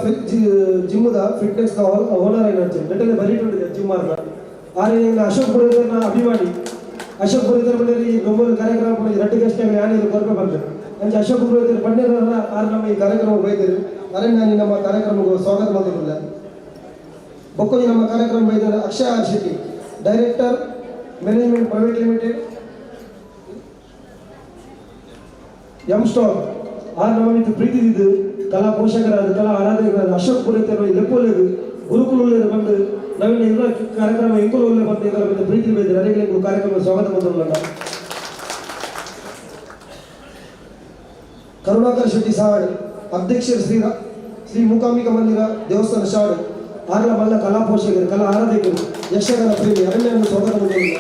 ಜಿಮ್ಮದ ಫಿಟ್ನೆಸ್ the owner ಏನಂತ ನೆಟ್ಟನೆ ಬರೀಟುಂಡಿದೆ ಜಿಮ್ ಮಾರ್ನ ಆರೆ ಅಶೋಕ್ ಪುರೋಹಿತರನ್ನ ಅಭಿಮಾನಿ ಅಶೋಕ್ ಪುರೋಹಿತರ ಮಂಡಳಿ ಈ ಡೊಂಬೋಲಿ ಕಾರ್ಯಕ್ರಮ ರಡ್ಡು ಗಷ್ಟೆಗಳು ಯಾನಿದ್ರು ಕೊರಪೆ ಬಂದರು ಅಂಚೆ ಅಶೋಕ್ ಪುರೋಹಿತರ ಪಂಡ್ಯರನ್ನ ಆರ್ ನಮ್ಮ ಈ ಕಾರ್ಯಕ್ರಮ ಬೈದರು ಅರೆ ನಾನು ನಮ್ಮ ಕಾರ್ಯಕ್ರಮಕ್ಕೆ ಸ್ವಾಗತ ಮಾಡಿರಲಿಲ್ಲ. ಬೊಕ್ಕೊಂಜಿ ನಮ್ಮ ಕಾರ್ಯಕ್ರಮ ಬೈದರು Akshaya R Shetty director management private limited M star R ನಮ್ಮ ಪ್ರೀತಿ ಇದ್ದು ಕಲಾ ಪೋಷಕರಾದ ಕಲಾ ಆರಾಧಕರಾದ ಅಶೋಕ್ ಪುರೋಹಿತರು ಲೆಪ್ಪೋಲೇದು ಗುರುಕುಲ ಬಂದು ನವೀನ ಎಲ್ಲ ಕಾರ್ಯಕ್ರಮ ಎಂಕುಲು ಬಂದು ಇದರ ಬಂದು ಪ್ರೀತಿ ಬೈದರು ಅರೆಗೆ ಕಾರ್ಯಕ್ರಮ ಸ್ವಾಗತ ಬಂದಿರಲ್ಲ. ಕರುಣಾಕರ್ ಶೆಟ್ಟಿ ಸಾವಡ್ ಅಧ್ಯಕ್ಷರು ಶ್ರೀ ಶ್ರೀ ಮೂಕಾಂಬಿಕಾ ಮಂದಿರ ದೇವಸ್ಥಾನ ಶಾಡ್ ಆರ್ಲ ಮಲ್ಲ ಕಲಾ ಪೋಷಕರು ಕಲಾ ಆರಾಧಕರು ಯಕ್ಷಗಾನ ಪ್ರೇಮಿ ಅರಣ್ಯವನ್ನು ಸ್ವಾಗತ ಬಂದಿಲ್ಲ.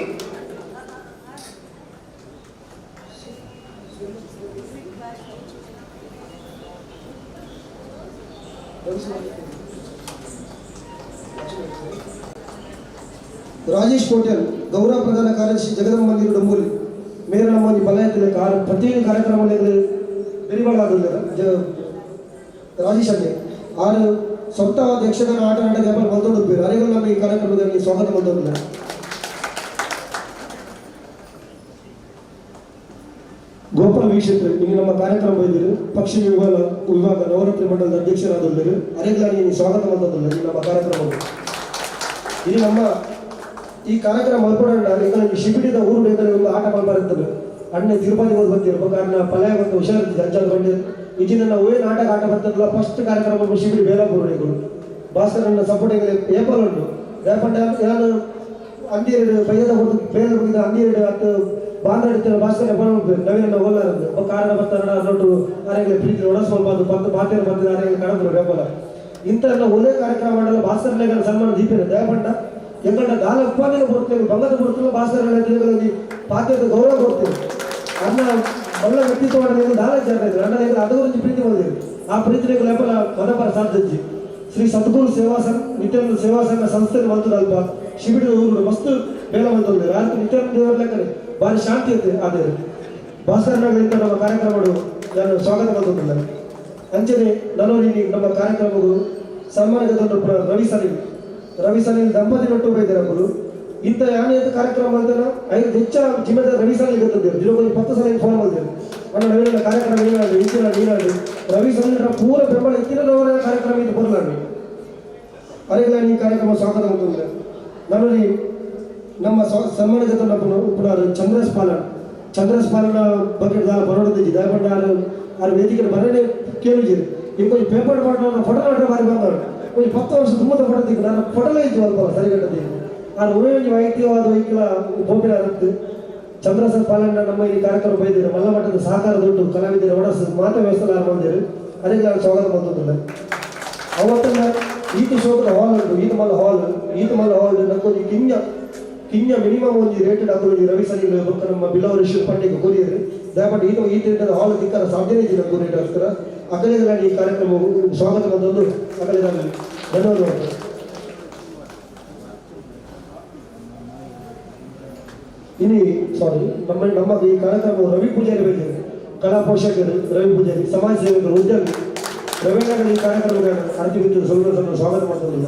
ರಾಜೇಶ್ ಕೋಟ್ಯಾನ್ ಗೌರವ ಪ್ರಧಾನ ಕಾರ್ಯದರ್ಶಿ ಜಗದಂಬ ಮಂದಿರ ಡೊಂಬೋಲಿ ಮೇರ ನಮ್ಮ ಒಂಜಿ ಬಲಯತ್ತಿನ ಕಾರ್ ಪ್ರತಿಯೊಂದು ಕಾರ್ಯಕ್ರಮ ಬೆರಿಬಳಾದಿಲ್ಲ ರಾಜೇಶ್ ಅಣ್ಣೆ ಆರು ಸ್ವಂತವಾದ ಯಕ್ಷಗಾನ ಆಟ ನಾಟಕ ವ್ಯಾಪಾರ ಮಲ್ತೊಂದು ಅರೆಗಳು ನಮ್ಮ ಈ ಕಾರ್ಯಕ್ರಮದಲ್ಲಿ ಸ್ವಾಗತ ಮಲ್ತೊಂದಿಲ್ಲ. ಗೋಪಾಲ್ ವೀಕ್ಷಕರು ಇಲ್ಲಿ ನಮ್ಮ ಕಾರ್ಯಕ್ರಮ ಇದ್ದೀರಿ ಪಕ್ಷಿ ವಿಭಾಗ ವಿಭಾಗ ನವರಾತ್ರಿ ಮಂಡಲದ ಅಧ್ಯಕ್ಷರಾದವರು ಅರೆಗ್ಲಾನಿ ಸ್ವಾಗತ ಮಲ್ತೊಂದಿಲ್ಲ ಈ ನಮ್ಮ ಕಾರ್ಯಕ್ರಮ. ಇಲ್ಲಿ ನಮ್ಮ ಈ ಕಾರ್ಯಕ್ರಮ ಮಲ್ಪಡೋಣ ಎಂಕಲ ಶಿಬಿರದ ಊರು ಬೇಕಾದ್ರೆ ಒಂದು ಆಟ ಮಲ್ಪರಿರ್ತದೆ ಅಣ್ಣೆ ತಿರುಪತಿ ಹೋದ್ ಬಂದಿರು ಕಾರಣ ಪಲ್ಯ ಬಂದು ಹುಷಾರಿದ್ದೆ ಅಂಚಾದ ಬಂಡಿ ಇಜಿನ ನಾವು ಏನ್ ನಾಟಕ ಆಟ ಬರ್ತದಲ್ಲ ಫಸ್ಟ್ ಕಾರ್ಯಕ್ರಮ ಶಿಬಿಡಿ ಬೇಲಾಪುರ ಭಾಸ್ಕರನ್ನ ಸಪೋರ್ಟ್ ಏಪಲ್ ಉಂಟು. ಯಾಕಂದ್ರೆ ನಾನು ಅಂದಿಯರು ಬೈಯದ ಹೊರತು ಬೇರೆ ಬಗ್ಗಿದ ಅಂದಿಯರು ಅತ್ತು ಬಾಂಧವ್ಯ ಭಾಷೆ ಬರೋದು ನವೀನ ಓಲಾರದು ಕಾರಣ ಬರ್ತಾರ ಅನ್ನೋಟು ಆರೆಗೆ ಪ್ರೀತಿ ಒಡಸ್ಕೊಳ್ಬಾರ್ದು ಅದು ಬಂದು ಬಾಧ್ಯರು ಬಂದ ಆರೆಗೆ ಕಡಬರು ಬೆಂಬಲ ಇಂಥ ಎಲ್ಲ ಒಳ್ಳೆ ಕಾರ್ಯಕ್ರಮ ಮಾಡಲ್ಲ ಭಾಸ್ಕರನ ಸನ್ಮಾನ ದೀಪಿನ ದಯಪಂಡ ಎಂಗಂಡ ದಾಲ ಉತ್ಪಾದನೆ ಕೊಡ್ತೇವೆ ಬಂಗದ ಕೊಡ್ತೇವೆ ಭಾಸ್ಕರ ಪಾತ್ರದ ಗೌರವ ಕೊಡ್ತೇವೆ ಅನ್ನ ಒಳ್ಳೆ ವ್ಯಕ್ತಿತ್ವ ಮಾಡಿದ್ರೆ ದಾಲ ಜಾಗ ಇದ್ರು ಅಣ್ಣ ಅದು ಒಂದು ಪ್ರೀತಿ ಮಾಡಿದ್ರು ಆ ಪ್ರೀತಿ ಲೆಪ್ಪಲ ಮದಪರ ಸಾಧ್ಯಜ್ಜಿ ಶ್ರೀ ಸದ್ಗುರು ಸೇವಾ ಸಂಘ ನಿತ್ಯಾನಂದ ಸೇವಾ ಸಂಘ ಸಂಸ್ಥೆ ಬಂತದ ಅಲ್ಪ ಶಿಬಿರದ ಊರು ಮಸ್ತ್ ಬೇಲ ಬಂತದ್ದು ರಾತ್ರಿ ನಿತ್ಯಾನಂದ ದೇವರ ಲೆಕ್ಕನೆ ಭಾರಿ ಶಾಂತಿ ಇತ್ತು ಅದೇ ಭಾಸ್ಕರನಗರಿಂದ ನಮ್ಮ ಕಾರ್ಯಕ್ರಮಗಳು ನಾನು ಸ್ವಾಗತ ಬಂದಿಲ್ಲ ಅಂಚನೆ ನನ್ನೋರಿ ನಮ್ಮ ಕಾರ್ಯಕ್ರಮಗಳು ಸನ್ಮಾನದ ರವಿ ಸಲೀಲ್ ರವಿ ಸಲೀಲ್ ದಂಪತಿ ನಟ್ಟು ಬೈದಾರೆ ಅವರು ಇಂಥ ಯಾನೇ ಕಾರ್ಯಕ್ರಮ ಅಂತಾನ ಐದು ಹೆಚ್ಚ ಜಿಮ್ಮೆದಾರ ರವಿ ಸಲೀಲ್ ಗೊತ್ತಿದ್ದೇವೆ ದಿನಕ್ಕೊಂದು 10 ಸಲ ಫೋನ್ ಮಾಡಿದ್ದೇವೆ ಅಣ್ಣ ನವೀನ ಕಾರ್ಯಕ್ರಮ ಏನಾಗಲಿ ಇಂಚಿನ ನೀನಾಗಲಿ ರವಿ ಸಲೀಲ್ರ ಪೂರ ಬೆಂಬಲ ಇತ್ತಿನವರ ಕಾರ್ಯಕ್ರಮ ಇದು ಬರಲಾಗಿ ಅರೆಗಳ ಈ ಕಾರ್ಯಕ್ರಮ ಸ್ವಾಗತ ಅಂತಂದ್ರೆ ನನ್ನಲ್ಲಿ ನಮ್ಮ ಸನ್ಮಾನಗತ ಉಪನಾರು ಚಂದ್ರಸ್ ಪಾಲನ್ ಚಂದ್ರಸ್ ಪಾಲನ ಬಗ್ಗೆ ಬರೋದಿದ್ದೆ ದಯಪಂಡ ಆರು ವೇದಿಕೆ ಬರನೇ ಕೇಳಿದ್ದೀರಿ ಈಗ ಕೊಂಚ ಪೇಪರ್ ಮಾಡೋಣ ಫೋಟೋ ಮಾಡ್ರೆ ಬಾರಿ ಬಂದವರು ಕೊಂಚ 10 ವರ್ಷ ತುಂಬ ಫೋಟೋ ತೆಗೆ ನಾನು ಫೋಟೋಲೇ ಇದ್ದು ಅಲ್ಪ ಸರಿಗಟ್ಟದೆ ನಾನು ಉಪಯೋಗಿ ವೈಯಕ್ತಿಕವಾದ ವೈಕ್ಲ ಬೋಪಿನ ಚಂದ್ರಸನ್ ಪಾಲಣ್ಣ ನಮ್ಮ ಈ ಕಾರ್ಯಕ್ರಮ ಬೈದಿರು ಮಲ್ಲ ಮಟ್ಟದ ಸಹಕಾರ ದುಡ್ಡು ಕಲಾವಿದರ ಒಡಸು ಮಾತಾ ವ್ಯವಸ್ಥೆ ಮಾಡಿದರು ಅದಕ್ಕೆ ನಾನು ಸ್ವಾಗತ ಬಂದಿಲ್ಲ ಅವತ್ತನ್ನ ಈತ ಶೋಕದ ಹಾಲ್ ಉಂಟು ಈತ ಮಲ್ಲ ಹಾಲ್ ಈತ ಮಲ್ಲ ಹಾಲ್ ನಕ್ಕೊಂಜಿ ಕಿಂಜ ಕಿಂಜ ಮಿನಿಮಮ್ ಒಂಜಿ ರೇಟ್ ಹಾಕೊಂಡು ರವಿ ಸಲೀಲ್ ಬೊಕ್ಕ ನಮ್ಮ ಬಿಲವರ್ ಇಶ್ಯೂ ಪಂಡಿಗೆ ಕೊರಿಯರು ದಯಪಟ್ಟು ಈತ ಈ ರೇಟದ ಹಾಲ್ ತಿಕ್ಕರ ಸಾಧ್ಯನೇ ಇದ್ದಿಲ್ಲ ನಕ್ಕು ರೇಟ್ ಹಾಕ್ತಾರೆ ಅಕಲಿಗೆ ನಾನು ಈ ಕಾರ್ಯಕ್ರಮ ಸ್ವಾಗತ ಬಂದದ್ದು ಅಕಲಿಗೆ ನಾನು ಧನ್ಯವಾದ. ಇನಿ ಸಾರಿ ನಮ್ಮ ನಮ್ಮ ಈ ಕಾರ್ಯಕ್ರಮ ರವಿ ಪೂಜಾರಿ ಬಗ್ಗೆ ಕಲಾ ಪೋಷಕರು ರವಿ ಪೂಜಾರಿ ಸಮಾಜ ಸೇವಕರು ಉದ್ಯಮಿ ರವೀಂದ್ರ ಈ ಕಾರ್ಯಕ್ರಮಕ್ಕೆ ಅರ್ಜಿ ಬಿದ್ದು ಸ್ವಲ್ಪ ಸ್ವಾಗತ ಮಾಡ್ತಿದ್ದಿಲ್ಲ.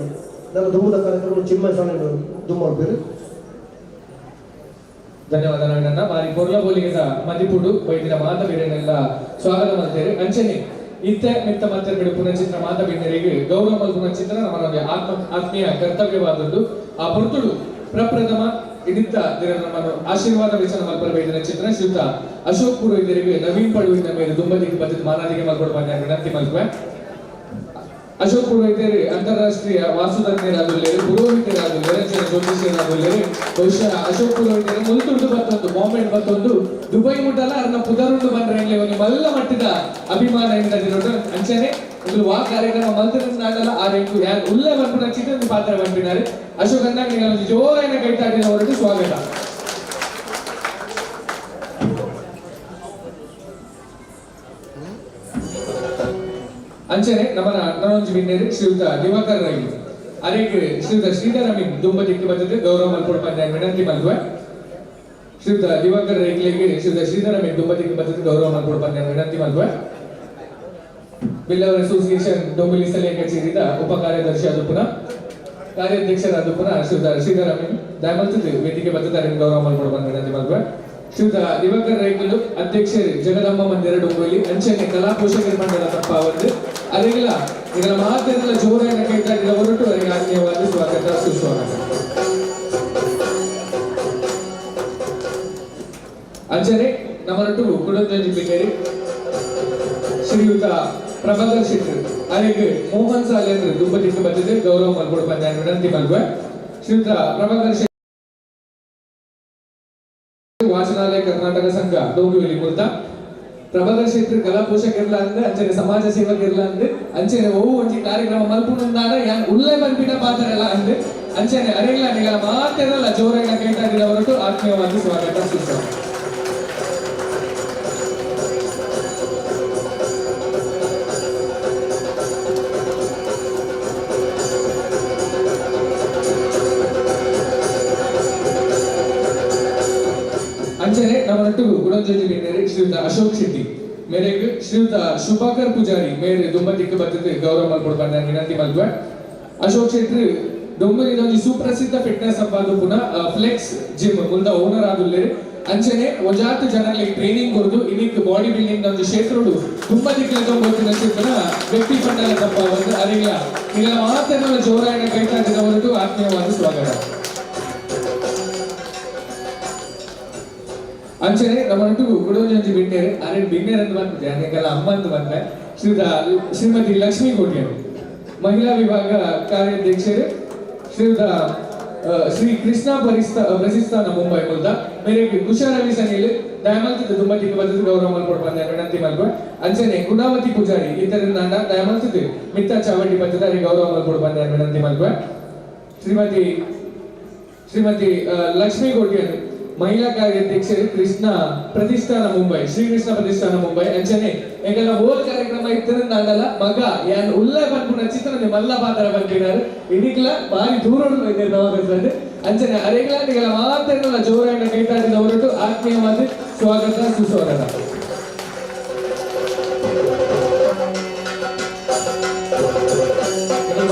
ನನ್ನ ದುಮ್ಮದ ಕಾರ್ಯಕ್ರಮ ಚಿನ್ಮಯ ಸಾಲಿ ದುಮ್ಮ ಮಾಡ್ತೀರಿ. ಧನ್ಯವಾದ ನವೀನಣ್ಣ. ಬಾರಿ ಪೊರ್ಲ ಬೋಲಿಗೆದ ಮದಿಪುಡು ವೈದ್ಯರ ಮಾತ ಬೀರನೆಲ್ಲ ಸ್ವಾಗತ ಮಾಡ್ತೇವೆ. ಅಂಚನೆ ಇತ್ತೆ ಮಿತ್ತ ಮತ್ತೆ ಬಿಡು ಪುನಚಿತ್ರ ಮಾತ ಬೀರರಿಗೆ ಗೌರವ ಮಲ್ಪುನಚಿತ್ರ ನಮ್ಮ ಆತ್ಮೀಯ ಕರ್ತವ್ಯವಾದದ್ದು. ಆ ಪೊರ್ತುಡು ಪ್ರಪ್ರಥಮ ಇದಿತ್ತ ದಿನ ನಮ್ಮನ್ನು ಆಶೀರ್ವಾದ ವಿಚಾರ ಮಲ್ಪರ ಬೈದಿನ ಚಿತ್ರ ಶ್ರೀಯುತ ಅಶೋಕ್ ಪುರೋಹಿತರಿಗೆ ನವೀನ್ ಪಡುವಿನ ಮೇಲೆ ದುಂಬದಿಗೆ ಬದ್ಧತೆ ಮಾನಾದಿಗೆ ಮಲ್ಕೊಡು ಬಂದ ವಿನಂತಿ ಮಲ್ಪೆ. ಅಶೋಕ್ ಪುರೋಹಿತರು ಅಂತಾರಾಷ್ಟ್ರೀಯ ವಾಸುತಜ್ಞರಾದುಲ್ಲೇರು, ಪುರೋಹಿತರಾದುಲ್ಲೇರು, ಅಂಚನೆ ಜ್ಯೋತಿಷ್ಯರಾದುಲ್ಲೇರು. ಬಹುಶಃ ಅಶೋಕ್ ಪುರೋಹಿತರು ಮುಲ್ತುಂಡು ಬತ್ತೊಂದು ಬಾಂಬೆ ಬತ್ತೊಂದು ದುಬೈ ಮುಟ್ಟಲ್ಲ ಅರ್ನ ಪುದರುಂಡು ಬಂದ್ರೆ ಇಲ್ಲಿ ಒಂದು ಮಲ್ಲ ಮಟ್ಟದ ಅಭಿಮಾನ ಇಂದ ದಿನೋಟು. ಅಂಚನೆ ಒಂದು ವಾ ಕಾರ್ಯಕ್ರಮ ಮಲ್ತನಾಡಲ್ಲ ಆ ರೇಂಗು ಯಾರು ಉಳ್ಳೆ ಬರ್ಪುನ ಚಿತ್ರದ ಪಾತ್ರ ಬಂಪಿನಾರೆ ಅಶೋಕ್ ಅಣ್ಣ ನಿಮಗೆ ಜೋರಾಯಿನ ಕೈತಾಟಿನ ಹೊರಟು ಸ್ವಾಗತ. ಅಂಚನೆ ನಮ್ಮನ ನನ್ನೊಂಜಿ ಬಿನ್ನೇರು ಶ್ರೀಯುತ ದಿವಾಕರ್ ರೈ ಅರೇಗ್ ಶ್ರೀಯುತ ಶ್ರೀಧರ ಅಮೀನ್ ದುಂಬದಿಕ್ಕೆ ಬಂದಿದ್ದು ಗೌರವ ಮಲ್ಪೊಡು ಪಂದ್ಯ ವಿನಂತಿ ಮಲ್ಪುವೆ. ಶ್ರೀಯುತ ದಿವಾಕರ್ ರೈಕ್ಲೆಗೆ ಶ್ರೀಯುತ ಶ್ರೀಧರ ಅಮೀನ್ ದುಂಬದಿಕ್ಕೆ ಬಂದಿದ್ದು ಗೌರವ ಮಲ್ಪೊಡು ಪಂದ್ಯ ವಿನಂತಿ ಮಲ್ಪುವೆ. ಬಿಲ್ಲವರ ಅಸೋಸಿಯೇಷನ್ ಡೊಂಬಿಲಿ ಸಲಹೆ ಕಚೇರಿದ ಉಪ ಕಾರ್ಯದರ್ಶಿ ಆದ ಪುನಃ ಕಾರ್ಯಾಧ್ಯಕ್ಷರಾದ ಪುನಃ ಶ್ರೀಯುತ ಶ್ರೀಧರ ಅಮೀನ್ ದಯಮಲ್ತದ್ದು ವೇದಿಕೆ ಬದ್ಧತಾರೆ ಗೌರವ ಮಲ್ಪೊಡು ಪಂದ್ಯ ವಿನಂತಿ ಮಲ್ಪುವೆ. ಶ್ರೀಯುತ ದಿವಾಕರ್ ರೈಕುಲು ಅಧ್ಯಕ್ಷರು ಜಗದಂಬ ಮಂದಿರ ಡೊಂಗೋಲಿ ಅಂಚನೆ ಕಲಾ ಪೋಷಕರ ಮಂಡಲ ತಪ್ಪಾವಂದು ಅರೆಗಿಲ್ಲ ಇದರ ಮಾತೆಲ್ಲ ಜೋರಾಗಿ ಕೈತಾ ಇದ್ದ ಹೊರಟು ಅವರಿಗೆ ಆತ್ಮೀಯವಾದ ಸ್ವಾಗತ ಸುಸ್ವಾಗತ. ಅಂಚನೆ ನಮ್ಮರೊಟ್ಟು ಕುಡಂಜಿ ಬಿನ್ನೇರಿ ಶ್ರೀಯುತ ಪ್ರಭಾಕರ್ ಶೆಟ್ಟಿ ಅರೆಗೆ ಮೋಹನ್ ಸಾಲೇಂದ್ರ ದುಂಬದಿಟ್ಟು ಬಂದಿದೆ ಗೌರವ ಮಲ್ಕೊಡು ಪಂದ್ಯ ವಿನಂತಿ ಮಲ್ಪೆ. ಶ್ರೀಯುತ ಪ್ರಭಾಕರ್ ಶೆಟ್ಟಿ ವಾಚನಾಲಯ ಕರ್ನಾಟಕ ಸಂಘ ಡೋಂಗಿವಲಿ ಮುಲ್ತ ಪ್ರಭಾಕರ್ ಶೆಟ್ಟಿ ಕಲಾ ಪೋಷಕ ಇರ್ಲ ಅಂದ್ರೆ ಅಂಚನೆ ಸಮಾಜ ಸೇವಕ ಇರ್ಲ ಅಂದ್ರೆ ಅಂಚನೆ ಓ ಒಂಜಿ ಕಾರ್ಯಕ್ರಮ ಮಲ್ಪುನಂದಾಡ ಯಾನ್ ಉಳ್ಳೆ ಬಂಪಿನ ಪಾತ್ರಲ್ಲ ಅಂದ್ರೆ ಅಂಚನೆ ಅರೆಗ್ಲ ನಿಗಲ ಮಾತೆರಲ್ಲ ಜೋರಾಗಿ ಕೈತಾ ಇದ್ದಿಲ್ಲ ಹೊರಟು ಆತ್ಮೀಯವಾಗಿ ಸ್ವಾಗತ ಸುಸ್ವಾಗತ. ಅಂಚನೆ ನಮ್ಮೊಟ್ಟು ಗುಣಂಜಿ ಬಿನ್ನೇರಿ ಶ್ರೀಯುತ ಅಶೋಕ್ ಶೆಟ್ಟಿ ಮೇರೆಗ್ ಶ್ರೀಯುತ ಶುಭಾಕರ್ ಪೂಜಾರಿ ಮೇರೆ ದುಂಬದಿಕ್ಕೆ ಬದ್ಧತೆ ಗೌರವ ಮಲ್ಪೊಡು ಪಂಡ ವಿನಂತಿ ಮಲ್ಪುವೆ. ಅಶೋಕ್ ಶೆಟ್ಟಿ ಡೊಂಬರಿ ಒಂಜಿ ಸುಪ್ರಸಿದ್ಧ ಫಿಟ್ನೆಸ್ ಹಬ್ ಆದು ಪುನಃ ಫ್ಲೆಕ್ಸ್ ಜಿಮ್ ಮುಲ್ದ ಓನರ್ ಆದುಲ್ಲೇರು. ಅಂಚನೆ ಒಂಜಾತ್ ಜನಗಳಿಗೆ ಟ್ರೈನಿಂಗ್ ಕೊರ್ದು ಇನಿಕ್ ಬಾಡಿ ಬಿಲ್ಡಿಂಗ್ ಒಂಜಿ ಕ್ಷೇತ್ರಡು ತುಂಬಾ ದಿಕ್ಕಿನ ಗೊತ್ತಿನ ಕ್ಷೇತ್ರ ವ್ಯಕ್ತಿ ಪಂಡಲ ತಪ್ಪ ಒಂದು ಅರಿಗಿಲ ಈಗ ಮಾತೆಲ್ಲ ಜೋರಾಯಿನ ಕೈತಾ ಹೊರಟು ಆತ್ಮೀಯವಾದ ಸ್ವಾಗತ. ಅಂಚನೆ ನಮ್ಮೊಟ್ಟು ಗುಡೋಜಂಜಿ ಬಿನ್ನೇರು ಅರೆ ಬಿನ್ನೇರ್ ಅಂತ ಬಂದಿದೆ ಅನೇಕಲ್ಲ ಅಮ್ಮ ಅಂತ ಬಂದೆ ಶ್ರೀಯುತ ಶ್ರೀಮತಿ ಲಕ್ಷ್ಮೀ ಕೋಟ್ಯರು ಮಹಿಳಾ ವಿಭಾಗ ಕಾರ್ಯಾಧ್ಯಕ್ಷರು ಶ್ರೀಯುತ ಶ್ರೀ ಕೃಷ್ಣ ಪ್ರತಿಷ್ಠಾನ ಮುಂಬೈ ಮೂಲದ ಮೇರೆಗೆ ಕುಶಾ ರವಿ ಸನಿಲ್ ದಯಮಲ್ತಿದ ದುಮ್ಮತಿಗೆ ಬದಲು ಗೌರವ ಮಲ್ಪೊಡು ಪಂದ್ ವಿನಂತಿ ಮಲ್ಪೆ. ಅಂಚನೆ ಗುಣಾವತಿ ಪೂಜಾರಿ ಇತರನಾಂಡ ದಯಮಲ್ತಿದ ಮಿತ್ತ ಚಾವಡಿ ಬತ್ತದ ಗೌರವ ಮಲ್ಪೊಡು ಪಂದ್ ವಿನಂತಿ ಮಲ್ಪೆ. ಶ್ರೀಮತಿ ಶ್ರೀಮತಿ ಲಕ್ಷ್ಮೀ ಕೋಟ್ಯನ್ ಮಹಿಳಾ ಕಾರ್ಯಾಧ್ಯಕ್ಷರು ಕೃಷ್ಣ ಪ್ರತಿಷ್ಠಾನ ಮುಂಬೈ, ಶ್ರೀ ಕೃಷ್ಣ ಪ್ರತಿಷ್ಠಾನ ಮುಂಬೈ. ಅಂಚನೆ ಎಂಗೆಲ್ಲ ಹೋಲ್ ಕಾರ್ಯಕ್ರಮ ಇತ್ತರಂದಾಂಡಲ ಮಗ ಯಾನ್ ಉಲ್ಲ ಪನ್ಪುನ ಚಿತ್ರನೆ ಮಲ್ಲ ಪಾತ್ರ ಪನ್ಪಿನಾರು ಇನಿಕ್ಲ ಬಾರಿ ದೂರ ಅಂಚನೆ ಅರೆಗ್ಲ ನಿಗಲ ಮಾತೆರ್ನಲ ಜೋರಾಯಿನ ಕೈತಾಟಿದ ಹೊರಟು ಆತ್ಮೀಯವಾದ ಸ್ವಾಗತ ಸುಸ್ವಾಗತ.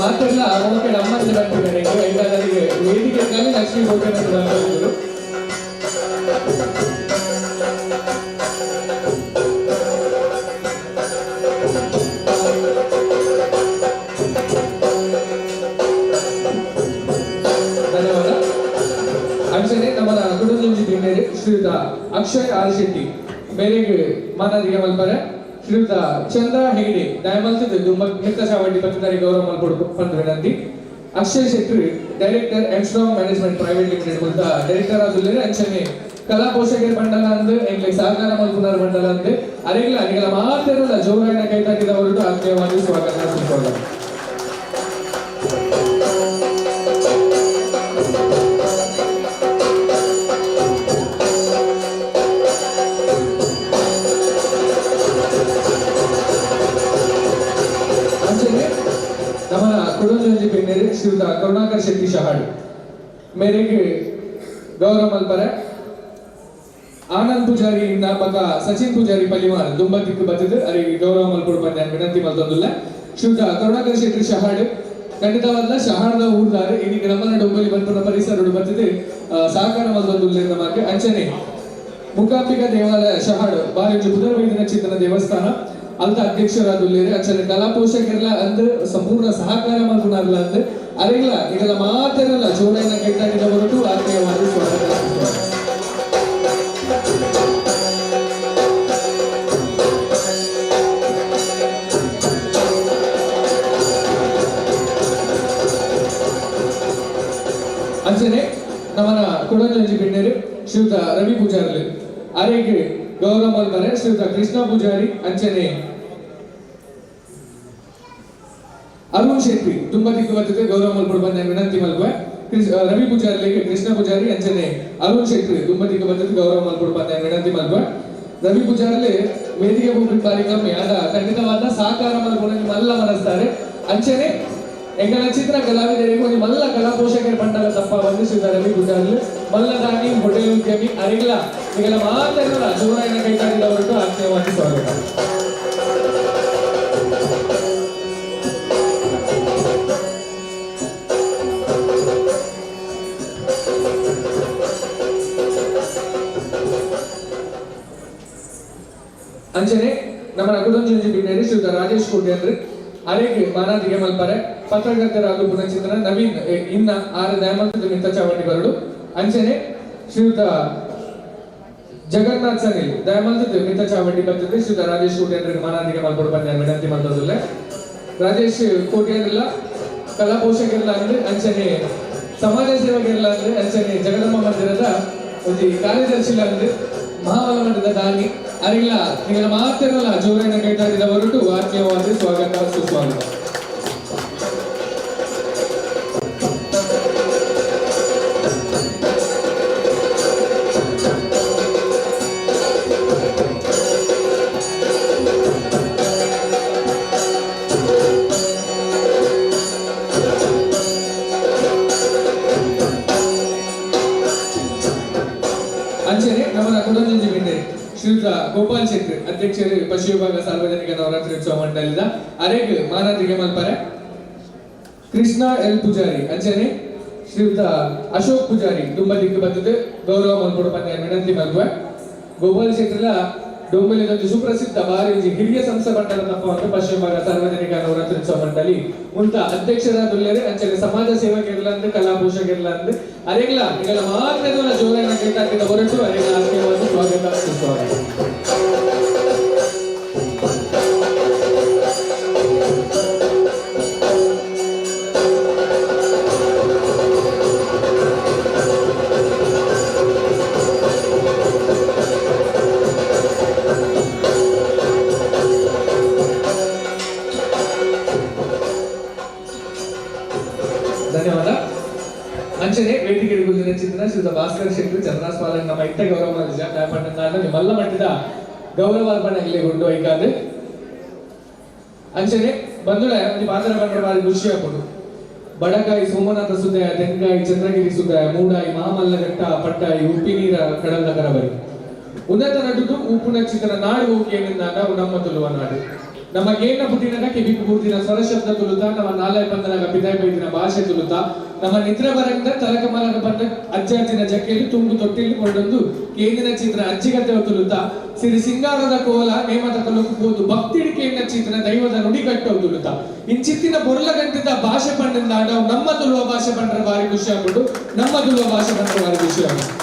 ಮಾತೆರ್ಲ ಓಕೆ ನಮ್ಮಂತೆ ಬರ್ತಿದ್ದಾರೆ ವೇದಿಕೆ ಮೇಲೆ ಲಕ್ಷ್ಮೀ ಕೋಟ್ಯನ್. ಧನ್ಯವಾದ. ಅಂಚನೆ ನಮ್ಮ ಕುಟುಂಬ ಬಿನ್ನೇರು ಶ್ರೀಯುತ ಅಕ್ಷಯ್ ಆರ್ ಶೆಟ್ಟಿ ಮೇರೆಗೆ ಮಾನಾದಿಗೆ ಮಲ್ಪರೆ. ಶ್ರೀಯುತ ಚಂದ್ರ ಹೆಗಡೆ ದಯಮಲ್ತಿದ್ದು ಮಿತ್ತ ಚಾವಡಿ ಪತ್ತದಾರಿ ಗೌರವ ಮಲ್ಪೊಡು ಪಂದ್ ವಿನಂತಿ. Akshay Shetty director M strong management private limited ಮುಲ್ತ director ಆದುಲ್ಲೇರು. ಅಂಚನೆ ಕಲಾ ಪೋಷಕರ ಮಂಡಲ ಅಂದ್ ಎಂಗ್ಲೆ ಸಹಕಾರ ಮಲ್ಪುನಾರ್ ಮಂಡಲ ಅಂದ್ ಅರೆಗ್ಲ ನಿಗಲ ಮಾತೆರ್ಲ ಜೋರಾಯಿನ ಕೈತಾಟಿದ ಹೊರಟು ಆತ್ಮೀಯವಾಗಿ ಸ್ವಾಗತ ಸುಸ್ವಾಗತ. ಅಂಚನೆ ನಮ್ಮನ ಕುಡಂಜಿ ಪಿನ್ನೇರು ಶ್ರೀಯುತ ಕರುಣಾಕರ್ ಶೆಟ್ಟಿ ಶಹಾಡ್ ಮೇರೆಗೆ ಗೌರವ ಮಲ್ಪರೆ. ಆನಂದ್ ಪೂಜಾರಿ ಬಕ ಸಚಿನ್ ಪೂಜಾರಿ ಪಲಿಮಾರ್ ದುಂಬ ದಿಕ್ಕು ಬತ್ತದು ಅರಿಗೆ ಗೌರವ ಮಲ್ಪೊಡು ಪಂದ್ ವಿನಂತಿ ಮಲ್ತೊಂದುಲ್ಲ. ಶ್ರೀಯುತ ಕರುಣಾಕರ್ ಶೆಟ್ಟಿ ಶಹಾಡ್ ಖಂಡಿತವಾದ ಶಹಾಡ್ದ ಊರ್ದಾರ್ ಇನ್ನಿಗೆ ನಮ್ಮನ ಡೊಂಬಲಿ ಬಂಪುನ ಪರಿಸರ ಬತ್ತಿದ್ದು ಸಹಕಾರ ಮಲ್ತೊಂದುಲ್ಲ ನಮಗೆ. ಅಂಚನೆ ಮೂಕಾಂಬಿಕಾ ದೇವಾಲಯ ಶಹಾಡ್ ಬಾರಿ ಬುಧರ ವೈದ್ಯನ ಚಿತ್ರನ ದೇವಸ್ಥಾನ ಅಲ್ತ ಅಧ್ಯಕ್ಷರಾದುಲ್ಲೇರು. ಅಂಚನೆ ಕಲಾ ಪೋಷಕರ್ಲ ಅಂದ್ ಸಂಪೂರ್ಣ ಸಹಕಾರ ಮಲ್ಪುನಾರ್ಲ ಅಂದ್ ಅರೆಗ್ಲ ನಿಗಲ ಮಾತೆರ್ಲ ಜೋರಾಯಿನ ಕೈತಾಟಿದ ಹೊರಟು ಆತ್ಮೀಯವಾದ ಸ್ವಾಗತ. ಅಂಚನೆ ನಮ್ಮನ ಕೊಡಂಜಿ ಬಿಣ್ಣೇರು ಶ್ರೀಯುತ ರವಿ ಪೂಜಾರ್ಲು ಅರೆಗೆ ಗೌರವ ಮಲ್ಪರೆ. ಶ್ರೀಯುತ ಕೃಷ್ಣ ಪೂಜಾರಿ ಅಂಚನೆ ಅರುಣ್ ಶೆಟ್ಟಿ ತುಂಬಾ ದಿಕ್ಕು ಬರ್ತದೆ ಗೌರವ ಮಲ್ಪೊಡು ಬಂದ ವಿನಂತಿ ಮಲ್ಪೆ. ರವಿ ಪೂಜಾರ್ಲಿಗೆ ಕೃಷ್ಣ ಪೂಜಾರಿ ಅಂಚನೆ ಅರುಣ್ ಶೆಟ್ಟಿ ತುಂಬಾ ದಿಕ್ಕು ಬರ್ತದೆ ಗೌರವ ಮಲ್ಪೊಡು ಬಂದ ವಿನಂತಿ ಮಲ್ಪೆ. ರವಿ ಪೂಜಾರ್ಲಿ ವೇದಿಕೆ ಹೋಗ್ಬಿಟ್ಟು ಕಾರ್ಯಕ್ರಮ ಯಾದ ಖಂಡಿತವಾದ ಸಹಕಾರ ಮಲ್ಪೊಡು ಮಲ್ಲ ಮನಸ್ತಾರೆ. ಅಂಚನೆ ಎಂಗಲ ಚಿತ್ರ ಕಲಾವಿದರಿಗೆ ಒಂದು ಮಲ್ಲ ಕಲಾ ಪೋಷಕರ ಮಂಡಲ ತಪ್ಪ ವಂದಿಸಿದ ರವಿ ಪೂಜಾರ್ಲು ಮಲ್ಲದಾನಿ ಹೋಟೆಲ್ ಉದ್ಯಮಿ ಅರಿಗ್ಲ ನಿಗಲ ಮಾತೆರ್ಲ ಜೋರಾಯಿನ ಕೈತಾಟಿದ ಹೊರಟು ಆತ್ಮೀಯವಾಗಿ ಸ್ವಾಗತ. ಅಂಚನೆ ನಮ್ಮ ನಗುಡೊಂಜಿ ಬಿನ್ನೇರಿ ಶ್ರೀಯುತ ರಾಜೇಶ್ ಕೋಟಿ ಅಂದ್ರೆ ಅರೆಗೆ ಮಾನಾದಿಗೆ ಮಲ್ಪರೆ. ಪತ್ರಕರ್ತರಾದ ಪುನಚಿತ್ರ ನವೀನ್ ಇನ್ನ ಆರು ದಯಮಂತದ ಮಿತ್ತ ಚಾವಡಿ ಬರಡು. ಅಂಚನೆ ಶ್ರೀಯುತ ಜಗನ್ನಾಥ್ ಸನಿಲ್ ದಯಮಂತದ ಮಿತ್ತ ಚಾವಡಿ ಬರ್ತದೆ ಶ್ರೀಯುತ ರಾಜೇಶ್ ಕೋಟಿ ಅಂದ್ರೆ ಮಾನಾದಿಗೆ ಮಲ್ಪೊಡು ಪಂದ್ಯ ವಿನಂತಿ ಮಲ್ತೊಂದುಲ್ಲೆ. ರಾಜೇಶ್ ಕೋಟಿ ಅಂದ್ರಲ್ಲ ಕಲಾ ಪೋಷಕರ್ಲ ಅಂದ್ರೆ ಅಂಚನೆ ಸಮಾಜ ಸೇವಕರ್ಲ ಅಂದ್ರೆ ಅಂಚನೆ ಜಗದಮ್ಮ ಮಂದಿರದ ಒಂಜಿ ಕಾರ್ಯದರ್ಶಿಲ ಅಂದ್ರೆ ಮಹಾಬಲ ಮಠದ ದಾನಿ ಅರಿಲ್ಲ ನಿಗಲ ಮಾತೆರ್ನಲ ಜೋರಾಯಿನ ಕೈತಾಟಿದ ಹೊರಟು ಆತ್ಮೀಯವಾದ ಸ್ವಾಗತ ಸುಸ್ವಾಗತ. ಅಂಚನೆ ನಮ್ಮನ ಕುಡಂಜಿ ಬಿಂದೆ ಶ್ರೀಯುತ ಗೋಪಾಲ್ ಶೆಟ್ಟಿ ಅಧ್ಯಕ್ಷರು ಪಶು ವಿಭಾಗ ಸಾರ್ವಜನಿಕ ನವರಾತ್ರಿ ಉತ್ಸವ ಮಂಡಳಿದ ಅರೆಗ್ ಮಾನಾದಿಗೆ ಮಲ್ಪರೆ. ಕೃಷ್ಣ ಎಲ್ ಪೂಜಾರಿ ಅಂಚನೆ ಶ್ರೀಯುತ ಅಶೋಕ್ ಪೂಜಾರಿ ದುಂಬ ದಿಕ್ಕು ಬರ್ತದೆ ಗೌರವ ಮಲ್ಪೊಡು ಪಂದ್ಯ ವಿನಂತಿ ಮಲ್ಪುವೆ. ಗೋಪಾಲ್ ಶೆಟ್ಟಿಲ ಡೊಂಬಲಿದೊಂದು ಸುಪ್ರಸಿದ್ಧ ಬಾರಿ ಒಂಜಿ ಹಿರಿಯ ಸಂಸ್ಥೆ ಮಂಡಲ ತಪ್ಪ ಒಂದು ಪಶ್ಚಿಮ ಭಾಗ ಸಾರ್ವಜನಿಕ ನವರಾತ್ರಿ ಉತ್ಸವ ಮಂಡಳಿ ಮುಂತ ಅಧ್ಯಕ್ಷರಾದುಲ್ಲೇರು. ಅಂಚನೆ ಸಮಾಜ ಸೇವಕಿರ್ಲ ಅಂದ್ ಕಲಾ ಪೋಷಕಿರ್ಲ ಅಂದ್ ಅರೆಗ್ಲ ನಿಗಲ ಮಾತ್ರ ಜೋರಾಯಿನ ಕೈತಾಟಿದ ಹೊರಟು ಅರೆಗ್ಲ ಆತ್ಮೀಯವಾದ ಸ್ವಾಗತ ಸುಸ್ವಾಗತ. ಅಂಚನೆ ವೇದಿಕೆ ಗುಲ್ದಿನ ಚಿತ್ರ ಶ್ರೀಯುತ ಭಾಸ್ಕರ್ ಶೆಟ್ಟಿ ಚಂದ್ರಾಸ್ವಾಲ ನಮ್ಮ ಇತ್ತ ಗೌರವ ಪಂಡ ಮಲ್ಲ ಮಟ್ಟದ ಗೌರವಾರ್ಪಣೆ ಇಲ್ಲಿ ಗುಂಡು ಐಕಾದೆ. ಅಂಚನೆ ಬಂಧುಳೆ ಒಂಜಿ ಪಾತ್ರ ಪಂಡ ಬಾರಿ ಖುಷಿ ಆಪುಂಡು. ಬಡಕಾಯಿ ಸೋಮನಾಥ ಸುದಯ, ತೆಂಕಾಯಿ ಚಂದ್ರಗಿರಿ ಸುದಯ, ಮೂಡಾಯಿ ಮಾಮಲ್ಲಘಟ್ಟ ಪಟ್ಟಾಯಿ ಉಪ್ಪಿನೀರ ಕಡಲ ಕರಬರಿ ಉನ್ನತ ನಡುದು ಉಪ್ಪುನ ಚಿತ್ರ ನಾಡು ಹೋಗಿ ನಾವು ನಮ್ಮ ತುಳುವ ನಾಡು. ನಮ್ಮ ಗೇನ ಪುಟಿನಗ ಕಿವಿ ಪೂರ್ತಿನ ಸ್ವರಶಬ್ದ ತುಳುತ, ನಮ್ಮ ನಾಲ್ಯ ಬಂದನಾಗ ಪಿದಾಯಿ ಬೈದಿನ ಭಾಷೆ ತುಳುತ, ನಮ್ಮ ನಿದ್ರೆ ಬರಂಗ ತಲಕ ಮಲಕ ಬಂದ ಅಜ್ಜ ಅಜ್ಜಿನ ಜಕ್ಕೆಯಲ್ಲಿ ತುಂಬು ತೊಟ್ಟಿಲು ಕೊಂಡೊಂದು ಕೇಂದಿನ ಚಿತ್ರ ಅಜ್ಜಿಗತೆ ತುಳುತ, ಸಿರಿ ಸಿಂಗಾರದ ಕೋಲ ನೇಮದ ಕಲುಕು ಹೋದು ಭಕ್ತಿಡಿ ಕೇಂದ್ರ ಚಿತ್ರ ದೈವದ ನುಡಿಗಟ್ಟವು ತುಳುತ. ಇಂಚಿತ್ತಿನ ಬೊರ್ಲ ಗಂಟಿದ ಭಾಷೆ ಪಂಡಿಂದ ನಮ್ಮ ತುಳುವ ಭಾಷೆ ಪಂಡ್ರೆ ಬಾರಿ ಖುಷಿ ಆಗ್ಬಿಟ್ಟು, ನಮ್ಮ ತುಳುವ ಭಾಷೆ ಪಂಡ್ರೆ ಬಾರಿ ಖುಷಿ ಆಗ್ಬಿಟ್ಟು.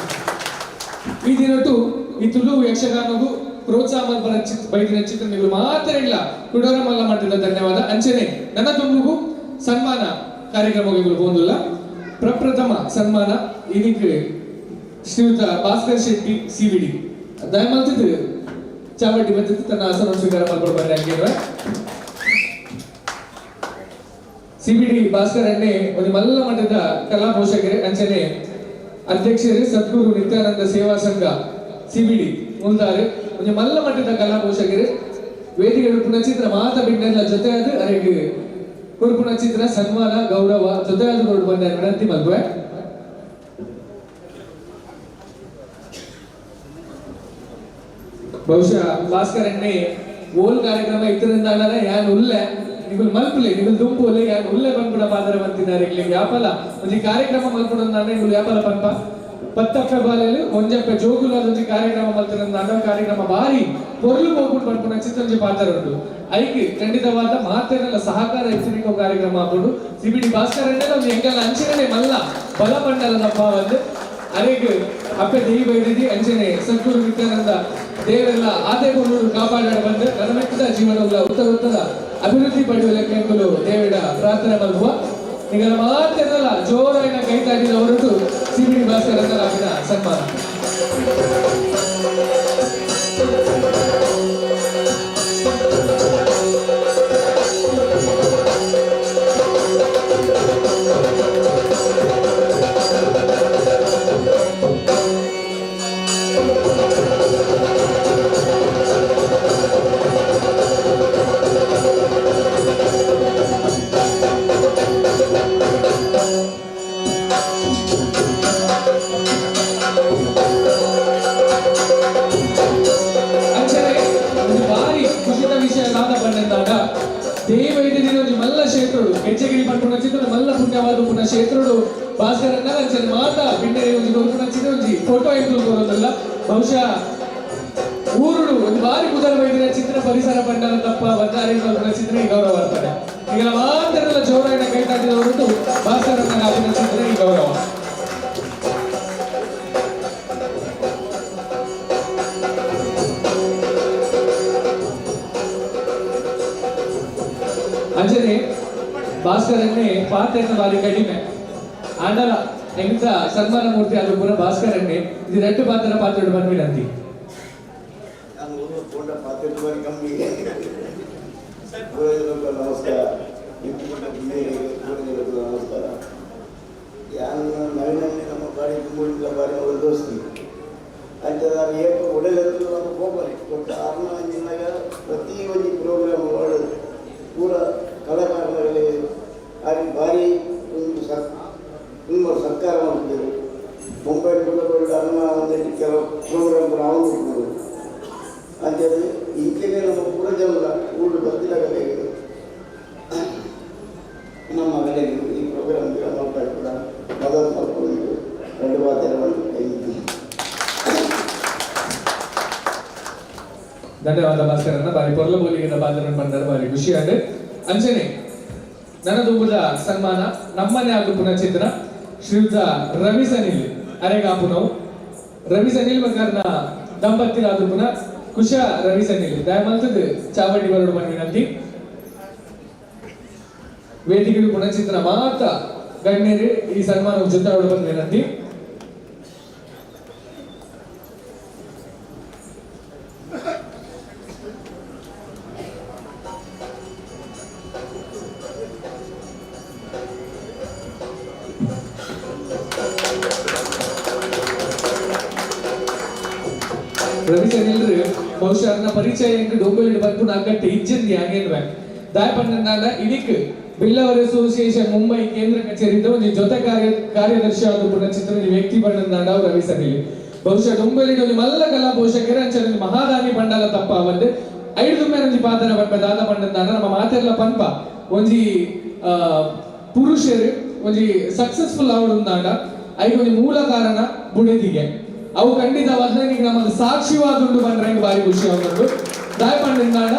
ಈ ದಿನಟು ಈ ತುಳು ಯಕ್ಷಗಾನಗೂ ಪ್ರೋತ್ಸಾಹ ಮಲ್ಪನ ಬೈದಿನ ಚಿತ್ರ ನೀವು ಮಾತ್ರ ಇಲ್ಲ ಕುಡೋರ ಮಲ್ಲ ಮಟ್ಟದ ಧನ್ಯವಾದ. ಅಂಚನೆ ನನ್ನ ತುಂಬುಗೂ ಸನ್ಮಾನ ಕಾರ್ಯಕ್ರಮಗಳು ಹೋದುಲ್ಲ. ಪ್ರಪ್ರಥಮ ಸನ್ಮಾನ ಇದಕ್ಕೆ ಶ್ರೀಯುತ ಭಾಸ್ಕರ್ ಶೆಟ್ಟಿ ಸಿವಿಡಿ ದಯಮಾಲ್ತಿದ್ದು ಚಾವಟಿ ಬಂದಿತ್ತು ತನ್ನ ಆಸನ ಸ್ವೀಕಾರ ಮಾಡ್ಕೊಂಡು ಬಂದೆ. ಸಿಬಿಡಿ ಭಾಸ್ಕರ್ ಅಣ್ಣೆ ಒಂದು ಮಲ್ಲ ಮಟ್ಟದ ಕಲಾ ಪೋಷಕರೇ, ಅಂಚನೆ ಅಧ್ಯಕ್ಷರೇ ಸದ್ಗುರು ನಿತ್ಯಾನಂದ ಸೇವಾ ಸಂಘ ಸಿಬಿಡಿ ಮುಂದಾರೆ ಒಂದು ಮಲ್ಲ ಮಟ್ಟದ ಕಲಾ ಪೋಷಕರೇ. ವೇದಿಕೆ ಪುನಚಿತ್ರ ಮಾತ ಬಿಡ್ನೆಲ್ಲ ಜೊತೆ ಅದು ಅರೆಗೆ ಕುರುಪುಣ ಚಿತ್ರ ಸನ್ಮಾನ ಗೌರವ ಜೊತೆ ಅದು ಕೊಡು ಬಂದ ವಿನಂತಿ ಮಲ್ಪುವೆ. ಬಹುಶಃ ಭಾಸ್ಕರ್ ಅಣ್ಣೆ ಓಲ್ ಕಾರ್ಯಕ್ರಮ ಇತ್ತರಿಂದ ಯಾನ್ ಉಲ್ಲೆ ನಿಗುಲ್ ಮಲ್ಪುಲೆ ನಿಗುಲ್ ದುಂಪುಲೆ ಯಾನ್ ಉಲ್ಲೆ ಬಂದ್ಬಿಡ ಪಾದರ ಬಂತಿದ್ದಾರೆ ಇಲ್ಲಿ ಯಾಪಲ ಒಂಜಿ ಕಾರ್ಯಕ್ರಮ ಮಲ್ಪುಡಂದಾನೆ ನಿಗುಲ್ ಯಾಪಲ ಪನ್ಪ ಪತ್ತಪ್ಪೆ ಬಾಲೆಲು ಒಂಜಪ್ಪೆ ಜೋಗುಲ ಒಂಜಿ ಕಾರ್ಯಕ್ರಮ ಮಲ್ತಿರಂದಾಂಡ ಕಾರ್ಯಕ್ರಮ ಬಾರಿ ಪೊರ್ಲು ಪೋಪುಂಡು ಪನ್ಪುನ ಚಿತ್ತೊಂಜಿ ಪಾತ್ರ ಉಂಟು. ಐಕ್ ಖಂಡಿತವಾದ ಮಾತೆರೆಲ್ಲ ಸಹಕಾರ ಹೆಚ್ಚಿನ ಕಾರ್ಯಕ್ರಮ ಆಪುಂಡು. ಸಿಬಿಡಿ ಭಾಸ್ಕರ್ ಅಣ್ಣನ ಒಂಜಿ ಎಂಕಲ್ನ ಅಂಚನೆ ಮಲ್ಲ ಬಲ ಮಂಡಲದಪ್ಪ ಒಂದು ಅರೆಗ್ ಅಪ್ಪೆ ದೇವಿ ಬೈದಿದಿ ಅಂಚನೆ ಸದ್ಗುರು ನಿತ್ಯಾನಂದ ದೇವರೆಲ್ಲ ಆದೇ ಕೊಲ್ಲೂರು ಕಾಪಾಡ ಬಂದು ನನ್ನ ಜೀವನ ಉತ್ತರ ಉತ್ತರ ಅಭಿವೃದ್ಧಿ ಪಡೆಯುವ ಲೆಕ್ಕಂಕುಲು ದೇವಿಡ ಪ್ರಾರ್ಥನೆ ಮಲ್ಪುವ. ನಿಗಲ ಮಾತೆಲ್ಲ ಜೋರಾಯಿನ ಕೈ ತಾಟಿದ ಹೊರಟು ಸಿಬಿಡಿ ಭಾಸ್ಕರ್ ಅಣ್ಣನ ಸನ್ಮಾನ. ಕ್ಷೇತ್ರಡು ಕೆಚ್ಚಗಿರಿ ಪನ್ಪುನ ಚಿತ್ರ ಮಲ್ಲ ಪುಣ್ಯವಾದ ಪುನಃ ಕ್ಷೇತ್ರಡು ಭಾಸ್ಕರ್ ಅಣ್ಣ ಅಂಚನೆ ಮಾತಾ ಬಿಂಡರೆ ಒಂಜಿ ಕೊರ್ಪುನ ಚಿತ್ರ ಒಂಜಿ ಫೋಟೋ ಎಂಕುಲು ಕೊರೊಂದುಲ್ಲ. ಬಹುಶಃ ಊರುಡು ಒಂದು ಬಾರಿ ಕುದರ ಬೈದಿನ ಚಿತ್ರ ಪರಿಸರ ಪಂಡಲ ತಪ್ಪ ಬದ್ದಾರಿ ಮಲ್ಪುನ ಚಿತ್ರ ಈ ಗೌರವ ಬರ್ತಾರೆ. ಈಗ ಮಾತೆರೆಲ್ಲ ಜೋರಾಯಿನ ಕೈ ತಾಟಿದ ಹೊರಟು ಭಾಸ್ಕರ್ ಅಣ್ಣನ ಆಪಿನ ಚಿತ್ರ ಈ ಗೌರವ. ಅಂಚನೆ ಭಾಸ್ಕರನ್ನೇ ಪಾತ್ರೆಯನ್ನು ಬಾರಿ ಕಡಿಮೆ ಆಂಡಲ ಎಂತ ಸನ್ಮಾನ ಮೂರ್ತಿ ಅದು ಪೂರ ಭಾಸ್ಕರನ್ನೇ ಇದು ரெண்டு ಪಾತ್ರ ಪಾತ್ರ ಬಂದ್ಬಿಡಂತಿ. ನಾನು ಪೋಂಡ ಪಾತ್ರೆ ಬಾರಿ ಕಮ್ಮಿ. ನಮಸ್ಕಾರ ನಮಸ್ಕಾರ. ಯಾನ್ ನವೀನಲ್ಲಿ ನಮ್ಮ ಬಾರಿ ಮೂಡಿದ ಬಾರಿ ಅವರು ದೋಸ್ತಿ ಅಂಚ ನಾನು ಏಕ ಒಡೆಲೆತ್ತು ನಮ್ಮ ಕೋಪನೆ ಕೊಟ್ಟ ಅರ್ನ ಅಂಜಿನಾಗ ಪ್ರತಿ ಒಂಜಿ ಪ್ರೋಗ್ರಾಮ್ ಮಾಡೋದು ಪೂರ ಕಲಾಕಾರರಲ್ಲಿ ಅಲ್ಲಿ ಭಾರಿ ಒಂದು ಸರ್ ತುಂಬ ಸರ್ಕಾರ ಮಾಡ್ತಿದ್ದರು. ಮುಂಬೈ ಕೂಡ ಅನ್ನ ಒಂದು ಕೆಲವು ಪ್ರೋಗ್ರಾಮ್ ಕೂಡ ಅವನು ಅಂತೇಳಿ ಇಂಚೆನೆ ನಮ್ಮ ಪೂರ ಜನ ಊರು ಬರ್ತಿಲ್ಲ ನಮ್ಮ ಕಡೆಗೆ ಈ ಪ್ರೋಗ್ರಾಮ್ ಮಾಡ್ತಾ ಕೂಡ ಮದತ್ ಮಾಡ್ಕೊಂಡು ಎರಡು ಮಾತೆಲ್ಲ. ಧನ್ಯವಾದ ಭಾಸ್ಕರನ್ನ ಬಾರಿ ಪೊರ್ಲ ಬೋಲಿಗೆ ಬಾದರನ್ ಬಂದರ ಬಾರಿ ಖುಷಿಯಾದೆ. ಅಂಚನೆ ನನದುಂಬುದ ಸನ್ಮಾನ ನಮ್ಮನೆ ಆದು ಪುನಃ ಶ್ರೀಯುತ ರವಿ ಸನಿಲ್ ಅರೆಗಾಪುನವು ರವಿ ಸನಿಲ್ ಬಂಗಾರನ ದಂಪತಿರಾದು ಪುನಃ ಕುಶ ರವಿ ಸನಿಲ್ ದಯಮಲ್ತದ್ದು ಚಾವಡಿ ಬರಡು ವಿನಂತಿ. ವೇದಿಕೆಗೆ ಪುನಃಚಿತ್ರ ಮಾತ ಗಣ್ಯರು ಈ ಸನ್ಮಾನ ಜೊತೆ ಬಂದ ವಿನಂತಿ. ರವಿ ಸನಿಲ್ರು ಬಹುಶಃ ಅರ್ನ ಪರಿಚಯ ಎಂಕ್ ಡೊಂಬೆಲಿಡ್ ಬರ್ಪುನ ಅಗತ್ಯ ಇಜ್ಜಂದಿ ಹಾಗೇನ್ವೆ ದಾಯ ಪಂಡನಾಲ ಇನಿಕ್ ಬಿಲ್ಲವರ್ ಅಸೋಸಿಯೇಷನ್ ಮುಂಬೈ ಕೇಂದ್ರ ಕಚೇರಿದ ಒಂಜಿ ಜೊತೆ ಕಾರ್ಯದರ್ಶಿ ಆದ ಪುನ ಚಿತ್ರ ವ್ಯಕ್ತಿ ಬಣ್ಣನಾಡ ರವಿ ಸನಿಲ್. ಬಹುಶಃ ಡೊಂಬೆಲಿಡ್ ಒಂಜಿ ಮಲ್ಲ ಕಲಾ ಪೋಷಕರ ಅಂಚನೆ ಒಂಜಿ ಮಹಾದಾನಿ ಬಂಡಾಲ ತಪ್ಪ ಬಂದು ಐದು ಒಂಜಿ ಪಾತ್ರ ಪನ್ಪ ದಾದ ಪಂಡನಾಡ ನಮ್ಮ ಮಾತೆರ್ಲ ಪನ್ಪ ಒಂಜಿ ಪುರುಷರು ಒಂಜಿ ಸಕ್ಸಸ್ಫುಲ್ ಆವಡುಂದಾಂಡ ಐಕ್ ಒಂಜಿ ಮೂಲ ಕಾರಣ ಬುಡೆದಿಗೆ ಅವು ಖಂಡಿತವಾದ ನಮ್ಮದು ಸಾಕ್ಷಿವಾದುಂಡು ಬಂದ್ರೆ ಬಾರಿ ಖುಷಿ ಆಗುಂಡು. ದಾಯ ಪಂಡನಾಡ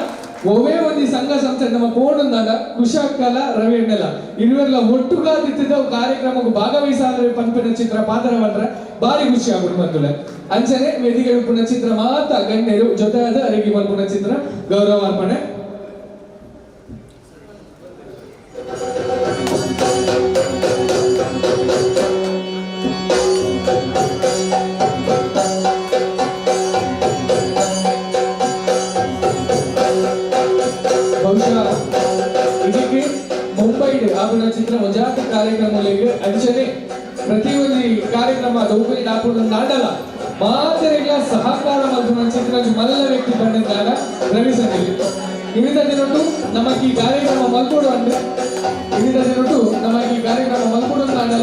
ಒವೇ ಒಂಜಿ ಸಂಘ ಸಂಸ್ಥೆ ನಮ್ಮ ಕೋಣುಂದಾಂಡ ಕುಶಾಕಲ ರವಿ ಅಣ್ಣಲ ಇರುವೆರ್ಲ ಒಟ್ಟುಗಾದಿತ್ತಿದ್ದ ಕಾರ್ಯಕ್ರಮಕ್ಕೆ ಭಾಗವಹಿಸಾದ್ರೆ ಪನ್ಪಿನ ಚಿತ್ರ ಪಾತ್ರ ಬಂದ್ರೆ ಬಾರಿ ಖುಷಿ ಆಗುಂಡು ಬಂದುಲೆ. ಅಂಚನೆ ವೇದಿಕೆ ಉಪ್ಪುನ ಚಿತ್ರ ಮಾತ ಗಣ್ಯರು ಜೊತೆಯಾದ ಅರಿಗಿ ಮಲ್ಪುನ ಚಿತ್ರ ಗೌರವಾರ್ಪಣೆ. ಬಹುಶಃ ಇದಕ್ಕೆ ಮುಂಬೈ ಆಪುನ ಚಿತ್ರ ಒಂಜಾತ ಕಾರ್ಯಕ್ರಮಗಳಿಗೆ ಅಂಚನೆ ಪ್ರತಿಯೊಂದು ಕಾರ್ಯಕ್ರಮ ದೌಪದಿ ಆಪುನ ನಾಡಲ ಮಾತೆರೆಗ್ಲ ಸಹಕಾರ ಮಲ್ಪುನ ಚಿತ್ರ ಮಲ್ಲ ವ್ಯಕ್ತಿ ಬಂದಿದ್ದಾಗ ರವಿ ಸನಿಲ್. ವಿವಿಧ ದಿನಟು ನಮಗೆ ಈ ಕಾರ್ಯಕ್ರಮ ಮಲ್ಪೊಡು ಅಂದ್ರೆ ವಿವಿಧ ದಿನಟು ನಮಗೆ ಈ ಕಾರ್ಯಕ್ರಮ ಮಲ್ಪೊಡು ಅಂತ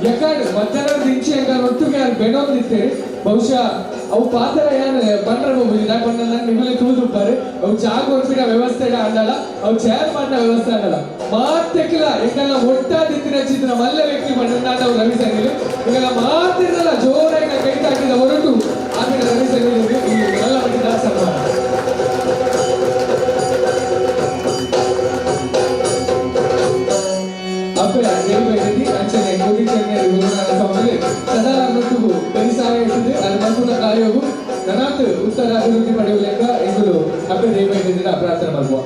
ಯಾಕಂದ್ರೆ ಮಧ್ಯಾಹ್ನ ದಿಂಚಿ ಹಂಗ ಒಟ್ಟಿಗೆ ಯಾರು ಬೆನೊಂದಿತ್ತೇರಿ ಬಹುಶಃ ಅವು ಪಾತ್ರ ಏನ್ ಬಂದ್ರೆ ಹೋಗುದಿಲ್ಲ ಬಂದ ನಿಗುಲೆ ತೂದುಪ್ಪಾರೆ ಅವು ಚಾ ಕೊರ್ಪಿನ ವ್ಯವಸ್ಥೆ ಅಂಡಲ್ಲ ಅವು ಚೇರ್ ಮಾಡಿನ ವ್ಯವಸ್ಥೆ ಅಂಡಲ್ಲ ಮಾತೆಕ್ಕಿಲ್ಲ ಎಂಗೆಲ್ಲ ಒಟ್ಟಾದಿತ್ತಿನ ಚಿತ್ರ ಮಲ್ಲ ವ್ಯಕ್ತಿ ಬಂದ ನಾವು ರವಿ ಸನಿಲ್. ಹಿಂಗೆಲ್ಲ ಮಾತಿರಲ್ಲ ಜೋರಾಗಿ ಕೈ ತಾಕಿದ ಹೊರಟು ಆಮೇಲೆ ರವಿ ಸನಿಲ್ ಈ ಮಲ್ಲ ಮಟ್ಟದ ಸನ್ಮಾನ. ಅಪ್ಪೆ ದೇವಿ ಅಂಚನೆ ಗುರಿಚನ್ನೆ ಗುರುನಾಥ ಸ್ವಾಮಿ ಸದಾ ನೊಟ್ಟುಗು ಪರಿಸಾಯ ಇಟ್ಟಿದ್ದು ಅದು ಮಲ್ಪುನ ಕಾರ್ಯವು ನನಾತ್ ಉತ್ತರ ಅಭಿವೃದ್ಧಿ ಪಡೆಯುವ ಲೆಕ್ಕ ಎಂಗುಲು ಅಪ್ಪೆ ದೇವಿ ಪ್ರಾರ್ಥನೆ ಮಾಡುವ.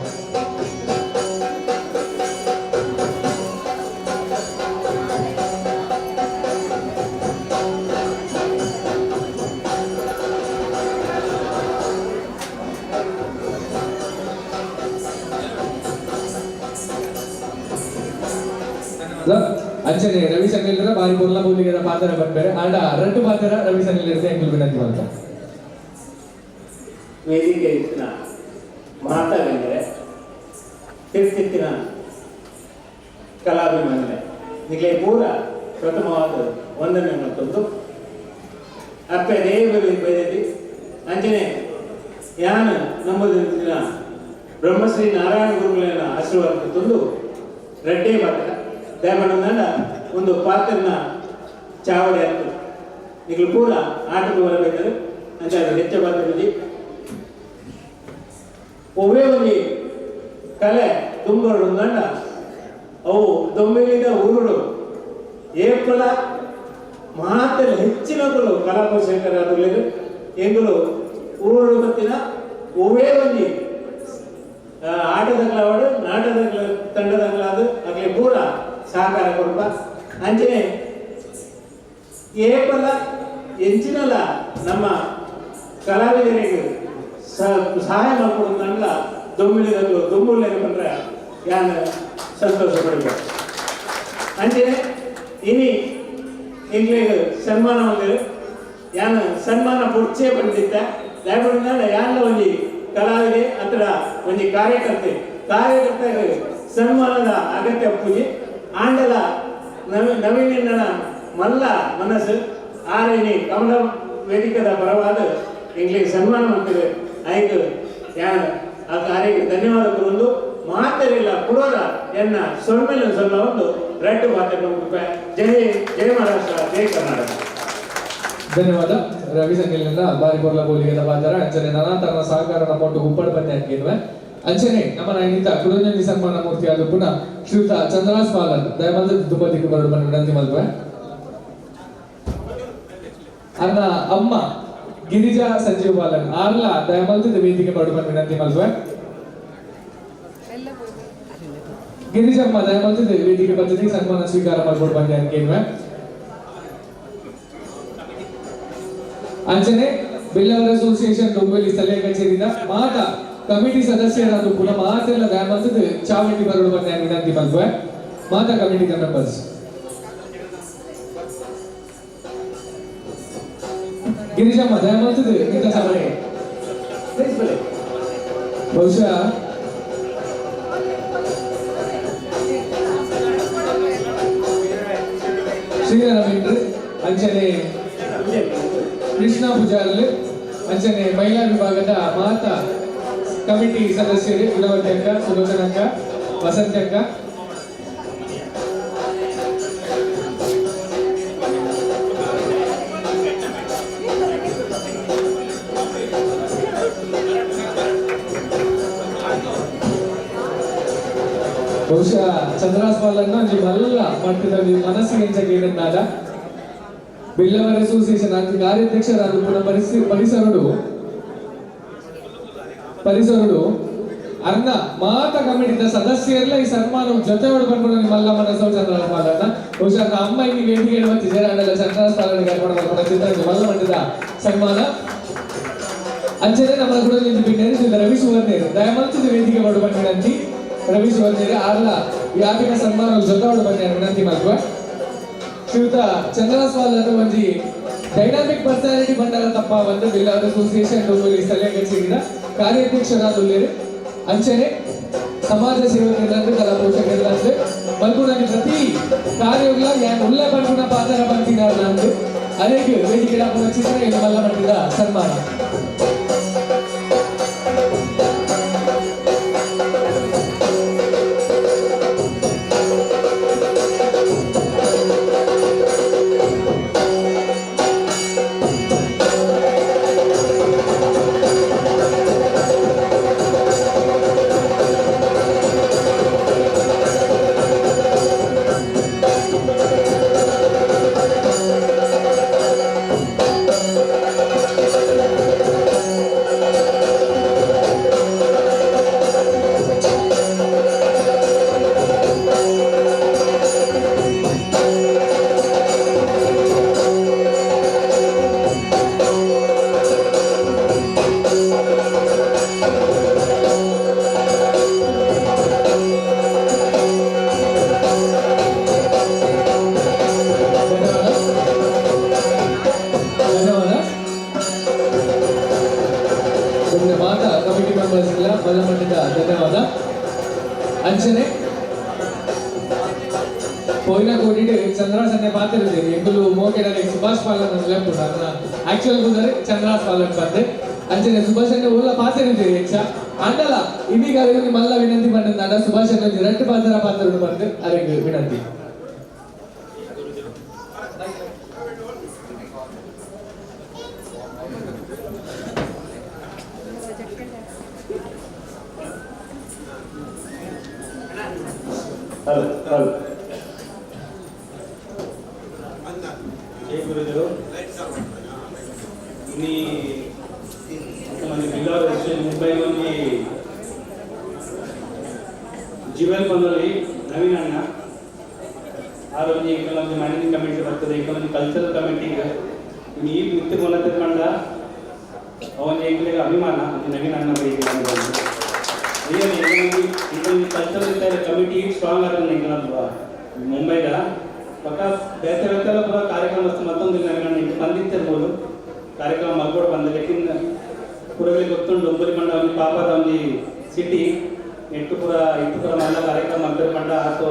ಅಂಚನೆ ರವಿ ಸನಿಲ್ರ ಬಾರಿ ಪೊರ್ಲ ಬೋಲಿಗೆದ ಪಾತ್ರ ಬಂದರೆ ಆಂಡ ರಡ್ಡು ಪಾತ್ರ ರವಿ ಸನಿಲ್ ಎಂಕುಲು ವಿನಂತಿ ಮಾಡ್ತ. ವೇದಿಕೆ ಇತ್ತಿನ ಮಾತಾಗಂದ್ರೆ ತಿರ್ತಿತ್ತಿನ ಕಲಾಭಿಮಾನಿಗಳೇ ನಿಗಲೇ ಪೂರ ಪ್ರಥಮವಾದ ವಂದನೆ ಮತ್ತೊಂದು ಅಪ್ಪೆ ದೇವರು ಬೈದತಿ ಅಂಚನೆ ಯಾನ ನಮ್ಮದಿನ ಬ್ರಹ್ಮಶ್ರೀ ನಾರಾಯಣ ಗುರುಗಳನ್ನ ಆಶೀರ್ವಾದ ತಂದು ರಡ್ಡೇ ಮಾತ್ರ ದಯಮಾಡಿ ಒಂದು ಪಾತ್ರನ ಚಾವಡಿ ಆಗ್ತದೆ ನಿಗಲು ಪೂರ ಆಟದ ಬರಬೇಕಾದ್ರೆ ಅಂತ ಅದು ಹೆಚ್ಚ ಪಾತ್ರ ಒವ್ವೇ ಒಂಜಿ ಕಲೆ ದುಂಬರು ಗಂಡ ಅವು ದೊಂಬೆಲಿದ ಊರುಡು ಏಪಲ ಮಾತಲ್ಲಿ ಹೆಚ್ಚಿನಗಳು ಕಲಾಪೋಷಕರಾದವರು ಎಂಗುಲು ಊರುಡು ಬತ್ತಿನ ಒವ್ವೇ ಒಂಜಿ ಆಟದಂಗ್ಲಾವಡು ನಾಟದಂಗ್ಲ ತಂಡದಂಗ್ಲಾದ ಅಗ್ಲೆ ಪೂರ ಸಹಕಾರ ಕೊಡ್ಪ. ಅಂಚನೆ ಏಪಲ ಎಂಚಿನಲ ನಮ್ಮ ಕಲಾವಿದರಿಗೆ ಸಹಾಯ ಮಾಡ್ಕೊಡೋದನ್ನ ದೊಂಬಿಳಿದಗಳು ದೊಂಬುಳ್ಳೆ ಬಂದ್ರೆ ಯಾನ್ ಸಂತೋಷ ಪಡಬೇಕು. ಅಂಚನೆ ಇನಿ ಇಂಗ್ಲಿಗೆ ಸನ್ಮಾನ ಹೊಂದಿರು ಯಾನ್ ಸನ್ಮಾನ ಪುಡ್ಚೇ ಬಂದಿದ್ದ ದಯಮಾಡಿ ಯಾನ್ ಒಂಜಿ ಕಲಾವಿದೆ ಅಥವಾ ಒಂಜಿ ಕಾರ್ಯಕರ್ತೆ ಕಾರ್ಯಕರ್ತ ಸನ್ಮಾನದ ಅಗತ್ಯ ಪೂಜೆ ಆಂಡಲ ನವೀನ ಮಲ್ಲ ಮನಸ್ಸು ಆರೇನಿ ಕಮಲ ವೇದಿಕದ ಪರವಾದ ಇಂಗ್ಲಿಷ್ ಸನ್ಮಾನ ಮಾಡ್ತೇವೆ ಆಯ್ತು ಯಾನ್ ಆ ಕಾರ್ಯಕ್ಕೆ ಧನ್ಯವಾದ ಕೊಡೊಂದು ಮಾತರಿಲ್ಲ ಕೊಡೋರ ಎನ್ನ ಸೊಲ್ಮೆಲೆ ಸೊಲ್ಲ ಒಂದು ರಡ್ಡು ಮಾತನ್ನು ಜೈ ಜೈ ಮಹಾರಾಷ್ಟ್ರ ಜೈ ಕರ್ನಾಟಕ. ಧನ್ಯವಾದ ರವಿ ಸಂಗಿಲಿಂದ ಬಾರಿ ಪೊರ್ಲ ಬೋಲಿಗೆದ ಬಾತಾರ ಅಂಚನೆ ನಾನಾ ತರನ ಸಹಕಾರ ನಮ್ಮ ಉಪ್ಪಡ್ ಬಂದೆ ಹಾಕಿದ್ವೆ. ಅಂಚನೆ ನಮ್ಮ ನಾಯಿನಿತ ಕುಡಂಜಿ ಸನ್ಮಾನ ಮೂರ್ತಿ ಆದ ಪುನಃ ಶ್ರೀಯುತ ಚಂದ್ರಾಸ್ ಪಾಲನ್ ದಯಮಾಡಿ ದುಂಬದಿಗೆ ಬರಡು ಬಂದು ವಿನಂತಿ ಮಲ್ಪೆ. ಅನ್ನ ಅಮ್ಮ ಗಿರಿಜಾ ಸಂಜೀವ್ ಬಾಲನ್ ಆರ್ಲ ದಯಮಾಡಿ ವೇದಿಕೆ ಬರಡು ಬಂದು ವಿನಂತಿ ಮಲ್ಪೆ. ಗಿರಿಜಮ್ಮ ದಯಮಾಡಿ ವೇದಿಕೆ ಪದ್ಧತಿ ಸನ್ಮಾನ ಸ್ವೀಕಾರ ಮಾಡ್ಕೊಂಡು ಬಂದೆ ಅನ್ಕೇನ್ವೆ. ಅಂಚನೆ ಬಿಲ್ಲವರ್ ಅಸೋಸಿಯೇಷನ್ ಡೊಂಬಲಿ ಸ್ಥಳೀಯ ಕಚೇರಿದ ಮಾತಾ ಕಮಿಟಿ ಸದಸ್ಯರಾದ ಕೂಡ ಮಾತೆಲ್ಲ ದಯಮಾಡಿ ಚಾವಣಿ ಬರಲು ಬಂದೆ ವಿನಂತಿ ಮಲ್ಪೆ. ಮಾತಾ ಕಮಿಟಿ ಮೆಂಬರ್ಸ್ ಗಿರಿಜಮ್ಮ ದಯಮಲ್ತದೆ ಇಂಥ ಸಮಯ ಬಹುಶಃ ಶ್ರೀರವೀಂದ್ರ ಅಂಚನೆ ಕೃಷ್ಣ ಪೂಜಾರ್ಲು ಅಂಚನೆ ಮಹಿಳಾ ವಿಭಾಗದ ಮಾತಾ ಕಮಿಟಿ ಸದಸ್ಯರು ಗುಣವತಿ ಅಕ್ಕ, ಸುಲೋಚನಕ್ಕ, ವಸಂತಿ ಅಕ್ಕ. ಬಹುಶಃ ಚಂದ್ರಾಸ್ಪಾಲನ್ನು ಒಂಜಿ ಮಲ್ಲ ಮಟ್ಟದ ಮನಸ್ಸಿಗೆ ಎಂಚ ಕೇಳಿದ್ದಾದ ಬಿಲ್ಲವರ್ ಅಸೋಸಿಯೇಷನ್ ಅಂತ ಕಾರ್ಯಾಧ್ಯಕ್ಷರಾದ ಪುನಃ ಪರಿಸರಡು ಅರ್ನ ಮಾತ ಕಮಿಟಿದ ಸದಸ್ಯರೆಲ್ಲ ಈ ಸನ್ಮಾನ ಜೊತೆ ಬಂದ್ಕೊಂಡು ಮಲ್ಲ ಮನಸ್ಸು ಚಂದ್ರಾಸ್ಪಾಲನ್ನ ಬಹುಶಃ ಅರ್ನ ಅಮ್ಮ ಇಲ್ಲಿ ವೇದಿಕೆ ಮತ್ತು ಜೇರಾಂಡಲ ಚಂದ್ರಾಸ್ಪಾಲನ್ನು ಕರ್ಕೊಂಡು ಬರ್ಕೊಂಡು ಚಿತ್ರ ಮಲ್ಲ ಮಟ್ಟದ ಸನ್ಮಾನ. ಅಂಚನೆ ನಮ್ಮ ಕೂಡ ಬಿಟ್ಟರೆ ಶ್ರೀ ರವಿ ಸುವರ್ಣೇರು ದಯಮಲ್ತದ ವೇದಿಕೆ ಕೊಡು ಬಂದ ವಿನಂತಿ. ರವಿ ಸುವರ್ಣೇರು ಆರ್ಲ ವ್ಯಾಪಿಕ ಸನ್ಮಾನ ಜೊತೆ ಬಂದ ವಿನಂತಿ ಮಲ್ಪುವ. ಶ್ರೀಯುತ ಚಂದ್ರಸ್ವಾಲ್ ಒಂಜಿ ಡೈನಾಮಿಕ್ ಪರ್ಸನಾಲಿಟಿ ಬಂಡಾರ ತಪ್ಪ ಬಂದು ಬಿಲ್ಲವರ್ ಅಸೋಸಿಯೇಷನ್ ಡೊಂಬುಲಿ ಸ್ಥಳೀಯ ಕಚೇರಿದ ಕಾರ್ಯಾಧ್ಯಕ್ಷರಾದುಲ್ಲೇರು. ಅಂಚನೆ ಸಮಾಜ ಸೇವಕರಂದು ಕಲಾ ಪೋಷಕರಂದು ಮಲ್ಪುನಲ್ಲಿ ಪ್ರತಿ ಕಾರ್ಯಗಳ ಯಾನ್ ಉಲ್ಲ ಪನ್ಪುನ ಪಾತ್ರ ಪಂತಿನಾರ್ನಂದು ಅನೇಕ ವೇದಿಕೆ ಚಿತ್ರ ಇದು ಮಲ್ಲ ಮಟ್ಟದ ಸನ್ಮಾನ. ಧನ್ಯವಾದ. ಅಂಚನೆ ಪೋಯಿನ ಕೋಡಿಡ್ ಚಂದ್ರಾಸನ್ನೆ ಪಾತಿರುತ್ತೇನೆ ಎಂಕುಲು ಮೋಕೆಡಲೆ ಸುಭಾಷ್ ಪಾಲನ್ ಲೆಪ್ಪುಂಡು ಅನ್ನ ಆಕ್ಚುಲ್ ಕುಂದರೆ ಚಂದ್ರಾಸ್ ಪಾಲನ್ ಬಂದೆ ಅಂಚನೆ ಸುಭಾಷ್ ಅನ್ನ ಓಲ ಪಾತಿರುತ್ತೇವೆ ಹೆಚ್ಚ ಅಂಡಲ ಇದೀಗ ಅರೆಗೆ ಮಲ್ಲ ವಿನಂತಿ ಪಂಡಂದಾಂಡ ಸುಭಾಷ್ ಅನ್ನ ರಟ್ಟು ಪಾತ್ರ ಪಾತ್ರ ಬಂದು ಅರೆಗೆ ವಿನಂತಿ. ಹಲೋ ಹಲೋ ಜೈ ಗುರುದೇವ್. ಇನಿ మన ಬಿಲ್ಲವರ್ ಅಸೋಸಿಯೇಷನ್ ಮುಂಬೈ ಒಂಜಿ ಜಿವೆಲ್ ಪಂದೊಲಿ ನವೀನ್ ಅಣ್ಣ ಆರ್ ಒಂಜಿ ಎಂಕಲೊಂಜಿ ಮ್ಯಾನೇಜಿಂಗ್ ಕಮಿಟಿ ಬರ್ತದೆ ಎಂಕಲೊಂಜಿ ಕಲ್ಚರಲ್ ಕಮಿಟಿಗ್ ಇನಿ ಈ ಮಿತ್ತ್ ಕೊನತ್ತೆ ಪಂಡ ಅವೊಂಜಿ ಎಂಕ್ಲೆಗ್ ಅಭಿಮಾನ ಒಂಜಿ ನವೀನ್ ಅಣ್ಣ ಬೈಗೆ ರಿಯಲಿ ಎಂಕಲೊಂಜಿ ಕಲ್ಚರಲ್ ಕಮಿಟಿ ಸ್ಟ್ರಾಂಗ್ ಆತಂದು ಎಂಕಲೊಂದು ಮುಂಬೈದ ಪಕ್ಕ ಬೇತೆ ಬೇತೆಲ್ಲ ಪೂರ ಕಾರ್ಯಕ್ರಮ ಮತ್ತೊಂದು ನವೀನ್ ಅಣ್ಣ ಬಂದಿತ್ತಿರ್ಬೋದು ಕಾರ್ಯಕ್ರಮ ಮಲ್ಕೋಡು ಬಂದ ಲೇಕಿನ್ ಪೂರಗಲಿ ಗೊತ್ತುಂಡು ಡೊಂಬುಲಿ ಪಂಡ ಒಂಜಿ ಪಾಪದ ಒಂಜಿ ಸಿಟಿ ನೆಟ್ಟು ಪೂರ ಇಟ್ಟು ಪೂರ ಮಲ್ಲ ಕಾರ್ಯಕ್ರಮ ಮಲ್ಪೆರ್ ಪಂಡ ಆತು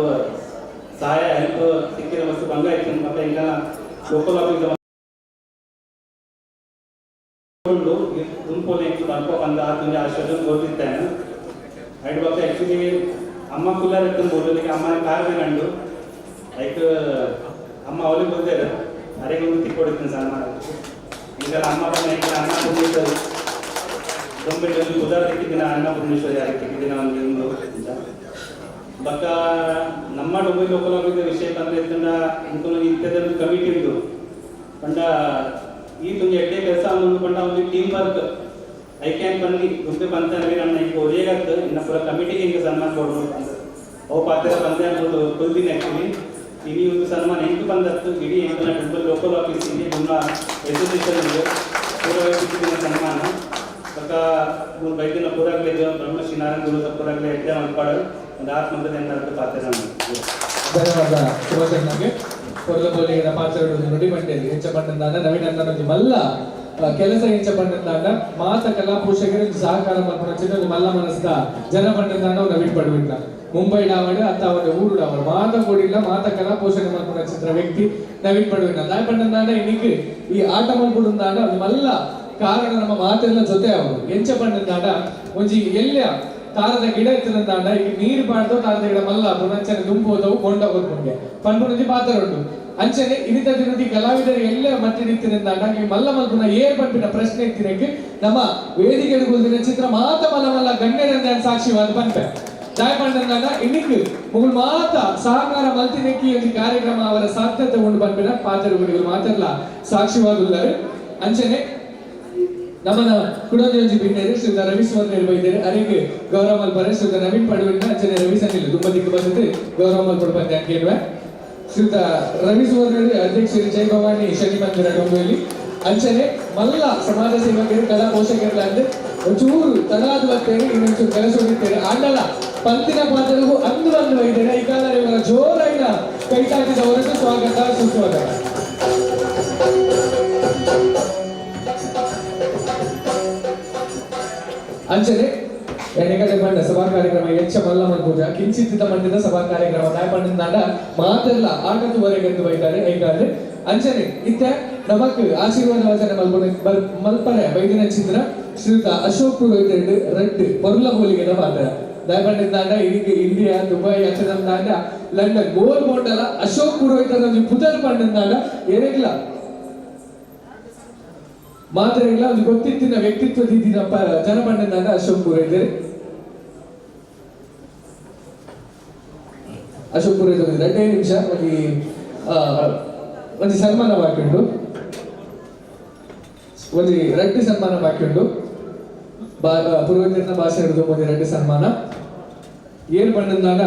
ಸಹಾಯ ಹೆಲ್ಪ್ ಸಿಕ್ಕಿನ ಮಸ್ತ್ ಬಂಗ ಇತ್ತು ಮತ್ತೆ ಎಂಕಲ್ನ ಲೋಕಲ್ ಆಫೀಸ್ ಉಂಡು ದುಂಪೋಲೆ ಎಂಕುಲು ಮಲ್ಪ ಬಂದ ಆತೊಂಜಿ ಆಶ್ವಾಸನೆ ಕೊರ್ದಿತ್ತೇನೆ. ಐಟ್ ಬೊಕ್ಕ ಆಕ್ಚುಲಿ ಅಮ್ಮ ಕುಲ್ಲರ್ ಇತ್ತು ಬೋಲುಲಿಗೆ ಅಮ್ಮ ಕಾರ್ ಬೇಕಂಡು ಲೈಕ್ ಅಮ್ಮ ಅವಳಿಗೆ ಬಂದೇರು ಅರೆಗೆ ಒಂದು ತಿಕ್ಕೊಡಿದ್ದೀನಿ ಸನ್ಮಾನ ಎಂಕಲ ಅಮ್ಮ ಬಂದ ಎಂಕಲ ಅನ್ನ ಪುರ್ಣೇಶ್ವರಿ ದೊಂಬೆಡ್ ಒಂದು ಉದಾರ ತಿಕ್ಕಿದಿನ ಅನ್ನ ಪುರ್ಣೇಶ್ವರಿ ಯಾರಿಗೆ ತಿಕ್ಕಿದಿನ ಒಂದು ಒಂದು ಬೊಕ್ಕ ನಮ್ಮ ಡೊಂಬೈ ಲೋಕಲ್ ಆಫೀಸ್ ವಿಷಯ ಪಂಡ ಇತ್ತಂಡ ಇಂಕೊಂದು ಇತ್ತದ ಕಮಿಟಿ ಉಂಡು ಪಂಡ ಈ ಒಂಜಿ ಎಡ್ಡೆ ಕೆಲಸ ಒಂದು ಪಂಡ ಒಂದು ಟೀಮ್ ವರ್ಕ್ I can ಬನ್ನಿ ದುಂಬೆ ಪಂತ ನನ್ನ ಈಗ ಒರಿಯಗತ್ತು ಇನ್ನ ಪೂರ ಕಮಿಟಿಗೆ ಹಿಂಗೆ ಸನ್ಮಾನ ಕೊಡ್ಬೋದು ಅಂತ ಅವು ಪಾತ್ರ ಬಂದೆ ಅನ್ನೋದು ಕುಲ್ದಿನ ಆ್ಯಕ್ಚುಲಿ ಇಡೀ ಒಂದು ಸನ್ಮಾನ ಎಂಟು ಬಂದತ್ತು ಇಡೀ ಎಂಕಲ್ನ ಟೆಂಪಲ್ ಲೋಕಲ್ ಆಫೀಸ್ ಇಡೀ ನಮ್ಮ ಅಸೋಸಿಯೇಷನ್ ಇದೆ ಪೂರ ಸನ್ಮಾನ ಬೊಕ್ಕ ಮೂರು ಬೈದಿನ ಪೂರಾಗ್ಲೆ ಬ್ರಹ್ಮಶ್ರೀ ನಾರಾಯಣ ಗುರು ಪೂರಾಗ್ಲೆ ಎಡ್ಡೆ ಮಲ್ಪಾಡು ಒಂದು ಆತ್ಮದ ಎನ್ನರ್ಥ ಪಾತ್ರ. ಧನ್ಯವಾದ ಸುಭಾಷ್ ಅಣ್ಣಗೆ. ಕೊರ್ಲಬೋಲಿಗಿನ ಪಾತ್ರಗಳು ನುಡಿ ಮಂಡೇಲಿ ಹೆಚ್ಚ ಪಂಡಂದಾನ ನವೀನ್ ಅಣ್ಣನೊಂಜಿ ಮಲ್ಲ ಕೆಲಸ ಎಂಚ ಪಂಡಂದಾಂಡ ಮಾತ ಕಲಾ ಪೋಷಕರು ಸಹಕಾರ ಮಲ್ಪುನ ಚಿನ್ನ ಮಲ್ಲ ಮನಸ್ದ ಜನ ಪಂಡಂದಾಂಡ ನವೀನ್ ಪಡುವಿಟ್ನ ಮುಂಬೈ ಡಾವಡು ಅತ್ತ ಅವನ ಊರು ಡಾವಡು ಮಾತ ಕೊಡಿಲ್ಲ ಮಾತ ಕಲಾ ಪೋಷಣೆ ಮಲ್ಪುನ ಚಿತ್ರ ವ್ಯಕ್ತಿ ನವೀನ್ ಪಡುವಿನ ದಾಯ ಪಂಡಂದಾಂಡ ಇನ್ನಿಕ್ ಈ ಆಟ ಮಲ್ಪುಡುಂದಾಂಡ ಒಂದು ಮಲ್ಲ ಕಾರಣ ನಮ್ಮ ಮಾತೆಲ್ಲ ಜೊತೆ ಅವರು ಎಂಚ ಪಂಡಂದಾಂಡ ಒಂಜಿ ಎಲ್ಲ ತಾರದ ಗಿಡ ಇತ್ತಿನಂದಾಂಡ ಈಗ ನೀರು ಪಾಡ್ದು ತಾರದ ಗಿಡ ಮಲ್ಲ ಪುನಂಚನೆ ದುಂಪು ಹೋದವು ಕೊಂಡ ಕೊರ್ಪುಂಗೆ ಪನ್ಪುನಂಜಿ ಪಾತ್ರ ಉಂಟು ಅಂಚನೆ ಇನಿತ ದಿನದಿ ಕಲಾವಿದರು ಎಲ್ಲ ಮಟ್ಟಿಡಿತ್ತಿನಿಂದಾಂಡ ಈ ಮಲ್ಲ ಮಲ್ಪುನ ಏರ್ ಪನ್ಪಿನ ಪ್ರಶ್ನೆ ಇತ್ತಿನಕ್ಕೆ ನಮ್ಮ ವೇದಿಕೆ ಕುಲ್ದಿನ ಚಿತ್ರ ಮಾತ ಮಲ್ಲ ಮಲ್ಲ ಗಣ್ಯರಂದ ಸಾಕ್ಷಿವಾದ ಪನ್ಪೆ ದಾಯ ಪಂಡಂದಾಂಡ ಇನ್ನಿಕ್ ಮುಗುಲ್ ಮಾತ ಸಹಕಾರ ಮಲ್ತಿನೆಕ್ಕಿ ಒಂದು ಕಾರ್ಯಕ್ರಮ ಅವರ ಸಾಧ್ಯತೆ ಉಂಡು ಪನ್ಪಿನ ಪಾತ್ರ ಮಾತೆಲ್ಲ ಸಾಕ್ಷಿವಾದುಳ್ಳರು. ಅಂಚನೆ ನಮ್ಮನ ಕುಡಂಜಿ ಬಿಟ್ಟರೆ ಶ್ರೀಯುತ ರವಿ ಸುವರ್ಣ ಬೈದರೆ ಅರೆಗೆ ಗೌರವ ಮಲ್ಪರೆ ಶ್ರೀಯುತ ನವೀನ್ ಪಡುವಿನ ಅಂಚನೆ ರವಿ ಸನಿಲ್ ತುಂಬ ದಿಕ್ಕು ಬಂದಿದ್ದು ಗೌರವ ಮಲ್ಪಡು ಬಂದೆ ಕೇಳುವೆ. ಶ್ರೀಯುತ ರವಿ ಸುವರ್ಣ ಅಧ್ಯಕ್ಷರು ಜೈ ಭವಾನಿ ಶನಿ ಮಂದಿರ ಡೊಂಬೆಯಲ್ಲಿ ಅಂಚನೆ ಮಲ್ಲ ಸಮಾಜ ಸೇವಕರು ಕಲಾ ಪೋಷಕರು ಅಂದ್ರೆ ಒಂಚೂರು ತಡಾದ ಬರ್ತೇನೆ ಇನ್ನೊಂಚೂರು ಕೆಲಸ ಹೋಗಿರ್ತೇನೆ ಆಂಡಲ ಪಂತಿನ ಪಾತ್ರರಿಗೂ ಅಂದು ಬಂದು ಬೈದೇನೆ ಈ ಕಾಲ ಇವರ ಜೋರಾಗಿನ ಕೈತಾಟಿದವರನ್ನು ಸ್ವಾಗತ ಸುಸ್ವಾಗತ. ಅಂಚನೆ ಎಣ್ಣೆಕಡೆ ಬಂಡ ಸಭಾ ಕಾರ್ಯಕ್ರಮ ಹೆಚ್ಚ ಮಲ್ಲ ಮಲ್ಪೂಜ ಕಿಂಚಿತ್ತಿದ ಮಂಡಿದ ಸಭಾ ಕಾರ್ಯಕ್ರಮ ನಾಯಪಂಡ ಮಾತೆಲ್ಲ ಆಟದುವರೆಗೆ ಎಂದು ಬೈತಾರೆ ಐಕಾದ್ರೆ. ಅಂಚನೆ ಇತ್ತ ನಮಕ್ ಆಶೀರ್ವಾದ ವಚನ ಮಲ್ಪರೆ ಬೈದಿನ ಚಿತ್ರ ಶ್ರೀಯುತ ಅಶೋಕ್ ಪುರೋಹಿತರು ರೆಡ್ ಪೊರ್ಲ ಬೋಲಿಗೆದ ಮಾತ್ರ ದಾಯಪಂಡಿಂದಾಂಡ ಇದಕ್ಕೆ ಇಂಡಿಯಾ ದುಬೈ ಅಚ್ಚದಂದಾಂಡ ಲಂಡನ್ ಗೋಲ್ ಬೋಂಡಲ ಅಶೋಕ್ ಪುರೋಹಿತರ ಪುದರ್ ಪಂಡಂದಾಂಡ ಏರೆಗ್ಲ ಮಾತರೆಗ್ಲ ಒಂದು ಗೊತ್ತಿತ್ತಿನ ವ್ಯಕ್ತಿತ್ವ ದಿದ್ದಿನ ಜನಪಂಡಂದಾಂಡ ಅಶೋಕ್ ಪುರೋಹಿತರು. ಅಶೋಕ್ ಪುರೋಹಿತ ಎರಡೇ ನಿಮಿಷ ಒಂದು ಒಂದು ಸನ್ಮಾನ ಬಾಕಿ ಉಂಟು, ಒಂದು ರಡ್ಡು ಸನ್ಮಾನ ಬಾಕಿ ಉಂಟು. ಪುರೋಹಿತರನ್ನ ಭಾಷೆ ಹಿಡಿದು ಒಂದು ರಡ್ಡು ಸನ್ಮಾನ ಏನ್ ಪಂಡಂದಾಂಡ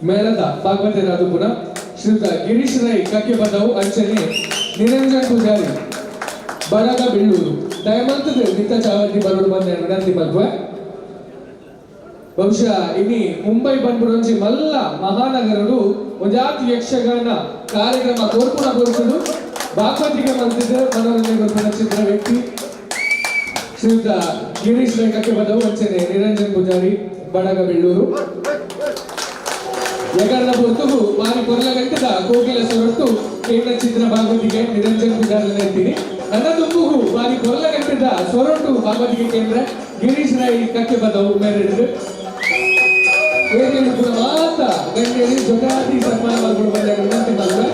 ಮೇಳದ ಭಾಗವತರಾದ ಪುನಃ ಶ್ರೀಯುತ ಗಿರೀಶ್ ರೈ ಕಕ್ಕೆ ಬಂದವು ಅಂಚನೆ ನಿರಂಜನ್ ಪೂಜಾರಿ ಬಡಗ ಬೆಳ್ಳೂರು ದಯಮಂತದ ನಿತ್ತ ಚಾವಟಿ ಬರೋಡು ಬಂದ ವಿನಂತಿ ಮಲ್ಪುವೆ. ಬಹುಶಃ ಇನಿ ಮುಂಬೈ ಬಂದ್ಬಿಡೊಂಜಿ ಮಲ್ಲ ಮಹಾನಗರಡು ಒಂಜಾತಿ ಯಕ್ಷಗಾನ ಕಾರ್ಯಕ್ರಮ ಕೋರ್ಪುಣ ಕೊರ್ಪುಡು ಭಾಗವತಿಗೆ ಮಲ್ತಿದ್ದ ಮನೋರಂಜನೆ ಕೊರ್ಪುಣ ಚಿತ್ರ ವ್ಯಕ್ತಿ ಶ್ರೀಯುತ ಗಿರೀಶ್ ರೈ ಕಕ್ಕೆ ಬಂದವು ಅಂಚನೆ ನಿರಂಜನ್ ಪೂಜಾರಿ ಬಡಗ ಬೆಳ್ಳೂರು ಯಗರ್ನ ಪೊರ್ತುಗು ಬಾರಿ ಕೊರ್ಲ ಗಂಟದ ಕೋಗಿಲ ಸೊರಟ್ಟು ಕೇಂದ್ರ ಚಿತ್ರ ಭಾಗವತಿಗೆ ನಿರಂಜನ್ ಪೂಜಾರಿ ಇರ್ತೀನಿ. ನನ್ನ ತುಂಬುಗು ಬಾರಿ ಕೊರ್ಲ ಗಂಟದ ಸೊರಟು ಭಾಗವತಿಗೆ ಕೇಂದ್ರ ಗಿರೀಶ್ ರೈ ಕಕ್ಕೆ ಬಂದವು ಮೇರೆಡು ವೇದಿಕೆ ಕೂಡ ಮಾತ ಗಣ್ಯರು ಜೊತೆಯಾಗಿ ಸನ್ಮಾನ ಮಾಡ್ಕೊಂಡು ಬಂದ ವಿನಂತಿ ಮಾಡ್ತಾರೆ.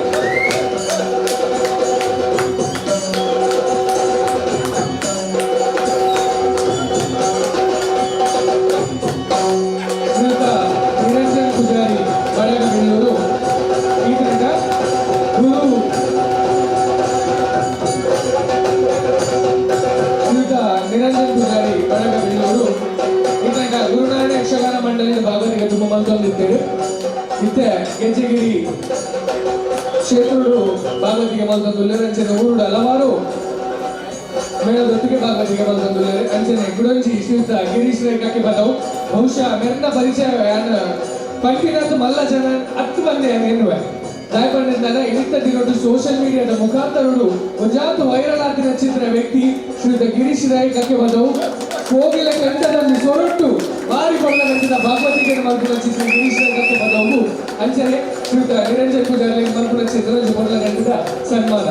ಶ್ರೀಯುತ ನಿರಂಜನ್ ಪೂಜಾರಿ ಬಡಗ ಬೆಳ್ಳೂರು ಈತನ ಗುರು ಶ್ರೀಯುತ ನಿರಂಜನ್ ಪೂಜಾರಿ ಬಡಗ ಬೆಳ್ಳೂರು ಈತನ ಗುರುನಾರಾಯಣ ಯಕ್ಷಗಾನ ಮಂಡಳಿಯ ಭಾಗವತಿಗೆ ತುಂಬ ಮಲ್ತೊಂದಿದ್ದೇವೆ. ಇತ್ತೆ ಗೆಜ್ಜೆಗಿರಿ ಕ್ಷೇತ್ರಡು ಭಾಗವತಿಗೆ ಮಲ್ತೊಂದುಲ್ಲೇರು ಅಂಚನೆ ಊರುಡು ಹಲವಾರು ಮೇಳದೊಟ್ಟಿಗೆ ಭಾಗವತಿಗೆ ಮಲ್ತೊಂದುಲ್ಲೇರು ಅಂಚನೆ ಗುಡಂಜಿ ಶ್ರೀಯುತ ಗಿರೀಶ್ ರೇಖಕ್ಕೆ ಬಂದವು. ಬಹುಶಃ ಮೆರ್ನ ಪರಿಚಯ ಪಂಟಿನದ್ದು ಮಲ್ಲ ಜನ ಹತ್ತು ಬಂದೆ ಎನ್ನುವೆ ದಾಯಪಂಡಿಂದಾನ ಇನಿತ ದಿನೊಟ್ಟು ಸೋಷಿಯಲ್ ಮೀಡಿಯಾದ ಮುಖಾಂತರಡು ಒಂಜಾತು ವೈರಲ್ ಆದಿನ ಚಿತ್ರ ವ್ಯಕ್ತಿ ಶ್ರೀಯುತ ಗಿರೀಶ್ ರೈ ಕಕ್ಕೆ ಬಂದವು. ಕೋಗಿಲ ಕಂಠದಲ್ಲಿ ಸೊರಟು ಬಾರಿ ಕೊಳ್ಳ ಗಂಟಿದ ಭಾಗವತಿಗೆ ಮಲ್ಪುನ ಚಿತ್ರ ಗಿರೀಶ್ ರೈ ಕಕ್ಕೆ ಬಂದವು. ಅಂಚನೆ ಶ್ರೀಯುತ ನಿರಂಜನ್ ಪೂಜಾರಿ ಮಲ್ಪುನ ಚಿತ್ರ ಕೊಡ್ಲ ಗಂಟಿದ ಸನ್ಮಾನ.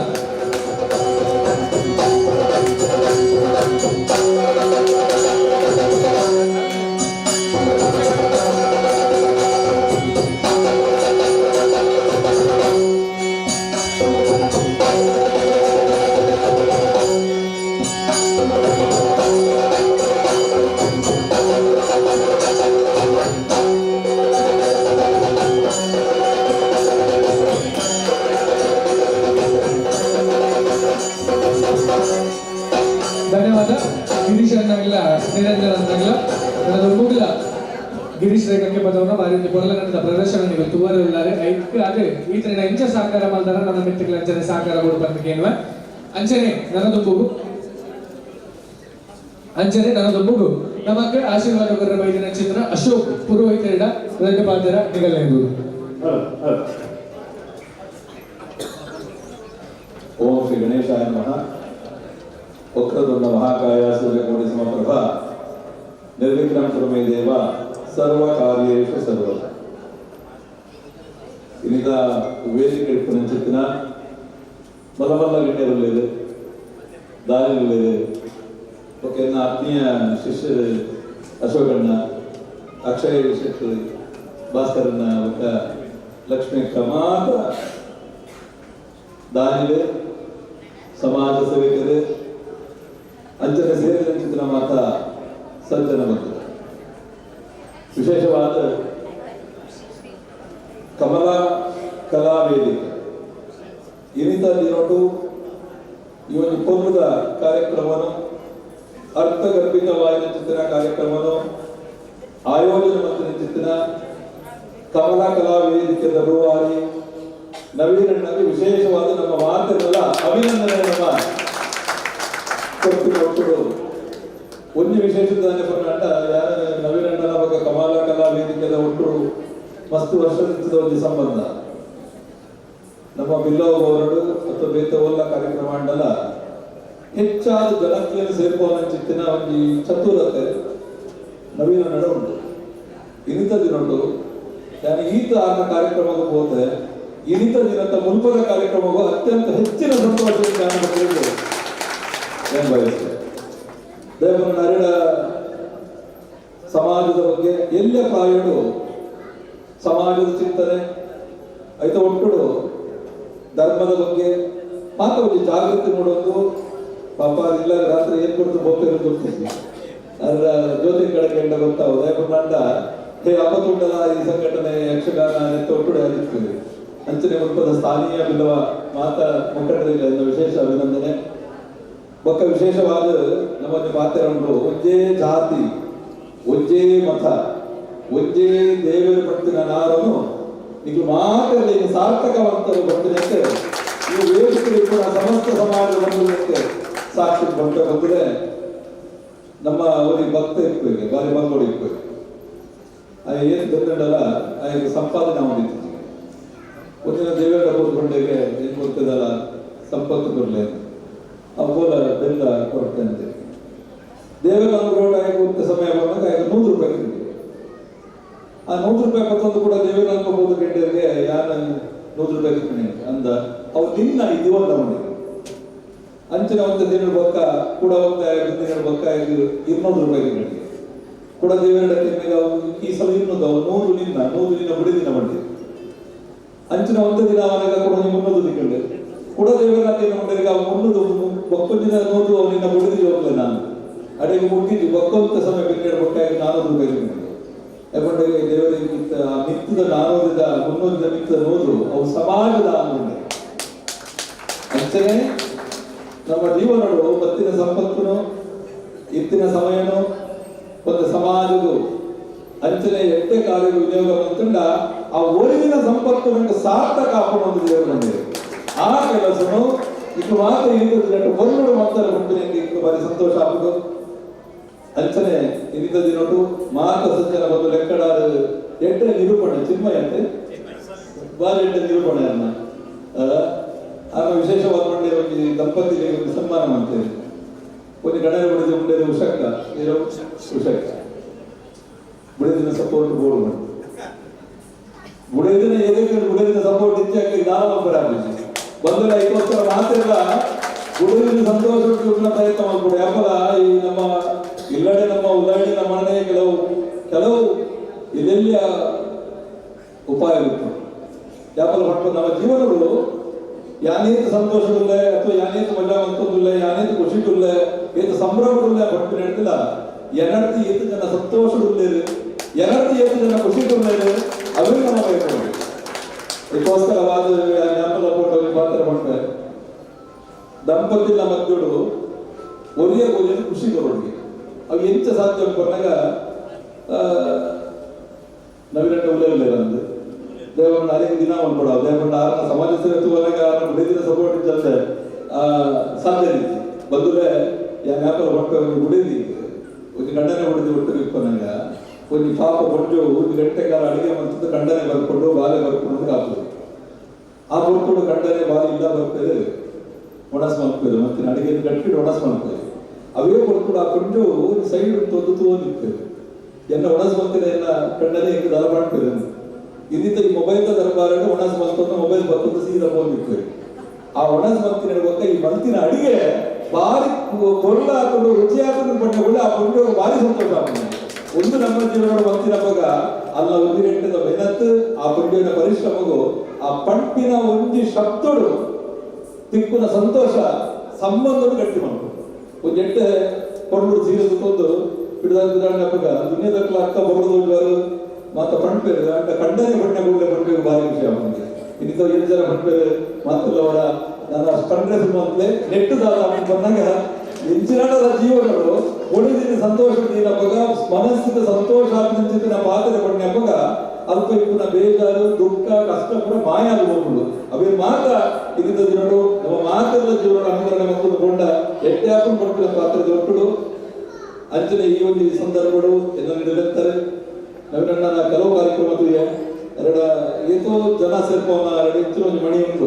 ಧನ್ಯವಾದ ಗಿರೀಶ್ ಅನ್ನಾಗ್ಲ ನಿರಂಜನ್ ಅನ್ನಾಗ್ಲ ನನ್ನ ಮುಗಿಲ ಗಿರೀಶ್ ರೇಖಕ್ಕೆ ಪದವನ್ನ ಬಾರಿ ಪೊರಲ ನಡೆದ ಪ್ರದರ್ಶನ ನೀವು ತುವರು ಇಲ್ಲಾರೆ ಐಕ್ ಅದೇ ಈತನ ಇಂಚ ಸಹಕಾರ ಮಲ್ದಾರ ನನ್ನ ಮಿತ್ರಗಳ ಅಂಚನೆ ಸಹಕಾರ ಕೊಡು ಬಂದಕ್ಕೇನುವೆ ಅಂಚನೆ ನನ್ನದೊಬ್ಬಗು ಅಂಚನೆ ನನ್ನದೊಬ್ಬಗು ನಮಕ್ ಆಶೀರ್ವಾದ ಕೊರ ಬೈದಿನ ಚಿತ್ರ ಅಶೋಕ್ ಪುರೋಹಿತರಿಡ ರೆಡ್ಡಿ ಪಾತ್ರ ನಿಗಲೇಂದು. ಓಂ ಶ್ರೀ ಗಣೇಶಾಯ ನಮಃ. ವಕ್ರತುಂಡ ಮಹಾಕಾಯ ಸೂರ್ಯಕೋಟಿ ಸಮಪ್ರಭ ನಿರ್ವಿಘ್ನಂ ಕುರು ಮೇ ದೇವ ಸರ್ವ ಕಾರ್ಯೇಷು ಸರ್ವದಾ. ಇನ್ನಿತ ವೇದಿಕೆ ಇಪ್ಪುನಂಚಿತ್ತಿನ ಮಲ್ಲ ಮಲ್ಲ ಗಣ್ಯರುಳ್ಳೇರು ದಾನಿರುಳ್ಳೇರು ಓಕೆ ನನ್ನ ಆತ್ಮೀಯ ಶಿಷ್ಯರು ಅಶೋಕಣ್ಣ, ಅಕ್ಷಯ ಶೆಟ್ಟಿ, ಭಾಸ್ಕರಣ್ಣ, ಬೊಕ್ಕ ಲಕ್ಷ್ಮೀ ಮಾತ ದಾನಿಲು, ಸಮಾಜ ಸೇವಕರು, ಅಂಚನೆ ಸೇರಿದಂಚಿತ್ತಿನ ಮಾತ ಸಜ್ಜನ ಬಂಧು. ವಿಶೇಷವಾದ ಕಮಲ ಕಲಾ ವೇದಿಕೆ ಇನಿತ ದಿನೊಟು ಈ ಒಂದು ಪೊರ್ಲುದ ಕಾರ್ಯಕ್ರಮನು, ಅರ್ಥಗರ್ಭಿತವಾದ ಚಿತ್ತಿನ ಕಾರ್ಯಕ್ರಮನು ಆಯೋಜನೆ ಮಂತಿನ ಚಿತ್ತಿನ ಕಮಲ ಕಲಾ ವೇದಿಕೆದ ರೂವಾರಿ ನವೀನಣ್ಣಗೆ ವಿಶೇಷವಾದ ನಮ್ಮ ಮಾತಿನೆಲ್ಲ ಅಭಿನಂದನೆ ನಮ್ಮ ಕೊಟ್ಟು ಕೊಟ್ಟರು. ಒಂದು ವಿಶೇಷ ಪರ್ನಾಟ ಯಾರ ನವೀನಣ್ಣನ ಬಗ್ಗೆ ಕಮಲ ಕಲಾ ವೇದಿಕೆದ ಒಟ್ಟು ಮಸ್ತ್ ವರ್ಷದ ಒಂದು ಸಂಬಂಧ. ನಮ್ಮ ಬಿಲ್ಲವ ಗೌರಡು ಅಥವಾ ಬೇತವಲ್ಲ ಕಾರ್ಯಕ್ರಮ ಅಂಡಲ ಹೆಚ್ಚಾದ ಜನಕ್ರಿಯನ್ನು ಸೇರ್ಪುವ ಚಿತ್ತಿನ ಒಂದು ಚತುರತೆ ನವೀನ ನಡ ಉಂಟು. ಇನಿತ ದಿನೊಂಡು ನಾನು ಈತ ಆದ ಕಾರ್ಯಕ್ರಮಕ್ಕೆ ಹೋದೆ, ಇನಿತ ದಿನದ ಮುನ್ಪದ ಕಾರ್ಯಕ್ರಮಕ್ಕೂ ಅತ್ಯಂತ ಹೆಚ್ಚಿನ ಸಂತೋಷ ಏನು ಬಯಸ್ತೇನೆ. ದೇವರ ನರಿಡ ಸಮಾಜದ ಬಗ್ಗೆ ಎಲ್ಲ ಪ್ರಾಯಡು ಸಮಾಜದ ಚಿಂತನೆ ಐತ ಒಟ್ಟುಡು ಧರ್ಮದ ಬಗ್ಗೆ ಮಾತ್ರ ಒಂದು ಜಾಗೃತಿ ಮೂಡೋದು. ಪಾಪ ಇಲ್ಲ ರಾತ್ರಿ ಏನ್ ಕೊಡ್ತು ಬೋಪೇರು ಗೊತ್ತಿಲ್ಲ, ಅದರ ಜ್ಯೋತಿ ಕಡೆ ಕೆಂಡ ಗೊತ್ತಾವ. ದೇವನಾಂಡ ಹೇ ಅಪತುಂಡಲ ಈ ಸಂಘಟನೆ ಯಕ್ಷಗಾನ ಒಟ್ಟುಡೆ ಆಗಿತ್ತು. ಅಂಚನೆ ಮುಲ್ಪದ ಸ್ಥಾನೀಯ ಬಿಲ್ಲವ ಮಾತಾ ಮುಖಂಡರಿಗೆ ವಿಶೇಷ ಅಭಿನಂದನೆ. ಬೊಕ್ಕ ವಿಶೇಷವಾದ ನಮ್ಮ ಪಾತ್ರ ಒಂಜೇ ಜಾತಿ, ಒಂಜೇ ಮತ, ಒಂಜೇ ದೇವರು ಪಟ್ಟಿನ ನಾರನು ನೀವು ಮಾತ್ರ ಸಾರ್ಥಕವಂತರು ಬರ್ತಿನಂತೆ ಈ ವೇದಿಕೆ ಕೂಡ ಸಮಸ್ತ ಸಮಾಜದ ಬಂಧುಗಳಂತೆ ಸಾಕ್ಷಿ ಬಂಟ ಬಂದರೆ ನಮ್ಮ ಅವರಿಗೆ ಭಕ್ತ ಇರ್ಬೇಕು, ಬಾರಿ ಬಂಗೋಡು ಇರ್ಬೇಕು. ಆ ಏನು ಬಂದಂಡಲ್ಲ ಆ ಸಂಪಾದನೆ ಅವನಿತ್ತು. ಒಂದಿನ ದೇವರ ಕೂತ್ಕೊಂಡೇಗೆ ಏನು ಗೊತ್ತದಲ್ಲ ಸಂಪತ್ತು ಕೊಡಲಿ ಅಪ್ಪೋಲ ಬೆಲ್ಲ ಕೊಡ್ತೇನೆ. ದೇವರ ಅನುಗ್ರಹ ಆಗಿ ಸಮಯ ಬಂದಾಗ ಆಗ 100 ರೂಪಾಯಿ, ಆ 100 ರೂಪಾಯಿ ಮತ್ತೊಂದು ಕೂಡ ದೇವರ ಅನ್ಕೋಬಹುದು ಗಂಟೆಗೆ ಯಾರ 100 ರೂಪಾಯಿ ಕಿತ್ತನೆ ಅಂದ ಅವು ನಿನ್ನ ಇದು ಒಂದು ಅವನಿಗೆ ಅಂಚಿನ ಒಂದು ದಿನ ಬೊಕ್ಕ ಕೂಡ ಒಂದು ದಿನ ಬೊಕ್ಕ 200 ರೂಪಾಯಿ ಗಂಟೆಗೆ ಕೂಡ ದೇವರ ಅವು ಈ ಸಲ 200 ಅವು 100 ನಿನ್ನ 100 ನಿನ್ನ ಬಿಡಿದಿನ ಬಂಡಿ ಅಂಚಿನ ಒಂದು ದಿನ ಅವನಿಗೆ ಕೂಡ 300 ದಿಕ್ಕಂಡೆ ಕೂಡ ದೇವರ ಮುಂಡೆಗೆ ಅವು 300 ಬೊಕ್ಕೊಂದಿನ 100 ಅವನಿನ್ನ ಬಿಡಿದಿ ಹೋಗ್ಲೆ ನಾನು ಅಡಿಗೆ ಮುಟ್ಟಿದ್ದು ಬೊಕ್ಕೊಂತ ಸಮಯ ಬಿನ್ನಡ ಬೊಕ್ಕಾಗಿ 400 ರೂಪಾಯಿ ಯಾಕಂದ್ರೆ ದೇವರಿಗೆ ಮಿತ್ತದ 400 300 ಮಿತ್ತದ 100 ಅವು ಸಮಾಜದ ಆಂದೋಲನೆ. ಅಂಚನೆ ನಮ್ಮ ಜೀವನಗಳು ಬತ್ತಿನ ಸಂಪತ್ತುನು ಇತ್ತಿನ ಸಮಯನು ಒಂದು ಸಮಾಜವು ಅಂಚನೆ ಎಟ್ಟೆ ಕಾರ್ಯ ವಿನಿಯೋಗ ಬಂತುಂಡ ಆ ಒರಿಗಿನ ಸಂಪತ್ತು ನಂಗೆ ಸಾರ್ಥಕ ಹಾಕೊಂಡು ದೇವರು ಬಂದಿದೆ. ಆ ಕೆಲಸನು ಇದು ಮಾತ್ರ ಇರಿದ ಹೊರಗಡೆ ಮಾತ್ರ ಮುಟ್ಟಿನ ಬಾರಿ ಸಂತೋಷ ಆಗುದು. ಅಂಚನೆ ಇರಿದ ದಿನಟು ಮಾತ ಸಜ್ಜನ ಬಂದು ಲೆಕ್ಕಡಾರು ಎಟ್ಟೆ ನಿರೂಪಣೆ ಚಿನ್ಮಯ ಅಂತೆ ಬಾರಿ ಎಟ್ಟೆ ನಿರೂಪಣೆ ಅನ್ನ ಆಗ ವಿಶೇಷವಾದ ಮಂಡೆ ಒಂದು ದಂಪತಿಗೆ ಒಂದು ಸನ್ಮಾನ ಮಾಡ್ತೇವೆ. ಒಂದು ಗಣನೆ ಬಿಡಿದ ಮುಂಡೆ ಉಷಕ್ಕ ಉಷಕ್ಕ ಬುಡದಿನ ಸಪೋರ್ಟ್ ಬೋರ್ಡ್ ಮಾಡಿ ಬುಡದಿನ ಏನೇ ಬುಡದಿನ ಸಪೋರ್ಟ್ ಇಚ್ಛೆ ನಾವು ಒಬ್ಬರಾಗಲಿ ಬಂದರೆ ಐವತ್ತರ ಮಾತ್ರ ಗುಡುವಿನ ಸಂತೋಷ ಪ್ರಯತ್ನ ಮಾಡ್ಬಿಡು. ಯಾಕಲ್ಲ ಈ ನಮ್ಮ ಇಲ್ಲಡೆ ನಮ್ಮ ಉಲ್ಲಡೆ ನಮ್ಮ ಮನೆ ಕೆಲವು ಕೆಲವು ಇದೆಲ್ಲಿಯ ಉಪಾಯ ಇತ್ತು. ಯಾಕಲ್ಲ ಹೊಟ್ಟು ನಮ್ಮ ಜೀವನಗಳು ಯಾನೇತ ಸಂತೋಷವಿಲ್ಲ ಅಥವಾ ಯಾನೇತ ಮಜಾ ಅಂತಂದಿಲ್ಲ, ಯಾನೇತ ಖುಷಿಟಿಲ್ಲ, ಏತ ಸಂಭ್ರಮವಿಲ್ಲ ಪಟ್ಟು ನಡೀತಿಲ್ಲ. ಎನರ್ತಿ ಏತು ಜನ ಸಂತೋಷವಿಲ್ಲ, ಎನರ್ತಿ ಏತು ಜನ ಖುಷಿಟಿಲ್ಲ, ಅವೇ ನಮ್ಮ ಬೇಕು. ಇದಕ್ಕೋಸ್ಕರವಾದ ಜ್ಞಾಪಕ ಫೋಟೋ ಪಾತ್ರ ಮಾಡ್ತಾರೆ. ದಂಪತಿನ ಮಕ್ಕಳು ಒಲಿಯ ಒಲಿಯ ಖುಷಿ ಬರೋಡಿಗೆ ಅವು ಎಂಚ ಸಾಧ್ಯ ಕೊಟ್ಟಾಗ ನವೀನ ಉಲ್ಲೇವಿಲ್ಲ ಅಂದು ದೇವರನ್ನ ಅಲ್ಲಿಗೆ ದಿನ ಮಾಡ್ಕೊಡ ದೇವರನ್ನ ಆರನ ಸಮಾಜ ಸೇವೆ ತೂವನಾಗ ಆರನ ದಿನ ಸಪೋರ್ಟ್ ಇದ್ದಂತೆ ಸಾಧ್ಯ ರೀತಿ ಬಂದುಲೆ ಜ್ಞಾಪಕ ಹೊಟ್ಟೆ ಗುಡಿದಿ ಒಂದು ಗಂಡನೆ ಹೊಡೆದು ಒಟ್ಟು ಇಪ್ಪನಾಗ ಒಂದು ಪಾಪ ಹೊಂಜು ಒಂದು ಗಂಟೆ ಕಾಲ ಅಡಿಗೆ ಮಂತದ್ದು ಗಂಡನೆ ಬರ್ಕೊಂಡು ಬಾಲೆ ಬರ್ಕೊಂಡು ಆಗ್ತದೆ. ಆ ಬರ್ಕೊಂಡು ಗಂಡನೆ ಬಾಲೆ ಇಲ್ಲ ಬರ್ತದೆ ಒಣಸ್ ಮಾಡ್ತದೆ ಮತ್ತೆ ಅಡಿಗೆ ಗಟ್ಟಿ ಒಣಸ್ ಮಾಡ್ತದೆ. ಅವೇ ಕೊಡ್ಕೊಂಡು ಆ ಪುಂಜು ಸೈಡ್ ತೊಂದು ತೂವೊಂದಿತ್ತು ಎನ್ನ ಒಣಸ್ ಮಂತಿನ ಎನ್ನ ಕಣ್ಣನೇ ಹಿಂಗೆ ದಲ ಮಾಡ್ತಿದ್ದೇನೆ ಇದರಿಂದ ಈ ಮೊಬೈಲ್ ದರ್ಬಾರನ್ನು ಒಣಸ್ ಮಲ್ತೊಂದು ಮೊಬೈಲ್ ಬರ್ತೊಂದು ಸೀದಾ ಹೋಗಿತ್ತು. ಆ ಒಣಸ್ ಮಂತಿನ ಗೊತ್ತ ಈ ಮಂತಿನ ಅಡಿಗೆ ಬಾರಿ ಕೊರಳ ಹಾಕೊಂಡು ರುಚಿ ಹಾಕೊಂಡು ಬಣ್ಣಗಳು ಆ ಪುಂಜು ಭಾರಿ ಸಂತೋಷ ಆಗ್ತದೆ. ಒಂದು ನಮ್ಮ ಜೀವನದ ಮಂತಿನ ಮಗ ಅಲ್ಲ ಒಂದು ಗಂಟೆದ ಮೆಹನತ್ ಆ ಪುಂಜುವಿನ ಪರಿಶ್ರಮಗೂ ಆ ಪಂಪಿನ ಒಂಜಿ ಶಬ್ದಡು ತಿಕ್ಕುನ ಸಂತೋಷ ಸಂಬಂಧನು ಗಟ್ಟಿ ಮಾಡ್ಕೊಂಡು ಒಂದು ಎಟ್ಟೆ ಕೊರಳು ಸೀರೆ ತಂದು ಹಿಡಿದ ದುನಿಯದಕ್ಲ ಅಕ್ಕ ಬರೋದು ಮಾತ ಪಂಪೇರು ಅಂಡ ಕಂಡನೆ ಬಣ್ಣ ಗುಳ್ಳೆ ಪಂಪೇರು ಭಾರಿ ವಿಷಯ ಅವನಿಗೆ. ಇನ್ನಿತ ಏಳು ಜನ ಪಂಪೇರು ಮಾತಲ್ಲವರ ನಾನು ಅಷ್ಟು ಕಂಡ್ರೆ ಸುಮ್ಮನೆ ನೆಟ್ಟು ದಾದ ಬಂದಾಗ ಎಂಚಿನಾಡದ ಜೀವನಗಳು ಒಳಿದಿನ ಸಂತೋಷ ಹಬ್ಬಗ ಮನಸ್ಸಿನ ಸಂತೋಷ ನಿಂಚಿನ ಪಾತ್ರೆ ಬಣ್ಣ ಹಬ್ಬಗ ಅಲ್ಪ ಇಪ್ಪುನ ಬೇಜಾರು ದುಃಖ ಕಷ್ಟ ಕೂಡ ಮಾಯ ಹೋಗುದು. ಅವೇ ಮಾತ್ರ ಇದರಿಂದ ದಿನಗಳು ನಮ್ಮ ಮಾತೆಲ್ಲ ಜೀವನ ಅನುಕರಣೆ ಮತ್ತು ಕೊಂಡ ಎಟ್ಟೆ ಹಾಕೊಂಡು ಕೊಟ್ಟಿನ ಪಾತ್ರದ ಒಟ್ಟುಡು ಅಂಚನೆ ಈ ಒಂದು ಸಂದರ್ಭಗಳು ಎಲ್ಲ ನೀಡಲಿರ್ತಾರೆ. ನವೀನಣ್ಣನ ಕೆಲವು ಕಾರ್ಯಕ್ರಮ ಎರಡ ಏತೋ ಜನ ಸೇರ್ಪವನ ಎರಡು ಇಂಚಿನ ಒಂದು ಮಣಿ ಉಂಟು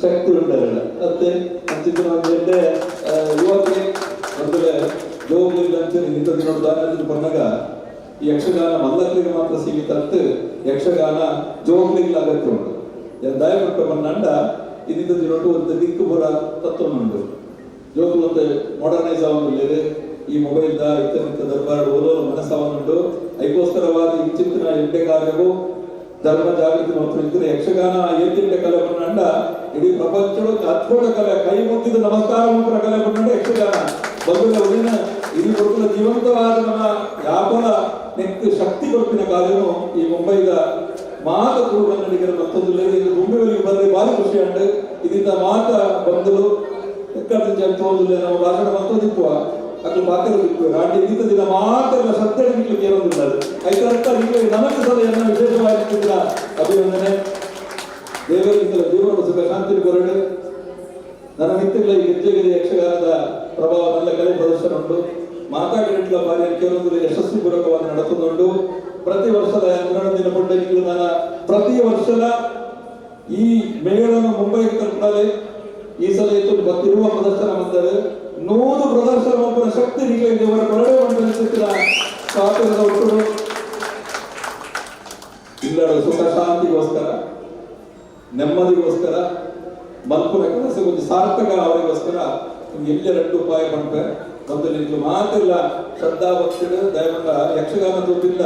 ಶಕ್ತಿ ಉಂಟು ಎರಡ ಮತ್ತೆ ಅಂಚಿನ ಒಂದು ಎಡ್ಡೆ ಯುವಕಿ ಒಂದು ಜೋಗುಲಿಲ್ಲ ಅಂಚನೆ ಇಂಥ ದಿನ ದಾನ ಬಂದಾಗ ಈ ಯಕ್ಷಗಾನ ಮಲ್ಲಕ್ಕರಿಗೆ ಮಾತ್ರ ಸೀಮಿತ ಅಂತ ಯಕ್ಷಗಾನ ಜೋಗುಲಿಲ್ಲ ಅಗತ್ಯ ಉಂಟು. ದಯವಿಟ್ಟು ಬಂದಂಡ ಇದರಿಂದ ದಿನೊಟ್ಟು ಒಂದು ದಿಕ್ಕು ಬರ ತತ್ವ ಉಂಟು. ಜೋಗುಲು ಒಂದು ಮಾಡರ್ನೈಸ್ ಆವೊಂದಿಲ್ಲ ಈ ಮೊಬೈಲ್ the ಇತ್ತ ದರ್ಬಾರ್ ಓದೋಲು ಮನಸ್ಸಾವನ್ನುಂಟು. ಐಕೋಸ್ಕರವಾದ ಇಂಚಿತ್ತಿನ ಎಡ್ಡೆ ಕಾರ್ಯವು ಧರ್ಮ ಜಾಗೃತಿ ಮತ್ತು ಇದ್ರೆ ಯಕ್ಷಗಾನ ಏತಿಂಡೆ ಕಲೆ ಬಂದಂಡ ಇಡೀ ಪ್ರಪಂಚದ ಅದ್ಭುತ ಕಲೆ ಕೈ ಮುಗಿದು ನಮಸ್ಕಾರ ಮುಖರ ಕಲೆ ಬಂದಂಡ ಯಕ್ಷಗಾನ ಬಂದ ಉಳಿನ ಇಡೀ ಕೊಡ್ತಿನ ಜೀವಂತವಾದ ನಮ್ಮ ಯಾಪಲ ನೆಕ್ ಶಕ್ತಿ ಕೊಡ್ತಿನ ಕಾರ್ಯನು ಈ ಮುಂಬೈದ ಮಾತ ತುಳು ಕನ್ನಡಿಗರ ಮತ್ತೊಂದು ಇದು ಮುಂಬೈಗೆ ಬಂದ್ರೆ ಭಾರಿ ಖುಷಿ ಅಂಡ್ ಇದರಿಂದ ಮಾತ ಬಂದಲು ಎಕ್ಕಡ ತೋದಿಲ್ಲ ನಮ್ಮ ಭಾಷಣ ಮತ್ತೊಂದು ಇಪ್ಪುವ ಅಕ್ಲು ಪಾತ್ರ ಬಿಟ್ಟು ರಾಟಿ ಇದ್ದ ದಿನ ಮಾತ್ರ ಶಬ್ದ ನಿಕ್ಲಿಕ್ಕೆ ಏನೊಂದಿಲ್ಲ ಐತರ್ಥ ನಿಮಗೆ ನಮಗೆ ಸಲ ಎನ್ನ ವಿಶೇಷವಾಗಿ ಅಭಿನಂದನೆ. ದೇವರಿಂದಲ ಜೀವನ ಸುಖ ಶಾಂತಿ ಕೊರಡು. ನನ್ನ ಮಿತ್ರಗಳ ಈ ಗೆಜ್ಜೆಗೆರೆ ಯಕ್ಷಗಾನದ ಪ್ರಭಾವ ನನ್ನ ಕಲೆ ಪ್ರದರ್ಶನ ಉಂಟು. ಮಾತಾಡಿಟ್ಲ ಬಾರಿ ಕೆಲವೊಂದು ಯಶಸ್ವಿ ಪೂರ್ವಕವಾಗಿ ನಡೆದುಕೊಂಡು ಪ್ರತಿ ವರ್ಷದ ದಿನ ಪುಟ್ಟ ನಾನು ಪ್ರತಿ ವರ್ಷದ ಈ ಮೇಳನ್ನು ಮುಂಬೈಗೆ ತಲುಪಲಿ. ಈ ಸಲ ಇತ್ತು ಬತ್ತಿರುವ ಪ್ರದರ್ಶನ ಬಂದರೆ 100 ಪ್ರದರ್ಶನ ಒಬ್ಬರ ಶಕ್ತಿ ನಿಮಗೆ ದೇವರ ಕೊರಡೆ ಮಂಡಲಿಸುತ್ತಿರ ಸ್ವಾತಂತ್ರ್ಯದ ಒಟ್ಟು ಇಲ್ಲಡ ಸುಖ ಶಾಂತಿಗೋಸ್ಕರ ನೆಮ್ಮದಿಗೋಸ್ಕರ ಮಲ್ಪುನ ಕೆಲಸ ಒಂದು ಸಾರ್ಥಕ ಅವರಿಗೋಸ್ಕರ ನಿಮ್ಗೆ ಎಲ್ಲ ಎರಡು ಉಪಾಯ ಪಂಪೆ ಒಂದು ನಿಮ್ಗೆ ಮಾತಿಲ್ಲ ಶ್ರದ್ಧಾ ಭಕ್ತಿಡು ದಯಮಂಡ ಯಕ್ಷಗಾನ ತೋಪಿಲ್ಲ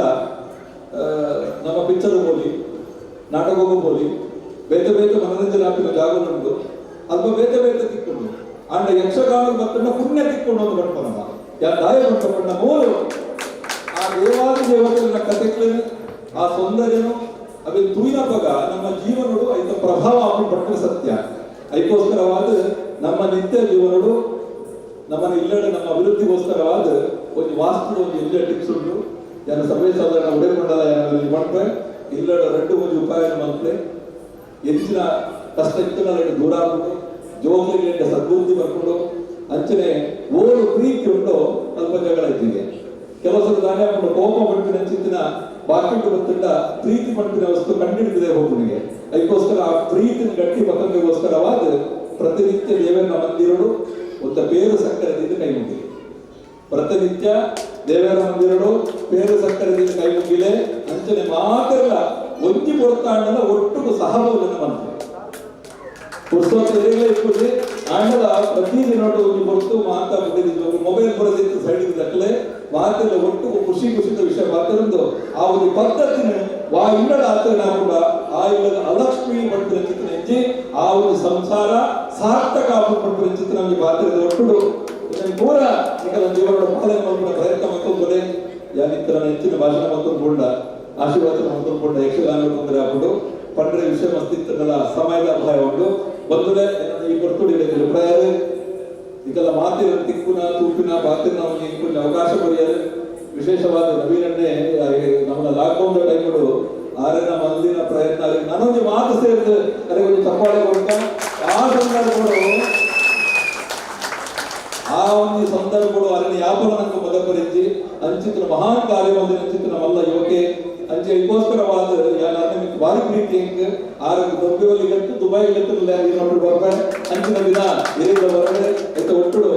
ನಮ್ಮ ಪಿಕ್ಚರ್ ಬೋಲಿ ನಾಟಕಕ್ಕೂ ಬೋಲಿ ಬೇತೆ ಬೇತೆ ಮನರಂಜನೆ ಹಾಕಿನ ಜಾಗ ಉಂಟು ಅಲ್ಪ ಬೇತೆ ಬೇತೆ ತಿಕ್ಕೊಂಡು ಅಂಡ ಯಕ್ಷಗಾನ ಬತ್ತಂಡ ಪುಣ್ಯ ತಿಕ್ಕೊಂಡು ಒಂದು ಪಡ್ಕೊಳಲ್ಲ ಯಾ ದಾಯ ಪಡ್ಕೊಂಡ ಮೂರು ಆ ದೇವಾದಿ ದೇವತೆಗಳ ಕಥೆಗಳನ್ನು ಆ ಸೌಂದರ್ಯನು ಅವೆ ತೂಯಿನಪಗ ನಮ್ಮ ಜೀವನಡು ಐತ ಪ್ರಭಾವ ಅವನು ಪಟ್ಟರೆ ಸತ್ಯ. ಐಕೋಸ್ಕರವಾದ ನಮ್ಮ ನಿತ್ಯ ಜೀವನಡು ನಮ್ಮನ್ನು ಇಲ್ಲಡೆ ನಮ್ಮ ಅಭಿವೃದ್ಧಿಗೋಸ್ಕರವಾದ ಒಂದು ವಾಸ್ತು ಒಂದು ಎಲ್ಲ ಟಿಪ್ಸ್ ಉಂಟು. ಜನ ಸರ್ವೇ ಸಾಧಾರಣ ಉಡೇಮಂಡಲ ಮಾಡ್ರೆ ಇಲ್ಲಡ ರಡ್ಡು ಒಂದು ಉಪಾಯ ಮಂತ್ರೆ ಹೆಚ್ಚಿನ ಕಷ್ಟ ಇತ್ತು ದೂರ ಆಗ್ಬಿಟ್ಟು ಜೋಗ್ಲಿಗೆ ಸದ್ಬುದ್ಧಿ ಬರ್ಕೊಂಡು ಅಂಚನೆ ಓಡು ಪ್ರೀತಿ ಉಂಟು ಅಲ್ಪ ಜಗಳ ಇದ್ದಿಗೆ. ಕೆಲವು ಸಲ ದಾನಿ ಹಾಕೊಂಡು ಕೋಪ ಪಡ್ಪಿನ ಅಂಚಿತ್ತಿನ ಬಾಕಿ ಗೊತ್ತುಂಟ ಪ್ರೀತಿ ಪಡ್ಪಿನ ವಸ್ತು ಕಂಡಿಡಿದಿದೆ ಹೋಗುನಿಗೆ. ಅದಕ್ಕೋಸ್ಕರ ಆ ಪ್ರೀತಿನ ಗಟ್ಟಿ ಪತಂಗಗೋಸ್ಕರವಾದ ಪ್ರತಿನಿತ್ಯ ದೇವರ ಮಂದಿರಡು ಒಂದು ಪೇರು ಸಕ್ಕರೆದಿಂದ ಕೈ ಮುಗಿಲಿ. ಪ್ರತಿನಿತ್ಯ ದೇವರ ಮಂದಿರಡು ಪೇರು ಸಕ್ಕರೆದಿಂದ ಕೈ ಮುಗಿಲೆ ಅಂಚನೆ ಮಾತ್ರ ಒಂಜಿ ಪೊರ್ತಾಂಡಲ ಒಟ್ಟುಗು ಸಹಭೋಜನ ಮಂತ್ರ ಪುಸ್ತಕ ಇಪ್ಪುಜಿ ಆಂಡಲ ಪ್ರತಿ ದಿನ ಒಂಜಿ ಪೊರ್ತು ಮಾತಾ ಮೊಬೈಲ್ ಬರೋದಿತ್ತು ಸೈಡ್ ದಕ್ಕಲೆ ಮಾತೆಲ್ಲ ಒಟ್ಟು ಖುಷಿ ಖುಷಿದ ವಿಷಯ ಮಾತಿರಂದು ಆ ಒಂದು ಪದ್ಧತಿನ ವಾ ಇಲ್ಲಡ ಆಚರಣೆ ಕೂಡ ಆ ಇಲ್ಲದ ಅಲಕ್ಷ್ಮಿ ಪಡ್ಪಿನ ಚಿತ್ರ ಹೆಂಚಿ ಆ ಒಂದು ಸಂಸಾರ ಸಾರ್ಥಕ ಪಡ್ಪಿನ ಚಿತ್ರ ನಮಗೆ ಪಾತ್ರದ ಒಟ್ಟುಡು ಇದನ್ನು ಪೂರ ನಿಕಲ ಜೀವನದ ಪಾಲನೆ ಮಾಡ್ಕೊಂಡ ಪ್ರಯತ್ನ ಮತ್ತೊಂದು ಯಾನಿತ್ತರ ಹೆಚ್ಚಿನ ಭಾಷಣ ಮತ್ತೊಂದು ಕೊಂಡ ಆಶೀರ್ವಾದ ಮತ್ತೊಂದು ಕೊಂಡ ಯಕ್ಷಗಾನ ತೊಂದರೆ ಹಾಕೊಂಡು ಪಂಡ್ರೆ ವಿಷಯ ಮಸ್ತಿತ್ತಲ್ಲ ಸಮಯದ ಅಭಾವ ಉಂಟು ಬಂದುಲೆ ಈ ಪೊರ್ತುಡಿ ಪ್ರಾಯ ಇದೆಲ್ಲ ಮಾತಿನ ತಿಕ್ಕುನ ತೂಪಿನ ಪಾತಿನ ನಮಗೆ ಅವಕಾಶ ಕೊರಿಯರು. ವಿಶೇಷವಾದ ನವೀನನ್ನೇ ನಮ್ಮ ಲಾಕ್ಡೌನ್ ಟೈಮ್ಗಳು ಆರನ ಮಂದಿನ ಪ್ರಯತ್ನ ನಾನೊಂದು ಮಾತು ಸೇರಿದ ಅದಕ್ಕೆ ಒಂದು ಚಪ್ಪಾಳೆ ಕೊಟ್ಟ ಆ ಸಂದರ್ಭಗಳು ಆ ಒಂದು ಸಂದರ್ಭಗಳು ಅದನ್ನು ಯಾಪಲ ನಂಗೆ ಮೊದಪರಿಚಿ ಅಂಚಿತನ ಮಹಾನ್ ಕಾರ್ಯ ಒಂದು ಅಂಚಿತನ ಮಲ್ಲ ಯುವಕೆ ಅಂಚೆ ಇದಕ್ಕೋಸ್ಕರವಾದ ನಿಮಗೆ ಭಾರಿ ಪ್ರೀತಿ ಹೆಂಗ್ ಆರೋಗ್ಯ ದೊಬ್ಬೆವಲ್ಲಿ ದುಬೈ ಬರ್ತಾರೆ ಅಂಚಿನ ದಿನ ಎಲ್ಲಿಂದ ಹೊರಗಡೆ ಐತ ಒಟ್ಟುಡು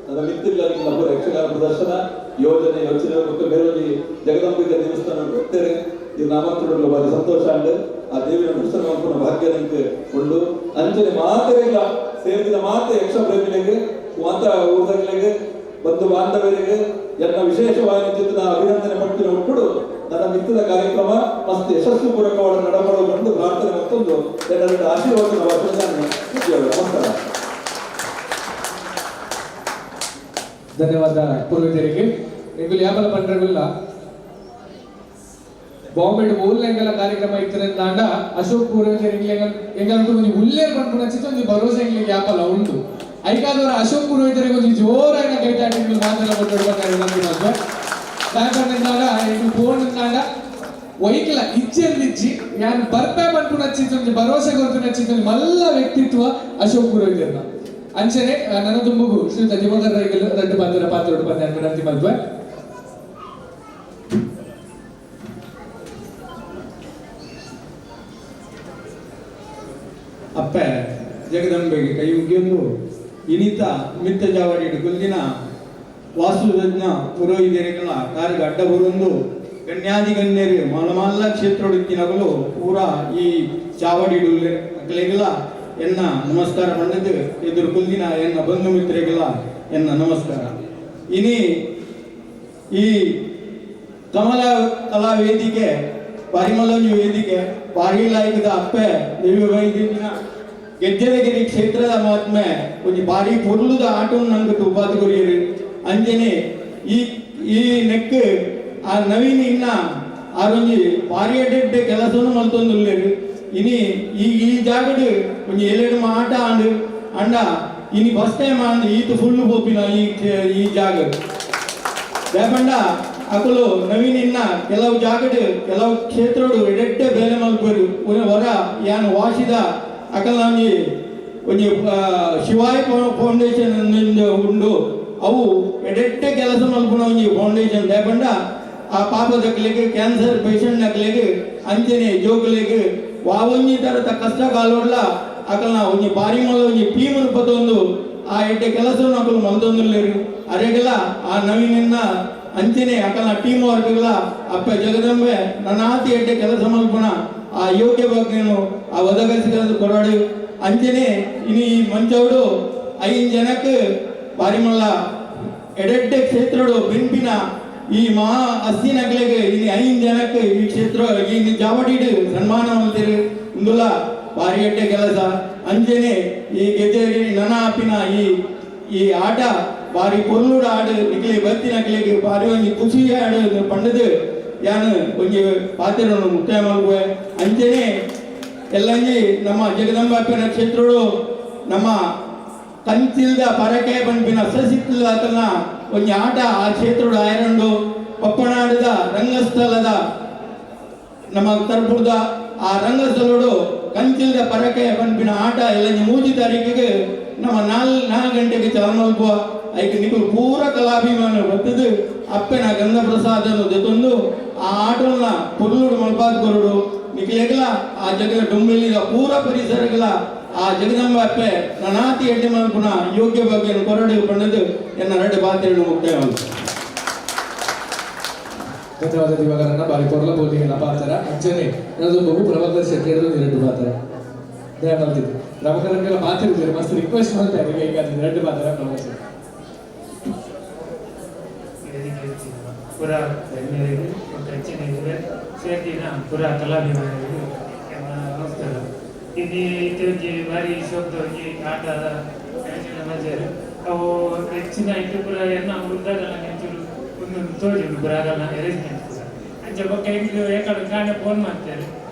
ನನ್ನ ಮಿತ್ತಿಲ್ಲ ಪೂರ ಯಕ್ಷಗಾನ ಪ್ರದರ್ಶನ ಯೋಜನೆ ಯೋಚನೆ ಬೊಕ್ಕ ಮೇರೊಂಜಿ ಜಗದಂಬಿಕೆ ದೇವಸ್ಥಾನ ಗೊತ್ತೇರೆ ಈ ನಾಮಕರಣ ಬಾರಿ ಸಂತೋಷ ಅಂಡ್ ಆ ದೇವಿನ ದರ್ಶನ ಮಲ್ಪುನ ಭಾಗ್ಯ ನಂಗೆ ಉಂಡು. ಅಂಚನೆ ಮಾತೆರೆಗ್ಲ ಸೇರಿದ ಮಾತೆ ಯಕ್ಷ ಪ್ರೇಮಿಲೆಗ್ ಮಾತ ಊರ್ದಗ್ಲೆಗ್ ಬಂಧು ಬಾಂಧವರಿಗೆ ಎನ್ನ ವಿಶೇಷವಾದ ಚಿತ್ತದ ಅಭಿನಂದನೆ ಪಟ್ಟಿನ ಉಂಟು. ನನ್ನ ಮಿತ್ತದ ಕಾರ್ಯಕ್ರಮ ಮಸ್ತ್ ಯಶಸ್ವಿ ಪೂರ್ವಕವಾದ ನಡಪಡುವ ಪ್ರಾರ್ಥನೆ ಮತ್ತೊಂದು ಎಲ್ಲರ ಆಶೀರ್ವಾದ ಭಾಷಣ. ನಮಸ್ಕಾರ. ಧನ್ಯವಾದ ಪುರೋಹಿತರಿಗೆ. ಎಂಗುಲು ಯಾಪಲ ಪಂಡ್ರಗುಲ್ಲ ಬಾಂಬೆ ಊರ್ಲೆಂಗಲ ಕಾರ್ಯಕ್ರಮ ಇತ್ತರಂದಾಂಡ ಅಶೋಕ್ ಪುರೋಹಿತರಿಗೆ ಎಂಗಲಂಟು ಒಂಜಿ ಉಲ್ಲೇರ್ ಪನ್ಪುನ ಚಿತ್ತ ಒಂಜಿ ಭರೋಸೆ ಎಂಗ್ಲಿಗೆ ಯಾಪಲ ಉಂಟು. ಐಕಾದವರ ಅಶೋಕ್ ಪುರೋಹಿತರಿಗೆ ಒಂಜಿ ಜೋರಾಯಿನ ಕೈತಾಟಿಗಳು ಮಾತೆಲ್ಲ ಕೊಟ್ಟು ದಾಯಪಂಡ ಎಂಗುಲು ಫೋನ್ ಅಂದಾಂಡ ಒಯ್ಕಿಲ ಇಜ್ಜೆಂದಿಜ್ಜಿ ಯಾನ್ ಬರ್ಪೆ ಪನ್ಪುನ ಚಿತ್ತ ಒಂಜಿ ಭರೋಸೆ ಕೊರ್ಪಿನ ಚಿತ್ತ ಒಂಜಿ ಮಲ್ಲ ವ್ಯಕ್ತಿತ್ವ ಅಶೋಕ್ ಪುರೋಹಿತರ್ನ. ಅಂಚನೆ ನನ್ನ ತುಂಬುಗು ಶ್ರೀಯುತ ದಿವಾಕರ್ ರೈಗಲ್ ರಡ್ಡು ಪಾತ್ರ ಪಾತ್ರ ಪಂದ್ಯ ವಿನಂತಿ ಮಲ್ಪೆ. ಅಪ್ಪೆ ಜಗದಂಬೆಗೆ ಕೈ ಮುಗಿಯೊಂದು ಇನಿತ ಮಿತ್ತ ಜಾವಡಿ ಗುಲ್ದಿನ ವಾಸುದಜ್ಞ ಪುರೋಹಿತರಿಗಳ ಕಾರ್ಯ ಅಡ್ಡ ಬರೊಂದು ಗಣ್ಯಾದಿ ಗಣ್ಯರು ಮಲಮಲ್ಲ ಕ್ಷೇತ್ರೊಡುತ್ತಿನಗಳು ಪೂರಾ ಈ ಚಾವಡಿ ಅಕಲೆಗಳ ಎನ್ನ ನಮಸ್ಕಾರ ಪಂಡದು ಎದುರು ಕುಲ್ದಿನ ಎನ್ನ ಬಂಧು ಮಿತ್ರಗಳ ಎನ್ನ ನಮಸ್ಕಾರ. ಇನಿ ಈ ಕಮಲ ಕಲಾ ವೇದಿಕೆ ಪರಿಮಲಂಜು ವೇದಿಕೆ ಬಾರಿ ಲಾಯ್ಕದ ಅಪ್ಪೆ ದೇವಿ ವೈದ್ಯನ ಗೆಜ್ಜೆದಗಿರಿ ಕ್ಷೇತ್ರದ ಮಹಾತ್ಮೆ ಒಂಜಿ ಬಾರಿ ಪೊರ್ಲುದ ಆಟವನ್ನು ನಂಗೆ ತುಪಾತು ಕೊರಿಯರು. ಅಂಜನೆ ಈ ಈ ನೆಕ್ ಆ ನವೀನ್ ಇನ್ನ ಆರೊಂಜಿ ಬಾರಿ ಎಡ್ಡೆ ಕೆಲಸನು ಮಲ್ತೊಂದುಲ್ಲೆರು. ಇನಿ ಈ ಈ ಜಾಗಡ್ ಒಂಜಿ ಏಳೆಡು ಆಟ ಆಂಡ್ ಅಂಡ ಇನಿ ಫಸ್ಟ್ ಟೈಮ್ ಆಂಡ್ ಈತ ಫುಲ್ ಪೋಪಿನ ಈ ಈ ಜಾಗ ದಾಯಪಂಡ ಅಕುಲು ನವೀನ್ ಇನ್ನ ಕೆಲವು ಜಾಗಡ್ ಕೆಲವು ಕ್ಷೇತ್ರಡು ಎಡೆಡ್ಡೆ ಬೇಲೆ ಮಲ್ಪರು ಹೊರ ಯಾನ್ ವಾಸಿದ ಅಕಲ್ನ ಒಂಜಿ ಒಂಜಿ ಶಿವಾಯ ಫೌಂಡೇಶನ್ ಉಂಡು ಅವು ಎಡೆಡ್ಡೆ ಕೆಲಸ ಮಲ್ಪುನ ಒಂಜಿ ಫೌಂಡೇಶನ್. ದಾಯಪಂಡ ಆ ಪಾಪದಕ್ಲೆಗ್ ಕ್ಯಾನ್ಸರ್ ಪೇಷಂಟ್ ನಕ್ಲೆಗ್ ಅಂಚನೆ ಜೋಕುಲೆಗ್ ವಾವೊಂಜಿ ತರತ ಕಷ್ಟ ಕಾಲೋಡ್ಲ ಅಕಲ್ನ ಒಂಜಿ ಬಾರಿ ಮಲ್ಲ ಒಂಜಿ ಟೀಮ್ ಪತೊಂದು ಆ ಎಡ್ಡೆ ಕೆಲಸವನ್ನು ಅಕಲು ಮಲ್ತೊಂದುಲ್ಲೆರ್. ಅರೆಗಲ ಆ ನವೀನನ್ನ ಅಂಚನೆ ಅಕಲ್ನ ಟೀಮ್ ವರ್ಕ್ಗಳ ಅಪ್ಪ ಜಗದಂಬೆ ನನಾತಿ ಎಡ್ಡೆ ಕೆಲಸ ಮಲ್ಪುನ ಆ ಯೋಗ್ಯ ಬಗ್ಗೆನು ಆ ಒದಗಿಸಿದ ಕೊರಡು. ಅಂಚನೆ ಇನಿ ಈ ಮಂಚೌಡು 5 ಜನಕ್ಕೆ ಬಾರಿಮಲ್ಲ ಎಡೆಡ್ಡೆ ಕ್ಷೇತ್ರಡು ಬಿನ್ಪಿನ ಈ ಮಹಾ ಅಸ್ತಿನಗ್ಲೆಗ್ ಇನಿ 5 ಜನಕ್ಕೆ ಈ ಕ್ಷೇತ್ರ ಈ ಜಾವಡಿಡು ಸನ್ಮಾನ ಮಲ್ತೆರು. ಉಂದುಲ ಬಾರಿ ಎಡ್ಡೆ ಕೆಲಸ. ಅಂಚನೆ ಈ ಗೆಜ್ಜೆಗಿರಿ ನನ ಆಪಿನ ಈ ಈ ಆಟ ಬಾರಿ ಪೊರ್ಲುಡ ಆಡು ನಿಕ್ಲೆ ಬತ್ತಿನಕ್ಲೆಗ್ ಬಾರಿ ಒಂಜಿ ಖುಷಿ ಆಡು ಪಂಡದು ಯಾನ್ ಒಂಜಿ ಪಾತ್ರವನ್ನು ಮುಕ್ತಾಯ ಮಲ್ಪುವೆ. ಅಂಚನೆ ಎಲ್ಲಂಜಿ ನಮ್ಮ ಜಗದಂಬಾಪಿನ ಕ್ಷೇತ್ರಡು ನಮ್ಮ ಕಂಚಿಲ್ದ ಪರಕೆ ಪನ್ಪಿನ ಸಸಿತ್ತಲ ಒಂಜಿ ಆಟ ಆ ಕ್ಷೇತ್ರಡು ಆಯರಂಡು ಪಪ್ಪನಾಡದ ರಂಗಸ್ಥಳದ ನಮ್ಮ ತರ್ಪುರದ ಆ ರಂಗಸ್ಥಳಡು ಕಂಚಿಲ್ದ ಪರಕೆ ಪನ್ಪಿನ ಆಟ ಎಲ್ಲಂಜಿ 3 ತಾರೀಕಿಗೆ ನಮ್ಮ 4 ಗಂಟೆಗೆ ಚಾಲು ಮಲ್ಪುವ. ಐಕ್ ನಿಕುಲು ಪೂರ ಕಲಾಭಿಮಾನ ಬತ್ತದು ಅಪ್ಪೆನ ಗಂಧ ಪ್ರಸಾದನು ದೆತೊಂದು ಆ ಆಟೋನ ಪೊರ್ಲುಡು ಮಲ್ಪಾದ್ ಕೊರಡು. ನಿಕ್ಲೆಗ್ಲ ಆ ಜಗದ ಡೊಂಬಿಲಿದ ಪೂರ ಪರಿಸರಗಳ ಆ ಜಗದಂಬ ಅಪ್ಪೆ ನನಾತಿ ಎಡ್ಡೆ ಮಲ್ಪುನ ಯೋಗ್ಯ ಬಗ್ಗೆ ಕೊರಡು ಪಂಡದು ಎನ್ನ 2 ಪಾತ್ರೆಯನ್ನು ಮುಕ್ತಾಯ. ಧನ್ಯವಾದ ದಿವಾಕರನ್ನ ಬಾರಿ ಪೊರ್ಲ ಬೋಲಿಗೆಲ್ಲ ಪಾತ್ರ. ಅಂಚನೆ ನನ್ನದು ಬಹು ಪ್ರಭಾಕರ್ ಶೆಟ್ಟಿ 2 ಪಾತ್ರ ದಯ ಮಲ್ತಿದ್ದು ಪ್ರಭಾಕರನ್ಗೆಲ್ಲ ಮಾತಾಡಿದ್ದಾರೆ ಮಸ್ತ್ ರಿಕ್ವೆಸ್ಟ್ ಮಾಡ್ತಾರೆ ಈಗ 2 ಪಾತ್ರ ಪ್ರಭಾಕರ್. ಪುರ ಗಣ್ಯರಿಗೆ ಮತ್ತು ಹೆಚ್ಚಿನ ಸೇರ್ದಿನ ಪುರ ಕಲಾಭಿಮಾನಿಗಳಿಗೆ ನಮಸ್ಕಾರ. ಇಲ್ಲಿ ಇತ್ತೀಚೆಗೆ ಭಾರಿ ಶೋಭದ ಒಂಜಿ ಆಟದ ಆಯೋಜನೆ ಮಲ್ತೆರ್. ಅವು ಹೆಚ್ಚಿನ ಇಟ್ಟು ಪೂರ ಎನ್ನ ಉರ್ದಾಗಲ ಒಂಚೂರು ಒಂದೊಂದು ತೋಜುಂಡು ಪೂರ ಆಗಲ್ಲ ಅರೇಂಜ್ಮೆಂಟ್ ಪೂರ. ಅಂಚ ಬೊಕ್ಕ ಎಂಕ್ಲು ಏಕಡೆ ಕಾಂಡೆ ಫೋನ್ ಮಾಡ್ತಾರೆ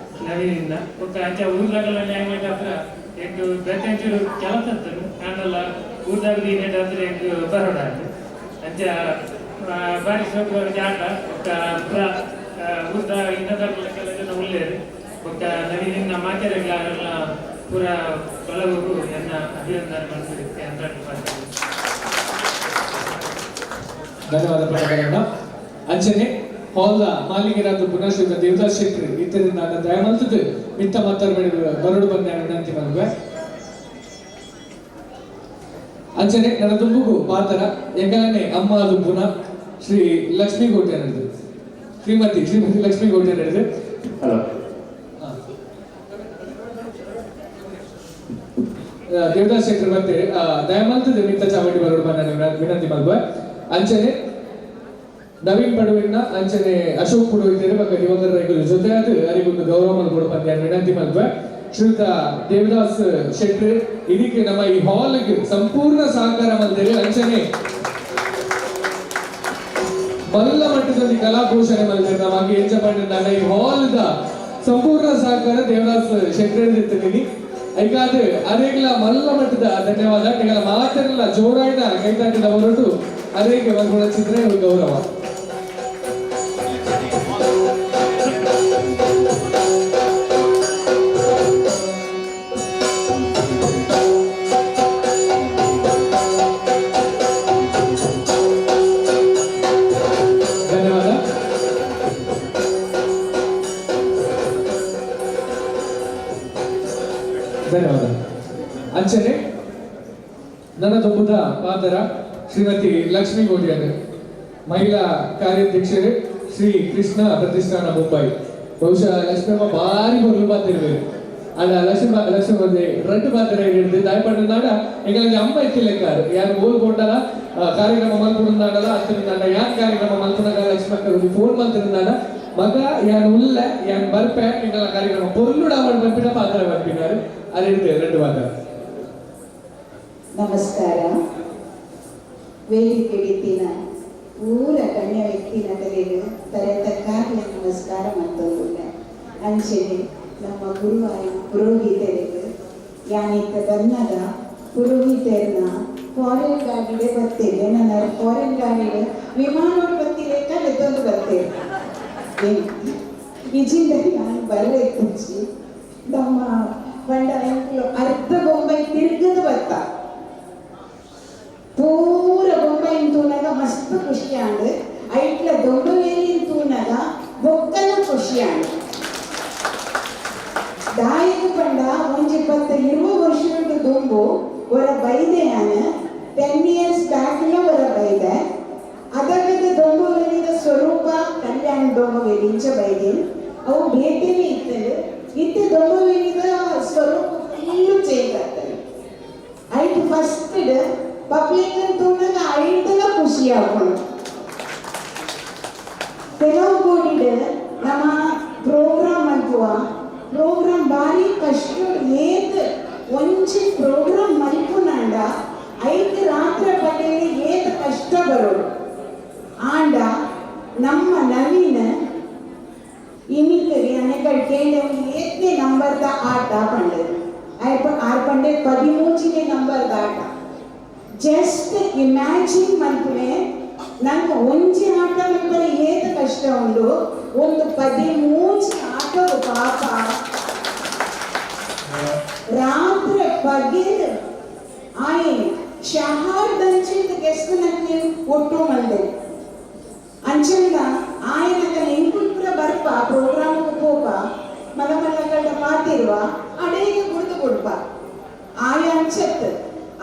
ನವೀನಿಂದ ಬೊಕ್ಕ ಅಂಚ ಊರ್ದಾಗಲ ನ್ಯಾಯ ಹತ್ರ ಎಂಕ್ ಬೇತೆ ಒಂಚೂರು ಕೆಲಸ ಇತ್ತು ಆಂಡಲ ಊರ್ದಾಗ ದೀನೇಟ್ ಎಂಕ್ ಬರೋಡ ಅಂಚ ಬಾರಿ ಶೋಕ ಆಟ. ಬೊಕ್ಕ ಪೂರ ಊರ್ದ ಇನ್ನದಾಗಲ ಕೆಲವು ಜನ ಉಲ್ಲೇರು ಬೊಕ್ಕ ನವೀನಿನ ಮಾತೆರೆಗ್ಲ ಪೂರ ಬಳಗು ಎನ್ನ ಅಭಿನಂದನೆ ಮಾಡ್ತಿದ್ದಕ್ಕೆ ಅಂತ. ಧನ್ಯವಾದ ಪ್ರಭಾಕರಣ್ಣ. ಅಂಚನೆ ಹಾಲ್ದ ಮಾಲೀಕರಾದ ಪುನಃ ಶ್ರೀಯುತ ದೇವದಾಸ್ ಶೆಟ್ಟಿ ಇತ್ತರಿಂದ ನನ್ನ ದಯ ಮಲ್ತದ್ದು ಮಿತ್ತ ಮತ್ತರ್ ಬರಡು ಬಂದ ವಿನಂತಿ ಮಲ್ಪೆ. ಅಂಚನೆ ನನ್ನ ತುಂಬುಗು ಪಾತ್ರ ಎಂಗಲನೆ ಅಮ್ಮ ದುಂಬುನ ಶ್ರೀ ಲಕ್ಷ್ಮೀ ಕೋಟೆ ನಡೆದು ಶ್ರೀಮತಿ ಶ್ರೀಮತಿ ಲಕ್ಷ್ಮೀ ಕೋಟೆ ನಡೆದು. ಹಲೋ. ದೇವದಾಸ್ ಶೆಟ್ಟರ್ ಮತ್ತೆ ದಯಮಲ್ತದ ಮಿತ್ತ ಚಾವಡಿ ಬರೋಡು ಬನ್ನ ವಿನಂತಿ ಮಲ್ಬ. ಅಂಚನೆ ನವೀನ್ ಪಡುವಿನ ಅಂಚನೆ ಅಶೋಕ್ ಪುರೋಹಿತರು ಬೊಕ್ಕ ದಿವಾಕರ್ ರೈಗುಲು ಜೊತೆ ಅದು ಅರಿಗೊಂದು ಗೌರವ ಮಲ್ಕೊಡು ಪಂದ್ಯ ವಿನಂತಿ ಮಲ್ಪೆ. ಶ್ರೀಯುತ ದೇವದಾಸ್ ಶೆಟ್ಟರ್ ಇದಕ್ಕೆ ನಮ್ಮ ಈ ಹಾಲ್ಗೆ ಸಂಪೂರ್ಣ ಸಹಕಾರ ಮಲ್ತೇವೆ. ಅಂಚನೆ ಮಲ್ಲ ಮಟ್ಟದಲ್ಲಿ ಕಲಾಪೋಷಣೆ ಮಲ್ತೇವೆ. ನಮಗೆ ಎಂಚ ಪಂಡ ಈ ಹಾಲ್ the ಸಂಪೂರ್ಣ ಸಹಕಾರ ದೇವದಾಸ್ ಶೆಟ್ಟರ್ ಇರ್ತೀನಿ. ಐಕಾದ ಅದೇಗ್ಲ ಮಲ್ಲ ಮಟ್ಟದ ಧನ್ಯವಾದ. ನಿಗಲ ಮಾತೆಲ್ಲ ಜೋರಾಯಿನ ಕೈತಾಟಿದ ಹೊರಟು ಅದೇಗೆ ಮಲ್ಕೊಳ ಚಿತ್ರ ಗೌರವ. ಧನ್ಯವಾದ ಧನ್ಯವಾದ. ಅಂಚನೆ ನನ್ನ ತುಂಬುದ ಪಾದರ ಶ್ರೀಮತಿ ಲಕ್ಷ್ಮೀ ಕೋಟ್ಯಾನ್, ಮಹಿಳಾ ಕಾರ್ಯಾಧ್ಯಕ್ಷರೇ, ಶ್ರೀ ಕೃಷ್ಣ ಪ್ರತಿಷ್ಠಾನ ಮುಂಬೈ. ಬಹುಶಃ ಲಕ್ಷ್ಮೀ ಭಾರಿ ಬರಲು ಪಾತಿರ್ಬೇಕು ಅಲ್ಲ. ಲಕ್ಷ್ಮೀ ಲಕ್ಷ್ಮೀ ಬಂದೆ ರಡ್ಡು ಪಾತ್ರ ಹಿಡಿದು ದಾಯಪಂಡ ಎಂಗಳಿಗೆ ಅಮ್ಮ ಇತ್ತಿಲೆಕ್ಕಾರು ಯಾರು ಓಲ್ ಕೊಂಡಲ ಕಾರ್ಯಕ್ರಮ ಮಲ್ಪುಂಡಾಡಲ ಅತ್ತಿರುಂದಾಡ ಯಾನ್ ಕಾರ್ಯಕ್ರಮ ಮಲ್ಪುನಗ ಲಕ್ಷ್ಮಕ್ಕ ಫೋನ್ ಮಲ್ತಿರುಂದಾಡ ಮಗ ಯಾನ್ ಉಲ್ಲ ಯಾನ್ ಬರ್ಪೆ ಎಂಗಳ ಕಾರ್ಯಕ್ರಮ ಪೊರ್ಲುಡ ಅವಳು ಬರ್ಪಿನ ಪಾತ್ರ ಬರ್ಪಿನಾರು ಅದು ಹಿಡಿದು ரெண்டு ಪಾತ್ರ. ನಮಸ್ಕಾರ. ವೇದಿಕೆ ದಿನ ಪೂರ ಗಣ್ಯ ವ್ಯಕ್ತಿನ ತಲೆಗೆ ತರೆತ ಕಾರ್ಯ ನಮಸ್ಕಾರ ಮತ್ತೊಂದಿಲ್ಲ. ಅಂಚನೆ ನಮ್ಮ ಗುರುವಾಯ ಪುರೋಹಿತರಿಗೆ ಯಾನಿತ್ತ ಬನ್ನದ ಪುರೋಹಿತರನ್ನ ಫಾರಿನ್ ಗಾಡಿಗೆ ಬರ್ತೇನೆ. ನನ್ನ ಫಾರಿನ್ ಗಾಡಿಗೆ ವಿಮಾನ ಬತ್ತಿಲೆ ಕಲೆತೊಂದು ಬರ್ತೇನೆ. ಇಜಿಂದ ನಾನು ಬರಲೇಕುಂಚಿ ನಮ್ಮ ಬಂಡ ಅರ್ಧ ಬೊಂಬೈ ತಿರುಗದು ಬತ್ತ ಪೂರ ಬೊಂಬೈನ್ ತೂನಗ ಮಸ್ತ್ ಖುಷಿ ಆಂಡ್. ಐಟ್ಲ ದೊಂಬವೇಲಿನ್ ತೂನಗ ಬೊಕ್ಕಲ ಖುಷಿ ಆಂಡ್. ದಾಯಿಗ್ ಪಂಡ ಒಂಜಿ ಪತ್ತ 20 ವರ್ಷದ ದುಂಬು ಒರ ಬೈದೆ ಯಾನ್ 10 ಇಯರ್ಸ್ ಬ್ಯಾಕ್ಲ ಒರ ಬೈದೆ. ಅದಗದ ದೊಂಬವೇಲಿದ ಸ್ವರೂಪ ಕಲ್ಯಾಣ ದೊಂಬವೇಲಿ ಇಂಚ ಬೈದೆ ಅವು ಭೇಟಿನೇ ಇತ್ತಲು. ಇತ್ತೆ ದೊಂಬವೇಲಿದ ಸ್ವರೂಪ ಫುಲ್ಲು ಚೇಂಜ್ ಆಗ್ತದೆ. ಐಟ್ ಫಸ್ಟ್ ಪಬ್ಲಿಕ್ ತೂನಗ ಐಟಲ ಖುಷಿ ಆಪುಂಡು. ಕೆಲವು ಕೋಡಿಡ್ ನಮ್ಮ ಪ್ರೋಗ್ರಾಮ್ ಮಲ್ಪುವ ಪ್ರೋಗ್ರಾಮ್ ಬಾರಿ ಕಷ್ಟ. ಏತ್ ಒಂಜಿ ಪ್ರೋಗ್ರಾಮ್ ಮಲ್ಪುನಾಂಡ ಐಕ್ ರಾತ್ರಿ ಪಗಲಿ ಏತ್ ಕಷ್ಟ ಬರೋಡು. ಆಂಡ ನಮ್ಮ ನವೀನ ಇನಿಕರಿ ಅನೆಕಲ್ ಕೇಂದ್ರ ಏತ್ನೇ ನಂಬರ್ದ ಆಟ ಪಂಡದು ಆರ್ ಪಂಡೆ 13ನೇ ನಂಬರ್ದ ಆಟ. ಜಸ್ಟ್ ಇಮ್ಯಾಜಿನ್ ಮಲ್ಪುನೆ ನಂಗೆ ಒಂಜಿ ಆಟ ಮಲ್ಪರೆ ಏತ್ ಕಷ್ಟ ಉಂಡು. ಒಂದು 13 ಆಟ ಪಾಪ ರಾತ್ರಿ ಪಗೆಲ್ ಆಯ್ ಶಹರ್ ದಂಚಿಂದ ಗೆಸ್ಟ್ ನಕ್ಕೆ ಒಟ್ಟು ಮಲ್ದೆ. ಅಂಚಂಡ ಆಯನಕ ಎಂಕುಲ್ಪುರ ಬರ್ಪ ಪ್ರೋಗ್ರಾಮ್ ಪೋಪ ಮಲ ಮಲ್ಲಗಳ್ಡ ಮಾತಿರುವ ಅಡೇಗೆ ಕುಡಿದು ಕೊಡ್ಪ ಆಯ ಅಂಚತ್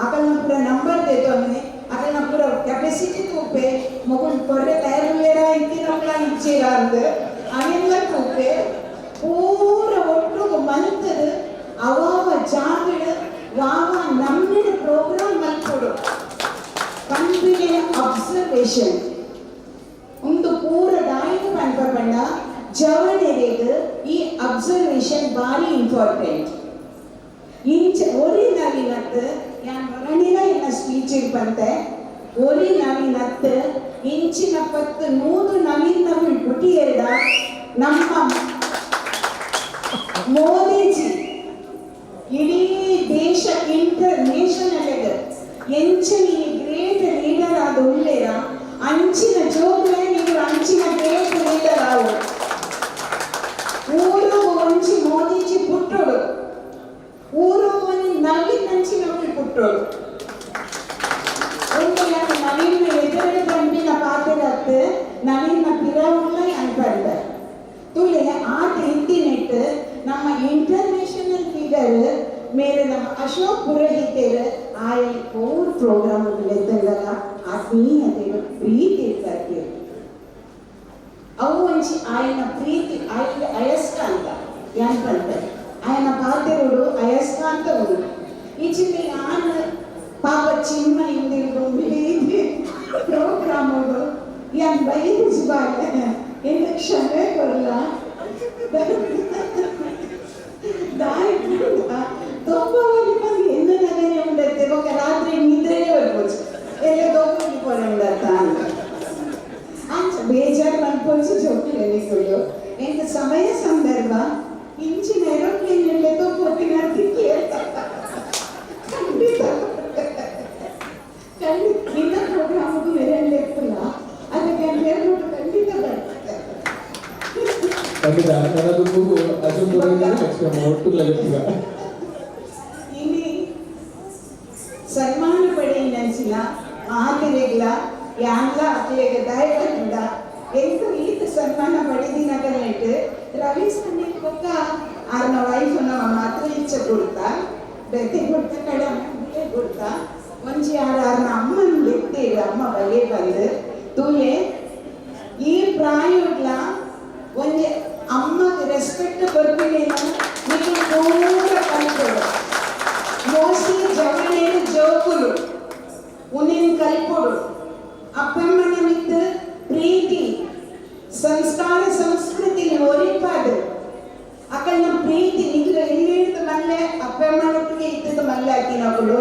ಅಕಲ್ನ ಪೂರ ನಂಬರ್ ದೇತೊಂದೆ ಅಕಲ್ನ ಪೂರ ಕೆಪಾಸಿಟಿ ತೂಪೆ ಮೊಗುಲ್ ಕೊರ್ರೆ ತಯಾರುಲ್ಲೇರ ಇತ್ತಿನಕ್ಲ ಇಚ್ಚಿರ ಅಂದ್ ಅವೆಲ್ಲ ತೂಪೆ ಪೂರ ಒಟ್ಟುಗು ಮಲ್ತದು ಅವಾವ ಜಾಗಡ್ ವಾವ ನಮ್ಮಿಡ ಪ್ರೋಗ್ರಾಮ್ ಮಲ್ಪೊಡು. ಕಂಪ್ಯೂಟರ್ ಅಬ್ಸರ್ವೇಷನ್ ಒಂದು ಪೂರ ದಾಯಿನ ಪನ್ಪ ಪಂಡ ಜವನೆರೆಗ್ ಈ ಅಬ್ಸರ್ವೇಷನ್ ಬಾರಿ ಇಂಪಾರ್ಟೆಂಟ್. ಇಂಚ ಒರಿ ನವಿನತ್ ಯಾನ್ ಒರಣಿಲ ಎನ್ನ ಸ್ಪೀಚ್ ಪಂತೆ ಒರಿ ನವಿನತ್ ಇಂಚಿನ 10 100 ನವೀನ್ ನವಿಲ್ ಪುಟಿಯೆರ್ಡ ನಮ್ಮ ಮೋದಿಜಿ ಇಡೀ ದೇಶ ಇಂಟರ್ನ್ಯಾಷನಲ್ ಎಂಚ ನೀ ಗ್ರೇಟ್ ಲೀಡರ್ ಆದ ಉಲ್ಲೇರ ಅಂಚಿನ ಜೋಗ್ಲೆ ನೀವು ಅಂಚಿನ ಗ್ರೇಟ್ ಲೀಡರ್ ಆವು. ಊರು ಒಂಜಿ ಮೋದಿಜಿ ಪುಟ್ಟೋಡು ಊರು ಒಂಜಿ ನವೀನ್ ಅಂಚಿನವ್ರು ಪುಟ್ಟೋಡು. ಒಂದು ಯಾನ್ ನವೀನ್ ಎದುರುಡು ಪನ್ಪಿನ ಪಾತೆರತ್ ನವೀನ ಪಿರವುಲ ಯಾನ್ ಪಂಡೆ ತುಲೆ ಆತ ಇತ್ತಿನೆಟ್ ನಮ್ಮ ಇಂಟರ್ನ್ಯಾಷನಲ್ ಫಿಗರ್ ಮೇರೆ ನಮ್ಮ ಅಶೋಕ್ ಪುರೋಹಿತೆರ್ ಆಯ್ ಓರ್ ಪ್ರೋಗ್ರಾಮ್ ಲೆತ್ತಂದಲ ಆತ್ಮೀಯತೆ ಪ್ರೀತಿ ಇರ್ತಾರೆ. ಅವು ಒಂಜಿ ಆಯನ ಪ್ರೀತಿ ಆಯ್ ಅಯಸ್ಕಾಂತ ಯಾನ್ ಪಂತಾರೆ ಆಯನ ಪಾತೆರುಡು ಅಯಸ್ಕಾಂತ ಉಂಡು. ಈಚಿನ ಯಾನ್ ಪಾಪ ಚಿನ್ನ ಇಂದಿರ್ದು ಪ್ರೋಗ್ರಾಮ್ ಯಾನ್ ಬೈದು ಬಾಲೆ ಎಂತ ಕ್ಷಮೆ ಕೊರಲ ದಾರಿ ದೊಬ್ಬವಲ್ಲಿ ಬಂದು ಎನ್ನ ನಗನೆ ಉಂಡತ್ತೆ ఒక ರಾತ್ರಿ ನಿದ್ರೆನೇ ಬರ್ಬೋದು ಎಲ್ಲ ದೊಬ್ಬಲ್ಲಿ ಪೋರೆ ಉಂಡತ್ತ ಅಂತ ಅಂಚ ಬೇಜಾರು ಮನ್ಪೊಂಚು ಜೋಕ್ಲೆ ನಿಕುಲು ಎಂಕ ಸಮಯ ಸಂದರ್ಭ ಇಂಚಿನ ಏರೋಪ್ಲೇನ್ ಎಲ್ಲ ತೊಪ್ಪೊತ್ತಿನ ಖಂಡಿತ ಖಂಡಿತ ನಿನ್ನ ಪ್ರೋಗ್ರಾಮ್ಗೂ ಮೆರಣ್ಲೆಪ್ಪಲ್ಲ ಅದಕ್ಕೆ ಏರ್ಪೋರ್ಟ್ ಖಂಡಿತ ಬರ್ತದೆ. ಖಂಡಿತ ನನ್ನ ದುಡ್ಡು ಅರ್ಜುನ್ ನೆಕ್ಸ್ಟ್ ಒಟ್ಟು ಲಗತ್ತಿಗ. ಇನಿ ಸನ್ಮಾನ ಪಡೆಯಿನಂಚಿನ ಮಾತಿರೆಗ್ಲ ಯಾನ್ಲ ಅಕ್ಲೆಗ್ ದಾಯಕನಿಂದ ಎಂತ ಈತ ಸನ್ಮಾನ ಪಡೆದಿನ ಕನೆಟ್ ರವಿ ಸನ್ನಿ ಬೊಕ್ಕ ಆರ್ನ ವೈಫ್ ನಮ್ಮ ಮಾತ್ರ ಇಚ್ಛೆ ಕೊಡ್ತಾ ಬೆತ್ತೆ ಕೊಡ್ತಾ ಕಡೆ ಕೊಡ್ತಾ ಒಂಜಿ ಆರ್ ಆರ್ನ ಅಮ್ಮನ ಲೆತ್ತೇರು ಅಮ್ಮ ಬಲೆ ಬಂದು ತೂಲೆ ಈ ಪ್ರಾಯೋಡ್ಲ ಒಂಜಿ ಅಮ್ಮಗ್ ರೆಸ್ಪೆಕ್ಟ್ ಕೊರ್ಪಿನ ನಿಕ್ಲು ಪೂರ ಕಲ್ಪೊಡು. ಮೋಸ್ಟ್ಲಿ ಜವನೇನು ಜೋಕುಲು ಉನ್ನೇನು ಕಲ್ಪೊಡು. ಅಪ್ಪಮ್ಮನ ಮಿತ್ತು ಪ್ರೀತಿ ಸಂಸ್ಕಾರ ಸಂಸ್ಕೃತಿ ಒರಿಪಾದು ಅಕಲ್ನ ಪ್ರೀತಿ ನಿಕ್ಲು ಎಲ್ಲಿಡ್ದು ಮಲ್ಲೆ ಅಪ್ಪಮ್ಮನೊಟ್ಟಿಗೆ ಇದ್ದದ್ದು ಮಲ್ಲೆ ಹಾಕಿನಕುಲು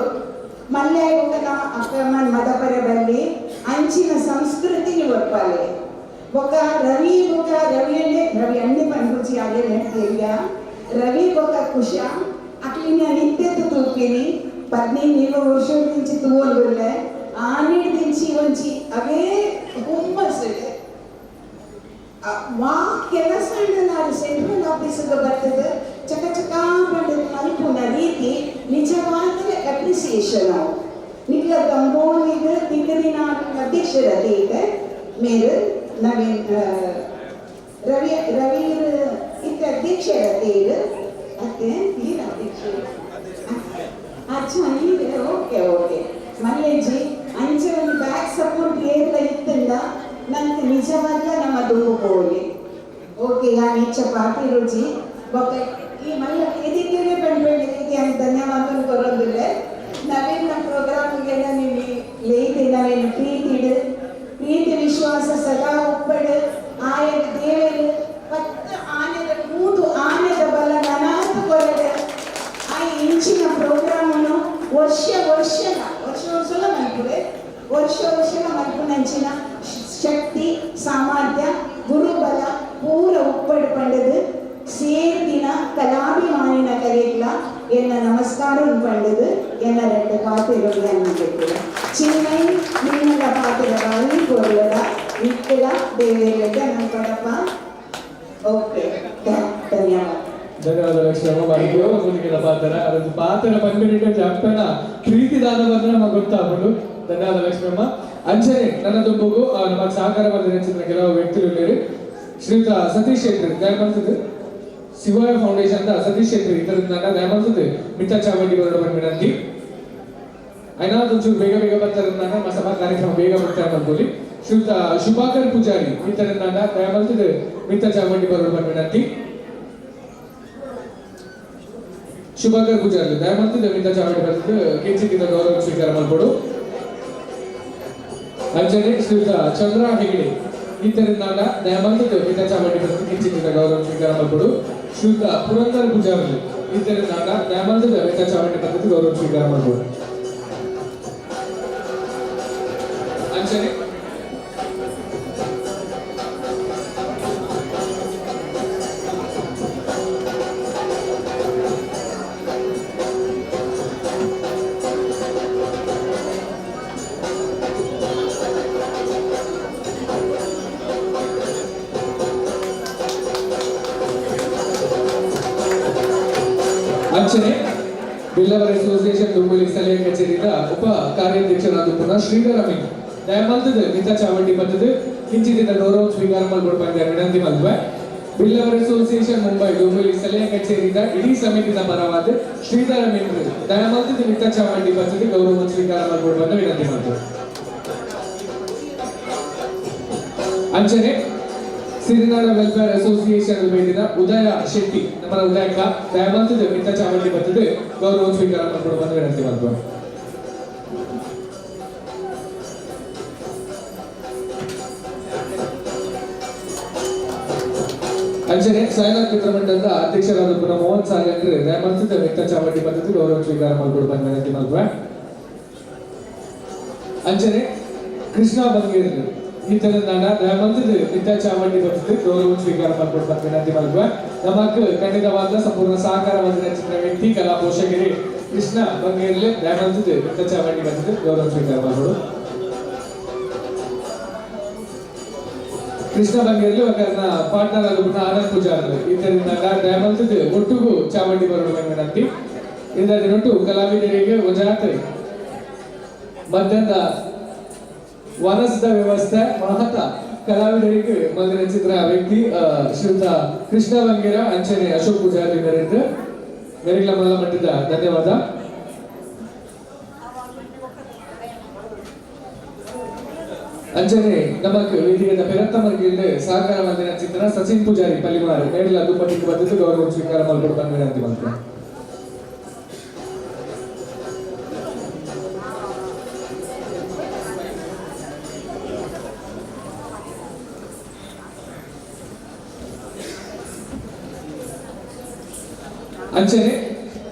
ಮಲ್ಲೆ ಆಗುವ ಅಪ್ಪಮ್ಮನ ಮದಪರೆ ಬಲ್ಲಿ ಅಂಚಿನ ಸಂಸ್ಕೃತಿ ಒಪ್ಪಾಲೆ. ಬೊಕ್ಕ ರವಿ ಬೊಕ್ಕ ರವಿ ಅಣ್ಣೆ ರವಿ ಅಣ್ಣೆ ಪನ್ಪುಜಿ ಅದೇ ನೆಟ್ಟಿಲ್ಲ ರವಿ ಬೊಕ್ಕ ಕುಶ ಅಕ್ಲಿನ ನಿತ್ಯದ ತೂಪಿನಿ 15 ವರ್ಷ నుంచి ತೂವೊಂದುಲ್ಲೆ ಆನಿಡ್ ದಿಂಚಿ ಒಂಜಿ ಅವೇ ಹುಮ್ಮಸ್ ವಾ ಕೆಲಸ ನಾರು ಸೆಂಟ್ರಲ್ ಆಫೀಸ್ಗೆ ಬರ್ತದೆ ಚಕ ಚಕ ಪಂಡದ ಮಲ್ಪುನ ರೀತಿ ನಿಜವಾದ ಅಪ್ರಿಸಿಯೇಷನ್ ಅವು. ನಿಕ್ಲ ತಂಬೋನಿಗೆ ತಿಂಗದಿನ ಅಧ್ಯಕ್ಷರತೆ ಇದೆ ಮೇರು ನವೀನ್ ರವಿ ರವಿ ಇತ್ತ ಅಧ್ಯಕ್ಷರತೆ ಇದೆ ಅತ್ತೆ ನೀರು ಅಧ್ಯಕ್ಷರು ಅಚ್ಚಾ ನೀರು ಓಕೆ ಓಕೆ ಮಲ್ಲೇಜಿ ಅಂಚೆ ಒಂದು ಬ್ಯಾಕ್ ಸಪೋರ್ಟ್ ಏರ್ಲ ಇತ್ತಂದ ನಂಗೆ ನಿಜವಾಗ್ಲ ನಮ್ಮ ದುಂಬು ಹೋಗಿ ಓಕೆ ಯಾನ್ ಇಚ್ಚ ಪಾತಿ ರುಚಿ ಬೊಕ್ಕ ಈ ಮಲ್ಲ ಎದಿಕ್ಕೇನೆ ಪಂಡ್ಪಂಡಿ ರೀತಿ ಅಂತ ಧನ್ಯವಾದ ಕೊರೊಂದಿಲ್ಲ ನವೀನ ಪ್ರೋಗ್ರಾಮ್ಗೆ ನೀವು ಲೇತಿ ನವೀನ ಪ್ರೀತಿಡು ಪ್ರೀತಿ ವಿಶ್ವಾಸ ಸದಾ ಉಪ್ಪಡು ಆಯನ ದೇವರು 10 ಆನೆದ 100 ಆನೆದ ಬಲ ನನಾತು ಕೊರಡು ಆ ಇಂಚಿನ ಪ್ರೋಗ್ರಾಮನ್ನು ವರ್ಷ ವರ್ಷ ವರ್ಷ ವರ್ಷಲ ಮಲ್ಪುವೆ ವರ್ಷ ವರ್ಷಲ ಮಲ್ಪುನಂಚಿನ ಶಕ್ತಿ ಸಾಮರ್ಥ್ಯ ಗುರುಬಲ ಪೂರ ಉಪ್ಪಡು ಪಂಡದು ಸೇರ್ದಿನ ಕಲಾಭಿಮಾನಿನ ಕರೆಗ್ಲ ಎನ್ನ ನಮಸ್ಕಾರ ಪಂಡದು ಎನ್ನ 2 ಪಾತೆರುಗಳು ಚಿನ್ಮೈ ನಿನ್ನೆಲ್ಲ ಪಾತೆರ ಬಾಯಿ ಕೊರಲದ ನಿಕ್ಕಲ ದೇವೇರ್ಗಡ್ಡ ನಮ್ಮ ಪಡಪ್ಪ. ಓಕೆ ಧನ್ಯವಾದ. ಧನ್ಯವಾದ ಲಕ್ಷ್ಮಮ್ಮ. ಬಾರಿ ಮುಂದಿನ ಪಾತ್ರ ಅದೊಂದು ಪಾತ್ರ ಪನ್ಮಿನಿಟ್ ಜಂಪನ ಪ್ರೀತಿ ದಾದ ಬಂದ್ರೆ ನಮಗೆ ಗೊತ್ತಾಗ್ಬಿಡು. ಧನ್ಯವಾದ ಲಕ್ಷ್ಮಮ್ಮ. ಅಂಚನೆ ನನ್ನ ದುಂಬುಗು ನಮ್ಮ ಸಹಕಾರ ಬಂದ ಕೆಲವು ವ್ಯಕ್ತಿಗಳು ಶ್ರೀಯುತ ಸತೀಶ್ ಶೆಟ್ಟಿ ದಯಮಲ್ತದೆ ಶಿವಾಯ ಫೌಂಡೇಶನ್ ಸತೀಶ್ ಶೆಟ್ಟಿ ಇದರಿಂದ ದಯಮಲ್ತದೆ ಮಿತ್ತ ಚಾವಂಡಿ ಬರೋಡ ವಿನಂತಿ. అయినా కొంచెం ಬೇಗ ಬೇಗ ಬರ್ತಾರೆ ನಮ್ಮ ಸಭಾ ಕಾರ್ಯಕ್ರಮ ಬೇಗ ಬರ್ತಾರೆ ಅನ್ಕೊಳ್ಳಿ. ಶ್ರೀಯುತ ಶುಭಾಕರ್ ಪೂಜಾರಿ ಇತರನ್ನ ದಯಮಲ್ತದೆ ಮಿತ್ತ ಚಾವಂಡಿ ಬರೋಡ ವಿನಂತಿ. ಶುಭಾಕರ್ ಪೂಜಾರಿ ದಯಮಲ್ತದೆ ಮಿತ್ತ ಚಾವಂಡಿ ಬರ್ತದೆ ಕಿಂಚಿತ್ತಿದ ಗೌರವ ಸ್ವೀಕಾರ ಮಾಡ್ಕೊಡು. ಅಂಜನೆ ಶ್ರೀಯುತ ಚಂದ್ರ ಹೆಗಡೆ ಇತರನ್ನ ದಯಮಲ್ತದೆ ಮಿತ್ತ ಚಾವಂಡಿ ಬರ್ತದೆ ಕಿಂಚಿತ್ತಿದ ಗೌರವ ಸ್ವೀಕಾರ ಮಾಡ್ಕೊಡು. ಶ್ರೀಯುತ ಪುರಂದರ್ ಪೂಜಾರಿ ಇತರನ್ನ ದಯಮಲ್ತದೆ ಮಿತ್ತ ಚಾವಂಡಿ ಬರ್ತದೆ ಗೌರವ ಸ್ವೀಕಾರ ಮಾಡ್ಕೊಡು. ಅಂಜನೆ ಅಂಚನೆ ಬಿಲ್ಲವರ ಅಸೋಸಿಯೇಷನ್ ದುಂಬುಲಿ ಸ್ಥಳೀಯ ಕಚೇರಿದ ಉಪ ಕಾರ್ಯಾಧ್ಯಕ್ಷರಾದ ಪುನಃ ಶ್ರೀಧರ ಅಮೀನ್ ದಯಮಲ್ತದೆ ಮಿತ್ತ ಚಾವಂಡಿ ಬರ್ತದೆ ಕಿಂಚಿತ್ತಿದ ಗೌರವ ಸ್ವೀಕಾರ ಮಲ್ಕೊಡು ವಿನಂತಿ ಮಲ್ಪೆ. ಬಿಲ್ಲವರ್ ಅಸೋಸಿಯೇಷನ್ ಮುಂಬೈ ಡೋಂಬಿವಲಿ ಸ್ಥಳೀಯ ಕಚೇರಿದ ಇಡೀ ಸಮಿತಿದ ಪರವಾದ ಶ್ರೀಧರ ಮಿಂಡ್ರು ದಯಮಲ್ತದ ಮಿತ್ತ ಚಾವಂಡಿ ಬರ್ತದೆ ಗೌರವ ಸ್ವೀಕಾರ ಮಾಡಿಕೊಡುವಂತ ವಿನಂತಿ ಮಾಡ್ತಾರೆ. ಅಂಚನೆ ಸಿರಿನಾಡ ವೆಲ್ಫೇರ್ ಅಸೋಸಿಯೇಷನ್ ಬೇಡಿದ ಉದಯ ಶೆಟ್ಟಿ ನಮ್ಮ ಉದಯಕ್ಕ ದಯಮಲ್ತದ ಮಿತ್ತ ಚಾವಂಡಿ ಬರ್ತದೆ ಗೌರವ ಸ್ವೀಕಾರ ಮಾಡಿಕೊಡುವಂತ ವಿನಂತಿ ಮಾಡ್ತಾರೆ. ಅಂಚನೆ ಸಾಯಿನಾಥ್ ಮಿತ್ರಮಂಡಲದ ಅಧ್ಯಕ್ಷರಾದ ಪುನಃ ಮೋಹನ್ ಸಾಗಂಡ್ರೆ ದಯಮಲ್ತದ ಮಿತ್ತ ಚಾವಂಡಿ ಪದ್ಧತಿ ಗೌರವ ಸ್ವೀಕಾರ ಮಾಡಿಕೊಡುವಂತ ವಿನಂತಿ ಮಾಡ್ತಾರೆ. ಅಂಚನೆ ಕೃಷ್ಣ ಬಂಗೇರ್ ಈ ತೆಲಂಗಾಣ ದಯಮಲ್ತದ ಮಿತ್ತ ಚಾವಂಡಿ ಪದ್ಧತಿ ಗೌರವ ಸ್ವೀಕಾರ ಮಾಡಿಕೊಡುವಂತ ವಿನಂತಿ ಮಾಡ್ತಾರೆ. ನಮಕ್ ಖಂಡಿತವಾದ ಸಂಪೂರ್ಣ ಸಹಕಾರವಾದ ರಚಿಸಿದ ವ್ಯಕ್ತಿ ಕಲಾ ಪೋಷಕರೇ ಕೃಷ್ಣ ಬಂಗೇರ್ಲೆ ದಯಮಲ್ತದ ಮಿತ್ತ ಚಾವಂಡಿ ಪದ್ಧತಿ ಗೌರವ ಸ್ವೀಕಾರ ಮಾಡಿಕೊಡು. ಕೃಷ್ಣ ಬಂಗೇರ್ಲಿ ఒకరిನ ಪಾರ್ಟ್ನರ್ ಆದ ಆನಂದ್ ಪೂಜಾರ್ಲು ಇದರಿಂದ ದಯಮಲ್ತದ ಒಟ್ಟುಗು ಚಾವಂಡಿ ಬರುವ ವಿನಂತಿ. ಇದರ ಕಲಾವಿದರಿಗೆ ಒಂಜಾತ್ ಮಧ್ಯಾಹ್ನದ ವನಸದ ವ್ಯವಸ್ಥೆ ಮಹತ ಕಲಾವಿದರಿಗೆ ಮೊದಲಿನ ಚಿತ್ರ ವ್ಯಕ್ತಿ ಶ್ರೀಯುತ ಕೃಷ್ಣ ಬಂಗೇರ ಅಂಚನೆ ಅಶೋಕ್ ಪೂಜಾರಿ ಮೇರೆಂದು ಮೇರೆಗಳ ಮಲ್ಲ ಮಟ್ಟದ ಧನ್ಯವಾದ. ಅಂಚನೆ ನಮಕ್ ವೇದಿಕೆದ ಪೆರತ್ತಮರ್ಗಿಲ್ಡ್ ಸಹಕಾರ ಮಂದಿರ ಚಿತ್ರ ಸಚಿನ್ ಪೂಜಾರಿ ಪಲಿಮಾರ್ ಮೇರೆಲ ದುಪ್ಪಟಿಗೆ ಬದ್ಧತೆ ಗೌರವ ಸ್ವೀಕಾರ ಮಲ್ಕೊಡು ವಿನಂತಿ ಮಾಡ್ತಾರೆ. ಅಂಚನೆ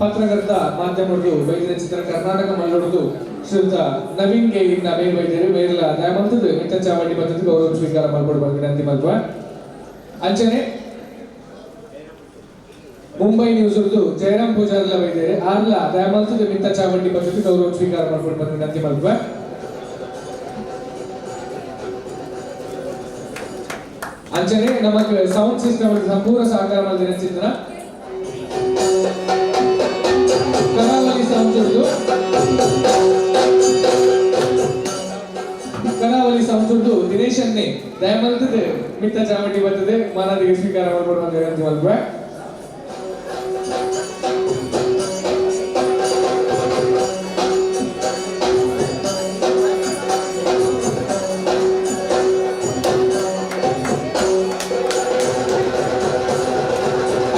ಪತ್ರಕರ್ತ ಮಾಧ್ಯಮದ್ದು ವೈದ್ಯರ ಚಿತ್ರ ಕರ್ನಾಟಕ ಮಲ್ಲೊಡ್ದು ಶ್ರೀಯುತ ನವೀನ್ ಗೆ ಇನ್ನ ಮೇಲ್ ವೈದ್ಯರು ಮೇರ್ಲ ದಯಮಲ್ತದ ಮಿತ್ತ ಚಾವಂಡಿ ಪದ್ಧತಿ ಗೌರವ ಸ್ವೀಕಾರ ಮಾಡಿಕೊಡುವ ವಿನಂತಿ ಮಲ್ಪುವ. ಅಂಚನೆ ಮುಂಬೈ ನ್ಯೂಸ್ ಜಯರಾಮ್ ಪೂಜಾರ್ಲ ವೈದ್ಯರು ಆರ್ಲ ದಯಮಲ್ತದ ಮಿತ್ತ ಚಾವಂಡಿ ಪದ್ಧತಿ ಗೌರವ ಸ್ವೀಕಾರ ಮಾಡಿಕೊಡುವ ವಿನಂತಿ ಮಲ್ಪುವ. ಅಂಚನೆ ನಮಕ್ ಸೌಂಡ್ ಸಿಸ್ಟಮ್ ಸಂಪೂರ್ಣ ಸಹಕಾರ ಮಾಡಿದ ಚಿತ್ರ ಕರಾವಳಿ ಸೌಂಡ್ ಕರಾವಳಿ ಸೌಂಡ್ ದಿನೇಶ್ ಅನ್ನೇ ದಯಮಲ್ತದೆ ಮಿತ್ತ ಚಾಮಟಿ ಬರ್ತದೆ ಮಾನದಿಗೆ ಸ್ವೀಕಾರ ಮಾಡಿಕೊಡುವ ವಿನಂತಿ ಮಲ್ಪುವ.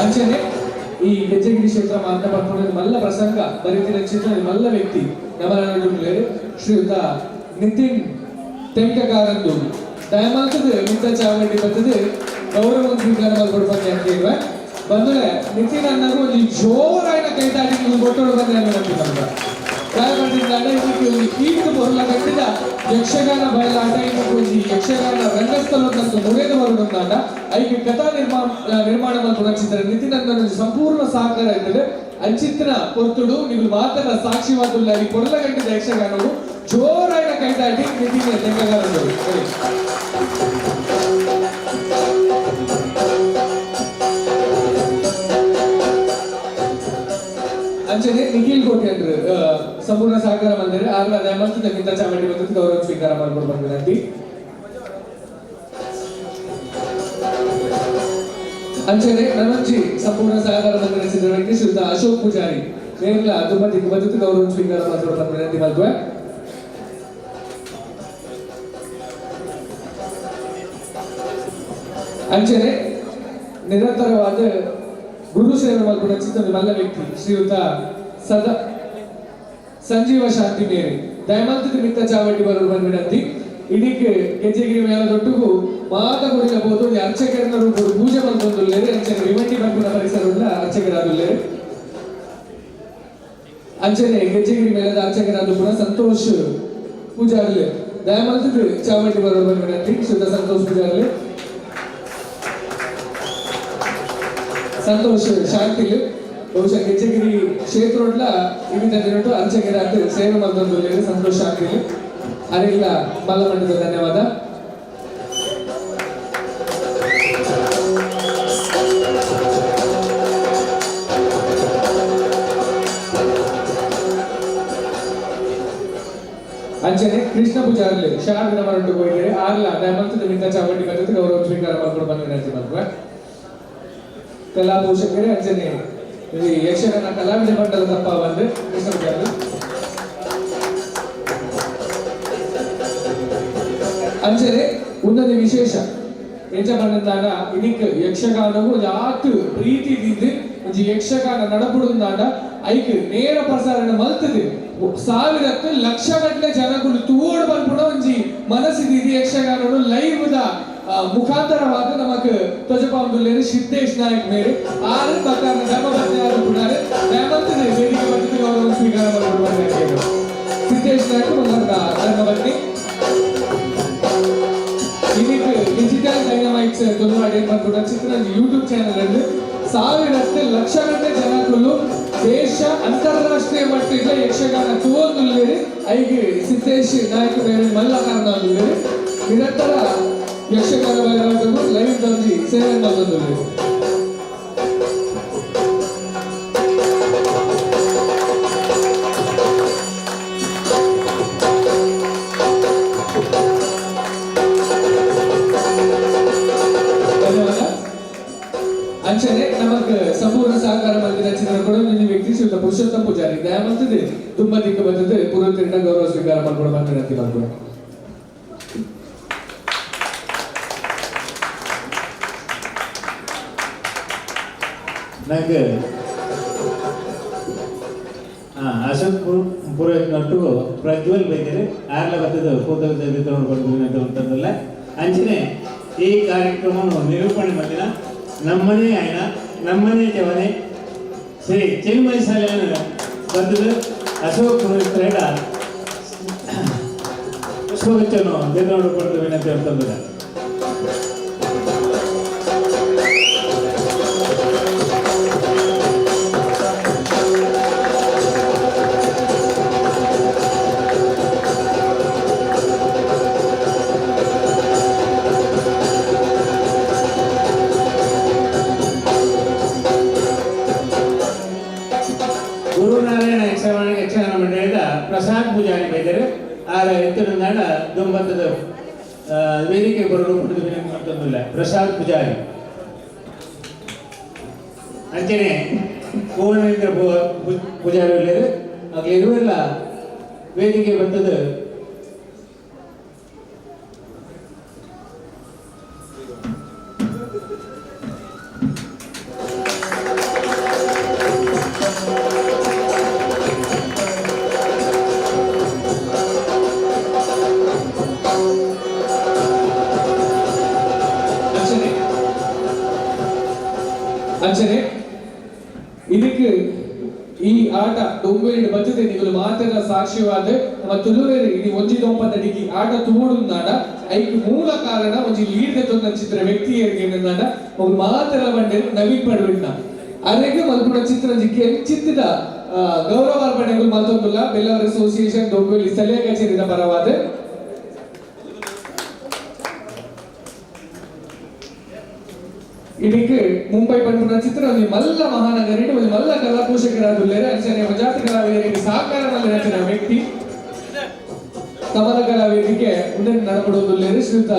ಅಂಚನೆ ಈ ಗೆಜ್ಜೆಗಿರಿ ಕ್ಷೇತ್ರ ಮಾತ್ರ ಪಡ್ಕೊಂಡು ಮಲ್ಲ ಪ್ರಸಂಗ ಬರಿತಿನ ಚಿತ್ರ ಮಲ್ಲ ವ್ಯಕ್ತಿ ನಮನ ಶ್ರೀಯುತ ನಿತಿನ್ ತೆಂಕಕಾರಂದು ದಯಮಾಲ್ತದ ಮಿತ್ತ ಚಾವಂಡಿ ಬರ್ತದೆ ಗೌರವ ಸ್ವೀಕಾರ ಮಾಡ್ಕೊಡು ಬಂದೆ ಅಂತ ಹೇಳುವ ಬಂದ್ರೆ ನಿತಿನ್ ಅನ್ನೋರು ಒಂದು ಜೋರಾಯಿನ ಕೈತಾಡಿ ನೀವು ಕೊಟ್ಟೋಡು ಬಂದ್ರೆ ಅನ್ನೋ ಬಂದ ದಯಮಾಡಿದಾಗ ಇದಕ್ಕೆ ಒಂದು ಕೀರ್ತಿ ಬರಲ ಕಟ್ಟಿದ ಯಕ್ಷಗಾನ ಬಯಲಾಟ ಇದಕ್ಕೆ ಒಂದು ಯಕ್ಷಗಾನ ರಂಗಸ್ಥಳ ಅಂತ ಮುರಿದು ಬರುವುದಾಟ ಐಕೆ ಕಥಾ ನಿರ್ಮಾಣ ಚಿತ್ರ ನಿತಿನ್ ಅನ್ನೋ ಸಂಪೂರ್ಣ ಸಹಕಾರ ಇರ್ತದೆ. ಅಂಚಿತ್ರ ಪೊರ್ತುಡು ನೀವು ಮಾತ್ರ ಸಾಕ್ಷಿವಾದುಲ್ಲ ಈ ಕೊರಲಗಂಟಿದ ಯಕ್ಷಗಾನವು ಜೋರಾಯಿನ ಕೈತಾಟಿ ನಿತಿನ್ ತೆಂಕಗಾರರು. ಅಂಚನೆ ನಿಖಿಲ್ ಕೋಟಿ ಅಂದ್ರೆ ಸಂಪೂರ್ಣ ಸಹಕಾರ ಬಂದರೆ ಆರ್ಲ ದಯಮಲ್ತದ ಮಿತ್ತ ಚಾವಂಡಿ ಬಂದದ್ದು ಗೌರವ ಸ್ವೀಕಾರ ಮಾಡಿಕೊಡು ಬಂದ ವಿನಂತಿ. ಅಂಚನೆ ನನಂಜಿ ಸಂಪೂರ್ಣ ಸಹಕಾರ ಬಂದ ಚಿತ್ರ ವ್ಯಕ್ತಿ ಶ್ರೀಯುತ ಅಶೋಕ್ ಪೂಜಾರಿ ನೇರ್ಲ ದುಮ್ಮತಿಗೆ ಬದ್ಧತೆ ಗೌರವ ಸ್ವೀಕಾರ ಮಾಡಿಕೊಡು ಬಂದ ವಿನಂತಿ ಮಲ್ಪುವೆ. ಅಂಚನೆ ನಿರಂತರವಾದ ಗುರು ಸೇವೆ ಮಲ್ಪುನ ಚಿತ್ರದ ಮಲ್ಲ ವ್ಯಕ್ತಿ ಶ್ರೀಯುತ ಸದಾ ಸಂಜೀವ ಶಾಂತಿ ಮೇರಿ ದಯಮಲ್ತದ ಮಿತ್ತ ಚಾವಟಿ ಬರುವ ಬಂದ ವಿನಂತಿ. ಇದಕ್ಕೆ ಗೆಜ್ಜೆಗಿರಿ ಮೇಳ ದೊಟ್ಟುಗು ಮಾತ ಗುಡಿಲ ಬೋದು ಅರ್ಚಕರನ್ನ ರೂಪರು ಪೂಜೆ ಮಲ್ತೊಂದುಲ್ಲೇರು ಅಂಚನೆ ವಿವಂಡಿ ಬಂಪುನ ಪರಿಸರ ಅರ್ಚಕರಾದುಲ್ಲೇರು. ಅಂಚನೆ ಗೆಜ್ಜೆಗಿರಿ ಮೇಳದ ಅರ್ಚಕರಾದ ಪುನಃ ಸಂತೋಷ್ ಪೂಜಾರ್ಲೆ ದಯಮಲ್ತದ ಚಾವಟಿ ಬರುವ ಬಂದ ವಿನಂತಿ. ಶುದ್ಧ ಸಂತೋಷ್ ಪೂಜಾರ್ಲೆ ಸಂತೋಷ್ ಶಾಂತಿಲು ಬಹುಶಃ ಗೆಜ್ಜೆಗಿರಿ ಕ್ಷೇತ್ರೋಡ್ಲ ವಿವಿಧ ದಿನಟು ಅರ್ಚಕರಾದ ಸೇವೆ ಮಲ್ತೊಂದುಲ್ಲೇರು ಸಂತೋಷ್ ಶಾಂತಿಲು ಅರೆಲ್ಲ ಮಲ್ಲಮಂಡದ ಧನ್ಯವಾದ. ಅಂಚನೆ ಕೃಷ್ಣ ಪೂಜಾರ್ಲು ಶಾರದಿನ ಮರಟು ಹೋಗಿದ್ದಾರೆ ಆರ್ಲ ದಯಮಲ್ತದ ಮಿತ್ತ ಚಾವಂಡಿ ಬರ್ತದೆ ಗೌರವ ಸ್ವೀಕಾರ ಮಾಡ್ಕೊಂಡು ಬಂದ ವಿನಂತಿ ಮಲ್ಪುವೆ. ಕಲಾ ಪೋಷಕರೇ ಅಂಚನೆ ಈ ಯಕ್ಷಗಾನ ಕಲಾವಿದ ಮಂಡಲ ತಪ್ಪ ಬಂದು ಕೃಷ್ಣ ಪೂಜಾರಿ. ಅಂಚನೆ ಉನ್ನತ ವಿಶೇಷ ಎಂಚ ಪಂಡಂದಾಂಡ ಇನಿಕ್ ಯಕ್ಷಗಾನವು ಆತ್ ಪ್ರೀತಿ ದೀದ್ ಒಂಜಿ ಯಕ್ಷಗಾನ ನಡಪುಡುಂದಾಂಡ ಐಕ್ ನೇರ ಪ್ರಸಾರಣ ಮಲ್ತದೆ ಸಾವಿರಕ್ಕೆ ಲಕ್ಷ ಗಟ್ಟಲೆ ಜನಗಳು ತೂವೋಡು ಪನ್ಪುನ ಒಂಜಿ ಮನಸ್ಸು ದೀದಿ ಯಕ್ಷಗಾನನು ಲೈವ್ ದ ಮುಖಾಂತರವಾದ ನಮಕ್ ಧ್ವಜಪಾಂಬುಲ್ಲೇರು ಸಿದ್ದೇಶ್ ನಾಯಕ್ ಮೇರು ಆರು ಬಕ್ಕಾರನ ಧರ್ಮಪತ್ನಿ ಆದ ಪುಣಾರು ದಯಮಲ್ತದೆ ವೇದಿಕೆ ಪದ್ಧತಿ ಗೌರವ ಸ್ವೀಕಾರ ಮಲ್ಪುಡು ಸಿದ್ದೇಶ್ ನಾಯಕ್ ಮಂಗರದ ಧರ್ಮಪತ್ನಿ. ಇದಕ್ಕೆ ಡಿಜಿಟಲ್ ಡೈನಮೈಟ್ಸ್ ತುಳುನಾಡು ಏನ್ ಪನ್ಪುನ ಚಿತ್ರ ಯೂಟ್ಯೂಬ್ ಚಾನೆಲ್ ಅಲ್ಲಿ ಸಾವಿರಕ್ಕೆ ಲಕ್ಷ ಗಟ್ಟಲೆ ಜನಕುಲು ದೇಶ ಅಂತಾರಾಷ್ಟ್ರೀಯ ಮಟ್ಟದ ಯಕ್ಷಗಾನ ತೂವೊಂದುಲ್ಲೇರಿ. ಐಗೆ ಸಿದ್ದೇಶ್ ನಾಯಕ್ ಮೇರೆ ಮಲ್ಲ ಕಾರಣ ನಿರಂತರ ಯಕ್ಷಗಾನ ಬಯಲಾಟವು ಲೈವ್ ದಂಜಿ ಸೇವೆ ಮಲ್ತೊಂದುಲ್ಲೇರಿ. ಧನ್ಯವಾದ. ಅಂಚನೆ ನಮಕ್ ಸಂಪೂರ್ಣ ಸಹಕಾರ ಮಲ್ದಿನ ಚಿತ್ರ ಕೂಡ ನಿನ್ನ ವ್ಯಕ್ತಿ ಶ್ರೀಯುತ ಪುರುಷೋತ್ತಮ ಪೂಜಾರಿ ದಯಮಲ್ತದೆ ತುಂಬಾ ದಿಕ್ಕು ಬಂದದ್ದು ಪುರೋಹಿತರಿಂದ ಗೌರವ ಸ್ವೀಕಾರ ಮಾಡ್ಕೊಂಡು ಬಂದ ಮಾಡ್ಕೊಂಡು. నాకు ಅಶೋಕ್ ಪುರೋಹಿತನೊಟ್ಟು ಪ್ರಜ್ವಲ್ ಬೈದರು ಆರ್ಲ ಬತ್ತದ ಕೂತ ಅಂತಂದಲ್ಲ. ಅಂಚನೆ ಈ ಕಾರ್ಯಕ್ರಮವನ್ನು ನಿರೂಪಣೆ ಮಾಡಿದ ನಮ್ಮನೇ ಆಯ್ನ ನಮ್ಮನೇ ಜವನೆ ಶ್ರೀ ಚಿನ್ಮಯ ಶಾಲೆಯನ್ನು ಬಂದದ್ದು ಅಶೋಕ್ ಪುರೋಹಿತರ ಪುಷ್ಪಗುಚ್ಛವನ್ನು ವಿತರಣೆ ಕೊಟ್ಟು ವಿನಂತಿ ಅಂತಂದಿಲ್ಲ. ಗುರುನಾರಾಯಣ ಯಕ್ಷಗಾನ ಯಕ್ಷಗಾನ ಮಂಡಳಿದ ಪ್ರಸಾದ್ ಪೂಜಾರಿ ಬೈದರು ಆರ ಎತ್ತರಂದಾಡ ದುಂಬತ್ತದ ವೇದಿಕೆ ಬರಲು ಪಡೆದು ವಿನಂತಿ ಮಾಡ್ತಂದಿಲ್ಲ ಪ್ರಸಾದ್ ಪೂಜಾರಿ. ಅಂಚನೆ ಭುವನೇಂದ್ರ ಪೂಜಾರಿ ಉಳ್ಳೇರು ಆಗ್ಲಿ ಇರುವೆಲ್ಲ ವೇದಿಕೆ ಬರ್ತದೆ. ಅಂಚನೆ ಅಂಚನೆ ಇದಕ್ಕೆ ಈ ಆಟ ಡೊಂಬೇರಿಡು ಬತ್ತದೆ ನಿಗುಲು ಮಾತೆರ ಸಾಕ್ಷಿವಾದ ನಮ್ಮ ತುಳುವೇರು ಇಡೀ ಒಂಜಿ ದೊಂಪದಡಿಗೆ ಆಟ ತೂಡುಂದಾಂಡ ಐಕ್ ಮೂಲ ಕಾರಣ ಒಂಜಿ ಲೀಡ್ ದೆತ್ತೊಂದ ಚಿತ್ರ ವ್ಯಕ್ತಿ ಏರ್ಗೆಂದಾಂಡ ಒಂದು ಮಾತೆರ ಬಂಡೆ ನವೀನ್ ಪಡುವಿನ ಅರೆಗೆ ಮಲ್ಪುನ ಚಿತ್ರ ಒಂಜಿ ಕೆಂಚಿತ್ತಿದ ಗೌರವಾರ್ಪಣೆಗಳು ಮಲ್ತೊಂದುಲ್ಲ ಬೆಲ್ಲವರ್ ಅಸೋಸಿಯೇಷನ್ ಡೊಂಬೇಲಿ ಸ್ಥಳೀಯ ಕಚೇರಿದ ಪರವಾದ. ಇದಕ್ಕೆ ಮುಂಬೈ ಪನ್ಪುನ ಚಿತ್ರ ಒಂಜಿ ಮಲ್ಲ ಮಹಾನಗರಿ ಒಂಜಿ ಮಲ್ಲ ಕಲಾ ಪೋಷಕರಾದುಲ್ಲೇರು ಅಂಚನೆ ಜಾತಿ ಕಲಾವಿದರಿಗೆ ಸಹಕಾರ ಮಲ್ಲ ರಚನ ವ್ಯಕ್ತಿ ಕಮಲ ಕಲಾ ವೇದಿಕೆ ಉಂದೆನ್ ನಡಪಡುವುದುಲ್ಲೇರು ಶ್ರೀಯುತ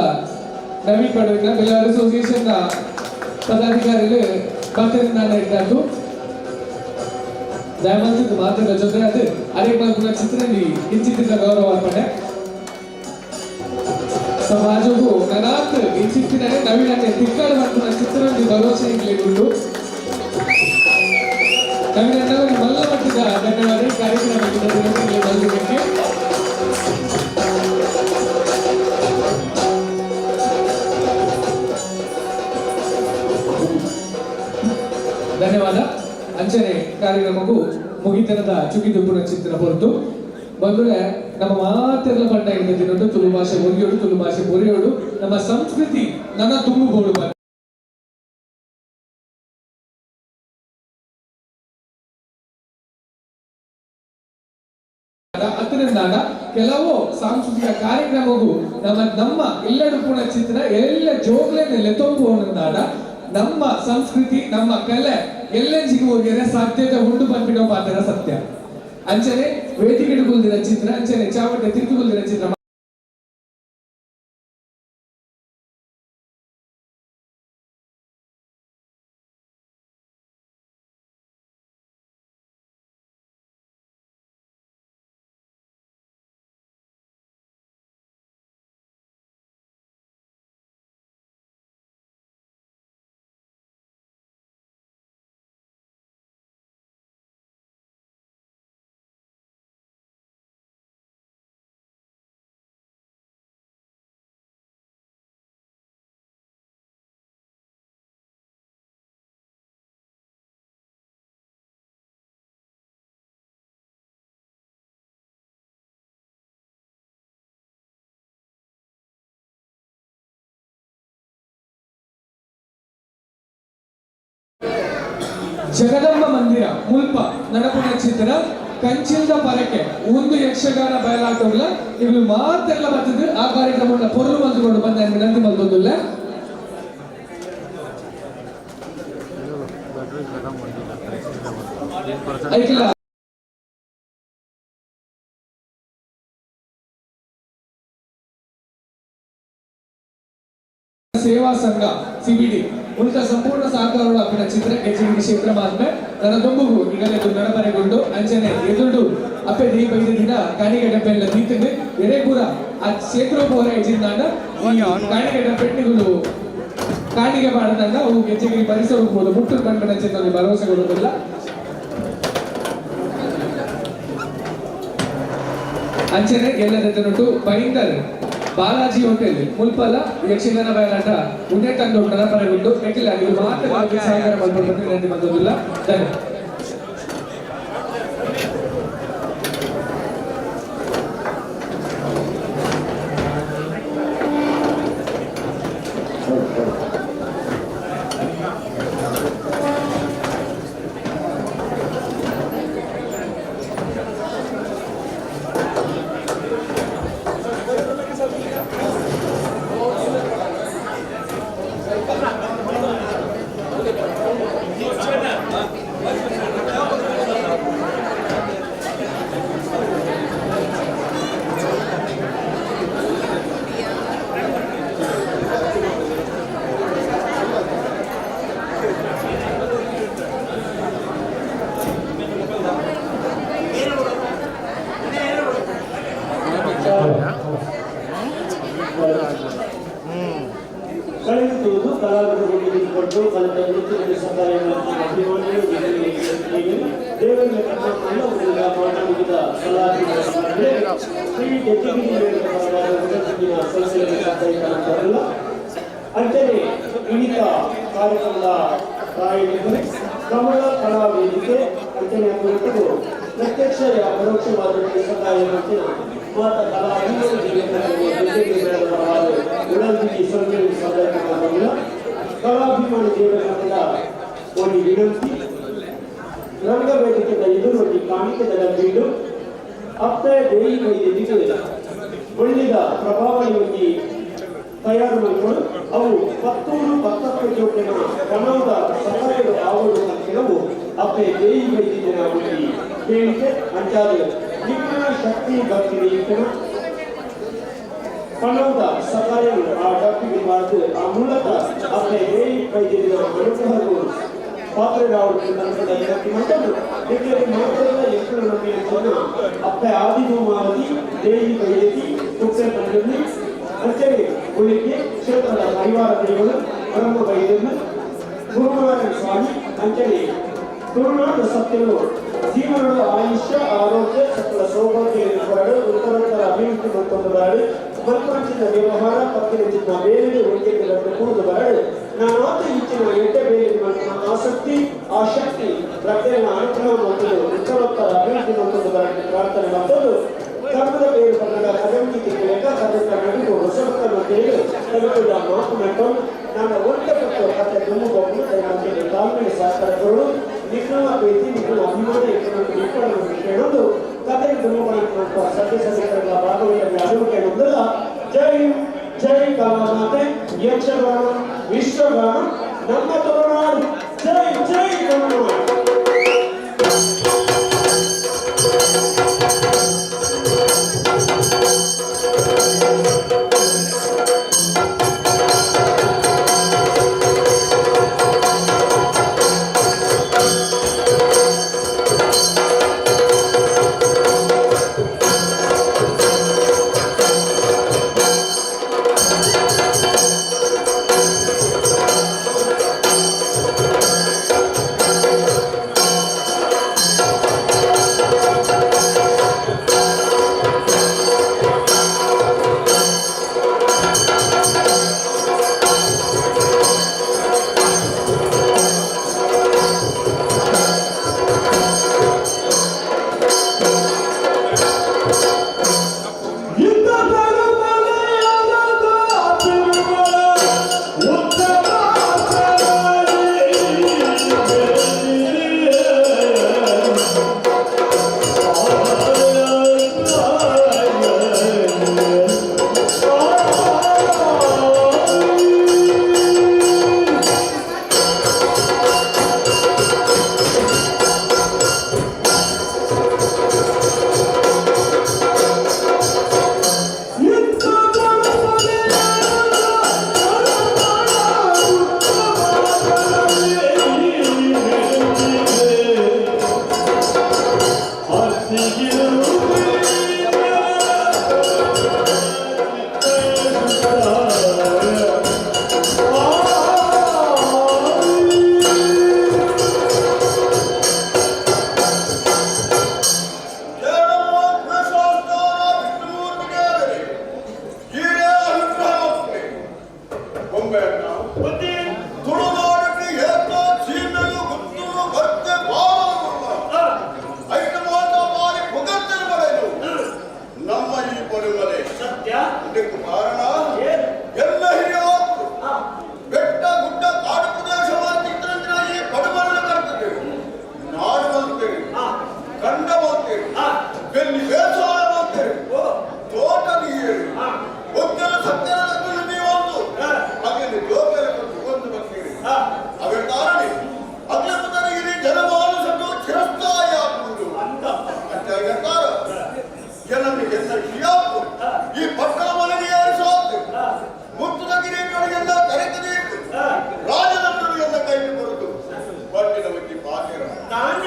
ನವೀನ್ ಪಡುವಿನ ಬೆಲ್ಲವರ್ ಅಸೋಸಿಯೇಷನ್ ಪದಾಧಿಕಾರಿಗಳು ಬರ್ತದಿಂದ ಇದ್ದದ್ದು ದಯಮಂತಿದ್ದು ಮಾತ್ರ ಜೊತೆ ಅದು ಅದೇ ಮಲ್ಪುನ ಚಿತ್ರದಲ್ಲಿ ಕಿಂಚಿತ್ತಿದ್ದ ಗೌರವಾರ್ಪಣೆ ಸಮಾಜವು ನನಾತ್ ಈ ನವೀನತೆ ತಿಕ್ಕಡ ಮಲ್ಪುನ ಚಿತ್ರದಲ್ಲಿ ಭರವಸೆ ಉಂಟು. ನವೀನಣ್ಣ ಮಲ್ಲ ಮಟ್ಟದ ಧನ್ಯವಾದ ಈ ಕಾರ್ಯಕ್ರಮಕ್ಕೆ ಬಂದಿದ್ದಕ್ಕೆ. ಧನ್ಯವಾದ. ಅಂಚನೆ ಕಾರ್ಯಕ್ರಮಕ್ಕೂ ಮುಗಿತನದ ಚುಗಿದುಪ್ಪುನ ಚಿತ್ರ ಹೊರತು ಬಂದ್ರೆ ನಮ್ಮ ಮಾತೆಲ್ಲ ಪಂಡ ಇದ್ದದ್ದು ತುಳು ಭಾಷೆ ಒರಿಯೋಡು, ತುಳು ಭಾಷೆ ಬೊರಿಯೋಡು, ನಮ್ಮ ಸಂಸ್ಕೃತಿ ನನ್ನ ತುಂಬುಗೋಡು. ಅದರಿಂದ ಕೆಲವು ಸಾಂಸ್ಕೃತಿಕ ಕಾರ್ಯಕ್ರಮವು ನಮ್ಮ ನಮ್ಮ ಎಲ್ಲರೂ ಪುಣ ಚಿತ್ರ ಎಲ್ಲ ಜೋಗ್ಲೆನೆ ಲೆತ್ತೊಂಬುವನಾಡ ನಮ್ಮ ಸಂಸ್ಕೃತಿ ನಮ್ಮ ಕಲೆ ಎಲ್ಲೆಂಜಿಗೆ ಹೋಗಿದ್ರೆ ಸಾಧ್ಯತೆ ಉಂಟು ಪನ್ಪಿನೋ ಪಾತ್ರ ಸತ್ಯ. ಅಂಚನೆ ವೇದಿಕೆ ಚಿತ್ರ, ಅಂಚನೆ ಚಾವಟೆ ತಿರುಗುಲ್ದಿನ ಚಿತ್ರ. ಜಗದಂಬ ಮಂದಿರ ಮುಲ್ಪ ನಡಪುನ ಚಿತ್ರ ಕಂಚಿಲ್ದ ಪರಕೆ ಒಂದು ಯಕ್ಷಗಾನ ಬಯಲಾಟೋಗ್ಲ ಇವು ಮಾತೆಲ್ಲ ಬರ್ತದೆ. ಆ ಕಾರ್ಯಕ್ರಮವನ್ನು ಪೊರುಲು ಮಲ್ತುಕೊಂಡು ಬಂದ ವಿನಂತಿ ಮಲ್ತೊಂದುಲ್ಲ. ಐಕ್ಲ ಸೇವಾ ಸಂಘ ಸಿಬಿಡಿ ಉಳಿದ ಸಂಪೂರ್ಣ ಸಹಕಾರ ಅಪ್ಪಿನ ಚಿತ್ರ ಹೆಚ್ಚಿನ ಕ್ಷೇತ್ರ ಮಾತ್ಮೆ ನನ್ನ ದೊಂಬುಗು ಈಗಲೇ ನಡಪರೆಗೊಂಡು ಅಂಚನೆ ಎದುರು ಅಪ್ಪೆ ದೀಪ ದಿನ ಕಾಣಿಕೆ ಡಬ್ಬೆಲ್ಲ ದೀತಂದು ಎರೆಪುರ ಆ ಕ್ಷೇತ್ರ ಪೋರ ಹೆಚ್ಚಿನ ಕಾಣಿಕೆ ಡಬ್ಬೆಟ್ಟಿಗಳು ಕಾಣಿಕೆ ಮಾಡಿದಂಗ ಅವು ಹೆಚ್ಚಿಗೆ ಪರಿಸರ ಹೋಗ್ಬೋದು ಮುಟ್ಟು ಕಣ್ಕಣ ಚಿತ್ರ ಭರವಸೆ ಕೊಡುವುದಿಲ್ಲ. ಅಂಚನೆ ಎಲ್ಲದನ್ನು ಬೈಂದರ್ ಬಾಲಾಜಿ ಹೋಟೆಲ್ ಮುಲ್ಪಲ ಯಕ್ಷಗಾನ ಬಯಲಾಟ ಉನ್ನೇ ತಂದು ನಡಪರೆಗೊಂಡು ಮೆಕ್ಕಿಲ್ಲ ಇವರು ಮಾತ್ರ ಸಹಕಾರ ಮಲ್ಪೊಡು ವಿನಂತಿ ಮಲ್ತೊಂದುಲ್ಲ. ಧನ್ಯವಾದ. ಕಳೆಯುತ್ತಿರುವುದು ಕಲಾವಿದರು ಹಿಡಿದುಕೊಂಡು ಕಳೆದ ದೇವರ ಶ್ರೀ ಅಂಚನೆ ವಿವಿಧ ಕಾರ್ಯಕ್ರಮದ ಪ್ರಾಯೋಜಕರು ಕಮಲ ಕಲಾ ವೇದಿಕೆ ಅಂಚನೆ ಕುರಿತು ಪ್ರತ್ಯಕ್ಷ ಪರೋಕ್ಷವಾದ ಸಹಾಯ ಮತ್ತು ಮಾತ ಕಲಾ ಕಲಾಭಿಮಾನಿ ದೇವರ ಒಂದು ವಿನಂತಿ ರಂಗವೇದಿಕೆದ ಎದುರು ಒಂಜಿ ಕಾಣಿಕೆದ ಬೀಡು ಅಪ್ಪೆ ದೇಯಿ ವೈದ್ಯದಿಗೆ ಒಳ್ಳಿದ ಪ್ರಭಾವಳಿ ಒಂಜಿ ತಯಾರು ಮಲ್ಪಡು ಅವು ಪತ್ತೂರು ಪತ್ತತ್ತು ಜೋಡಿನ ಕನೌದ ಸಹಾಯದ ಆವಡು ಕೆಲವು ಅಪ್ಪೆ ದೇಯಿ ವೈದ್ಯನ ಒಂಜಿ ಬೇಡಿಕೆ ಅಂಚಾದ ನಿಮ್ಮ ಶಕ್ತಿ ಭಕ್ತಿ ಪಣದ ಸಹಾಯವು ಆ ಡಾಕ್ಟರ್ಗೆ ಮಾಡಿದು ಆ ಮೂಲಕ ಅಪ್ಪೆ ದೇಯಿ ವೈದ್ಯನ ಅನುಗ್ರಹವು ಪಾತ್ರರಾವಡು ನಂತರ ವಿನಂತಿ ನಿಮಗೆ ಮಾತ್ರಲ್ಲ ಎಷ್ಟು ನಂಬಿಕೆ ಅಪ್ಪೆ ಆದಿಭೂಮಾವತಿ ದೇವಿ ವೈದ್ಯತಿ ಕುಕ್ಕೆ ಪಂಜುರ್ಲಿ ಅಂಚನೆ ಉಳಿಕೆ ಕ್ಷೇತ್ರದ ಪರಿವಾರ ದೇವರು ಬ್ರಹ್ಮ ವೈದ್ಯರು ಗುರುನಾರಾಯಣ ಸ್ವಾಮಿ ಅಂಚನೆ ತುಳುನಾಡ ಸತ್ಯವು ಜೀವನದ ಆಯುಷ್ಯ ಆರೋಗ್ಯ ಸಕಲ ಸೌಭಾಗ್ಯ ಉತ್ತರೋತ್ತರ ಅಭಿವೃದ್ಧಿ ಮತ್ತೊಂದು ಬಾಡು ಮಲ್ಪಂಚಿನ ವ್ಯವಹಾರ ಪತ್ತಿನ ಚಿನ್ನ ಬೇರೆ ಒಂದೆಂದು ಕೂಡಿದ ಬಾಡು ನಾನಾತ ಇಚ್ಚಿನ ಎಡ್ಡೆ ಬೇರೆ ಆಸಕ್ತಿ ಆಸಕ್ತಿ ರಕ್ತನ ಅನುಗ್ರಹ ಮತ್ತು ಉತ್ತರೋತ್ತರ ಅಭಿವೃದ್ಧಿ ಮತ್ತೊಂದು ಬಾಡು ಪ್ರಾರ್ಥನೆ ಮತ್ತೊಂದು ಕರ್ಮದ ಬೇರು ಬಂದಾಗ ಕದಂಕಿ ತಿಕ್ಕಲೇಕ ಕದಂಕ ನಡುಕು ಹೊಸಬತ್ತನ್ನು ತಿಳಿದು ತಲುಪಿದ ಮಾತು ನಟ್ಟು ನಾನು ಒಟ್ಟ ಪಟ್ಟು ಕತೆ ದುಮ್ಮು ದಯಮಾಡಿ ತಾಳ್ಮೆ ಸಹಕಾರಗಳು ನಿಮ್ಮ ಪ್ರೀತಿ ನಿಮ್ಮ ಅಭಿಮಾನ ಇಟ್ಟನ್ನು ಕೇಳೋದು ಕತೆ ದುಮ್ಮು ಸದ್ಯ ಸದಸ್ಯರ ಭಾಗವಹಿಸಿದ ಅರಿವು ಕೇಳುವುದಲ್ಲ. ಜೈ ಜೈ ಕಲಾಮಾತೆ ಯಕ್ಷಗಾನ ವಿಶ್ವಗಾನ ನಮ್ಮ ತುಳುನಾಡು. ಜೈ ಜೈ ತುಳುನಾಡು.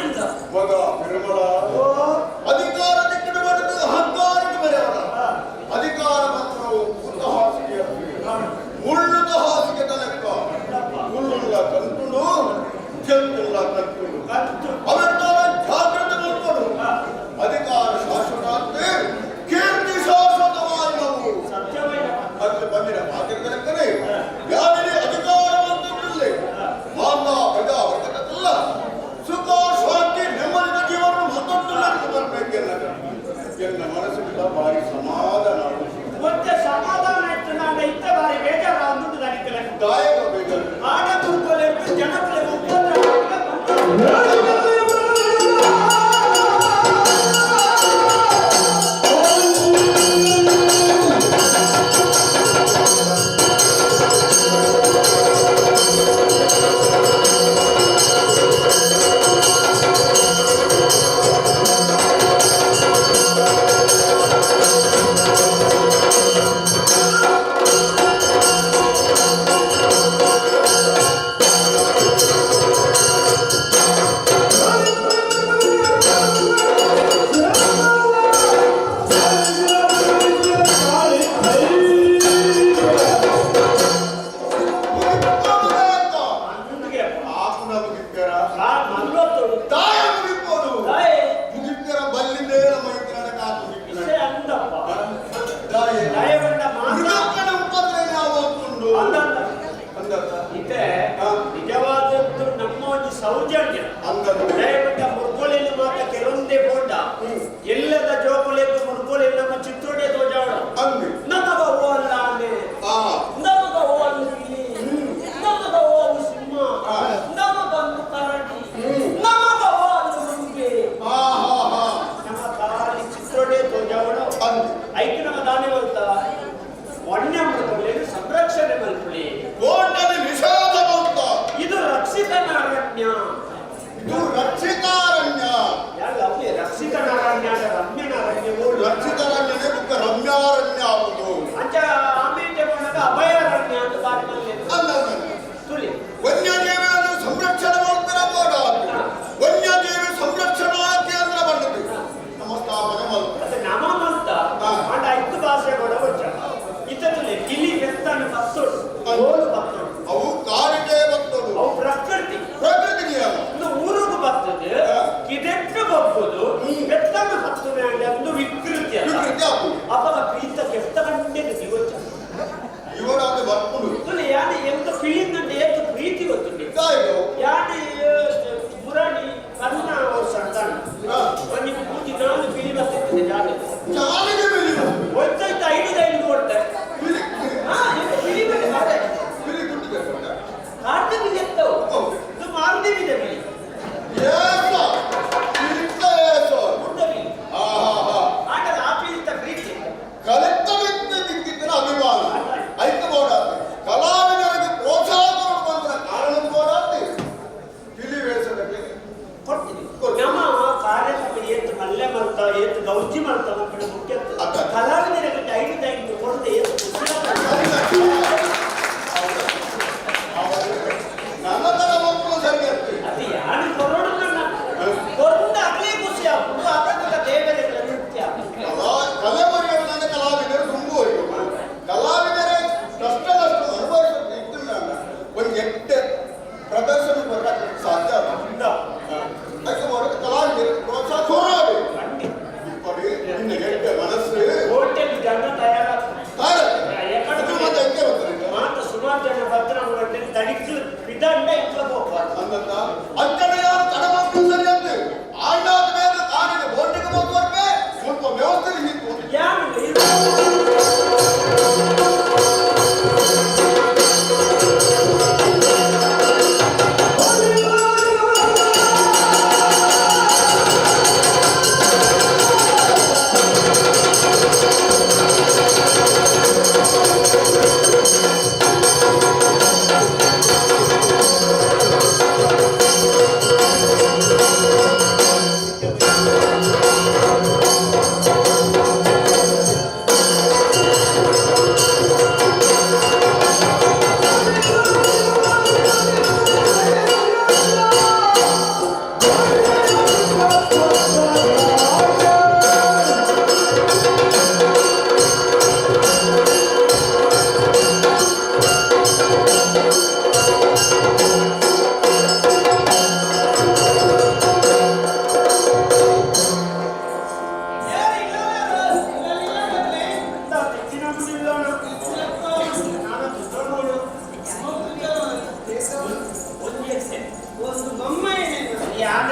ಎಂತ? ಮಗ ಪೆರುಮಳ, ಅಧಿಕಾರ ದಿಕ್ಕಿನ ಬರೆದು ಅಹಂಕಾರಕ್ಕೆ ಬೆರೆಯವರ. ಅಧಿಕಾರ ಮಾತ್ರವು ಮುಳ್ಳು ಹಾಸಿಗೆ, ಮುಳ್ಳುದ ಹಾಸಿಗೆ ಲೆಕ್ಕ. ಮುಳ್ಳುಳ್ಳ ಕಂತುಂಡು, ಜಂತುಳ್ಳ ಕಂತುಂಡು. ಅವೆಲ್ಲ ಜಾಗ್ರತೆ ನೋಡ್ಕೊಂಡು. ಅಧಿಕಾರ ಶಾಶ್ವತ ಅಂತೆ, ಕೀರ್ತಿ ಶಾಶ್ವತವಾದವು. ಅಂತ ಬಂದಿನ ಮಾತಿನ ಲೆಕ್ಕನೆ ಯಾರಿಗೆ ಅಧಿಕಾರ ಬಂದಿರಲಿ, ಮಾನ ಪ್ರಜಾ ವರ್ಗದಲ್ಲ ಸುಖ ಶಾಂತಿ ನೆಮ್ಮದಿ.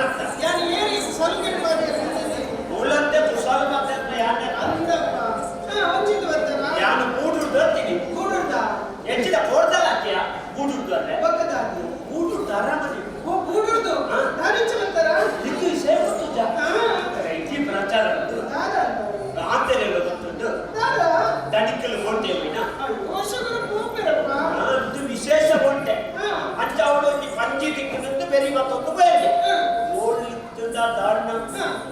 ಯಾನತ್ತ ಯಾನ್ ಏರಿ ಸಲ್ಗೆಟ್ ಮಾತೆರ್ನ ಮೂಲಂತೆ ಕುಸಾಲ್ ಮಾತೆರ್ನ ಯಾನೆ ಅಂದಪ್ಪ ಹಾ ಒಂಜಿಂದು ಬರ್ತಾರ ಯಾನು ಮೂಡುರ್ದು ಅಂತೀನಿ ಮೂಡುರ್ದ ಹೆಚ್ಚಿದ ಕೋಡ್ದಲ್ಲ ಹಾಕಿಯ ಮೂಡುರ್ದು ಅಂದ್ರೆ ಬಕ್ಕದಾಗಿ ಮೂಡುರ್ದು ಅರಾಮನೆ ಓ ಮೂಡುರ್ದು ದಾನಿಂಚ ಬರ್ತಾರ ಇದು ಸೇವತ್ತು ಜಾ ಇತಿ ಪ್ರಚಾರ ಉಂಟು ಆಂತರ್ಯ ಗೊತ್ತುಂಟು ದಣಿಕಲ್ ಕೋಟೆ ಹೋಯ್ನ ಇದು ವಿಶೇಷ ಕೋಟೆ ಅಂಚ ಅವಳು ಒಂಜಿ ಪಂಜಿ ದಿಕ್ಕಿನಂದು ಬೆರಿ ಮತ್ತೊಂದು ಬೇರೆ ಓಡ್ಲಿತ್ತದ ದಾಣ್ಣ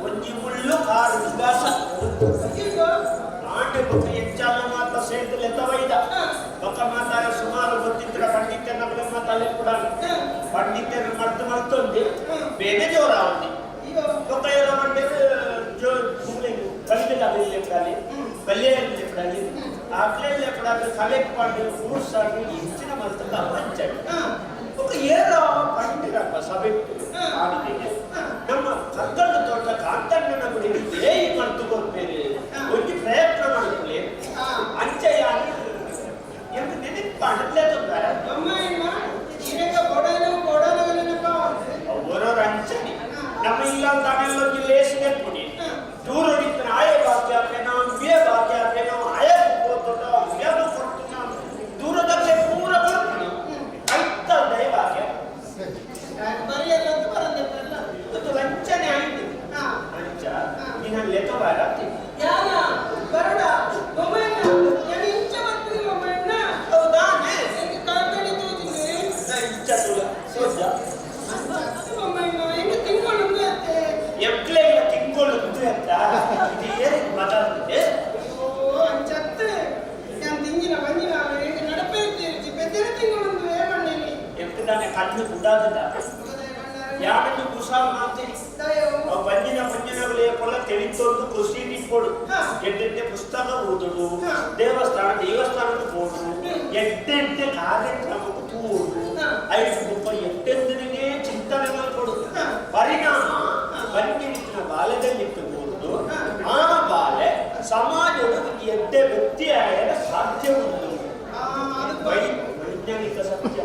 ಒಂಜಿ ಮುಳ್ಳು ಕಾರು ಗಾಸ ಆಂಡೆ ಬೊಕ್ಕ ಎಂಚಾಲ ಮಾತ ಸೇರ್ದು ಲೆತ್ತವೈದ ಬೊಕ್ಕ ಮಾತಾರ ಸುಮಾರು ಗೊತ್ತಿದ್ರ ಪಂಡಿತ್ಯನ ಮಾತಾಲೆ ಕೂಡ ಪಂಡಿತ್ಯನ ಮರ್ತು ಮರ್ತೊಂದು ಬೇನೆ ಜೋರ ಅವನಿ ಬೊಕ್ಕ ಏರೋ ಮಂಡೇರು ಜೋ ಕಲ್ಪಿದ ಲೆಪ್ಪಡಾಲಿ ಕಲ್ಯಾಣ ಲೆಪ್ಪಡಾಲಿ ಆಕ್ಲೆ ಲೆಪ್ಪಡಾಲಿ ಕಲೆಕ್ಟ್ ಮಾಡಿ ಫ್ರೂಟ್ಸ್ ಆಗಿ ಹೆಚ್ಚಿನ ಮರ್ತದ ಮಂಚಡಿ ಬೊಕ್ಕ ಏರೋ ಪಂಡಿರಪ್ಪ ಸಭೆ ಆಡಿದ್ದೇನೆ ನಮ್ಮ ಕರ್ಗಲ್ಲು ತೋಟ ಕಾಂತಣ್ಣನ ಗುಡಿಗೆ ಏಯಿ ಮರ್ತು ಕೊರ್ಪೇರು ಒಂಜಿ ಪ್ರಯತ್ನ ಮಾಡಿಕೊಳ್ಳಿ ಅಂಚೆಯಾಗಿ ಎಂದು ನೆನಪಾಡಲೇ ತೊಂದರೆ ಅವರವರ ಅಂಚನೆ ನಮ್ಮ ಇಲ್ಲ ತಾನೆಲ್ಲ ಒಂಜಿ ಲೇಸ್ ನೆಪ್ಪುನಿ ದೂರ ನಿಂತು ಆಯೆ ಬಾಕಿ ಆಪೇನ ಅಂಬಿಯೇ ಬಾಕಿ ಆಪೇನ ಆಯೆ ಹೋಗ್ತದ ಅಂಬ್ಯಾನು ಕೊಡ್ತುನ ದೂರದಲ್ಲೇ ಪೂರ ಬರ್ತೀನಿ ಐತ ದಯವಾಗ್ಯ ಇದು ವಂಚನೆ ಆಯ್ತು ಅಂಚ ನಿನ್ನ ಲೆಕ್ಕ ಬಾರತಿ ಹೌದಾನೆ ಇಂಚ ತುಳ ಸೋಜ ಎಕ್ಲೆಗಳ ತಿಂಗಳು ಅಂತ ಇದು ಏನು ಮಾತಾಡ್ತಿದ್ದೆ ಎಕ್ಕದಾನೆ ಕಣ್ಣು ಗುಡಾದಿಲ್ಲ ಯಾರನ್ನು ಕುಸಾಲ್ ಮಾಡ್ತೀನಿ ಅವು ಬಂಜಿನ ಪಂಜಿನಗಳು ಏಪೊಲ್ಲ ತಿಳಿತೊಂದು ಖುಷಿ ನಿಪ್ಪೊಡು ಎಡ್ಡೆಡ್ಡೆ ಪುಸ್ತಕ ಓದುಡು ದೇವಸ್ಥಾನ ದೇವಸ್ಥಾನಕ್ಕೆ ಹೋಡು ಎಡ್ಡೆಡ್ಡೆ ಕಾರ್ಯಕ್ರಮಕ್ಕೆ ತೂಡು ಐದು ಬುಕ್ಕ ಎಟ್ಟೆಂದನೇ ಚಿಂತನೆ ಕೊಡು ಪರಿಣಾಮ ಬಂಜಿನ ಬಾಲ್ಯದಲ್ಲಿಟ್ಟು ಕೂಡುದು ಆ ಬಾಲೆ ಸಮಾಜದ ಒಂದು ಎಡ್ಡೆ ವ್ಯಕ್ತಿ ಆಗಲು ಸಾಧ್ಯ ಉಂಟು ವೈಜ್ಞಾನಿಕ ಸತ್ಯ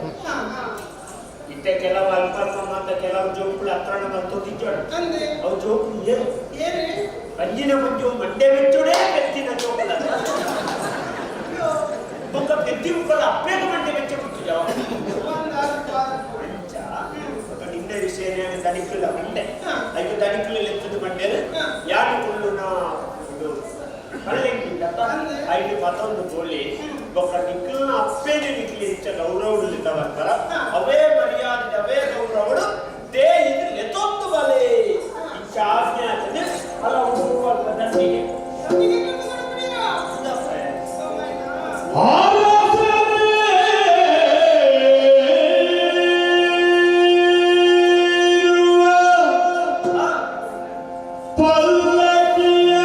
ಇತ್ತೆ ಕೆಲವು ಅಲ್ಪ ಅಲ್ಪ ಮಾತ ಕೆಲವು ಜೋಕುಗಳು ಹತ್ರಣ ಬಂತೋದಿದ್ದಾಡು ಅವು ಜೋಕು ಏನು ಬಂಜಿನ ಮಂಜು ಮಂಡೆ ಮೆಚ್ಚೋಡೆ ಬೆತ್ತಿನ ಜೋಕುಲ ಬೊಕ್ಕ ಬೆತ್ತಿ ಮುಕ್ಕಳ ಅಪ್ಪೇಗ ಮಂಡೆ ಮೆಚ್ಚ ಬಿಟ್ಟು ಅಂಚ ಬೊಕ್ಕ ನಿನ್ನ ವಿಷಯ ದನಿಕುಲ ಮಂಡೆ ಐದು ದನಿಕುಲ ಲೆತ್ತದ ಮಂಡೆ ಯಾರು ಕುಳ್ಳುನ ಇದು ಕಳ್ಳೆಂಗಿಲ್ಲಪ್ಪ ಐದು ಮತ್ತೊಂದು ಗೋಳಿ ಬೊಕ್ಕ ನಿಕ್ಕಲ್ನ ಅಪ್ಪೇನೆ ನಿಕ್ಲಿ ಇಂಚ ಗೌರವಡು ಬರ್ತಾರ ಅವೇ ಮರ್ಯಾದೆ ಅವೇ ಗೌರವಡು they ಇದು ಲೆತ್ತೊಂದು ಬಲೆ ಇಂಚ ಆಜ್ಞೆ ಆತದೆ ಅಲ್ಲ ಹುಡುಗ ದಂಡಿಗೆ ಪಲ್ಲಕ್ಕಿಯ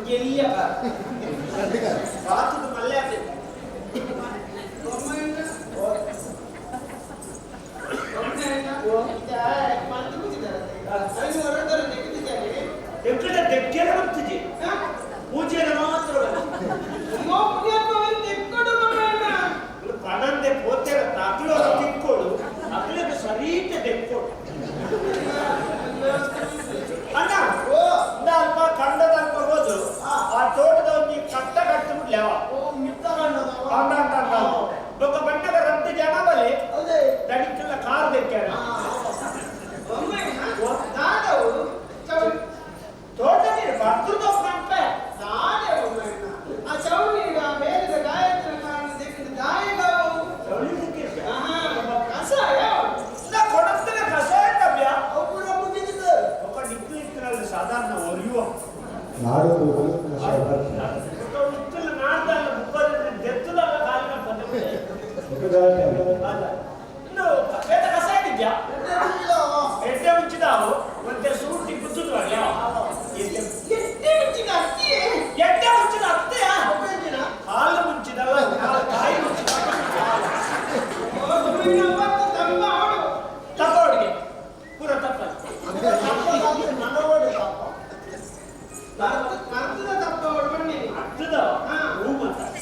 ಒಂಜಿ ಎಲ್ಲಿಯ ಕಾರ್ ಬಾತುದು ಮಲ್ಲೆ ಆತೆ ಎಕ್ಕಡ ದೆಕ್ಕೆರ ಬರ್ತಿದೆ ಪೂಜೆನ ಮಾತ್ರ ಪಣಂದೆ ಪೋತೆರ ಅಕ್ಲು ತಿಕ್ಕೋಡು ಅಕ್ಲಿಗೆ ಸರೀತ ದೆಕ್ಕೋಡು ಅಣ್ಣ ಇಂದ ಅಲ್ಪ ಕಂಡದ ಅಲ್ಪ ಹೋದು ಆ ತೋಟದ ಒಂದು ಕಟ್ಟ ಕಟ್ಟು ಬಿಡ್ಲೇವ ಅಣ್ಣ ಅಣ್ಣ ಅಣ್ಣ ಬೊಕ್ಕ ಬಣ್ಣದ ರದ್ದು ಜನ ಬಲೆ ದಡಿಕ್ಕೆಲ್ಲ ಕಾರ್ ದೆಕ್ಕಾರ ತೋಟ ನೀರು ಬರ್ತದ ಕಂಪೆ ಆ ಚೌಳಿಗ ಬೇರೆ ಗಾಯತ್ರ ಕಾರಣ ದೆಕ್ಕಿದ ದಾಯಗಾವು ಚೌಳಿ ದೆಕ್ಕಿರ್ಬೆ ಕಸಾಯ ಇಲ್ಲ ಕೊಡತ್ತನೆ ಕಸಾಯ ತಬ್ಯ ಅವು ಪೂರ ಮುಗಿದಿದೆ ಒಕ್ಕ ನಿಕ್ಕು ಇತ್ತರಲ್ಲಿ ಸಾಧಾರಣ ಒರಿಯುವ ನಾಡು ಇತ್ತಲ್ಲ ನಾಡ್ದಲ್ಲ ಬುಕ್ಕದ ದೆತ್ತದಲ್ಲ ಕಾಲಿನ ಬಂದ ಇನ್ನು ಬೇತ ಕಸಾಯ ಇದೆಯಾ ಎಡ್ಡೆ ಮುಂಚಿದಾವು ಮತ್ತೆ ಸೂಟಿ ಗುದ್ದುದು ಅಲ್ಲ ಎಡ್ಡೆ ಮುಂಚಿದ ಅತ್ತಿಯೇ ಎಡ್ಡೆ ಮುಂಚಿದ ಅತ್ತೆಯ ಹಾಲು ಮುಂಚಿದಲ್ಲ ಕಾಯಿ ಮುಂಚಿದ ತಪ್ಪ ಪೂರ ತಪ್ಪ ಅರ್ಥದ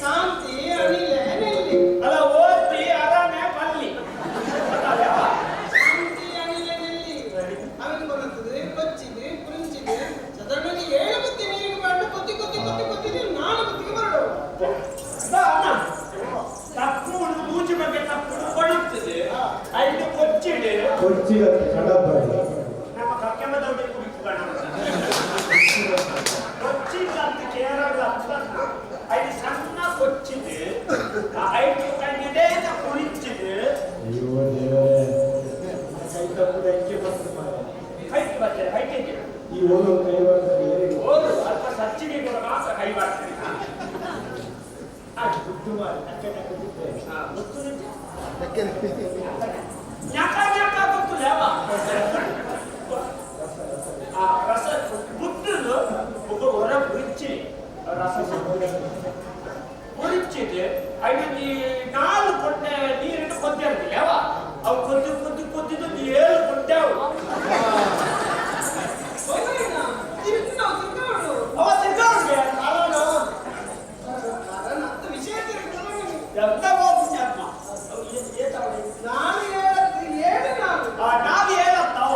ಶಾಂತಿ ಅನಿಲ ನೆಲ್ಲಿ ಅಲ್ಲ ಓದ್ತಿ ಅರಾಮೆ ಪಲ್ಲಿ ಶಾಂತಿ ಅನಿಲ ನೆಲ್ಲಿ ಅವನು ಬರುತ್ತದೆ ಕೊಚ್ಚಿದೆ ಕುರಿಂಚಿದೆ ಸದನಕ್ಕೆ ಏಳು ಬತ್ತಿ ನೀರಿಗೆ ಬಾಂಡು ಕೊತ್ತಿ ಕೊತ್ತಿ ಕೊತ್ತಿ ಕೊತ್ತಿ ನಾಲ್ಕು ಬತ್ತಿಗೆ ಬರಡು ತಪ್ಪು ಮೂಜಿ ಬಗ್ಗೆ ತಪ್ಪು ಕೊಡುತ್ತದೆ ಐದು ಕೊಚ್ಚಿಡು ಕೊಚ್ಚಿದ ನಮ್ಮ ಕಕ್ಕೆಮದವ್ರಿಗೆ ಕುಡಿಪುಗಣ ಕೊಚ್ಚಿದ ಅಂತ ಕೇರಳ ಅಂತ ಐದು ಸಣ್ಣ ಕೊಚ್ಚಿದೆ ಐದು ಕಣ್ಣೆಡೇನ ಕುಳಿಚಿದೆ ಅಯ್ಯೋ ದೇವರೇ ಕೈ ತಪ್ಪು ಅಂಕಿ ಬರ್ತದೆ ಕೈ ಬರ್ತದೆ ಕೈ ಈ ಓದು ಕೈ ಬರ್ತದೆ ಓದು ಅಲ್ಪ ಸಚ್ಚಿಗೆ ಕೂಡ ಮಾತ್ರ ಕೈ ಬರ್ತದೆ ಗುದ್ದು ಮಾಡಿ ನಕ್ಕೆ ನಕ್ಕೆ ಬಿಟ್ಟೆ ಗೊತ್ತು ನ್ಯಾಕ ನ್ಯಾಕ ಗೊತ್ತು ಲೇವ ಆ ರಸ ಗುದ್ದಲು ಒಬ್ಬ ಹೊರ ಬುರಿಚಿ ರಸ ಬುರಿಚಿದೆ ಐದು ನಾಲ್ಕು ಕೊಟ್ಟೆ ನೀರಿಟ್ಟು ಕೊದ್ದೆ ಅಂತಿಲ್ಲ ಅವು ಕೊದ್ದು ಕೊದ್ದು ಕೊದ್ದಿದ್ದು ಏಳು ಕೊಟ್ಟೆವು ಅವ ತಿರ್ಗಾಡ್ಗೆ ಎಂತ ಪುಣ್ಯಾತ್ಮ ನಾನು ಹೇಳತ್ತು ಏಳು ನಾನು ಆ ನಾವ್ ಹೇಳತ್ತವ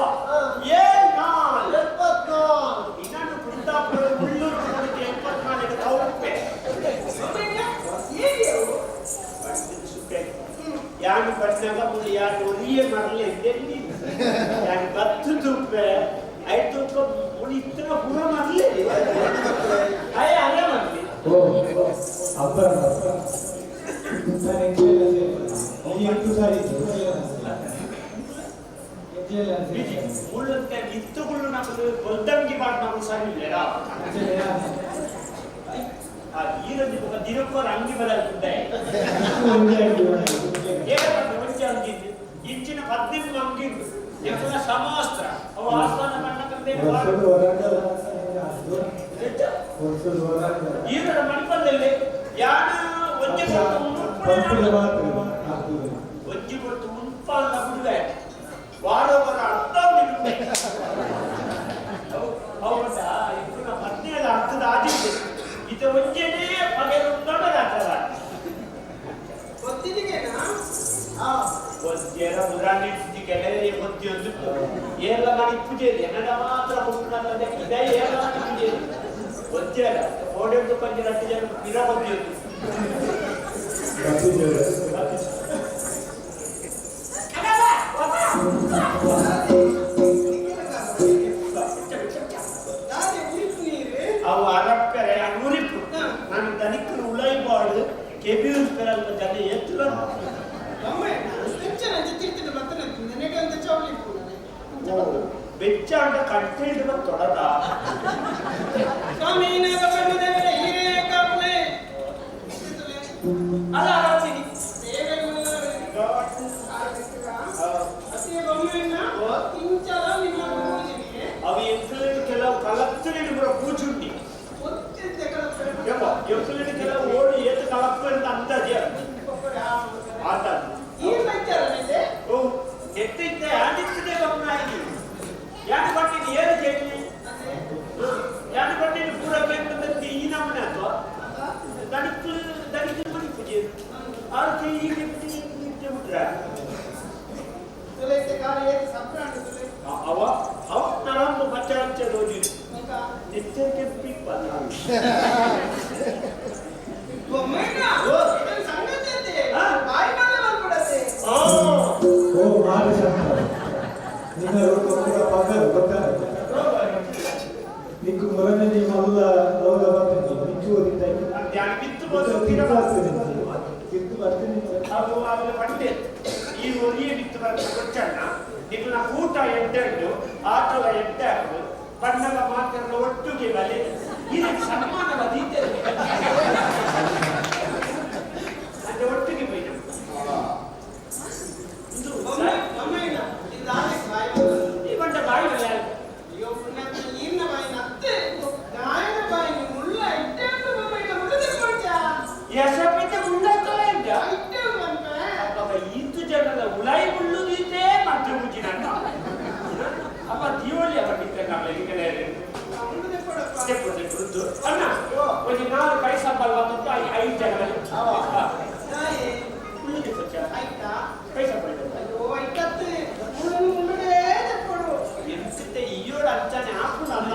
ಏಳ್ ನಾಲ್ 74 ಇನ್ನೊಂದು ಕುಂದಾಪುರ ಮುಳ್ಳೂರು ಕೊಡುತ್ತೆ 74 ತೌಪೆ ಯಾನು ಬಣ್ಣಗ ಮುಳ್ಳು ಯಾನು ಒರಿಯೇ ಮರಲಿ ಎಂದೆಲ್ಲಿ ಯಾನು ಬತ್ತು ತುಪ್ಪೆ ಐದು ತುಪ್ಪ ಮುಳಿ ಇತ್ತಿನ ಪೂರ ಮರಲಿ ಅಯ್ಯ ಅಲ್ಲೇ ಮರಲಿ ಓ ಅಬ್ಬರ ಮುಳ್ಳಂತೆ ಇತ್ತುಗಳು ನಮ್ಮದು ಬೊಲ್ದಂಗಿ ಮಾಡಿ ನಮಗೆ ಸರಿ ಇಲ್ಲ ಆ ಈರಂಜಿ ಮುಖ ದಿನಕ್ಕೋರ ಅಂಗಿ ಬದಲ್ತಿದ್ದೆ ಏನಪ್ಪ ಒಂಜಿ ಅಂಗಿ ಇಂಚಿನ 15 ಅಂಗಿ ಎಂಕುಲ ಸಮವಸ್ತ್ರ ಅವು ಆಸ್ಥಾನ ಬಣ್ಣಕಂದೇ ಈರರ ಮಣಿಪಂದಲ್ಲಿ ಯಾನ ಒಂಜಿ ಒಂಜಿ ಕೊಟ್ಟು ಉಂಪಾಲ ಬಿಡುವೆ ವಾರವರ ಅರ್ಥ ಅವರ ಇಬ್ಬರ 17 ಅರ್ಥದ ಆದಿತ್ತು ಇದು ಒಂಜೇನೇ ಪಗೆರುಂದೊಡರಾಗ್ತದ ಗೊತ್ತಿದೆನಾ ಒಂಜೇರ ಮುರಾಣಿ ಕೆಲವೇ ಗೊತ್ತಿಯೊಂದು ಏಲ ಮಾಡಿ ಪೂಜೆ ಎನ್ನಡ ಮಾತ್ರ ಕೊಟ್ಟುನಲ್ಲದೆ ಇದೇ ಏಲ ಮಾಡಿ ಪೂಜೆ ಒಂಜೇರ ಓಡೆಂಟು ಪಂಜೆ ರಟ್ಟು ಜನ ಪಿರ ಗೊತ್ತಿಯೊಂದು ಅವು ಅರಪ್ಪರೆ ಉರಿಪು ನಾನು ದನಿಕ್ಕಲು ಉಳೈಬಾರ್ದು ಕೆಬಿಯೂರು ಪೆರಲ್ಪ ಜನ ಎತ್ತುಲ ಬೆಚ್ಚ ಅಂತ ಕಟ್ಟಿಲ್ಡು ತೊಡದ ಅಲ್ಲ ಅವು ಎಂತಲೂ ಕೆಲವು ಕಲತ್ತಲಿಡು ಪೂಜುಂಡಿ ಓ ಮಾರಿ ಶಂಕರ ನಿನ್ನ ರೂಪ ಪಗಲು ಗೊತ್ತಾಯ್ತು ನಿಕ್ಕು ಮೊರನೆ ನಿಮ್ಮ ಅಲ್ಲ ಲೋಗ ಬರ್ತೀನಿ ನಿಚ್ಚು ಓದಿದ್ದ ತಿರ್ತು ಬರ್ತೀನಿ ಅದು ಆಮೇಲೆ ಪಂಡೆ ಈ ಒರಿಯ ಬಿತ್ತು ಬರ್ತದೆ ಕೊಚ್ಚಣ್ಣ ನಿಮ್ಮನ್ನ ಊಟ ಎಡ್ಡೆಂಡು ಆಟದ ಎಡ್ಡೆ ಬಣ್ಣದ ಮಾತೆಲ್ಲ ಒಟ್ಟುಗೆ ಬಲೆ ಇದಕ್ಕೆ ಸನ್ಮಾನದ ದೀತೆ ಅಂದ್ರೆ ಒಟ್ಟಿಗೆ ಬೈನ ಈ ಬಂಡ ಬಾಯಿ ಬಲೆ ಅಯ್ಯೋ ಪುಣ್ಯಾತ್ಮ ಈರ್ನ ಬಾಯಿನ ಅತ್ತೆ ಗಾಯನ ಬಾಯಿನ ಮುಳ್ಳ ಇಟ್ಟೆ ಬೊಮ್ಮಯ್ಯ ಮುಳ್ಳು ತೆಕ್ಕೊಳ್ತ್ಯಾ ಯಶಪಿತ ಮುಳ್ಳತ್ತಲ್ಲ ಎಂತ ಇಟ್ಟೆ ಬಂಪೆ ಅಪ್ಪ ಈತು ಜನದ ಉಳಾಯಿ ಮುಳ್ಳು ದೀತೆ ಮತ್ತೆ ಮುಜ್ಜಿನ ಅಪ್ಪ ದೀವಳಿ ಅಪ್ಪ ಬಿತ್ತೆ ನಮ್ಮ ಈ ಕಡೆ ತೆಕ್ಕೊಡು ಅಣ್ಣ ಒಂದು ನಾಲ್ಕು ಕೈ ಸಂಬಳ ಬಂತು ಐದು ಜನ ಮುಳ್ಳು ತೆಕ್ಕೊಚ್ಚ ಆಯ್ತಾ ಕೈ ಸಂಬಳ ಅಯ್ಯೋ ಐತತ್ತೆ ಮುಳ್ಳು ಮುಳ್ಳುಡೇ ತೆಕ್ಕೊಡು ಎಂತಿತ್ತೆ ಈಯೋಡು ಅಂಚಾನೆ ಹಾಕು ಅಲ್ಲ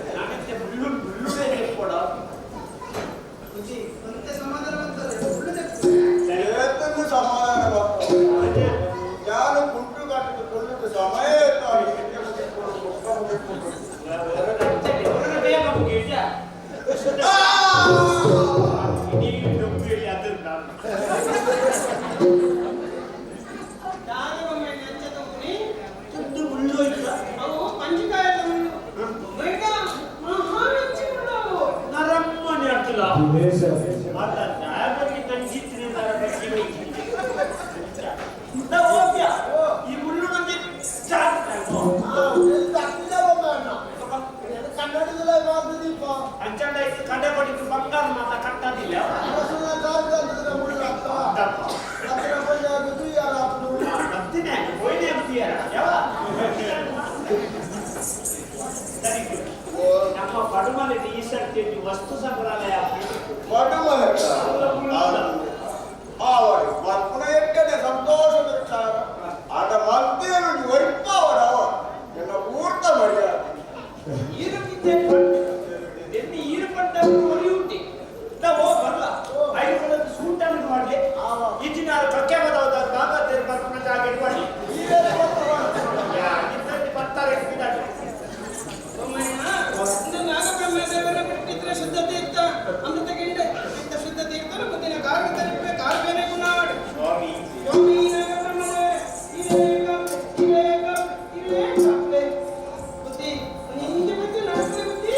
ನಾನಂತೆ ಮುಳ್ಳು ಮುಳ್ಳುಡೇ ತೆಕ್ಕೊಡ ಬುದ್ಧಿ ಒಂತೆ ಸಮಾಧಾನ ಬರ್ತದೆ ಮುಳ್ಳು ತೆಕ್ಕೊಡು ಏತನ್ನು ಸಮಾಧಾನ ಬರ್ತದೆ ನಾನು ಕುಂಟು ಕಾಟಿದ ಕೊಳ್ಳುತ್ತ ಸಮಯ ಬೇಗ ಮುಗಿಯುತ್ತ ನೀವು ಅದನ್ನ ದಾರಿ ಒಮ್ಮೆ ನಂಚ ತಗೊಂಡಿ ದುಡ್ಡು ಮುಳ್ಳು ಹೋಯ್ತು ಅವು ಪಂಚಕಾಯದ ಮುಳ್ಳು ಬೊಮ್ಮಯ್ಯ ಮಹಾ ರುಚಿ ಮುಳ್ಳು ಅವು ನರಮ್ಮನೆ ಅಡ್ತಲ್ಲ ದಿನೇಶ ಅಲ್ಲ ಡ್ರೈವರ್ಗೆ ನಂಜಿತ್ತಿನ ಹೋಗ್ಯ ಈ ಮುಳ್ಳು ನಂಗೆ ಕನ್ನಡದಲ್ಲ ಮಾತದೀಪ ಅಂಚಂಡ ಇತ್ತು ಕಡೆ ಪಡಿತು ಬಂಗಾರ ಮಾತ ಕಟ್ಟದಿಲ್ಲ ಬರ್ತೀನಿ ಹೋಯ್ನೆ ಅಂತೀಯರ ಯಾವ ನಮ್ಮ ಪಡುಮಲೆ ಈ ಸರ್ತಿ ವಸ್ತು ಸಂಗ್ರಹಾಲಯ ಪಡುಮಲೆ ಆವಡಿ ಮಲ್ಪುನ ಎಟ್ಟನೆ ಸಂತೋಷದ ವಿಚಾರ ಆಟ ಮಲ್ತೇನು ಒರಿಪಾವರವ ಎನ್ನ ಪೂರ್ತ ಮರ್ಯಾದೆ ಈರುಕಿದ್ದೆ ಎన్ని ಈರು ಪಂಡ ಒರಿಯುಂಟಿ ಓ ಬರ್ಲ ಐದು ಕೊಡೋದು ಸೂಟನ್ನು ಮಾಡಲಿ ಇಂಜಿನಿಯರ್ ಕಕ್ಕೆ ಬದೌದ ಬಾಬಾ ತೇರು ಬರ್ಪುನ ಜಾಗ ಮಾಡಲಿ ಬರ್ತಾರೆ ನಾಗಬ್ರಹ್ಮ ದೇವರ ಬಿಟ್ಟಿದ್ರೆ ಶುದ್ಧ ತೀರ್ಥ ಅಮೃತ ಗಿಂಡೆ ಇಂಥ ಶುದ್ಧ ತೀರ್ಥನು ಮುಂದಿನ ಕಾರು ತಲುಪೆ ಕಾರು ಬೇರೆ ಗುಣಾಡು ಸ್ವಾಮಿ ಸ್ವಾಮಿ ನಾಗಬ್ರಹ್ಮದೇವ ಇರೇ ಕಾಪೆ ಇರೇ ಕಾಪೆ ಇರೇ ಕಾಪೆ ಬುದ್ಧಿ ನಿಂಗೆ ಬುದ್ಧಿ ನಾಲ್ಕು ಬುದ್ಧಿ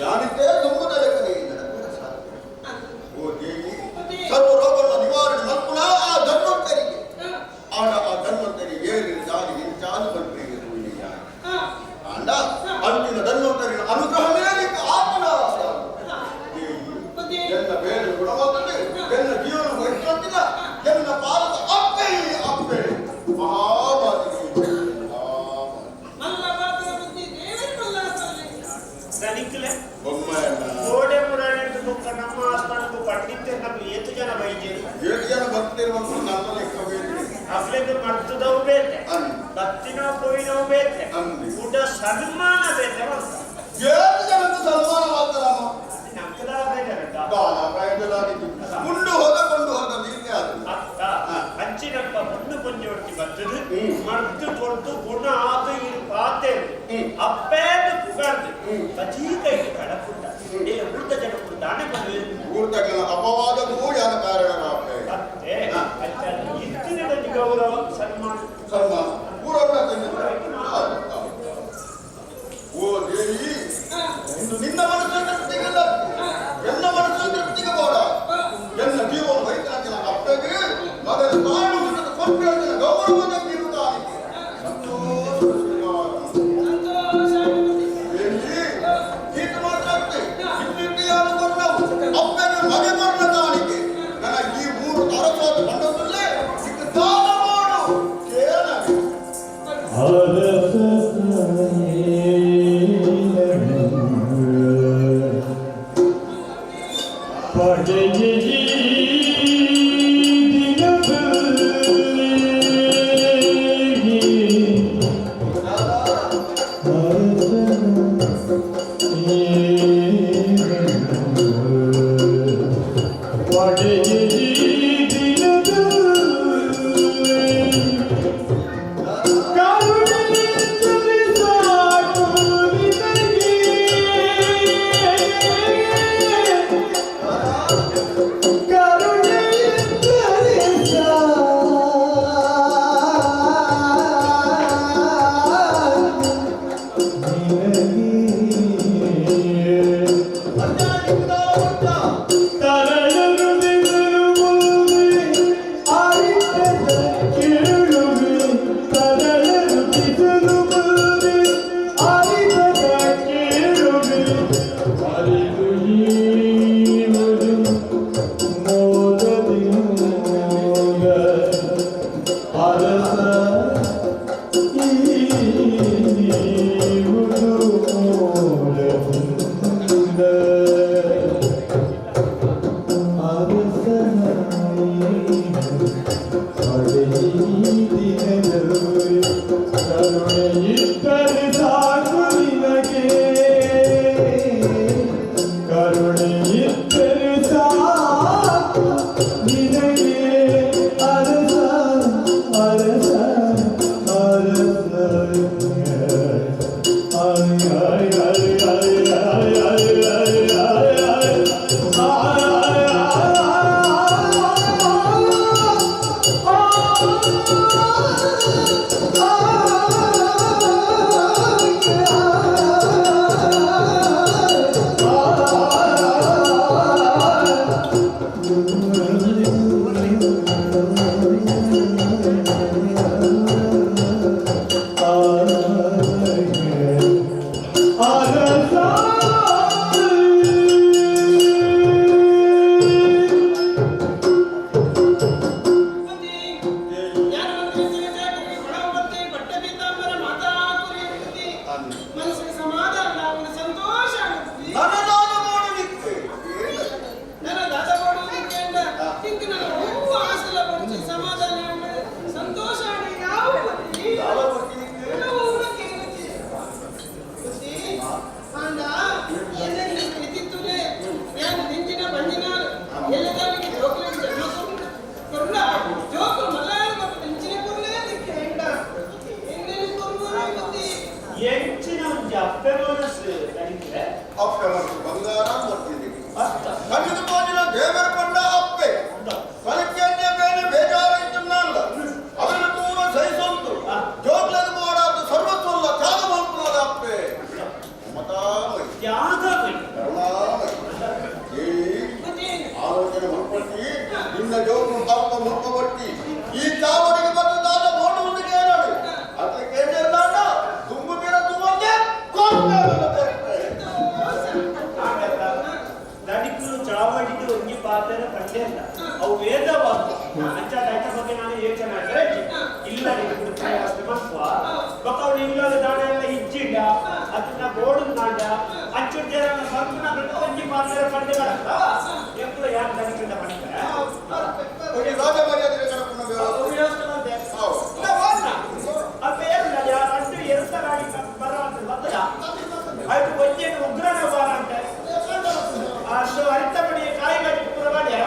ಯಾನಿದ್ದೇ ತುಂಬುದ ಲೆಕ್ಕನೆ ನಡಪುರ ಸಾಧ್ಯ. ಓ ದೇವಿ, ಸರ್ವ ರೋಗಗಳ ನಿವಾರಣೆ ಮಲ್ಪುನ ಆ ಧನ್ವಂತರಿಗೆ. ಆಂಡ ಆ ಧನ್ವಂತರಿ ಏರಿ ದಾನಿ ಇಂಚಾದು ಮಲ್ಪುರಿಗೆ ತೂಯಿನಿ ಯಾನ್. ಆಂಡ ಅಂಚಿನ ಧನ್ವಂತರಿನ ಅನುಗ್ರಹ ಮೇಲಿಕ್ಕೆ ಆತ್ಮನ ದೇವಿ, ಎನ್ನ ಬೇರೆ ಗುಣವಾಗ್ತದೆ, ಎನ್ನ ಜೀವನ ವೈದ್ಯಂತಿನ, ಎನ್ನ ಪಾಲಕ ಅಪ್ಪೆ ಅಪ್ಪೆ ಮಹಾಮಾತೆ. ಮಲ್ಲ ಮಾತ್ರ ಬುದ್ಧಿ ದೇವರು ಮಲ್ಲ ದನಿಕ್ಲೆ ಬೊಮ್ಮಯ್ಯನ ಕೋಡೆ ಪುರಾಣದ ಬೊಕ್ಕ ನಮ್ಮ ಆಸ್ಥಾನಕ್ಕೂ ಪಂಡಿತೆ ನಮ್ಮ ಏತು ಜನ ಬೈಜೇರು. ಏಳು ಜನ ಭಕ್ತರು ನನ್ನ ಲೆಕ್ಕ ಬೇರೆ. ಅಫ್ಲೆಗ್ ಮರ್ತದವು ಬೇತೆ, ಬತ್ತಿನವು ಪೋಯಿನವು ಬೇತೆ, ಊಟ ಸನ್ಮಾನ ಬೇತೆ ಅಂತ. ಏಳು ಜನಕ್ಕೆ ಸನ್ಮಾನ ಮಾಡ್ತಾರಮ್ಮ. ನಕ್ಕದ ಬೇಜಾರ. ದಾನ ಪ್ರಯೋಜನ ಆಗಿತ್ತು. ಕೊಂಡು ಹೋದ ಕೊಂಡು ಹೋದ ನೀನೇ ಅದು. ಅತ್ತ ಅಂಚಿನಪ್ಪ ಮುಂಡು ಪುಂಜೋಡ್ತಿ ಬರ್ತದೆ ಮರ್ತು ಕೊಡ್ತು ಗುಣ ಆತು ಇರು ಪಾತೆ ಅಪ್ಪೇದು ಪುಗಾರ್ದು ಬಜೀ ಕೈಗೆ ಕಡಪುಟ್ಟ ಇಲ್ಲ ಉಳಿದ ಜನಕ್ಕೂ ದಾನ ಬಂದು ಊರ್ತಗಳ ಅಪವಾದಕ್ಕೂ ಯಾನ ಕಾರಣರಾಗ್ತದೆ. ಅತ್ತೆ ಅಚ್ಚ ಇತ್ತಿನದಲ್ಲಿ ಗೌರವ ಸನ್ಮಾನ. ಸನ್ಮಾನ ಊರಲ್ಲ ತಂದೆ. ಓ ದೇವಿ, ಇನ್ನು ನಿನ್ನ ಮನಸ್ಸು ತೃಪ್ತಿಗಲ್ಲ, ಎನ್ನ ಮನಸ್ಸು ತೃಪ್ತಿಗೆ ಬೋಡ. ಎನ್ನ ಜೀವನ ವೈದ್ಯನ ಅಪ್ಪಗೆ ಮಗನ ತಾನು ಕೊಟ್ಟಿನ ಗೌರವದ ಇರುತ್ತಾನೆ. ದೇವಿ, ಈತ ಮಾತ್ರ ಇನ್ನಿಟ್ಟಿಯಾನು ಕೊಟ್ಟವು ಅಪ್ಪಗೆ ಮಗ ಕೊಟ್ಟ ಕಾಣಿಕೆ. ನನ್ನ ಈ ಮೂರು ತರಸೋದ ಕಂಡದಲ್ಲೇ ಸಿಕ್ಕ ದಾನ ಮಾಡು ಕೇಳ. Thank you. ಆಲೋಚನೆ ಮಲ್ಪಟ್ಟಿ ನಿನ್ನ ಜೋರು ಪಾಪ ಮುಲ್ಪಬಟ್ಟಿ ಈ ಚಾವಡಿಗೆ ಬಂದು ದಾದ ಮೋಡು ಒಂದು ಕೇಳಾಡು ಅದ್ರ ಕೇಳಿರ್ಲಾಡ ತುಂಬು ಬೀರ ತುಂಬಂದೆ ದಣಿಕುಲು ಚಾವಡಿಗೆ ಒಂಜಿ ಪಾತೆರ ಪಂಡೆ ಅಂತ ಅವು ವೇದವಾಕ್ಯ ಅಂಚ ದೈತ ಬಗ್ಗೆ ನಾನು ಯೋಚನೆ ಮಾಡಿದ್ರೆ ಇಲ್ಲ ವ್ಯವಸ್ಥೆ ಮನ್ಪುವ ಬೊಕ್ಕ ಅವ್ರು ಇಲ್ಲದ ದಾಣ ಎಲ್ಲ ಇಜ್ಜಿಂಡ ಅದನ್ನ ಬೋರ್ಡ್ ನಾಂಡ ಅಂಚು ಜನ ಬರ್ಪುನ ಒಂಜಿ ಪಾತೆರ ಪಂಡೆ ಬರತ್ತ ಎಂಕುಲ ಯಾರು ದಣಿಕಿಂಡ ಪಂಡೆ ಒಂಜಿ ರಾಜ ಮರ್ಯಾದೆ ಕಡಪುನ ವ್ಯವಸ್ಥೆ ಮಾಡ್ದೆ ಅಲ್ಪ ಏನಿಲ್ಲ ಅಂಟು ಎಂತ ಗಾಡಿ ಬರ ಅಂತ ಬತ್ತದ ಆಯ್ತು ಒಂಜೇನು ಉಗ್ರನ ಬಾರ ಅಂತೆ ಅದು ಅರಿತಪಡಿ ಕಾಯಿ ಗಾಡಿ ಪೂರ ಮಾಡ್ಯಾರ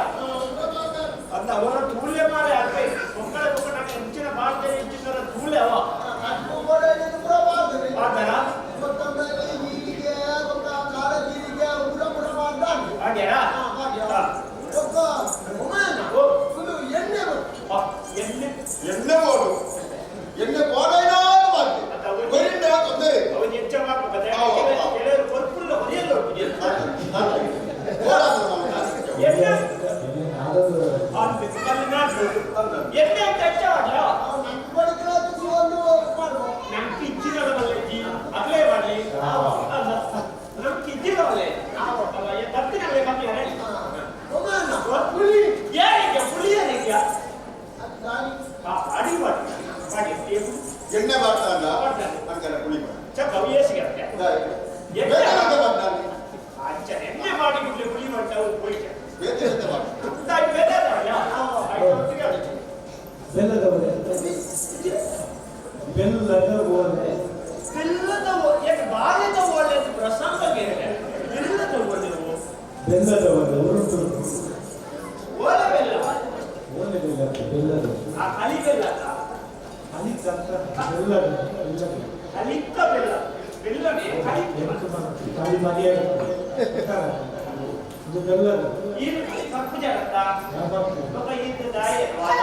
ಅಂತ ಅವರ ತೂಲೆ ಮಾರೆ ಅಲ್ಪ ಮಕ್ಕಳ ಮಕ್ಕಳ ನಾನು ಹೆಚ್ಚಿನ ಮಾಡ್ತೇನೆ ಹೆಚ್ಚಿನ ತೂಲೆ ಅವ ಮಾಡ್ತಾರ ಮಾಡ್ಯಾರ ಎಣ್ಣೆ ಎಣ್ಣೆ ಬೋಡು ಎಣ್ಣೆ ಬೋಡೈನಾದ್ರು ಮಾಡ್ತೆ ಕೊರಿಂಡ ತೊಂದರೆ ಅವು ಹೆಚ್ಚ ಮಾಡ್ಬೇಕು ಕೆಲವರು ಕೊರ್ಪುಲ್ಲ ಹೊರೆಯಲ್ಲ ಎಣ್ಣೆ ಅಂತ ಹೆಚ್ಚ ಮಾಡ್ಲ ನಮ್ಗೆ ಇಚ್ಚಿನವಲ್ಲ ಅಗ್ಲೇ ಮಾಡಲಿ ನಮ್ಗೆ ಇಚ್ಚಿನವಲ್ಲೇ ತಪ್ಪಿನಲ್ಲೇ ಕಮ್ಮಿ ಪುಳಿ ಯಾರಿಗೆ ಪುಳಿ ಯಾರಿಗೆ ಅಡಿ ಮಾಡಿ ಮಾಡಿ ಎಣ್ಣೆ ಮಾಡ್ತಾನ ಅಂತೆಲ್ಲ ಪುಳಿ ಚಕ್ಕ ಏಸಿಗೆ ಅಂಚ ಎಣ್ಣೆ ಮಾಡಿ ಬಿಡ್ಲಿ ಪುಳಿ ಮಾಡ್ತಾ ಪುಳಿ ಬೆಲ್ಲದ ಒಲೆ ಬೆಲ್ಲದ ಓಲೆ ಬೆಲ್ಲದ ಯಾಕೆ ಬಾಲ್ಯದ ಓಲೆ ಅಂತ ಪ್ರಸಂಗ ಬೆಲ್ಲದ ಓಲೆ ಬೆಲ್ಲದ ಓಲೆ ಉರುಟು ಓಲೆ ಬೆಲ್ಲ ಓಲೆ ಬೆಲ್ಲ ಬೆಲ್ಲದ ಆ ಕಲಿ ಬೆಲ್ಲ ಅಲಿ ತಕ್ಕ ಬೆಲ್ಲದ ಬೆಲ್ಲದ ಕಲಿತ ಬೆಲ್ಲ ಬೆಲ್ಲನೇ ಕಲಿ ಕಲಿ ಮರಿಯಾದ ಇದು ಬೆಲ್ಲದ ಈ ಕಪ್ಪು ಜಾಗತ್ತ ಒಬ್ಬ ಈತ ದಾಯ ವಾದ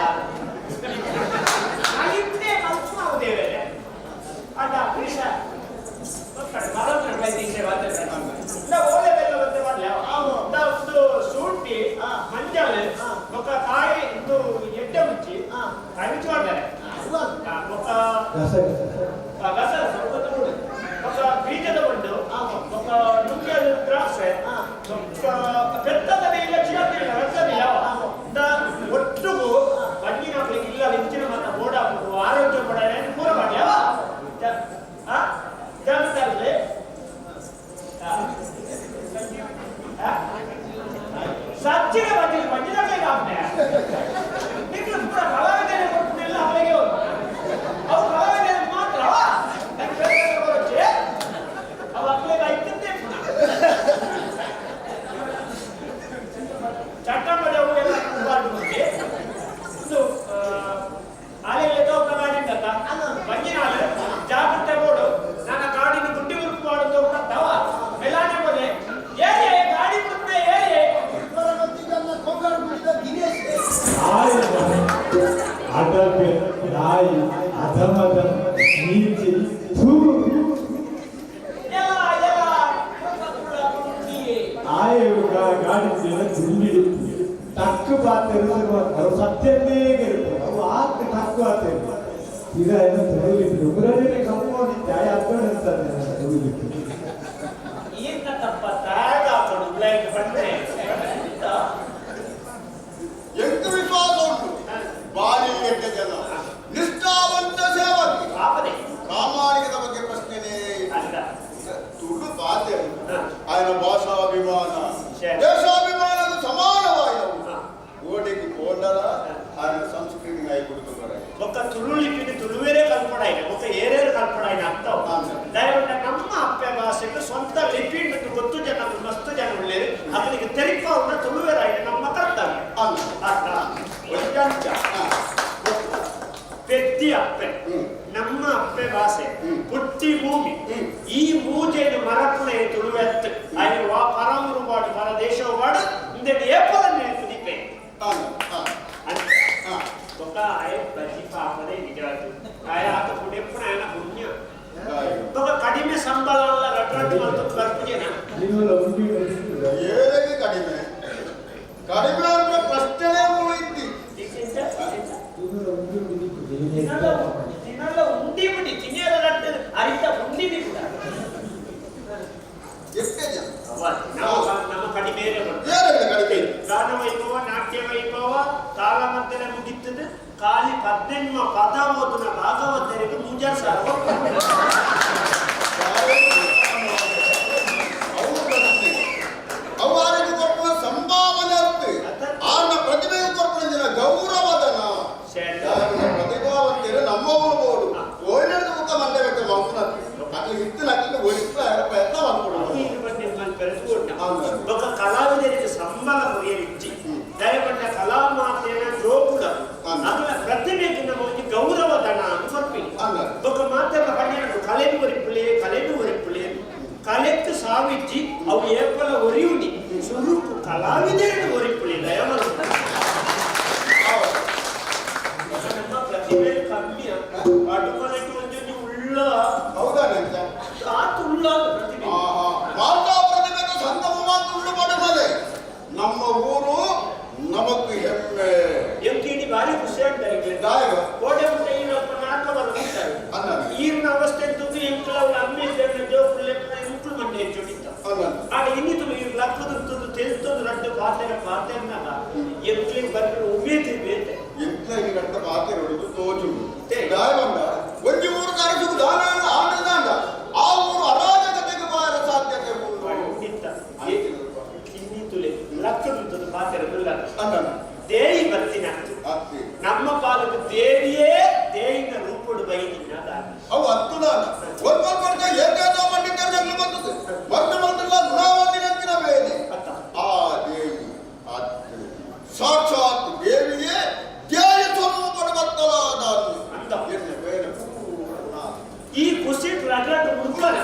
ಕಲಿತೆ ಕಲ್ಪು ದೇವರೇ ಅದ ಕೃಷ ಓಲೆ ಬೆಲ್ಲ ಬಂತೆ ಮಾಡಲ ಒಂದು ಶುಂಠಿ ಮಂಜಲ್ ಬೊಕ್ಕ ಕಾಯಿ ಇದು ಎಡ್ಡೆ ಮುಚ್ಚಿ ಕಾಯಿ ಮುಚ್ಚಿ ಮಾಡ್ತಾರೆ ಬೊಕ್ಕ ಗಸ ಸ್ವಲ್ಪ ತಗೊಂಡು ಬೊಕ್ಕ ಬೀಜದ ಉಂಟು ಬೊಕ್ಕ ನುಗ್ಗೆ ದ್ರಾಕ್ಷೆ ಬೊಕ್ಕ ಪೆತ್ತದ ಇಲ್ಲ ಚಿರತೆ ಬೆತ್ತದ ಒಟ್ಟುಗು ಬಣ್ಣಿನ ಇಲ್ಲ ಹೆಚ್ಚಿನ ಮಾತ್ರ ಬೋರ್ಡ್ ಹಾಕುದು ಆರೋಗ್ಯ ಬೋರ್ಡ್ ಪೂರ ಮಾಡಿ ಜಾಗೃತ ಸಚ್ಚಿನ ಬಜ್ಜಿ ಬಜ್ಜಿನ ಕೈಗೆ ಹಾಕ್ತೆ ನಿಕ್ಲು ಪೂರ ಕಲಾವಿದರೇ ಕೊಡ್ತಿಲ್ಲ ಅವಳಿಗೆ ಅವ್ರು ಕಲಾವಿದರು ಮಾತ್ರ ನನ್ನ ಬರೋಚೆ ಅವ ಅಕ್ಲೆಗೆ ಐತಂತೆ ಚಟ್ಟ ಮಾಡಿ ಅವೆಲ್ಲ ಮಾಡಿ ಇದು ಆಲೆಲ್ಲ ತೋಪ ಬಂಜಿನಾಲೆ ಜಾಗ್ರತೆ ಬೋರ್ಡು ನನ್ನ ಕಾಡಿನ ಗುಂಡಿ ಉರುಪು ಮಾಡೋದು ತವ ಮೆಲಾನೆ ಬೋಲೆ ಏರಿಯೇ ಗಾಡಿ ಬಿಡುತ್ತೆ ಏರಿಯೇ ಅಡಪೆ ನಾಯಿ ಅಧಮದ ನೀಚಿ ಥೂ ಆಯು ಗಾಡಿ ಗುಂಡಿ ಟಕ್ಕು ಪಾತ್ರ ಅವು ಸತ್ಯಂದೇ ಇರುತ್ತೆ ಅವು ಆತ ಟಕ್ಕು ಆತ ಈಗ ಏನೋ ತುಳುಲಿಕ್ಕೆ ಉಗ್ರನೇ ಕಂಪೌಂಡ್ ನ್ಯಾಯ ಅರ್ಪಣೆ ಅಂತಾನೆ ತುಳುಲಿಕ್ಕೆ ಈತ ತಪ್ಪ ತಾಗ ಹಾಕೊಂಡು ಬ್ಲ್ಯಾಂಕ್ ಬಂದ್ರೆ ಎಂಟು ವಿಶ್ವಾಸ ಉಂಟು ಬಾರಿ ಎಟ್ಟ ಜನ ನಿಷ್ಠಾವಂತ ಸೇವಕಿ ಪ್ರಾಮಾಣಿಕದ ಬಗ್ಗೆ ಪ್ರಶ್ನೆನೇ ತುಳು ಬಾತೆ ఆయన ಭಾಷಾಭಿಮಾನ ದೇಶಾಭಿಮಾನದ ಸಮಾನವಾಯಿತು ಓಟಿಗೆ ಕೋಂಡಲ ఆయన ಸಂಸ್ಕೃತಿ ಆಗಿ ಕೊಡ್ತಾರೆ ಬೊಕ್ಕ ತುಳುಲಿಪಿನ ತುಳುವೇರೇ ಕಲ್ಪಡಾಯಿನ ಬೊಕ್ಕ ಏರೇರು ಕಲ್ಪಡಾಯಿನ ಅರ್ಥವು ದಯವಿಟ್ಟು ನಮ್ಮ ಅಪ್ಪೆ ಭಾಷೆಗೆ ಸ್ವಂತ ಲಿಪಿ ಗೊತ್ತು ಜನ ಮಸ್ತು ಜನ ಉಳ್ಳೇರು ಅದಕ್ಕೆ ತೆರಿಪಾವುನ ತುಳುವೇರಾಯಿನ ನಮ್ಮ ಕರ್ತವ್ಯ ಅರ್ಥ ಒಂಜಂಚ ಪೆದ್ದಿ ಅಪ್ಪೆ ನಮ್ಮ ಅಪ್ಪೆ ಭಾಷೆ ಪುಟ್ಟಿ ಭೂಮಿ ಈ ಮೂಜೆಯನ್ನು ಮರಪುಣೆ ತುಳುವೆತ್ತು ఆయన ವಾ ಪರಮರು ಬಾಡು ಪರ ದೇಶವು ಬಾಡು ಇಂದ ಏಪಲನ್ನು ಕುದಿಪೆ ಬೊಕ್ಕ ಆಯ ಬಜ್ಜಿ ಪಾಪದೇ ನಿಜವಾದ ಆಯ ಆತ ಪುಣೆಪ್ಪುಣ ಆಯನ ಪುಣ್ಯ ಬೊಕ್ಕ ಕಡಿಮೆ ಸಂಬಳ ಅಲ್ಲ ರಟ್ ರಟ್ ಮಲ್ತು ಬರ್ಪುಜೆನ ನೀವು ಉಂಡಿ ಏಳಿಗೆ ಕಡಿಮೆ ಕಡಿಮೆ ಅಂದ್ರೆ ಪ್ರಶ್ನೆ ಇದ್ದಿ. ತಿನ್ನಲ್ಲ ಉಂಡಿ ಬಿಡಿ ತಿನ್ನಿಯಲ್ಲ ಅರಿತ ಉಂಡಿ ಬಿಡ. ಎಷ್ಟೇ ಜನ ನಮ್ಮ ಕಡಿಮೆ. ಏನಿಲ್ಲ ಕಡಿಮೆ. ಗಾನ ವೈಭವ, ನಾಟ್ಯ ವೈಭವ ತಾಳ ಮದ್ದಲೆ ಮುಗಿತದೆ. ಖಾಲಿ 18 ಪದ ಓದುನ ಭಾಗವತರಿಗೆ 3000. ಅವರಿಗೆ ಕೊಟ್ಟುವ ಸಂಭಾವನೆ ಅತ್ತೆ ಆನ ಪ್ರತಿಭೆಗೆ ಕೊಟ್ಟುವ ಗೌರವದನ ಪ್ರತಿಭಾವಂತರು ನಮ್ಮವರು ಬೋಡು ಒಳ್ಳೆಯದು ಮುಖ ಮಂಡೆ ಬೇಕು ಮಗುನತ್ತೆ ಅದು ಇತ್ತು ನಕ್ಕಿಗೆ ಒಳಿಸ್ತಾ ಪ್ರಯತ್ನ ಮಾಡ್ಕೊಡು. ಬೊಕ್ಕ ಕಲಾವಿದರಿಗೆ ಸಂಬಳ ಕೊರಿಯರಿಚ್ಚಿ ದಯಪಟ್ಟ ಕಲಾಮಾತೆಯ ಜೋಕುಲ ಅದರ ಪ್ರತಿಭೆಗೆ ನಮ್ಮ ಒಂದು ಗೌರವಧನ ಅಂತ ಕೊರ್ಪಿನಿ. ಬೊಕ್ಕ ಮಾತೆಲ್ಲ ಪನ್ನೆರಡು ಕಲೆನು ಒರಿಪುಲೆ ಕಲೆನು ಒರಿಪುಲೆ ಕಲೆಕ್ಕು ಸಾವಿಜ್ಜಿ ಅವು ಏಪಲ ಒರಿಯುನಿ ಸುರುಕು ಕಲಾವಿದರನ್ನು ಒರಿಪುಲೆ ದಯಮಲ್ಲ. ನಮ್ಮ ಪ್ರತಿಭೆ ಕಮ್ಮಿ ಅಡುಮನೆಗೆ ಒಂಜೊಂಜಿ ಉಳ್ಳ. ಹೌದಾ? ಆತು ಉಳ್ಳ ಪ್ರತಿಭೆ. ಮಾತಾ ಪ್ರತಿಭೆಗೆ ಸಂಗಮ ಮಾತು ಉಳ್ಳು ಪಡುಮಲೆ ನಮ್ಮ ಊರು ನಮಕ್ ಹೆಮ್ಮೆ. ಎಂಕಿಣಿ ಭಾರಿ ಖುಷಿ ಆಗ್ತಾರೆ. ಕೋಟೆ ಮುಟ್ಟೆ ಈರಪ್ಪ ನಾಲ್ಕು ಬರ್ತಾರೆ. ಈರಿನ ಅವಸ್ಥೆ ಅಂತದ್ದು ಎಂಕುಲ ಅವಳ ಅಮ್ಮೆ ಜೋಕುಲೆ ಎಂಕುಲು ಮಂಡೆ ಹೆಚ್ಚುಡಿತ್ತ. ಆಗ ಇನ್ನಿತು ಈ ಲಕ್ಕದಂತದ್ದು ತೆಲ್ತದ್ದು ರಡ್ಡು ಪಾತೆರ ಪಾತೆರ್ನಾಗ ಎಂಕ್ಲಿಗೆ ಬರ್ರೆ ಉಮೇದಿ ಬೇತೆ. ಎಂಕ್ಲಗೆ ರಡ್ಡ ಪಾತೆರುಡುದು ತೋಜುಂಡು ದಾಯವಂಡ ಒಂಜಿ ಊರು ಕರೆಸುದು ದಾನ ಆನಂದಾಂಡ ಆ ಊರು ಅರಾಜಕತೆಗೆ ಬಾರ ಸಾಧ್ಯತೆ ಉಂಟು. ಇನ್ನಿತುಲೆ ಲಕ್ಕದಂತದ್ದು ಪಾತೆರ ದೇವಿ ಬರ್ತಿನ ನಮ್ಮ ಪಾಲಕ ದೇವಿಯೇ ದೇವಿನ ರೂಪಡು ಬೈದಿನ. ಅವು ಹತ್ತುದ ಒಬ್ಬೊಬ್ಬರಿಗೆ ಏಕೇಕ ಮಂಡಿಕರ್ಜಗ್ಲು ಬಂದದ್ದು ವರ್ಣ ಮಂತ್ರಲ್ಲ ಗುಣಾವಂತಿನಂತಿನ ಬೇನೆ ಆ ದೇವಿ ಅತ್ತು ಸಾಕ್ಷಾತ್ ದೇವಿಯೇ ದೇವಿ ಸ್ವರೂಪ ಬತ್ತಲಾದ ಅಂತ ಈ ಖುಷಿ ರಗಡ ಹುಡುಕಲ್ಲ.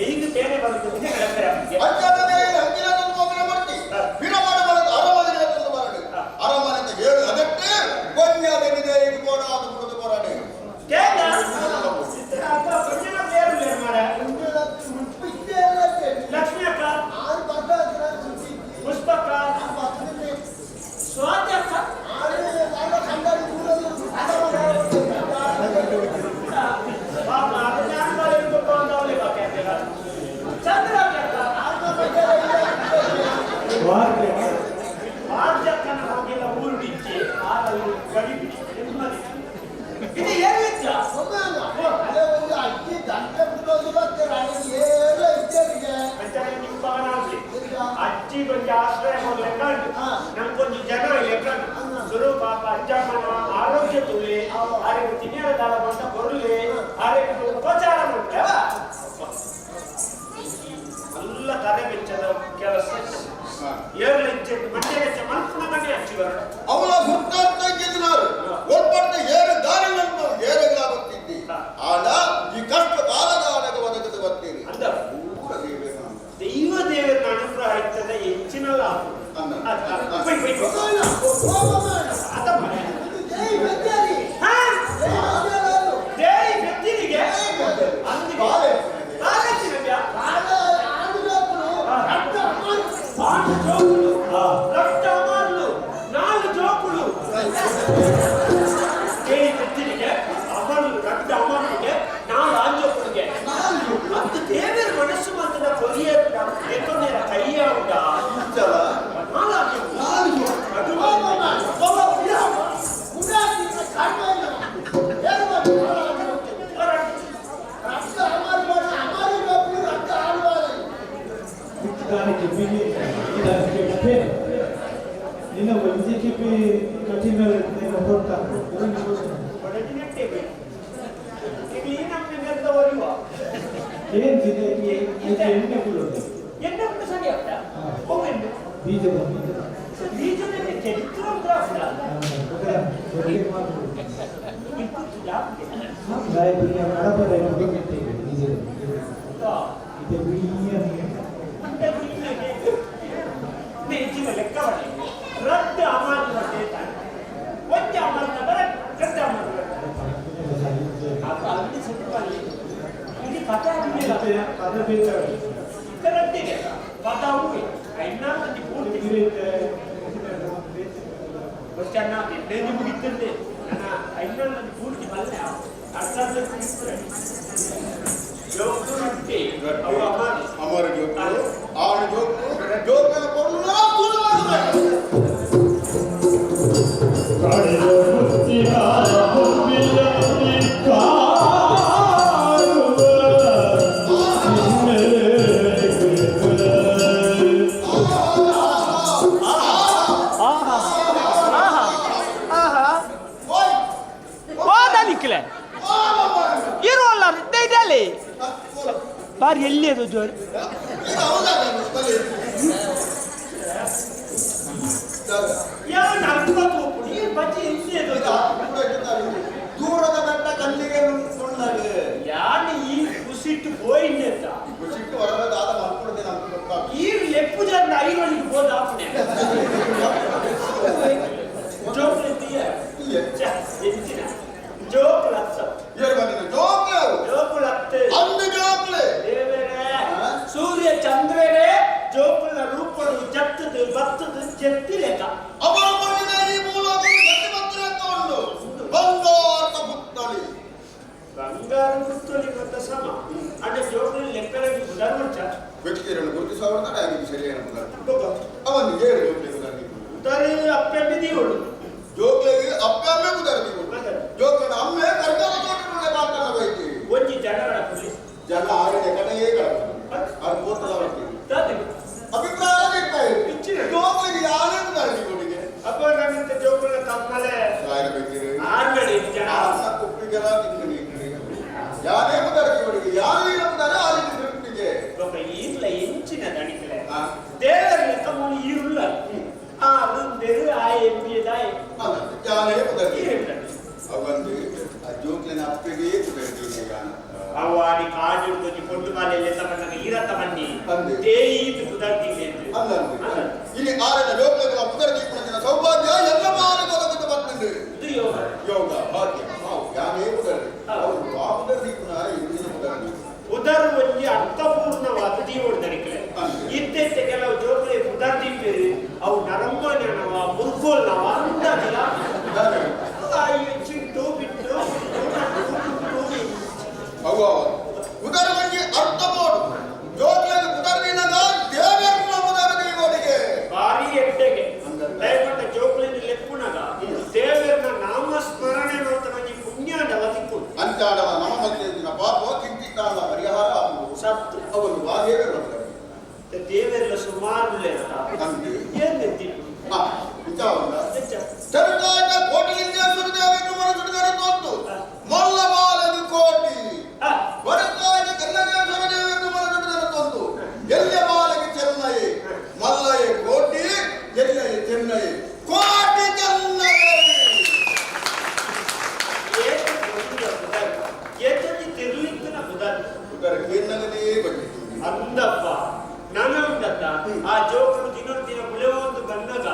ಈಗ ಬೇರೆ ಬರ್ತದೆ. ಲಕ್ಷ್ಮಿ ಅಕ್ಕ, ಪುಷ್ಪಕ್ಕ, ಸ್ವಾತಿ ಅಕ್ಕ, ಚಂದ್ರ ವಾರ್ಜಕ್ಕನ ಹೋಗಿಲ್ಲ ಊರು ಬಿಚ್ಚಿ ಆರಲ್ಲಿ ಗಡಿ ನೆಮ್ಮದಿ ಇದು ಏನಿತ್ತ. ಅಜ್ಜಿ ಕೊಂಚ ಆಶ್ರಯ ಕೊಡ್ಲೆಕ್ಕ ನಮ್ಗೊಂಜಿ ಜನ ಲೆಕ್ಕ ಸುರು ಪಾಪ ಅಜ್ಜಮ್ಮನ ಆರೋಗ್ಯ ತುಳಿ ಆರಿಗೆ ತಿನ್ನಿರ ದಾಳ ಬಂದ ಕೊರ್ಲಿ ಆರಿಗೆ ಉಪಚಾರ ಮಾಡ್ತೇವ ಎಲ್ಲ ತಲೆ ಬೆಚ್ಚದ ಕೆಲಸ ಏಳು ಹೆಜ್ಜೆ ಮಂಡ್ಯ ವೆಚ್ಚ ಮಲ್ಪುನ ಮನೆ ಹಚ್ಚಿ ಬರೋಣ. ಅವಳ ಹುಟ್ಟಾಗ್ತಾ ಇದ್ದಿದ್ದು ಒಬ್ಬಟ್ಟ ಏಳು ದಾರಿಗಳನ್ನು ಏರೆಗಳ ಬರ್ತಿದ್ದಿ ಆಡ ಈ ಕಷ್ಟ ಕಾಲದ ಆಡಗ ಒದಗದು ಬರ್ತೀರಿ. ದೈವ ದೇವರ ಅನುಗ್ರಹ ಇರ್ತದೆ ಹೆಚ್ಚಿನ ಲಾಭ. ದೇವರ ಮನಸ್ಸು ಮಾತ್ರ ಕೊರಿಯ ಕೈಯ ಉಂಟಾ ನಿನ್ನ ಒಂಜಿ ಕೆಪಿ ಕಠಿಣ ಬೀಜ ರದ್ದು ಅಮಾಲ್ ಒಂಜಿ ಅಮಲ್ ರದ್ದು ಅಮಲ್. ಕಥೆ ಆದ್ಮೇಲೆ ಪದ ಬೇಕಾದ್ರೆ ಇತ್ತರಟ್ಟಿಗೆ ಪದ ಹೂವೆ ಐನಾಂದಿ ಪೂರ್ತಿ ವರ್ಷ ಎಣ್ಣೆ ಮುಗಿತಂದೆ ನನ್ನ ಐನಾಂದಿ ಪೂರ್ತಿ ಮಲ್ಲೆ ಅರ್ಥ ಜೋಕು ರೊಟ್ಟಿ ಅವು ಅಮರ ಅಮರ ಜೋಕು ಆನು ಜೋಕು ಜೋಕನ ಪೊರ್ಲು ನಿಕ್ಲೆ ಇರೋಲ್ಲ ಇದೆಯಲ್ಲಿ ಬಾರಿ ಎಲ್ಲಿ ಅದು ಜೋರು ಯಾವ ಅರ್ಥ ತೋಪು ನೀರು ಬಜ್ಜಿ ಎಲ್ಲಿ ಅದು ದೂರದ ಬೆಟ್ಟ ಕಲ್ಲಿಗೆ ನುಣ್ಣಗೆ ಯಾನು ಈ ಕುಸಿಟ್ಟು ಪೋಯಿಂದೆ ಅಂತ ಕುಸಿಟ್ಟು ಹೊರದಾದ ಮಲ್ಕೊಡದೆ ನಮ್ಗೆ ಗೊತ್ತಾಗ್ತದೆ. ಈ ಲೆಪ್ಪು ಜನ ಐವಳಿಗೆ ಹೋದ ಆಪಣೆ ಜೋಕ್ಲೆ ತೀಯ ಎಂಚಿನ ಜೋಕ್ ಲಕ್ಷ ಏರು ಬಂದಿದ್ದು ಜೋಕ್ಲೆ ಅವು. ಜೋಕು ಲತ್ತೆ ಅಂದು ಜೋಕ್ಲೆ ದೇವರೇ ಸೂರ್ಯ ಚಂದ್ರರೇ ಜೋಕುಲ ರೂಪಡು ಜತ್ತದು ಬತ್ತದು ಜತ್ತಿಲೆಕ ಅವರ ಮಣ್ಣಿನ ಈ ಮೂಲಕ ಗಟ್ಟಿ ಬತ್ತಿರಂತ ಉಂಟು ಬಂಗಾರದ ಪುತ್ತಳಿ ಬಂಗಾರ ಪುತ್ತಳಿ ಮತ್ತ ಸಮ ಅಂಡ ಜೋಕುಲ ಲೆಕ್ಕರಾಗಿ ಉದಾಹರಣೆ ವ್ಯಕ್ತಿಯನ್ನು ಗುರುತಿಸುವವರ ಆಗಿ ಸರಿಯಾದ ಅವನು ಏಳು ಜೋಕ್ಲೆ ಉದಾಹರಣೆ ಉದಾಹರಣೆ ಅಪ್ಪೆಮ್ಮೆ ದೀವಳು ಜೋಕ್ಲೆಗೆ ಅಪ್ಪಮ್ಮೆ ಉದಾಹರಣೆ ಜೋಕ್ಲೆನ ಅಮ್ಮೆ ಕರ್ಕದ ತೋಟದ ಮಾತನ್ನ ಬೈತಿ ಒಂಜಿ ಜನಗಳ ಪೊಲೀಸ್ ಜನ ಆರಿನ ಕಡೆಯೇ ಕಡಪ ಅದು ಗೋತಲ ಬರ್ತೀವಿ ಅಭಿಪ್ರಾಯ ಇರ್ತಾ ಜೋಕ್ಲೆಗೆ ಯಾರೇ ಉದಾಹರಣೆ ಕೊಡಿಗೆ ಅಪ್ಪ ನನ್ನಿಂದ ಜೋಕುಲ ತಮ್ಮಲೆ ಸಾಯರ ಬೇಕಿರಿ ಆರ್ಗಡಿ ಜನ ಕುಪ್ಪಿಗೆಲ್ಲ ತಿಂಗಳಿ ಯಾರೇ ಉದಾಹರಣೆ ಕೊಡಿಗೆ ಯಾರೇ ಉದಾಹರಣೆ ಆ ರೀತಿ ತಿರುಗಿಗೆ ಬೊಕ ಈರ್ಲ ಎಂಚಿನ ದಣಿಕಲೆ ದೇವರ ಲೆಕ್ಕ ಮೂಲು ಈರುಲ್ಲ ಆ ರುಂದೆರು ಆ ಎಂಬಿಯದಾಯ ಯಾರೇ ಉದಾಹರಣೆ ಅವಂದು ಆ ಜೋಕ್ಲಿನ ಅಪ್ಪಗೆ ಉದಾಹರಣೆ ಯಾನ ಅವಾನಿ ಕಾಡಿಡ್ದು ಪೊಟ್ಟು ಮಾಲೆಲ್ಲ ತಗೊಂಡಾಗ ಈರತ್ತ ಬನ್ನಿ ದೇಯಿತು ಕುದರ್ತಿಗೆ ಅಲ್ಲ ಇಲ್ಲಿ ಆರನ ಜೋಕ್ಲೆಗಳ ಉದರ ದೀಪನ ಸೌಭಾಗ್ಯ ಎಲ್ಲ ಮಾನವದ ಬರ್ತದೆ ಇದು ಯೋಗ ಯೋಗ ಭಾಗ್ಯ ಹಾವು ಯಾನೇ ಉದರ ಅವರು ಆ ಉದರ ದೀಪನ ಇಂದಿನ ಉದರ ಉದರ ಒಂಜಿ ಅರ್ಥಪೂರ್ಣವಾದ ದೀವೊಡ್ದನಿಕಲೆ ಇತ್ತೆತ್ತೆ ಕೆಲವು ಜೋಕ್ಲೆ ಉದರ್ ದೀಪೇರು ಅವು ನರಮ್ಮನವ ಮುರ್ಗೋಲ್ನವ ಅಂದಾಜಿಲ್ಲ ಚಿಂಟು ಬಿಟ್ಟು ಅವು ಉದರ ಒಂಜಿ ಅರ್ಥ ಬೋಡು ಜೋಕ್ಲೆಗೆ ಉದರ ದಿನದ ದೇವರನ್ನ ಉದರ ದೀವಡಿಗೆ ಭಾರಿ ಎಡ್ಡೆಗೆ ದಯಪಟ್ಟ ಜೋಕ್ಲಿಂದ ಲೆಪ್ಪುನಗ ದೇವರನ್ನ ನಾಮಸ್ಮರಣೆ ಮಾಡ್ತ ಒಂಜಿ ಪುಣ್ಯಾಂಡವ ತಿಕ್ಕು ಅಂತಾಡವ ನಮ್ಮ ಮಧ್ಯೆ ಪಾಪ ಕಿಂಚಿತ್ತಾಳ ಪರಿಹಾರ ಸತ್ತು ಅವನು ವಾದೇವರು ದೇವರೆಲ್ಲ ಸುಮಾರು ಏನ್ ನೆತ್ತಿಟ್ಟು ಚರುಕಾಟ ಕೋಟಿಲಿಂಗೇಶ್ವರ ದೇವರನ್ನು ಮನಸುಡಿದರೆ ತೋತು ಮೊಲ್ಲ ಬಾಲದು ಕೋಟಿ ಬರಕಾಯ ಕನ್ನಡೇಶ್ವರ ದೇವರನ್ನು ಮನಸುಡಿದರೆ ತೋತು ಎಲ್ಲಿಯ ಬಾಲಗೆ ಚೆನ್ನೈ ಮಲ್ಲಯ ಕೋಟಿ ಎಲ್ಲಯ ಚೆನ್ನೈ ಕೋಟಿ ಚೆನ್ನೈ ಏತೊಂಜಿ ತಿರ್ಲಿತ್ತಿನ ಬುದಾರ್ ಉದರ ಕೇನ್ನಗದೇ ಬಂದಿತ್ತು ಅಂದಪ್ಪ ನಾನು ಉಂಡತ್ತ ಆ ಜೋಕರು ದಿನ ದಿನ ಬುಳೆವೊಂದು ಬಂದಾಗ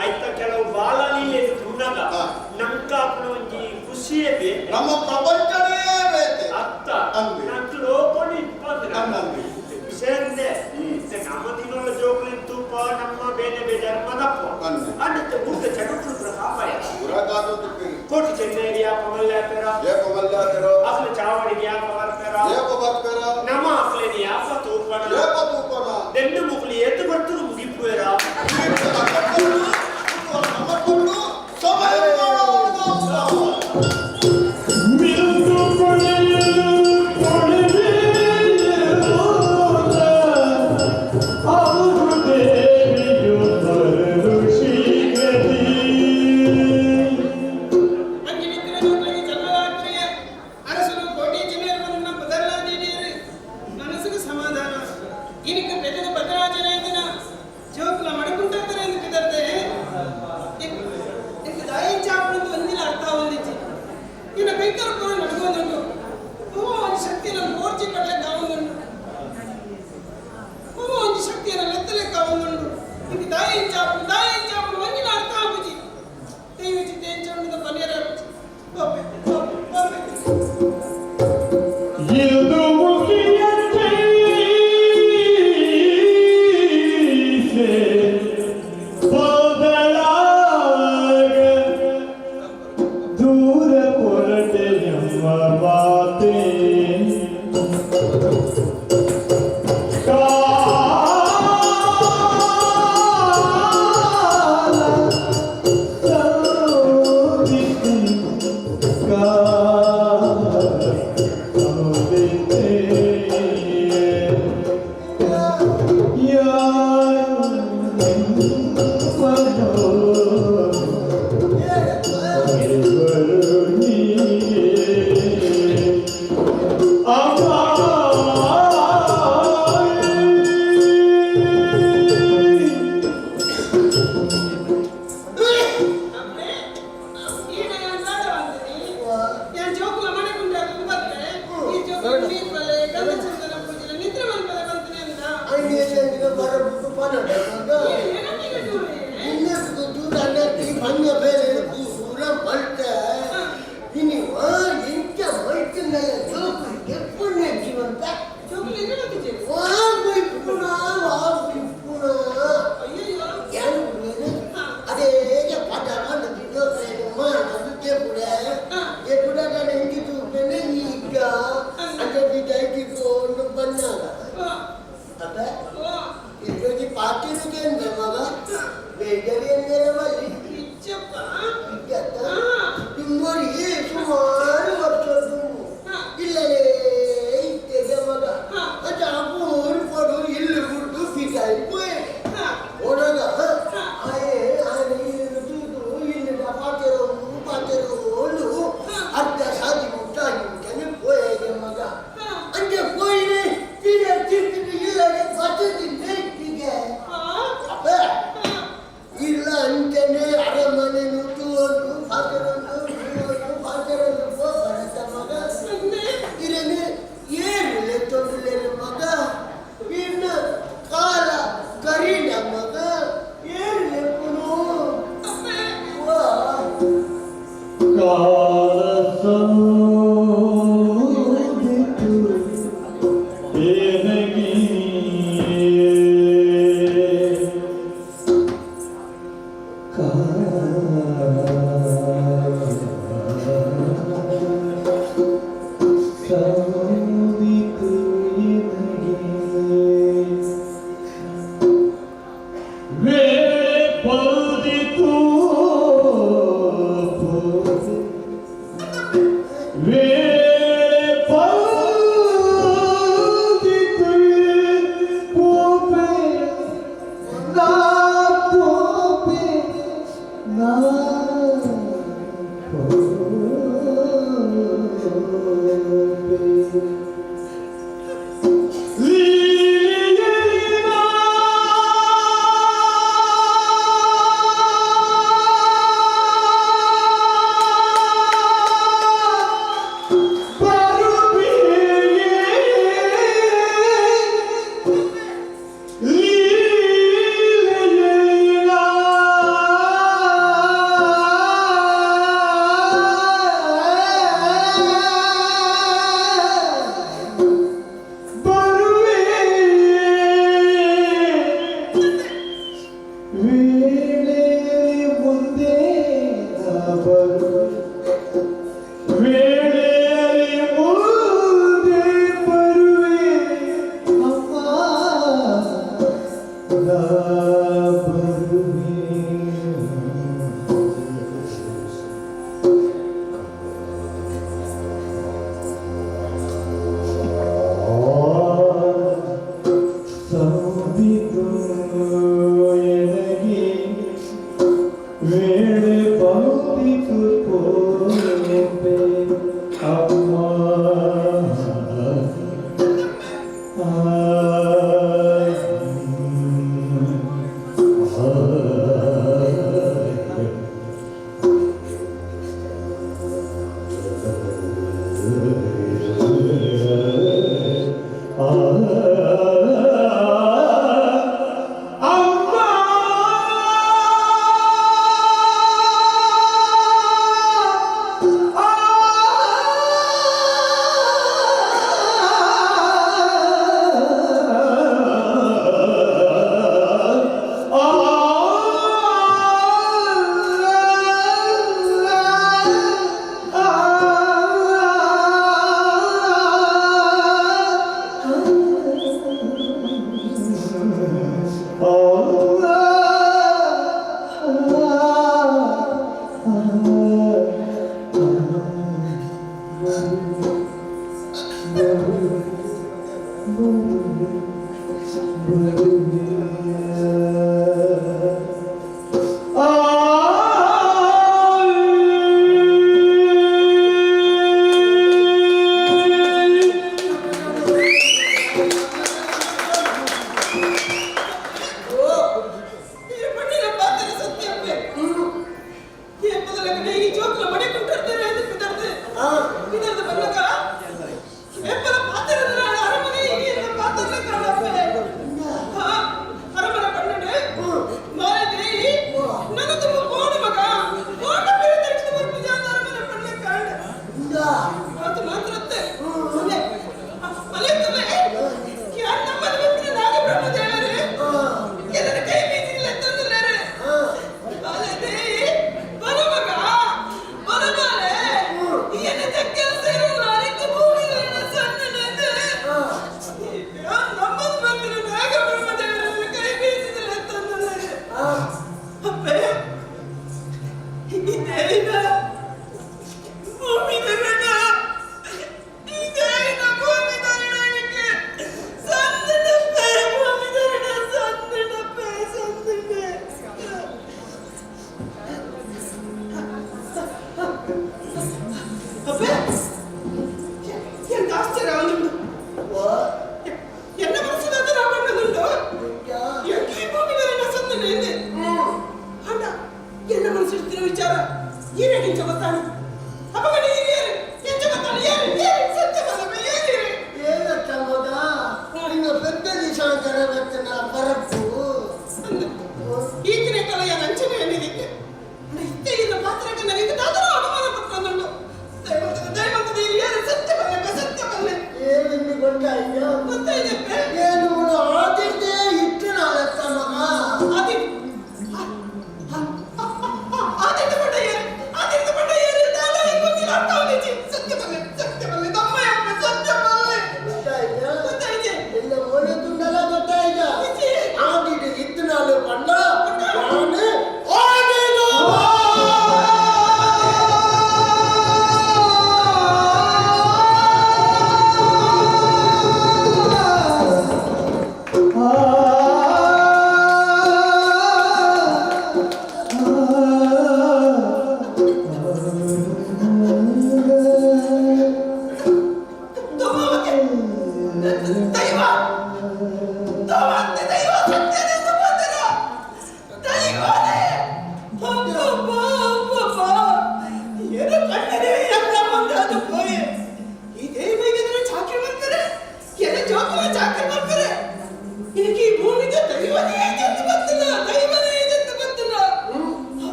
ಆಯ್ತ ಕೆಲವು ಬಾಲಲೀಲೆ ತುಣ್ಣಗ ನಂಕಾಪುನ ಒಂಜಿ ಖುಷಿಯೇ ಬೇತೆ ನಮ್ಮ ಪ್ರಪಂಚನೇ ಬೇತೆ ಅತ್ತ ನಂಕ್ ಲೋಕನು ಇಪ್ಪಂದು ವಿಷಯಂದೆ ನಮ್ಮ ದಿನಗಳ ಜೋಕುಲಿನ ತೂಪ ನಮ್ಮ ಬೇನೆ ಬೇಜಾರು ಮದಪ್ಪ ಅಂಡತ್ತೆ ಊಟ ಜನಕುಲು ಕಾಪಾಯ ಕೋಟಿ ಚೆನ್ನೇರಿ ಯಾಪ ಮಲ್ಲಾಪೆರ ಏಪ ಮಲ್ಲಾಪೆರ ಅಕ್ಲ ಚಾವಡಿಗೆ ಯಾಪ ಬರ್ಪೆರ ಏಪ ಬರ್ಪೆರ ನಮ್ಮ ಅಕ್ಲೇನಿ ಯಾಪ ತೂಪಣ ಏಪ ತೂಪಣ ದೆನ್ನು ಮುಕ್ಲಿ ಎತ್ತು ಬರ್ತದು ಮುಗಿಪುವೆರ ಸಮಯ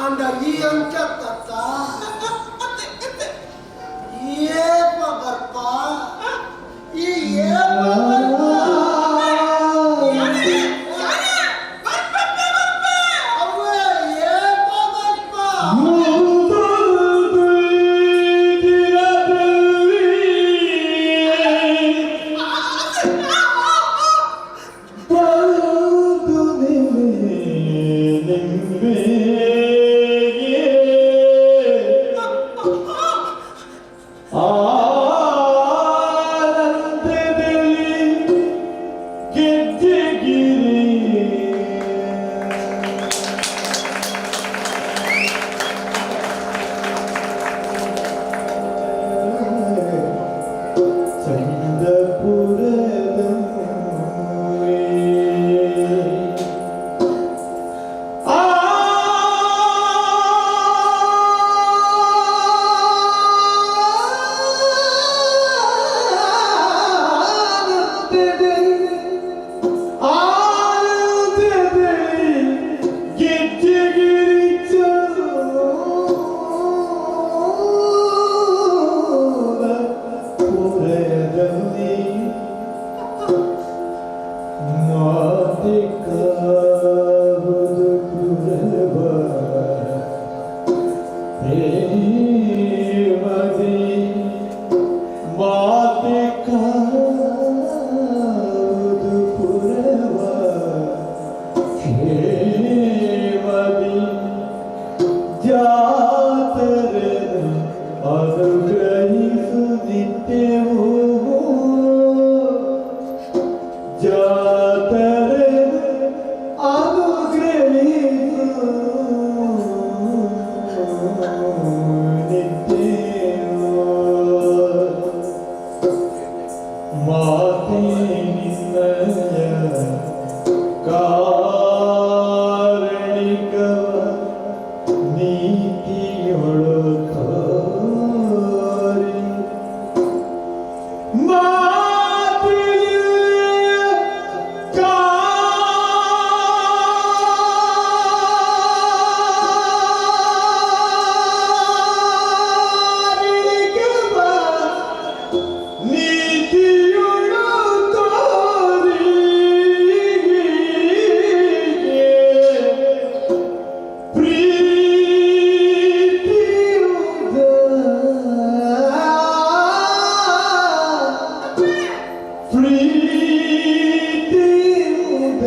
ಅಂಡ ಈ ಅಂಚ ತತ್ತ. ಪ್ರೇಮದಿ ಮಾತೆ ಕಾದು ಪುರವ ಕ್ಷೇಮದಿ ಜಾತರನು ಅನುಗ್ರಹಿಸು ನಿತ್ಯವೂ ಜಾತರನು ಅನುಗ್ರಹಿಸು ನಿತ್ಯವೂ ಮಾತೆ ನಿನ್ನಯ ಕಾರಣಿಕವ ನೀತಿಯೊಳು ತೋರಿ ಮಾತೆಯ ಕಾರಣಿಕವ ನೀತಿಯೊಳು ತೋರಿ ಪ್ರೀತಿಯುದ ಪ್ರೀತಿಯುದ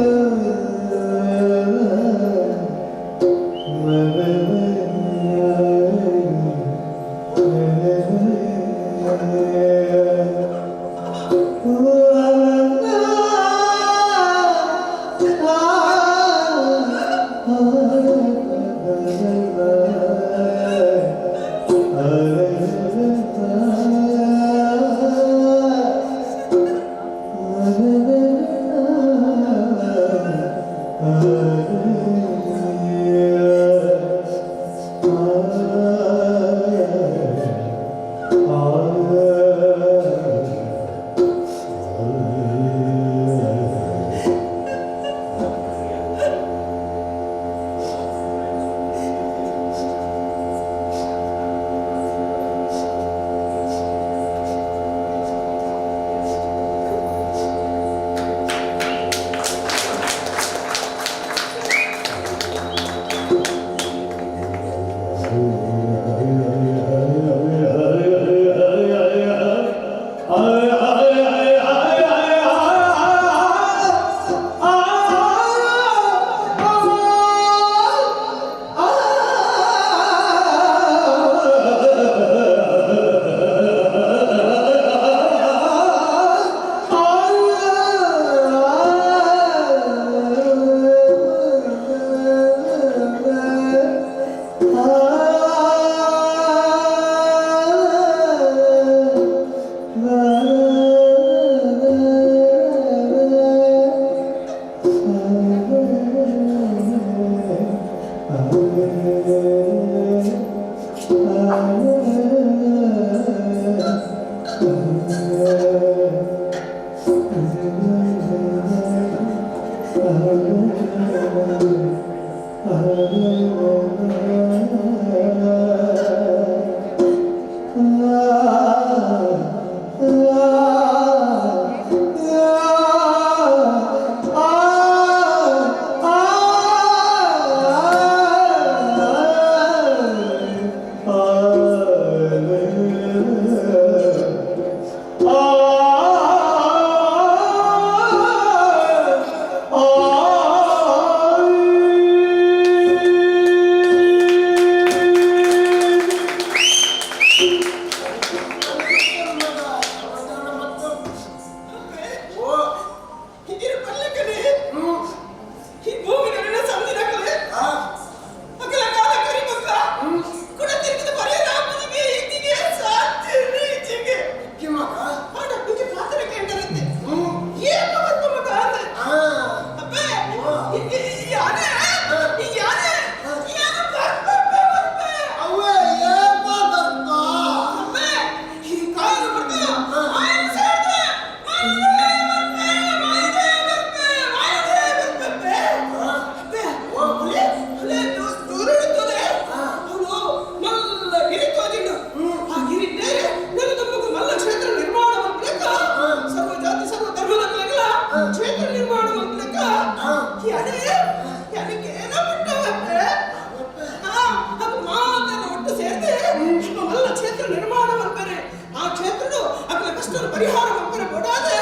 ಕಷ್ಟ ಪರಿಹಾರ ಮಕ್ಕಳ ಕೊಡಾದೆ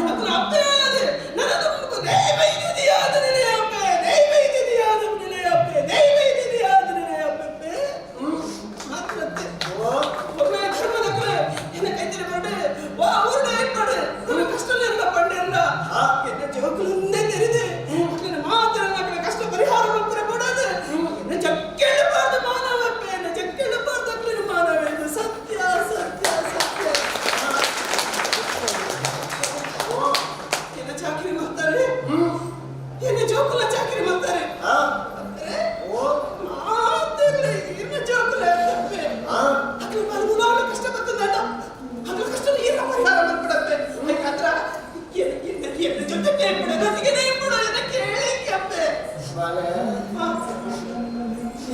ಅದನ್ನ ಅಪ್ಪೆ ಆದೆ ನನ್ನ ದೈವ ಇದೆಯಾದ ನೆಲೆಯಪ್ಪೆ, ದೈವ ಇದೆಯಾದ ನೆಲೆಯಪ್ಪೆ, ದೈವ ಇದೆಯಾದ ನೆಲೆಯಪ್ಪೆ. ಮಾತ್ರತ್ತೆ ಒಮ್ಮೆ ಧರ್ಮದ ಕಲೆ ಎನ್ನ ಕೈತಿರ ಬರಡೆ ವಾ ಊರುಡೆ ಏರ್ಪಾಡೆ ನನ್ನ ಕಷ್ಟ ಎಲ್ಲ ಪಂಡೆಲ್ಲ ಎನ್ನ ಜೋಕುಲುಂದೇ ತೆರೆದೆ ನಿನ್ನ ಮಾತ್ರ ನನ್ನ ಕಷ್ಟ ಪರಿಹಾರ ಮಕ್ಕಳ ಕೊಡಾದೆ ಎನ್ನ ಜಕ್ಕೆಳ್ಳಬಾರ್ದು ಮಾನವಪ್ಪೆ, ಎನ್ನ ಜಕ್ಕೆಳ್ಳಬಾರ್ದು ಅಕ್ಲಿನ ಮಾನವ. ಇದು ಸತ್ಯ ಸತ್ಯ ಸತ್ಯ. ಎನ್ನ ಚಾಕಿರಿ ಮಾಡ್ತಾರೆ, ಎನ್ನ ಜೋಕುಲ ಚಾಕಿರಿ ಮಾಡ್ತಾರೆ. ಮಾತಿರ್ಲಿ ಇನ್ನ ಜೋಕುಲ ತಪ್ಪೆ ಅಕ್ಲು ಬರುವುದಾಗಲೂ ಕಷ್ಟ ಬರ್ತದಲ್ಲ, ಅದ್ರ ಕಷ್ಟ ನೀರ ಪರಿಹಾರ ಮಾಡ್ಬಿಡತ್ತೆ. ಯಾಕಂದ್ರ ಎನ್ನ ಜೊತೆ ಕೇಳ್ಬಿಡ, ನನಗೆ ಬಿಡು, ಎನ್ನ ಕೇಳಿ ಅಪ್ಪೆ.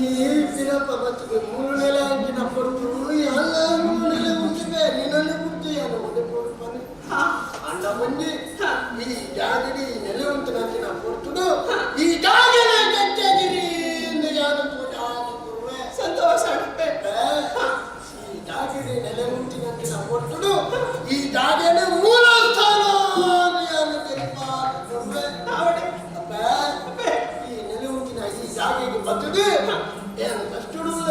ಈ ಪಿರಪ್ಪ ಬತ್ತಿಗೆ ಮೂರು ನೆಲೆ ಅಂಚಿನ ಕೊಡ್ತು ಎಲ್ಲ ಮೂರು ನೆಲೆ ಉಂಟಿವೆ ನಿನ್ನಲ್ಲಿ ಉಂಟು ಏನು ಮುಂದೆ ಕೊಡ್ತಾನೆ ಅಣ್ಣ ಬಂದು ಈ ಜಾಗಡಿ ನೆಲೆ ಉಂಟು ನಂಚಿನ ಕೊಡ್ತುಡು ಈ ಜಾಗನೇ ಗಟ್ಟಿಯಾಗಿರಿ ಎಂದು ಯಾರು ಕೊಡುವೆ. ಸಂತೋಷ ಅಪ್ಪೆ. ಈ ಜಾಗಡಿ ನೆಲೆ ಉಂಟಿನಂಚಿನ ಕೊಡ್ತುಡು ಈ ಜಾಗನೇ ಮೂಲ ಸ್ಥಾನ ಯಾರು ಕೊಡುವೆ. ಅಪ್ಪೆ, ಈ ನೆಲೆ ಉಂಟಿನ ಈ ಜಾಗೆಗೆ ಬರ್ತದೆ ಏನು ಕಷ್ಟಡುಲ್ಲ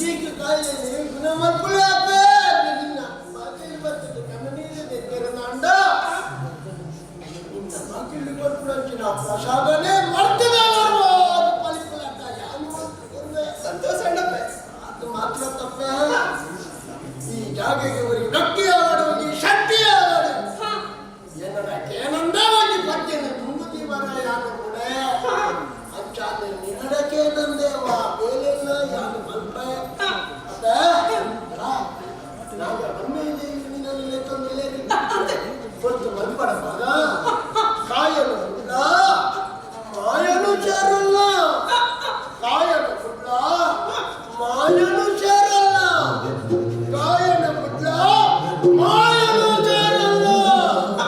ಚೀಕು ಕಾಯಿಲೆ ಗುಣ ಮಕ್ಕಳು ಅಪ್ಪೆ ನಿನ್ನ ಬಾಕಿಲು ಬರ್ತದೆ ಕಣ್ಣೀರು ತೆರೆದಾಂಡ ನಿನ್ನ ಬಾಕಿಲು ಬರ್ಪುಡಂಚಿನ ಪ್ರಸಾದನೇ ಮಾಡ್ತದೆ ಅದು ಫಲಿಪಲಕ್ಕ ಯಾನು ಕೊಡುವೆ. ಸಂತೋಷ ಅಣ್ಣಪ್ಪೆ. ಅದು ಮಾತ್ರ ತಪ್ಪೆ. ಈ ಜಾಗೆಗೆ ಅವರಿಗೆ ಗಟ್ಟಿ ಆಡು, ಈ ಶಕ್ತಿ ಆಡು ಏನಂದವಾಗಿ ಪದ್ಯನ ತುಂಬುತಿ ಮರ ಯಾನು ಕೂಡ ಅಂಚಾದ ನಿನ್ನಡಕ್ಕೆ ನಂದೇವ ಬೇಲೆಲ್ಲ ಯಾನು ಮಲ್ಪೆ. ಅಪ್ಪ ನಾಗ ಒಮ್ಮೆ ನಿನ್ನಲ್ಲಿ ತೊಂದರೆ ಕೊಟ್ಟು ಮಲ್ಪಡ ಮಗ ಕಾಯಲು ಇಲ್ಲ ಮಾಯನು ಸೇರಲ್ಲ, ಕಾಯಲು ಕುಡ್ಲ ಮಾಯನು ಸೇರಲ್ಲ, ಕಾಯನ ಕುಡ್ಲ ಮಾಯನು ಸೇರಲ್ಲ. ಆ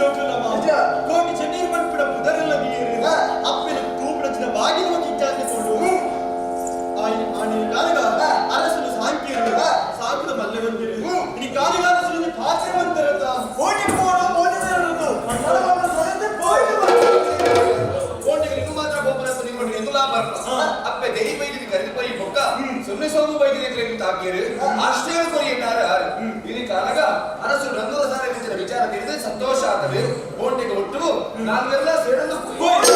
ಜೋಕುಲಮ್ಮ ಕೋಟಿ ಚೆನ್ನೀರು ಪನ್ಪಿನ ಪುದರೆಲ್ಲ ನೀರು ಅಪ್ಪೆನ ತೂಪುಣಚಿನ ಬಾಗಿಲು ಕಿಚ್ಚಾಂದೆ ಕೊಂಡು ಆನಿ ಕಾಲಿಗ ಅರಸನು ಸಾಂಕಿರು ಸಾಕುದ ಮಲ್ಲೆ ಬಂದಿರು ಇನಿ ಕಾಲಿಗ ಅರಸನು ಪಾಚೆ ಬಂದಿರತ್ತ ಕೋಟಿ ಪೋಡು ಕೋಟಿ ಸೇರದು ಕೋಟಿಗೆ ನಿಮ್ಮ ಮಾತ್ರ ಗೋಪುರ ನಿಮ್ಮ ಎಂದುಲಾ ಬರ್ಪ ಅಪ್ಪೆ ದೈ ಬೈದಿನ ಕರೆದು ಪೈ ಬೊಕ್ಕ ಸೊನ್ನೆ ಸೋಮು ಬೈದಿನ ನಿಂತ ಹಾಕಿರು ಅಷ್ಟೇ ಕೊರಿಯನ್ನಾರ ಇಲ್ಲಿ ಕಾಲಗ ಅರಸು ನಂದೂರ ಸಾರೆ ವಿಚಾರ ತಿಳಿದು ಸಂತೋಷ ಆತವೆ ಕೋಟೆಗೆ ಒಟ್ಟು ನಾವೆಲ್ಲ ಸೇರಲು ಸಂತೋಷ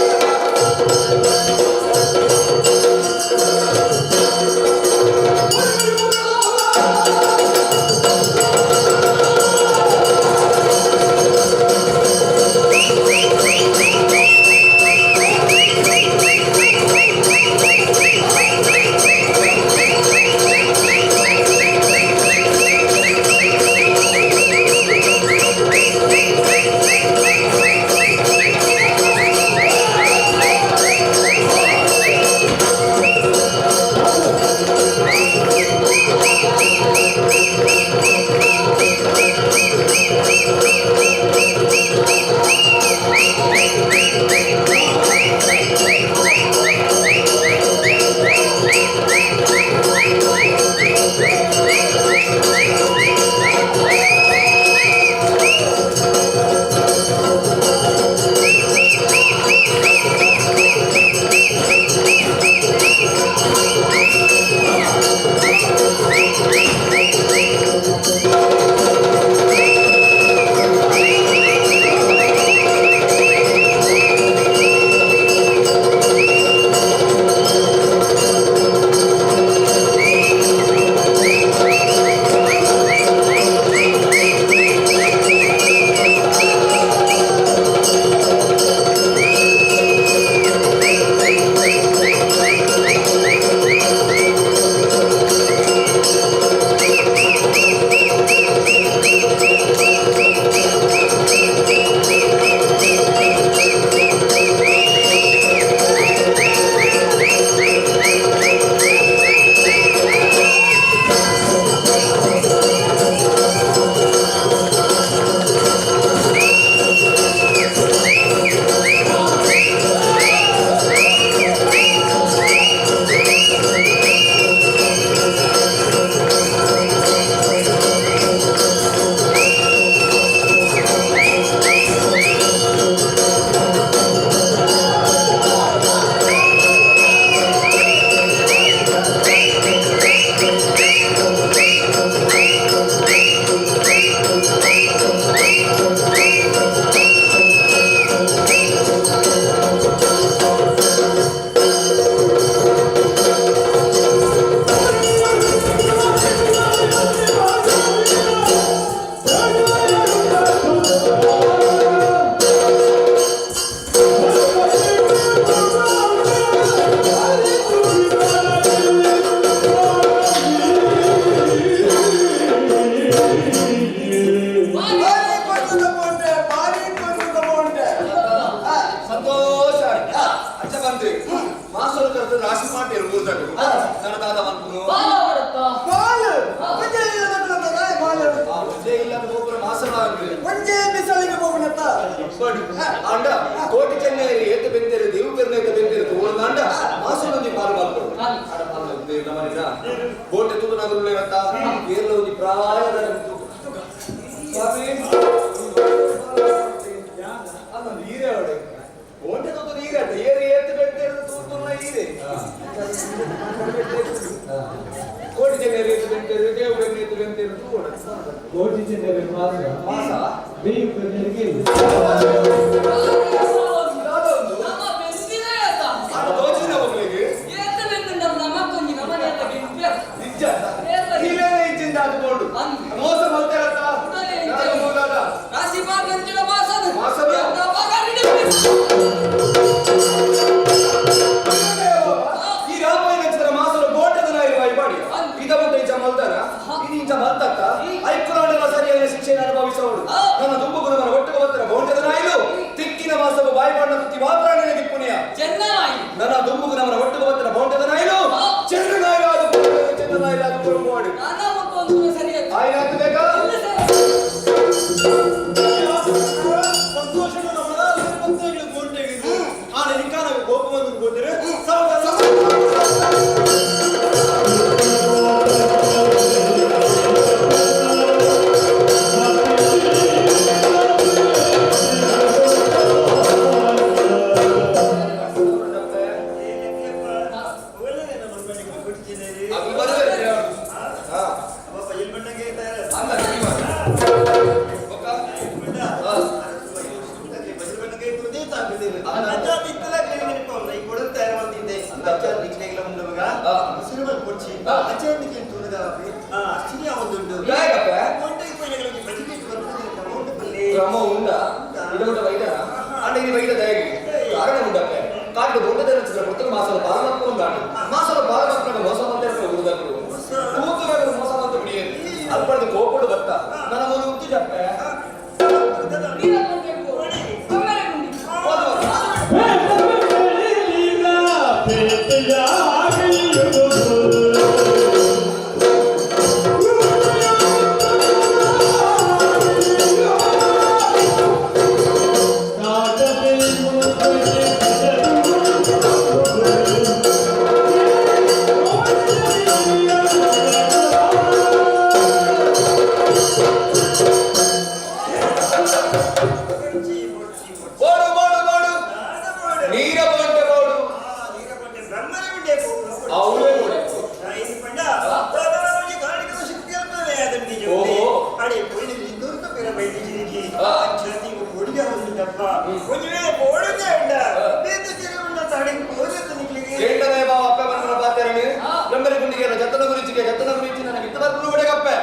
ಅಜ್ಜ ಬಂತು ಮಾಸಲು ಕರೆದು ರಾಶಿ ಮಾಡಿ ಊರ್ದಾಗ ನನ್ನ ತಾತ ಬಂತು ಒಂದೇ ಇಲ್ಲ ಗೋಪುರ ಮಾಸಲ ಒಂಜೇ ಬಿಸಲಿಗೆ ಹೋಗುಣತ್ತ ಅಂಡ ಕೋಟಿ ಚೆನ್ನೈರಿ ಏತ ಬೆಂದೇರು ದೇವು ಬೆರ್ನೇತ ಬೆಂದೇರು ತೋಳದಾಂಡ ಮಾಸಲೊಂದಿ ಪಾಲು ಪಾಲ್ಕೊಡು ಆಡ ಪಾಲು ನಮ್ಮನಿನ ಕೋಟೆ ತೂತು ನಗರುಳ್ಳೇನತ್ತ ಏರ್ಲ ಒಂಜಿ ಪ್ರಾಯದ ಸ್ವಾಮಿ ಅದೊಂದು ಈರೆ ಅವಡೆ ಕೋಟೆ ತೂತು ಈರೆ ಅತ್ತ ಏರು ಏತ ಬೆಂದೇರು ತೂತುನ್ನ ಈರೆ ಕೋಟಿ ಚೆನ್ನೈರಿ ಏತ ಬೆಂದೇರು ದೇವು ಬೆರ್ನೇತ ಬೆಂದೇರು ತೂಡ ಕೋಟಿ ಚೆನ್ನೈರಿ ಮಾಸ ಮಾಸ ಬೇಯು ಬೆನ್ನೆರಿಗೆ ಈ ರಾಮಾಯಣ ಮಾಸಲು ಗೋಟದ ನಾಯಿರುವ ಇದ ಇಂಚ ಮಲ್ದಾರ ಇದು ಇಂಚ ಮಲ್ತಕ್ಕ ಐಕುಲಾಂಡಲ ಸರಿಯಾದ ಶಿಕ್ಷೆಯನ್ನು ಅನುಭವಿಸೋಡು ನನ್ನ ದುಂಬು ಗುರುವರ ಒಟ್ಟಿಗೆ ಬರ್ತಾರೆ ಗೋಟದ ನಾಯಿಲು ತಿಕ್ಕಿನ ಕ್ರಮ ಉಂಡ ಇಡಮುಟ ವೈದ್ಯನ ಅಂಡ ಇದು ವೈದ್ಯ ದಯಗೆ ಕಾರಣ ಉಂಡಪ್ಪೆ ಕಾಡಿಗೆ ದೊಡ್ಡದ ರಚಿಸಿದ ಮಾಸದ ಬಾಲಮಕ್ಕಳು ಉಂಟಾಡು ಮಾಸದ ಬಾಲಮಕ್ಕಳು ಮೋಸ ಅಂತ ಉರುದಕ್ಕಳು ತೂತುಗಳು ಮೋಸ ಅಂತ ಬಿಡಿಯೇನು ಅಲ್ಪಡದ ಕೋಪಡು ಬರ್ತಾ ನನ್ನ ಮೂರು ಉತ್ತು ಜಪ್ಪೆ. ಬೋಡು ಬೋಡು ಬೋಡು ನೀರ ಬೋಂಟೆ ಬೋಡು ಅವಳೇ ಬೋಡೆ. ಕೇಂಡನೆ ಬಾವ ಅಪ್ಪೆ ಬಂದ್ರ ಪಾತೆರನೆ ಬ್ರಹ್ಮರಿ ಗುಂಡಿಗೆ ಜತನ ಗುರುಚಿಗೆ ಜತನ ಗುರುಚಿ ನನಗೆ ಇತ್ತ ಬರ್ಪುರು ಬಿಡಗಪ್ಪೆ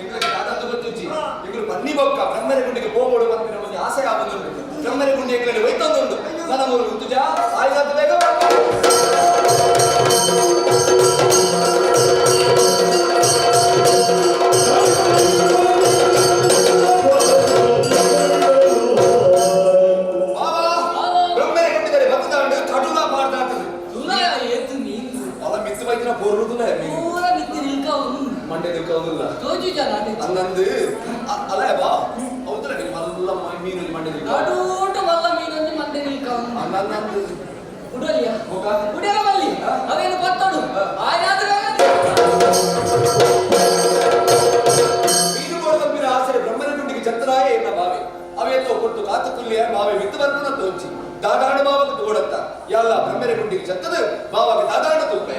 ಎಂಗಳಿಗೆ ದಾದಂದು ಗೊತ್ತುಜ್ಜಿ ಎಂಗಳು ಬನ್ನಿ ಬೊಕ್ಕ ಬ್ರಹ್ಮರಿ ಗುಂಡಿಗೆ ಹೋಗೋಡು ಪನ್ಪಿನ ಒಂದು ಆಸೆ ಆಗುದುಂಟು. ಬ್ರಹ್ಮರಿ ಗುಂಡಿ ಎಂಗಳಿಗೆ ಒಯ್ತೊಂದುಂಟು. ನನ್ನ ಮೂರು ಗುತ್ತುಜ ಆಯ್ದಾದ ಬೇಗ ಬ್ರಹ್ಮರಿ ಗುಂಡಿದರೆ ಬತ್ತದಾಂಡು ಕಡುಲ ಪಾಡ್ದಾಟದು ಏತು ಮೀನು ಅಲ್ಲ ಮಿತ್ತು ಬೈತಿನ ಪೋರ್ಲುದುಲ ಪೂರ ಮಿತ್ತು ನಿಲ್ಕವನು ಮಂಡೆ ನಿಲ್ಕವನುಲ್ಲ ತೋಜು ಜನ ಅನ್ನಂದು ಅಲ್ಲ ಬಾ ಹೌದಲ್ಲ ನೀನು ಮಲ್ಲ ಮೀನು ಮಂಡೆ ನಿಲ್ಕ ನಡೂಟ ಮಲ್ಲ ಮೀನೊಂದು ಮಂಡೆ ನಿಲ್ಕವನು ಅನ್ನಂದು ಉಡಲಿಯ ಉಡಲ ಬಲ್ಲಿ ಅವೇನು ಬತ್ತಡು ಆಯ್ನಾದ್ರೂ ಮೀನು ಬೋಡು ಆಸೆ ಬ್ರಹ್ಮನ ಗುಂಡಿಗೆ ಚತ್ತರಾಯ ಎನ್ನ ಬಾವೆ ಅವೇತೋ ಕೊಟ್ಟು ಕಾತು ಕುಲ್ಲಿಯ ಬಾವೆ ವಿತ್ತು ಬರ್ಪುನ ತೋಂಚಿ ದಾದಾಣ ಬಾವకు ತೋಡತ್ತ ಎಲ್ಲ ಬ್ರಹ್ಮನ ಗುಂಡಿಗೆ ಚತ್ತದು ಬಾವಗೆ ದಾದಾಣ ತುಪ್ಪೆ.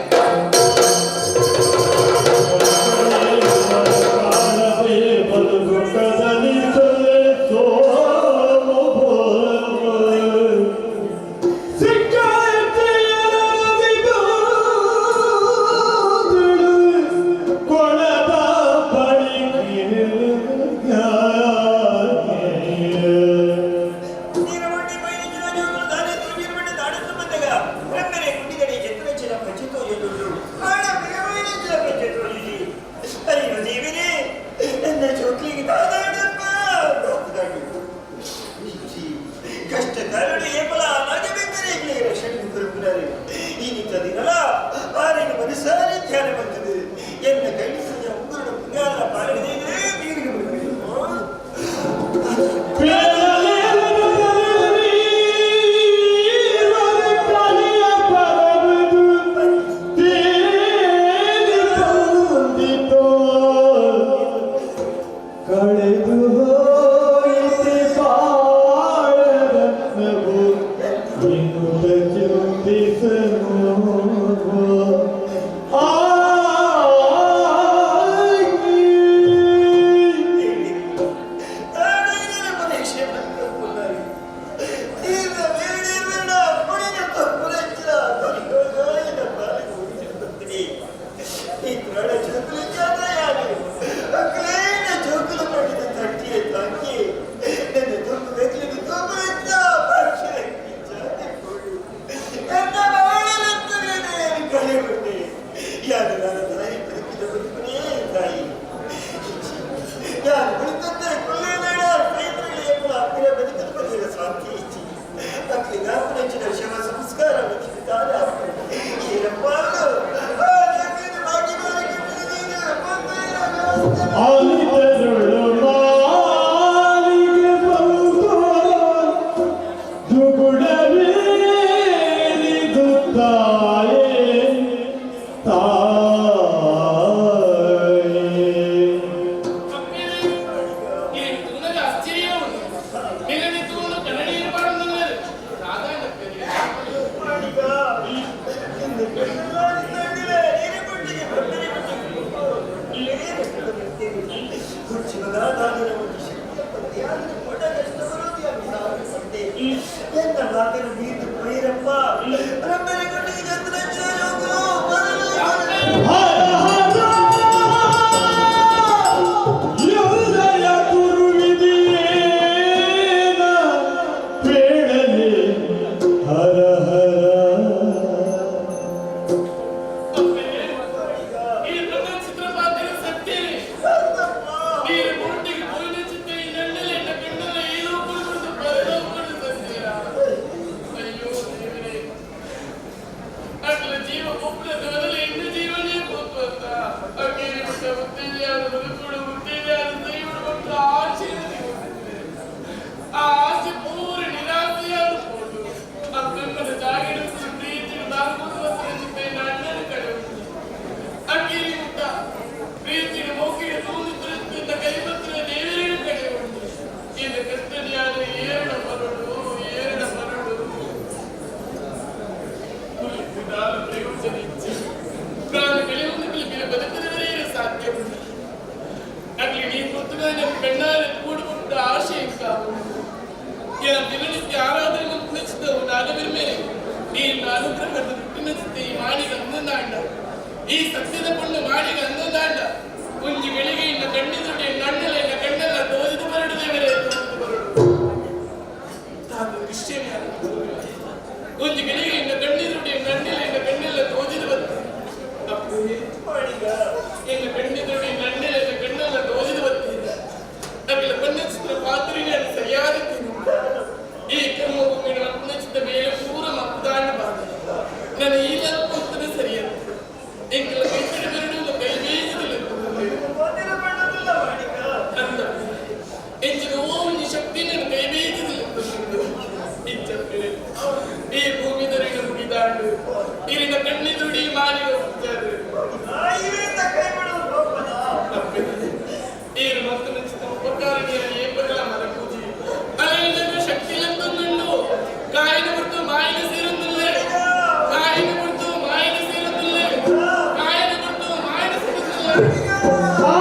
ಹರ ಹರ ದೊಡ್ಡ ಆಶೆ ಇಂಕಾವು ಏನ ದಿನನಿತ್ಯ ಆರಾಧನೆ ಮಲ್ಪುನಚಿತ್ತವು ನಾಗಬಿರ್ಮೇಲೆ ಈ ಅನುಗ್ರಹದ ಹುಟ್ಟಿನಚಿತ್ತೆ ಈ ಮಾಡಿದ ಅಂದಂದಾಂಡ ಈ ಸತ್ಯದ ಪಣ್ಣು ಮಾಡಿದ ಅಂದಂದಾಂಡ ಒಂಜಿ ಗಳಿಗೆ ಇನ್ನ ಕಣ್ಣಿದುಡಿ ನಣ್ಣಲ ಇನ್ನ ಕಣ್ಣೆಲ್ಲ ತೋಜಿದು ಬರಡು ದೇವರೇ ತೋಜಿದು ಬರಡು ತಾನು ದೃಶ್ಯವೇ ಒಂಜಿ ಗಳಿಗೆ ಇನ್ನ ಕಣ್ಣಿದುಡಿ ನಣ್ಣಿಲ ಇನ್ನ ಕಣ್ಣೆಲ್ಲ ತೋಜಿದು ಬತ್ತು ಅಪ್ಪು ಎನ್ನ ಕಣ್ಣಿದುಡಿ ನಣ್ಣಿಲ ಇನ್ನ ಕಣ್ಣೆಲ್ಲ ತೋಜಿದು ಬತ್ತಿಲ್ಲ ಅಕ್ಕಿಲ ಪನ್ನಚಿತ್ರ ಪಾತ್ರಿನೇ ಅದು ಸರಿಯಾದ ಈ ಕರ್ಮ ಭೂಮಿನ ಪುನಚಿತ್ತ ಮೇಲೆ ಪೂರ ಮಕ್ಕದಾಂಡ ಬಾಧ ನನ್ನ ಈ ಲಲ್ಪೊತ್ತನೆ ಸರಿಯಲ್ಲ ಎಂಕೆಲ್ಲ ಕೈ ಬೆರಡು ಕೈ ಬೀಜದಲ್ಲಿ ಅಂದ ಎಂಚಿನ ಓ ಒಂಜಿ ಶಕ್ತಿ ನನ್ನ ಕೈ ಬೀಜದಲ್ಲಿ ಇಚ್ಚಪ್ಪೆ ಈ ಭೂಮಿ ದೊರೆಯ ಮುಗಿದಾಂಡು ಇರಿನ ಕಣ್ಣಿದುಡಿ ಮಾರಿ ಹೋಗ್ತಾರೆ ಏರು ಮತ್ತು ನಂಚಿತ ಉಪಕಾರಣಿಯ ಏಪಗಲ ಮರ ಪೂಜೆ ಅಲೆಯಿಂದ ಶಕ್ತಿ ಲಂತೊಂದುಂಡು ಕಾಯಿನ ಬಿಡ್ತು ಮಾಯಿನ ಸೇರುತ್ತಿಲ್ಲ ಕಾಯಿನ ಬಿಡ್ತು ಮಾಯಿನ ಸೇರುತ್ತಿಲ್ಲ ಕಾಯಿನ ಬಿಡ್ತು ಮಾಯಿನ ಸೇರುತ್ತಿಲ್ಲ. ಆ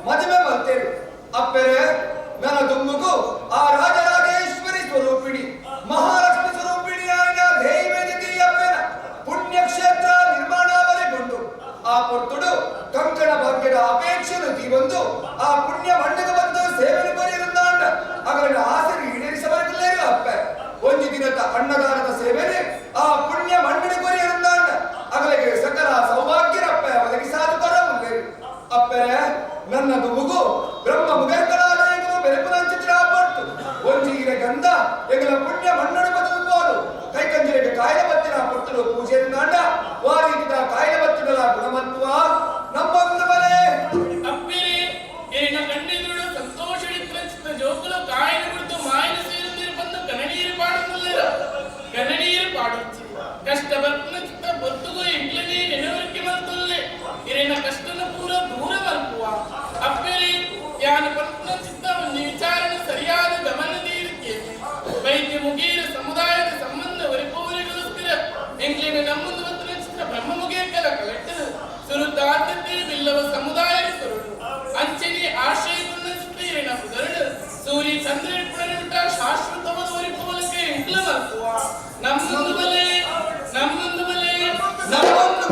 ಮದುವೆ ಮಲ್ತೇರು. ಅಪ್ಪೆರೆ ನನ್ನ ದುಮ್ಮುಗು ಆ ರಾಜರಾಜೇಶ್ವರಿ ಸ್ವರೂಪಿಣಿ ಮಹಾಲಕ್ಷ್ಮಿ ಸ್ವರೂಪಿಣಿ ಆಯ್ನ ದೇವೇದಿ ಅಪ್ಪೆನ ಪುಣ್ಯಕ್ಷೇತ್ರ ನಿರ್ಮಾಣವರೆಗೊಂಡು ಆ ಪೊರ್ತುಡು ಕಂಕಣ ಭಾಗ್ಯದ ಅಪೇಕ್ಷೆನು ದೀವೊಂದು ಆ ಪುಣ್ಯ ಮಣ್ಣಿಗೆ ಬಂದು ಸೇವೆನು ಬರೆಯಿರುತ್ತಾಂಡ ಅಗಲಿನ ಆಸೆ ಈಡೇರಿಸಬರಲಿಲ್ಲ ಅಪ್ಪೆ. ಒಂಜಿ ದಿನದ ಅನ್ನದಾನದ ಸೇವೆನೆ ಆ ಪುಣ್ಯ ಮಣ್ಣಿನ ಕೊರಿಯಿರುತ್ತಾಂಡ ಅಗಲಿಗೆ ಸಕಲ ಸೌಭಾಗ್ಯರಪ್ಪೆ ಒದಗಿಸಾದು ಬರ ಮುಂದೆ. ಅಪ್ಪೆರೆ ನನ್ನ ದುಮುಗು ಬ್ರಹ್ಮ ಮುಗರ್ಕಳಾಲಯಗಳು ಬೆರಪುನಂಚಿತ್ರ ಪೊರ್ತು ಒಂಜಿ ಇರ ಗಂಧ ಎಂಗಲ ಪುಣ್ಯ ಮಣ್ಣಡು ಬದುಕುವುದು ಕೈಕಂಜಿರಿಗೆ ಕಾಯಿಲೆ ಬತ್ತಿನ ಪೊರ್ತುಡು ಪೂಜೆಯನ್ನು ವಾರೀತಿದ ಕಾಯಿಲೆ ಬತ್ತಿನಲ ಗುಣಮತ್ವ ನಮ್ಮೊಂದು ಬಲೆ. ಅಪ್ಪೇರೆ ಎರಿನ ಕಣ್ಣೆದುರು ಸಂತೋಷ ಚಿತ್ತ ಜೋಕುಲು ಕಾಯಿನ ಕುರಿತು ಮಾಯನ ಸೇರಿದಿರು ಬಂದು ಕನ್ನಡೀರು ಪಾಡುತ್ತಿಲ್ಲ ಕನ್ನಡೀರು ಪಾಡುಚ್ಚಿ ಕಷ್ಟ ಬರ್ಪುನ ಚಿತ್ತ ಬೊತ್ತುಗು ಎಂಕ್ಲನೇ ನೆನವರಿಕೆ ಮಲ್ತುಲ್ಲೆ ಇರಿನ ಕಷ್ಟನ ಪೂರ ದೂರ ಮಲ್ಪುವ. ಅಪ್ಪೇರೆ ಯಾನ ಪರ್ಪುನ ಚಿತ್ತ ಒಂದು ವಿಚಾರಣೆ ಸರಿಯಾದ ಗಮನ ನೀಡಿಕೆ ವೈದ್ಯ ಮುಗೇರ ಸಮುದಾಯದ ಸಂಬಂಧ ಒರಿಪೋವರಿಗೋಸ್ಕರ ಎಂಕ್ಲಿನ ನಮ್ಮೊಂದು ಬತ್ತಿನ ಚಿತ್ರ ಬ್ರಹ್ಮ ಮುಗೇರ್ಕಲ ಕಲೆಕ್ಟ್ ಸುರುದಾತತೆ ಬಿಲ್ಲವ ಸಮುದಾಯ ಸುರುಡು ಅಂಚನೆ ಆಶ್ರಯಗೊಂಡ ಚಿತ್ರ ಪುದರುಡು ಸೂರ್ಯ ಚಂದ್ರ ಪುನರುಟ ಶಾಶ್ವತವಾದ ಒರಿಪೋಲಕ್ಕೆ ಎಂಕ್ಲ ಮಲ್ಪುವ. ನಮ್ಮೊಂದು ಬಲೆ ನಮ್ಮೊಂದು ಬಲೆ ನಮ್ಮೊಂದು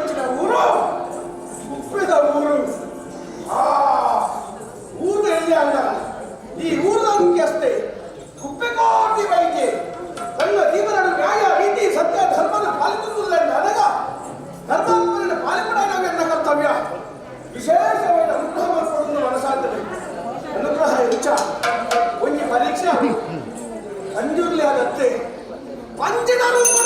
ಪನ್ಪುನಂಚಿನ ಊರು ಉಪ್ಪಿದ ಊರು. ಆ ಊರು ಎಲ್ಲಿ ಅಲ್ಲ, ಈ ಊರಿನ ಮುಖ್ಯಸ್ಥೆ ಕುಪ್ಪೆಕೋಟಿ ವೈದ್ಯೆ ತನ್ನ ಜೀವನ ನ್ಯಾಯ ನೀತಿ ಸತ್ಯ ಧರ್ಮದ ಪಾಲಿಸುವುದರಿಂದ ಅನಗ ಧರ್ಮಾತ್ಮನ ಪಾಲಿಪಡ ನಾವೆನ್ನ ಕರ್ತವ್ಯ. ವಿಶೇಷವಾದ ಅನುಗ್ರಹ ಮಾಡಿಕೊಡುವುದು ಮನಸಾಧ್ಯತೆ ಅನುಗ್ರಹ ಹೆಚ್ಚ ಒಂಜಿ ಪರೀಕ್ಷೆ ಅಂಜುರ್ಲಿ ಆಗತ್ತೆ ಪಂಚಿನ ರೂಪ.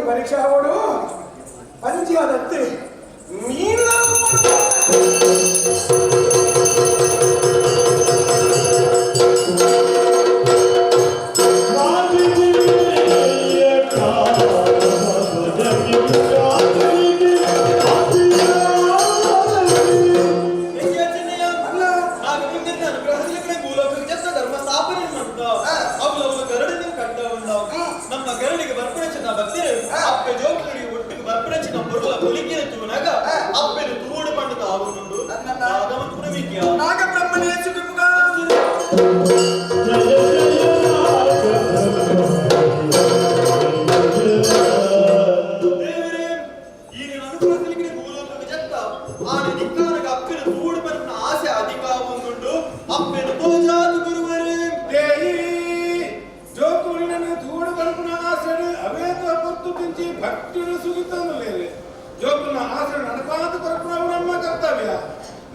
ಪರೀಕ್ಷಾ ಅವಳು ಪಂಜಿಯಾದತ್ತೆ ಮೀನು. ನಮ್ಮ ಗರಡಿಗೆ ಬರ್ಪಣೆ ಭಕ್ತರು ಅಪ್ಪೆ ಜೋಕುಡಿ ಒಟ್ಟಿಗೆ ಬರ್ಪಣೆ ನಮ್ಮ ಬೊರಲ ಹೊಲಿಕೆನ ತೂನಾಗ ಅಪ್ಪೆನ ತೂಡು ಪಂಡದ ಆವುನುಂಡು ನಾಗಮಂತ್ರ ನಾಗಬ್ರಹ್ಮನೇ ಸುಖಮುಖ. ದೇವರೇ, ಈಗಿನ ಅನುಗ್ರಹಗಳಿಗೆ ಭೂಲೋಕಕ್ಕೆ ಜತ್ತ ಆನೆ ನಿಕ್ಕಾನಗ ಅಪ್ಪೆನ ತೂಡು ಪಂಡನ ಆಸೆ ಅಧಿಕ ಆವುನುಂಡು ಅಪ್ಪೆನ ತೋಜಾತು ಗುರುವರೇ. ದೇಯಿ ಜೋಕುಳಿನ ತೂಡು ಬಲ್ಪುನ ಆಸೆಡು ಅವೇತ ಪೊತ್ತು ತಿಂಚಿ ಭಕ್ತಿಡು ಸುಗಿತಂದು ಜೋಕುನ ಆಸೆ ನಡಪಾದ ಕೊರಪುನವು ನಮ್ಮ ಕರ್ತವ್ಯ.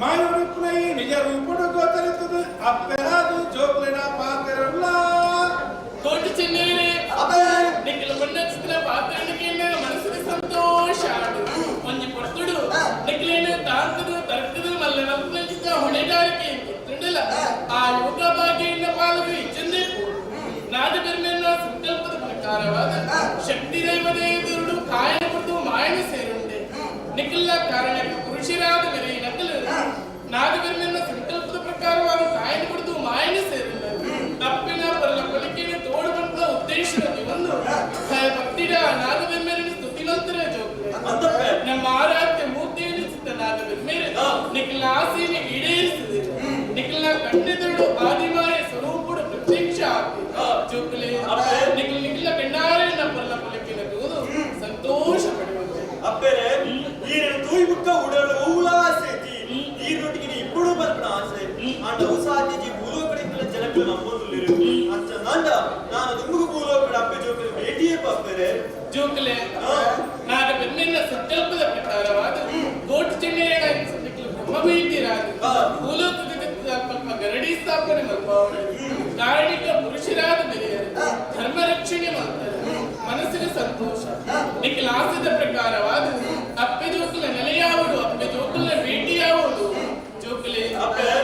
ಮಾಯುಡಿಪ್ಪುನ ಈ ನಿಜ ರೂಪಡು ಗೋಚರಿಸುತ್ತದೆ ಅಪ್ಪೆರಾದು ಜೋಕುಲಿನ ಪಾತ್ರರಲ್ಲ. ಕೋಟಿ ಚೆನ್ನೇರೆ ನಿಖಿಲ ಬಣ್ಣಚಿತ್ರ ಪಾತ್ರನಿಗೆ ಮನಸ್ಸಿನ ಸಂತೋಷ ಒಂಜಿ ಪೊರ್ತುಡು ನಿಖಿಲೇನ ತಾಂತದು ತರ್ಕದು ಮಲ್ಲ ನಲ್ಪನಂಚಿತ ಹೊಣೆಗಾರಿಕೆ ಗೊತ್ತುಂಡಲ ಆ ಯೋಗ ಭಾಗ್ಯ ಪಾಲಕು ಇಜ್ಜಂದೇ ನಾದ ಬೆರ್ಮೆನ್ನ ಸಂಕಲ್ಪದ ಪ್ರಕಾರವಾದ ಶಕ್ತಿ ದೈವದೇ ದುರುಡು ಕಾಯನ ಕೊಡ್ದು ಮಾಯನ ಸೇರುಂಡೆ ನಿಖಿಲ ಕಾರಣಕ್ಕೆ ಪುರುಷರಾದ ಬೆರೆ ನಕಲು ನಾದ ಬೆರ್ಮೆನ್ನ ಸಂಕಲ್ಪದ ಪ್ರಕಾರವಾದ ಕಾಯನ ಕೊಡ್ದು ಮಾಯನ ಸೇರುಂಡೆ ತಪ್ಪಿನ ಪರಲ ಕೊಲಿಕೆನ ತೋಡು ಬಂದ ಉದ್ದೇಶದಲ್ಲಿ ಒಂದು ಭಕ್ತಿಡ ನಾದ ಬೆರ್ಮೆನ ಸ್ತುತಿನಂತರ ಜೋಗ್ಲೆ ನಮ್ಮ ಆರಾಧ್ಯ ಮೂರ್ತಿಯನ್ನು ಚಿತ್ತ ನಾದ ಬೆರ್ಮೇರೆ ನಿಖಿಲ ಆಸೆಯನ್ನು ಈಡೇರಿಸಿದೆ. ನಿಖಿಲ ಕಣ್ಣೆದುರು ಆದಿಮಾಯ ಸ್ವರೂಪುಡು ಪ್ರತ್ಯಕ್ಷ ಆಗಿ ಜೋಕುಲೆ ನಿಖಿಲ ನಿಖಿಲ ಕಣ್ಣಾರೆ ಪರಲ ಕೊಲಿಕೆನ ತೋದು ಸಂತೋಷ ಪಡುವಂತೆ. ಅಪ್ಪೆರೆ ಈರನ್ನು ತೂಯಿ ಬುಕ್ಕ ಉಡಲು ಊಲ ಆಸೆ ಐತಿ ಈ ರೊಟ್ಟಿಗೆ ಇಬ್ಬರು ಬರ್ಪಣ ಆಸೆ ಆಂಡ ಉಸಾತಿಜಿ ಭೂಲೋಕಡಿಂದಲ ಜನಕ್ಕಲು ನಂಬೊಂದುಲ್ಲೆರು ಅಂಚ ನಾಂಡ ನಾನು ದುಂಬುಗು ಭೂಲೋಕಡ ಅಪ್ಪೆ ಜೋಕುಲೆ ಭೇಟಿಯೇ ಪಪ್ಪೆರೆ. ಜೋಕುಲೆ ನಾಗ ಬೆಮ್ಮೆನ್ನ ಸಂಕಲ್ಪದ ಪ್ರಕಾರವಾದ ಗೋಟು ಚೆನ್ನೆಯ ಬ್ರಹ್ಮವೈದ್ಯರಾದ ಭೂಲೋಕದ ಗರಡಿ ಸ್ಥಾಪನೆ ಮಲ್ಪಾವಣೆ ಕಾರಣಿಕ ಪುರುಷರಾದ ಬೆರೆಯರು ಧರ್ಮ ರಕ್ಷಣೆ ಮಾಡ್ತಾರೆ ಮನಸ್ಸಿನ ಸಂತೋಷ ನಿಖಿಲ ಆಸದ ಪ್ರಕಾರವಾದ ಅಪ್ಪೆ ಜೋಕುಲ ನೆಲೆಯಾವಡು ಅಪ್ಪೆ ಜೋಕುಲ ಭೇಟಿಯಾವಡು ಜೋಕುಲೆ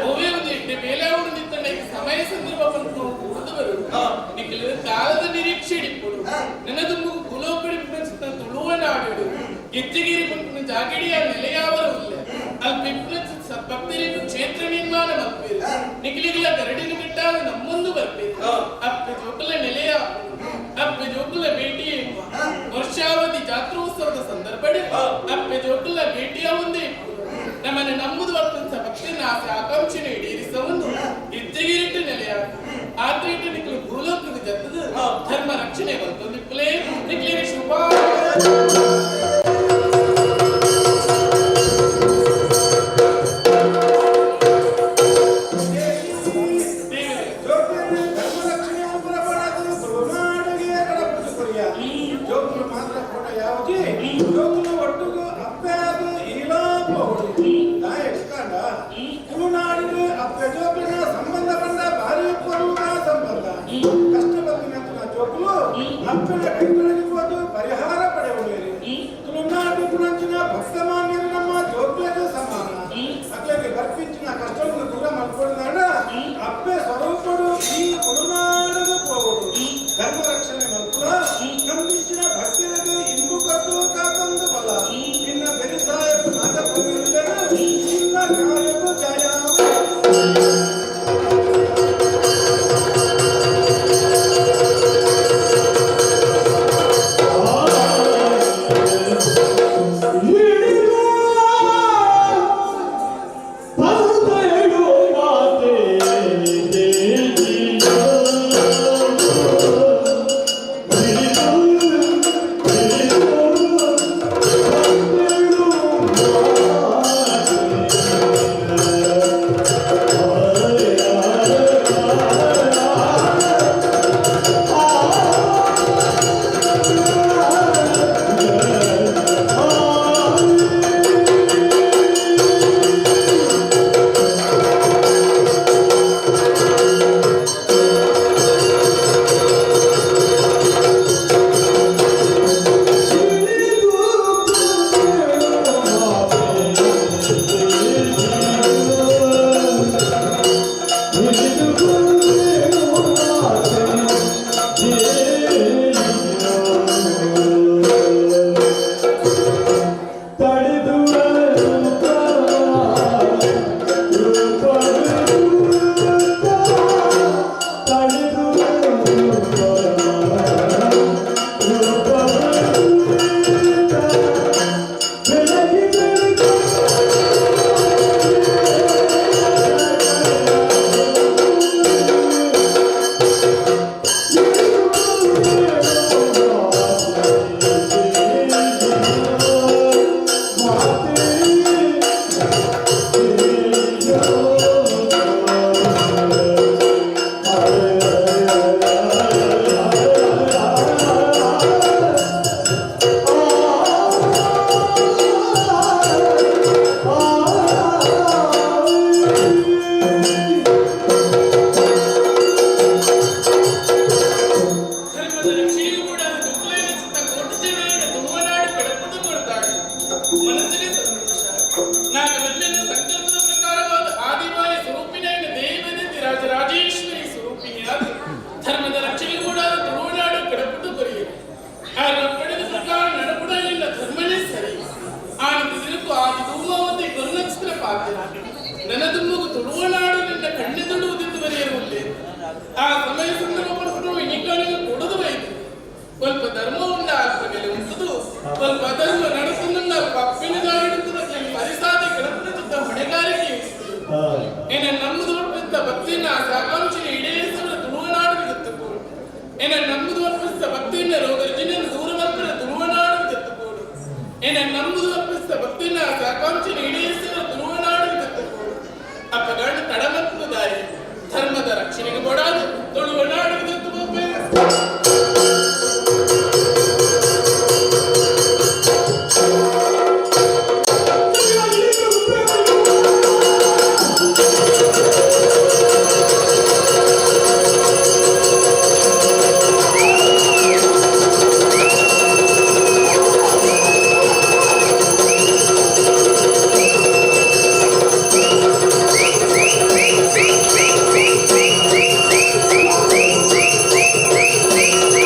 ಒವೇ ಒಂದು ಇಟ್ಟೆ ಮೇಲಾವಡು ನಿತ್ತಂಡ ಸಮಯ ಸಂದರ್ಭ ಬಂತು ಕೂಡದು ಬರುಡು ನಿಖಿಲ ಕಾಲದ ನಿರೀಕ್ಷೆ ಇಡಿಪುಡು ನೆನದುಂಬು ಕುಲೋಪಡಿ ತುಳುವ ನಾಡು ಗೆಜ್ಜೆಗಿರಿ ಪಂಪುನ ಜಾಗಡಿಯ ನೆಲೆಯಾವರು ಉಲ್ಲೆ ಅಲ್ಪ ಸದ್ಭಕ್ತರಿಗೂ ಕ್ಷೇತ್ರ ನಿರ್ಮಾಣ ಮಲ್ಪೇರು ನಿಖಿಲಿಗಿಲ ಗರಡಿನ ಬಿಟ್ಟಾಗ ನಮ್ಮೊಂದು ಬರ್ಪೇರು ಅಪ್ಪೆ ಜೋಕುಲ ನೆಲೆಯ ಅಪ್ಪೆ ಜೋಕುಲ ಭೇಟಿ ವರ್ಷಾವಧಿ ಜಾತ್ರೋತ್ಸವದ ಸಂದರ್ಭ ಅಪ್ಪೆ ಜೋಕುಲ ಭೇಟಿಯ ಒಂದೇ ನಮ್ಮನ್ನು ನಂಬುದು ವರ್ತನ್ಸ ಭಕ್ತನ ಆಸೆ ಆಕಾಂಕ್ಷೆನ ಈಡೇರಿಸವನ್ನು ಗೆಜ್ಜೆಗಿರಿಟ್ಟು ನೆಲೆಯ ಆತ್ರೇಟ ನಿಖಲು ಭೂಲೋಕದ ಜತ್ತದ ಧರ್ಮ ರಕ್ಷಣೆ ಬಂತು ನಿಪ್ಪಲೇ ನಿಖಲಿಗೆ ಶುಭ. ಜೋಕುಲಿನ ಧರ್ಮ ರಕ್ಷಣೆ ಆಪುಜಿ ಜೋಕುಲು ಒಟ್ಟುಗು ಅಪ್ಪೆ ಆದ್ ಈಲಾ ಪೋವೊಡು ದಾಯೆ ಎಷ್ಟಾಂಡ ತುಳುನಾಡಿನ ಅಪ್ಪೆ ಜೋಕುಲಿನ ಸಂಬಂಧ ಪಂಡ ಭಾರಿ ಪೊರ್ಲುದ ಸಂಬಂಧ ಕಷ್ಟ ಬತ್ತಿನಂಚಿನ ಜೋಕುಲು ಅಪ್ಪೆನ ಕೈತೊಳಗೆ ಹೋದು ಪರಿಹಾರ ಪಡೆಯುವುದೇರಿ ತುಳುನಾಡು ಗುಣಂಚಿನ ಭಕ್ತಮಾನ್ಯರು ನಮ್ಮ ಜೋಕುಲೆಗೆ ಸಮಾನ ಅಕ್ಲೆಗೆ ಬರ್ಪಿಂಚಿನ ಕಷ್ಟವನ್ನು ದೂರ ಮಲ್ಪೊಡುದಾಂಡ ಅಪ್ಪೆ ಸ್ವರೂಪಡು ಈ ತುಳುನಾಡಿಗೆ ಪೋವೊಡು ಧರ್ಮ ರಕ್ಷಣೆ ಮಲ್ಪುಲ ನಂಬಿಂಚಿನ ಭಕ್ತರಿಗೆ ಇಂಬು ಕೊಟ್ಟು ಕಾತಂದು ಬಲ ನಿನ್ನ ಬೆರಿಸಾಯಕು ನಾಗಪ್ರಭುವಿಲ್ಲನು ನಿನ್ನ ಕಾರ್ಯಕ್ಕೂ ಜಯ. ಧರ್ಮದ ರಕ್ಷಣೆಯೂ ಕೂಡ ದುಃಖಲೈನ ಚಿತ್ತ ಕೋಟಿ ಜನ ತುಳುವನಾಡು ಬೆಳಪುದು ಕೊಡ್ತಾಳೆ ಮನಸ್ಸಿಗೆ ಸಂತೋಷ. ನಾನು ಮೊದಲಿನ ಸಂಕಲ್ಪದ ಪ್ರಕಾರವಾದ ಆದಿಮಾಯ ಸ್ವರೂಪಿನ ದೇವದಂತಿ ರಾಜರಾಜೇಶ್ವರಿ ಸ್ವರೂಪಿಣಿಯಾದ ಧರ್ಮದ ರಕ್ಷಣೆ ಕೂಡ ತುಳುವನಾಡು ಬೆಳಪುದು ಕೊರೆಯಿರಿ. ಆ ಪಡೆದ ಪ್ರಕಾರ ನಡಪಡಲಿಲ್ಲ ಧರ್ಮನೇ ಸರಿ. ಆನಂದ ತಿರುಕು ಆದಿ ಧೂಮಾವತಿ ಗುರುನಕ್ಷತ್ರ ಪಾತ್ರ ನನದುಮ್ಮಗು ತುಳುವನಾಡು ನಿನ್ನ ಕಣ್ಣೆದುಡುವುದೆಂದು ಬರೆಯಿರುವುದೇ. ಆ ಸಮಯ ಸಂದರ್ಭ ಪಡಿಸಿರುವ ಇನ್ನಿಕಾಲಿಗೆ ಕೊಡದು ಬೈದು ಸ್ವಲ್ಪ ಧರ್ಮ ಉಂಡ ಆತ್ಮನೆಲೆ ಉಂಟುದು ಸ್ವಲ್ಪ ಅಧರ್ಮ ನಡೆಸುನ್ನ ಪಪ್ಪಿನ ದಾರಿಡುತ್ತದೆ ಪರಿಸಾದ ಕೆಳಪಡುತ್ತ ಹೊಣೆಗಾರಿಕೆ. ಏನ ನಮ್ಮದು ಅರ್ಪಿಸಿದ ಭಕ್ತಿಯನ್ನ ಸಾಕಾಂಕ್ಷೆಯ ಈಡೇರಿಸಲು ತುಳುವನಾಡು ಎತ್ತುಕೋಡು. ಏನ ನಮ್ಮದು ಅರ್ಪಿಸಿದ ಭಕ್ತಿಯನ್ನ ರೋಗ ರುಜಿನನ್ನು ದೂರ ಮಲ್ಪರ ತುಳುವನಾಡು ಎತ್ತುಕೋಡು. ಏನ ನಮ್ಮದು ಅರ್ಪಿಸಿದ ಭಕ್ತಿಯನ್ನ ಸಾಕಾಂಕ್ಷೆಯ ಈಡೇರಿಸಲು ತುಳುವನಾಡು ಎತ್ತುಕೋಡು. ಅಪ್ಪಗಂಡ ತಡಮತ್ತು ದಾರಿ ಧರ್ಮದ ರಕ್ಷಣೆಗೆ ಕೊಡಾದು ತುಳುವನಾಡು ಎತ್ತುಕೋಬೇಕು. Thank you.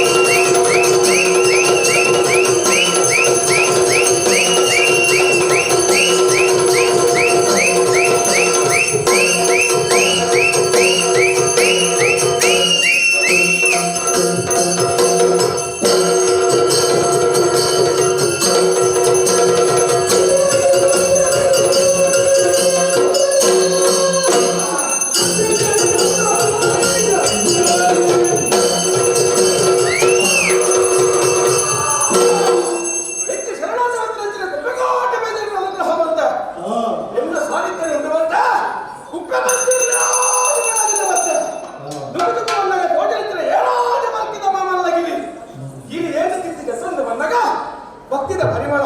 ಪುಣ್ಯದ ಪರಿಮಳ,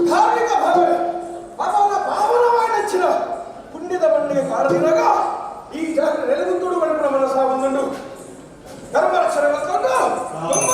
ಧಾರ್ಮಿಕ ಭಾವನೆ, ಪಾಪವನ ಪಾವನವಾಯಿನಂಚಿನ ಪುಣ್ಯದ ಮಣ್ಣಿಗೆ ಕಾರದಿನಾಗ ಈ ಜಾಗದ ನೆಲೆಗುಂತುಡು ಮಣ್ಣಿನ ಮನಸ್ಸ ಒಂದುಂಡು ಧರ್ಮ ರಕ್ಷಣೆ ಮಾಡ್ಕೊಂಡು ಧರ್ಮ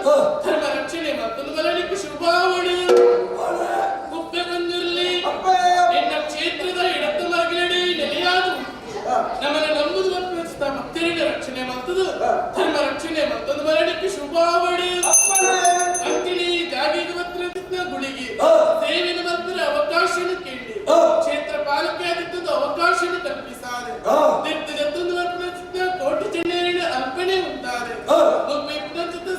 ಧರ್ಮ ರಕ್ಷಣೆ ಮತ್ತೊಂದು ಬಲನಿಗೆ ಶುಭಾವಣೆ ಕುಪ್ಪೆ ಬಂದಿರಲಿ ನಿನ್ನ ಕ್ಷೇತ್ರದ ಎಡತ್ತ ಮಾಗಿಲಡೆ ನೆಲೆಯಾದ ನಮ್ಮನ್ನು ನಂಬುದು ಮತ್ತು ಭಕ್ತರಿಗೆ ರಕ್ಷಣೆ ಮತ್ತದು ಧರ್ಮ ರಕ್ಷಣೆ ಮತ್ತೊಂದು ಬಲನಿಗೆ ಶುಭಾವಣೆ ಅಂತಿಣಿ ಜಾಗಿಗೆ ಮಾತ್ರ ಗುಳಿಗೆ ಸೇವಿನ ಮಾತ್ರ ಅವಕಾಶನ ಕೇಳಿ ಕ್ಷೇತ್ರ ಪಾಲಕಿಯಾಗಿದ್ದದ್ದು ಅವಕಾಶನ ಕಲ್ಪಿಸಾದೆ ದಿಟ್ಟ ಜತ್ತೊಂದು ವರ್ಪಣ ಕೋಟಿ ಚೆನ್ನೇರಿನ ಅಲ್ಪನೆ ಉಂಟಾದೆ ಒಬ್ಬ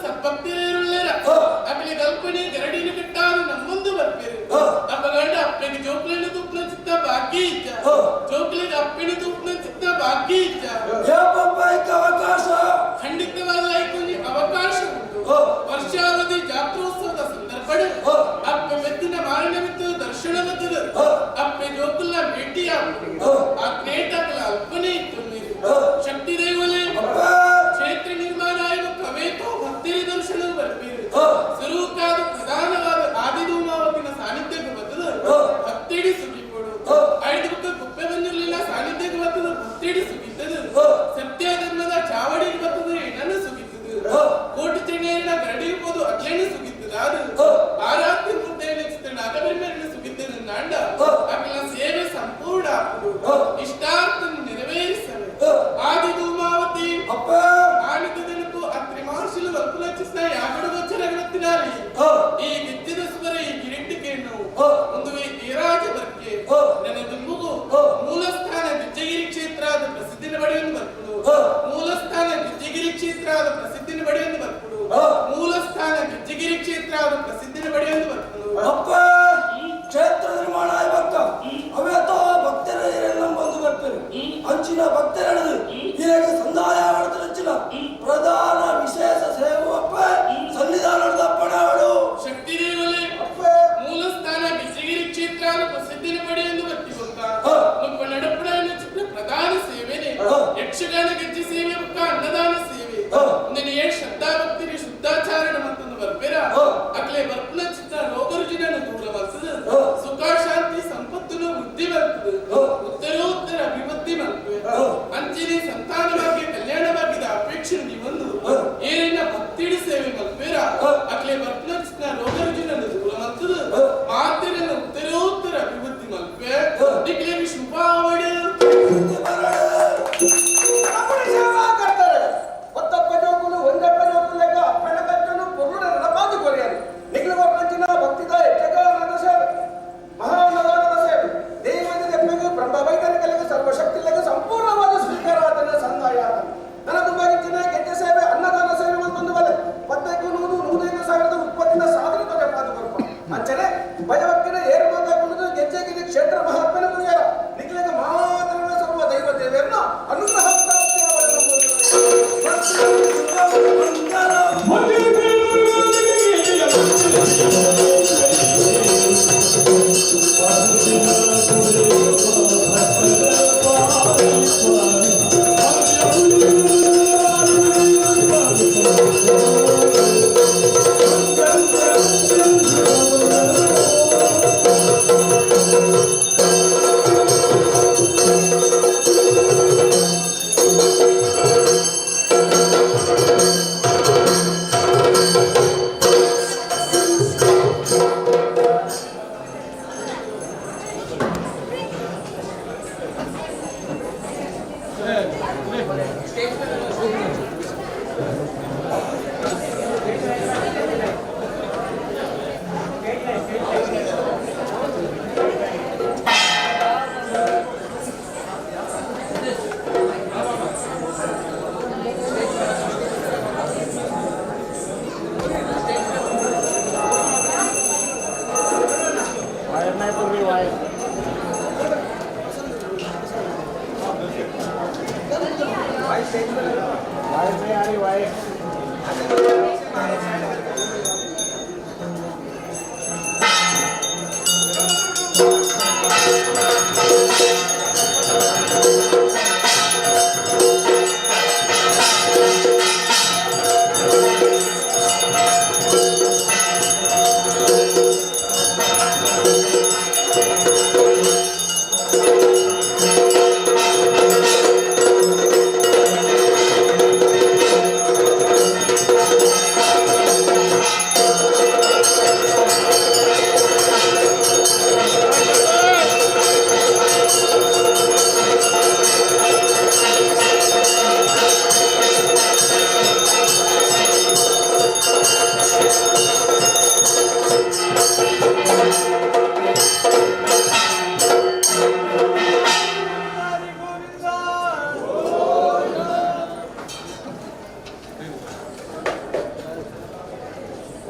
ಸತ್ಭಕ್ತರಿರುಳ್ಳೇರ ಅಪ್ಪನಿಗೆ ಕಲ್ಪನೆ ಗರಡಿನ ಕಟ್ಟಾದ ನಮ್ಮೊಂದು ಬರ್ಪೇರು ಅಪ್ಪ ಗಂಡ ಅಪ್ಪನಿಗೆ ಜೋಕ್ಲಿನ ತೂಪ್ನ ಚಿತ್ತ ಬಾಕಿ ಇದ್ದ ಜೋಕ್ಲಿಗೆ ಅಪ್ಪನ ತೂಪ್ನ ಚಿತ್ತ ಬಾಕಿ ಇದ್ದ ಅವಕಾಶ ಖಂಡಿತವಾದ ಅವಕಾಶ ಉಂಟು ವರ್ಷಾವಧಿ ಜಾತ್ರೋತ್ಸವದ ಸಂದರ್ಭ ಅಪ್ಪ ಮೆತ್ತಿನ ಮಾರಣವಿತ್ತು ದರ್ಶನವತ್ತದ ಅಪ್ಪೆ ಜೋಕುಲ್ಲ ಭೇಟಿಯ ಆ ಕ್ರೇಟಕಲ ಅಲ್ಪನೆ ಇತ್ತು ನೀರು ಶಕ್ತಿ ದೇವಲೇ ಕ್ಷೇತ್ರ ನಿರ್ಮಾಣ ಆಯ್ತು ಕವೇತೋ ಭಕ್ತರಿ ದರ್ಶನ ಬರ್ಪೀರು ಸುರೂಕಾದ ಪ್ರಧಾನವಾದ ಆದಿಧೂಮಾವತಿನ ಸಾನ್ನಿಧ್ಯಕ್ಕೆ ಬರ್ತದ ಭಕ್ತಿಡಿ ಸುಗಿಪೋಡು ಐದು ಬುಕ್ಕ ಕುಪ್ಪೆ ಬಂದಿರಲಿಲ್ಲ ಸಾನ್ನಿಧ್ಯಕ್ಕೆ ಬರ್ತದ ಭಕ್ತಿಡಿ ಸುಗಿತದ ಸತ್ಯ ಧರ್ಮದ ಚಾವಡಿಗೆ ಬರ್ತದ ಏನನ್ನು ಸುಗಿತದ ಕೋಟಿ ಚೆನ್ನೆಯನ್ನ ಗರಡಿಗೆ ಹೋದು ಅಗ್ಲೇನು ಸುಗಿತದ ಅದು ಆರಾಧ್ಯ ಮೂರ್ತಿಯನ್ನು ಚಿತ್ರ ನಾಗಬೆಮ್ಮೆಯನ್ನು ಸುಗಿತದ ನಾಂಡ ಅಕಲ ಸೇವೆ ಸಂಪೂರ್ಣ ಆಪುಡು ಇಷ್ಟಾರ್ಥ ನೆರವೇರಿಸವೆ ಆದಿ ಧೂಮಾವತಿ ಅಪ್ಪ ಆನಿತದನಕು ಅತ್ರಿ ಮಹರ್ಷಿಲು ವಲ್ಪುಲಚಿಸ್ನ ಯಾಗಡು ಗೋಚರಗಣತ್ತಿನಾಲಿ ಈ ಗಿಜ್ಜದ ಸ್ವರ ಈ ಗಿರಿಟ್ಟಿಕೆಯನ್ನು ಒಂದು ಈರಾಜ ಬರ್ಕೆ ನನ್ನ ದುಂಬುಗು ಮೂಲಸ್ಥಾನ ಗಿಜ್ಜಗಿರಿ ಕ್ಷೇತ್ರ ಆದ ಪ್ರಸಿದ್ಧಿನ ಬಡಿಯನ್ನು ಬರ್ಪುಡು ಮೂಲಸ್ಥಾನ ಗಿಜ್ಜಗಿರಿ ಕ್ಷೇತ್ರ ಆದ ಪ್ರಸಿದ್ಧಿನ ಬಡಿಯನ್ನು ಬರ್ಪುಡು ಮೂಲಸ್ಥಾನ ಗಿಜ್ಜಗಿರಿ ಕ್ಷೇತ್ರ ಆದ ಪ್ರಸಿದ್ಧಿನ ಬಡಿಯನ್ನು ಬರ್ಪುಡು ಅಪ್ಪ ಕ್ಷೇತ್ರ ನಿರ್ಮಾಣ ಆಯ್ಬಕ್ಕ ಅವೇತೋ ಭಕ್ತರ ಬಂದು ಬರ್ತಾರೆ ಅಂಚಿನ ಭಕ್ತರೆಳೆದು ಈರಾಗ ಸಂದಾಯ ಅಂಚಿನ ಪ್ರಧಾನ ವಿಶೇಷ ಸೇವೆ ಅಪ್ಪ ಸನ್ನಿಧಾನದ ಅಪ್ಪಣಾವಳು ಶಕ್ತಿ ದೇವಲೇ ಮೂಲಸ್ಥಾನ ಗಿಜ್ಜಗಿರಿ ಕ್ಷೇತ್ರ ಪ್ರಸಿದ್ಧಿನ ಪಡೆಯಲು ಬರ್ತಿ ಗೊತ್ತಾ ಮುಪ್ಪ ನಡಪುಡ ಚಿತ್ರ ಪ್ರಧಾನ ಸೇವೆನೆ ಯಕ್ಷಗಾನ ಗೆಜ್ಜೆ ಸೇವೆ ಮುಕ್ಕ ಅನ್ನದಾನ ಸೇವೆ ನಿನ್ನ ಏ ಶ್ರದ್ಧಾ ಭಕ್ತಿಗೆ ಶುದ್ಧಾಚಾರಣ ಮತ್ತೊಂದು ಬರ್ಪೇರ ಅಕ್ಲೆ ಬರ್ಪುನ ಚಿತ್ರ ರೋಗರುಜಿನ ದೂರ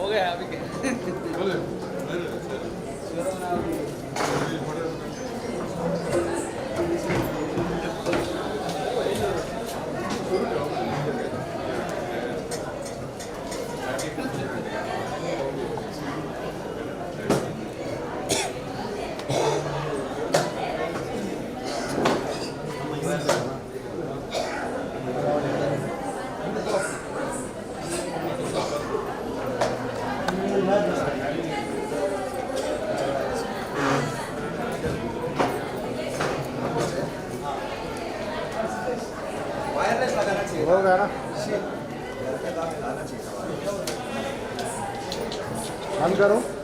हो गया अभी के। वायरलेस लगाना चाहिए हो गया ना बंद करो।